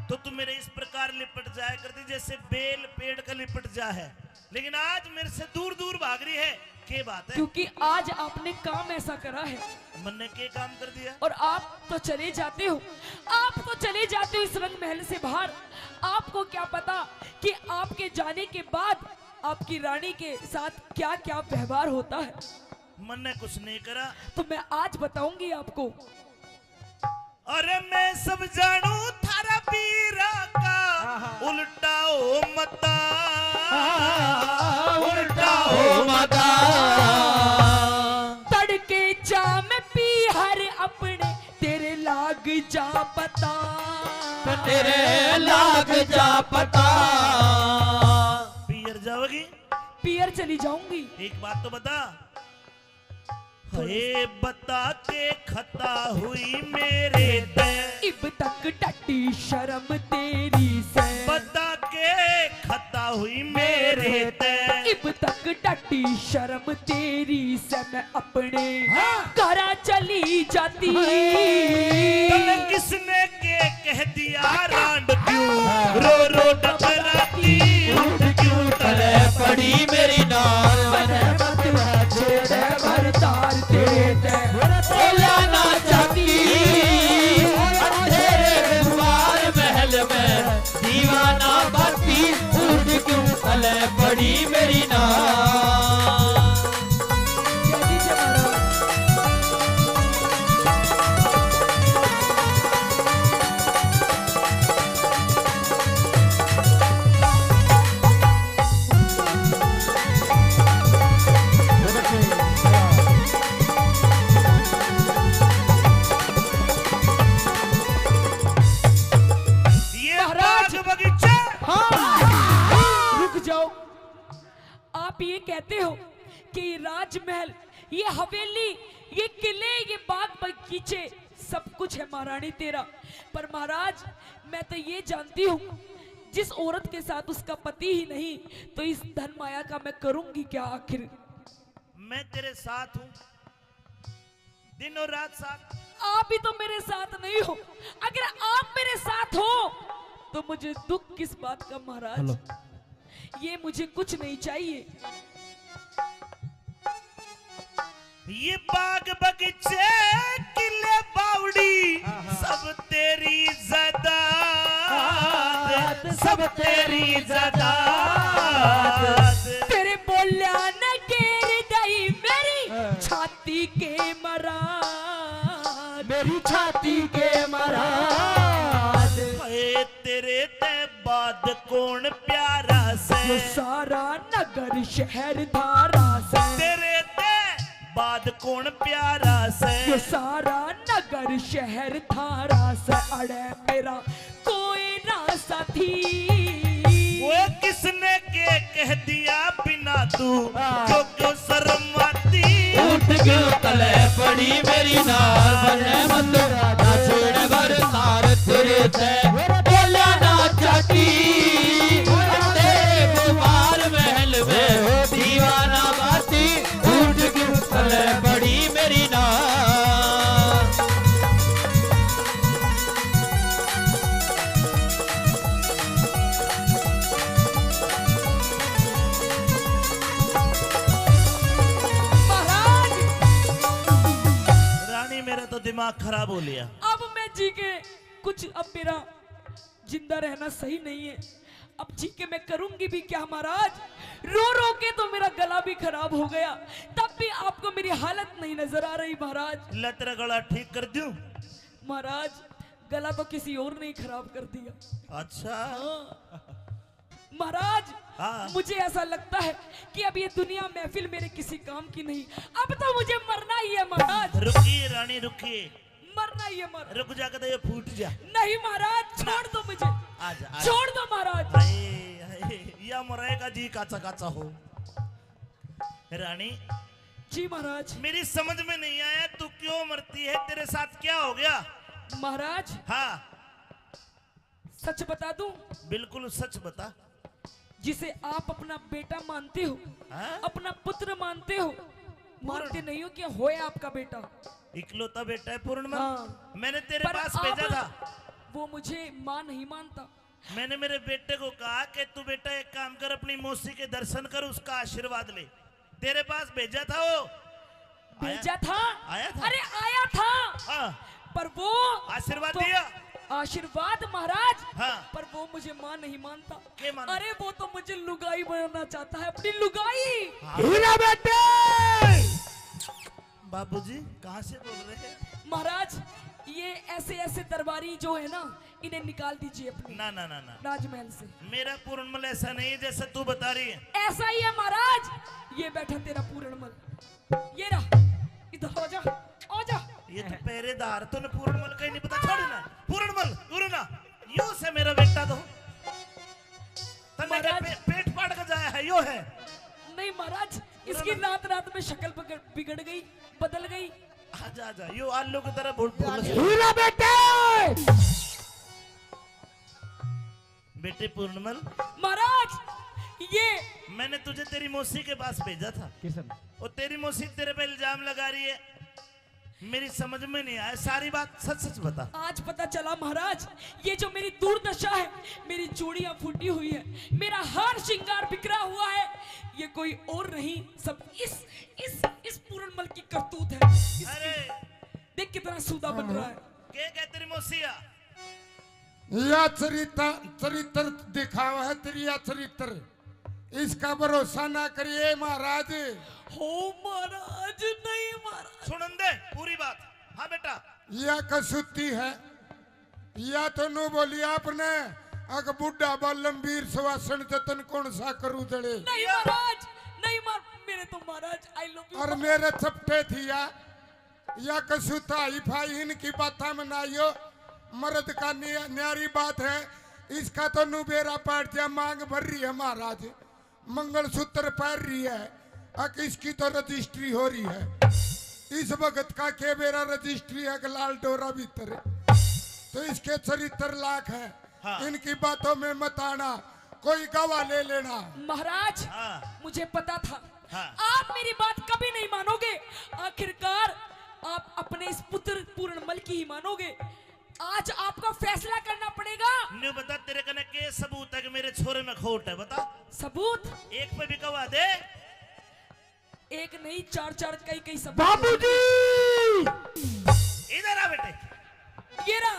तो तू मेरे इस प्रकार लिपट जाया करती, जैसे बेल पेड़ का लिपट जा है, लेकिन आज मेरे से दूर दूर भाग रही है। के बात है? क्योंकि आज आपने काम ऐसा करा है। मन्ने के काम कर दिया? और आप तो चले जाते हो, आप तो चले जाते हो इस रंग महल से बाहर। आपको क्या पता कि आपके जाने के बाद आपकी रानी के साथ क्या क्या व्यवहार होता है। मन्ने कुछ नहीं करा। तो मैं आज बताऊंगी आपको। अरे मैं सब जानू थारा पीरा का, हाँ, हाँ। उल्टा हो मता, हाँ, उल्टा हो मता। तड़के जा मैं पीहर अपने, तेरे लाग जा पता। तेरे लाग जा पता। पीहर जाओगी? पीहर चली जाऊंगी। एक बात तो बता, हे बता के खता हुई मेरे ते। इब तक टट्टी शर्म तेरी से। बता के खता हुई मेरे ते। इब तक टट्टी शर्म तेरी से। मैं अपने हाँ। घरा चली जाती। तने किसने के कह दिया रांड क्यों रो रो टकराती। उठ क्यों तले पड़ी मेरी नार। मने मत छेड़े भर तार तेरे ते बोला ना चाहती। अंधेरे दीवार महल में दीवाना बाती। उठ क्यों तले पड़ी मेरी नार। आप ये कहते हो कि ये राजमहल, ये हवेली, ये किले, ये बाग बगीचे, सब कुछ है महारानी तेरा। पर महाराज, मैं तो ये जानती हूँ, जिस औरत के साथ उसका पति ही नहीं, तो इस धन माया का मैं करूंगी क्या आखिर? मैं तेरे साथ हूँ, दिन और रात साथ। आप भी तो मेरे साथ नहीं हो। अगर आप मेरे साथ हो, तो मुझे दुख किस बात का महाराज? ये मुझे कुछ नहीं चाहिए। ये बाग बगीचे, किले बावड़ी, सब तेरी जायदाद, सब तेरी जायदाद। तेरे बोलिया न गेर दई मेरी छाती के महाराज, मेरी छाती के महाराज। ए, तेरे ते बाद कौन प्यारा से? ये सारा नगर शहर धारा से। तेरे ते बाद कौन प्यारा से? ये सारा नगर शहर धारा से। अड़े मेरा कोई ना साथी। वो किसने के कह दिया बिना तू हाँ। क्यों क्यों शर्माती? उठ क्यों तले पड़ी मेरी नार, बने मत ना छेड़ घर तार, तेरे ते बोला ना चाटी। तेरे गुबार महल में दीवाना बाती, उठ क्यों तले पड़ी मेरी नार। महाराज, रानी, मेरा तो दिमाग खराब हो लिया। अब मैं जी के कुछ, अब मेरा जिंदा रहना सही नहीं है। अब जी के मैं करूंगी भी क्या महाराज? रो रो के तो मेरा गला भी खराब हो गया, तब भी आपको मेरी हालत नहीं नजर आ रही महाराज। ले, तेरा गला ठीक कर दूं? महाराज, गला तो किसी और ने ही खराब कर दिया। अच्छा। हाँ। महाराज, हाँ। मुझे ऐसा लगता है कि अब ये दुनिया महफिल मेरे किसी काम की नहीं। अब तो मुझे मरना ही है महाराज। रुकिए रानी, रुकिए। मरना ही है महाराज। रुक जा, कदे ये फूट जा। नहीं महाराज, छोड़ दो मुझे। आ जा, आ जा। छोड़ दो महाराज। हाय, हाय, या मरेगा जी काचा काचा हो। रानी, जी महाराज। मेरी समझ में नहीं आया, तू क्यों मरती है, तेरे साथ क्या हो गया? महाराज, हाँ। सच बता दूं? बिल्कुल सच बता। जिसे आप अपना बेटा मानते हो, हाँ? अपना पुत्र मानते हो, मानते नहीं हो कि होया आपका बेटा। इकलौता बेटा है पूर्णमल। हाँ। मैंने तेरे पर पास आप भेजा था। वो मुझे माँ नहीं मानता। मैंने मेरे बेटे को कहा कि तू बेटा एक काम कर, अपनी मौसी के दर्शन कर, उसका आशीर्वाद ले। तेरे पास भेजा था वो। आया? भेजा था। आया था? अरे आया था। हाँ। पर वो आशीर्वाद तो दिया? आशीर्वाद महाराज। हाँ। पर वो मुझे माँ नहीं मानता। के मानता? अरे वो तो मुझे लुगाई बनाना चाहता है, अपनी लुगाई। हाँ। हीरा बेटे। बाबूजी, कहाँ से बोल रहे हैं? महाराज, ये ऐसे ऐसे दरबारी जो है ना, इन्हें निकाल दीजिए अपने ना, ना, ना, ना। राजमहल से। मेरा पूर्णमल ऐसा नहीं है जैसा तू बता रही है। ऐसा ही है महाराज, ये बैठा तेरा पूर्णमल, ये रहा, इधर आ जा, आ जा। ये तो पहरेदार, तूने पूर्णमल का ही नहीं पता। छोड़ ना, पूर्णमल, उरे ना। यो से मेरा बेटा तो। तन्ने क्या महाराज। पे, पेट फाड़ के जाया है, यो है। नहीं महाराज, इसकी रात रात में शक्ल बिगड़, बिगड़ गई, बदल गई। आजा, आजा, यो आलू की तरह भूल भूल। हीरा बेटे। बेटे पूर्णमल, महाराज, ये मैंने तुझे तेरी मौसी के पास भेजा था। किशन। और तेरी मौसी तेरे पे इल्जाम लगा रही है, मेरी समझ में नहीं आया। सारी बात सच सच बता। आज पता चला महाराज, ये जो मेरी दुर्दशा है, मेरी चूड़ियां फूटी हुई है, मेरा हार श्रृंगार बिखरा हुआ है, ये कोई और नहीं, सब इस इस इस पूरनमल की करतूत है। इसकी अरे, देख कितना सूदा बन रहा है। के कह तेरी मौसी आ? या चरित्र, चरित्र दिखावा है तेरी, या चरित्र। इसका भरोसा ना करिए महाराज। हो महाराज, नहीं महाराज। सुनन दे पूरी बात। हाँ बेटा। या कसूती है, या तो नू बोली आपने, अक बूढ़ा बालम वीर सुवासन जतन कौन सा करू जड़े। नहीं महाराज, नहीं मार, मेरे तो महाराज, I love you। और मेरे चपटे थी या, या कसूता ही फाई इनकी बातां में ना आइयो। मर्द का नि-, न्यारी बात है, इसका तो नू बेरा पाट दिया, मांग भर रही है महाराज। मंगलसूत्र पहन रही है, अक इसकी तो रजिस्ट्री हो रही है। इस वक्त का के बेरा रजिस्ट्री है कि लाल डोरा भीतर है। तो इसके चरित्र लाख है। हाँ। इनकी बातों में मत आना, कोई गवाह ले लेना। महाराज, हाँ। मुझे पता था, हाँ। आप मेरी बात कभी नहीं मानोगे। आखिरकार आप अपने इस पुत्र पूरणमल की ही मानोगे। आज आपको फैसला करना पड़ेगा। न्यू बता, तेरे कने के सबूत है कि मेरे छोरे में खोट है? बता। सबूत? एक पे भी गवाह दे। एक नहीं, चार चार, कई कई सबूत। बाबूजी! इधर आ बेटे। ये रहा।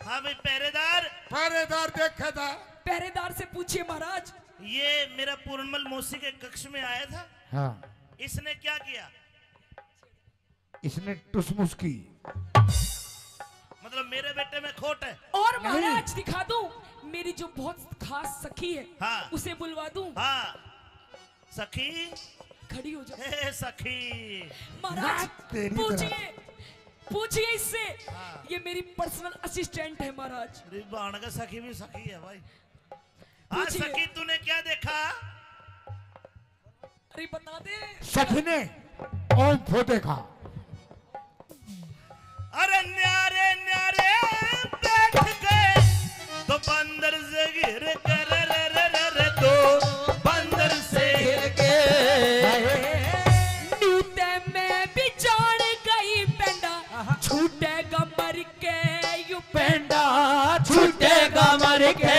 हाँ भाई, पहरेदार। पहरेदार देखे था। पहरेदार से पूछिए महाराज। ये मेरा पूरणमल मौसी के कक्ष में आया था। हाँ। इसने क्या किया? इसने टुसमुस की। मतलब मेरे बेटे में खोट है? और नहीं। महाराज दिखा दूं, मेरी जो बहुत खास सखी है, हाँ। उसे बुलवा दूं? हाँ। सखी। खड़ी हो जा। हे सखी। महाराज, ना तेरी पूछिए, तरह। पूछिए इससे। हाँ। ये मेरी पर्सनल असिस्टेंट है महाराज। अरे बाण का सखी भी सखी है भाई। हाँ, पूछिए। सखी, तूने क्या देखा? अरे बता दे। सखी ने ओम फो देखा। अरे न्यारे न्यारे बैठ गए तो बंदर से घिर के रे रे रे रे रे, दो बंदर से घिर के। न्यू ते मैं भी जान गई पेंडा, छूटेगा मर के यू पेंडा, छूटेगा मर के।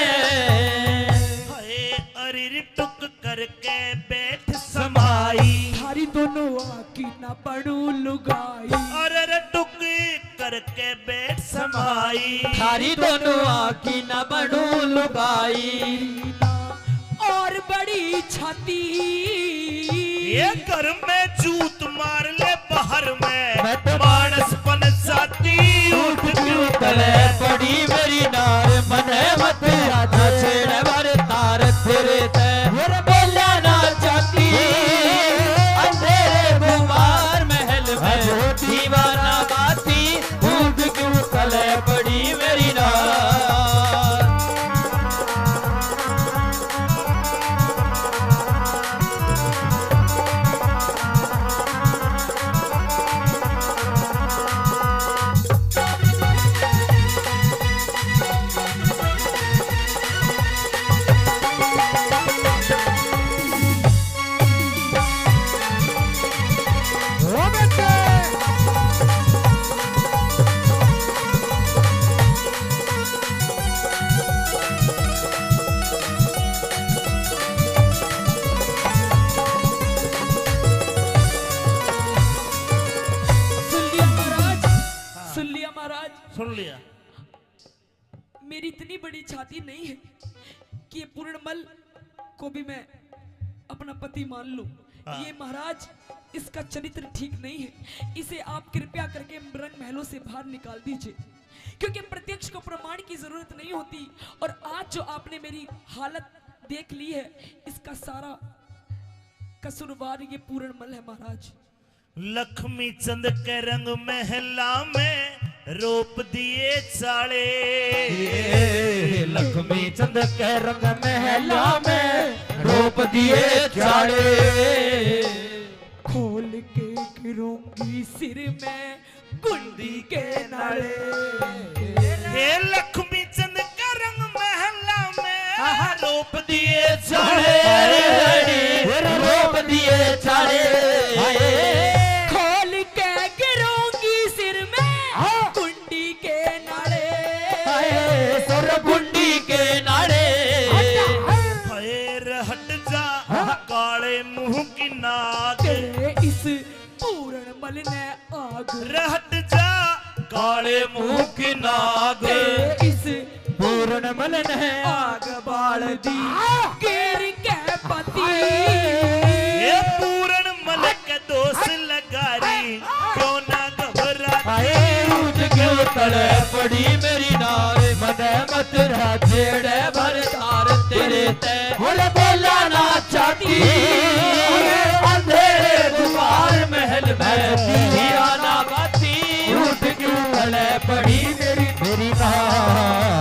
हाय अरिर टुक करके बैठ समाई। थारी दोनों आँखी ना बनू लुगाई। अरे रे टुक करके बैठ समाई। थारी दोनों आँखी ना बनू लुगाई। और बड़ी छाती। ये घर में जूत मार ले बाहर में। मैं तो मानस पन जाती। ऊँट क्यों तले पड़ी मेरी नार, मने मत हाथ छेड़ भर तार तेरे ते। मेरे बोला ना जाती, अंधेरे गुमार महल में दीवाना बाती। ऊँट क्यों तले पड़ी मेरी नार। सुन लिया महाराज, हाँ। सुन लिया महाराज। सुन लिया। मेरी इतनी बड़ी छाती नहीं है कि ये पूर्णमल को भी मैं अपना पति मान लूं। हाँ। ये महाराज, इसका चरित्र ठीक नहीं है, इसे आप कृपया करके रंग महलों से बाहर निकाल दीजिए, क्योंकि प्रत्यक्ष को प्रमाण की जरूरत नहीं होती। और आज जो आपने मेरी हालत देख ली है, इसका सारा कसूरवार ये पूर्णमल है महाराज। लक्ष्मी चंद के रंग महला में रोप दिए चाले। लक्ष्मी चंद के रंग महला में रोप दिए चाले। खोल के गिरूंगी सिर में कुंडी के नाले। हे लक्ष्मी चंद के रंग महला में आहा। रोप दिए चाले। अरे, अरे, रोप दिए चाले। हाय। खोल के गिरूंगी सिर में हाँ। कुंडी के नाले। हाय, सुर कुंडी के नाले। हट, हट। हाय, हट जा, हाँ। काले मुंह की नाग। तेरे इस पूर्णमल ने आग। रे हट जा, काले मुंह की नाग। ए, इस पूर्णमल ने आग बाल दी। आ! केर के पति। ये पूर्णमल के दोष लगा री, क्यों ना घबराती। हाय, ऊँट क्यों तले पड़ी मेरी नार, मने मत रह छेड़े भर तार तेरे ते। बोले बोला ना चाहती, अंधेरे दीवार महल में हीरा ना बाती। ऊँट क्यों तले पड़ी मेरी, मेरी नार।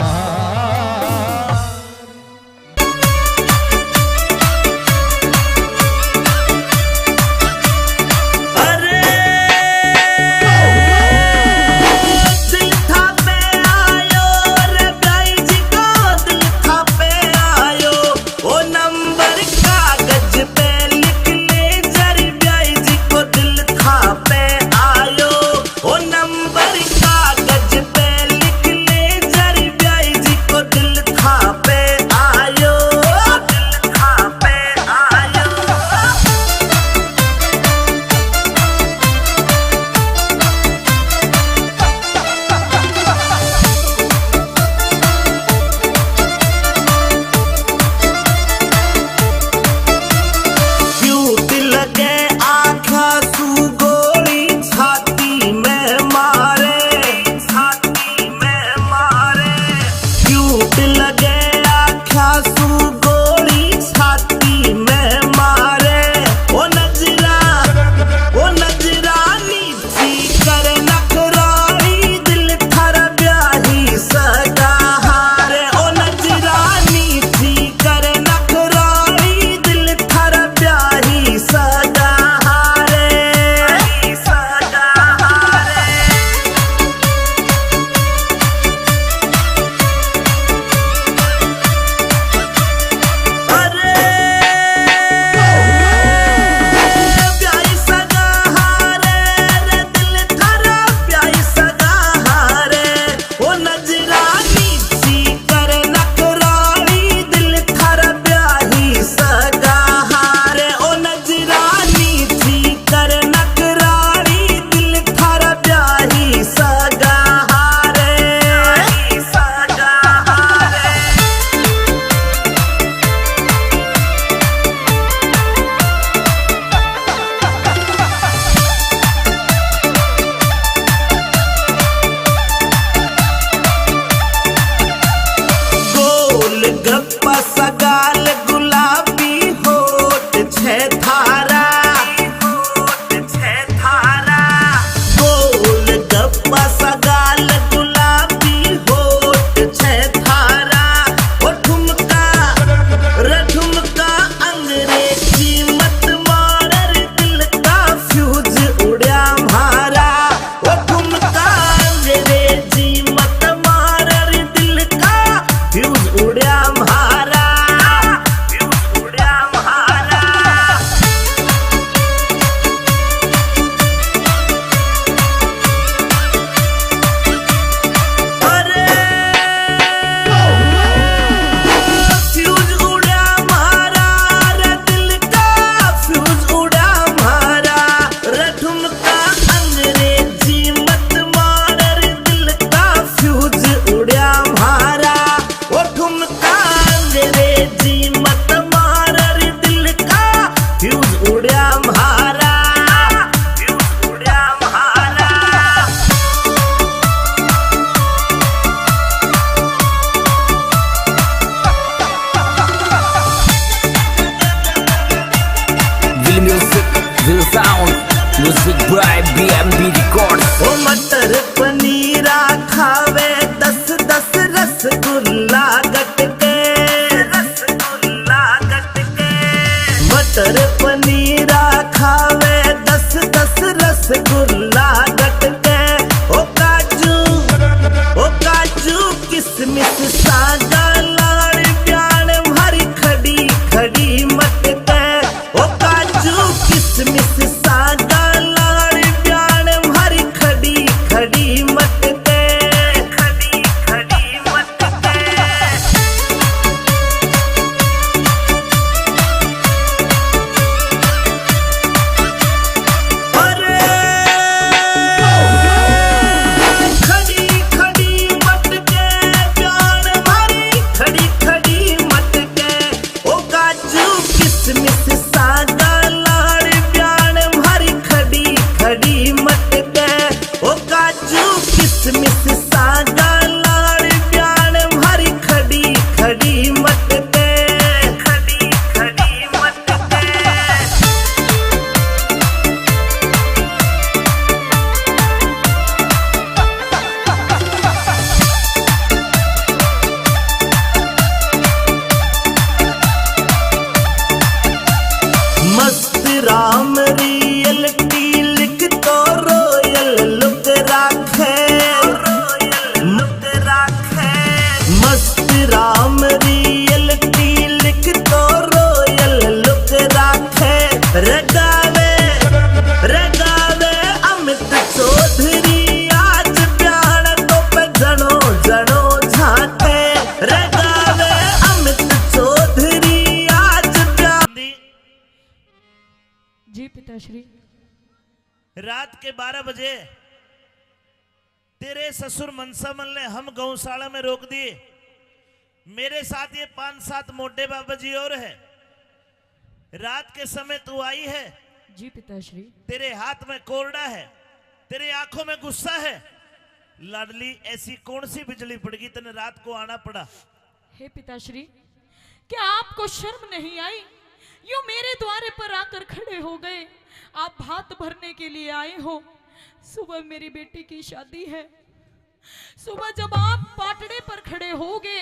किसमिस सागा लाड़ ब्याण म्हारी खड़ी खड़ी मटके। ओ काजू किसमिस सागा लाड़ ब्याण म्हारी खड़ी खड़ी मटके। खड़ी खड़ी मटके। अरे खड़ी खड़ी मटके ब्याण म्हारी खड़ी खड़ी मटके। ओ काजू किसमिस सागा लाड़ ब्याण म्हारी खड़ी खड़ी मटके। ओ काजू किसमिस सागा लाड़ ब्याण म्हारी खड़ी खड़ी मटके। खड़ी खड़ी मटके। मस्त राम रियल्टी लिख तो रॉयल लुक राखे। लुक राखे। मस्त राम रियल्टी लिख तो रॉयल लुक राखे। रगावे रगावे अमित चौधरी आज ब्याण तो पे जणो जणो झांके। रगावे अमित चौधरी आज ब्याण। जी पिताश्री। रात के बारह बजे तेरे ससुर मनसामल ने हम गौशाला में रोक दिए। मेरे साथ ये पांच सात मोटे बाबा जी और है। रात के समय तू आई है। जी पिताश्री। तेरे हाथ में कोरडा है, तेरे आंखों में गुस्सा है। लाडली, ऐसी कौन सी बिजली पड़गी तने रात को आना पड़ा? हे पिताश्री, क्या आपको शर्म नहीं आई? यूं मेरे द्वारे पर आकर खड़े हो गए। आप भात भरने के लिए आए हो। सुबह मेरी बेटी की शादी है। सुबह जब आप पाटड़े पर खड़े होगे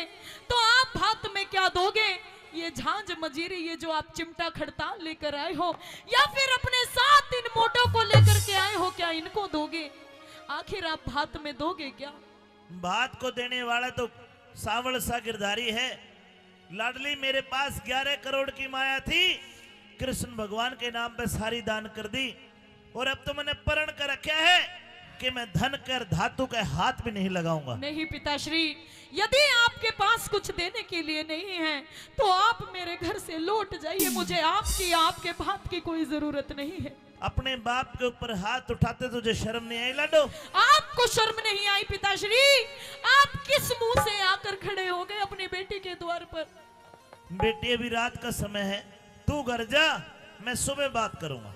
तो आप भात में क्या दोगे? ये झांझ मजीरी, ये जो आप चिमटा खड़ताल लेकर आए हो, या फिर अपने साथ इन मोटों को लेकर के आए हो, क्या इनको दोगे? आखिर आप भात में दोगे क्या? भात को देने वाला तो सावल सा गिरधारी है। लाडली, मेरे पास ग्यारह करोड़ की माया थी, कृष्ण भगवान के नाम पे सारी दान कर दी, और अब तो मैंने प्रण कर रखा है कि मैं धन कर धातु के हाथ भी नहीं लगाऊंगा। नहीं पिताश्री, यदि आपके पास कुछ देने के लिए नहीं है तो आप मेरे घर से लौट जाइए। मुझे आपकी, आपके भात की कोई जरूरत नहीं है। अपने बाप के ऊपर हाथ उठाते तुझे शर्म नहीं आई लाडो? आपको शर्म नहीं आई पिताश्री? आप किस मुंह से आकर खड़े हो गए अपनी बेटी के द्वार पर? बेटी, अभी रात का समय है, तू घर जा, मैं सुबह बात करूंगा।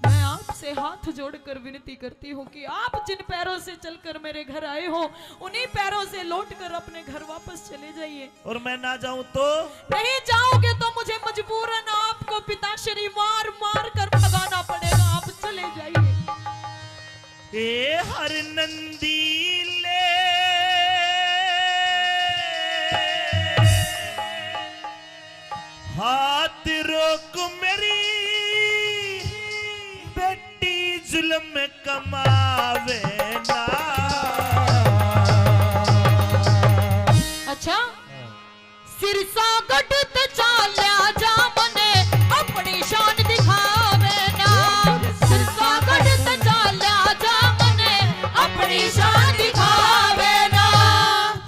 मैं आपसे हाथ जोड़कर विनती करती हूँ कि आप जिन पैरों से चलकर मेरे घर आए हो, उन्हीं पैरों से लौटकर अपने घर वापस चले जाइए। और मैं ना जाऊं तो? नहीं जाओगे तो मुझे मजबूरन आपको पिताश्री मार मार कर भगाना पड़ेगा। आप चले जाइए। ए हर नंदी ले हाथ रोक मेरी बेटी जुल्म कमावे ना। अच्छा, सिरसा गढ़ ते चाल्या जा मने अपनी शान दिखावे ना। सिरसा गढ़ ते चाल्या जा मने अपनी शान दिखावे ना।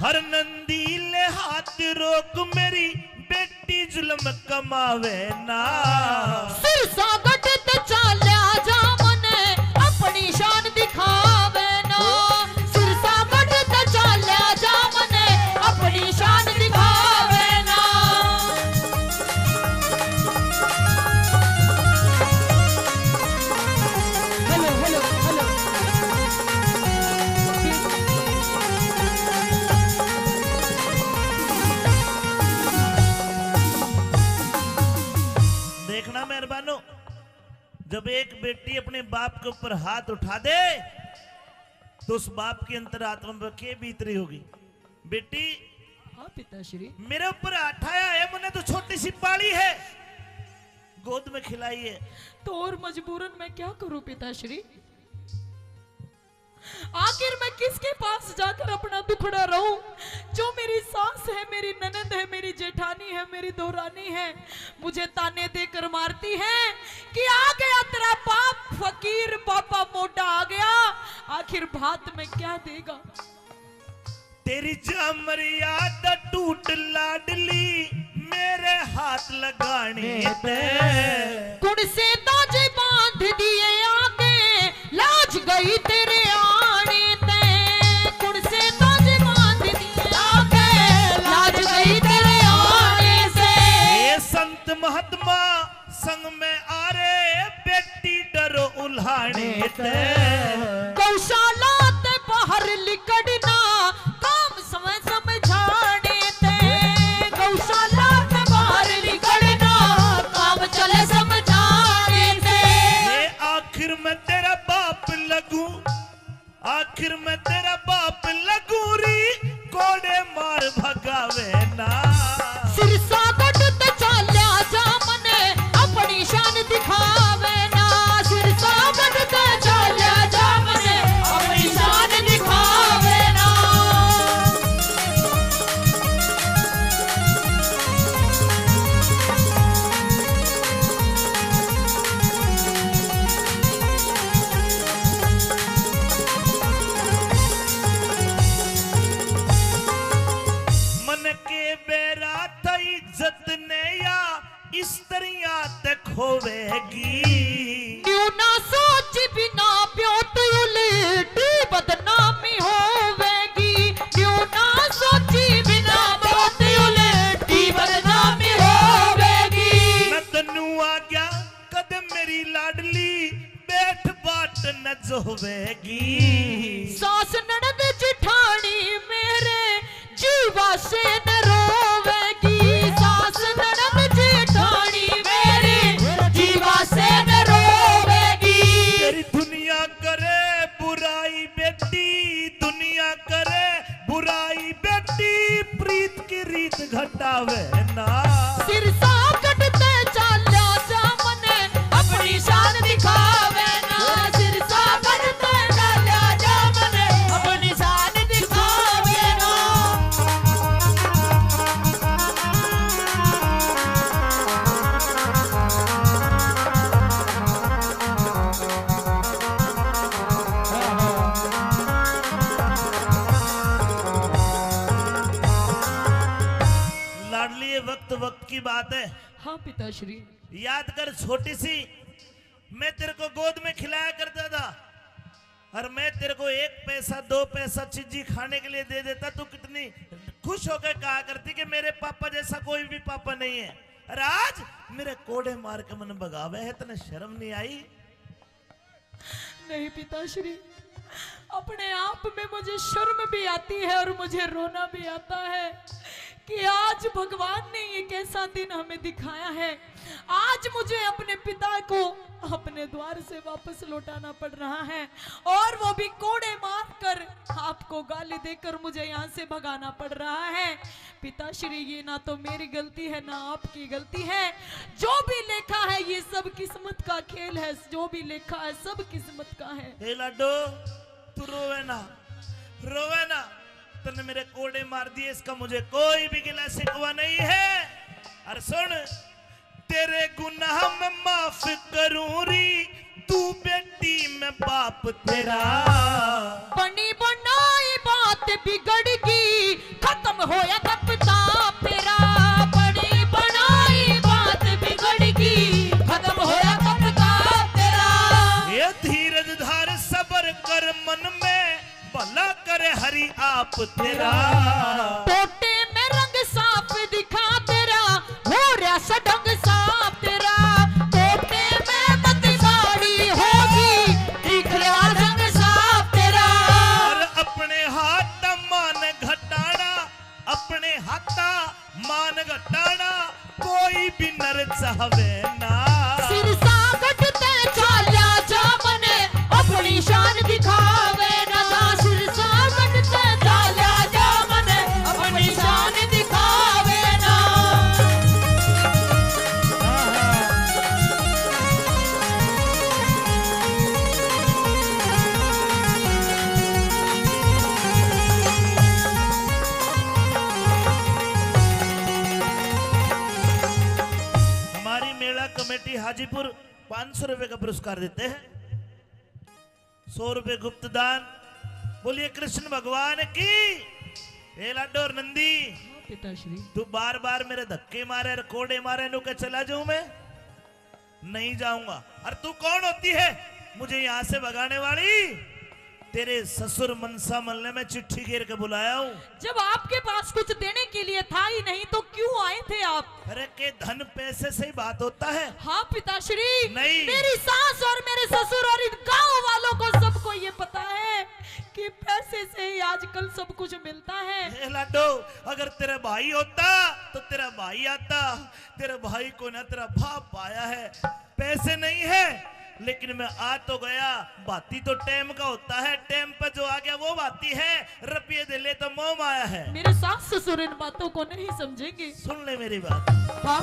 हर नंदी ले हाथ रोक मेरी बेटी जुल्म कमावे ना। सिरसा गढ़ ते चाल्या जा मने अपनी शान दिखावे ना। सिरसा गढ़ ते चाल्या जा मने अपनी शान दिखावे ना। Hello, hello, hello. देखना मेहरबानो, जब एक बेटी अपने बाप के ऊपर हाथ उठा दे, तो उस बाप की अंतरात्मा पर के बीत रही होगी? बेटी, हाँ पिताश्री। मेरे ऊपर हाथ आया है, मैंने तो छोटी सी पाली है, गोद में खिलाई है। तो और मजबूरन मैं क्या करूं पिताश्री? आखिर मैं किसके पास जाकर अपना दुखड़ा रहूं? जो मेरी सास है, मेरी ननद है, मेरी जेठानी है, मेरी देवरानी है, मुझे ताने देकर मारती है कि आ गया तेरा बाप फकीर, बाबा मोटा आ गया, आखिर भात में क्या देगा? तेरी जा मर्यादा टूट लाडली, मेरे हाथ लगाने ते। कुण से ताजे बांध दिए आगे, लाज गई तेरे आने ते। कुण से ताजे बांध दिए आगे, लाज गई तेरे आने से। हे संत महात्मा, संग में आ रे, बेटी डरो उल्हाने ते। गौशाला ते बाहर लिकड़ना, काम समय समझाने ते। गौशाला ते बाहर लिकड़ना, काम चले समझाने ते। ये आखिर में तेरा बाप लगू, आखिर में तेरा बाप लगूरी, कोड़े मार भगावे ना। सिरसागढ़ ते चाल्या जा मने अपनी शान दिखावे ना। सिरसागढ़ ते चाल्या जा मने अपनी शान दिखावे ना। मन के बैरा था इज्जत ने या स्त्रियां ते खोवेगी। न्यू ना सोच बिना ब्योत उल्टी बदनामी होवेगी। न्यू ना सोची बिना ब्योत उल्टी बदनामी होवेगी। मैं तन्नू आ गया कद मेरी लाडली, बैठ बाट न जोवेगी। सास ननद जिठानी मेरे जीवा से न रोवेगी। सास ननद जिठानी मेरे जीवा से न रोवेगी। तेरी दुनिया करे बुराई बेटी, दुनिया करे बुराई बेटी, प्रीत की रीत घटावे ना। सिरसागढ़ ते चाल्या जा मने अपनी शान दिखावे ना। सिरसागढ़ ते चाल्या जा मने अपनी शान दिखावे ना। लाडली, ये वक्त वक्त की बात है। हाँ पिताश्री। याद कर, छोटी सी मैं तेरे को गोद में खिलाया करता था, और मैं तेरे को एक पैसा, दो पैसा चीजी खाने के लिए दे देता, तू कितनी खुश होकर कहा करती कि मेरे पापा जैसा कोई भी पापा नहीं है। और आज मेरे कोड़े मार के मन भगावे है, तने शर्म नहीं आई? नहीं पिताश्री, अपने आप में मुझे शर्म भी आती है और मुझे रोना भी आता है कि आज भगवान ने ये कैसा दिन हमें दिखाया है। आज मुझे अपने पिता को अपने द्वार से वापस लौटाना पड़ रहा है और वो भी कोड़े मारकर, आपको गाली देकर मुझे यहाँ से भगाना पड़ रहा है। पिताश्री, ये ना तो मेरी गलती है, ना आपकी गलती है। जो भी लेखा है, ये सब किस्मत का खेल है। जो भी लेखा है, सब किस्मत का है। ए लाडो, तू रोवे ना, रोवे ना। तन्ने मेरे कोड़े मार दिए, इसका मुझे कोई भी गिला शिकवा नहीं है। और सुन, तेरे गुनाह मैं माफ करूं री, तू बेटी मैं बाप तेरा। बनी बनाई बात बिगड़ गई, खत्म होया तपताप तेरा। बनी बनाई बात बिगड़ गई, खत्म होया तपताप तेरा। ये धीरज धार सबर कर मन में, भला करे हरि आप तेरा। टोटे में रंग साफ दिखा तेरा, हो रहा सडंग साफ तेरा। टोटे में मत साड़ी होगी, दिख रहा रंग साफ तेरा। और अपने हाथ मान घटाना, अपने हाथा मान घटाना कोई भी नर चाहवे ना। सिरसागढ़ ते चाल्या जा मने अपनी शान दिखावे ना। सिरसागढ़ ते चाल्या जा मने अपनी शान दिखावे ना। हाजीपुर पाँच सौ रुपए का पुरस्कार देते हैं, सौ रुपए गुप्त दान। बोलिए कृष्ण भगवान की। ए लाडो और नंदी, हाँ, पिताश्री। तू बार बार मेरे धक्के मारे और कोड़े मारे, नु के चला जाऊं मैं? नहीं जाऊंगा। और तू कौन होती है मुझे यहाँ से भगाने वाली? तेरे ससुर मनसामल ने मैं चिट्ठी घेर के बुलाया हूँ। जब आपके पास कुछ देने के लिए था ही नहीं तो क्यों आए थे आप? अरे, के धन पैसे से ही बात होता है? हाँ पिताश्री। नहीं। मेरी सास और मेरे ससुर और इन गांव वालों को, सबको ये पता है कि पैसे से ही आजकल सब कुछ मिलता है। ए लाडो, अगर तेरा भाई होता तो तेरा भाई आता, तेरे भाई को ना तेरा बाप आया है। पैसे नहीं है, लेकिन मैं आ तो गया। बाती तो टाइम का होता है, टाइम पे जो आ गया वो बाती है। रुपये दे ले तो मोह माया है। मेरे सास ससुर इन बातों को नहीं समझेंगे। सुन ले मेरी बात। हाँ।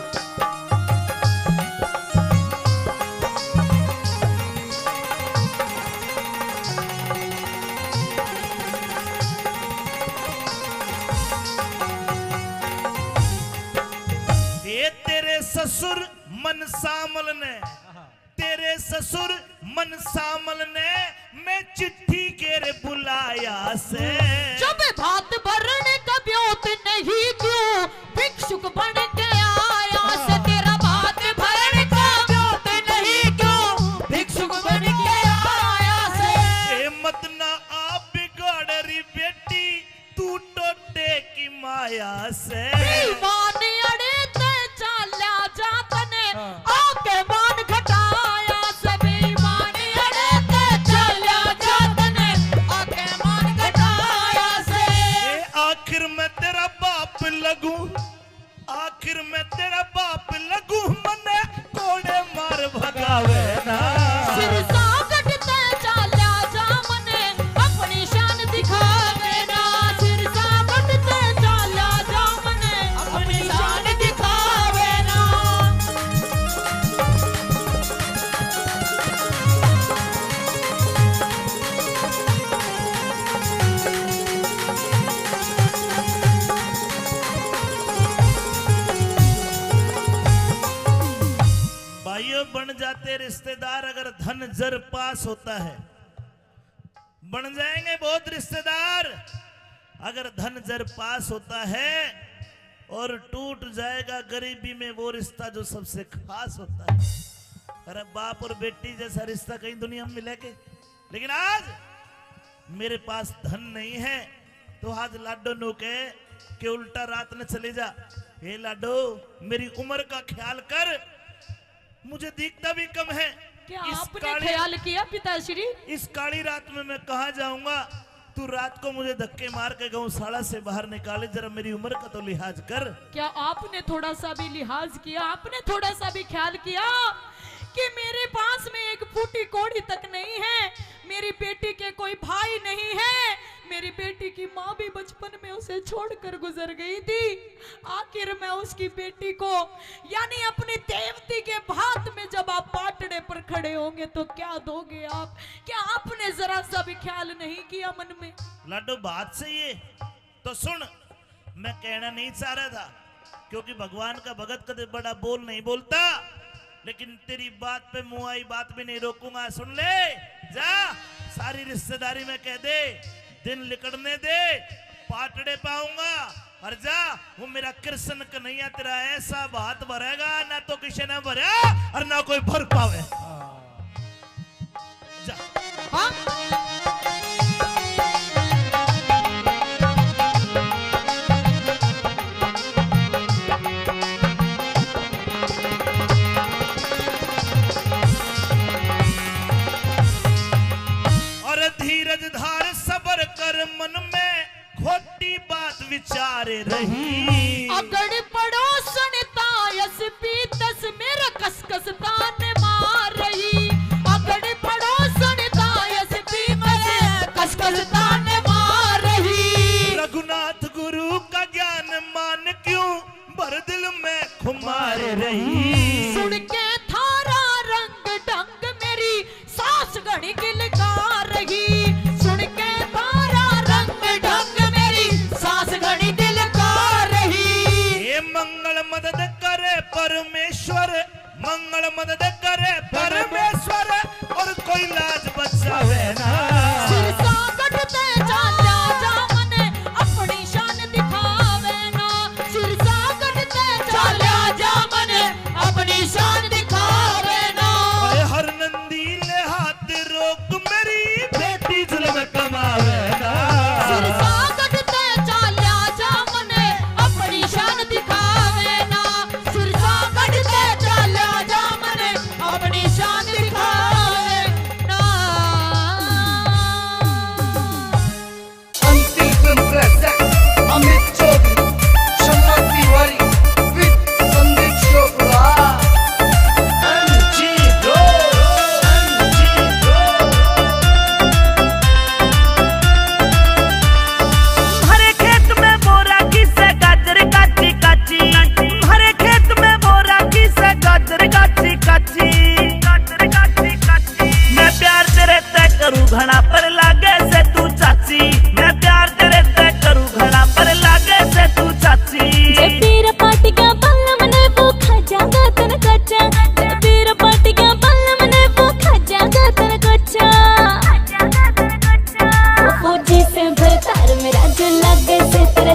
ये तेरे ससुर मनसामल ने, तेरे ससुर मनसामल ने मैं चिट्ठी घेर बुलाया से। जब भात भरण का ब्योत नहीं क्यों भिक्षुक बन के आया से। तेरा भात भरण का ब्योत नहीं क्यों भिक्षुक बन के आया से। ए मत ना आप बिगाड़ री बेटी, तू टोटे की माया से। बेईमान अड़े ते चाल्या जा तने, हाँ। आके मान घटाया से। बेईमान अड़े ते चाल्या जा तने, आके मान घटाया से। ए आखिर मैं तेरा बाप लगूं, आखिर मैं तेरा बाप लगूं, मने कोड़े मार भगावे ना। सिर सागट ते चाल्या जा, मने अपनी शान दिखावे ना। सिर सागट ते चाल्या जा, मने अपनी शान दिखावे ना। भाइयों, बन जाते रिश्तेदार अगर धन जर पास होता है, बन जाएंगे बहुत रिश्तेदार अगर धन जर पास होता है, और टूट जाएगा गरीबी में वो रिश्ता जो सबसे खास होता है। अरे, बाप और बेटी जैसा रिश्ता कहीं दुनिया में मिले के? लेकिन आज मेरे पास धन नहीं है, तो आज लाडो नु कहे कि उल्टा रात ने चले जा। हे लाडो, मेरी उम्र का ख्याल कर, मुझे दिखता भी कम है। क्या इस आपने काली, ख्याल किया पिताश्री? इस काली रात में मैं कहाँ जाऊंगा? तू रात को मुझे धक्के मार के गौशाला से बाहर निकाले, जरा मेरी उम्र का तो लिहाज कर। क्या आपने थोड़ा सा भी लिहाज किया? आपने थोड़ा सा भी ख्याल किया कि मेरे पास में एक फूटी कौड़ी तक नहीं है, मेरी बेटी के कोई भाई नहीं है, मेरी बेटी की माँ भी बचपन में उसे छोड़कर गुजर गई थी। आखिर मैं उसकी बेटी को, यानी अपनी देवती के भात में जब आप पाटड़े पर खड़े होंगे तो क्या दोगे आप? क्या आपने जरा सा भी ख्याल नहीं किया मन में? लाडो, बात सही है, तो सुन, मैं कहना नहीं चाह रहा था, क्योंकि भगवान का भगत कदे बड़ा बोल नहीं बोलता, लेकिन तेरी बात पे मुँह आई बात भी नहीं रोकूंगा। सुन ले, जा, सारी रिश्तेदारी में कह दे, दिन लिकड़ने दे, पाटड़े पाऊंगा। और जा, वो मेरा कृष्ण कन्हैया तेरा ऐसा भात भरेगा, ना तो किसी ने भरा और ना कोई भर पावे। जा। हाँ? और धीरज धार, सबर कर, मन में खोटी बात विचार रही। अगड़ पड़ोसण तायस पीतस, मेरा कसकस तान मार रही। अगड़ पड़ोसण तायस पीतस, कसकस तान मार रही। रघुनाथ गुरु का ज्ञान मान क्यों भर दिल में खुमार रही। सुन के थारा रंग ढंग मेरी सास घणी किलकार रही। सुन के थारा रंग ढंग मेरी सास घणी किलकार रही। हे मंगल मदद करे परमेश्वर, मंगल मदद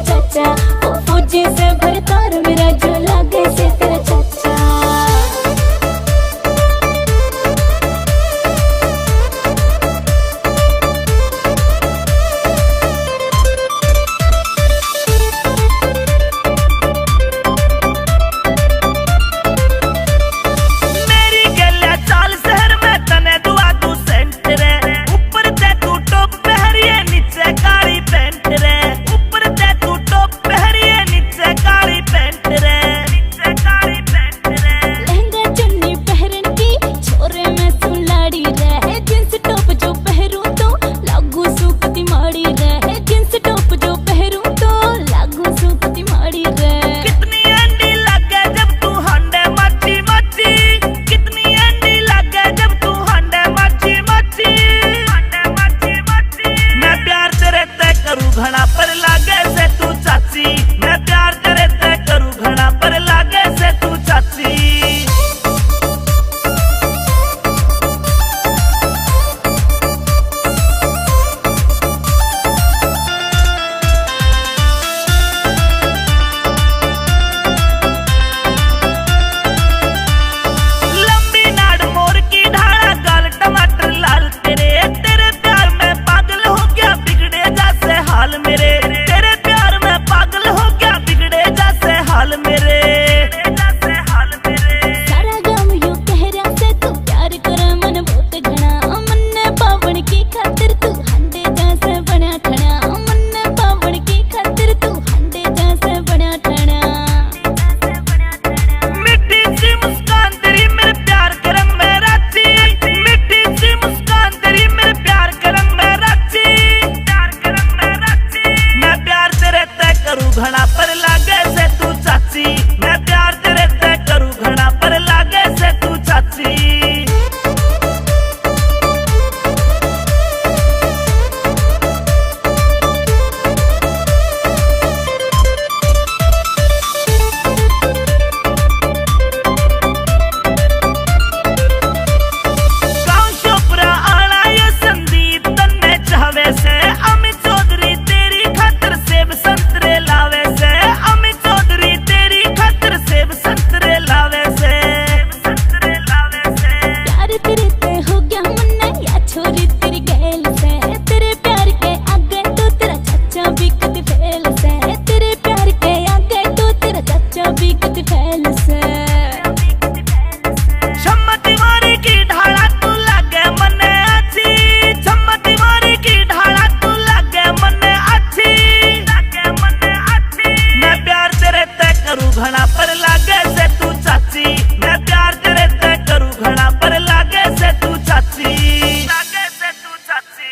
चाचा, वो फौजी से भरतार मेरा जो लागे से तेरा चाचा। मेरी गैल्या चाल शहर में तने दुआ दूं सेंट रे। ऊपर तै तू टॉप पहरिए, नीचे काली पैंट रे। ऊपर तै तू टॉप पहरिए, नीचे काली पैंट रे। नीचे काली पैंट रे। लहंगा चुन्नी पहरन की छोरे मैं सुलाड़ी रे। जींस टॉप जो पहरूं तो लागू सूं कती माड़ी रे। जींस टॉप जो पहरूं तो लागू सूं कती माड़ी रे। कितनी एंडी लागे जब तू हांडे माची माची। कितनी एंडी लागे जब तू हांडे माची माची। हांडे माची माची। मैं प्यार तेरे तै करूं घणा पर लागे से तू चाची। मैं प्यार तेरे तै करूं घणा पर लागे से तू चाची। लंबी नाड़ मोर की ढाला, गाल टमाटर लाल तेरे। तेरे प्यार में पागल हो गया, बिगड़े जैसे हाल मेरे। तेरे प्यार में पागल हो गया, बिगड़े जैसे हाल मेरे। सारा गाम यो कह रहा से तू प्यार करे मन बहुत घणा। मन्ने पावण की खातिर तू हांडे जैसे बना ठणा। मन्ने पावण की खातिर तू हांडे जैसे बना ठणा। मीठी सी मुस्कान तेरी मेरे प्यार के रंग में राची। मीठी सी मुस्कान तेरी मेरे प्यार के रंग में राची। प्यार के रंग में राची। मैं प्यार तेरे तै करूं घणा पर लागे से तू चाची। मैं प्यार तेरे तै करूं घणा पर लागे से तू चाची। गांव शोपरा आला ये संदीप तन्ने चाहवे से। अमित चौधरी तेरी खातर सेब संतरे लावे से। अमित चौधरी तेरी खातर सेब संतरे लावे से। प्यार तेरे ते हो गया मन्ने, या छोरी तेरी गैल से। तेरे प्यार के आगे तो तेरा चाचा भी कद फेल से। तेरे प्यार के आगे तो तेरा चाचा भी कद फेल से। शम्मा तिवारी की ढाला तू लागे मन्ने अच्छी। शम्मा तिवारी की ढाला तू लागे मन्ने अच्छी। लागे मन्ने अच्छी। मैं प्यार तेरे तै करूं घणा पर लागे से तू चाची। मैं प्यार तेरे तै करूं घणा पर लागे से तू चाची। लागे से तू चाची।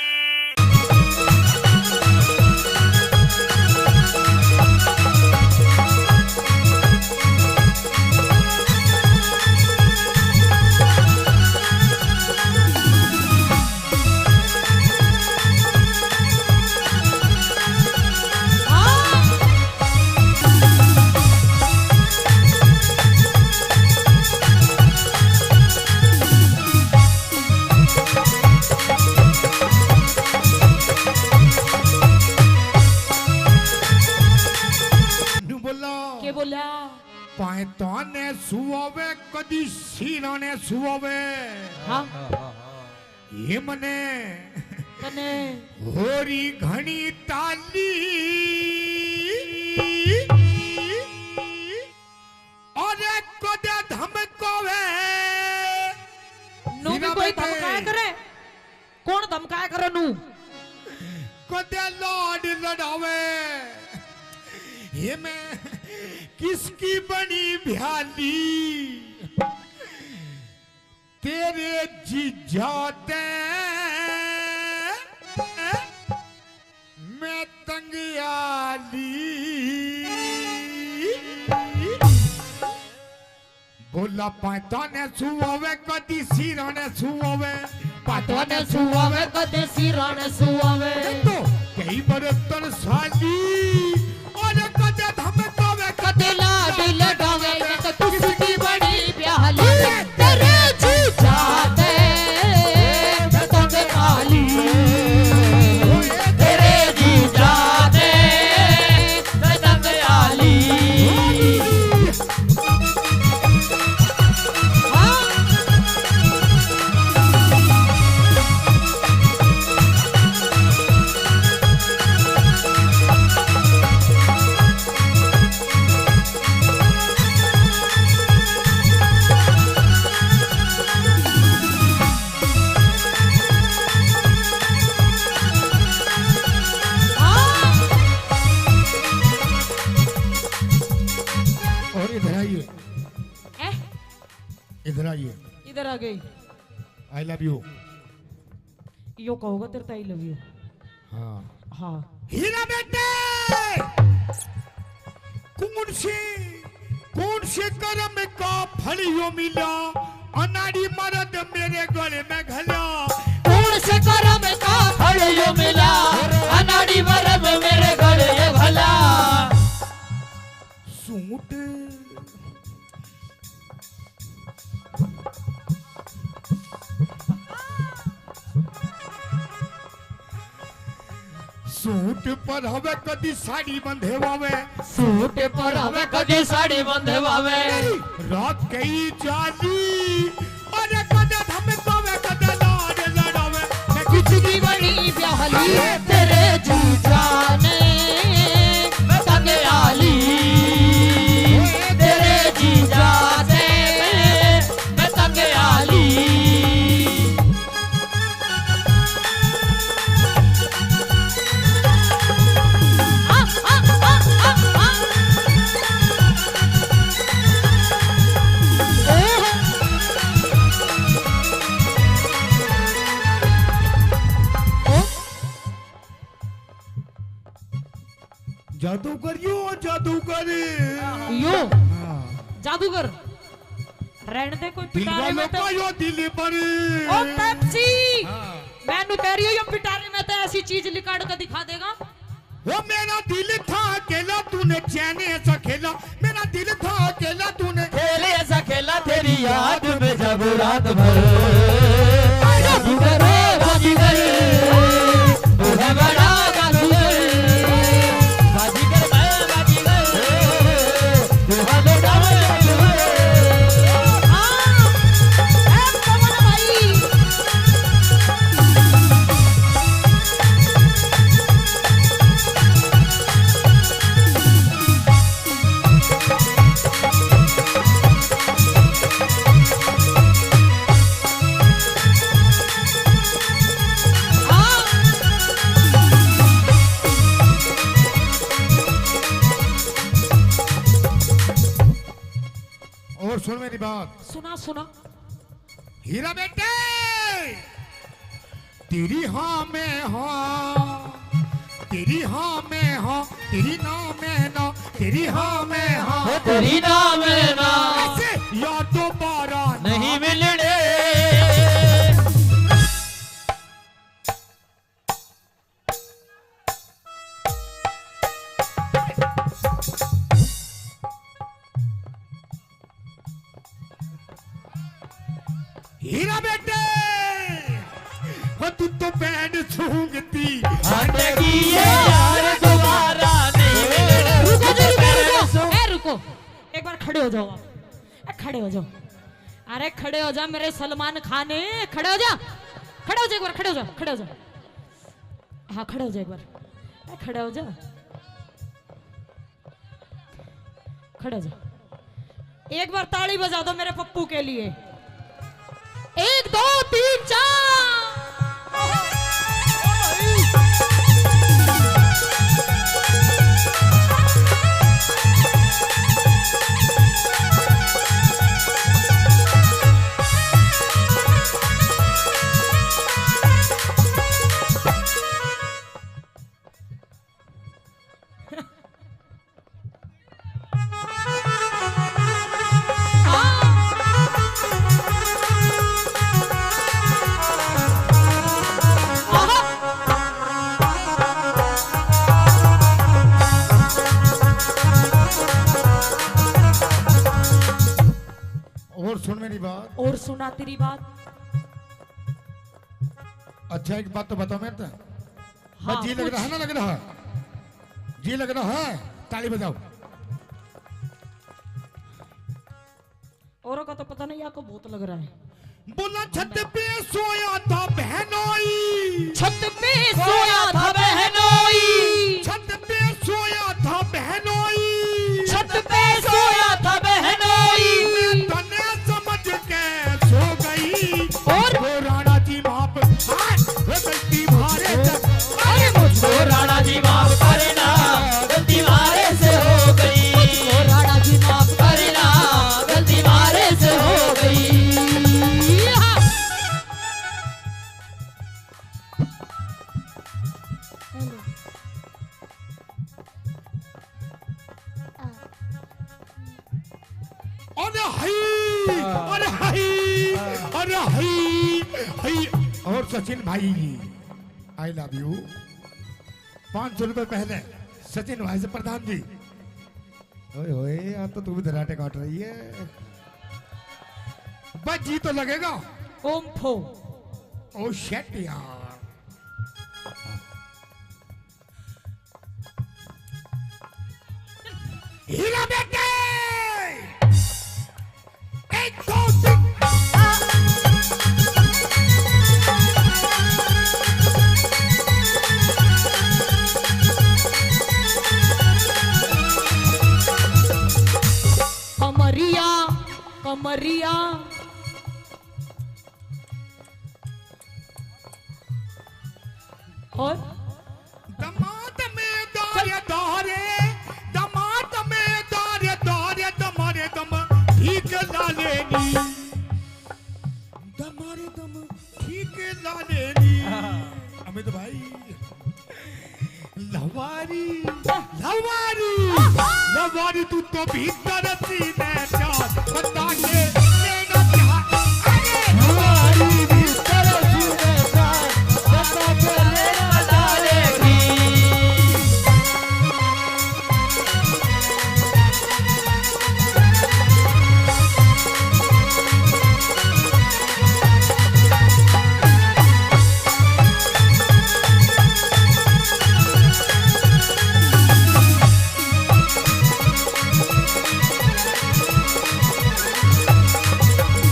न्यू बोला। के बोला? पाए ताने सुआवे, कदी सीना ने सुआवे। हाँ। ये मने कने होरी घणी ताली। अरे कदे धमकावे। नू भी कोई धमकाया करे? कौन धमकाया करे नू? कदे लाड लड़ावे। ये मैं किसकी बनी भ्याली? तेरे जीजा ते मैं तंग आली। बोला पाता ने सुआवे, कदी सिरा ने सुआवे। पाता ने सुआवे, कदी सिरा ने सुआवे। तो कई बर्तन साली। और कदे धमकावे, कदे लाड लड़ावे, ये तो किसकी बड़ी प्याली। तेरे जीजा दे पतंग काली, तेरे जीजा दे आइए। इधर आ गई। I love you। यो कहोगा तेरे तो I love you। हाँ। हाँ। हीरा बेटे, कौन से, कौन से कर्म का फल यो मिला, अनाड़ी मर्द मेरे गले में घला। कौन से कर्म का फल यो मिला, अनाड़ी मर्द मेरे गले में घला। सूट। सूट पर हवे कदी साड़ी बंधे वावे। सूट पर हवे कदी साड़ी बंधे वावे। रात कई जाली, अरे कदे धमकावे, कदे लाड लड़ावे। मैं किसी की बनी ब्याहली, तेरे जीजा ने मैं तंग आली। तेरे जीजा से मैं तंग आली। जादूगर यो, जादूगर। यो। हाँ। जादूगर। रहने दे, कोई दिल पिटारे वालों में तो का यो दिल पर। ओ पेप्सी। हाँ। मैं नु कह रही हूँ, यो पिटारे में तो ऐसी चीज लिकाड़ के दिखा देगा। वो मेरा दिल था अकेला, तूने चैन ऐसा खेला। मेरा दिल था अकेला, तूने खेल ऐसा खेला, तेरी याद में जब रात भर। बाजीगर, बाजीगर, तू है बड़ा जादूगर। बाजीगर, मैं बाजीगर, तू है बड़ा जादूगर। हाँ, ए पवन भाई। और सुन मेरी बात। सुना, सुना। हीरा बेटे, तेरी हाँ में हाँ, तेरी हाँ में हाँ, तेरी ना में ना, तेरी हाँ में हाँ, ओ तेरी ना में ना। ऐसे यार दोबारा ना नहीं मिलने। हीरा बेटे, वो तू तो बैंड सूंघती हटगी है यार, दोबारा नहीं मिलने। रुको जी, रुको, रुको। ए, रुको, एक बार खड़े हो जाओ आप। ए, खड़े हो जाओ। अरे खड़े हो जा मेरे सलमान खान, खड़े हो जा, खड़े हो जा एक बार, खड़े हो जा, खड़े हो जा। हाँ, खड़े हो जा एक बार। ए, खड़े हो जा, खड़े हो जा। एक बार ताली बजा दो मेरे पप्पू के लिए। एक, दो, तीन, चार। और सुन मेरी बात। और सुना तेरी बात। अच्छा, एक बात तो बताओ मेरे तो। हाँ, बस जी लग रहा है ना, लग रहा है? जी लग रहा है, ताली बजाओ। औरों का तो पता नहीं, आपको बहुत लग रहा है। बोला, छत पे सोया था बहनोई। छत पे सोया था बहनोई। छत पे सोया था बहनोई। छत पे सोया था बहनोई। मैं तने समझ के सो गई। और? ओ राणा जी माफ, हाँ, वो गलती म्हारे से। अरे मुझको राणा जी माफ करना, गलती म्हारे से हो गई। मुझको राणा जी माफ करना, गलती म्हारे से हो गई। अरे हाय, अरे हाय, अरे हाय, हाय। और सचिन भाई, I love you। पाँच सौ रुपए पहले सचिन भाई से प्रधान जी। ओए होए, आज तो तू भी धराटे काट रही है। बस जी तो लगेगा। ओम फो। ओ shit यार। हिला बेटे। एक, दो, तीन। कमरिया, कमरिया। और दमाद में दारे दारे, दमाद में दारे दारे, दमारे दम ठीक ला लेनी, दमारे दम ठीक ला लेनी। अमित भाई, लवारी, लवारी, लवारी, तू तो भीतर सीने प्यार बता के लेना चाह। अरे लवारी भीतर सीने प्यार बता के लेना चाह रे।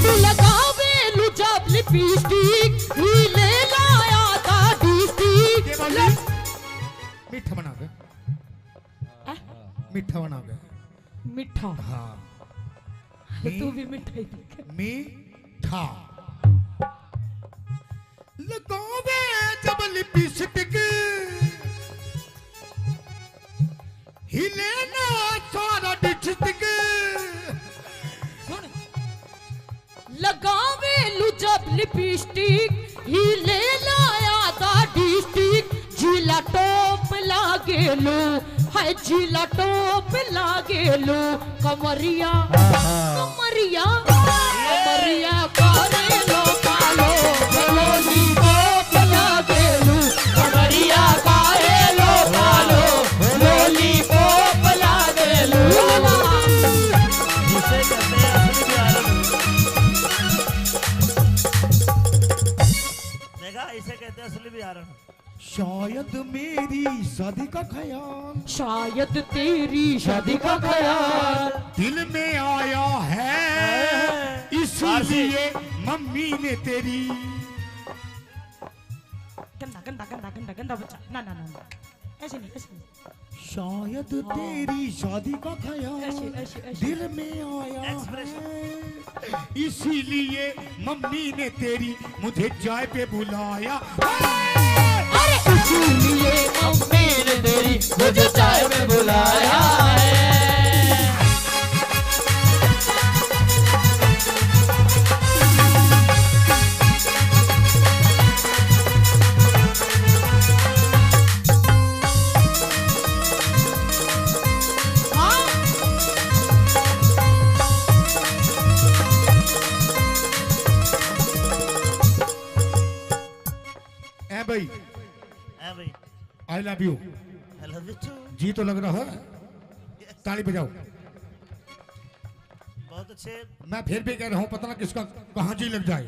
तू लगावे लू जब लिपस्टिक, हीले लाया था डिस्ट्रिक्ट। के बोली? मीठा बना दे। आ? मीठा बना दे। मीठा। हाँ। तू भी मीठा ही दिखे। मीठा। लगावे जब लिपस्टिक, हिले ना सारा डिस्ट्रिक्ट। सुन। लगावे लू जब लिपस्टिक, हीले लाया दा डिस्ट्रिक्ट। जिला टॉप लागेलू, हाय जिला टॉप लागेलू। कमरिया, कमरिया, कमरिया कारे लो कालो, लोलीपॉप लागेलू। कमरिया कारे लो कालो, लोलीपॉप लागेलू। जिसे कहते हैं असली बिहारन। देखा, इसे कहते हैं असली बिहारन। शायद मेरी शादी का ख्याल, शायद तेरी शादी का ख्याल दिल में आया है, इसलिए मम्मी ने तेरी। गंदा, गंदा, गंदा, गंदा, गंदा बच्चा। ना, ना, ना, ना। ऐसे नहीं, ऐसे नहीं। शायद तेरी शादी का ख्याल ऐसे, ऐसे, ऐसे। दिल में आया है, इसीलिए मम्मी ने तेरी मुझे चाय पे बुलाया। अरे इसीलिए मम्मी ने तेरी मुझे चाय पे बुलाया है। ए भाई, ए भाई, I love you। I love you too। जी तो लग रहा है, ताली बजाओ। बहुत अच्छे। मैं फिर भी कह रहा हूँ, पता ना किसका कहाँ जी लग जाए।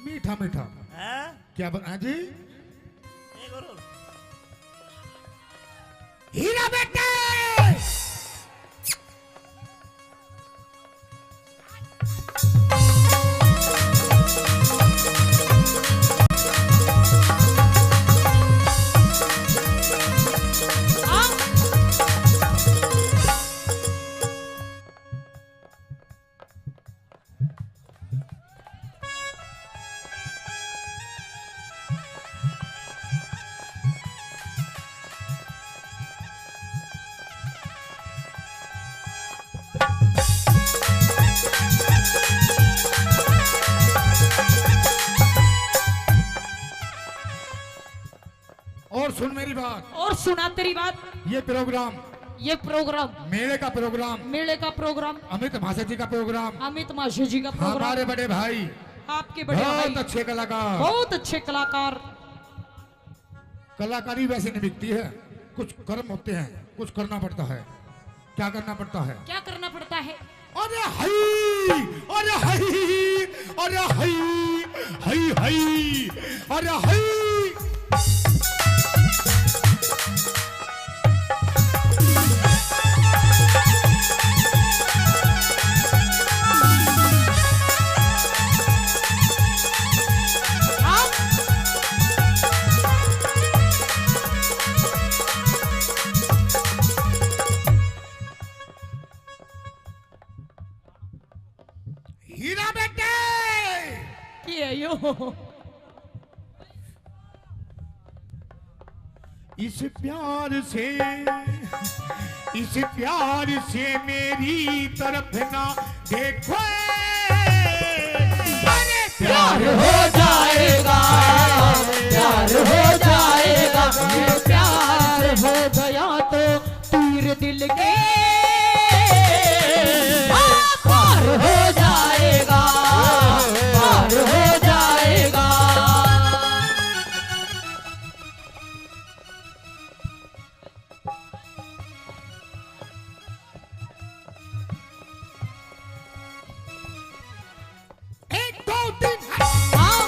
मीठा मीठा। हैं? क्या बता जी? एक और। हीरा बेटे। और सुन मेरी बात। और सुना तेरी बात। ये प्रोग्राम ये प्रोग्राम, मेले का प्रोग्राम, मेले का प्रोग्राम, अमित महाशय जी का प्रोग्राम, अमित महाशय जी का प्रोग्राम, हमारे बड़े भाई, आपके बड़े बहुत भाई, अच्छे कलाकार, बहुत अच्छे कलाकार। कलाकारी वैसे नहीं बिकती है, कुछ कर्म होते हैं, कुछ करना पड़ता है। क्या करना पड़ता है? क्या करना पड़ता है? अरे हई, अरे हई, अरे हई, हई, हई, अरे हई। हीरा बेटे, के है यो? इस प्यार से, इस प्यार से मेरी तरफ ना देखो। अरे प्यार हो जाएगा, प्यार हो जाएगा, ये प्यार हो गया तो तीर दिल के पार हो जाएगा, पार हो जाएगा। एक, दो, तीन, हाँ।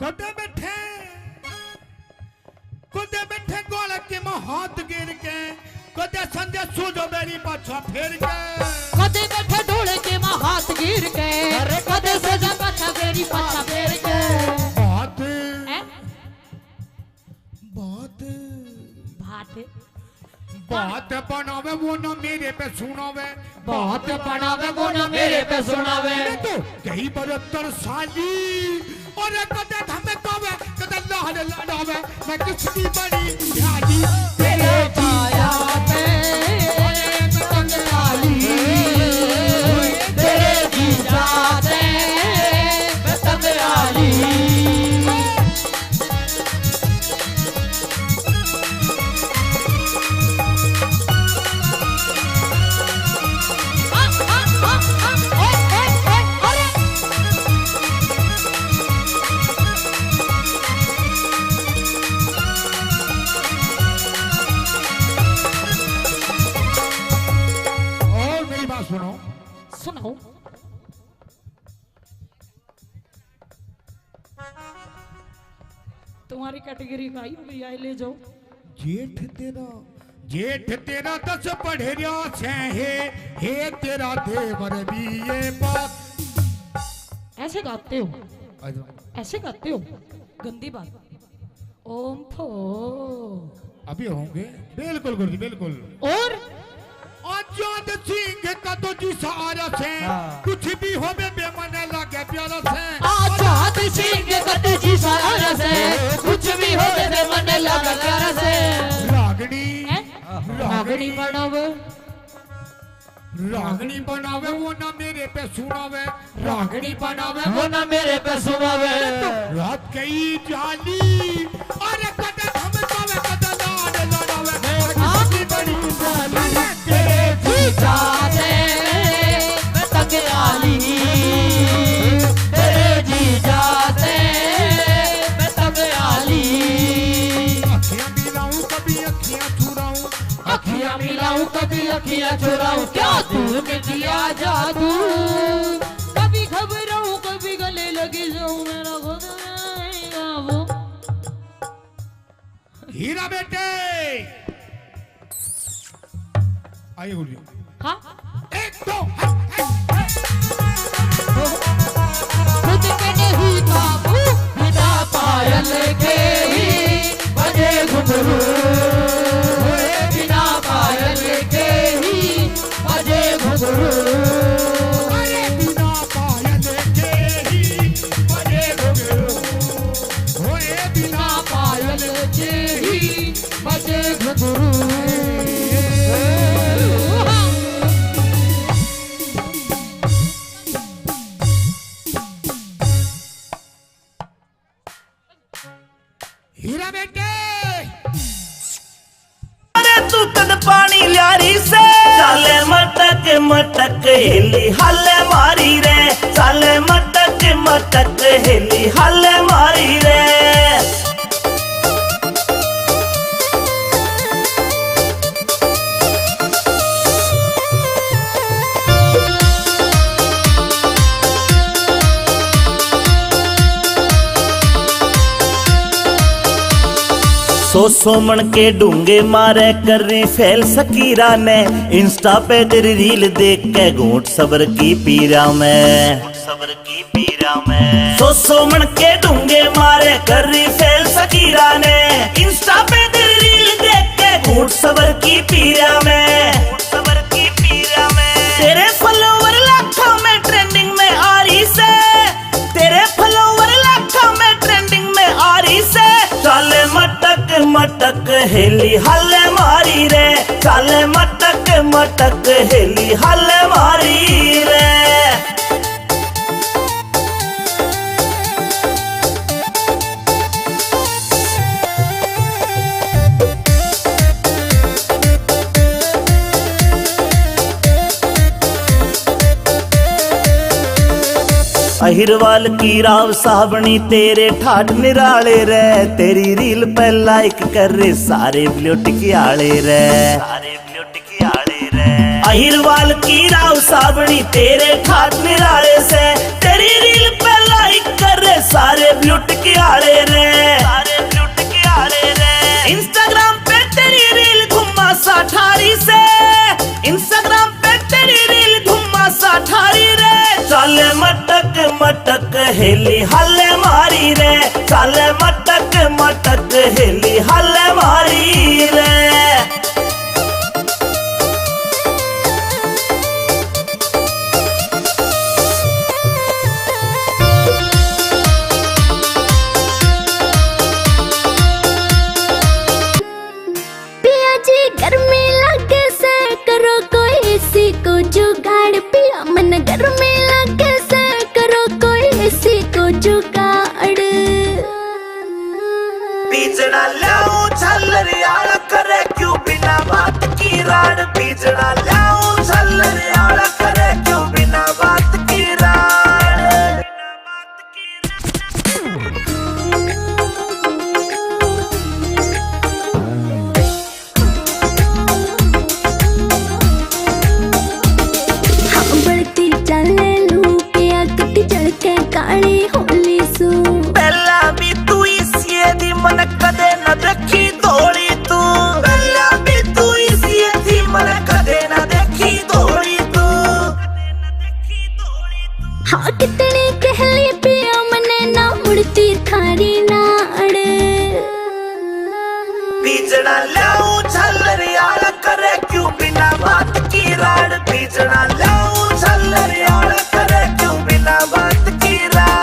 कदे बैठे, कदे बैठे गोलक के में हाथ गिर के, कदे संजय सूझो मेरी पाछा फेर के। कदे बैठे ढोले के में हाथ गिर के, अरे कदे संजय पाछा मेरी पाछा फेर के। बात, हैं? बात, बात। बात बनावे वो ना मेरे पे सुनावे। बात बनावे वो ना मेरे पे सुनावे। मैं तो कई बार तरसाली, और कदे धमकावे, कदे लाल लड़ावे। मैं किसकी बड़ी ध्याली, तेरे जीजा ते, अरे मैं तंग आली, तेरे जीजा ते, मैं तंग आली। और मेरी बात सुनो। सुनाओ। तुम्हारी कैटेगरी का ही भैया, ले जाओ। जेठ तेरा, जेठ तेरा दस पढ़ रहा से, हे, हे तेरा देवर बीए पास। ऐसे गाते हो? ऐसे गाते हो? गंदी बात। ओम फो। अभी होंगे। बिल्कुल गुरु जी, बिल्कुल। और? आजाद सिंह का तो जी सारा से, हाँ। कुछ भी होवे बे मने लागे प्यारा से। आजाद सिंह का तो जी सारा से, कुछ भी होवे बे मने लागे प्यारा से। रागनी, हैं? रागनी बनावे। रागनी बनावे वो ना मेरे पे सुनावे, रागनी बनावे वो ना मेरे पे सुनावे। रात कई जाली, अरे कदे धमकावे, कदे लाड लड़ावे, हाँ। किसकी बड़ी जाली। तेरे जीजा से मैं तंग आली, तेरे जीजा से मैं तंग आली। अखियां मिलाऊं कभी अखियां चुराऊं, अखियां मिलाऊं कभी अखियां चुराऊं, क्या तूने किया जादू। कभी घबराऊं कभी गले लगी जाऊं, मेरा खुद नहीं काबू। हीरा बेटे, आइए गुरु जी। हाँ? एक, दो, हट, हट, हट। खुद पे नहीं काबू। बिना पायल के ही बजे घुंघरू, ओए बिना पायल के ही बजे घुंघरू। अरे बिना पायल के ही बजे घुंघरू, ओए बिना पायल के ही बजे घुंघरू। पानी ल्यारी से। चाले मटक मटक हेली हाले मारी रे, चाले मटक मटक हेली हाले मारी रे। सौ सौ मन के ढूंगे मारे कर रही फेल सकीरा ने, इंस्टा पे तेरी रील देख के घूंट सबर की पीरा में। सौ सौ मन के ढूंगे मारे कर रही फेल सकीरा ने, इंस्टा पे तेरी रील देख के घूंट सबर की पीरा में। तेरे फॉलोवर लाखों में ट्रेंडिंग में आ रही से, तेरे फॉलोवर लाखों में ट्रेंडिंग में आ रही से। चाले मटक मटक हेली हाले मारी रे, चाले मटक मटक हेली हाले मारी रे। अहिरवाल की राव साबणी तेरे ठाट निराले रे, तेरी रील पे लाइक कर रे सारे ब्लू टिक आले रे। अहिरवाल की राव साबणी तेरे ठाट निराले से, तेरी रील पे लाइक कर रे सारे ब्लू टिक आले रे। इंस्टाग्राम पे तेरी रील धुम्मा सा ठारी से, इंस्टाग्राम पे तेरी रील धुम्मा सा ठारी रे। चाले मटक मटक हेली हाले मारी रे, चाले मटक मटक हेली हाले मारी रे। पिया जी गर्मी लागे से, करो कोई एसी को जुगाड़। पिया मन गर्मी लागे से, करो कोई एसी को जुगाड़। बीजड़ा ल्याऊं झालर आला करे क्यों बिना बात की राड़। बीजड़ा ल्याऊं झालर आला करे क्यों बिना बात की राड़। हाँ, बढ़ती चाले लू के आकती चढ़ के काली होली सू। पहला भी तू इसी दी मन कदे न देखी धोली तू। पहला भी तू इसी दी मन कदे न देखी धोली तू। हाँ, कितनी कहली पिया मने ना मुड़ती थारी नाड़। बीजड़ा ल्याऊं झालर आला करे क्यों बिना बात की राड़। बीजड़ा ल्याऊं झालर आला करे क्यों बिना बात की राड़।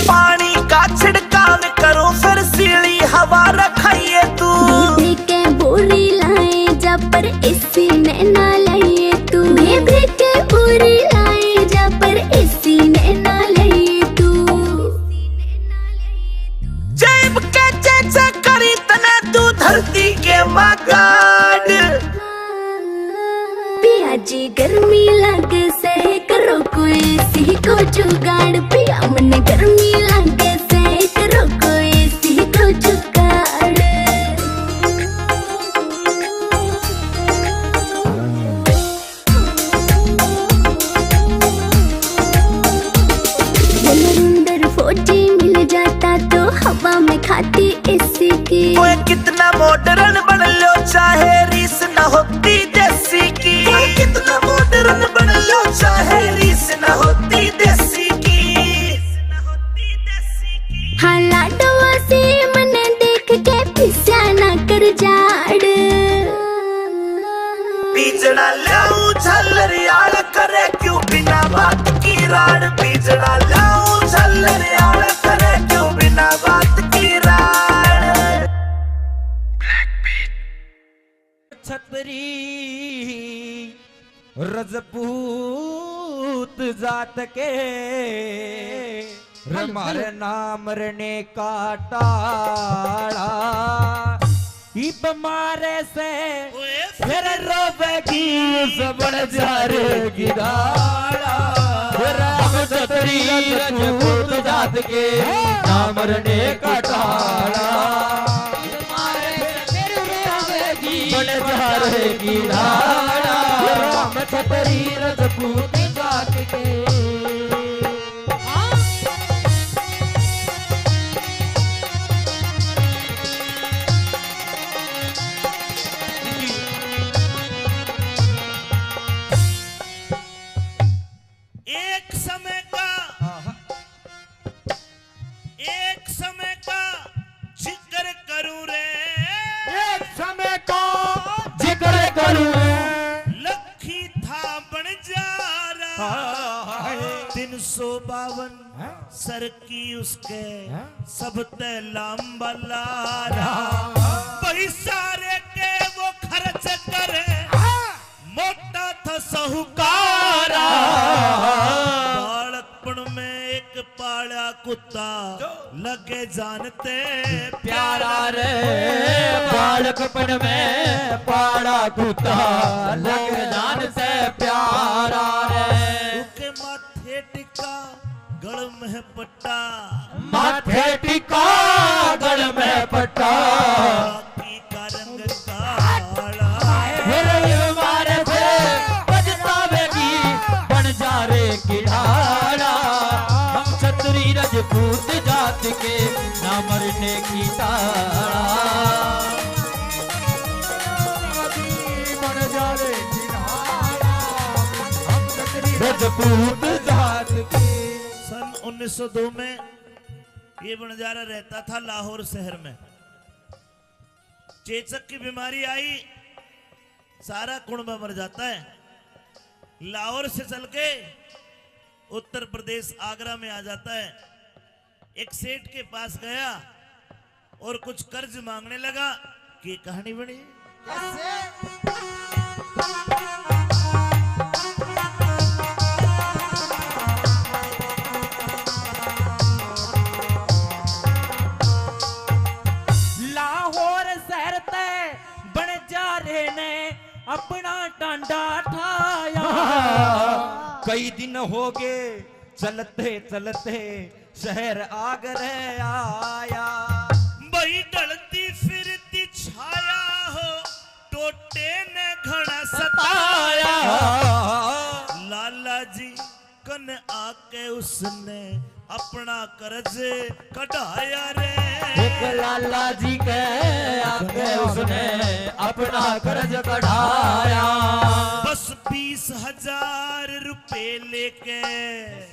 पानी का छिड़काव करो फिर सीली हवा रखाइए तू। बेबे के बोरी लाए जा पर एसी में ना लाइए तू। बेबे के बोरी लाए जा पर एसी में ना लाइए तू। जेब के चेचे करी तने तू धरती के मागाड़। पिया जी गर्मी लागे से, करो कोई एसी को जुगाड़। पिया मने गर्मी लागे से, करो कोई एसी को जुगाड़। ये नरेंद्र फौजी मिल जाता तो हवा में खाती एसी की। ओए कितना मॉडर्न बन लो चाहे रीस न होती देसी की। ओए कितना मॉडर्न बन लो चाहे रीस न होती देसी की। हाँ लाडवा से मने देख के पिस्या ना कर जाड़। बीजड़ा ल्याऊं झालर आला करे क्यों बिना बात की राड़। बीजड़ा ल्याऊं झालर आला करे क्यों बिना बात की राड़। छतरी रजपूत जात के, रे म्हारे ना मरने का टाला। इब मारे से फिर रोवेगी, जबन जा रे गिदाड़ा। फिर हम छतरी रजपूत जात के, ना मरने का टाला। बन जा रे गिदाड़ा। राम छतरी रजपूत जात के। एक समय का, एक समय का जिक्र करूं रे। एक समय का जिक्र करूं रे। लखी था बन जा रहा। हाय। तीन सौ बावन हाँ? सर की उसके हाँ? सबते लांबा लारा। हाँ। पैसा रे के वो खर्च करे। हाँ। मोटा था साहूकारा। बालकपन में एक पाला कुत्ता लगे जानते प्यारा रे। बालकपन में पाला कुत्ता लगे जानते प्यारा रे। उके माथे टिका गल में पट्टा। माथे टिका गल में पट्टा। बाकी का रंग काला। मेरे मारे से पछतावेगी, बन जा रे किनारा। हम छतरी रजपूत जात के, ना मरने की तारा। बन जा रे किनारा। हम छतरी रजपूत जात के। सन उन्नीस सौ दो में ये बंजारा रहता था लाहौर शहर में। चेचक की बीमारी आई, सारा कुणबा मर जाता है। लाहौर से चल के उत्तर प्रदेश आगरा में आ जाता है। एक सेठ के पास गया और कुछ कर्ज मांगने लगा। की कहानी बनी? लाहौर शहर ते बन जा रे ने अपना टांडा ठाया। कई दिन हो गए चलते चलते शहर आगरे आया। भाई ढलती फिरती छाया हो, टोटे ने घना सताया। लाला जी कन आके उसने अपना कर्ज कढ़ाया रे। एक लाला जी के आके उसने अपना कर्ज कढ़ाया। बस बीस हजार रुपए लेके,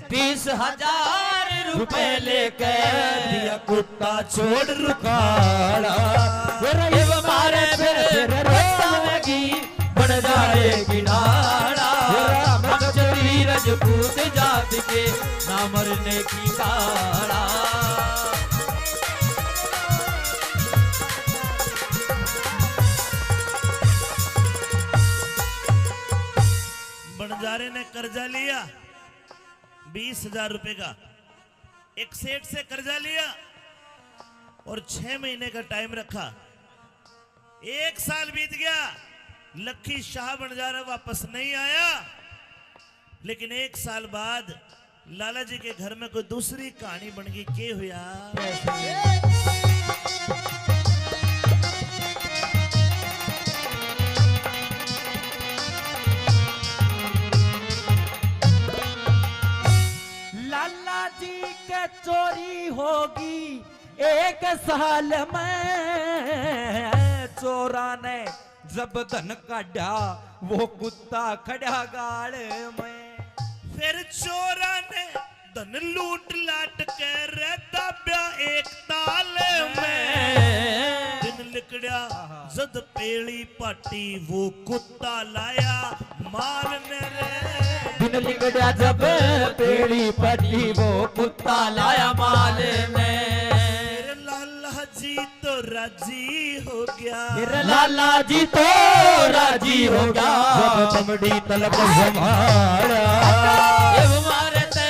बीस हजार रुपए लेके दिया कुत्ता छोड़ रुखाड़ा। फिर ये मारे फिर, फिर रोवेगी, बन जा रे किनारा। हम छतरी रजपूत जात के, ना मरने की काला। बंजारे ने कर्जा लिया बीस हजार रुपए का, एक सेठ से कर्जा लिया और छह महीने का टाइम रखा। एक साल बीत गया, लखी शाह बंजारा वापस नहीं आया। लेकिन एक साल बाद लाला जी के घर में कोई दूसरी कहानी बन गई। के हुआ? लाला जी के चोरी होगी एक साल में। चोरा ने जब धन काढ़ा, वो कुत्ता खड़ा गाल में। फिर चोरा ने धन लूट लाट के रे दाब्या एक ताल में। दिन लिकड़या जद पेली पाटी, वो कुत्ता लाया माल ने रे। दिन लिकड़या जब पेली पाटी, वो कुत्ता लाया माल में। फिर लाला जी तो राजी हो गया। फिर लाला जी तो राजी हो गया। जब बमड़ी तलक संभाला। ये मारे ते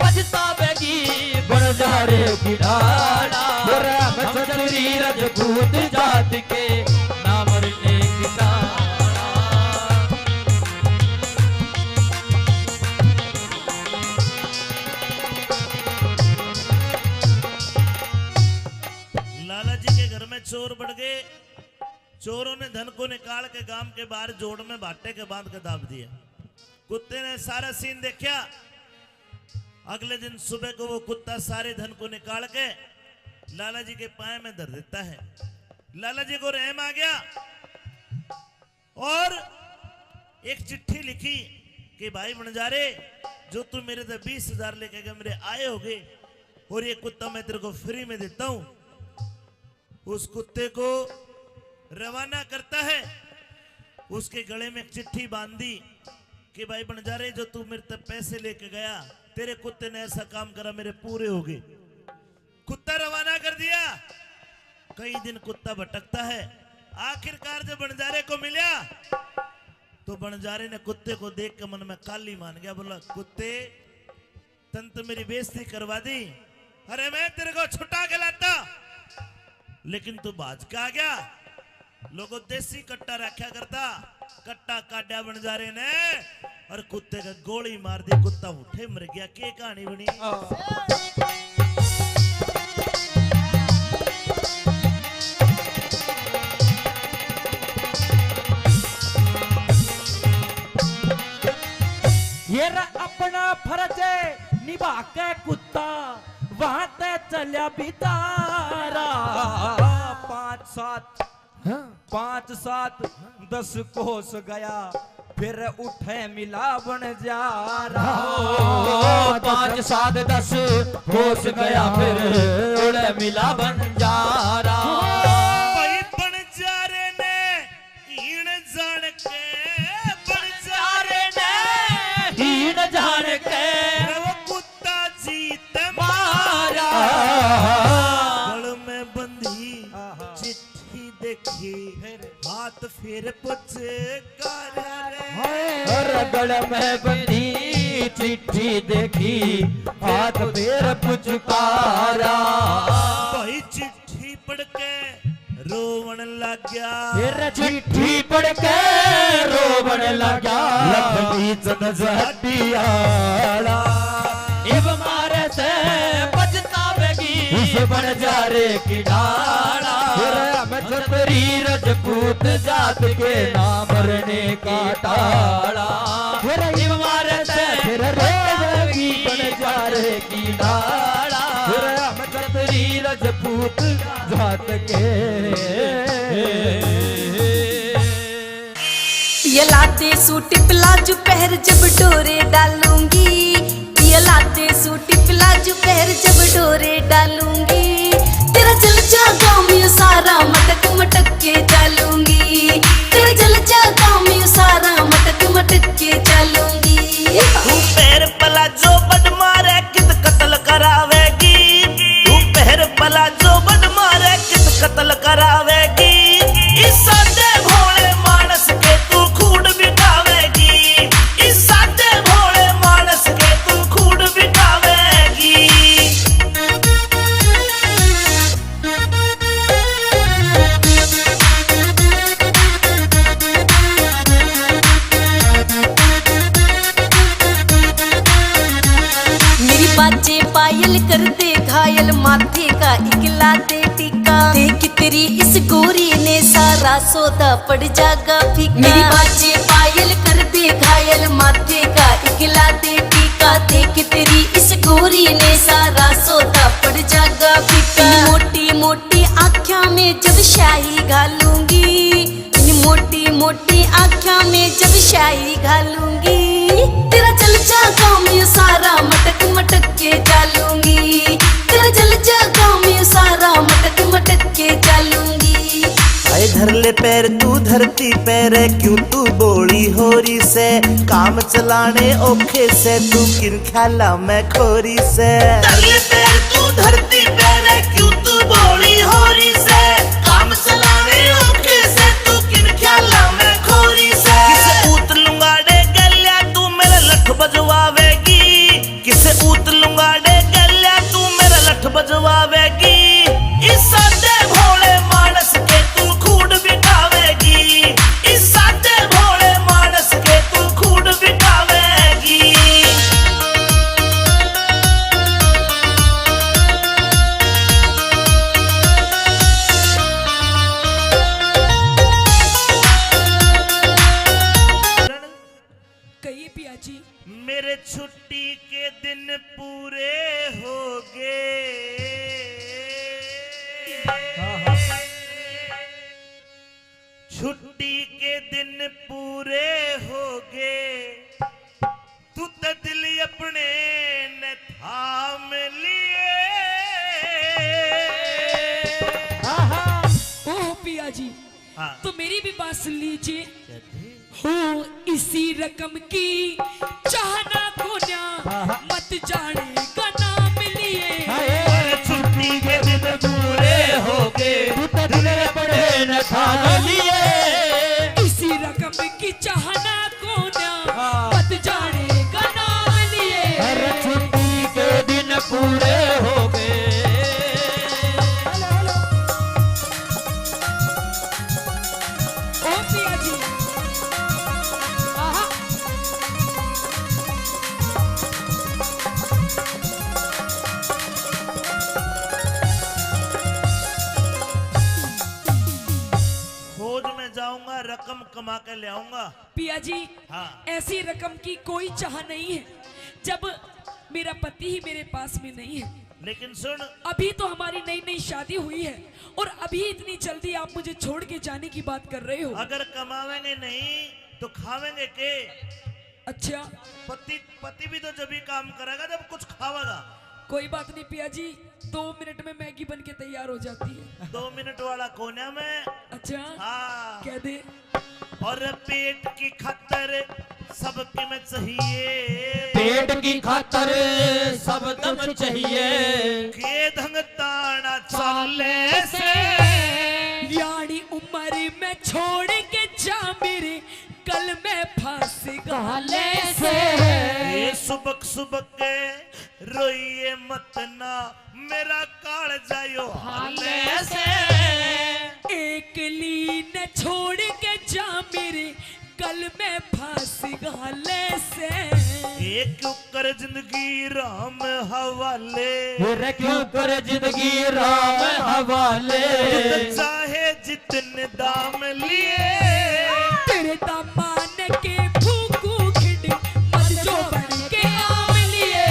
पछतावेगी। बन जा रे की ढाला। फिर हम चतरी रजपूत जात के ना मरने की ढाला। लाला जी के घर में चोर बढ़ गए। चोरों ने धन को निकाल के गांव के बाहर जोड़ में भाटे के बांध के दाब दिया। कुत्ते ने सारा सीन देखा। अगले दिन सुबह को वो कुत्ता सारे धन को निकाल के लाला जी के पाए में धर देता है। लाला जी को रहम आ गया और एक चिट्ठी लिखी कि भाई बंजारे, जो तू मेरे से बीस हजार लेके गए, मेरे आए होगे, और ये कुत्ता मैं तेरे को फ्री में देता हूँ। उस कुत्ते को रवाना करता है। उसके गले में एक चिट्ठी बांध दी कि भाई बंजारे, जो तू मेरे तक पैसे लेके गया, तेरे कुत्ते ने ऐसा काम करा, मेरे पूरे हो गए। कुत्ता रवाना कर दिया। कई दिन कुत्ता भटकता है, आखिरकार जब बंजारे को मिला तो बंजारे ने कुत्ते को देख के मन में काली मान गया। बोला, कुत्ते, तन तो मेरी बेइज्जती करवा दी। अरे, मैं तेरे को छुटा के लाता, लेकिन तू भाज के आ गया। लोगों, देसी कट्टा रखा करता, कट्टा काड्या बंजारे ने और कुत्ते का गोली मार दी। कुत्ता उठे मर गया। के कहानी बनी? ये रहा अपना फर्ज निभा के कुत्ता, वहां ते चल्या बिचारा। पाँच सात, हाँ। पाँच सात दस कोस गया, फिर उठे मिला बंजारा। हाँ। पाँच सात दस कोस गया, फिर उठे मिला बंजारा। भाई बंजारे ने हीण जान के, बंजारे ने हीण जान के, वो कुत्ता जीत मारा। गल में बंधी चिट्ठी देखी, हाथ फिर पुचकारा रे। और गल में बंधी चिट्ठी देखी, हाथ फिर पुचकारा। भाई चिट्ठी पढ़ के रोवण लग गया। फिर चिट्ठी पढ़ के रोवण लग गया। लखमी चंद जहटी आला। इब मारे से पछतावेगी। इस बंजारे की ढाला। फिर हम छतरी रजपूत जात के ना मरने का टाला। फिर इब मारे से फिर रोवेगी बंजारे की ढाला। फिर हम छतरी रजपूत जात के। ये लाते सूट प्लाजो पहर जब डोरे डालूंगी, ये लाते सूट प्लाजो पहर जब डोरे डालूंगी। तेरा जल जागा मैं सारा मटक मटक के डालूंगी, तेरा जल जागा मैं सारा मटक मटक के डालूंगी। तू पहर प्लाजो बड़ मारे कित कत्ल करावेगी, तू पहर प्लाजो बड़ मारे कित कत्ल करावेगी। इस सादे भोले मानस के तू खून बिठावेगी, इस सादे भोले मानस के तू खून बिठावेगी। मेरी बाजे पायल कर दे घायल, माथे का इकला दे टीका। देख तेरी इस गोरी ने सारा सौदा पड़ जागा फीका। मेरी बाजे पायल कर दे घायल, माथे का इकला दे टीका। देख तेरी इस गोरी ने सारा सौदा पड़ जागा फीका। इन मोटी मोटी आँख्या में जब स्याही घालूंगी, इन मोटी मोटी आँख्या में जब स्याही घालूंगी, तेरा जल जागा मैं सारा मटक मटक के डालूंगी, तेरा जल जागा मैं सारा मटक मटक के डालूंगी। आए धर ले पैर तू धरती पैर, क्यों तू बोली होरी से, काम चलाने औखे से, तू किन ख्याला में खोरी से। धर ले पैर तू धरती पैर, क्यों तू बोली होरी से, छुट्टी के दिन पूरे हो गए, तू तो दिल अपने ने थाम लिए। ओह पिया जी, हाँ। तो मेरी भी बात सुन लीजिए। हो इसी रकम की चाहना को ना, हाँ, हाँ। मत जाने का नाम लिए। और छुट्टी के दिन पूरे हो गए, तू तो दिल अपने ने थाम लिए। इसी रकम की चाहना को ना, हाँ। मत जाने का नाम लिए। अरे छुट्टी के दिन पूरे हो गए। ओ पिया जी। आहा। फौज में जाऊंगा, रकम कमा के ले आऊंगा। पिया जी, हाँ। ऐसी रकम की कोई चाह नहीं है जब मेरा पति ही मेरे पास में नहीं है। लेकिन सुन, अभी तो हमारी नई नई शादी हुई है और अभी इतनी जल्दी आप मुझे छोड़ के जाने की बात कर रहे हो। अगर कमावेंगे नहीं तो खावेंगे के? अच्छा। पति, पति भी तो जब ही काम करेगा जब कुछ खावेगा। कोई बात नहीं पिया जी, दो मिनट में मैगी बन के तैयार हो जाती है। दो मिनट वाला कोन्या में। अच्छा। हाँ। कह दे। और पेट की खातर सब किम चाहिए। पेट की खातर सब किम चाहिए। के ढंग ताना चाले से। यानी उम्र में छोड़ के जा मेरे, कल मैं फांस घाले से। ये सुबक सुबक के रोइए मत ना, मेरा काल जायो हाले से। एकली न छोड़ के जा मेरे, कल मैं फांस घाले से। ये क्यों कर जिंदगी राम हवाले। रे क्यों कर जिंदगी राम हवाले। चाहे जितने दाम लिए। तेरे दामन के फूकू खिंड मत जो बन के आम लिए।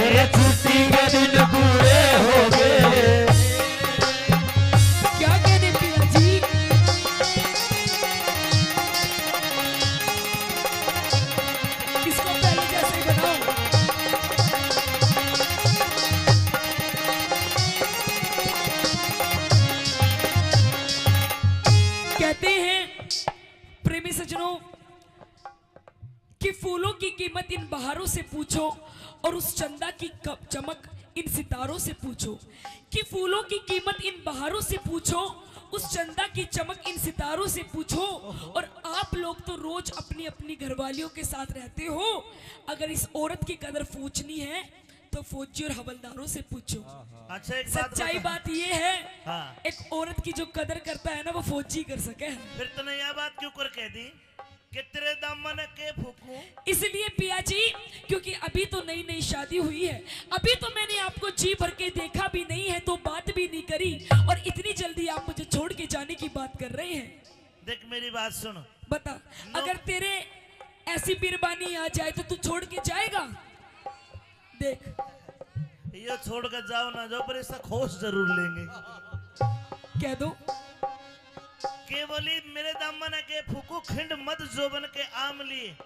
रे छुट्टी के दिन पूरे हो गए। क्या कहने पिया जी? इसको पहले जैसे ही बनाओ। कहते हैं प्रेमी सज्जनों कि फूलों की कीमत इन बहारों से पूछो और उस चंदा की क-, चमक इन सितारों से पूछो। कि फूलों की कीमत इन बहारों से पूछो, उस चंदा की चमक इन सितारों से पूछो। और आप लोग तो रोज अपनी अपनी घरवालियों के साथ रहते हो, अगर इस औरत की कदर पूछनी है तो फौजी और हवलदारों से पूछो। अच्छा, एक बात सच्चाई बता। बात ये है, हाँ। एक औरत की जो कदर करता है ना, वो फौजी कर सके है। फिर तने यह बात क्यों कर कह दी कि तेरे दामन के फूकूं? इसलिए पिया जी, क्योंकि अभी तो नई नई शादी हुई है, अभी तो मैंने आपको जी भर के देखा भी नहीं है, तो बात भी नहीं करी, और इतनी जल्दी आप मुझे छोड़ के जाने की बात कर रहे हैं। देख मेरी बात सुन। बता, नो- अगर तेरे ऐसी बिरबानी आ जाए तो तू छोड़ के जाएगा? देख। ये छोड़ के जाओ ना जाओ, पर इसका खोस जरूर लेंगे। कह दो। के बोली, मेरे दामन के फूकू खिंड मत जोबन के आम लिए।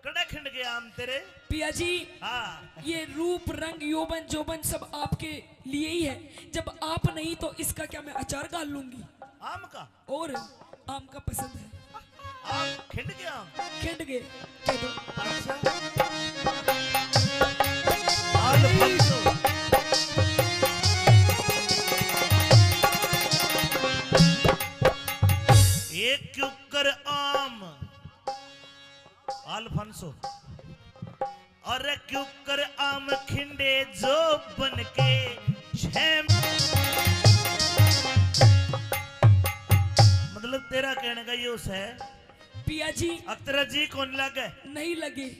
कड़ा खिंड के आम तेरे? पिया जी, हाँ। ये रूप, रंग, यौवन, जोबन सब आपके लिए ही है। जब आप नहीं तो इसका क्या मैं अचार घाल लूंगी? आम का? और आम का पसंद है। आम खिंड के आम? खिंड के। कह दो। अच्छा। आल फंसो। एक क्यूकर आम। आल फंसो। अरे क्यूकर आम खिंडे जोबन के छह। मतलब तेरा कहने का यो है। पिया जी। अब तेरा जी कौन लगे? नहीं लगे।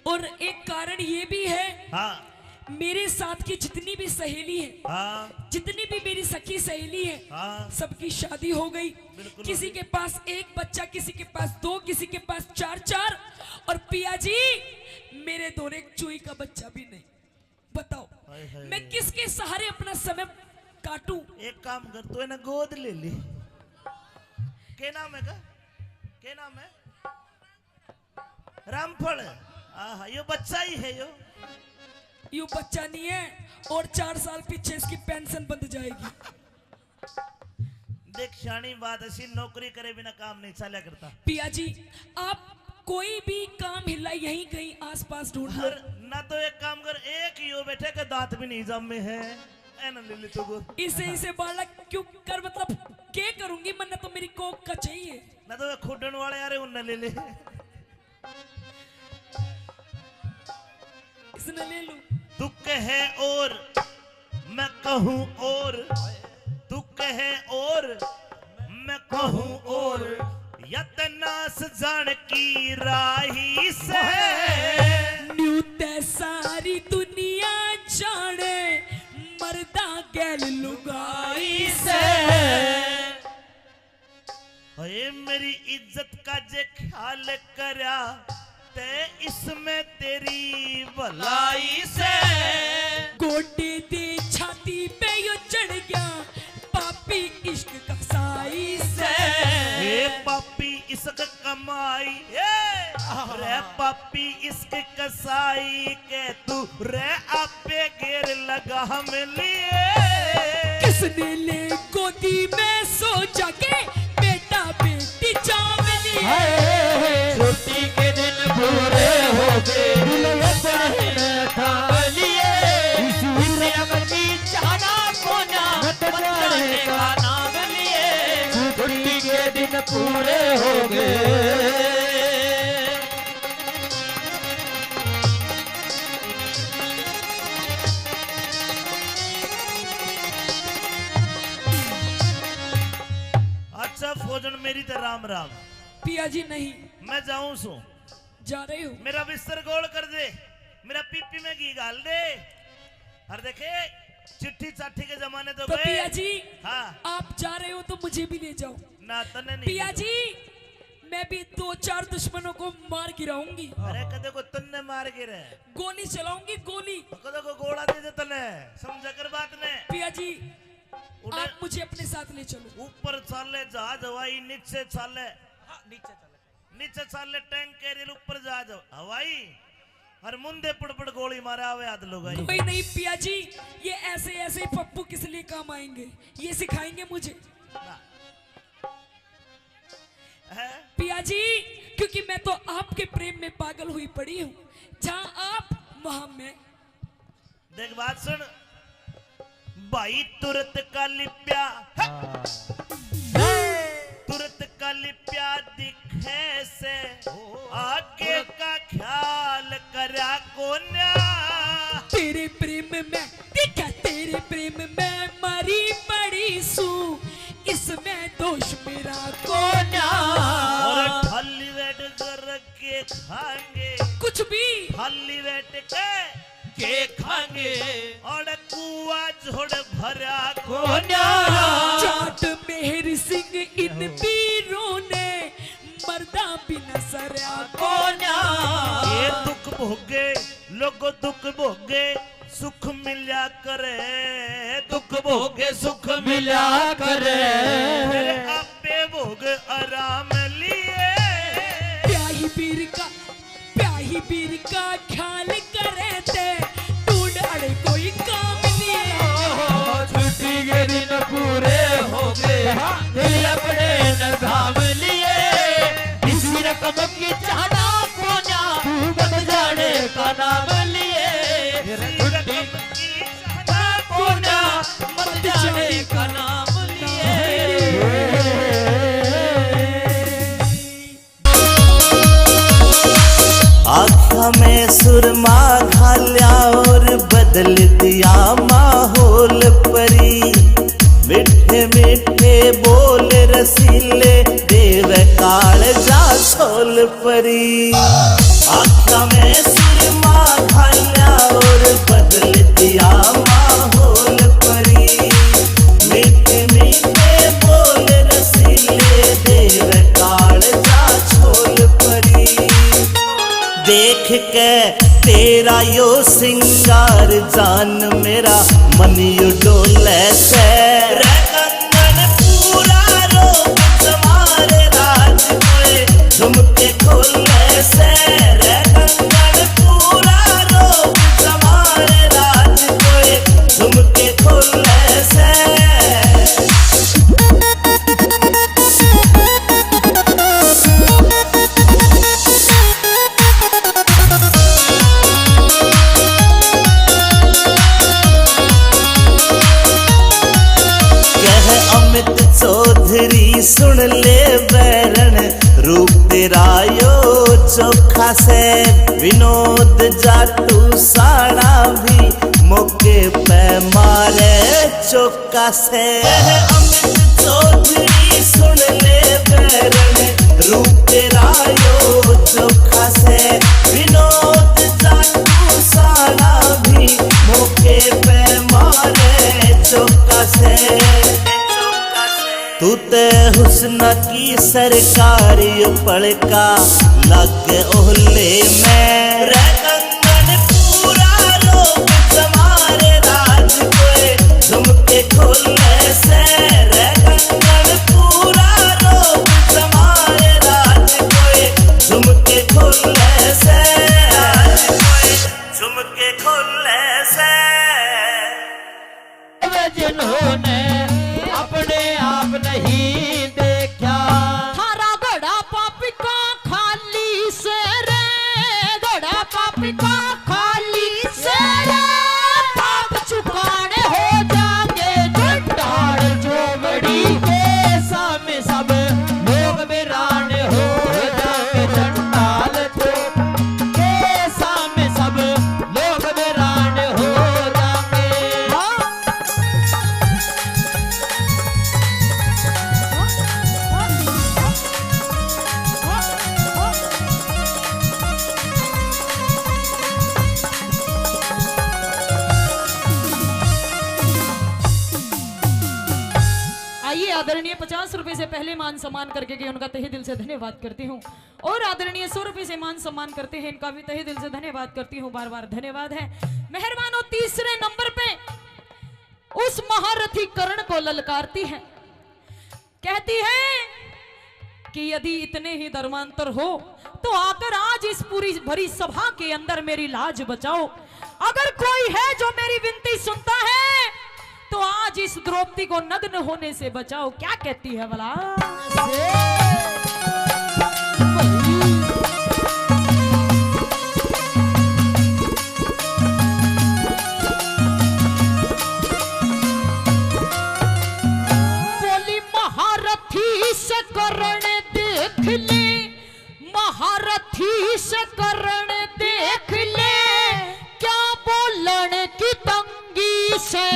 और एक कारण ये भी है। हाँ। मेरे साथ की जितनी भी सहेली है, हाँ। जितनी भी मेरी सखी सहेली है, हाँ। सबकी शादी हो गई। बिल्कुल किसी हो गई। के पास एक बच्चा, किसी के पास दो, किसी के पास चार चार। और पिया जी, मेरे धोरे एक चूई का बच्चा भी नहीं। बताओ, हाय, हाय। मैं किसके सहारे अपना समय काटूं? एक काम कर, तू इन्हें गोद ले ले। के नाम है का? के नाम है? रामफल। आहा, यो बच्चा ही है यो। यो बच्चा नहीं है, और चार साल पीछे इसकी पेंशन बंद जाएगी। देख, स्याणी बात, ऐसी नौकरी करे बिना काम नहीं चाल्या करता। पिया जी, आप कोई भी काम हिला, यहीं कहीं आसपास ढूंढ लो। और ना तो एक काम कर, एक यो बैठे के दांत भी नहीं जामे है, ए ना ले ले तू को। इसे, इसे बालक क्यों कर, मतलब, के करूंगी, मन्ने तो मेरी कोक का चाहिए। ना तो वे खुडन वाले आ रहे, उनने ले ले। इसने ले लूं। तू कहे और मैं कहूं और, तू कहे और मैं कहूं और, या ते नास जान की राही से। न्यू ते सारी दुनिया जाने, मर्दा गैल लुगाई से। हे मेरी इज्जत का जे ख्याल करया, ते इसमें तेरी भलाई से। गोडे दे छाती पे यो चढ़ गया, पापी इश्क कसाई से। हे पापी इश्क कमाई, ए, रे पापी इश्क कसाई के तू रे आपे गेर लगा हम लिए। किसने ले गोदी में सो जाके बेटा बेटी चाव लिए। हाय, छुट्टी के दिन पूरे हो गए, दुल्हन थाम लिए। इस रकम की चाहना कोना, मत जाने का नाम लिए। छुट्टी के दिन पूरे हो गए। अच्छा फौजन, मेरी तो राम राम। पिया जी नहीं। मैं जाऊं सू। जा रहे हो? मेरा बिस्तर गोल कर दे, मेरा पीपी में घी घाल दे। और देखे, चिट्ठी चाठी के जमाने तो तो गए। पिया जी, हाँ। आप जा रहे हो तो मुझे भी ले जाओ। ना, तन्ने नहीं पिया ले जाऊं। जी, मैं भी दो चार दुश्मनों को मार गिराऊंगी। अरे, कदे को तन्ने मार गिरे। गोली चलाऊंगी, गोली। कदे को गोला दे दे तन्ने, समझा कर बात ने। पिया जी, उड़े-, आप मुझे अपने साथ ले चलो। ऊपर चाले जहाज हवाई, नीचे चाले, हाँ, नीचे चाले, नीचे चाले टैंक के रेल, ऊपर जहाज हवाई, और मुंदे पड़ पड़ गोली मारे आवे हाथ लुगाई। कोई नहीं पिया जी, ये ऐसे ऐसे ही पप्पू किस लिए काम आएंगे, ये सिखाएंगे मुझे। ना। हैं? पिया जी, क्योंकि मैं तो आपके प्रेम में पागल हुई पड़ी हूँ, जहाँ आप वहाँ मैं। देख बात सुन भाई, तुरत का लिप्या, हाँ। तुरत का लिप्या दिखे से ओ, आगे तुरत का ख्याल करया कोन्या। तेरे प्रेम में दिखा, तेरे प्रेम में मरी पड़ी सू, इसमें दोष मेरा कोन्या। और खाली वेट कर के खाएंगे। कुछ भी। खाली वेट के, के खाएंगे। और कुआ झोड़ भरा कोन्या। जाट मेहर सिंह इन पीरों ने मर्दा बिना सरया कोन्या। ये दुख भोगे, लोगो दुख भोगे, सुख मिल्या करे, दुख भोगे सुख मिल्या करे। फिर आपे भोग आराम लिए। प्याही पीर का, प्याही पीर का ख्याल करे ते, ढूंढ अड़े कोई काम लिए। छुट्टी के दिन पूरे हो गए, दिल अपने न थाम लिए। इसी रकम की चाहना कोन्या, तू मत जाने का नाम लिए। छुट्टी कोन्या, मत जाने का नाम लिए। आँखा में सुरमा घाल्या और बदल दिया माहौल परी। मीठे मीठे बोल रसीले देवे कालजा छोल परी। आँखा में सुरमा घाल्या और बदल दिया माहौल परी। मीठे मीठे बोल रसीले देवे कालजा छोल परी। देख के तेरा यो सिंगार जान मेरा मन यो डोले से। रे कंगन पूरा रोक जमार झुमके खोले से रे कंगन पूरा रोग जमारे राज कोए, झुमके खोले से। कह अमित चौधरी सुन ले बैरण, रूप तेरा यो चोखा से। विनोद जाटू साणा भी मौके पे मारे चौका से। कह अमित चौधरी सुन ले बैरण, रूप तेरा यो चोखा से। विनोद जाटू साणा भी मौके पे मारे चौका से। तू ते हुस्न की सरकार, यो पलका लग ओले में। रे कंगन पूरा लोग जमारे राज कोए, झुमके खोले से। रे कंगन पूरा लोग जमारे राज कोए, झुमके खोले से। झुमके खोले से। वे जिन्होंने अपने आप नहीं देखा। थारा घड़ा पापी का खाली से रे, घड़ा पापी का खाली से रे। पाप चुकाने हो जाके चंडाल चोमड़ी के सामने सब लोग बेरान हो जाके चंडाल चो के सामने सब लोग बेरान हो जाके। आइए, आदरणीय पचास रुपए से पहले मान सम्मान करके गए, उनका तहे दिल से धन्यवाद करती हूँ। और आदरणीय सौ रुपए से मान सम्मान करते हैं, इनका भी तहे दिल से धन्यवाद करती हूँ, बार बार धन्यवाद है। मेहरबानों, तीसरे नंबर पे उस महारथी कर्ण को ललकारती है, कहती है कि यदि इतने ही धर्मांतर हो तो आकर आज इस पूरी भरी सभा के अंदर मेरी लाज बचाओ। अगर कोई है जो मेरी विनती सुनता है तो आज इस द्रौपदी को नग्न होने से बचाओ। क्या कहती है भला? बोली महारथी से करण देख ले, महारथी से करण देख ले, क्या बोलन की तंगी से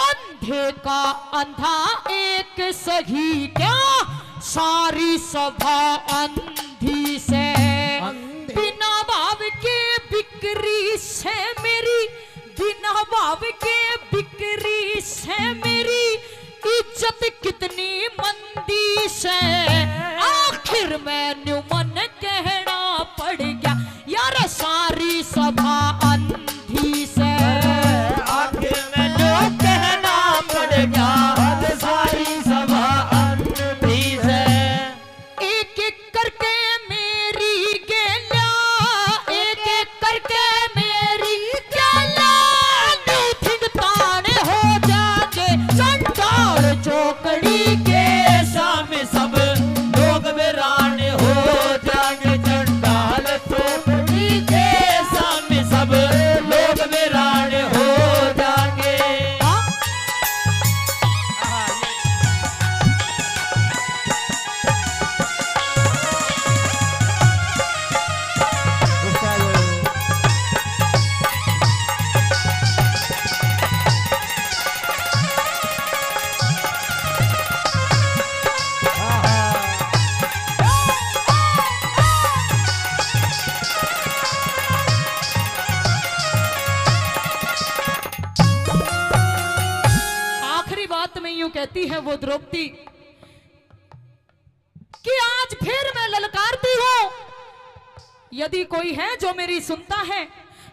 अंधे का अंधा एक सही, क्या सारी सभा अंधी से। अंधी। बिना भाव के बिक्री से मेरी, बिना भाव के बिक्री से मेरी इज्जत कितनी मंदी से। आखिर में न्यू मन कहना पड़ गया, यार सारी सभा अंधी से। आखिर में न्यू कहना पड़ गया, आज सारी सभा अंधी से। एक एक करके मेरी गेल्या, एक एक करके मेरी गेल्या, न्यू थिंग तान हो जाके चंडाल चोकड़ी के सामने सब लोग बेरान हो जाएंगे। चंडाल चोकड़ी के सामने सब लोग बेरान हो जाएंगे। हाँ? आखिरी बात में यूं कहती है वो द्रौपदी कि आज फिर मैं ललकारती हूँ, यदि कोई है जो मेरी सुनता है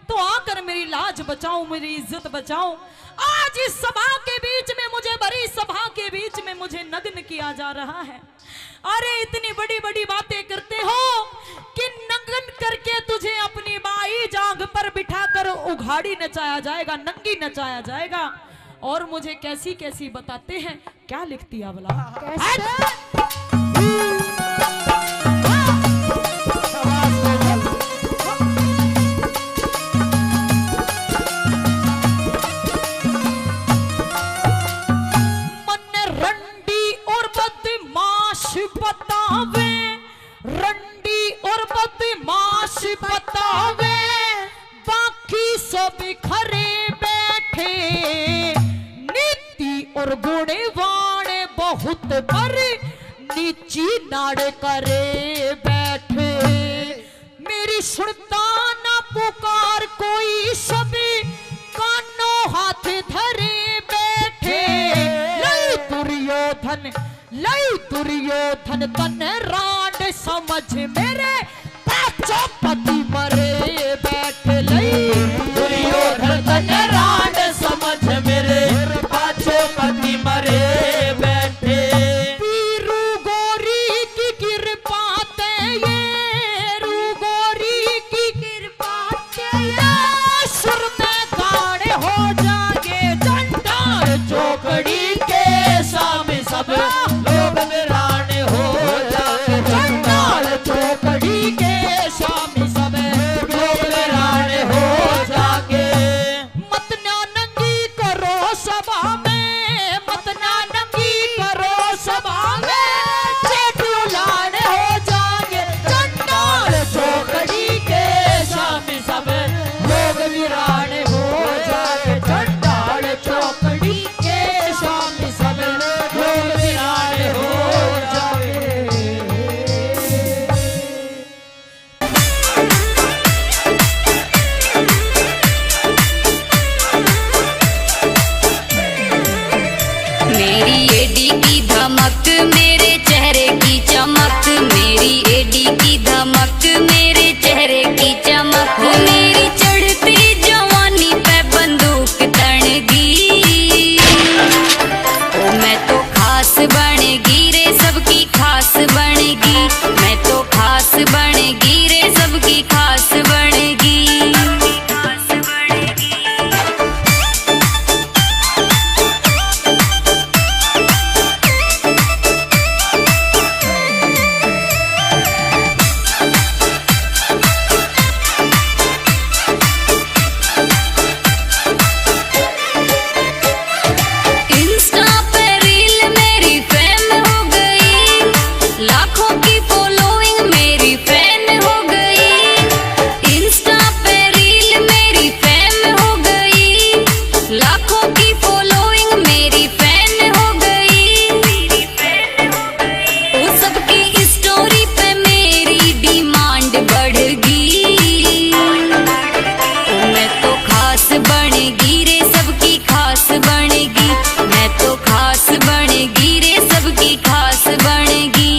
तो आकर मेरी लाज बचाओ, मेरी इज्जत बचाओ। आज इस सभा के बीच में मुझे, भरी सभा के बीच में मुझे नग्न किया जा रहा है। अरे, इतनी बड़ी बड़ी बातें करते हो कि नंगन करके तुझे अपनी बाई जांग पर बिठाकर उघाड़ी नचाया जाएगा, नंगी नचाया जाएगा। और मुझे कैसी कैसी बताते हैं, क्या लिखती है भला? कैसे? मन्ने रंडी और बदमाश बतावे, रंडी और बदमाश बतावे, बाकी सब खरे बैठे। नीति और गुणवान बहुत, पर नीची नाड़ करे बैठे। मेरी सुनता ना पुकार कोई, सब कानों हाथ धरे बैठे। लई दुर्योधन, लई दुर्योधन तन रांड समझ, मेरे पाछो पति मरे बैठे। लई दुर्योधन तन रांड समझ, मेरे पाछो पति मरे बैठे। पीरू गोरी की कृपा तै, ये रू गोरी की कृपा तै, ये सुर में गाने हो जागे। चंडाल चौकड़ी के सामने सब लोग वीरान हो जागे। चंडाल चौकड़ी के सामने सब लोग वीरान हो जागे। मत ना नंगी करो सभा में, मत ना नंगी करो सभा में, चेटी उलान हो जागे। चंडाल चौकड़ी के सामने सब लोग वीरान हो जागे। चंडाल चौकड़ी के सामने सब लोग वीरान हो जागे। मेरी एडी की धमक, मेरे चेहरे की चमक, मेरी एडी की धमक, मेरे चेहरे की चमक, मेरी चढ़ती जवानी पे बंदूक तण गई। ओ मैं तो खास बन गई रे, सबकी खास बन गई, मैं तो खास बन गई रे, सबकी खास बन गई। Insta पे reel मेरी fame हो गई, लाखों की following मेरी fan हो गई। Insta पे reel मेरी fame हो गई, लाखों की following मेरी fan हो गई। ओ सबकी story पे मेरी demand बढ़ गई। ओ मैं तो खास बन गई रे, सबकी खास बन गई। मैं तो खास बन गई रे, सबकी खास बन गई।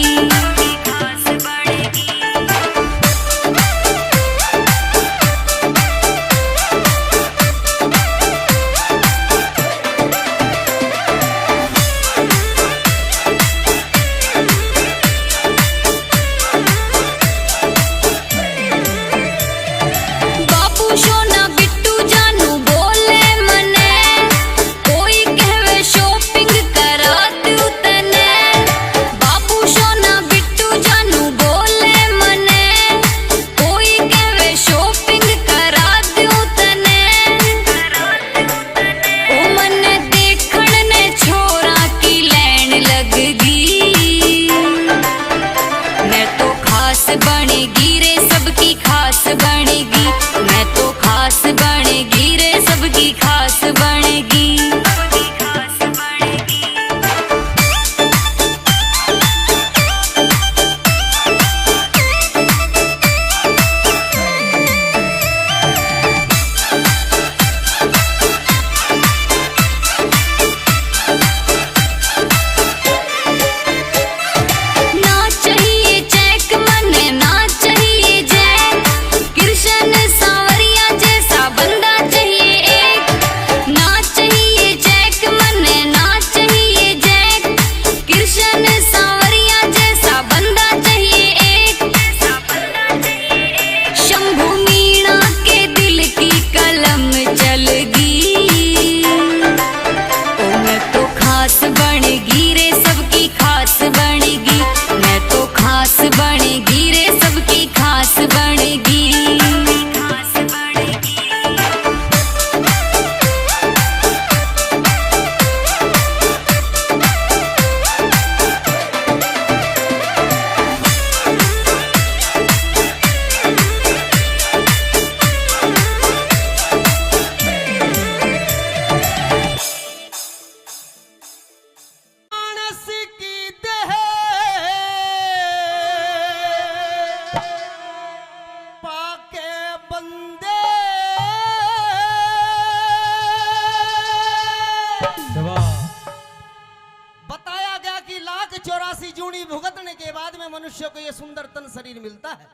मनुष्य को ये सुंदर तन शरीर मिलता है,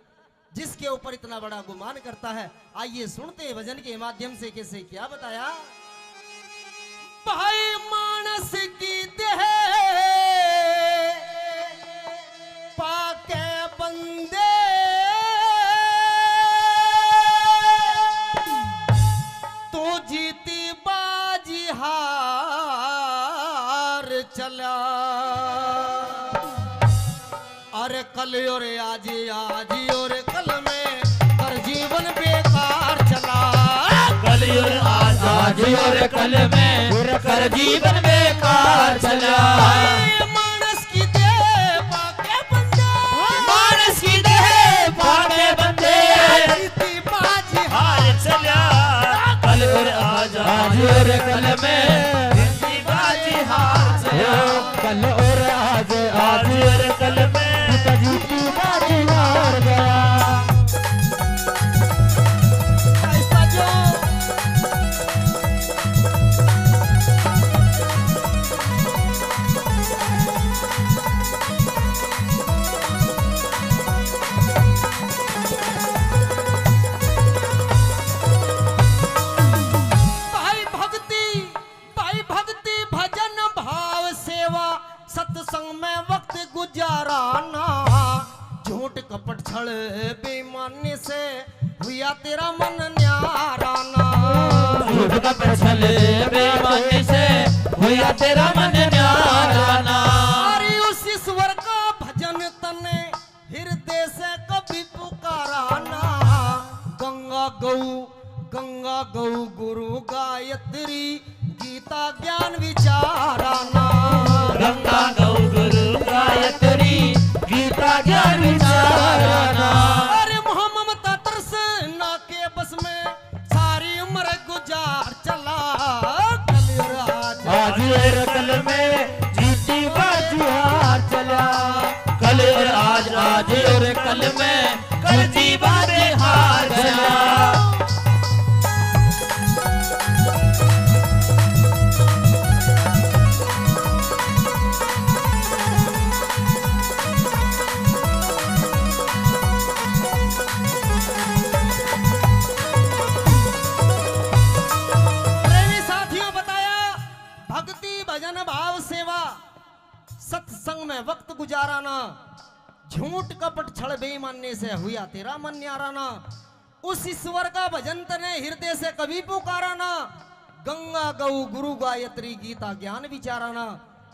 जिसके ऊपर इतना बड़ा गुमान करता है। आइए सुनते हैं भजन के माध्यम से कैसे क्या बताया। भाई मानस की देह पाके बंदे, तू जीती बाजी हार चला। अरे कल और आज, आज और कल में कर जीवन बेकार चला। कल और आज, आज और कल में कर जीवन बेकार चला। मानस की देह पाके बंदे, मानस की देह पाके बंदे, जीती बाजी हार चला। कल और आज, आज और कल में जीती बाजी हार चला। कल और आज, आज और कल में जीती बाजी हार गया। भाई भक्ति, भाई भक्ति, भजन, भाव, सेवा, सत्संग में वक्त गुजाराना, झूठ कपट छल बेईमानी से हुआ तेरा मन न्यारा ना। झूठ कपट छल बेईमानी से हुआ तेरा मन न्यारा ना। अरे उस ईश्वर का भजन तने हृदय से कभी पुकारा ना। गंगा गौ, गंगा गौ गुरु गायत्री, गीता ज्ञान विचारा ना। गंगा गौ गुरु गायत्री, गीता ज्ञान विचारा ना। अरे मोह ममता तृष्णा के बस में सारी उम्र गुजार चला। कल और आज, आज और कल में जीती बाजी हार चला। कल और आज, आज और कल में कर जीवन हार चला। प्रेमी साथियों बताया, भक्ति, भजन, भाव, सेवा, सत्संग में वक्त गुजाराना, झूठ कपट छल बेईमानी से हुआ तेरा मन न्याराना। उस ईश्वर का भजन तने हृदय से कभी पुकाराना। गंगा गौ गुरु गायत्री गीता ज्ञान विचाराना।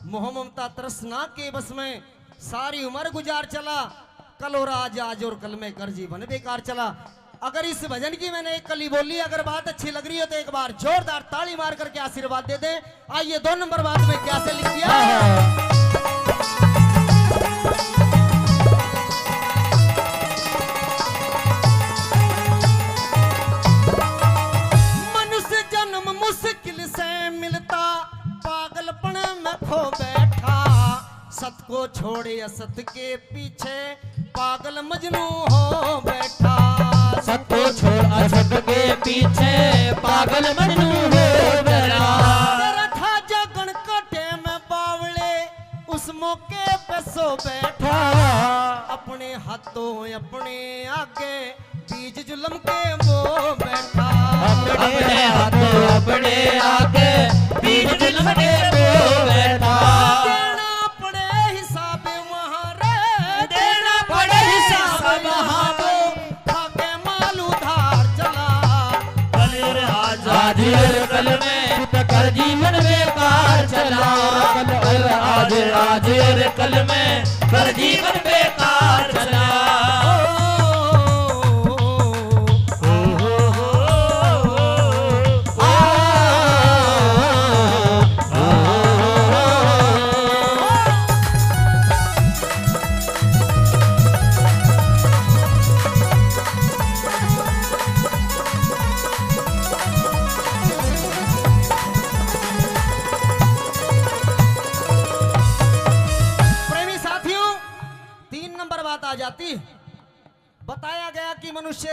मोह ममता तृष्णा के बस में सारी उम्र गुजार चला। कल और आज, आज और कल में कर जीवन बेकार चला। अगर इस भजन की मैंने एक कली बोली, अगर बात अच्छी लग रही हो तो एक बार जोरदार ताली मार करके आशीर्वाद दे दें। आइए, दो नंबर बात में क्या से लिख दिया। मनुष्य जन्म मुश्किल से मिलता, पागलपन में खो बैठा। सत को छोड़ असत के पीछे पागल मजनू हो बैठा। सत को छोड़ असत के पीछे पागल मजनू हो बैठा। तेरा था जागण का टेम बावले, उस मौके पे सो बैठा। अपने हाथों अपने आगे बीज जुल्म के बो बैठा। अपने हाथों अपने आगे बीज जुल्म के बो बैठा। देना पड़े हिसाब वहाँ रे, देना पड़े हिसाब वहाँ वो, खाके माल उधार चला। कल और आज, आज और कल में कर जीवन बेकार चला। कल और आज, आज और कल में कर जीवन बेकार चला। प्रेमी साथियों, तीन नंबर बात आ जाती। बताया गया कि मनुष्य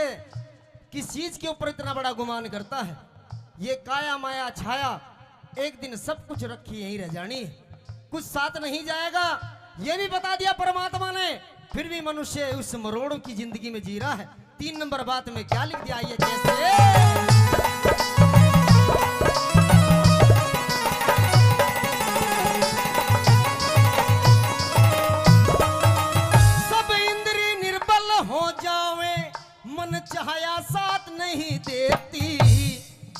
किस चीज के ऊपर इतना बड़ा गुमान करता है। ये काया माया छाया एक दिन सब कुछ रखी यहीं रह जानी है, कुछ साथ नहीं जाएगा। ये भी बता दिया परमात्मा ने फिर भी मनुष्य उस मरोड़ों की जिंदगी में जी रहा है। तीन नंबर बात में क्या लिख दिया, ये कैसे? सब इंद्री निर्बल हो जावे, मन चाहया साथ नहीं देती,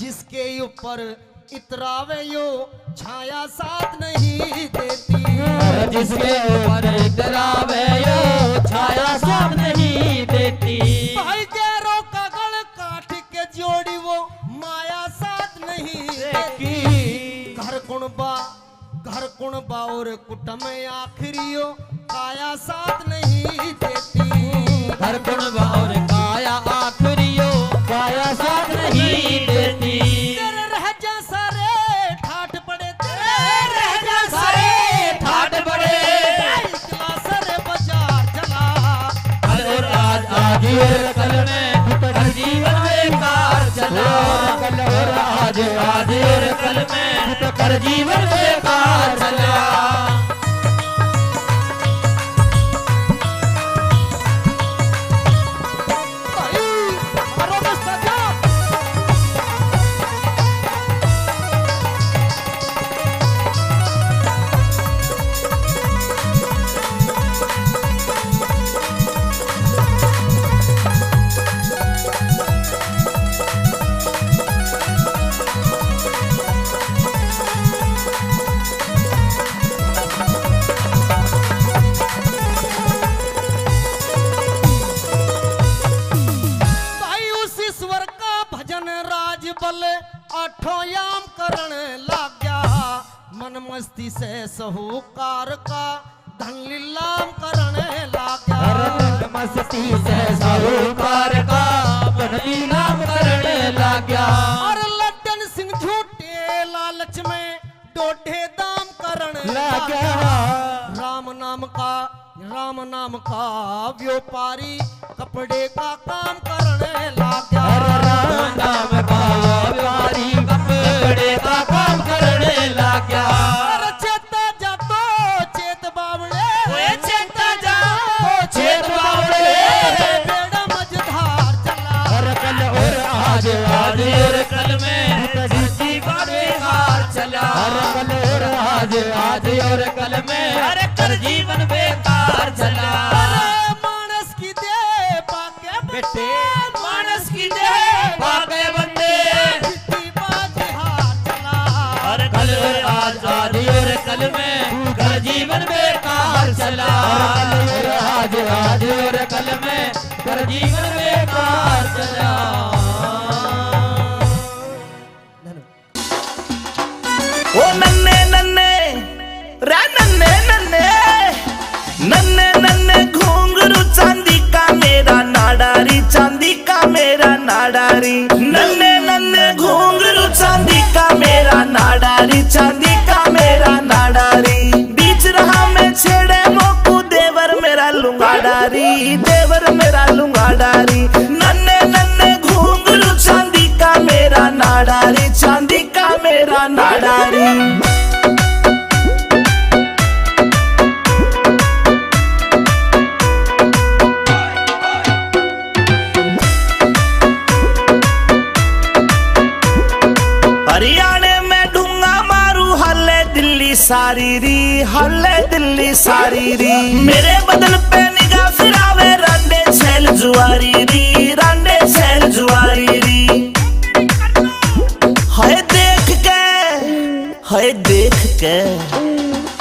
जिसके ऊपर इतरावे यो छाया साथ नहीं देती। जिसके ऊपर इतरावे यो छाया साथ नहीं देती। भाई गैरों का गल काट के जोड़ी वो माया साथ नहीं देती। घर कुणबा, घर कुणबा और कुटुम आखिरियो काया साथ नहीं देती। घर कुणबा और काया आखिरियो काया साथ नहीं देती। तेरे रह जा सारे ठाट पड़े, तेरे रह जा सारे ठाट पड़े। इकला सर बाजार चला। कल और आज, आज और कल में, हर जीवन बेकार चला। कल और आज, आज और कल में, हर जीवन बेकार चला। भाई उस ईश्वर का भजन राज बल आठों याम करण लाग्या। मन मस्ती से साहूकार का धन लीलाम करण लाग्या। अरे मन मस्ती से साहूकार का धन लीलाम करण लाग्या। और लड्डन सिंह झूठे लालच में डोढे दाम करण लाग्या। लाग्या। राम नाम का, राम नाम का व्यापारी कपड़े का काम करण लाग्या। अरे राम नाम का व्यापारी कपड़े का काम करण लाग्या। अरे चेता जा तो चेत बावड़े, ओए चेता जा तो चेत बावड़े। बेड़ा मझधार चला। अरे कल और आज, आज और कल में, हर जीवन बेकार चला। अरे कल और आज, आज और कल में, अरे कर जीवन बेकार चला। अरे मानस की दे पाके बेटे, मानस की दे पाके बंदे, जीती बाजी हार चला। अरे कल और आज, आज और कल में, कर जीवन बेकार चला। अरे कल और आज, आज और कल में, कर जीवन बेकार चला। ओ नन्ने नन्ने, रे नन्ने नन्ने, नन्ने नन्ने घुंघरू चांदी का मेरा नाड़ा री, चांदी का मेरा नाड़ा री। नन्ने नन्ने घुंघरू चांदी का मेरा नाड़ा री, चांदी का मेरा नाड़ा री। बीच राह में छेड़े मोकू देवर मेरा लुंगाड़ा री, देवर मेरा लुंगाड़ा री। नन्ने नन्ने घुंघरू चांदी का मेरा नाड़ा री, चांदी का मेरा नाड़ा री। हरियाणे में ढूंगा मारू, हल्ले दिल्ली सारी री, हल्ले दिल्ली सारी री। मेरे बदन पे निगाह फिरावे, रांडे छैल जुआरी री, रांडे छैल जुआरी री। हाय देख के, हाय देख के,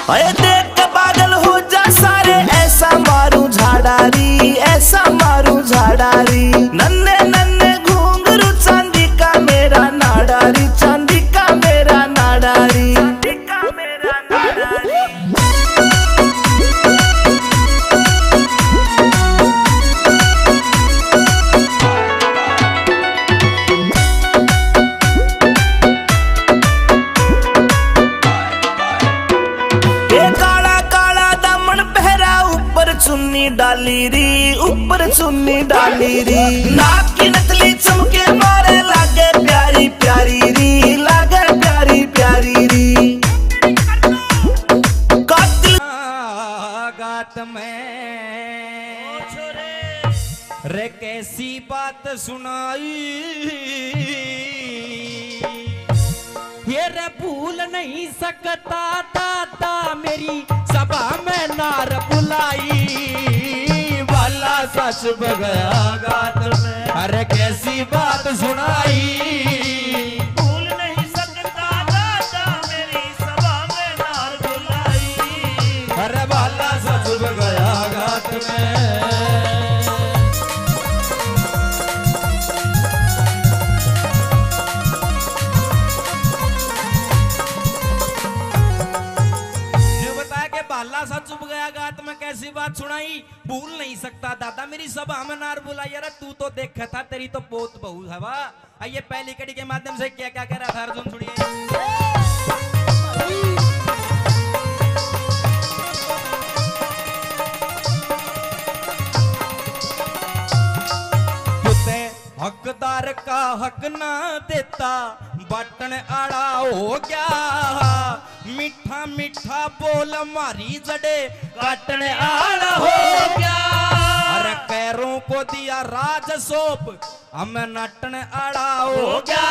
हाय देख के पागल हो जा सारे, ऐसा मारू झाड़ा री, ऐसा मारू झाड़ा री। नन्ने नन्ने घुंघरू चांदी का मेरा नाड़ा री, चांदी का मेरा नाड़ा री। ए काला काला दामन पहरा, ऊपर चुन्नी डाली री, ऊपर चुन्नी डाली री। नाक की नथली चमके मारे, लागे प्यारी प्यारी री, लागे प्यारी प्यारी री। कातिल गात में रे कैसी बात सुनाई, ये रे भूल नहीं सकता दादा, मेरी सभा में नार बुलाई। बाला सा चुभ गया गात में, अरे कैसी बात सुनाई। भूल नहीं सकता दादा, मेरी सभा में नार बुलाई। अरे बाला सा चुभ गया गात में। जो बता के भाला सा चुभ गया गात में, कैसी बात सुनाई। भूल नहीं सकता दादा, मेरी सभा में नार बुलाई। अरे तू तो देखे था, तेरी तो बहुत बहू है वाह। आइए, पहली कड़ी के माध्यम से क्या क्या कह रहा था अर्जुन, सुनिए। कुत्ते हकदार का हक ना देता, बाटण आला हो गया। मीठा मीठा बोल मारी जड़े काटण आला हो गया। अरे कैरों को दिया राज सौंप, हम नाटण आला हो गया।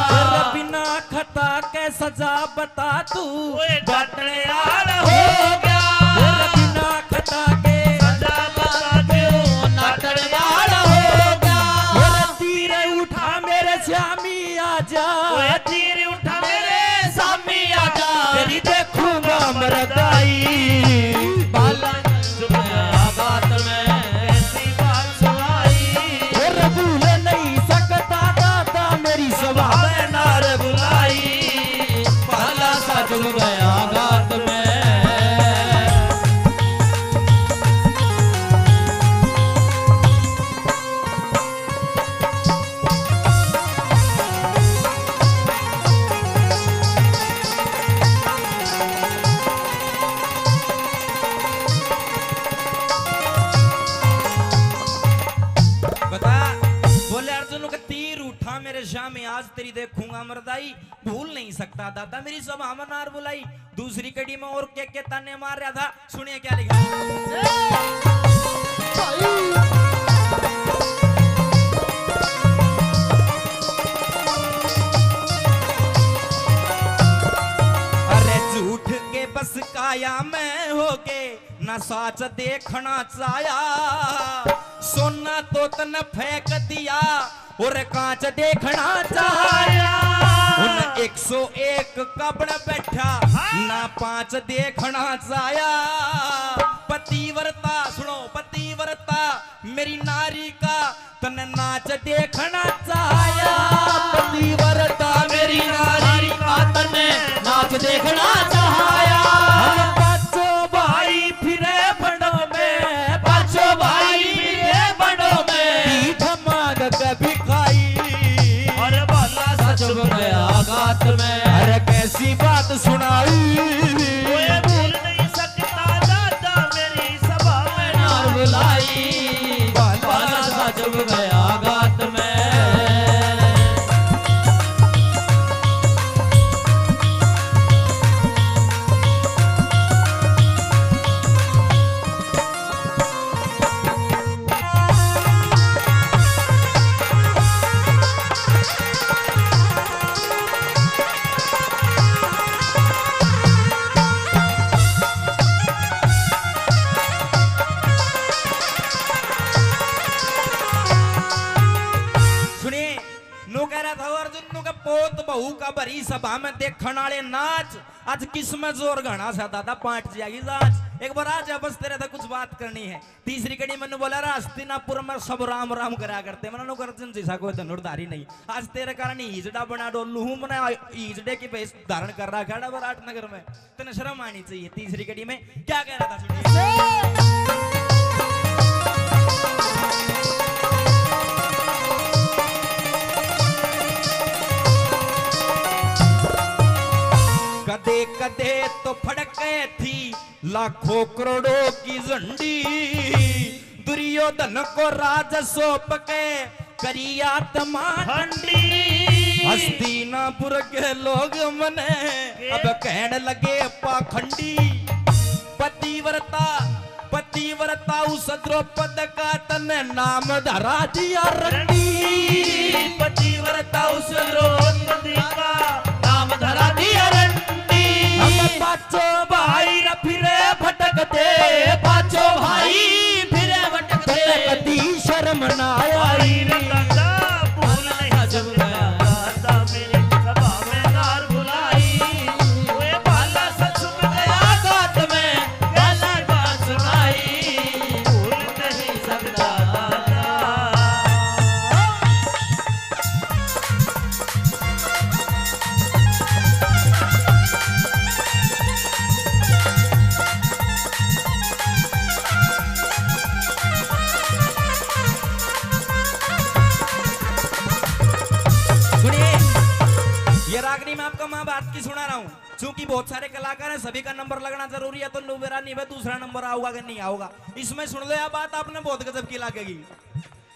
तेरे बिना खता के सजा बता तू, ओए, डांटण आला हो गया। तेरे बिना खता के सजा बता तू, नाटण आला हो गया। तेरे तीर उठा मेरे श्यामी आजा, ओए, तीर उठा मेरे श्यामी आजा। तेरी देखूंगा मरदाई। बाला सुनाया बात में ऐसी बात सुनाई। और भूल नहीं सकता दादा मेरी सभा में नार बुलाई। बाला सा चुभ गया गात में। बता, बोले अर्जुन के तीर उठा मेरे श्यामी, आज तेरी देखूंगा मरदाई। भूल नहीं सकता दादा मेरी सभा में नार बुलाई। दूसरी कड़ी में और के के ताने मार रहा था, सुनिए क्या लिखा। अरे झूठ के बस काया में होके ना साच देखना चाया, सोना तो तन फेंक दिया और कांच देखना चाहया। उन एक सौ एक का बन बैठा, हाँ। ना पांच देखना चाहया। पतिव्रता, सुनो, पतिव्रता मेरी नारी का तने नाच देखना चाहया। पतिव्रता मेरी नारी का तने नाच देखना चाहया। हम पांचों भाई फिरे बनो में, पांचों भाई फिरे बनो में। पीठ मांग के भिखाई। अरे बाला सा चुभ गया गात में। अरे कैसी बात सुनाई। कोई भूल नहीं सकता दादा मेरी सभा में नार बुलाई। बाला सा चुभ गया गात में। सुनिए, न्यू कह रहा था अर्जुन, न्यू के पोत बहू का भरी सभा में देखण आले नाच। आज किस में जोर घणा सा दादा, पाट जाएगी जांच। एक बार आ जा, बस तेरे से कुछ बात करनी है। तीसरी कड़ी मैंने बोला, "रा हस्तिनापुर में सब राम राम करा करते, मैंने न्यू अर्जुन जैसा कोई धनुर्धारी नहीं। आज तेरे कारण ही हिजड़ा बना डोलू हूँ, मैंने हिजड़े की भेष धारण कर रखा है विराट नगर में।" तने शर्म आनी चाहिए। तीसरी कड़ी में क्या कह रहा था, सुनिए। कदे कदे तो फड़के थी लाखों करोड़ों की झंडी, दुर्योधन को राज सौंप के करी आत्मा ठंडी। हस्तिनापुर के लोग मने अब कहण लगे पाखंडी। पतिव्रता, पतिव्रता उस द्रौपद का तने नाम धरा दिया रंडी। पतिव्रता उस द्रौपदी का नाम धरा दिया रंडी। हम पांचों भाई रे फिरे भटकते, पांचों भाई फिरे भटकते। कदी शर्म ना आई। भूल नहीं सकता दादा, मेरी सभा में नार बुलाई। ओए भाला सा छुप गया गात में, कैसी बात सुनाई। भूल नहीं सकता दादा। सुनिए, ये रागनी मैं आपको महाभारत की सुना रहा हूँ। चूंकि बहुत सारे कलाकार हैं, सभी का नंबर लगना जरूरी है, तो नुबेरा नहीं है, दूसरा नंबर आऊगा कि नहीं आऊगा। इसमें सुन लो, यह बात आपने बहुत गजब की लगेगी।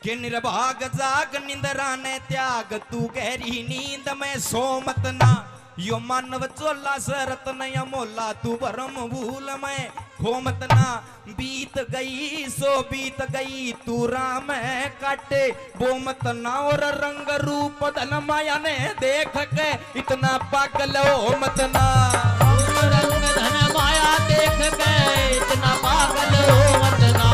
कि निर्भाग जाग निंद्रा ने त्याग, तू गहरी नींद में सो मत ना। यो मानव चोला से रत्न अमोला, तू भरम भूल में खो मत ना। बीत गई सो बीत गई, तू राह में काटे वो मत ना। और रंग रूप धन माया ने देख के इतना पागल हो मत ना। रंग धन माया देख के इतना पागल हो मत ना।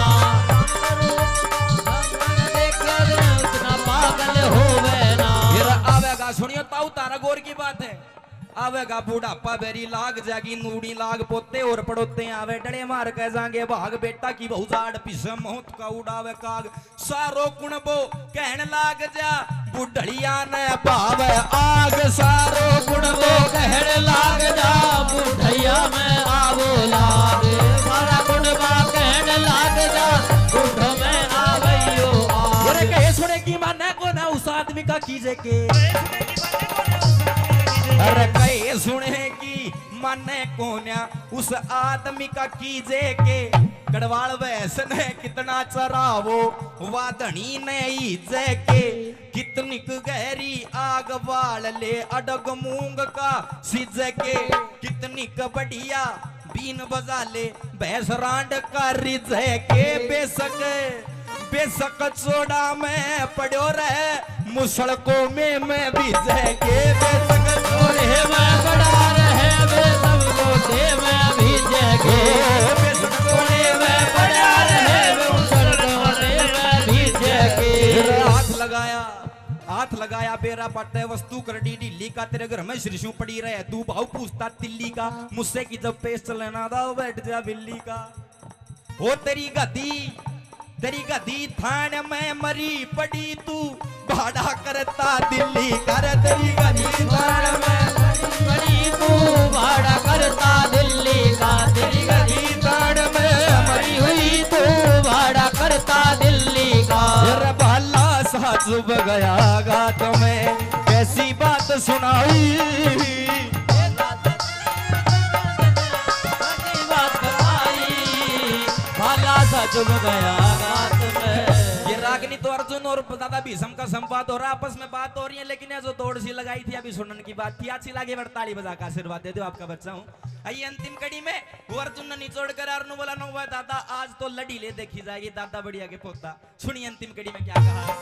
रंग देख के इतना पागल होवे ना। ये आवेगा, सुनियो ताऊ तारा गौर की बात है। आवेगा बुढ़ापा बेरी लाग जागी, नूड़ी लाग पोते और पड़ोते आवे, डले मार के जांगे भाग। बेटा की बहू जाड़ पिसे मौत का उड़ावे काग। सारो कुणबो कहण लाग जा, बुढ़लिया ने भावे आग। सारो कुणबो कहण लाग जा, बुढ़लिया में आवो लाग। सारा कुणबा कहण लाग जा, बुढ़ो में आवयो आग। अरे कहे सुने की माने को ना उस आदमी का कीजे के। अरे कहे सुने की माने कोन्या उस आदमी का कीजे के। कड़वाल भैंस ने कितना चरावो, वा धनी ने ईजे के। कितनी क गहरी आग बाल ले, अडग मूंग का सीजे के। कितनी क बढ़िया बीन बजा ले, भैंस रांड का रिजे के। बेशक बेशक चोड़ा में पड़ो रहे, मुसलको में मैं भीजे के। बेशक चोड़े में पड़ा रहे, बेशक लोटे में भीजे के। बेशक चोड़े में पड़ा रहे, मुसलको में मैं भीजे के। हाथ लगाया, हाथ लगाया, बेरा पाटे वस्तु कर डी ढीली का। तेरे घर में सिरसों पड़ी रहे, तू भाव पूछता तिल्ली का। मुझसे की जब पेश चलना था, बैठ जा बिल्ली का। ओ तेरी गदी, तेरी गदी थान में मरी पड़ी तू, भाड़ा करता दिल्ली का। तेरी गदी थान में मरी तू, भाड़ा करता दिल्ली का। तेरी गदी थान में मरी हुई तू, भाड़ा करता दिल्ली का। तेरा भाला सा चुभ गया गात में, कैसी बात सुनाई। भाला सा चुभ गया गात में। ये रागनी तो अर्जुन और दादा भीष्म का संवाद हो रहा, आपस में बात हो रही है, लेकिन ये जो दौड़ सी लगाई थी, अभी सुनने की बात थी, अच्छी लगी, बड़ ताली बजा का आशीर्वाद दे दो, आपका बच्चा हूँ। आइए अंतिम कड़ी में, वो अर्जुन ने निचोड़ कर अर्जुन बोला, "नो भाई दादा, आज तो लड़ी ले देखी जाएगी, दादा बढ़िया के पोता।" सुनिए अंतिम कड़ी में क्या कहा।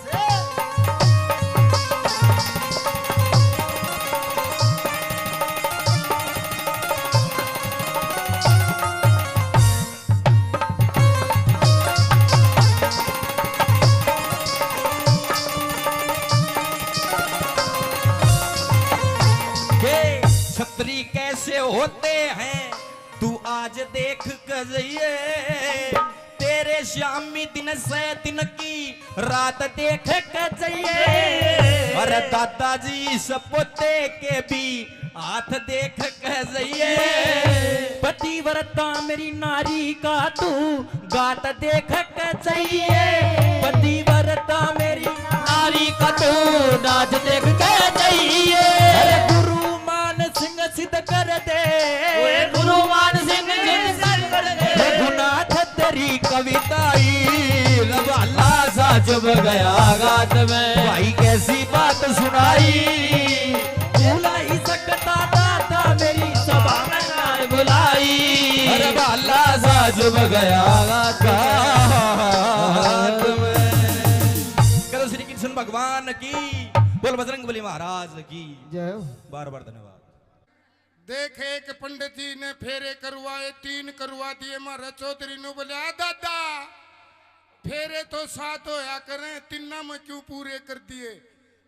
के छतरी कैसे होते हैं, तू आज देख के जाइए। तेरे श्यामी दिन से दिन की रात देख के जाइए। अरे दादाजी सपोते के भी हाथ देख के जाइए। पतिव्रता मेरी नारी का तू गात देख के जाइए। पतिव्रता मेरी नारी का तू नाच देख के जाइए। अरे गुरु मान सिंह सिद्ध कर दे। ओए गुरु मान सिंह सिद्ध कर दे। रघुनाथ तेरी कविता ही रवाला सा चुभ गया गात में। भाई कैसी बात सुनाई। बुला ही सकता दाता मेरी सभा में ना बुलाई। अरे भाला सा चुभ गया था। करो श्री कृष्ण भगवान की, बोल बजरंग बली महाराज की। जय हो। बार बार धन्यवाद। देख, एक पंडित जी ने फेरे करवाए, तीन करवा दिए। म्हारा चौधरी नु बोले, "आ दादा, फेरे तो सात होया करें, तिन्ना में क्यों पूरे कर दिए?"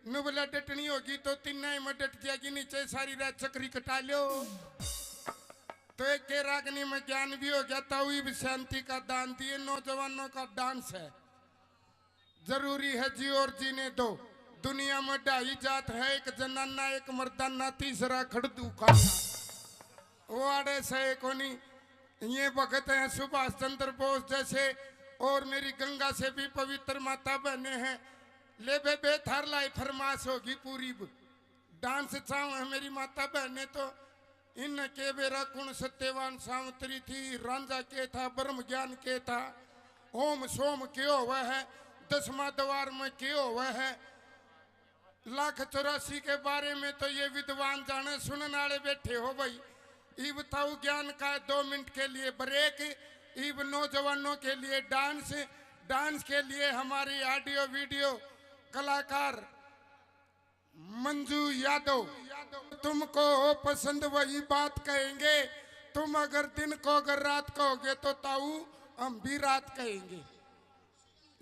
नु बोला, "डटनी होगी तो तिन्ना ही में डट जाएगी, नीचे सारी रात चक्री कटा लो।" तो एक के रागनी में ज्ञान भी हो गया, ताऊ भी शांति का दान दिए। नौजवानों का डांस है, जरूरी है जी और जीने दो। दुनिया में ढाई जात है, एक जनाना, एक मर्दाना, तीसरा खड़दू खाना। वो आड़े से कोनी, ये भगत हैं सुभाष चंद्र बोस जैसे, और मेरी गंगा से भी पवित्र माता बहने हैं। ले बेबे, थार लाई फरमाश होगी पूरी। डांस चाहूं है मेरी माता बहने तो। इन के बेरा कुण सत्यवान सावित्री थी, रांझा के था, ब्रह्म ज्ञान के था, ओम सोम के होवे है, दसवां द्वार में के होवे है, लाख चौरासी के बारे में तो ये विद्वान जाने, सुनने वाले बैठे हो भाई। इब ताऊ ज्ञान का दो मिनट के लिए ब्रेक, इब नौजवानों के लिए डांस, डांस के लिए हमारी ऑडियो वीडियो कलाकार मंजू यादव, तुमको पसंद वही बात कहेंगे। तुम अगर दिन को अगर रात कहोगे तो ताऊ हम भी रात कहेंगे।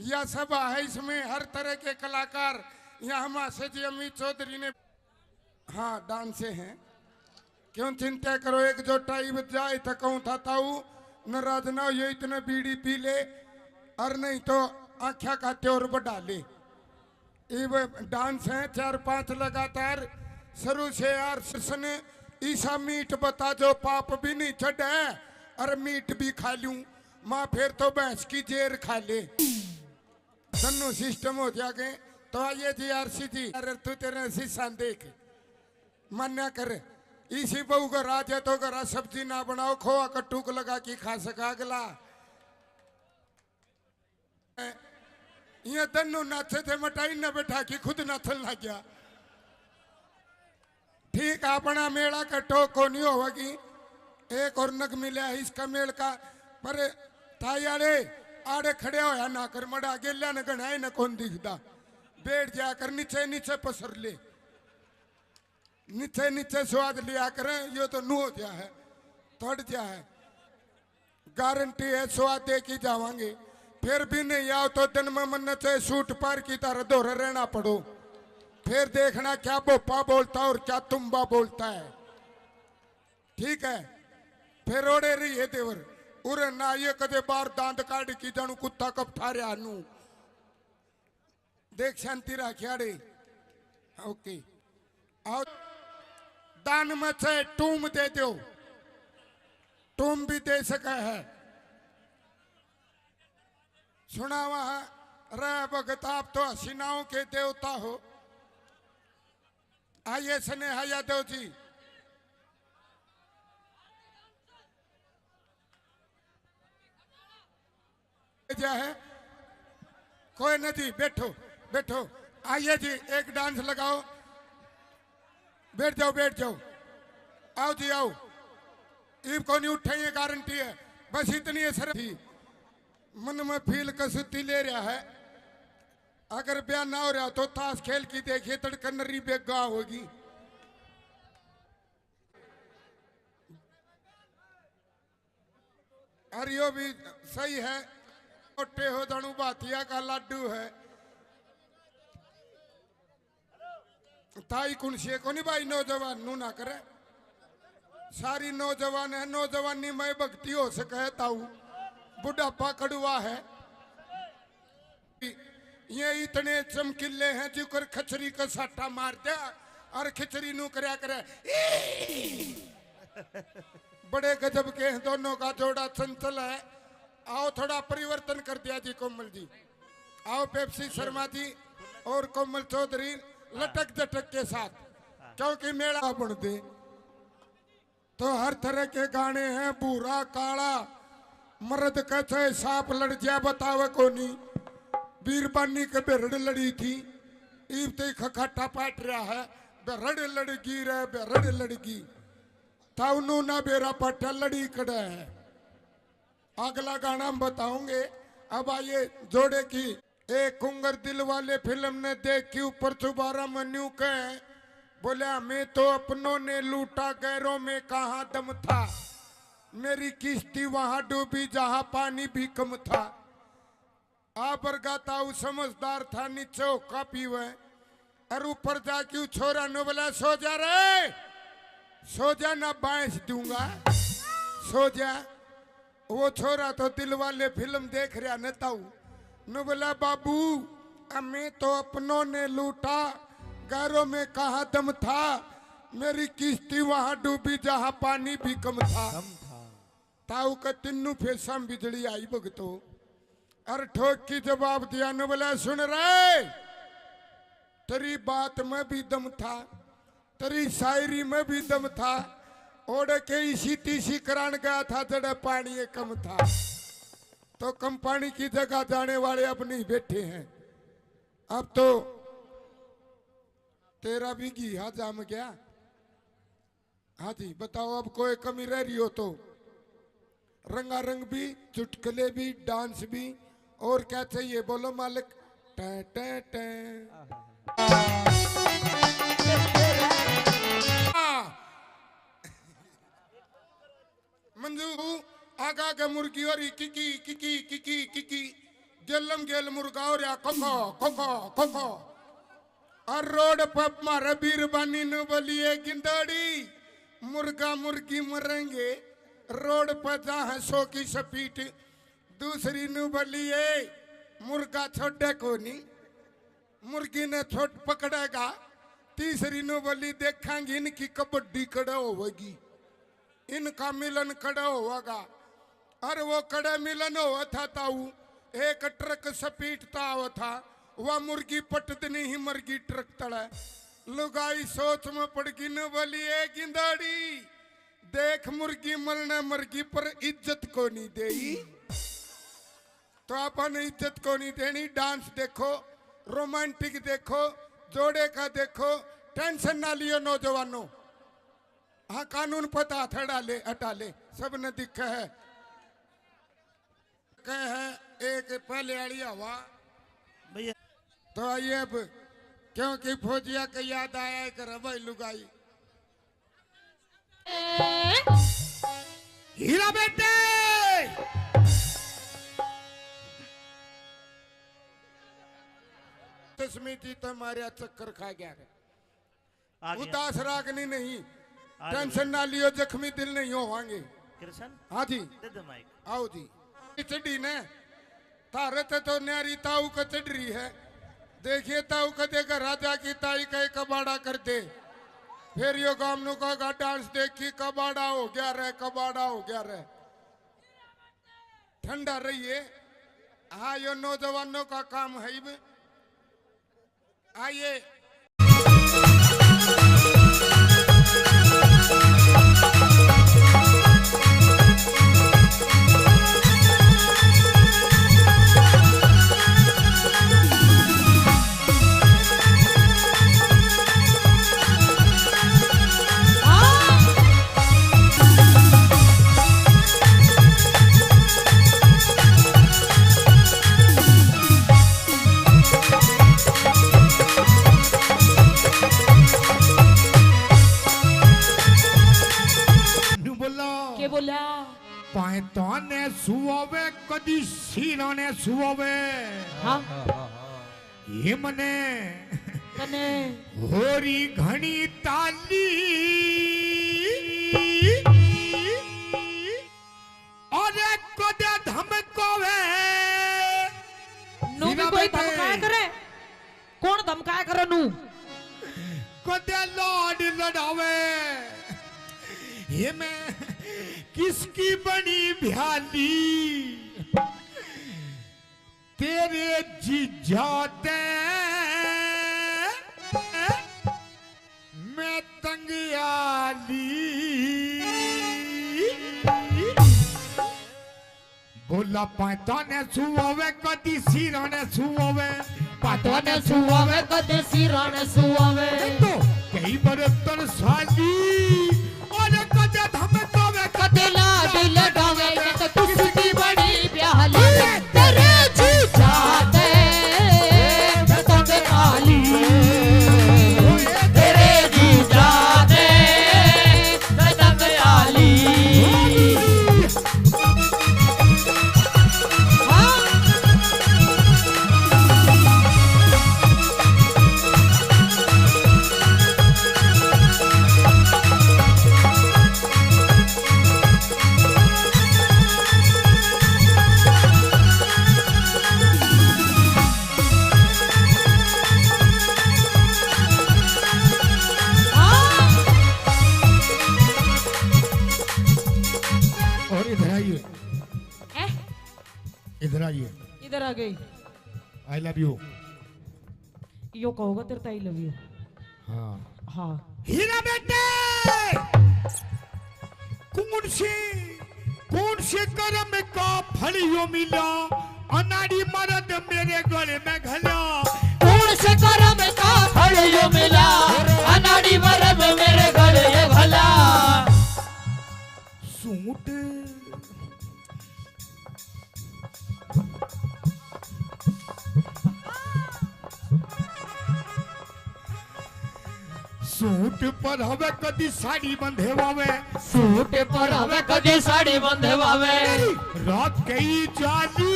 यह सभा है, इसमें हर तरह के कलाकार। यहाँ मासे जी अमित चौधरी ने, हाँ, डांसे हैं। क्यों चिंता करो, एक जोटा इब जाए तो कहूँ था ताऊ, नाराज ना हो, ये इतने बीड़ी पी ले, और नहीं तो आख्या का त्योर बढ़ा ले। इब डांस है चार पांच लगातार शुरू से। यार, कृष्ण ईसा मीठ बता जो पाप भी नहीं चढ़े, और मीठ भी खा लूं, माँ फिर तो भैंस की जेर खा ले। दोनों सिस्टम हो जागे। तो आइए जी आरसी जी, अरे तू तेरे शीशा देख, मान्या कर, इसी बहू का राज है तो घरा सब्जी ना बनाओ, खोआ का टूक लगा के खा सका अगला। ये दोनों नाचे थे, मटाई न बैठा कि खुद नाचन लग गया। ठीक, अपना मेला का टोक को नहीं होगी। एक और नग मिला है इसका मेल का, पर ताई आले आड़े खड़े होया ना कर, मड़ा गेल्या ने गणाए न कौन दिखदा। बैठ जाया कर, नीचे नीचे पसर ले। नीचे नीचे स्वाद लिया करें, यो तो नू हो गया है, थोड़ गया है। गारंटी है, स्वाद दे के जावांगे। फिर भी नहीं आओ तो दिन में मन्ने चाहे सूट पार की तरह धोरे रहना पड़ो। फिर देखना क्या बोपा बोलता है और क्या तुम्बा बोलता है। ठीक है, फिर ओड़े रहिए देवर, उरे ना ये कदे बार दांत काढ़ की जानू कुत्ता कब ठा रहा नू। देख शांति राखियाड़े। ओके, आओ। दान में चाहे टूम दे दो, टूम भी दे सके है। सुनावा है, रे भगत, आप तो हसीनाओं के देवता हो। आइए स्नेहा यादव जी। जा है, कोई ना जी, बैठो, बैठो। आइए जी, एक डांस लगाओ, बैठ जाओ, बैठ जाओ, आओ जी आओ। इब को नहीं उठे, ये गारंटी है, बस इतनी है शर्म थी। मन में फील कसूती ले रहा है, अगर ब्याह ना हो रहा तो ताश खेल की देखिए, तड़कन नरी बेगा होगी। और यो भी सही है, मोटे हो जानू भातिया का लाडू है। ताई कुणसी है कोनी भाई, नौजवान नू ना करे। सारी नौजवान है, नौजवानी में भक्ति हो सके है ताऊ, बुढ़ापा कड़वा है। ये इतने चमकीले हैं, जुकर खचरी का साटा मार दिया और खिचड़ी नू करया करे। बड़े गजब के हैं, दोनों का जोड़ा चंचल है। आओ, थोड़ा परिवर्तन कर दिया जी कोमल जी। आओ पेप्सी शर्मा जी और कोमल चौधरी लटक झटक के साथ, क्योंकि मेला बन दे। तो हर तरह के गाने हैं, भूरा काला, मर्द के चाहे सांप लड़ जा बतावे कोनी। बीरबानी के बेरड़ लड़ी थी, इब तो खखाटा पाट रहा है, बेरड़ लड़गी रे, बेरड़ लड़गी। ताऊ नू ना बेरा पाटा लड़ी कड़ा है। अगला गाना हम बताओगे। अब आइए जोड़े की। एक कुंगर दिल वाले फिल्म ने देख के ऊपर चुबारा मन्यू के बोले, हमें तो अपनों ने लूटा, गैरों में कहाँ दम था। मेरी किश्ती वहां डूबी जहां पानी भी कम था। आ बरगा ताऊ समझदार था, नीचे होका पीवे और ऊपर जाके उ छोरा नु बोला, सो जा रे, सो जा, ना बांस दूंगा, सो जा। वो छोरा तो दिल वाले फिल्म देख रहा न ताऊ। नु बोला, बाबू, हमें तो अपनों ने लूटा, गैरों में कहाँ दम था। मेरी किश्ती वहां डूबी जहां पानी भी कम था। कम था। ताऊ के तिन्नू फेसा में बिजली आई भगतो। अर ठोक की जवाब दिया, नु बोला, सुन रे, तेरी बात में भी दम था, तेरी शायरी में भी दम था। ओड़े के इसी तीसी करान गया था, जड़े पानी ये कम था। तो कम पानी की जगह जाने वाले अब नहीं बैठे हैं। अब तो तेरा भी घी हा जाम गया। हाँ जी, बताओ, अब कोई कमी रह रही हो तो। रंगारंग भी, चुटकुले भी, डांस भी, और क्या चाहिए बोलो मालिक। टै, टै, टै। मंजू, आगा के मुर्गी हो रही किकी, किकी, किकी, किकी। गेलम गेल मुर्गा हो रहा कोको, कोको, कोको। और रोड पर मारे बीरबानी नु बोलिए, गिंदड़ी, मुर्गा मुर्गी मरेंगे। रोड पर जा है सौ की स्पीड। दूसरी नु बोलिए, मुर्गा छोड़े कोनी, मुर्गी ने छोट पकड़ेगा। तीसरी नु बोली, देखेंगे इनकी कबड्डी कड़े होगी, इनका मिलन कड़े होगा। अरे वो कड़े मिलन हुआ था ताऊ, एक ट्रक स्पीड ता हुआ था, वह मुर्गी पटदनी ही मरगी ट्रक तले। लुगाई सोच में पड़ गई न बोली, ए गिंदाड़ी, देख मुर्गी मरने मरगी पर इज्जत को नहीं देई। तो अपन इज्जत को नहीं देनी। डांस देखो, रोमांटिक देखो, जोड़े का देखो, टेंशन ना लियो नौजवानों। हाँ, कानून पता हटा ले, हटा ले, सब ने दिखे है। कहे है एक पहले आली हवा भैया। तो आइए अब, क्योंकि फौजिया के याद आया एक रवाई लुगाई। हीरा बेटे, तस्मी जी तो मारे चक्कर खा गया रे। आ गया। उदास रागनी नहीं, आ गया। टेंशन ना लियो, जख्मी दिल नहीं होवांगे। कृष्ण, हाँ जी। दे दे माइक। आओ जी। चढ़ी ने, थारे ते तो न्यारी ताऊ का चढ़ रही है। देखिए ताऊ का देगा राजा की ताई का एक कबाड़ा कर दे। फिर यो गामनू का डांस देखी, कबाड़ा हो गया रे, कबाड़ा हो गया रे। ठंडा रहिए। हाँ, यो नौजवानों का काम है इब। आइए। न्यू बोला। के बोला? पाए ताने सुआवे, कदी सीना ने सुआवे। हाँ। ये मने कने। होरी घणी ताली। अरे कदे धमकावे। नू भी कोई धमकाया करे। कौन धमकाया करे नू? कदे लाड लड़ावे। ये मैं किसकी बनी भ्याली? तेरे जीजा ते मैं तंग आली। बोला पाता ने सुआवे, कदी सिरा ने सुआवे। पाता ने सुआवे, कदी सिरा ने सुआवे। तो कई बरतन साली, और कदे धमकावे, कदे लाड लड़ावे, ये तो किसकी बनी गई। I love you। यो कहोगा तेरे तो I love you। हाँ। हाँ। हीरा बेटे, कौन से, कौन से कर्म का फल यो मिला, अनाड़ी मर्द मेरे गले में घला। कौन से कर्म का फल यो मिला, अनाड़ी मर्द मेरे गले में घला। सूट सूट पर हवे कदी साड़ी बंधे वावे। सूट पर हवे कदी साड़ी बंधे वावे। रात कई जाली,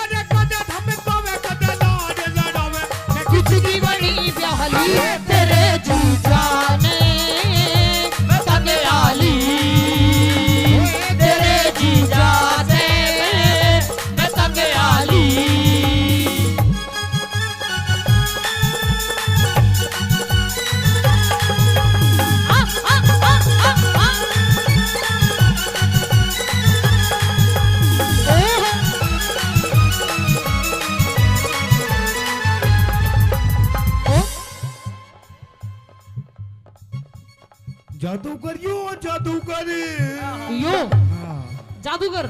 अरे कदे धमकावे, कदे लाड लड़ावे। मैं किसी की बनी ब्याहली, तेरे जीजा ने मैं तंग आली, तेरे जीजा से मैं तंग आली। जादूगर यो, जादूगर। यो। हाँ। जादूगर।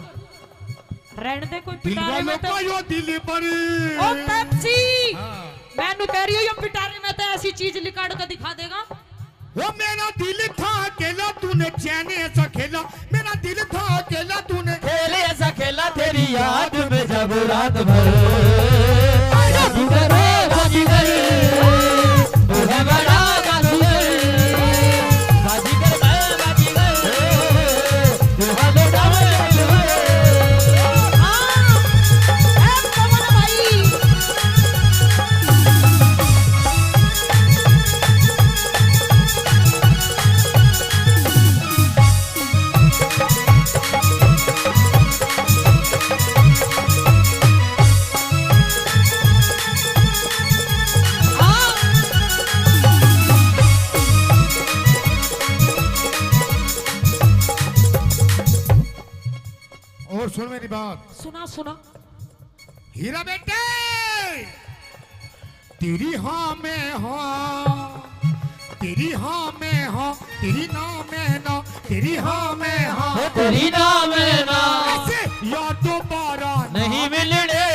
रहने दे, कोई दिल पिटारे वालों में तो का यो दिल पर। ओ पेप्सी। हाँ। मैं नु कह रही हूँ, यो पिटारे में तो ऐसी चीज लिकाड़ के दिखा देगा। वो मेरा दिल था अकेला, तूने चैन ऐसा खेला। मेरा दिल था अकेला, तूने खेल ऐसा खेला, तेरी याद में जब रात भर। जादूगर, ओ जादूगर, तू है बड़ा जादूगर। बाजीगर, मैं बाजीगर, तू है बड़ा जादूगर। हाँ, ए पवन भाई। और सुन मेरी बात। सुना, सुना। हीरा बेटे, तेरी हाँ में हाँ, तेरी हाँ में हाँ, तेरी ना में ना, तेरी हाँ में हाँ, ओ तेरी ना में ना। ऐसे यार दोबारा नहीं मिलने।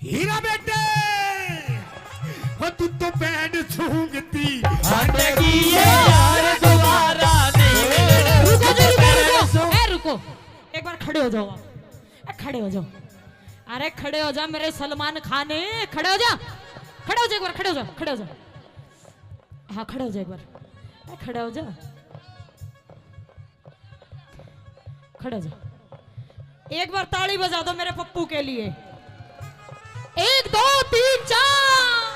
हीरा बेटे, ओ तू तो बैंड सूंघती हट गई है यार, दोबारा नहीं मिलने। रुको जी, रुको, रुको। ए, रुको। एक बार खड़े हो जाओ आप। ए, खड़े हो जाओ। अरे खड़े हो जा मेरे सलमान खान, खड़े हो जा, खड़े हो जा, एक बार खड़े हो जा, खड़े हो जा। हाँ, खड़े हो जा एक बार। ए, खड़े हो जा, खड़े हो जा। एक बार ताली बजा दो मेरे पप्पू के लिए। एक, दो, तीन, चार।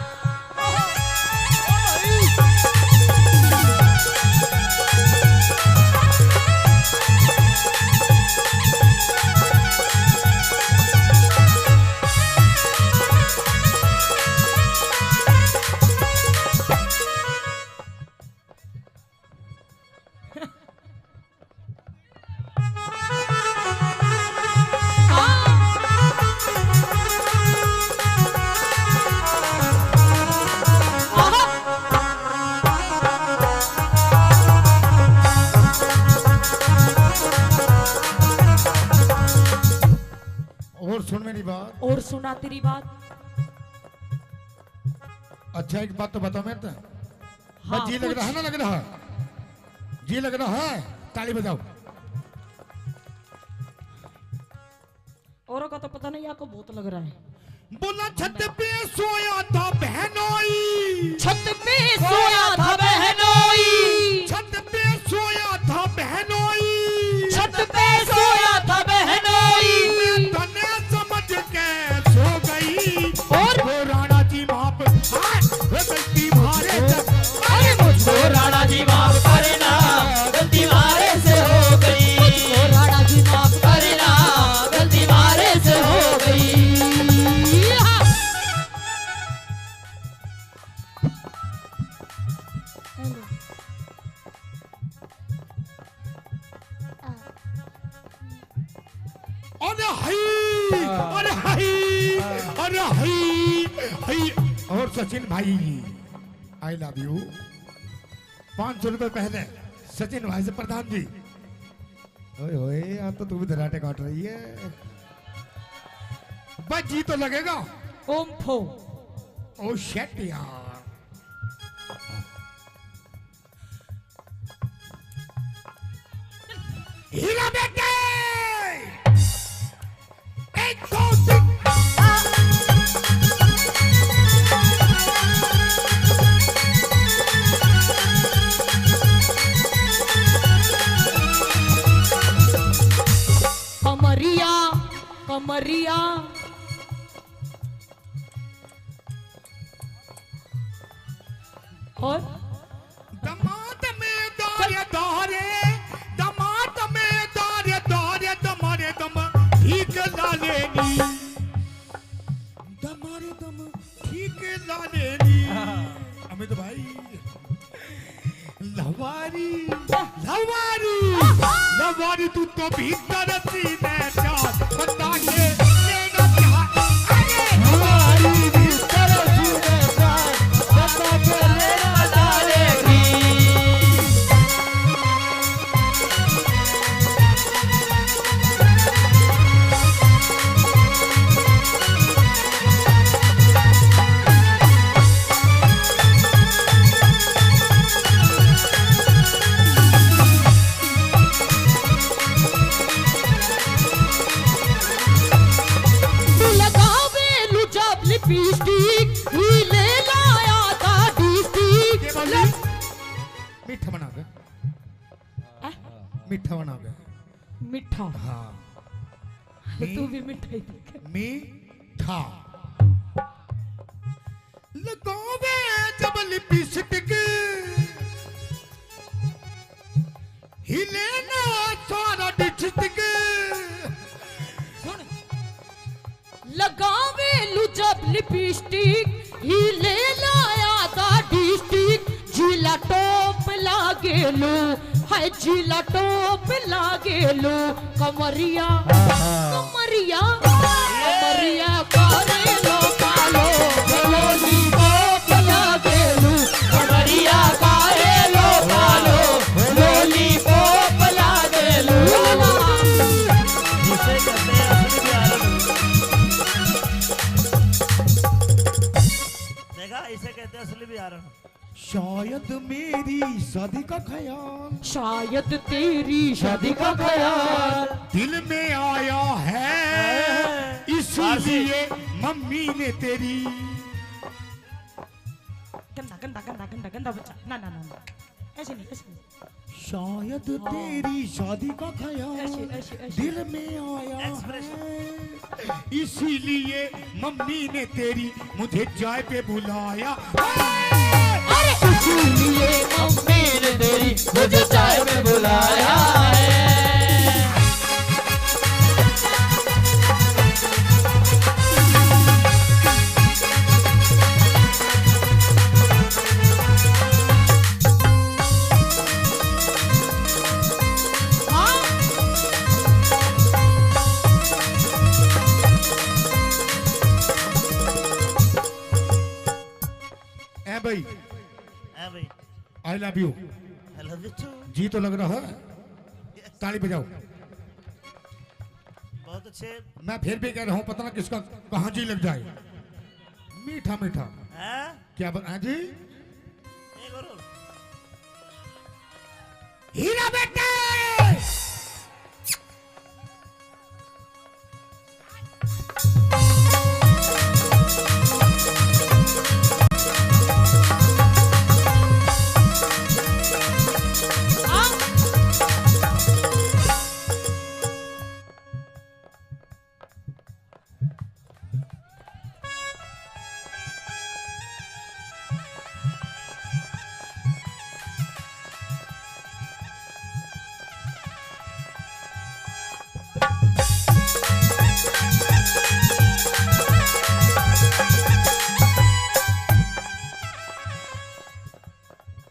और सुन मेरी बात। और सुना तेरी बात। अच्छा, एक बात तो बता मेरे तो। हाँ, बस जी लग रहा है ना, लग रहा है? जी लग रहा है, ताली बजाओ। औरों का तो पता नहीं, आपको बहुत लग रहा है। बोला, छत पे सोया था बहनोई। छत पे सोया था बहनोई। छत पे सोया था बहनोई। छत पे सोया था बहनोई। मैं तने समझ के सो गई। और? ओ राणा जी माफ, हाँ, ओ गलती मारे से, अरे मुझको राणा जी माफ करना, गलती मारे से हो गई। मुझको राणा जी माफ करना, गलती मारे से हो गई। हई, हई। और सचिन भाई, आई लव यू। पाँच सौ रुपए पहले सचिन भाई से प्रधान जी। ओए होए, आज तो तू भी धराटे काट रही है। बस जी तो लगेगा। ओम फो। ओ शेट यार। हीरा बेटे। एक, दो, तीन। कमरिया, कमरिया। और दमाद में दारे दारे, दमाद में दारे दारे, दमारे दम ठीक ला लेनी। दमारे दम ठीक ला लेनी। अमित भाई, लवारी, लवारी, लवारी, तू तो भीतर सीने प्यार बता के लेना चाह। अरे हमारी भीतर सीने प्यार बता के लेना चाह रे। तू लगावे लू जब लिपस्टिक, हीले लाया था डिस्ट्रिक्ट। के बोली? मीठा बना दे। आ? मीठा बना दे। मीठा। हाँ। तो तू भी मीठा ही दिखे। मीठा। लगावे जब लिपस्टिक, हिले ना सारा डिस्ट्रिक्ट। सुन। लगावे लू जब लिपस्टिक, हीले लाया था डिस्ट्रिक्ट। जिला टॉप लागेलू, हाय जिला टॉप लागेलू। कमरिया, हाँ, हाँ। कमरिया, कमरिया करे लो कालो, लॉलीपॉप लागेलू। कमरिया करे लो कालो, लॉलीपॉप लागेलू। जिसे कहते हैं असली बिहार। देखा, इसे कहते हैं असली बिहार। शायद मेरी शादी का ख्याल, शायद तेरी शादी का ख्याल दिल में आया है, इसलिए मम्मी ने तेरी। गंदा, गंदा, गंदा, गंदा, गंदा बच्चा। ना, ना, ना, ना। ऐसे नहीं, ऐसे नहीं। शायद तेरी शादी का ख्याल ऐसे, ऐसे, ऐसे। दिल में आया है, इसीलिए मम्मी ने तेरी मुझे चाय पे बुलाया। अरे इसीलिए मम्मी ने तेरी मुझे चाय पे बुलाया है। ए भाई, ए भाई, I love you। I love you too। जी तो लग रहा है, ताली बजाओ। बहुत अच्छे। मैं फिर भी कह रहा हूँ, पता ना किसका कहाँ जी लग जाए। मीठा मीठा। हैं? क्या बता जी? एक और। हीरा बेटे।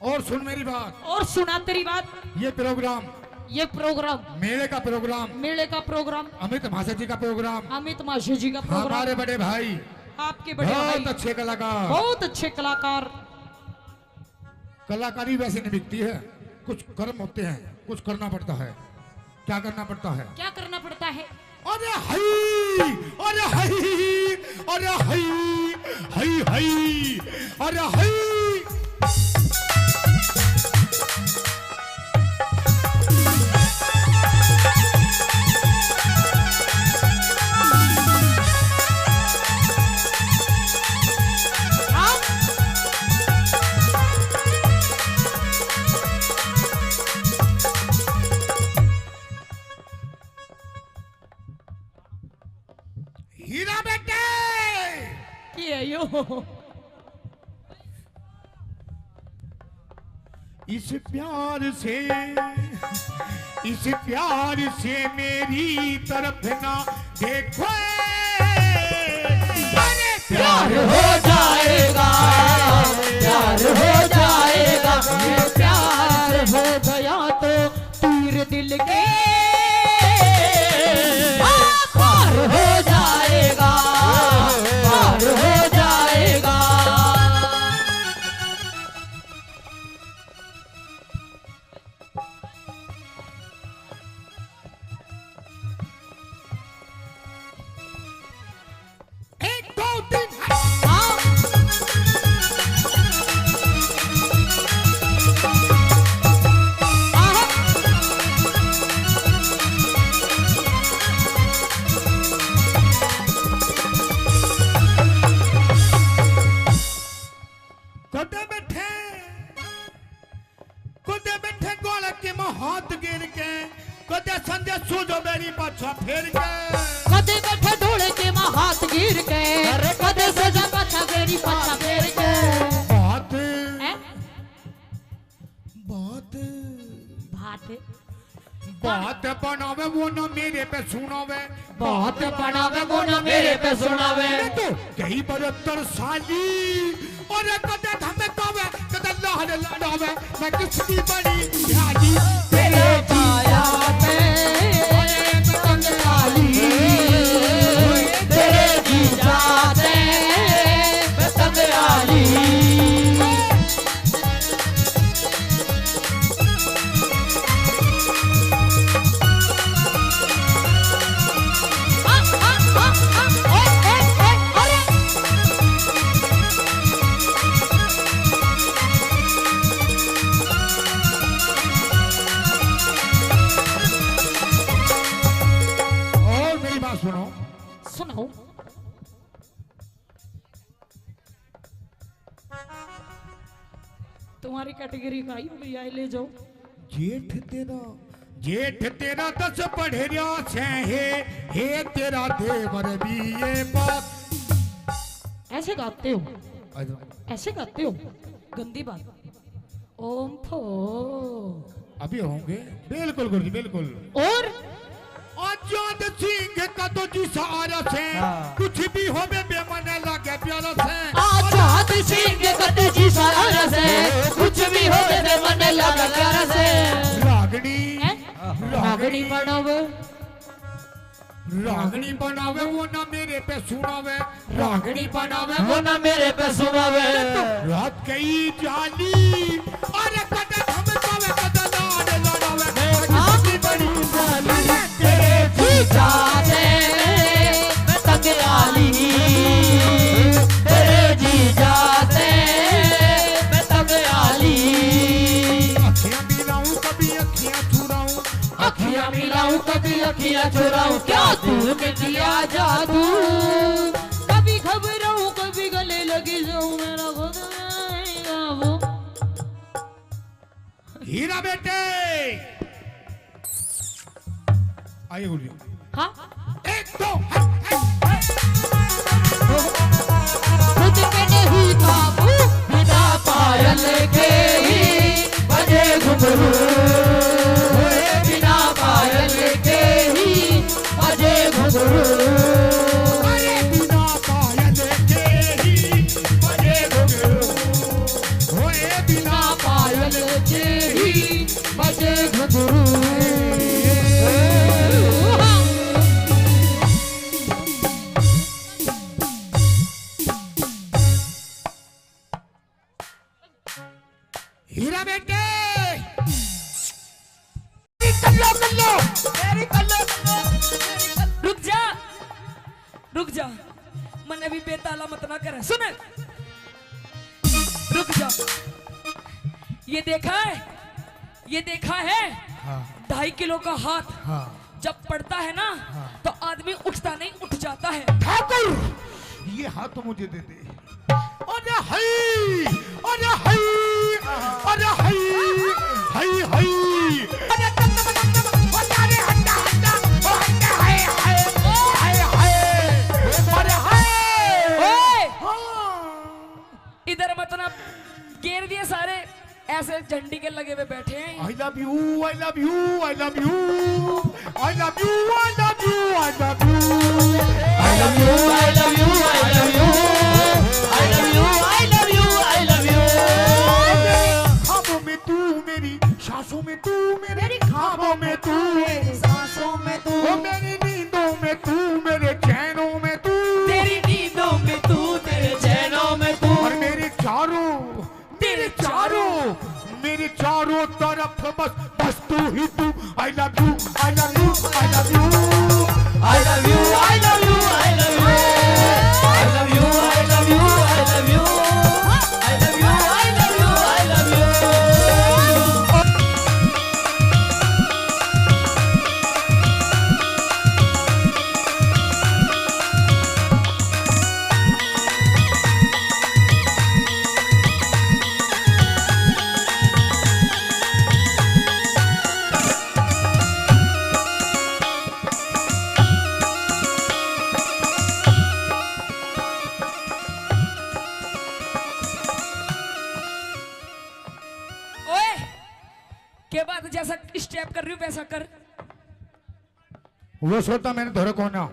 और सुन मेरी बात। और सुना तेरी बात। ये प्रोग्राम, ये प्रोग्राम, मेले का प्रोग्राम, मेले का प्रोग्राम, अमित महाशय जी का प्रोग्राम, अमित महाशय जी का प्रोग्राम, हमारे बड़े भाई आपके बड़े बहुत भाई। अच्छे कलाकार। बहुत अच्छे कलाकार। कलाकारी वैसे नहीं बिकती है, कुछ कर्म होते हैं, कुछ करना पड़ता है। क्या करना पड़ता है? क्या करना पड़ता है? अरे हई, अरे हई, अरे हई, हई, हई, अरे हई। हीरा बेटे। के है यो? इस प्यार से, इस प्यार से मेरी तरफ ना देखो। अरे प्यार हो जाएगा, प्यार हो जाएगा, ये प्यार हो गया तो तीर दिल के पार हो जाएगा, पार हो जाएगा। एक, दो, तीन, हाँ। कदे बैठे कदे बैठे ढोलक के मां हाथ गिर के, कदे संजय सूजो मेरी पाछा फेर के। कदे बैठे ढोलक के मां हाथ गिर के, अरे कदे संजय पाछा मेरी पाछा फेर के। बात, हैं? बात, बात। बात बनावे वो ना मेरे पे सुनावे। बात बनावे वो ना मेरे पे सुनावे। मैं तो कई बार तरसाली, और कदे धमकावे, कदे लाड लड़ावे। मैं किसकी बड़ी प्याली तेरे जीजा से, और मैं तंग आली तेरे जीजा से, मैं तंग आली। और मेरी बात सुनो। सुनाओ। तुम्हारी कैटेगरी का ही भैया, ले जाओ। जेठ तेरा, जेठ तेरा दस पढ़ रहा से, हे, हे तेरा देवर बीए पास। ऐसे गाते हो? ऐसे गाते हो? गंदी बात। ओम फो। अभी होंगे। बिल्कुल गुरु जी, बिल्कुल। और? आजाद सिंह का तो जी सारा से, हाँ। कुछ भी होवे बे मने लागे प्यारा से। आजाद सिंह का तो जी सारा से, कुछ भी होवे बे मने लागे प्यारा से। रागनी, हैं? रागनी बनावे। रागनी बनावे वो ना मेरे पे सुनावे। रागनी बनावे वो ना मेरे पे सुनावे। रात कई जाली, अरे कदे धमकावे, कदे लाड लड़ावे। मैं किसकी बड़ी जाली, तेरे जीजा से मैं तंग आली। तेरे जीजा से मैं तंग आली। अखियां मिलाऊं, कभी अखियां चुराऊं। अखियां मिलाऊं, कभी अखियां चुराऊं, क्या तूने किया जादू? कभी घबराऊं, कभी गले लगी जाऊं, मेरा खुद में नहीं काबू। हीरा बेटे, आइए गुरु जी। हाँ? एक, दो, हट, हट, हट। खुद पे नहीं काबू। बिना पायल के ही बजे घुंघरू, ओए बिना पायल के ही बजे घुंघरू। अरे बिना पायल के ही बजे घुंघरू, ओए बिना पायल के ही बजे घुंघरू। हीरा बेटे, कल्लो, कल्लो, मेरी कल्लो, कल्लो, मेरी कल्लो। रुक जा, रुक जा, मन अभी बेताला मत ना कर, सुन, रुक जा। ये देखा है, ये देखा है, हाँ। ढाई किलो का हाथ, हाँ। जब पड़ता है ना, हाँ। तो आदमी उठता नहीं, उठ जाता है। ठाकुर, ये हाथ तो मुझे दे दे। अरे हाय, अरे हाय, अरे हाय, हाय, हाय। अरे टम, टम, टम, टम, ओ जा रे हंडा, हंडा, ओ हंडा, हाय, हाय, हाय, हाय। अरे हाय। ओए! हाँ। इधर मत ना, घेर दिए सारे, ऐसे झंडी के लगे हुए बैठे हैं। I love you, I love you, I love you, I love you, I love you, I love you, I love you, I love you, I love you, I love you, I love you, I love you। ख्वाबों में तू मेरी, सांसों में तू मेरे, मेरी ख्वाबों में तू, मेरी सांसों में तू, ओ मेरी नींदों में तू, मेरे चैनों में तू, तेरी नींदों में तू, तेरे चैनों में तू, और मेरे चारों, मेरे चारों, मेरे चारों तरफ बस, बस तू ही तू। I love you, I love you, I love you, I love you, I love you, I love you, I love you, I love you, I love you, I love you, I love you, I love you। ओए, के बात, जैसा step कर रही हूँ वैसा कर। वो सोता मैंने धोरे कोना।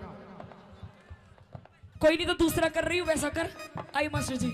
कोई नहीं, तो दूसरा कर रही हूँ वैसा कर। आई मास्टर जी।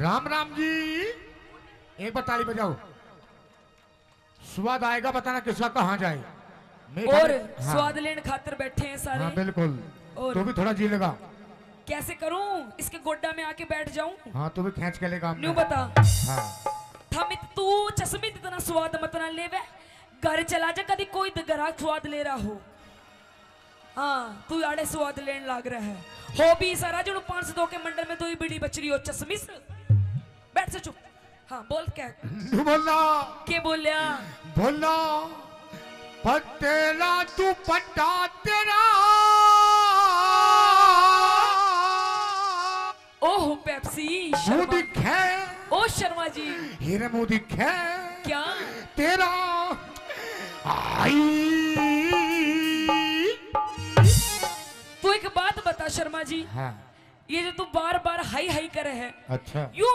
राम राम जी, एक बार ताली बजाओ। स्वाद आएगा, बताना किसका कहाँ जाए। मैं और खाने, हाँ। स्वाद लेने खातर बैठे हैं सारे। हाँ, बिल्कुल। और तू भी थोड़ा जी लगा। कैसे करूं, इसके गोड्डा में आके बैठ जाऊं? हाँ, तू भी खींच के लेगा हमने। न्यू बता। हाँ। थमित तू चश्मित इतना स्वाद मत ना लेवे, घर चला जा, कदी कोई द-, ग्राहक स्वाद ले रहा हो। हाँ, तू आड़े स्वाद लेने लाग रहा है। हो भी सारा जणु पाँच सौ दो के मंडल में दो ही बीड़ी बच रही हो, चश्मिस। बैठ से चुप। हाँ, बोल क्या? बोला। के बोल्या? बोला, पटेला दुपट्टा तेरा। ओह, पेप्सी, वो शर्मा। दिखे। ओ शर्मा जी। हीरे मुंह दिखे। क्या? तेरा। आई। तू एक बात बता शर्मा जी। हाँ। ये जो तू बार बार हाई हाई करे है, अच्छा। यू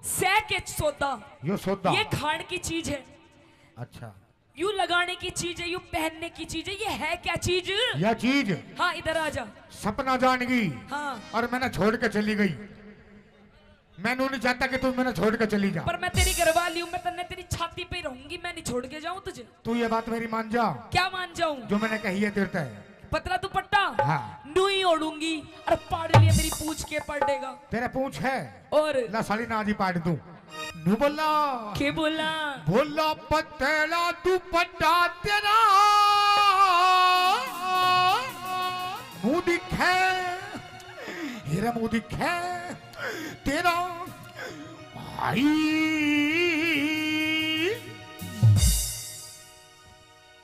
सह के सौदा, यो सौदा। ये खान की चीज है। अच्छा। यू लगाने की चीज है, यू पहनने की चीज है, ये है क्या चीज? या चीज। हाँ, इधर आ जा। सपना जान गई। हाँ। और मैंने छोड़ के चली गई। मैं न्यू नहीं चाहता कि तू मैंने छोड़ के चली जा। पर मैं तेरी घरवाली हूँ, मैं तन्ने तेरी छाती पे ही रहूंगी, मैं नहीं छोड़ के जाऊँ तुझे। तू ये बात मेरी मान जा। क्या मान जाऊँ? जो मैंने कही है तेरे ते। पतला दुपट्टा। हाँ। न्यू ही ओढ़ूंगी। और पाड़ लिया, मेरी पूछ के पाड़ेगा। तेरा पूछ है? और? ला साली ना जी पाड़ दूं। न्यू बोला। के बोला? बोला पतला दुपट्टा तेरा मुंह दिखे, हीरा मुंह दिखे तेरा। हाय।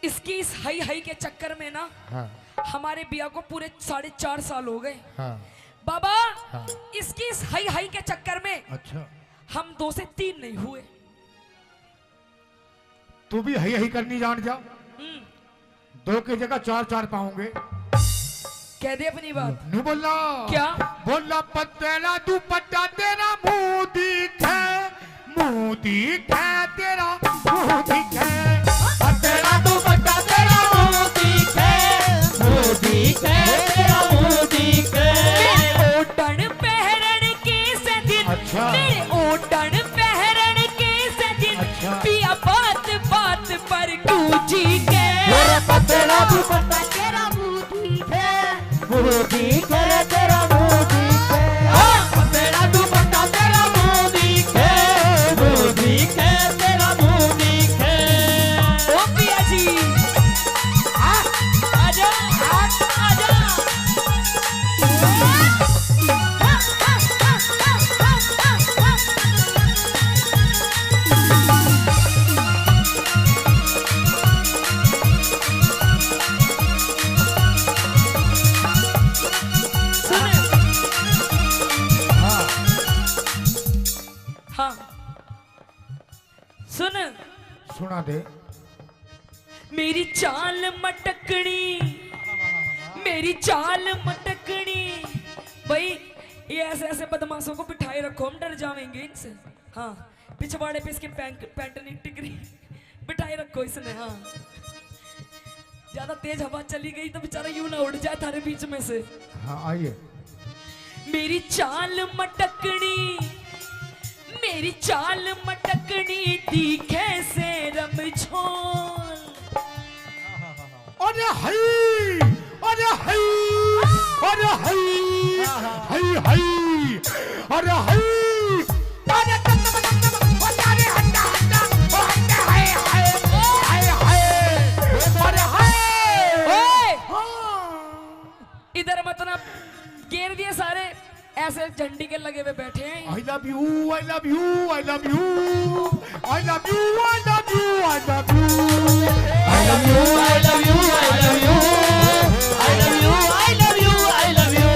इसकी इस हाई हाई के चक्कर में ना, हाँ। हमारे बिया को पूरे साढ़े चार साल हो गए। हाँ। बाबा, हाँ। इसकी इस हाई हाई के चक्कर में, अच्छा। हम दो से तीन नहीं हुए। तू भी हाई हाई करनी जान जा। हम्म। दो की जगह चार चार पाओगे। कह दे अपनी बात। न्यू बोला। क्या? बोला पतला दुपट्टा तेरा मुंह दिखे, मुंह दिखे तेरा, मुंह दिखे। पतला दुपट्टा तेरा मुंह दिखे, मुंह दिखे तेरा, मुंह दिखे। ओढ़न पहरन के से दिन, अच्छा। मेरे ओढ़न पहरन के से दिन, अच्छा। पिया बात बात पर गूंजी के। मेरा पतला दुपट्टा तेरा मुंह दिखे, मुंह दिखे रे तेरा मुंह दिखे। हाँ। पतला दुपट्टा तेरा मुंह दिखे, मुंह दिखे तेरा मुंह दिखे। ओ पिया जी। हाँ। आजा, आजा। सुन। हाँ। हाँ। सुन। सुना दे। मेरी चाल मटकनी, मेरी चाल मटकनी। भाई, ये ऐसे ऐसे बदमाशों को बिठाए रखो, हम डर जावेंगे इनसे। हाँ, पिछवाड़े पे इसके पैंट, पैंट नहीं टिक रही। बिठाए रखो इसने, हाँ। ज्यादा तेज हवा चली गई तो बेचारा यूं ना उड़ जाए थारे बीच में से। हाँ, आइए। मेरी चाल मटकनी, मेरी चाल मटकनी, दिखे से रमझोल। अरे हई, अरे हई, अरे हई, हई, हई, अरे हई, अरे तम, तम, तम, तम, ओ तारे हंडा, हंडा, ओ हंडा, हाय, हाय, हाय, हाय, अरे हाय। ओए! हाँ। इधर मत ना, गेर दिए सारे। ऐसे झंडी के लगे हुए बैठे हैं। I love you, I love you, I love you। I love you, I love you, I love you। I love you, I love you, I love you। I love you, I love you, I love you।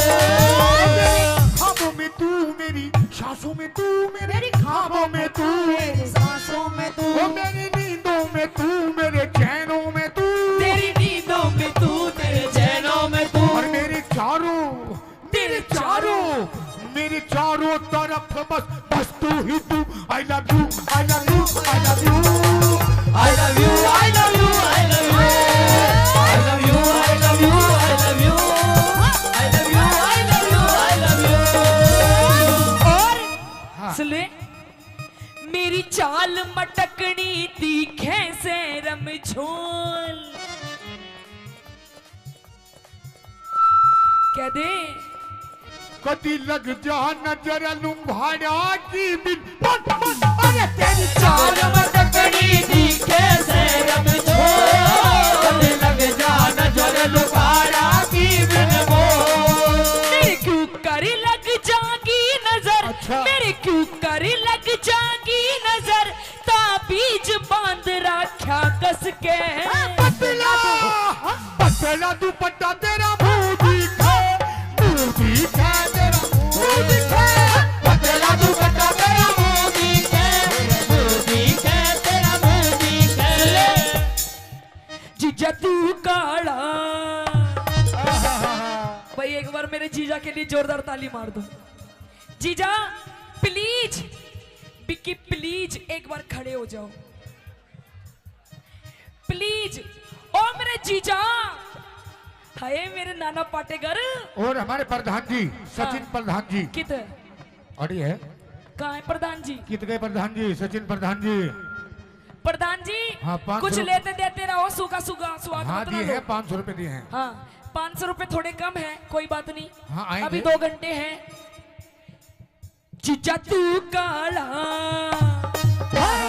मेरे ख्वाबों में तू, मेरी सांसों में तू, मेरे मेरी ख्वाबों में तू, मेरी सांसों में तू। ओ मेरी नींदों में तू, मेरे चैनों में तू। तेरी नींदों में तू, तेरे चैनों में तू। और मेरे चारों, मेरे चारों, मेरे चारों तरफ बस, बस तू ही तू। I love you, I love you, I love you। I love you, I love you, I love you। I love you, I love you, I love you। I love you, I love you, I love you। और हाँ। सुन ले, मेरी चाल मटकनी, दिखे से रमझोल। कह दे। कदी लग जा नजर लुम्बाड़ा की बिन, बस, बस, अरे तेरी चाल मटकनी, दिखे से रमझोल। कदी लग जा नजर लुम्बाड़ा की बिन बोल। मेरे क्यों कर लग जागी नजर, अच्छा। मेरे क्यों कर लग जागी नजर, ताबीज बांध रखा कस के। पतला, पतला दुपट्टा तेरा मुंह दिखे, मुंह दिखे तेरा मुंह दिखे। पतला दुपट्टा तेरा मुंह ताली मार दो। जीजा, प्लीज, विक्की, प्लीज एक बार खड़े हो जाओ, प्लीज। ओ मेरे जीजा, हाय मेरे नाना पाटेकर। और हमारे प्रधान जी, सचिन हाँ। प्रधान जी। कित? अड़ी है। कहाँ है प्रधान जी? कित गए प्रधान जी, सचिन प्रधान जी? प्रधान जी, हाँ, पाँच सौ कुछ रुपये। लेते देते रहो, सूखा सूखा स्वाद हाँ, मत ना दिए लो। हैं, पाँच सौ रुपये दिए हैं। हाँ, पाँच सौ रुपये थोड़े कम है, कोई बात नहीं। हाँ, आएंगे। अभी दो घंटे हैं। जीजा तू काला,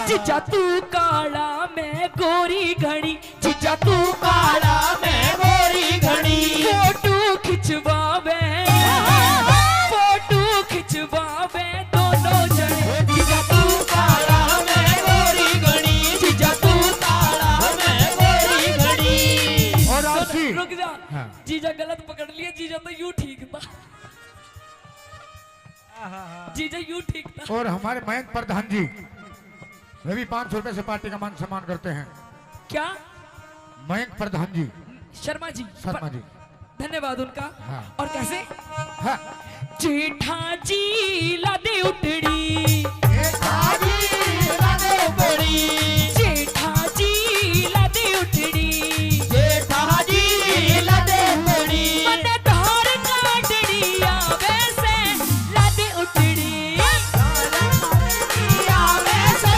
जीजा तू काला, मैं गोरी घणी। जीजा तू काला, मैं गोरी घणी। फोटो खिंचवावे, फोटो खिंचवावे दोनों जने। जीजा तू काला, मैं गोरी घणी। जीजा तू काला, मैं गोरी घणी। और आशी। रुक जा। हाँ। जीजा गलत पकड़ लिए, जीजा तो यूं ठीक था। जीजा यूं ठीक था। और हमारे मयंक प्रधान जी, वे भी पाँच सौ रुपए से पार्टी का मान सम्मान करते हैं। क्या? मयंक प्रधान जी। शर्मा जी। शर्मा जी। धन्यवाद उनका। हाँ। और कैसे? हाँ। जेठा जी लादे उठड़ी। जेठा जी लादे उठड़ी। जेठा जी लादे उठड़ी। जेठा जी लादे उठड़ी। मने धार काटड़ी आवे से लादे उठड़ी। आवे से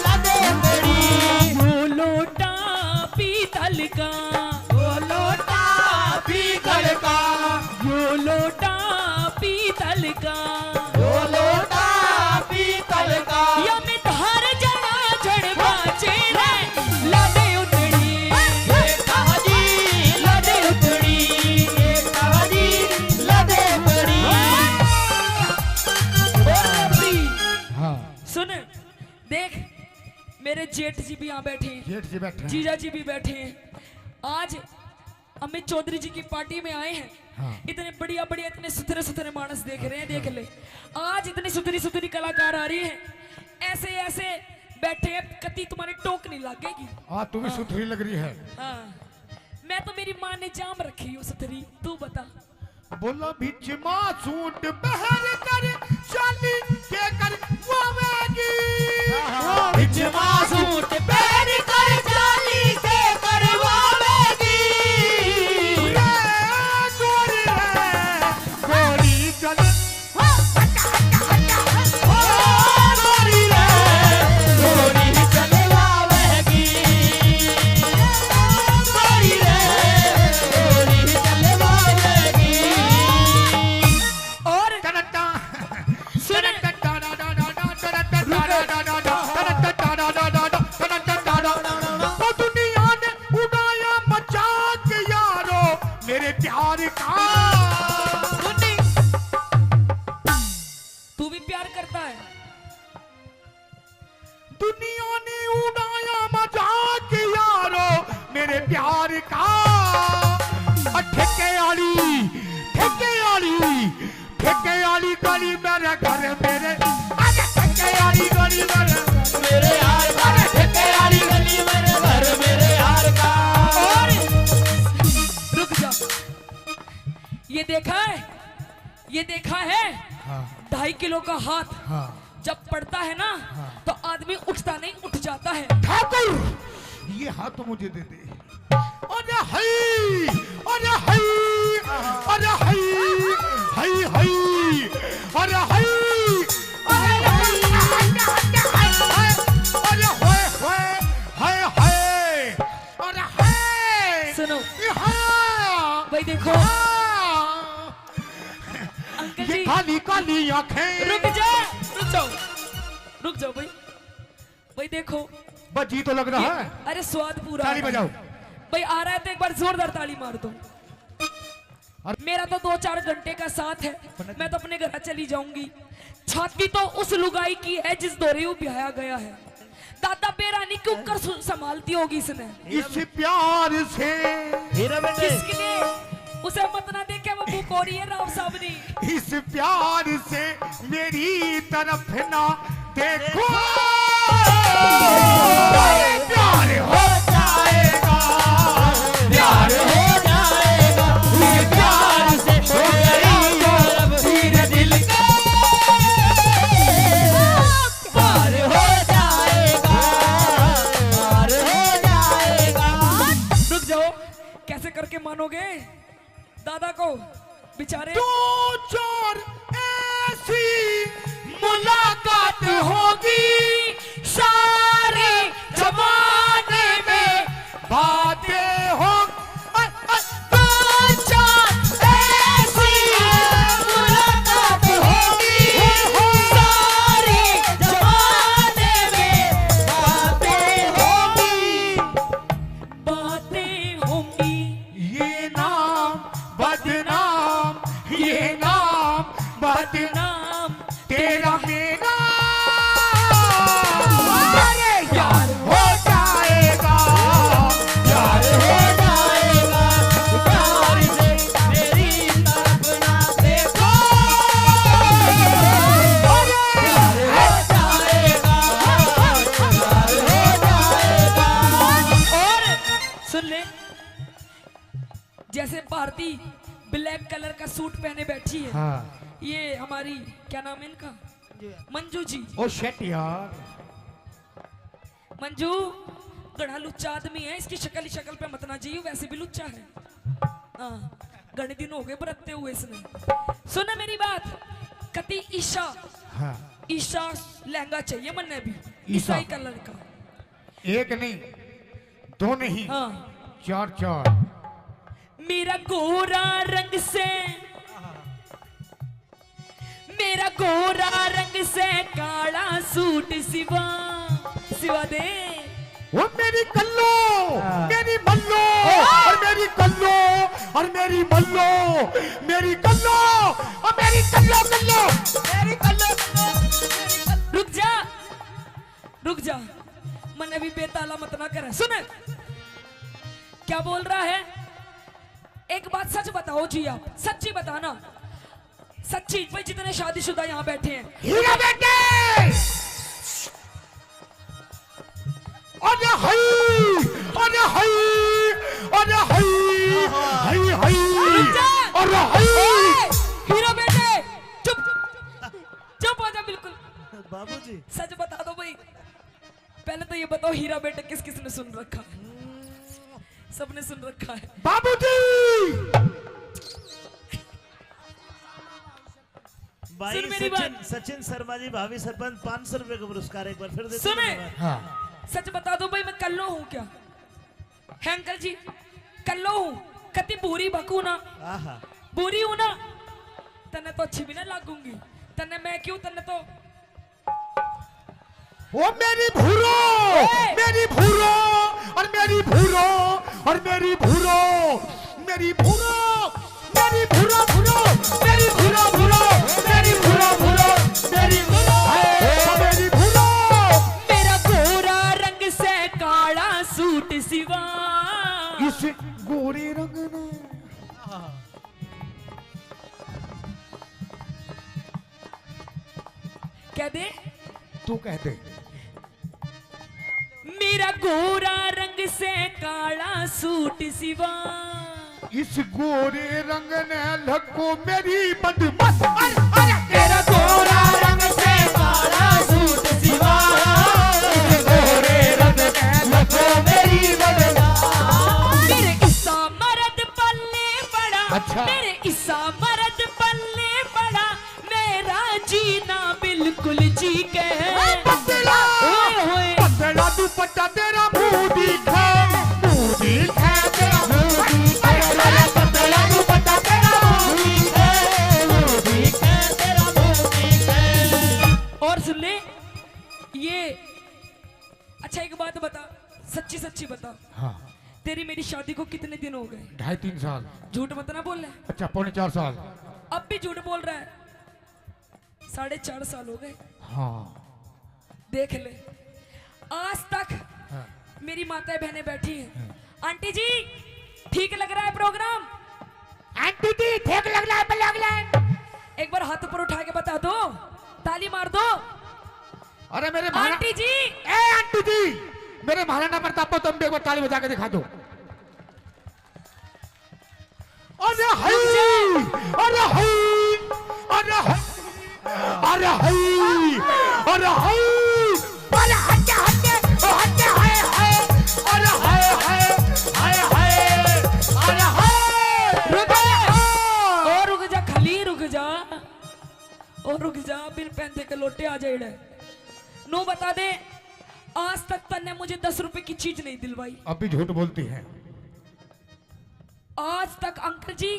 लादे उठड़ी। यो लोटा पीतल का। यो लोटा पीतल का। यो लोटा पीतल का। यो लोटा पीतल का। या में धार जड़ा झड़ बाचे रे। लादे उठड़ी। जेठा जी लादे उठड़ी। जेठा जी लादे उठड़ी। हाँ। सुन, देख, मेरे जेठ जी भी यहाँ बैठे हैं, जेठ जी बैठे हैं। जीजा जी भी बैठे हैं। आज अमित चौधरी जी की पार्टी में आए हैं। हाँ। इतने बढ़िया बढ़िया, इतने सुथरे सुथरे मानस देख रहे हैं, देख ले। आज इतनी सुथरी सुथरी कलाकार आ रही है, ऐसे ऐसे बैठे हैं, कती तुम्हारे टोक नहीं लगेगी। हाँ, तू भी हाँ। सुथरी लग रही है। हाँ, मैं तो, मेरी माँ ने जाम रखी हूँ सुथरी, तू बता। बोला, भिजमा सूट पहर कर चाली के करवावेगी। भिजमा सूट पहर कर चाली के करवावेगी। रे गोरी रे, गोरी चल। और सुन। वो दुनिया ने उड़ाया मजाक यारो मेरे प्यार का। तू भी प्यार करता है? दुनिया ने उड़ाया मजाक यारो मेरे प्यार का। और ठेके आली, ठेके आली, ठेके आली गली मेरे घर मेरे। अरे ठेके आली गली मेरे, मेरे यार का। अरे ठेके आली गली मेरे घर मेरे यार का। और रुक जा, ये देखा है? ये देखा है? हाँ। ढाई किलो का हाथ हाँ। जब पड़ता है ना, हाँ। तो आदमी उठता नहीं, उठ जाता है। ठाकुर, ये हाथ मुझे दे दे। अरे हई, अरे हई, अरे हई, हई, हई, अरे हई, अरे हई, अरे होए, होए, हाय, हाय, अरे हाय। सुनो। ये हाँ। भाई देखो। हाँ। अंकल ये जी। काली काली आंखें। रुक जा, रुक जाओ, रुक जाओ भाई, भाई देखो। बस जी तो लग रहा ये, है। अरे स्वाद पूरा ताली आ रहा है। बजाओ। भाई आ रहा है तो एक बार जोरदार ताली मार दो। और मेरा तो दो चार घंटे का साथ है, मैं तो अपने घर चली जाऊंगी। छाती तो उस लुगाई की है जिस धोरे ब्याया गया है। दादा बेरा नहीं क्यों कर सु-, संभालती होगी इसने। इस प्यार से। हीरा बेटे। किसके लिए? उसे मत ना देखे, वो बुक हो रही है राव साहब ने। इस प्यार से मेरी तरफ ना देखो। प्यार हो जाएगा, प्यार हो जाएगा। इस प्यार से मेरी तरफ गए दादा को बेचारे। दो चार ऐसी मुलाकात होगी, सारे जमाने में बातें हो। दो चार ऐसी मुलाकात होगी, सारे जमाने में बातें होंगी, बातें होंगी। ये नाम बदनाम, ये नाम बदनाम, तेरा मेरा। अरे यार हो जाएगा, यार हो जाएगा, प्यार से मेरी तरफ ना देखो। अरे यार हो जाएगा, यार हो जाएगा। और सुन ले, जैसे भारती ब्लैक कलर का सूट पहने बैठी है। हाँ। ये हमारी, क्या नाम है इनका? मंजू जी। ओ शिट यार। मंजू घणा लुच्चा आदमी है, इसकी शक्ल ही शक्ल पे मत ना जाइयो, वैसे भी लुच्चा है। हाँ, घणे दिन हो गए बरतते हुए इसने। सुन मेरी बात, कति ईशा, हाँ। ईशा लहंगा चाहिए मन्ने भी, ईशा। ईसाई कलर का। एक नहीं, दो नहीं, हाँ। चार चार। मेरा गोरा रंग से, मेरा गोरा रंग से काला सूट सिवा, सिवा दे। वो मेरी कल्लो, हाँ। मेरी मल्लो, हाँ। और मेरी कल्लो, और मेरी मल्लो, मेरी कल्लो, और मेरी कल्लो, कल्लो, मेरी कल्लो, कल्लो, मेरी कल्लो। रुक जा, रुक जा, मन अभी बेताला मत ना करे। सुन, क्या बोल रहा है? एक बात सच बताओ जी, आप सच्ची बताना, सच्ची। भाई, जितने शादीशुदा यहाँ बैठे हैं, हीरा बेटे! अरे हई, अरे हई, अरे हई, हई, हई, रुक जा। अरे हई। ओए, हीरा बेटे, चुप, चुप हो जा बिल्कुल। बाबूजी। सच बता दो भाई, पहले तो ये बताओ, हीरा बेटे किस किस ने सुन रखा है? सबने सुन रखा है। बाबूजी! भाई सुन मेरी सचिन, बात। सचिन शर्मा जी, भावी सरपंच, पाँच सौ रुपए का पुरस्कार एक बार फिर दे दो सुने। धन्यवाद। हाँ। सच बता दो भाई, मैं कल्लो हूँ क्या? है अंकल जी, कल्लो हूँ। कति बुरी बकू ना, आहा। बुरी हूँ ना, तन्ने तो अच्छी भी ना लागूंगी। तन्ने मैं क्यों, तन्ने तो ओ मेरी भूरो, ए! मेरी भूरो, और मेरी भूरो, और मेरी भूरो, मेरी भूरो, मेरी भूरो, भूरो, मेरी भूरो, भूरो, मेरी भूरो, भूरो, मेरी भूरो, हाय, मेरी भूरो। मेरा गोरा रंग से काला सूट सिवा। इस गोरे रंग ने कह दे। तू कह दे। मेरा गोरा रंग से काला सूट सिवा। इस गोरे रंग ने लको मेरी बदमाश। अरे, अरे। तेरा गोरा रंग से काला सूट सिवा। इस गोरे रंग ने लको मेरी बदमाश। मेरे इसा मर्द पल्ले बड़ा। अच्छा। मेरे इसा मर्द पल्ले बड़ा। मेरा जीना बिल्कुल जी के। ओए पतला, ओए होए। पतला दुपट्टा तेरा मुंह दिखे, मुंह दिखे तेरा मुंह दिखे। अरे पतला दुपट्टा तेरा मुंह दिखे, मुंह दिखे तेरा मुंह दिखे। और सुन ले, ये अच्छा, एक बात बता, सच्ची सच्ची बता। हाँ। तेरी मेरी शादी को कितने दिन हो गए? ढाई तीन साल। झूठ मत ना बोल ले। अच्छा, पौने चार साल। अब भी झूठ बोल रहा है। साढ़े चार साल हो गए। हाँ। देख ले, आज तक हाँ। मेरी माताएं बहनें बैठी हैं। हाँ। आंटी जी, ठीक लग रहा है प्रोग्राम? आंटी जी, ठीक लग रहा है प्रोग्राम? एक बार हाथ ऊपर उठा के बता दो, ताली मार दो। अरे मेरे महारा-, आंटी जी। ए आंटी जी, मेरे महाराणा प्रताप को तुम एक बार ताली बजा के दिखा दो। अरे हई, अरे हई, अरे हई, अरे हई, अरे हई, अरे हटे, हटे, हटे, हाय, हाय, अरे हाय, हाय, हाय, हाय, अरे हाय। दे के लोटे आ जाए। नू बता दे, आज तक तन्ने मुझे दस रुपए की चीज नहीं दिलवाई। अब भी झूठ बोलती है। आज तक अंकल जी,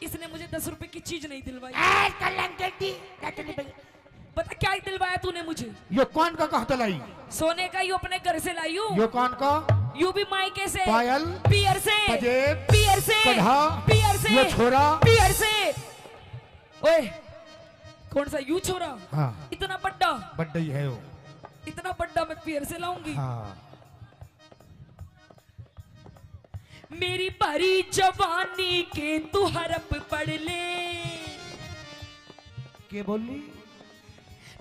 इसने मुझे दस रुपए की चीज नहीं दिलवाई। ए, कलंक दी, क्या चली भाई? पता क्या दिलवाया तूने मुझे? यो कान का कहाँ तै लाई? सोने का, यो अपने घर से लाई हूँ। यो कान का? यू भी मायके से। पायल? पियर से। पजेब? पियर से। कढ़ा? पियर से। यो छोरा? पियर से। ओए, कौन सा यू छोरा? हाँ। इतना बड्डा? बड्डा ही है वो। इतना बड्डा मैं पियर से लाऊंगी? हाँ। मेरी भरी जवानी के तू हड़प पढ़ ले। के बोली?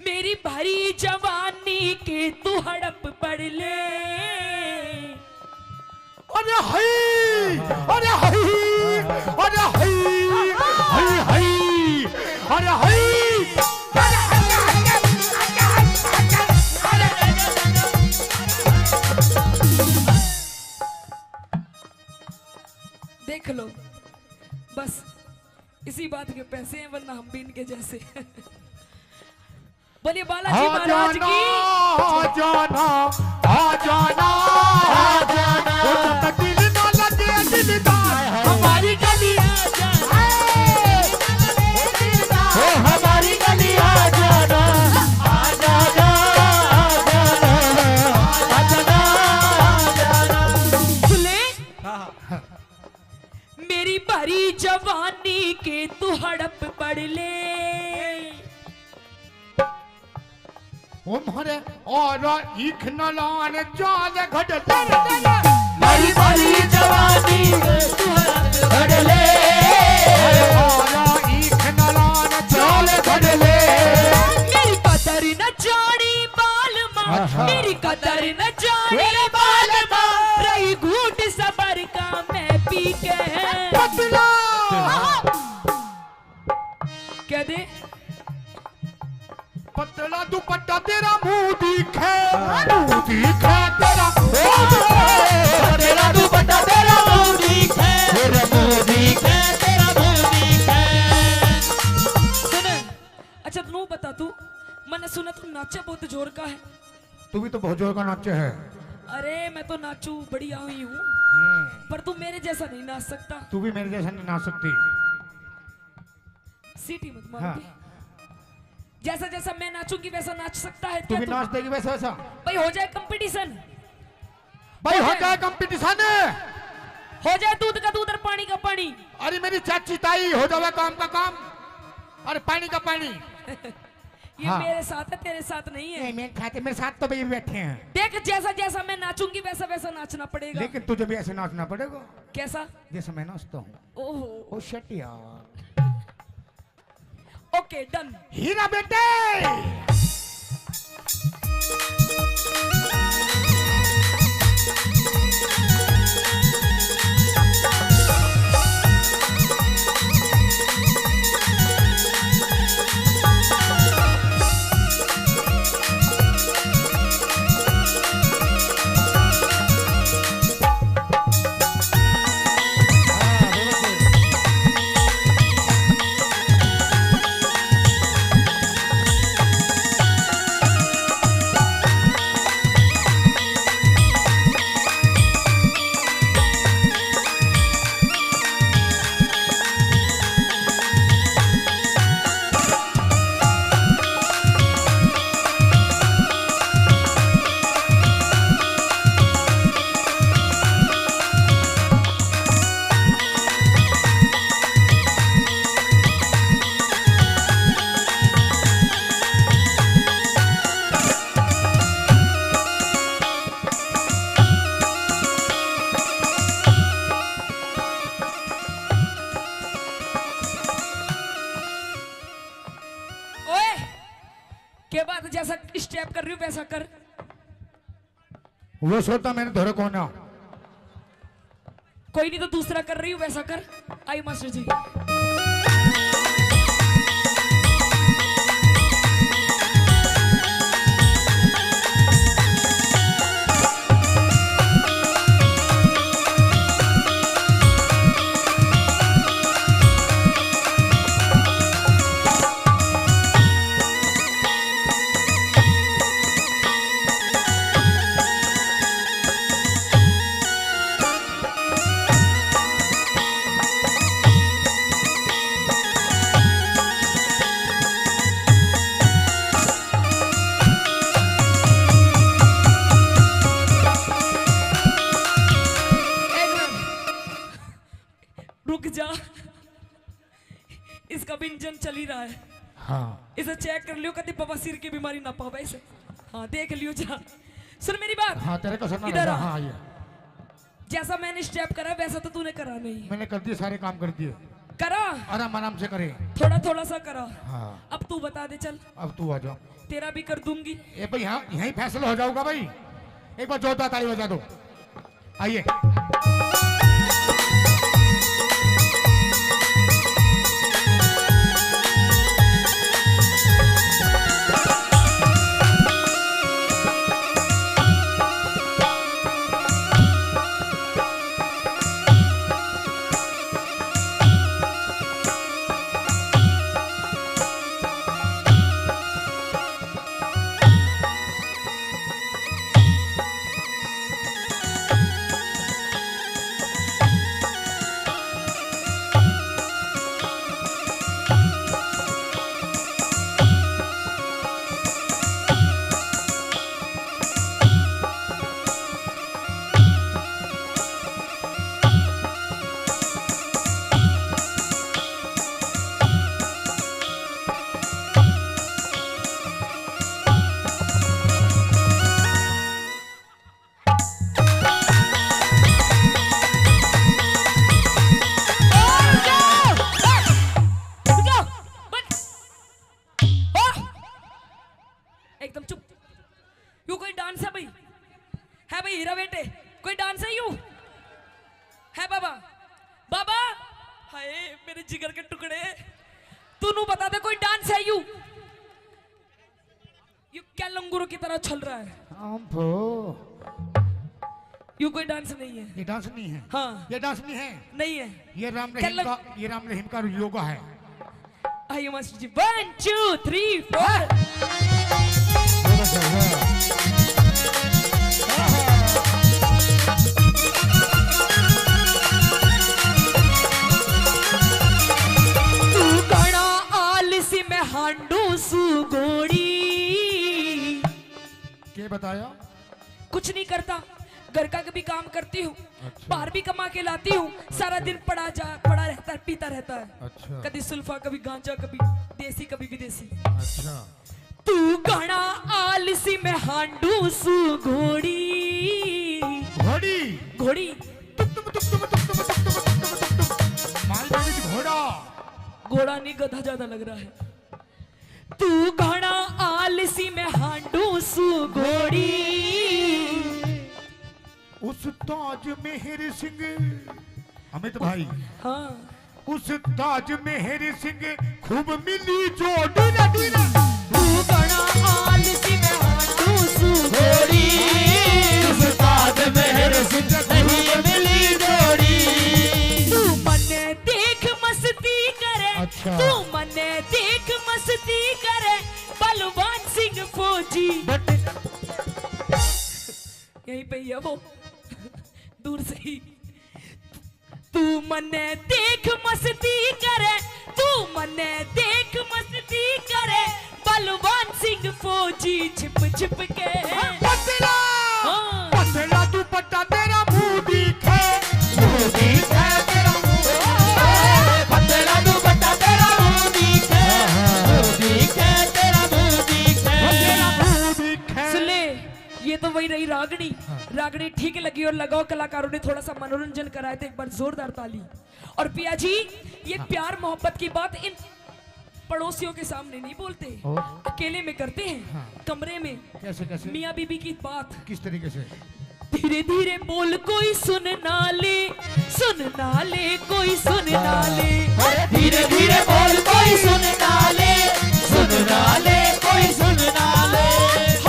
मेरी भरी जवानी के तू हड़प पढ़ ले। अरे हई, अरे हई, अरे हई, हई, हई, अरे हई। देख लो, बस इसी बात के पैसे हैं, वरना हम भी इनके जैसे। बोलिए बालाजी आ महाराज जाना, की। आ जाना, आ जाना, आ जाना। ओ जब तक दिल ना लगे दिलदार, हमारी गली आ जाना। ओ हमारी गली आ जाना, आ जाना, आ जाना, आ जाना, आ जाना। सुन ले। हाँ, हाँ। मेरी भरी जवानी के तू हड़प पढ़ ले। ओ म्हारे और इख नलान चाल घड़ ले। मेरी भरी जवानी के तू हड़प पढ़ ले। और इख नलान चाल घड़ ले। मेरी कदर न जानी बाल माँ, अच्छा। मेरी कदर न जानी बाल माँ, रही घूट सबर का मैं पी के। पतला। कह दे। पतला दुपट्टा तेरा मुंह दिखे, मुंह दिखे तेरा, ओ, तेरा दुपट्टा तेरा मुंह दिखे, तेरा मुंह दिखे, तेरा मुंह दिखे। सुन, अच्छा, तू बता, तू, मैंने सुना तू नाचे बहुत जोर का है। तू भी तो बहुत जोर का नाचे है। अरे, मैं तो नाचू बढ़िया हुई हूँ, हम्म। पर तू मेरे जैसा नहीं नाच सकता। तू भी मेरे जैसा नहीं नाच सकती। सीटी मत मार हाँ। दे। जैसा जैसा मैं नाचूंगी वैसा नाच सकता है तू क्या भी तू? नाच देगी वैसा वैसा। भाई, हो जाए कंपटीशन। भाई, हो हो जाए। जाए कंपटीशन। हो जाए दूध का दूध और पानी का पानी। अरे मेरी चाची ताई, हो जावे काम का काम और पानी का पानी। ये हाँ। मेरे साथ है, तेरे साथ नहीं है। नहीं, मेरे साथ है, मेरे साथ तो भाई बैठे हैं। देख, जैसा जैसा मैं नाचूंगी वैसा वैसा नाचना पड़ेगा। लेकिन तुझे भी ऐसे नाचना पड़ेगा। कैसा? जैसा मैं नाचता हूँ। ओहो। ओ shit यार। OK, done। हीरा बेटे। ओए, के बात, जैसा step कर रही हूँ वैसा कर। वो सोता मैंने धोरे कोना। कोई नहीं, तो दूसरा कर रही हूँ, वैसा कर। आई मास्टर जी। चल ही रहा है। हाँ। इसे चेक कर लियो, कभी बवासीर की बीमारी ना पावे इसे। हाँ, देख लियो जा। सुन मेरी बात। हाँ, तेरे को सुनना इधर लगा। आ। हाँ, ये। जैसा मैंने स्टेप करा, वैसा तो तूने करा नहीं। मैंने कर दिए, सारे काम कर दिए। करा? आराम आराम से करे। थोड़ा थोड़ा सा करा। हाँ। अब तू बता दे, चल। अब तू आ जा। तेरा भी कर दूंगी। ए भाई, यहाँ यहीं फैसला हो जाऊंगा भाई। एक बार जोरदार ताली बजा दो। आइए। एकदम चुप। यू कोई डांस है भाई? है भाई हीरा बेटे, कोई डांस है यू? है बाबा? बाबा, हाय मेरे जिगर के टुकड़े, तू नू बता दे कोई डांस है यू? यू क्या लंगूरों की तरह चल रहा है? हम भो। यू कोई डांस नहीं है। ये डांस नहीं है। हाँ। ये डांस नहीं है। नहीं है। ये राम क्या रहीम लग- का, ये राम रहीम का योगा है। आइए मास्टर जी, one, two, three, four। तू घणा आलसी, मैं हांडू सू घोड़ी। के बताया? कुछ नहीं करता, घर का भी काम करती हूँ, अच्छा। बाहर भी कमा के लाती हूँ, सारा दिन पड़ा जा, पड़ा रहता है, पीता रहता है। अच्छा। कभी सुल्फा, कभी गांजा, कभी देसी, कभी विदेशी। अच्छा। तू घणा आलसी, मैं हांडू सू घोड़ी। घोड़ी। घोड़ी। टुक टुक टुक टुक टुक टुक टुक टुक टुक टुक टुक। मालगाड़ी घोड़ा। घोड़ा नहीं, गधा ज्यादा लग रहा है। तू घणा आलसी, मैं हांडू सू घोड़ी। उस्ताद मेहर सिंह, अमित भाई। हाँ। उस्ताद मेहर सिंह खूब मिली जोड़ी रे, जोड़ी रे। तू घणा आलसी, मैं हांडू सू घोड़ी। उस्ताद मेहर सिंह नहीं मिली जोड़ी। तू मन्ने देख मस्ती करे, अच्छा। तू मन्ने देख मस्ती करे, बलवान सिंह फौजी। But यहीं पे ही है वो, दूर से ही। तू मन्ने देख मस्ती करे, तू मन्ने देख मस्ती करे, बलवान सिंह फौजी छिप छिप के। पतला, हाँ। पतला दुपट्टा तेरा मुंह दिखे, मुंह दिखे तेरा मुंह। पतला दुपट्टा तेरा मुंह दिखे, मुंह दिखे तेरा मुंह दिखे। तेरा मुंह दिखे। सुन ले, ये तो वही रही रागनी। हाँ। रागनी ठीक लगी और लगाओ कलाकारों ने थोड़ा सा मनोरंजन कराया, तो एक बार जोरदार ताली। और पिया जी, ये हाँ। प्यार मोहब्बत की बात इन पड़ोसियों के सामने नहीं बोलते, और? अकेले में करते हैं, हाँ। कमरे में। कैसे, कैसे? मियाँ बीबी की बात। किस तरीके से? धीरे धीरे बोल कोई सुन ना ले, सुन ना ले कोई सुन ना ले। अरे धीरे धीरे बोल कोई सुन ना ले, सुन ना ले कोई सुन ना ले।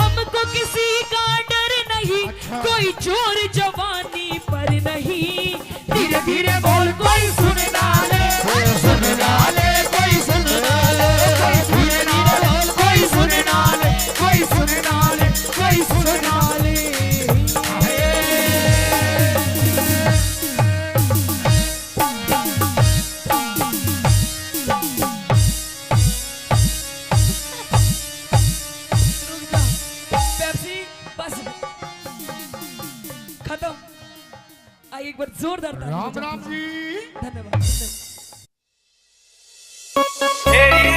हमको किसी का डर नहीं, अच्छा। कोई जोर जवानी पर नहीं। धीरे धीरे बोल कोई सुन ना ले, सुन ना ले कोई सुन ना ले, कोई सुन ना ले, कोई सुन ना ले, कोई सुन ना ले, कोई सुन ना ले। रुक जा। पेप्सी, बस। खत्म। आइए, एक बार जोरदार ताली राम बजाते राम हैं। जी। धन्यवाद। तेरी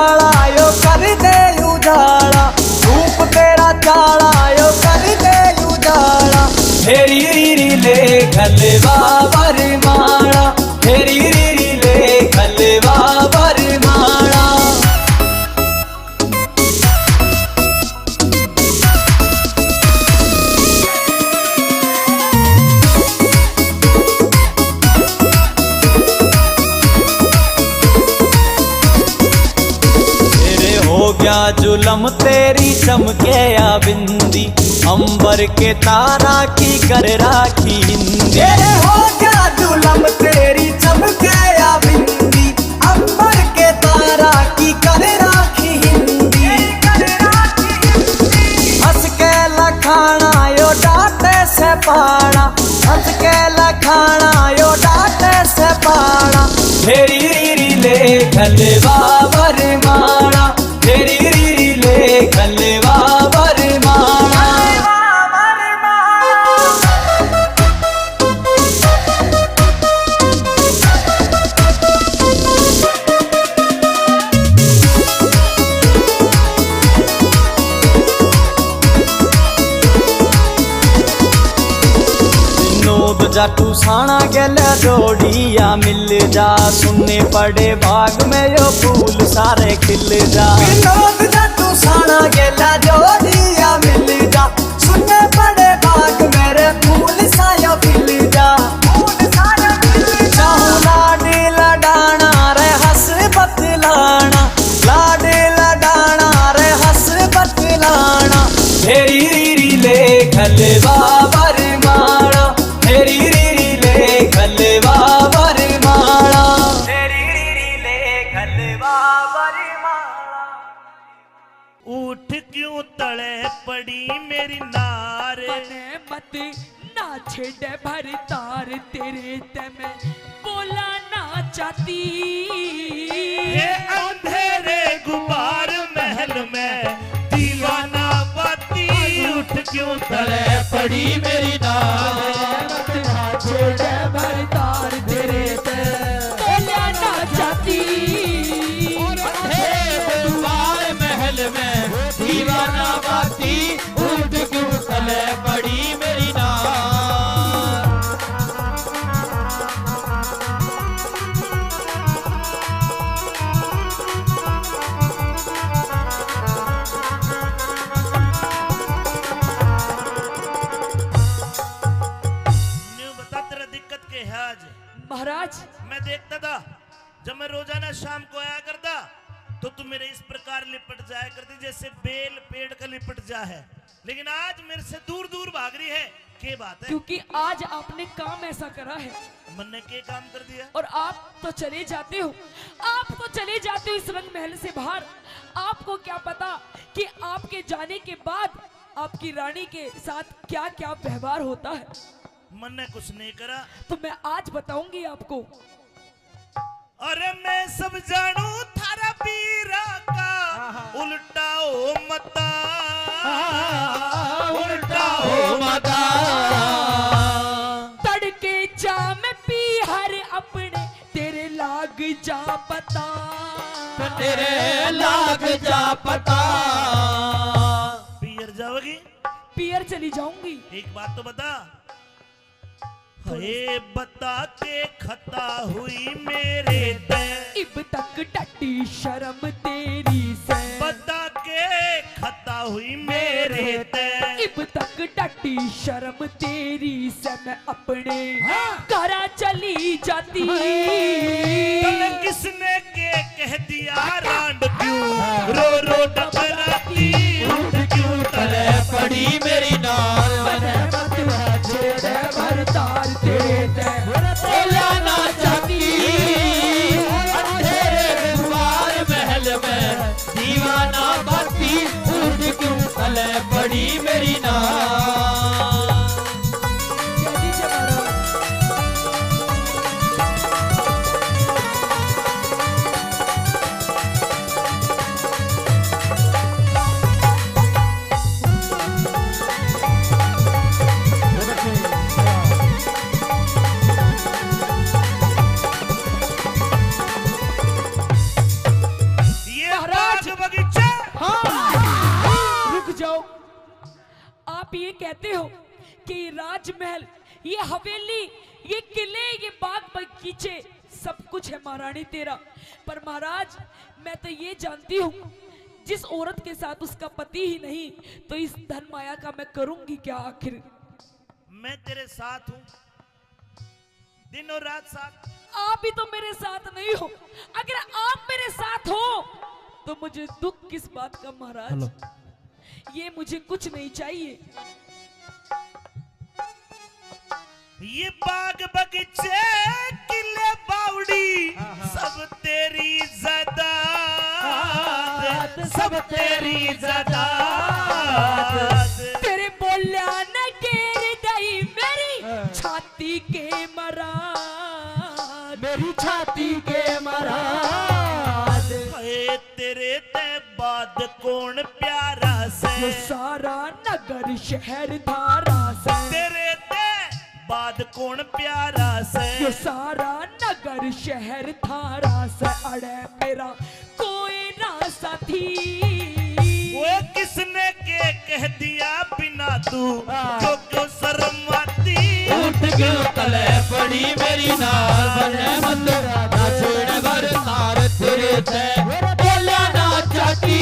काला यो कर दे उजाला, रूप तेरा काला यो कर दे उजाला। हेरी री री ले घलवा वरमाला, हेरी री री ले घलवा वरमाला। तेरे हो गया जुलम, तेरी चमके या बिंदी, अंबर के तारा की कर राखी हिंदी। तेरे हो गया जुलम, तेरी चमके या बिंदी, अंबर के तारा की कर राखी हिंदी। हंस के लखाना यो डाटे से पाना, हंस के लखाना यो डाटे से पाना। हेरी री री ले घलवा वरमाला, हेरी री री ले घलवा वरमाला। विनोद जाटू साणा गेल्या जोड़िया मिल जा, सुन्ने पड़े बाग में यो फूल सारे खिल जा। विनोद जाटू साणा गेल्या जोड़िया मिल जा, सुन्ने पड़े बाग मेरे फूल सायो खिल जा। चाहूं लाड लडाना रे हंस बतलाना, लाड लडाना रे हंस बतलाना। हेरी री री ले घलवा वरमाला, हेरी री री ले घलवा वरमाला, हेरी री री ले घलवा वरमाला। उठ क्यों तले पड़ी मेरी नार। मने मत ना छेड़े भर तार, तेरे ते मैं बोला ना चाहती। ये अंधेरे गुबार महल में दीवाना बाती। उठ क्यों तले पड़ी मेरी नार। मत ना छेड़े भर तार, तेरे ते बोला ना चाहती। अंधेरे गुबार महल में दीवाना बाती। उठ क्यों तले पड़ी मेरी नार। न्यू बता, तेरा दिक्कत के है आज? महाराज। मैं देखता था, जब मैं रोजाना शाम को आया करता, तो तू मेरे इस प्रकार लिपट जाया करती, जैसे बेल पेड़ का लिपट जा है। लेकिन आज मेरे से दूर दूर भाग रही है, के बात है? क्योंकि आज आपने काम ऐसा करा है। मन्ने के काम कर दिया? और आप तो चले जाते हो, आप तो चले जाते हो इस रंग महल से बाहर। आपको क्या पता कि आपके जाने के बाद आपकी रानी के साथ क्या क्या व्यवहार होता है। मन्ने कुछ नहीं करा। तो मैं आज बताऊंगी आपको। अरे मैं सब जानू थारा पीरा का, आहा। उल्टा हो मता, आहा। उल्टा हो मता। तड़के जा मैं पीहर अपने, तेरे लाग जा पता। तेरे लाग जा पता। पीहर जाओगी? पीहर चली जाऊंगी। एक बात तो बता, हे बता के खता हुई मेरे ते। इब तक टट्टी शर्म तेरी से। बता के खता हुई मेरे ते। इब तक टट्टी शर्म तेरी से। मैं अपने, हाँ। घरा चली जाती। तने किसने के कह दिया रांड क्यों रो रो टपराती। उठ क्यों तले पड़ी मेरी नार। मने मत ना छेड़े भर तार, तेरे ते बोला ना चाहती। अंधेरे दीवार महल में दीवाना बाती। उठ क्यों तले पड़ी मेरी नार। आप ये कहते हो कि ये राजमहल, ये हवेली, ये किले, ये बाग बगीचे, सब कुछ है महारानी तेरा, पर महाराज, मैं तो ये जानती हूँ, जिस औरत के साथ उसका पति ही नहीं, तो इस धन माया का मैं करूंगी क्या आखिर? मैं तेरे साथ हूँ, दिन और रात साथ। आप भी तो मेरे साथ नहीं हो। अगर आप मेरे साथ हो, तो मुझे दुख किस बात का महाराज? हेलो। ये मुझे कुछ नहीं चाहिए। ये बाग बगीचे, किले बावड़ी, हाँ, हाँ। सब तेरी जायदाद, सब तेरी जायदाद। तेरे बोलिया न गिर गई मेरी, हाँ। छाती के महाराज, मेरी छाती के महाराज। हाय, तेरे ते बाद कौन प्यारा से? ये सारा नगर शहर धारा से। तेरे ते बाद कौन प्यारा से? ये सारा नगर शहर धारा से। अड़े मेरा कोई ना साथी। ओए किसने के कह दिया बिना तू, हाँ। क्यों क्यों शर्माती? उठ क्यों तले पड़ी मेरी नाल बने मत, ना छोड़ घर तार तेरे ते बोलिया ना चाहती।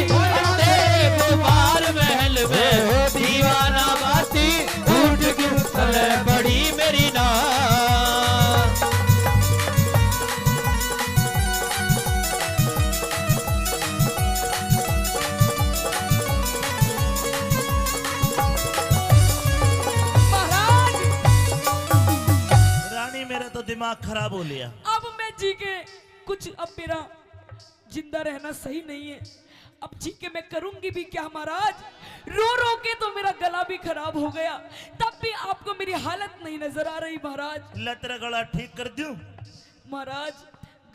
तेरे दरबार महल में दीवाना बाती, उठ क्यों तले पड़ी मेरी नाल। महाराज! रानी, मेरा तो दिमाग खराब हो लिया। अब मैं जी के कुछ, अब मेरा जिंदा रहना सही नहीं है। अब जी के मैं करूंगी भी क्या महाराज? रो रो के तो मेरा गला भी खराब हो गया, तब भी आपको मेरी हालत नहीं नजर आ रही महाराज। ले, तेरा गला ठीक कर दूं? महाराज,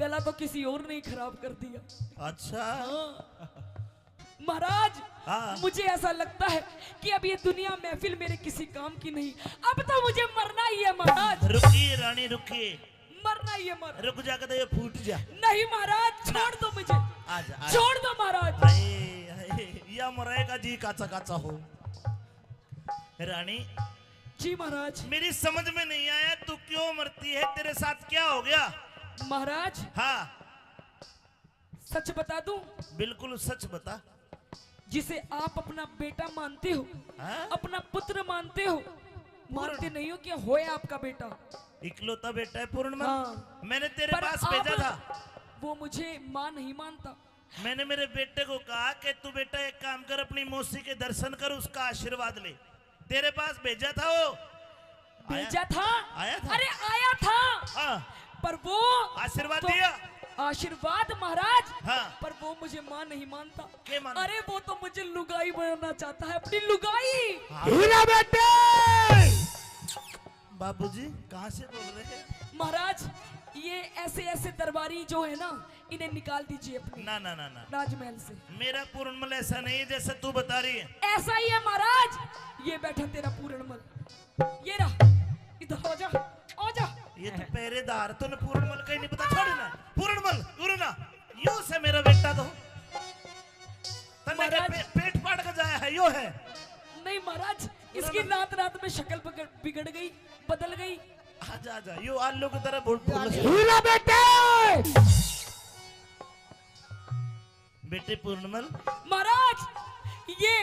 गला तो किसी और ने ही खराब कर दिया। अच्छा। हाँ। महाराज, हाँ। मुझे ऐसा लगता है कि अब ये दुनिया महफिल मेरे किसी काम की नहीं, अब तो मुझे मरना ही है महाराज। रुकिए रानी, रुकिए। मरना ही है, मर। रुक जा, कदे ये फूट जा। नहीं महाराज, ना। छोड़ दो मुझे। आ जा, आ जा। छोड़ दो महाराज। हाय, हाय, या मरेगा जी काचा काचा हो। रानी। जी महाराज। मेरी समझ में नहीं आया, तू क्यों मरती है, तेरे साथ क्या हो गया? महाराज। हाँ। सच बता दूं? बिल्कुल सच बता। जिसे आप अपना बेटा मानते हो, हाँ? अपना पुत्र मानते हो, पूर्ण। मानते नहीं हो कि होया आपका बेटा। इकलौता बेटा है पूर्णमल। हाँ। मैंने तेरे पर पास भेजा आप, था। वो मुझे माँ नहीं मानता। मैंने मेरे बेटे को कहा कि तू बेटा एक काम कर, अपनी मौसी के दर्शन कर, उसका आशीर्वाद ले। तेरे पास भेजा था वो। भेजा आया? था? आया था? अरे आया था। हाँ। पर वो आशीर्वाद तो दिया? आशीर्वाद महाराज। हाँ। पर वो मुझे माँ नहीं मानता। के मानता? अरे वो तो मुझे लुगाई बनाना चाहता है, अपनी लुगाई। हाँ। हीरा बेटे! बाबूजी, कहाँ से बोल रहे हैं? महाराज, ये ऐसे ऐसे दरबारी जो है ना, इन्हें निकाल दीजिए अपने ना, ना, ना, ना। राजमहल से। मेरा पूर्णमल ऐसा नहीं है जैसा तू बता रही है। ऐसा ही है महाराज, ये बैठा तेरा पूर्णमल, ये रहा, इधर आ जा, आ जा। ये तो पहरेदार, तूने पूर्णमल कहीं नहीं पता, छोड़ ना, पूर्णमल, पूर्ण, यो से मेरा बेटा तो। तन्ने के महाराज। पे-, पेट पाड़ के जाया है, यो है। नहीं महाराज, इसकी रात रात में शक्ल बिगड़, बिगड़ गई, बदल गई। आजा, आजा, यो आलू की तरह बोल, बोल। हीरा बेटे! बेटे पूर्णमल। महाराज, ये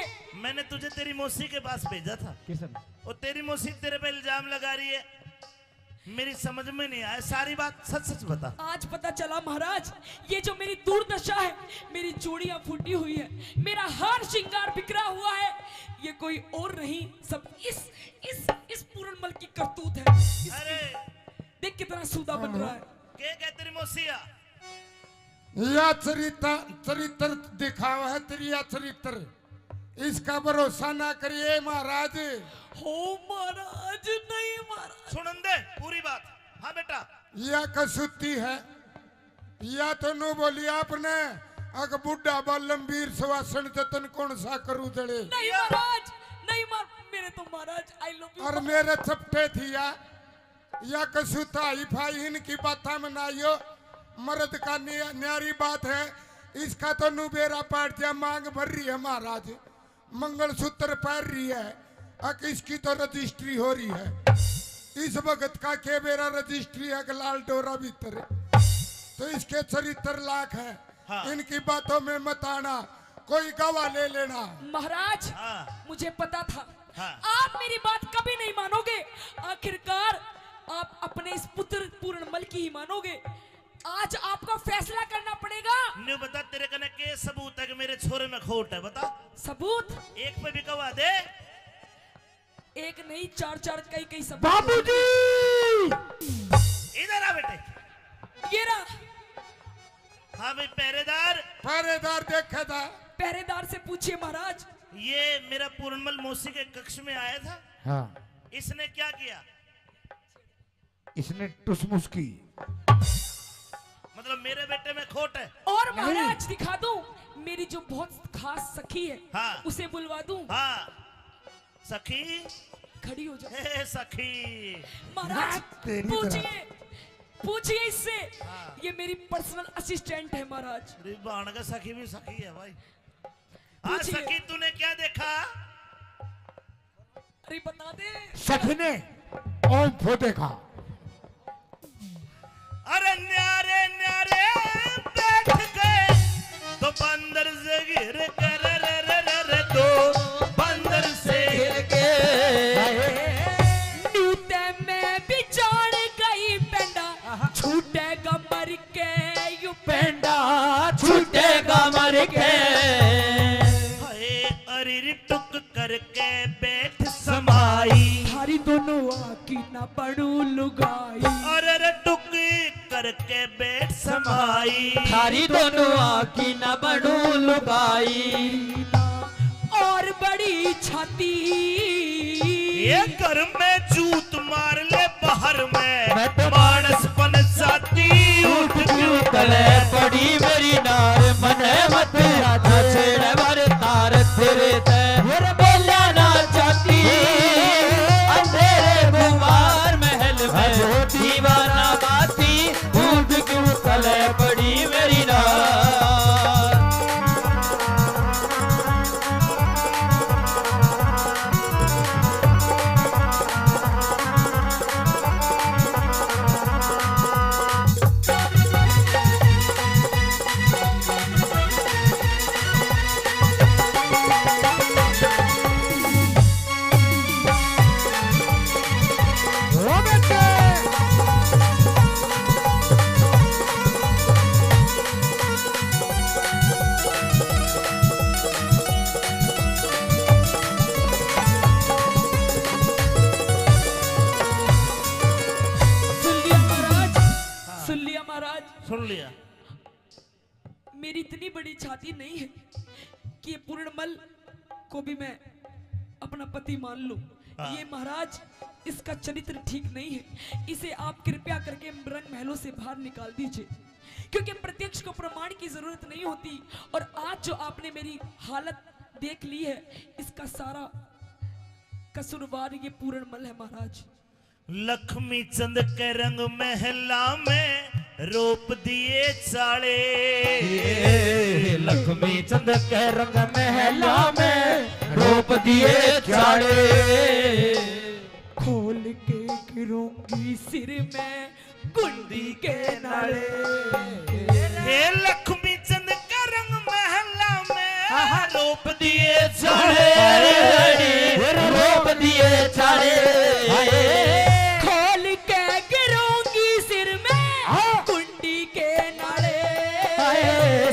मैंने तुझे तेरी मौसी के पास भेजा था। किसने? और तेरी मौसी तेरे पे इल्जाम लगा रही है। मेरी समझ में नहीं आया, सारी बात सच सच बता। आज पता चला महाराज, ये जो मेरी दुर्दशा है, मेरी चूड़ियां फूटी हुई है, मेरा हार श्रृंगार बिखरा हुआ है, ये कोई और नहीं, सब इस, इस, इस पूरनमल की करतूत है। इसकी अरे! देख कितना सूदा बन रहा है। के, के तेरी मौसी आ? या चरित्र, चरित्र दिखावा है तेरी, या चरित्र। इसका भरोसा ना करिए महाराज। हो महाराज, नहीं महाराज। सुनन दे पूरी बात। हाँ बेटा। या कसूती है, या तो नू बोली आपने, अक बुढ़ा बालम वीर सुवासन जतन कौन सा करू जड़े। नहीं या महाराज, नहीं मार, मेरे तो महाराज, I love you। और मेरे चपटे थी या या कसूता हाई फाई इनकी बातां में ना आइयो। मर्द का नि-, न्यारी बात है। इसका तो नुबेरा पाट जा, मांग भर रही है महाराज। मंगलसूत्र पहन रही है, अक इसकी तो रजिस्ट्री हो रही है। इस वक्त का के बेरा रजिस्ट्री है, अक लाल डोरा भीतर, तो इसके चरित्र लाख है। हाँ। इनकी बातों में मत आना, कोई गवाह ले लेना। महाराज, हाँ। मुझे पता था, हाँ। आप मेरी बात कभी नहीं मानोगे। आखिरकार आप अपने इस पुत्र पूर्णमल की ही मानोगे। आज आपको फैसला करना पड़ेगा। न्यू बता, तेरे कने के सबूत है कि मेरे छोरे में खोट है? बता। सबूत? एक पे भी गवाह दे। एक नहीं, चार चार, कई कई सबूत। बाबूजी! इधर आ बेटे। ये रहा। हाँ भाई, पहरेदार। पहरेदार देखा था। पहरेदार से पूछिए महाराज। ये मेरा पूर्णमल मौसी के कक्ष में आया था। हाँ। इसने क्या किया? इसने टुसमुस की। मतलब मेरे बेटे में खोट है। और नहीं। महाराज दिखा दूं, मेरी जो बहुत खास सखी है, हाँ। उसे बुलवा दूं? हाँ। सखी। खड़ी हो जा। हे सखी। महाराज, हाँ, तेरी पूछिए, तरह। पूछिए इससे। हाँ। ये मेरी पर्सनल असिस्टेंट है महाराज। अरे बाण का सखी भी सखी है भाई। हाँ, पूछिए। सखी, तूने क्या देखा? अरे बता दे। सखी ने ओम्फो देखा। अरे न्यारे न्यारे बैठ गए तो बंदर से घिर कर, रे, रे, रे, रे, रे, तो बंदर से घिर के। न्यू ते मैं भी जान गई पेंडा, छूटेगा मर के यू पेंडा, छूटेगा मर के। हाय अरिर टुक करके बैठ समाई। थारी दोनों आँखी ना बनू लुगाई। अरे रे टुक करके बैठ समाई। थारी दोनों आँखी ना बनू लुगाई। और बड़ी छाती। ये घर में जूत मार ले बाहर में। मैं तो मानस पन जाती। ऊँट क्यों तले पड़ी मेरी नार, मने मत छेड़ वर तार तेरे ते। और बोला ना चाहती अंधेरे गुमार महल में दीवाना बाती। ऊँट क्यों तले पड़ी मेरी नार। सुन लिया महाराज, हाँ। सुन लिया महाराज। सुन लिया। मेरी इतनी बड़ी छाती नहीं है कि पूर्णमल को भी मैं अपना पति मान लूं। हाँ। ये महाराज, इसका चरित्र ठीक नहीं है, इसे आप कृपया करके रंग महलों से बाहर निकाल दीजिए, क्योंकि प्रत्यक्ष को प्रमाण की जरूरत नहीं होती। और आज जो आपने मेरी हालत देख ली है, इसका सारा कसूरवार ये पूर्णमल है महाराज। लक्ष्मी चंद के रंग महला में रोप दिए चाले। लक्ष्मी चंद के रंग महला में रोप दिए चाले। खोल के गिरूंगी सिर में कुंडी के नाले। हे लक्ष्मी चंद का रंग महला में आहा। रोप दिए चाले, रोप दिए चाले। खोल के गिरूंगी सिर में हाँ। कुंडी के नाले। हाय,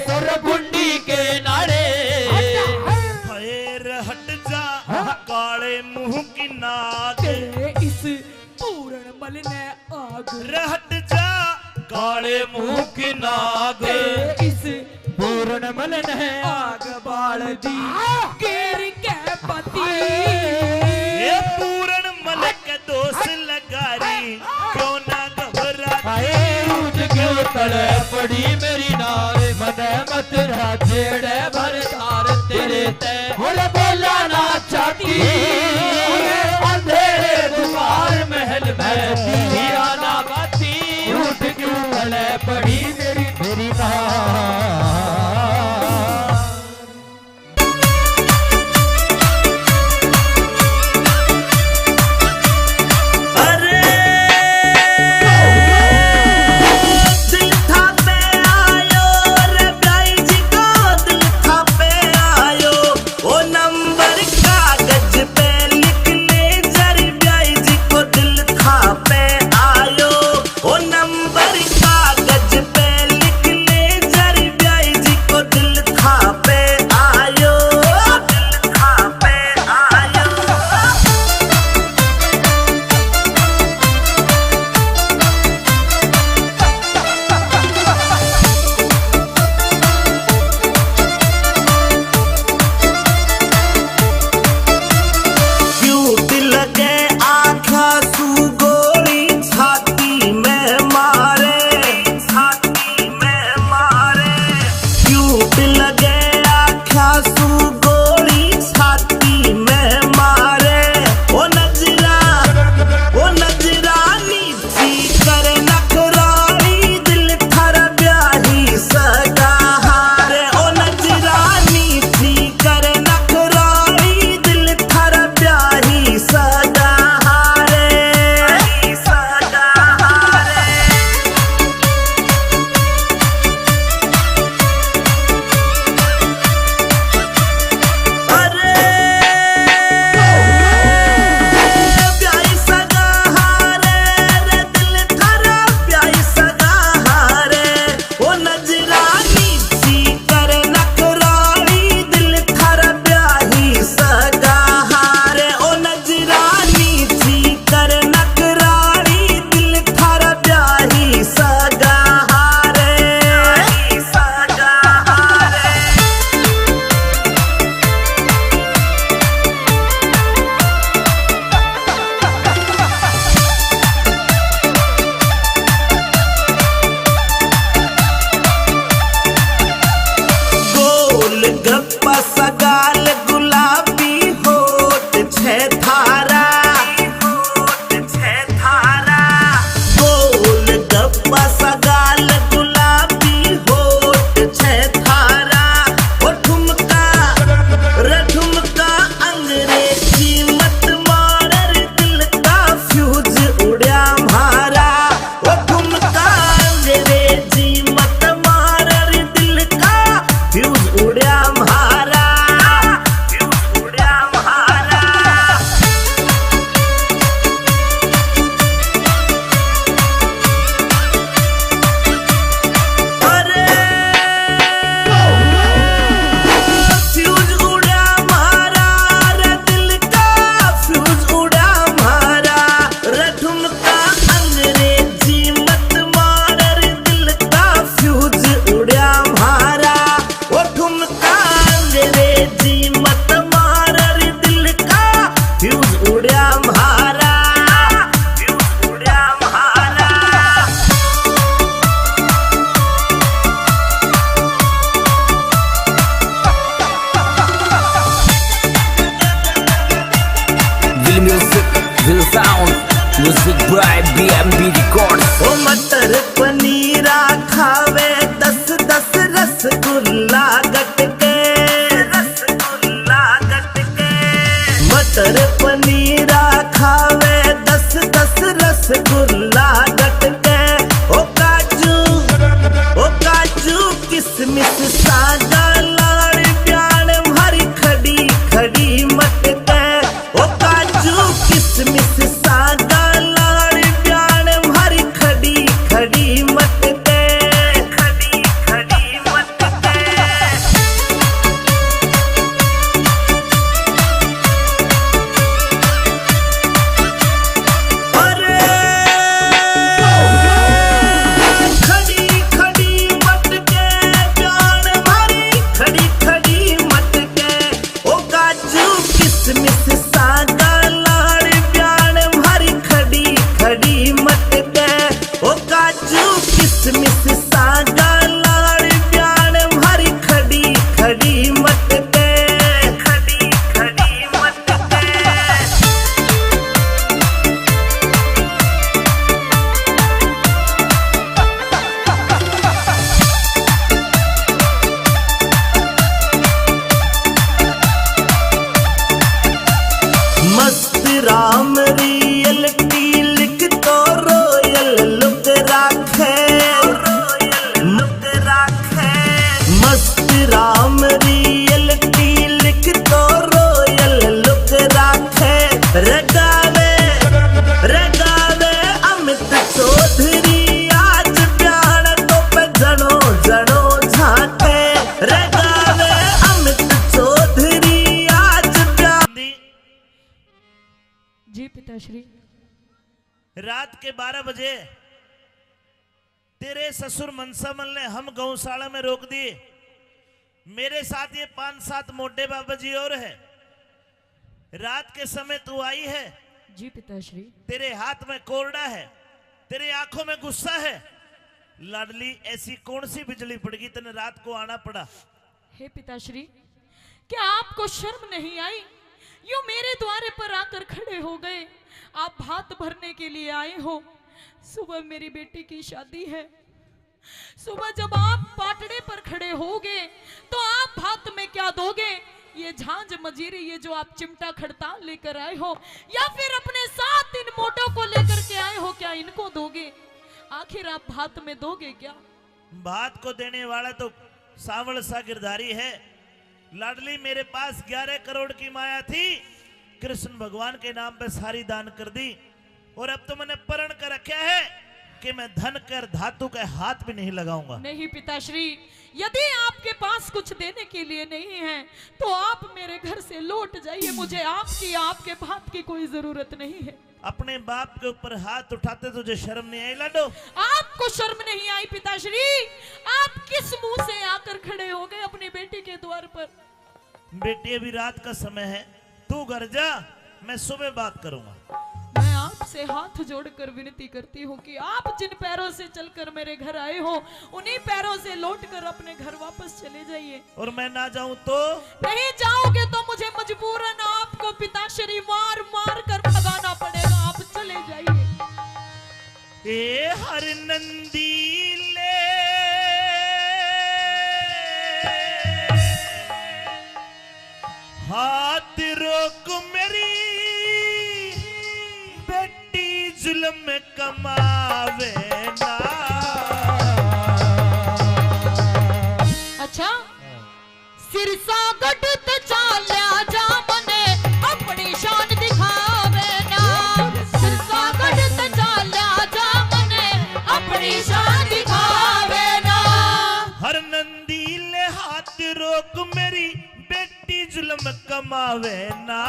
सुर कुंडी के नाले। हट, हट। हाय रे हट जा, हाँ। काले मुंह की नाग। तेरे इस पूरन मल ने आग। रे हट जा, काले मुंह की नाग। तेरे इस पूरन मल ने आग बाल दी। हाँ। केर के पति। ये पूरन मल के दोष लगा रही, क्यों ना घबराती। हाय, ऊँट क्यों तले पड़ी मेरी नार, मने मत छेड़े वर तार तेरे ते। बोल बोला ना चाहती, अंधेरे गुबार महल में दिया ना बाती। ऊँट क्यों तले पड़ी मेरी, मेरी नार। खड़ी मत ते, खड़ी, खड़ी मत ते। अरे, खड़ी, खड़ी मत ते, जान मारी, खड़ी, खड़ी मत ते। ओ काजू किसमिस सा गालाड़ ब्याण म्हारी खड़ी खड़ी मत के। ओ काजू किसमिस सा गालाड़ ब्याण म्हारी खड़ी खड़ी मत के। खड़ी खड़ी मत के। मस्त राम रियलिटी लिख तो रॉयल लुक राखे, लुक राखे। मस्त राम रियलिटी लिख तो रॉयल लुक राखे। रगावे, रगावे अमित चौधरी आज ब्याण तो पे जणो जणो झांके। रगावे अमित चौधरी आज ब्याण। जी पिताश्री। रात के बारह बजे तेरे ससुर मनसामल ने हम गौशाला में रोक दिए। मेरे साथ ये पांच सात मोटे बाबा जी और है। रात के समय तू आई है। जी पिताश्री। तेरे हाथ में कोरडा है, तेरे आंखों में गुस्सा है। लाडली, ऐसी कौन सी बिजली पड़गी तने रात को आना पड़ा? हे पिताश्री, क्या आपको शर्म नहीं आई? यूं मेरे द्वारे पर आकर खड़े हो गए। आप भात भरने के लिए आए हो। सुबह मेरी बेटी की शादी है। सुबह जब आप पाटड़े पर खड़े होगे, तो आप भात में क्या दोगे? ये झांझ मजीरी, ये जो आप चिमटा खड़ताल लेकर आए हो, या फिर अपने साथ इन मोटों को लेकर के आए हो, क्या इनको दोगे? आखिर आप भात में दोगे क्या? भात को देने वाला तो सावल सा गिरधारी है। लाडली, मेरे पास ग्यारह करोड़ की माया थी, कृष्ण भगवान के नाम पे सारी दान कर दी, और अब तो मैंने प्रण कर रखा है कि मैं धन कर धातु के हाथ भी नहीं लगाऊंगा। नहीं पिताश्री, यदि आपके पास कुछ देने के लिए नहीं है, तो आप मेरे घर से लौट जाइए। मुझे आपकी, आपके भात की कोई जरूरत नहीं है। अपने बाप के ऊपर हाथ उठाते तुझे शर्म नहीं आई लाडो? आपको शर्म नहीं आई पिताश्री? आप किस मुंह से आकर खड़े हो गए अपनी बेटी के द्वार पर? बेटी, अभी रात का समय है, तू घर जा, मैं सुबह बात करूंगा। मैं आपसे हाथ जोड़कर विनती करती हूँ कि आप जिन पैरों से चलकर मेरे घर आए हो, उन्हीं पैरों से लौटकर अपने घर वापस चले जाइए। और मैं ना जाऊं तो? नहीं जाओगे तो मुझे मजबूरन आपको पिताश्री मार मार कर भगाना पड़ेगा। आप चले जाइए। ए हर नंदी ले हाथ रोक मेरी बेटी जुल्म कमावे ना। अच्छा, सिरसागढ़ ते चाल्या जा मने अपनी शान दिखावे ना। सिरसागढ़ ते चाल्या जा मने अपनी शान दिखावे ना। हर नंदी ले हाथ रोक मेरी बेटी जुल्म कमावे ना।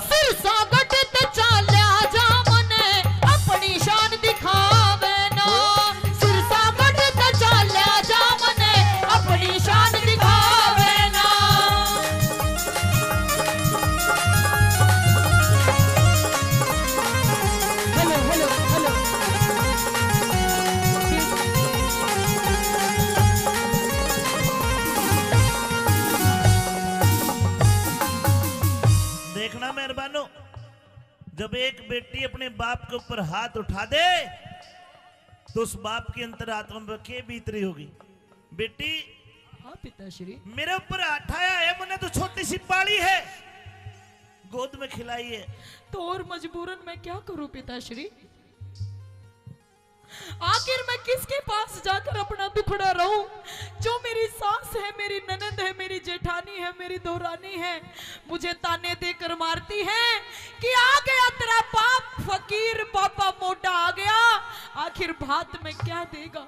सिरसागढ़ ते चाल्या जा मने अपनी शान दिखावे ना। सिरसागढ़ ते चाल्या जा मने अपनी शान दिखावे ना। Hello, hello, hello. देखना मेहरबानो, जब एक बेटी अपने बाप के ऊपर हाथ उठा दे, तो उस बाप की अंतरात्मा में के बीत रही होगी? बेटी, हाँ पिताश्री। मेरे ऊपर हाथ आया है, मैंने तो छोटी सी पाली है, गोद में खिलाई है। तो और मजबूरन मैं क्या करूं पिताश्री? आखिर मैं किसके पास जाकर अपना दुखड़ा रहूं? जो मेरी सास है, मेरी ननद है, मेरी जेठानी है, मेरी देवरानी है, मुझे ताने देकर मारती है कि आ गया तेरा बाप फकीर बाबा मोटा आ गया, आखिर भात में क्या देगा?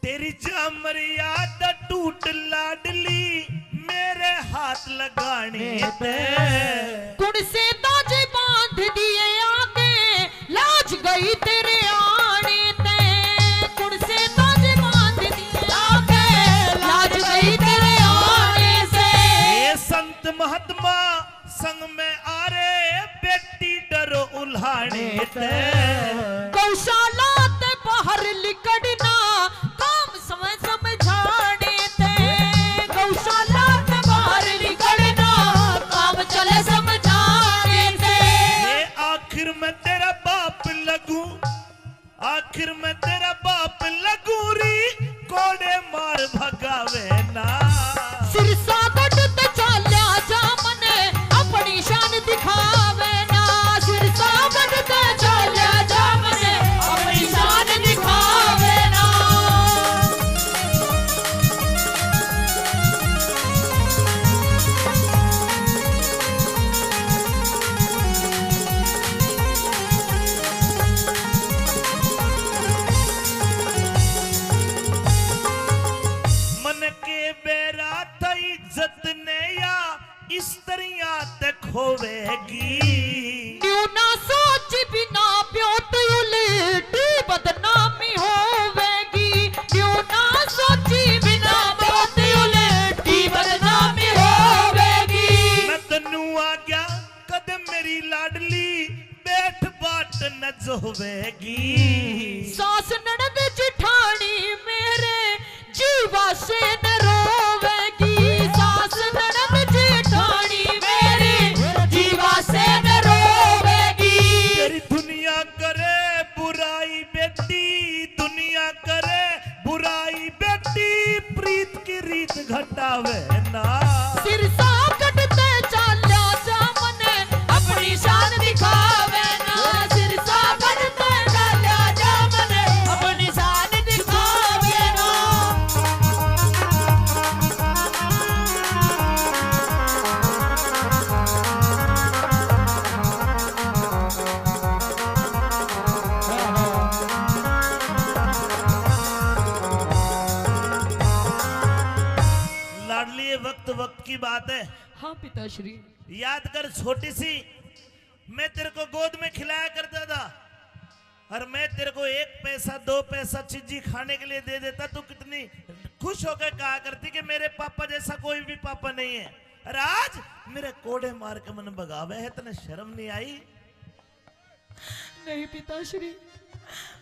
तेरी जा मर्यादा टूट लाडली, मेरे हाथ लगाने ते। कुण से ताजे बांध दिए आगे, लाज गई तेरे आने ते। कुण से ताजे बांध दिए आगे, लाज गई तेरे आने से। ए संत महात्मा संग में आ रे, बेटी डरो उल्हाने ते। गौशाला ते बाहर लिकड़ना, काम समय समझाने ते। गौशाला ते बाहर लिकड़ना, काम चले समझाने ते। ये आखिर में तेरा बाप लगूं, आखिर में तेरा बाप लगूं री, कोड़े मार भगावे ना। सिरसा गढ़ ते चाल्या जा मने, अपनी शान दिखावे ना। सिरसा गढ़ ते चाल्या जा मने, अपनी शान दिखावे ना। मन के बैरा तई इज्जत ने या स्त्रियां ते खोवेगी। न्यू ना सोच बिना ब्योत उल्टी बदनामी होवेगी। न्यू ना सोची बिना ब्योत उल्टी बदनामी होवेगी। मैं तन्नू आ गया कद मेरी लाडली, बैठ बाट न जोवेगी। सास ननद जिठानी मेरे जीवा से न रोवेगी। सास ननद जिठानी मेरे जीवा से न रोवेगी। तेरी दुनिया करे बुराई बेटी, दुनिया करे बुराई बेटी, प्रीत की रीत घटावे ना। सिरसा गढ़ ते चाल्या जा मने, अपनी शान दिखावे ना। सिरसा गढ़ ते चाल्या जा मने, अपनी शान दिखावे ना। लाडली, ये वक्त वक्त की बात है। हाँ पिताश्री। याद कर, छोटी सी, मैं तेरे को गोद में खिलाया करता था, और मैं तेरे को एक पैसा, दो पैसा चीजी खाने के लिए दे देता, तू कितनी खुश होकर कहा करती कि मेरे पापा जैसा कोई भी पापा नहीं है। और आज मेरे कोड़े मार के मन भगावे है, तने शर्म नहीं आई? नहीं पिताश्री,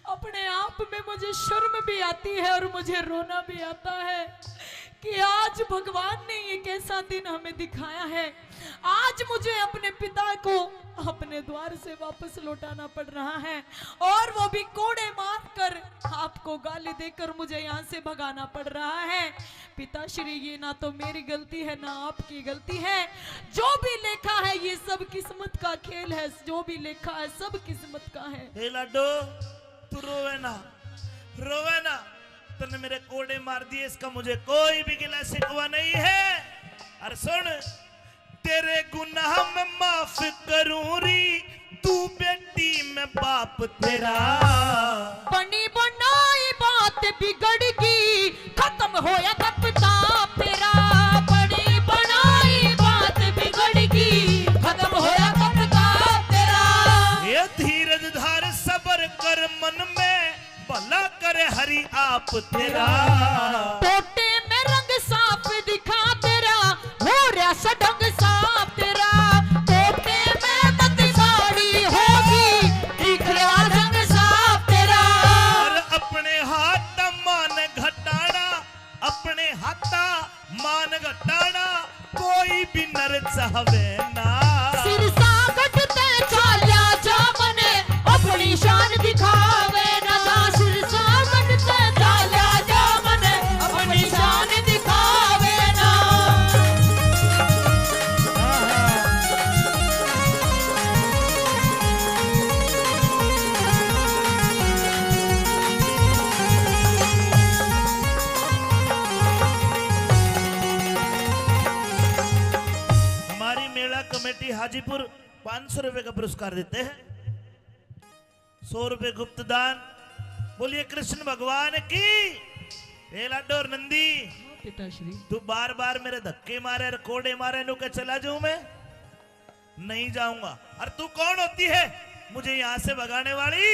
अपने आप में मुझे शर्म भी आती है और मुझे रोना भी आता है कि आज भगवान ने ये कैसा दिन हमें दिखाया है। आज मुझे अपने पिता को अपने द्वार से वापस लौटाना पड़ रहा है, और वो भी कोड़े मारकर, आपको गाली देकर मुझे यहाँ से भगाना पड़ रहा है। पिताश्री, ये ना तो मेरी गलती है, ना आपकी गलती है। जो भी लेखा है, ये सब किस्मत का खेल है। जो भी लेखा है, सब किस्मत का है। हे लाडो, तू रोवे ना, रोवे ना। तन्ने मेरे कोड़े मार दिए, इसका मुझे कोई भी गिला शिकवा नहीं है। और सुन, तेरे गुनाह मैं माफ करूं री, तू बेटी मैं बाप तेरा। बनी बनाई बात बिगड़ गई, खत्म होया तपताप तेरा। बनी बनाई बात बिगड़ गई, खत्म होया तपताप तेरा। ये धीरज धार, सबर कर मन में, भला करे हरि आप तेरा। टोटे में रंग साफ दिखा तेरा, हो रहा सडंग साफ तेरा। टोटे में मत साड़ी होगी, दिख रहा रंग साफ तेरा। और अपने हाथ मान घटाना, अपने हाथा मान घटाना कोई भी नर चाहवे ना। सिरसा गढ़ ते चाल्या जा मने, अपनी शान दिखावे ना। सिरसा गढ़ ते चाल्या जा मने, अपनी शान दिखावे ना। हमारी मेला कमेटी हाजीपुर पाँच सौ रुपए का पुरस्कार देते हैं। सौ रुपए गुप्त दान। बोलिए कृष्ण भगवान की। ए लाडो और नंदी, हाँ, पिताश्री। तू बार बार मेरे धक्के मारे और कोड़े मारे, नु के चला जाऊं मैं? नहीं जाऊंगा। और तू कौन होती है मुझे यहाँ से भगाने वाली?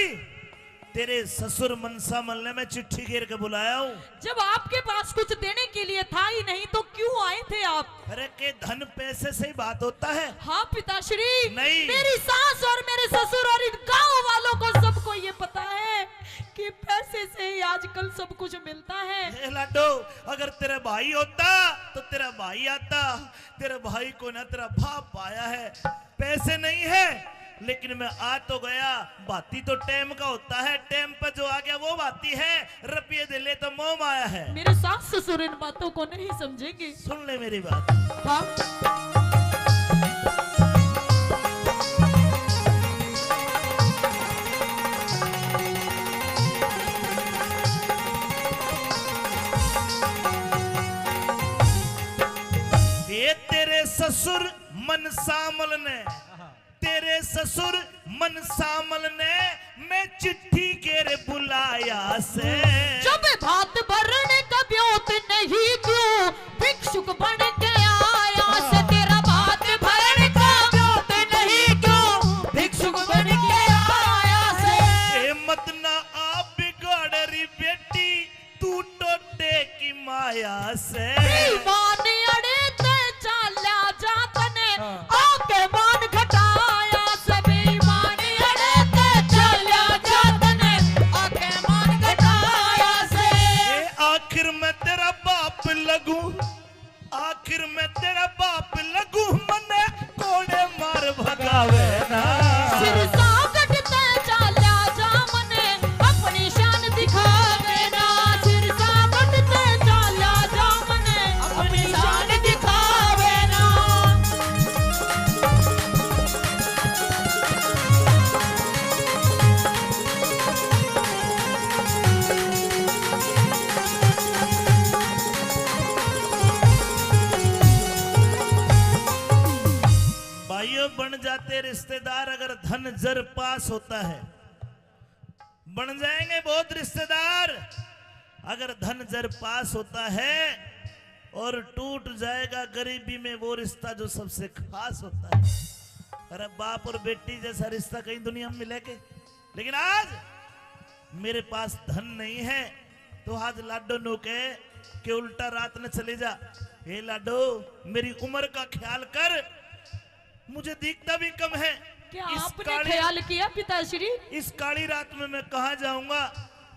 तेरे ससुर मनसामल ने मैं चिट्ठी घेर के बुलाया हूँ। जब आपके पास कुछ देने के लिए था ही नहीं तो क्यों आए थे आप? अरे, के धन पैसे से ही बात होता है? हाँ पिताश्री, नहीं। मेरी सास और मेरे ससुर और इन गांव वालों को सबको ये पता है कि पैसे से ही आजकल सब कुछ मिलता है। ए लाडो, अगर तेरा भाई होता तो तेरा भाई आता, तेरा भाई को ना तेरा बाप आया है। पैसे नहीं है, लेकिन मैं आ तो गया। भाती तो टाइम का होता है, टाइम पर जो आ गया वो भाती है। रुपये दे ले तो मोह माया है। मेरे सास ससुर इन बातों को नहीं समझेंगे। सुन ले मेरी बात। हाँ। ये तेरे ससुर मनसामल ने, तेरे ससुर मनसामल ने मैं चिट्ठी घेर बुलाया से। जब भात भरण का ब्योत नहीं क्यों भिक्षुक बन के आया से। तेरा भात भरण का ब्योत नहीं क्यों भिक्षुक बन के आया से। ए मत ना आप बिगाड़ री बेटी, तू टोटे की माया से। बेईमान अड़े ते चाल्या जा तने, हाँ। आके मान घटाया से। बेईमान अड़े ते चाल्या जा तने, आके मान घटाया से। ए आखिर में तेरा बाप लगू, आखिर में तेरा बाप लगू, मने कोड़े मार भगावे ना। सिरसा गढ़ ते चाल्या जा मने अपनी शान दिखावे ना। सिरसा गढ़ ते चाल्या जा मने अपनी शान दिखावे ना। भाइयों, बन जाते रिश्तेदार अगर धन जर पास होता है। बन जाएंगे बहुत रिश्तेदार अगर धन जर पास होता है, और टूट जाएगा गरीबी में वो रिश्ता जो सबसे खास होता है। अरे, बाप और बेटी जैसा रिश्ता कहीं दुनिया में मिले के? लेकिन आज मेरे पास धन नहीं है, तो आज लाडो नु कहे कि उल्टा रात ने चले जा। हे लाडो, मेरी उम्र का ख्याल कर, मुझे दिखता भी कम है। क्या इस आपने काली, ख्याल किया पिताश्री? इस काली रात में मैं कहाँ जाऊंगा?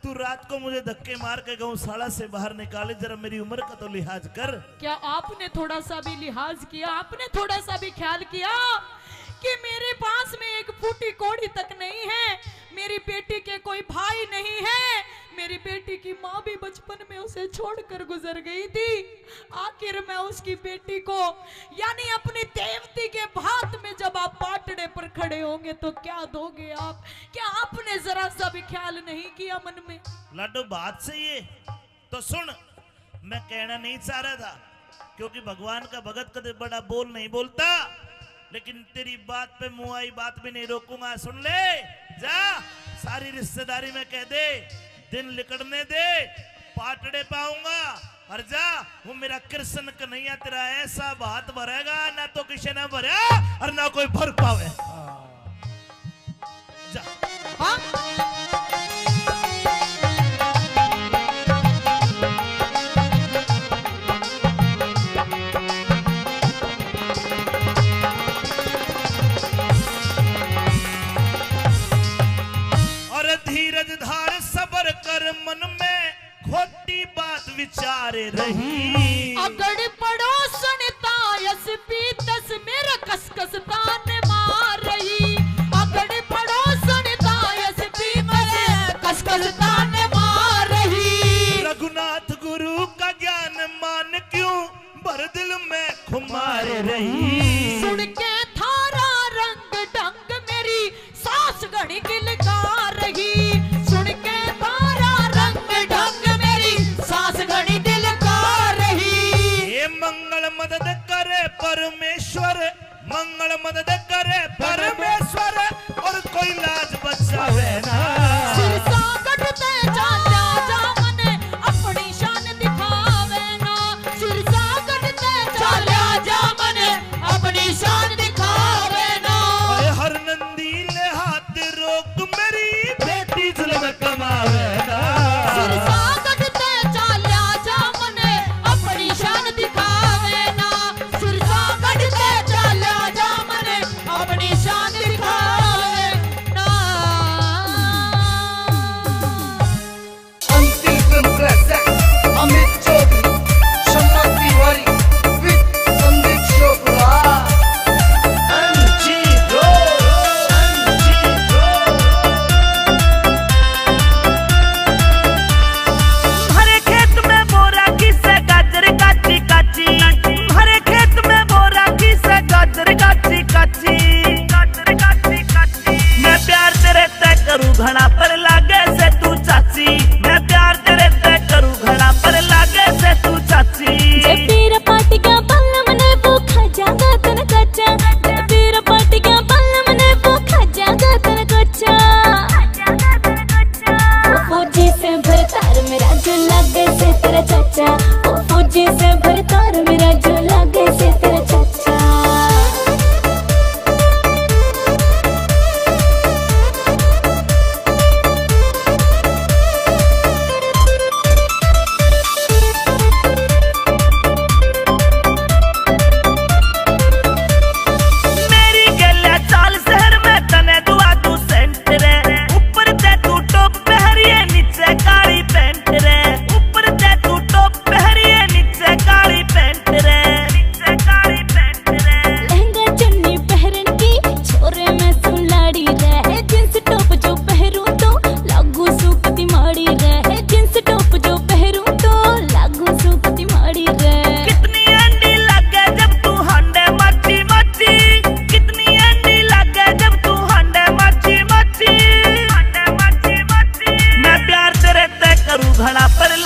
तू रात को मुझे धक्के मार के गौशाला से बाहर निकाले, जरा मेरी उम्र का तो लिहाज कर। क्या आपने थोड़ा सा भी लिहाज किया? आपने थोड़ा सा भी ख्याल किया कि मेरे पास में एक फूटी कौड़ी तक नहीं है, मेरी बेटी के कोई भाई नहीं है, मेरी बेटी की माँ भी बचपन में उसे छोड़कर गुजर गई थी। आखिर मैं उसकी बेटी को, यानी अपनी देवती के भात में जब आप पाटड़े पर खड़े होंगे तो क्या दोगे आप? क्या आपने जरा सा भी ख्याल नहीं किया मन में? लाडो, बात सही है, तो सुन, मैं कहना नहीं चाह रहा था, क्योंकि भगवान का भगत कदे बड़ा बोल नहीं बोलता, लेकिन तेरी बात पे मुँह आई बात भी नहीं रोकूंगा। सुन ले, जा, सारी रिश्तेदारी में कह दे, दिन लिकड़ने दे, पाटड़े पाऊंगा। और जा, वो मेरा कृष्ण कन्हैया तेरा ऐसा भात भरेगा, ना तो किसी ने भरा और ना कोई भर पावे। जा। हाँ? और धीरज धार, सबर कर, मन में खोटी बात विचार रही। अगड़ पड़ोसन तायस पीतस मेरा कसकस तान मार रही। अगड़ पड़ोसन तायस पीतस कसकस तान मार रही। रघुनाथ गुरु का ज्ञान मान क्यों भर दिल में खुमार रही। सुन के थारा रंग ढंग मेरी सास घणी दिलकार रही। सुन के थारा रंग ढंग मेरी सास घणी दिलकार रही। हे मंगल मदद करे परमेश्वर, मंगल मदद करे परमेश्वर, और कोई लाज बचावे ना। से भरतार मेरा जो लागे से तेरा चाचा, ओ फौजी से भरतार मेरा जो लागे से तेरा चाचा। मेरी गल्या चाल शहर में तने दुआ तू सेंट रे, ऊपर ते तू टॉप पहरिए नीचे काली पैंट रे, ऊपर ते तू टॉप पहरिए नीचे काली पैंट रे, नीचे काली पैंट रे। लहंगा चुन्नी पहरन की छोरे मैं सू लाड़ी रे, जींस टॉप जो पहरू तो लागू सू कति माड़ी रे, जींस टॉप जो पहरू तो लागू सू कति माड़ी रे। कितनी एंडी लागे जब तू हांडे माची माची, कितनी एंडी लागे जब तू हांडे माची माची, हांडे माची माची। मैं प्यार तेरे ते करूँ घना पर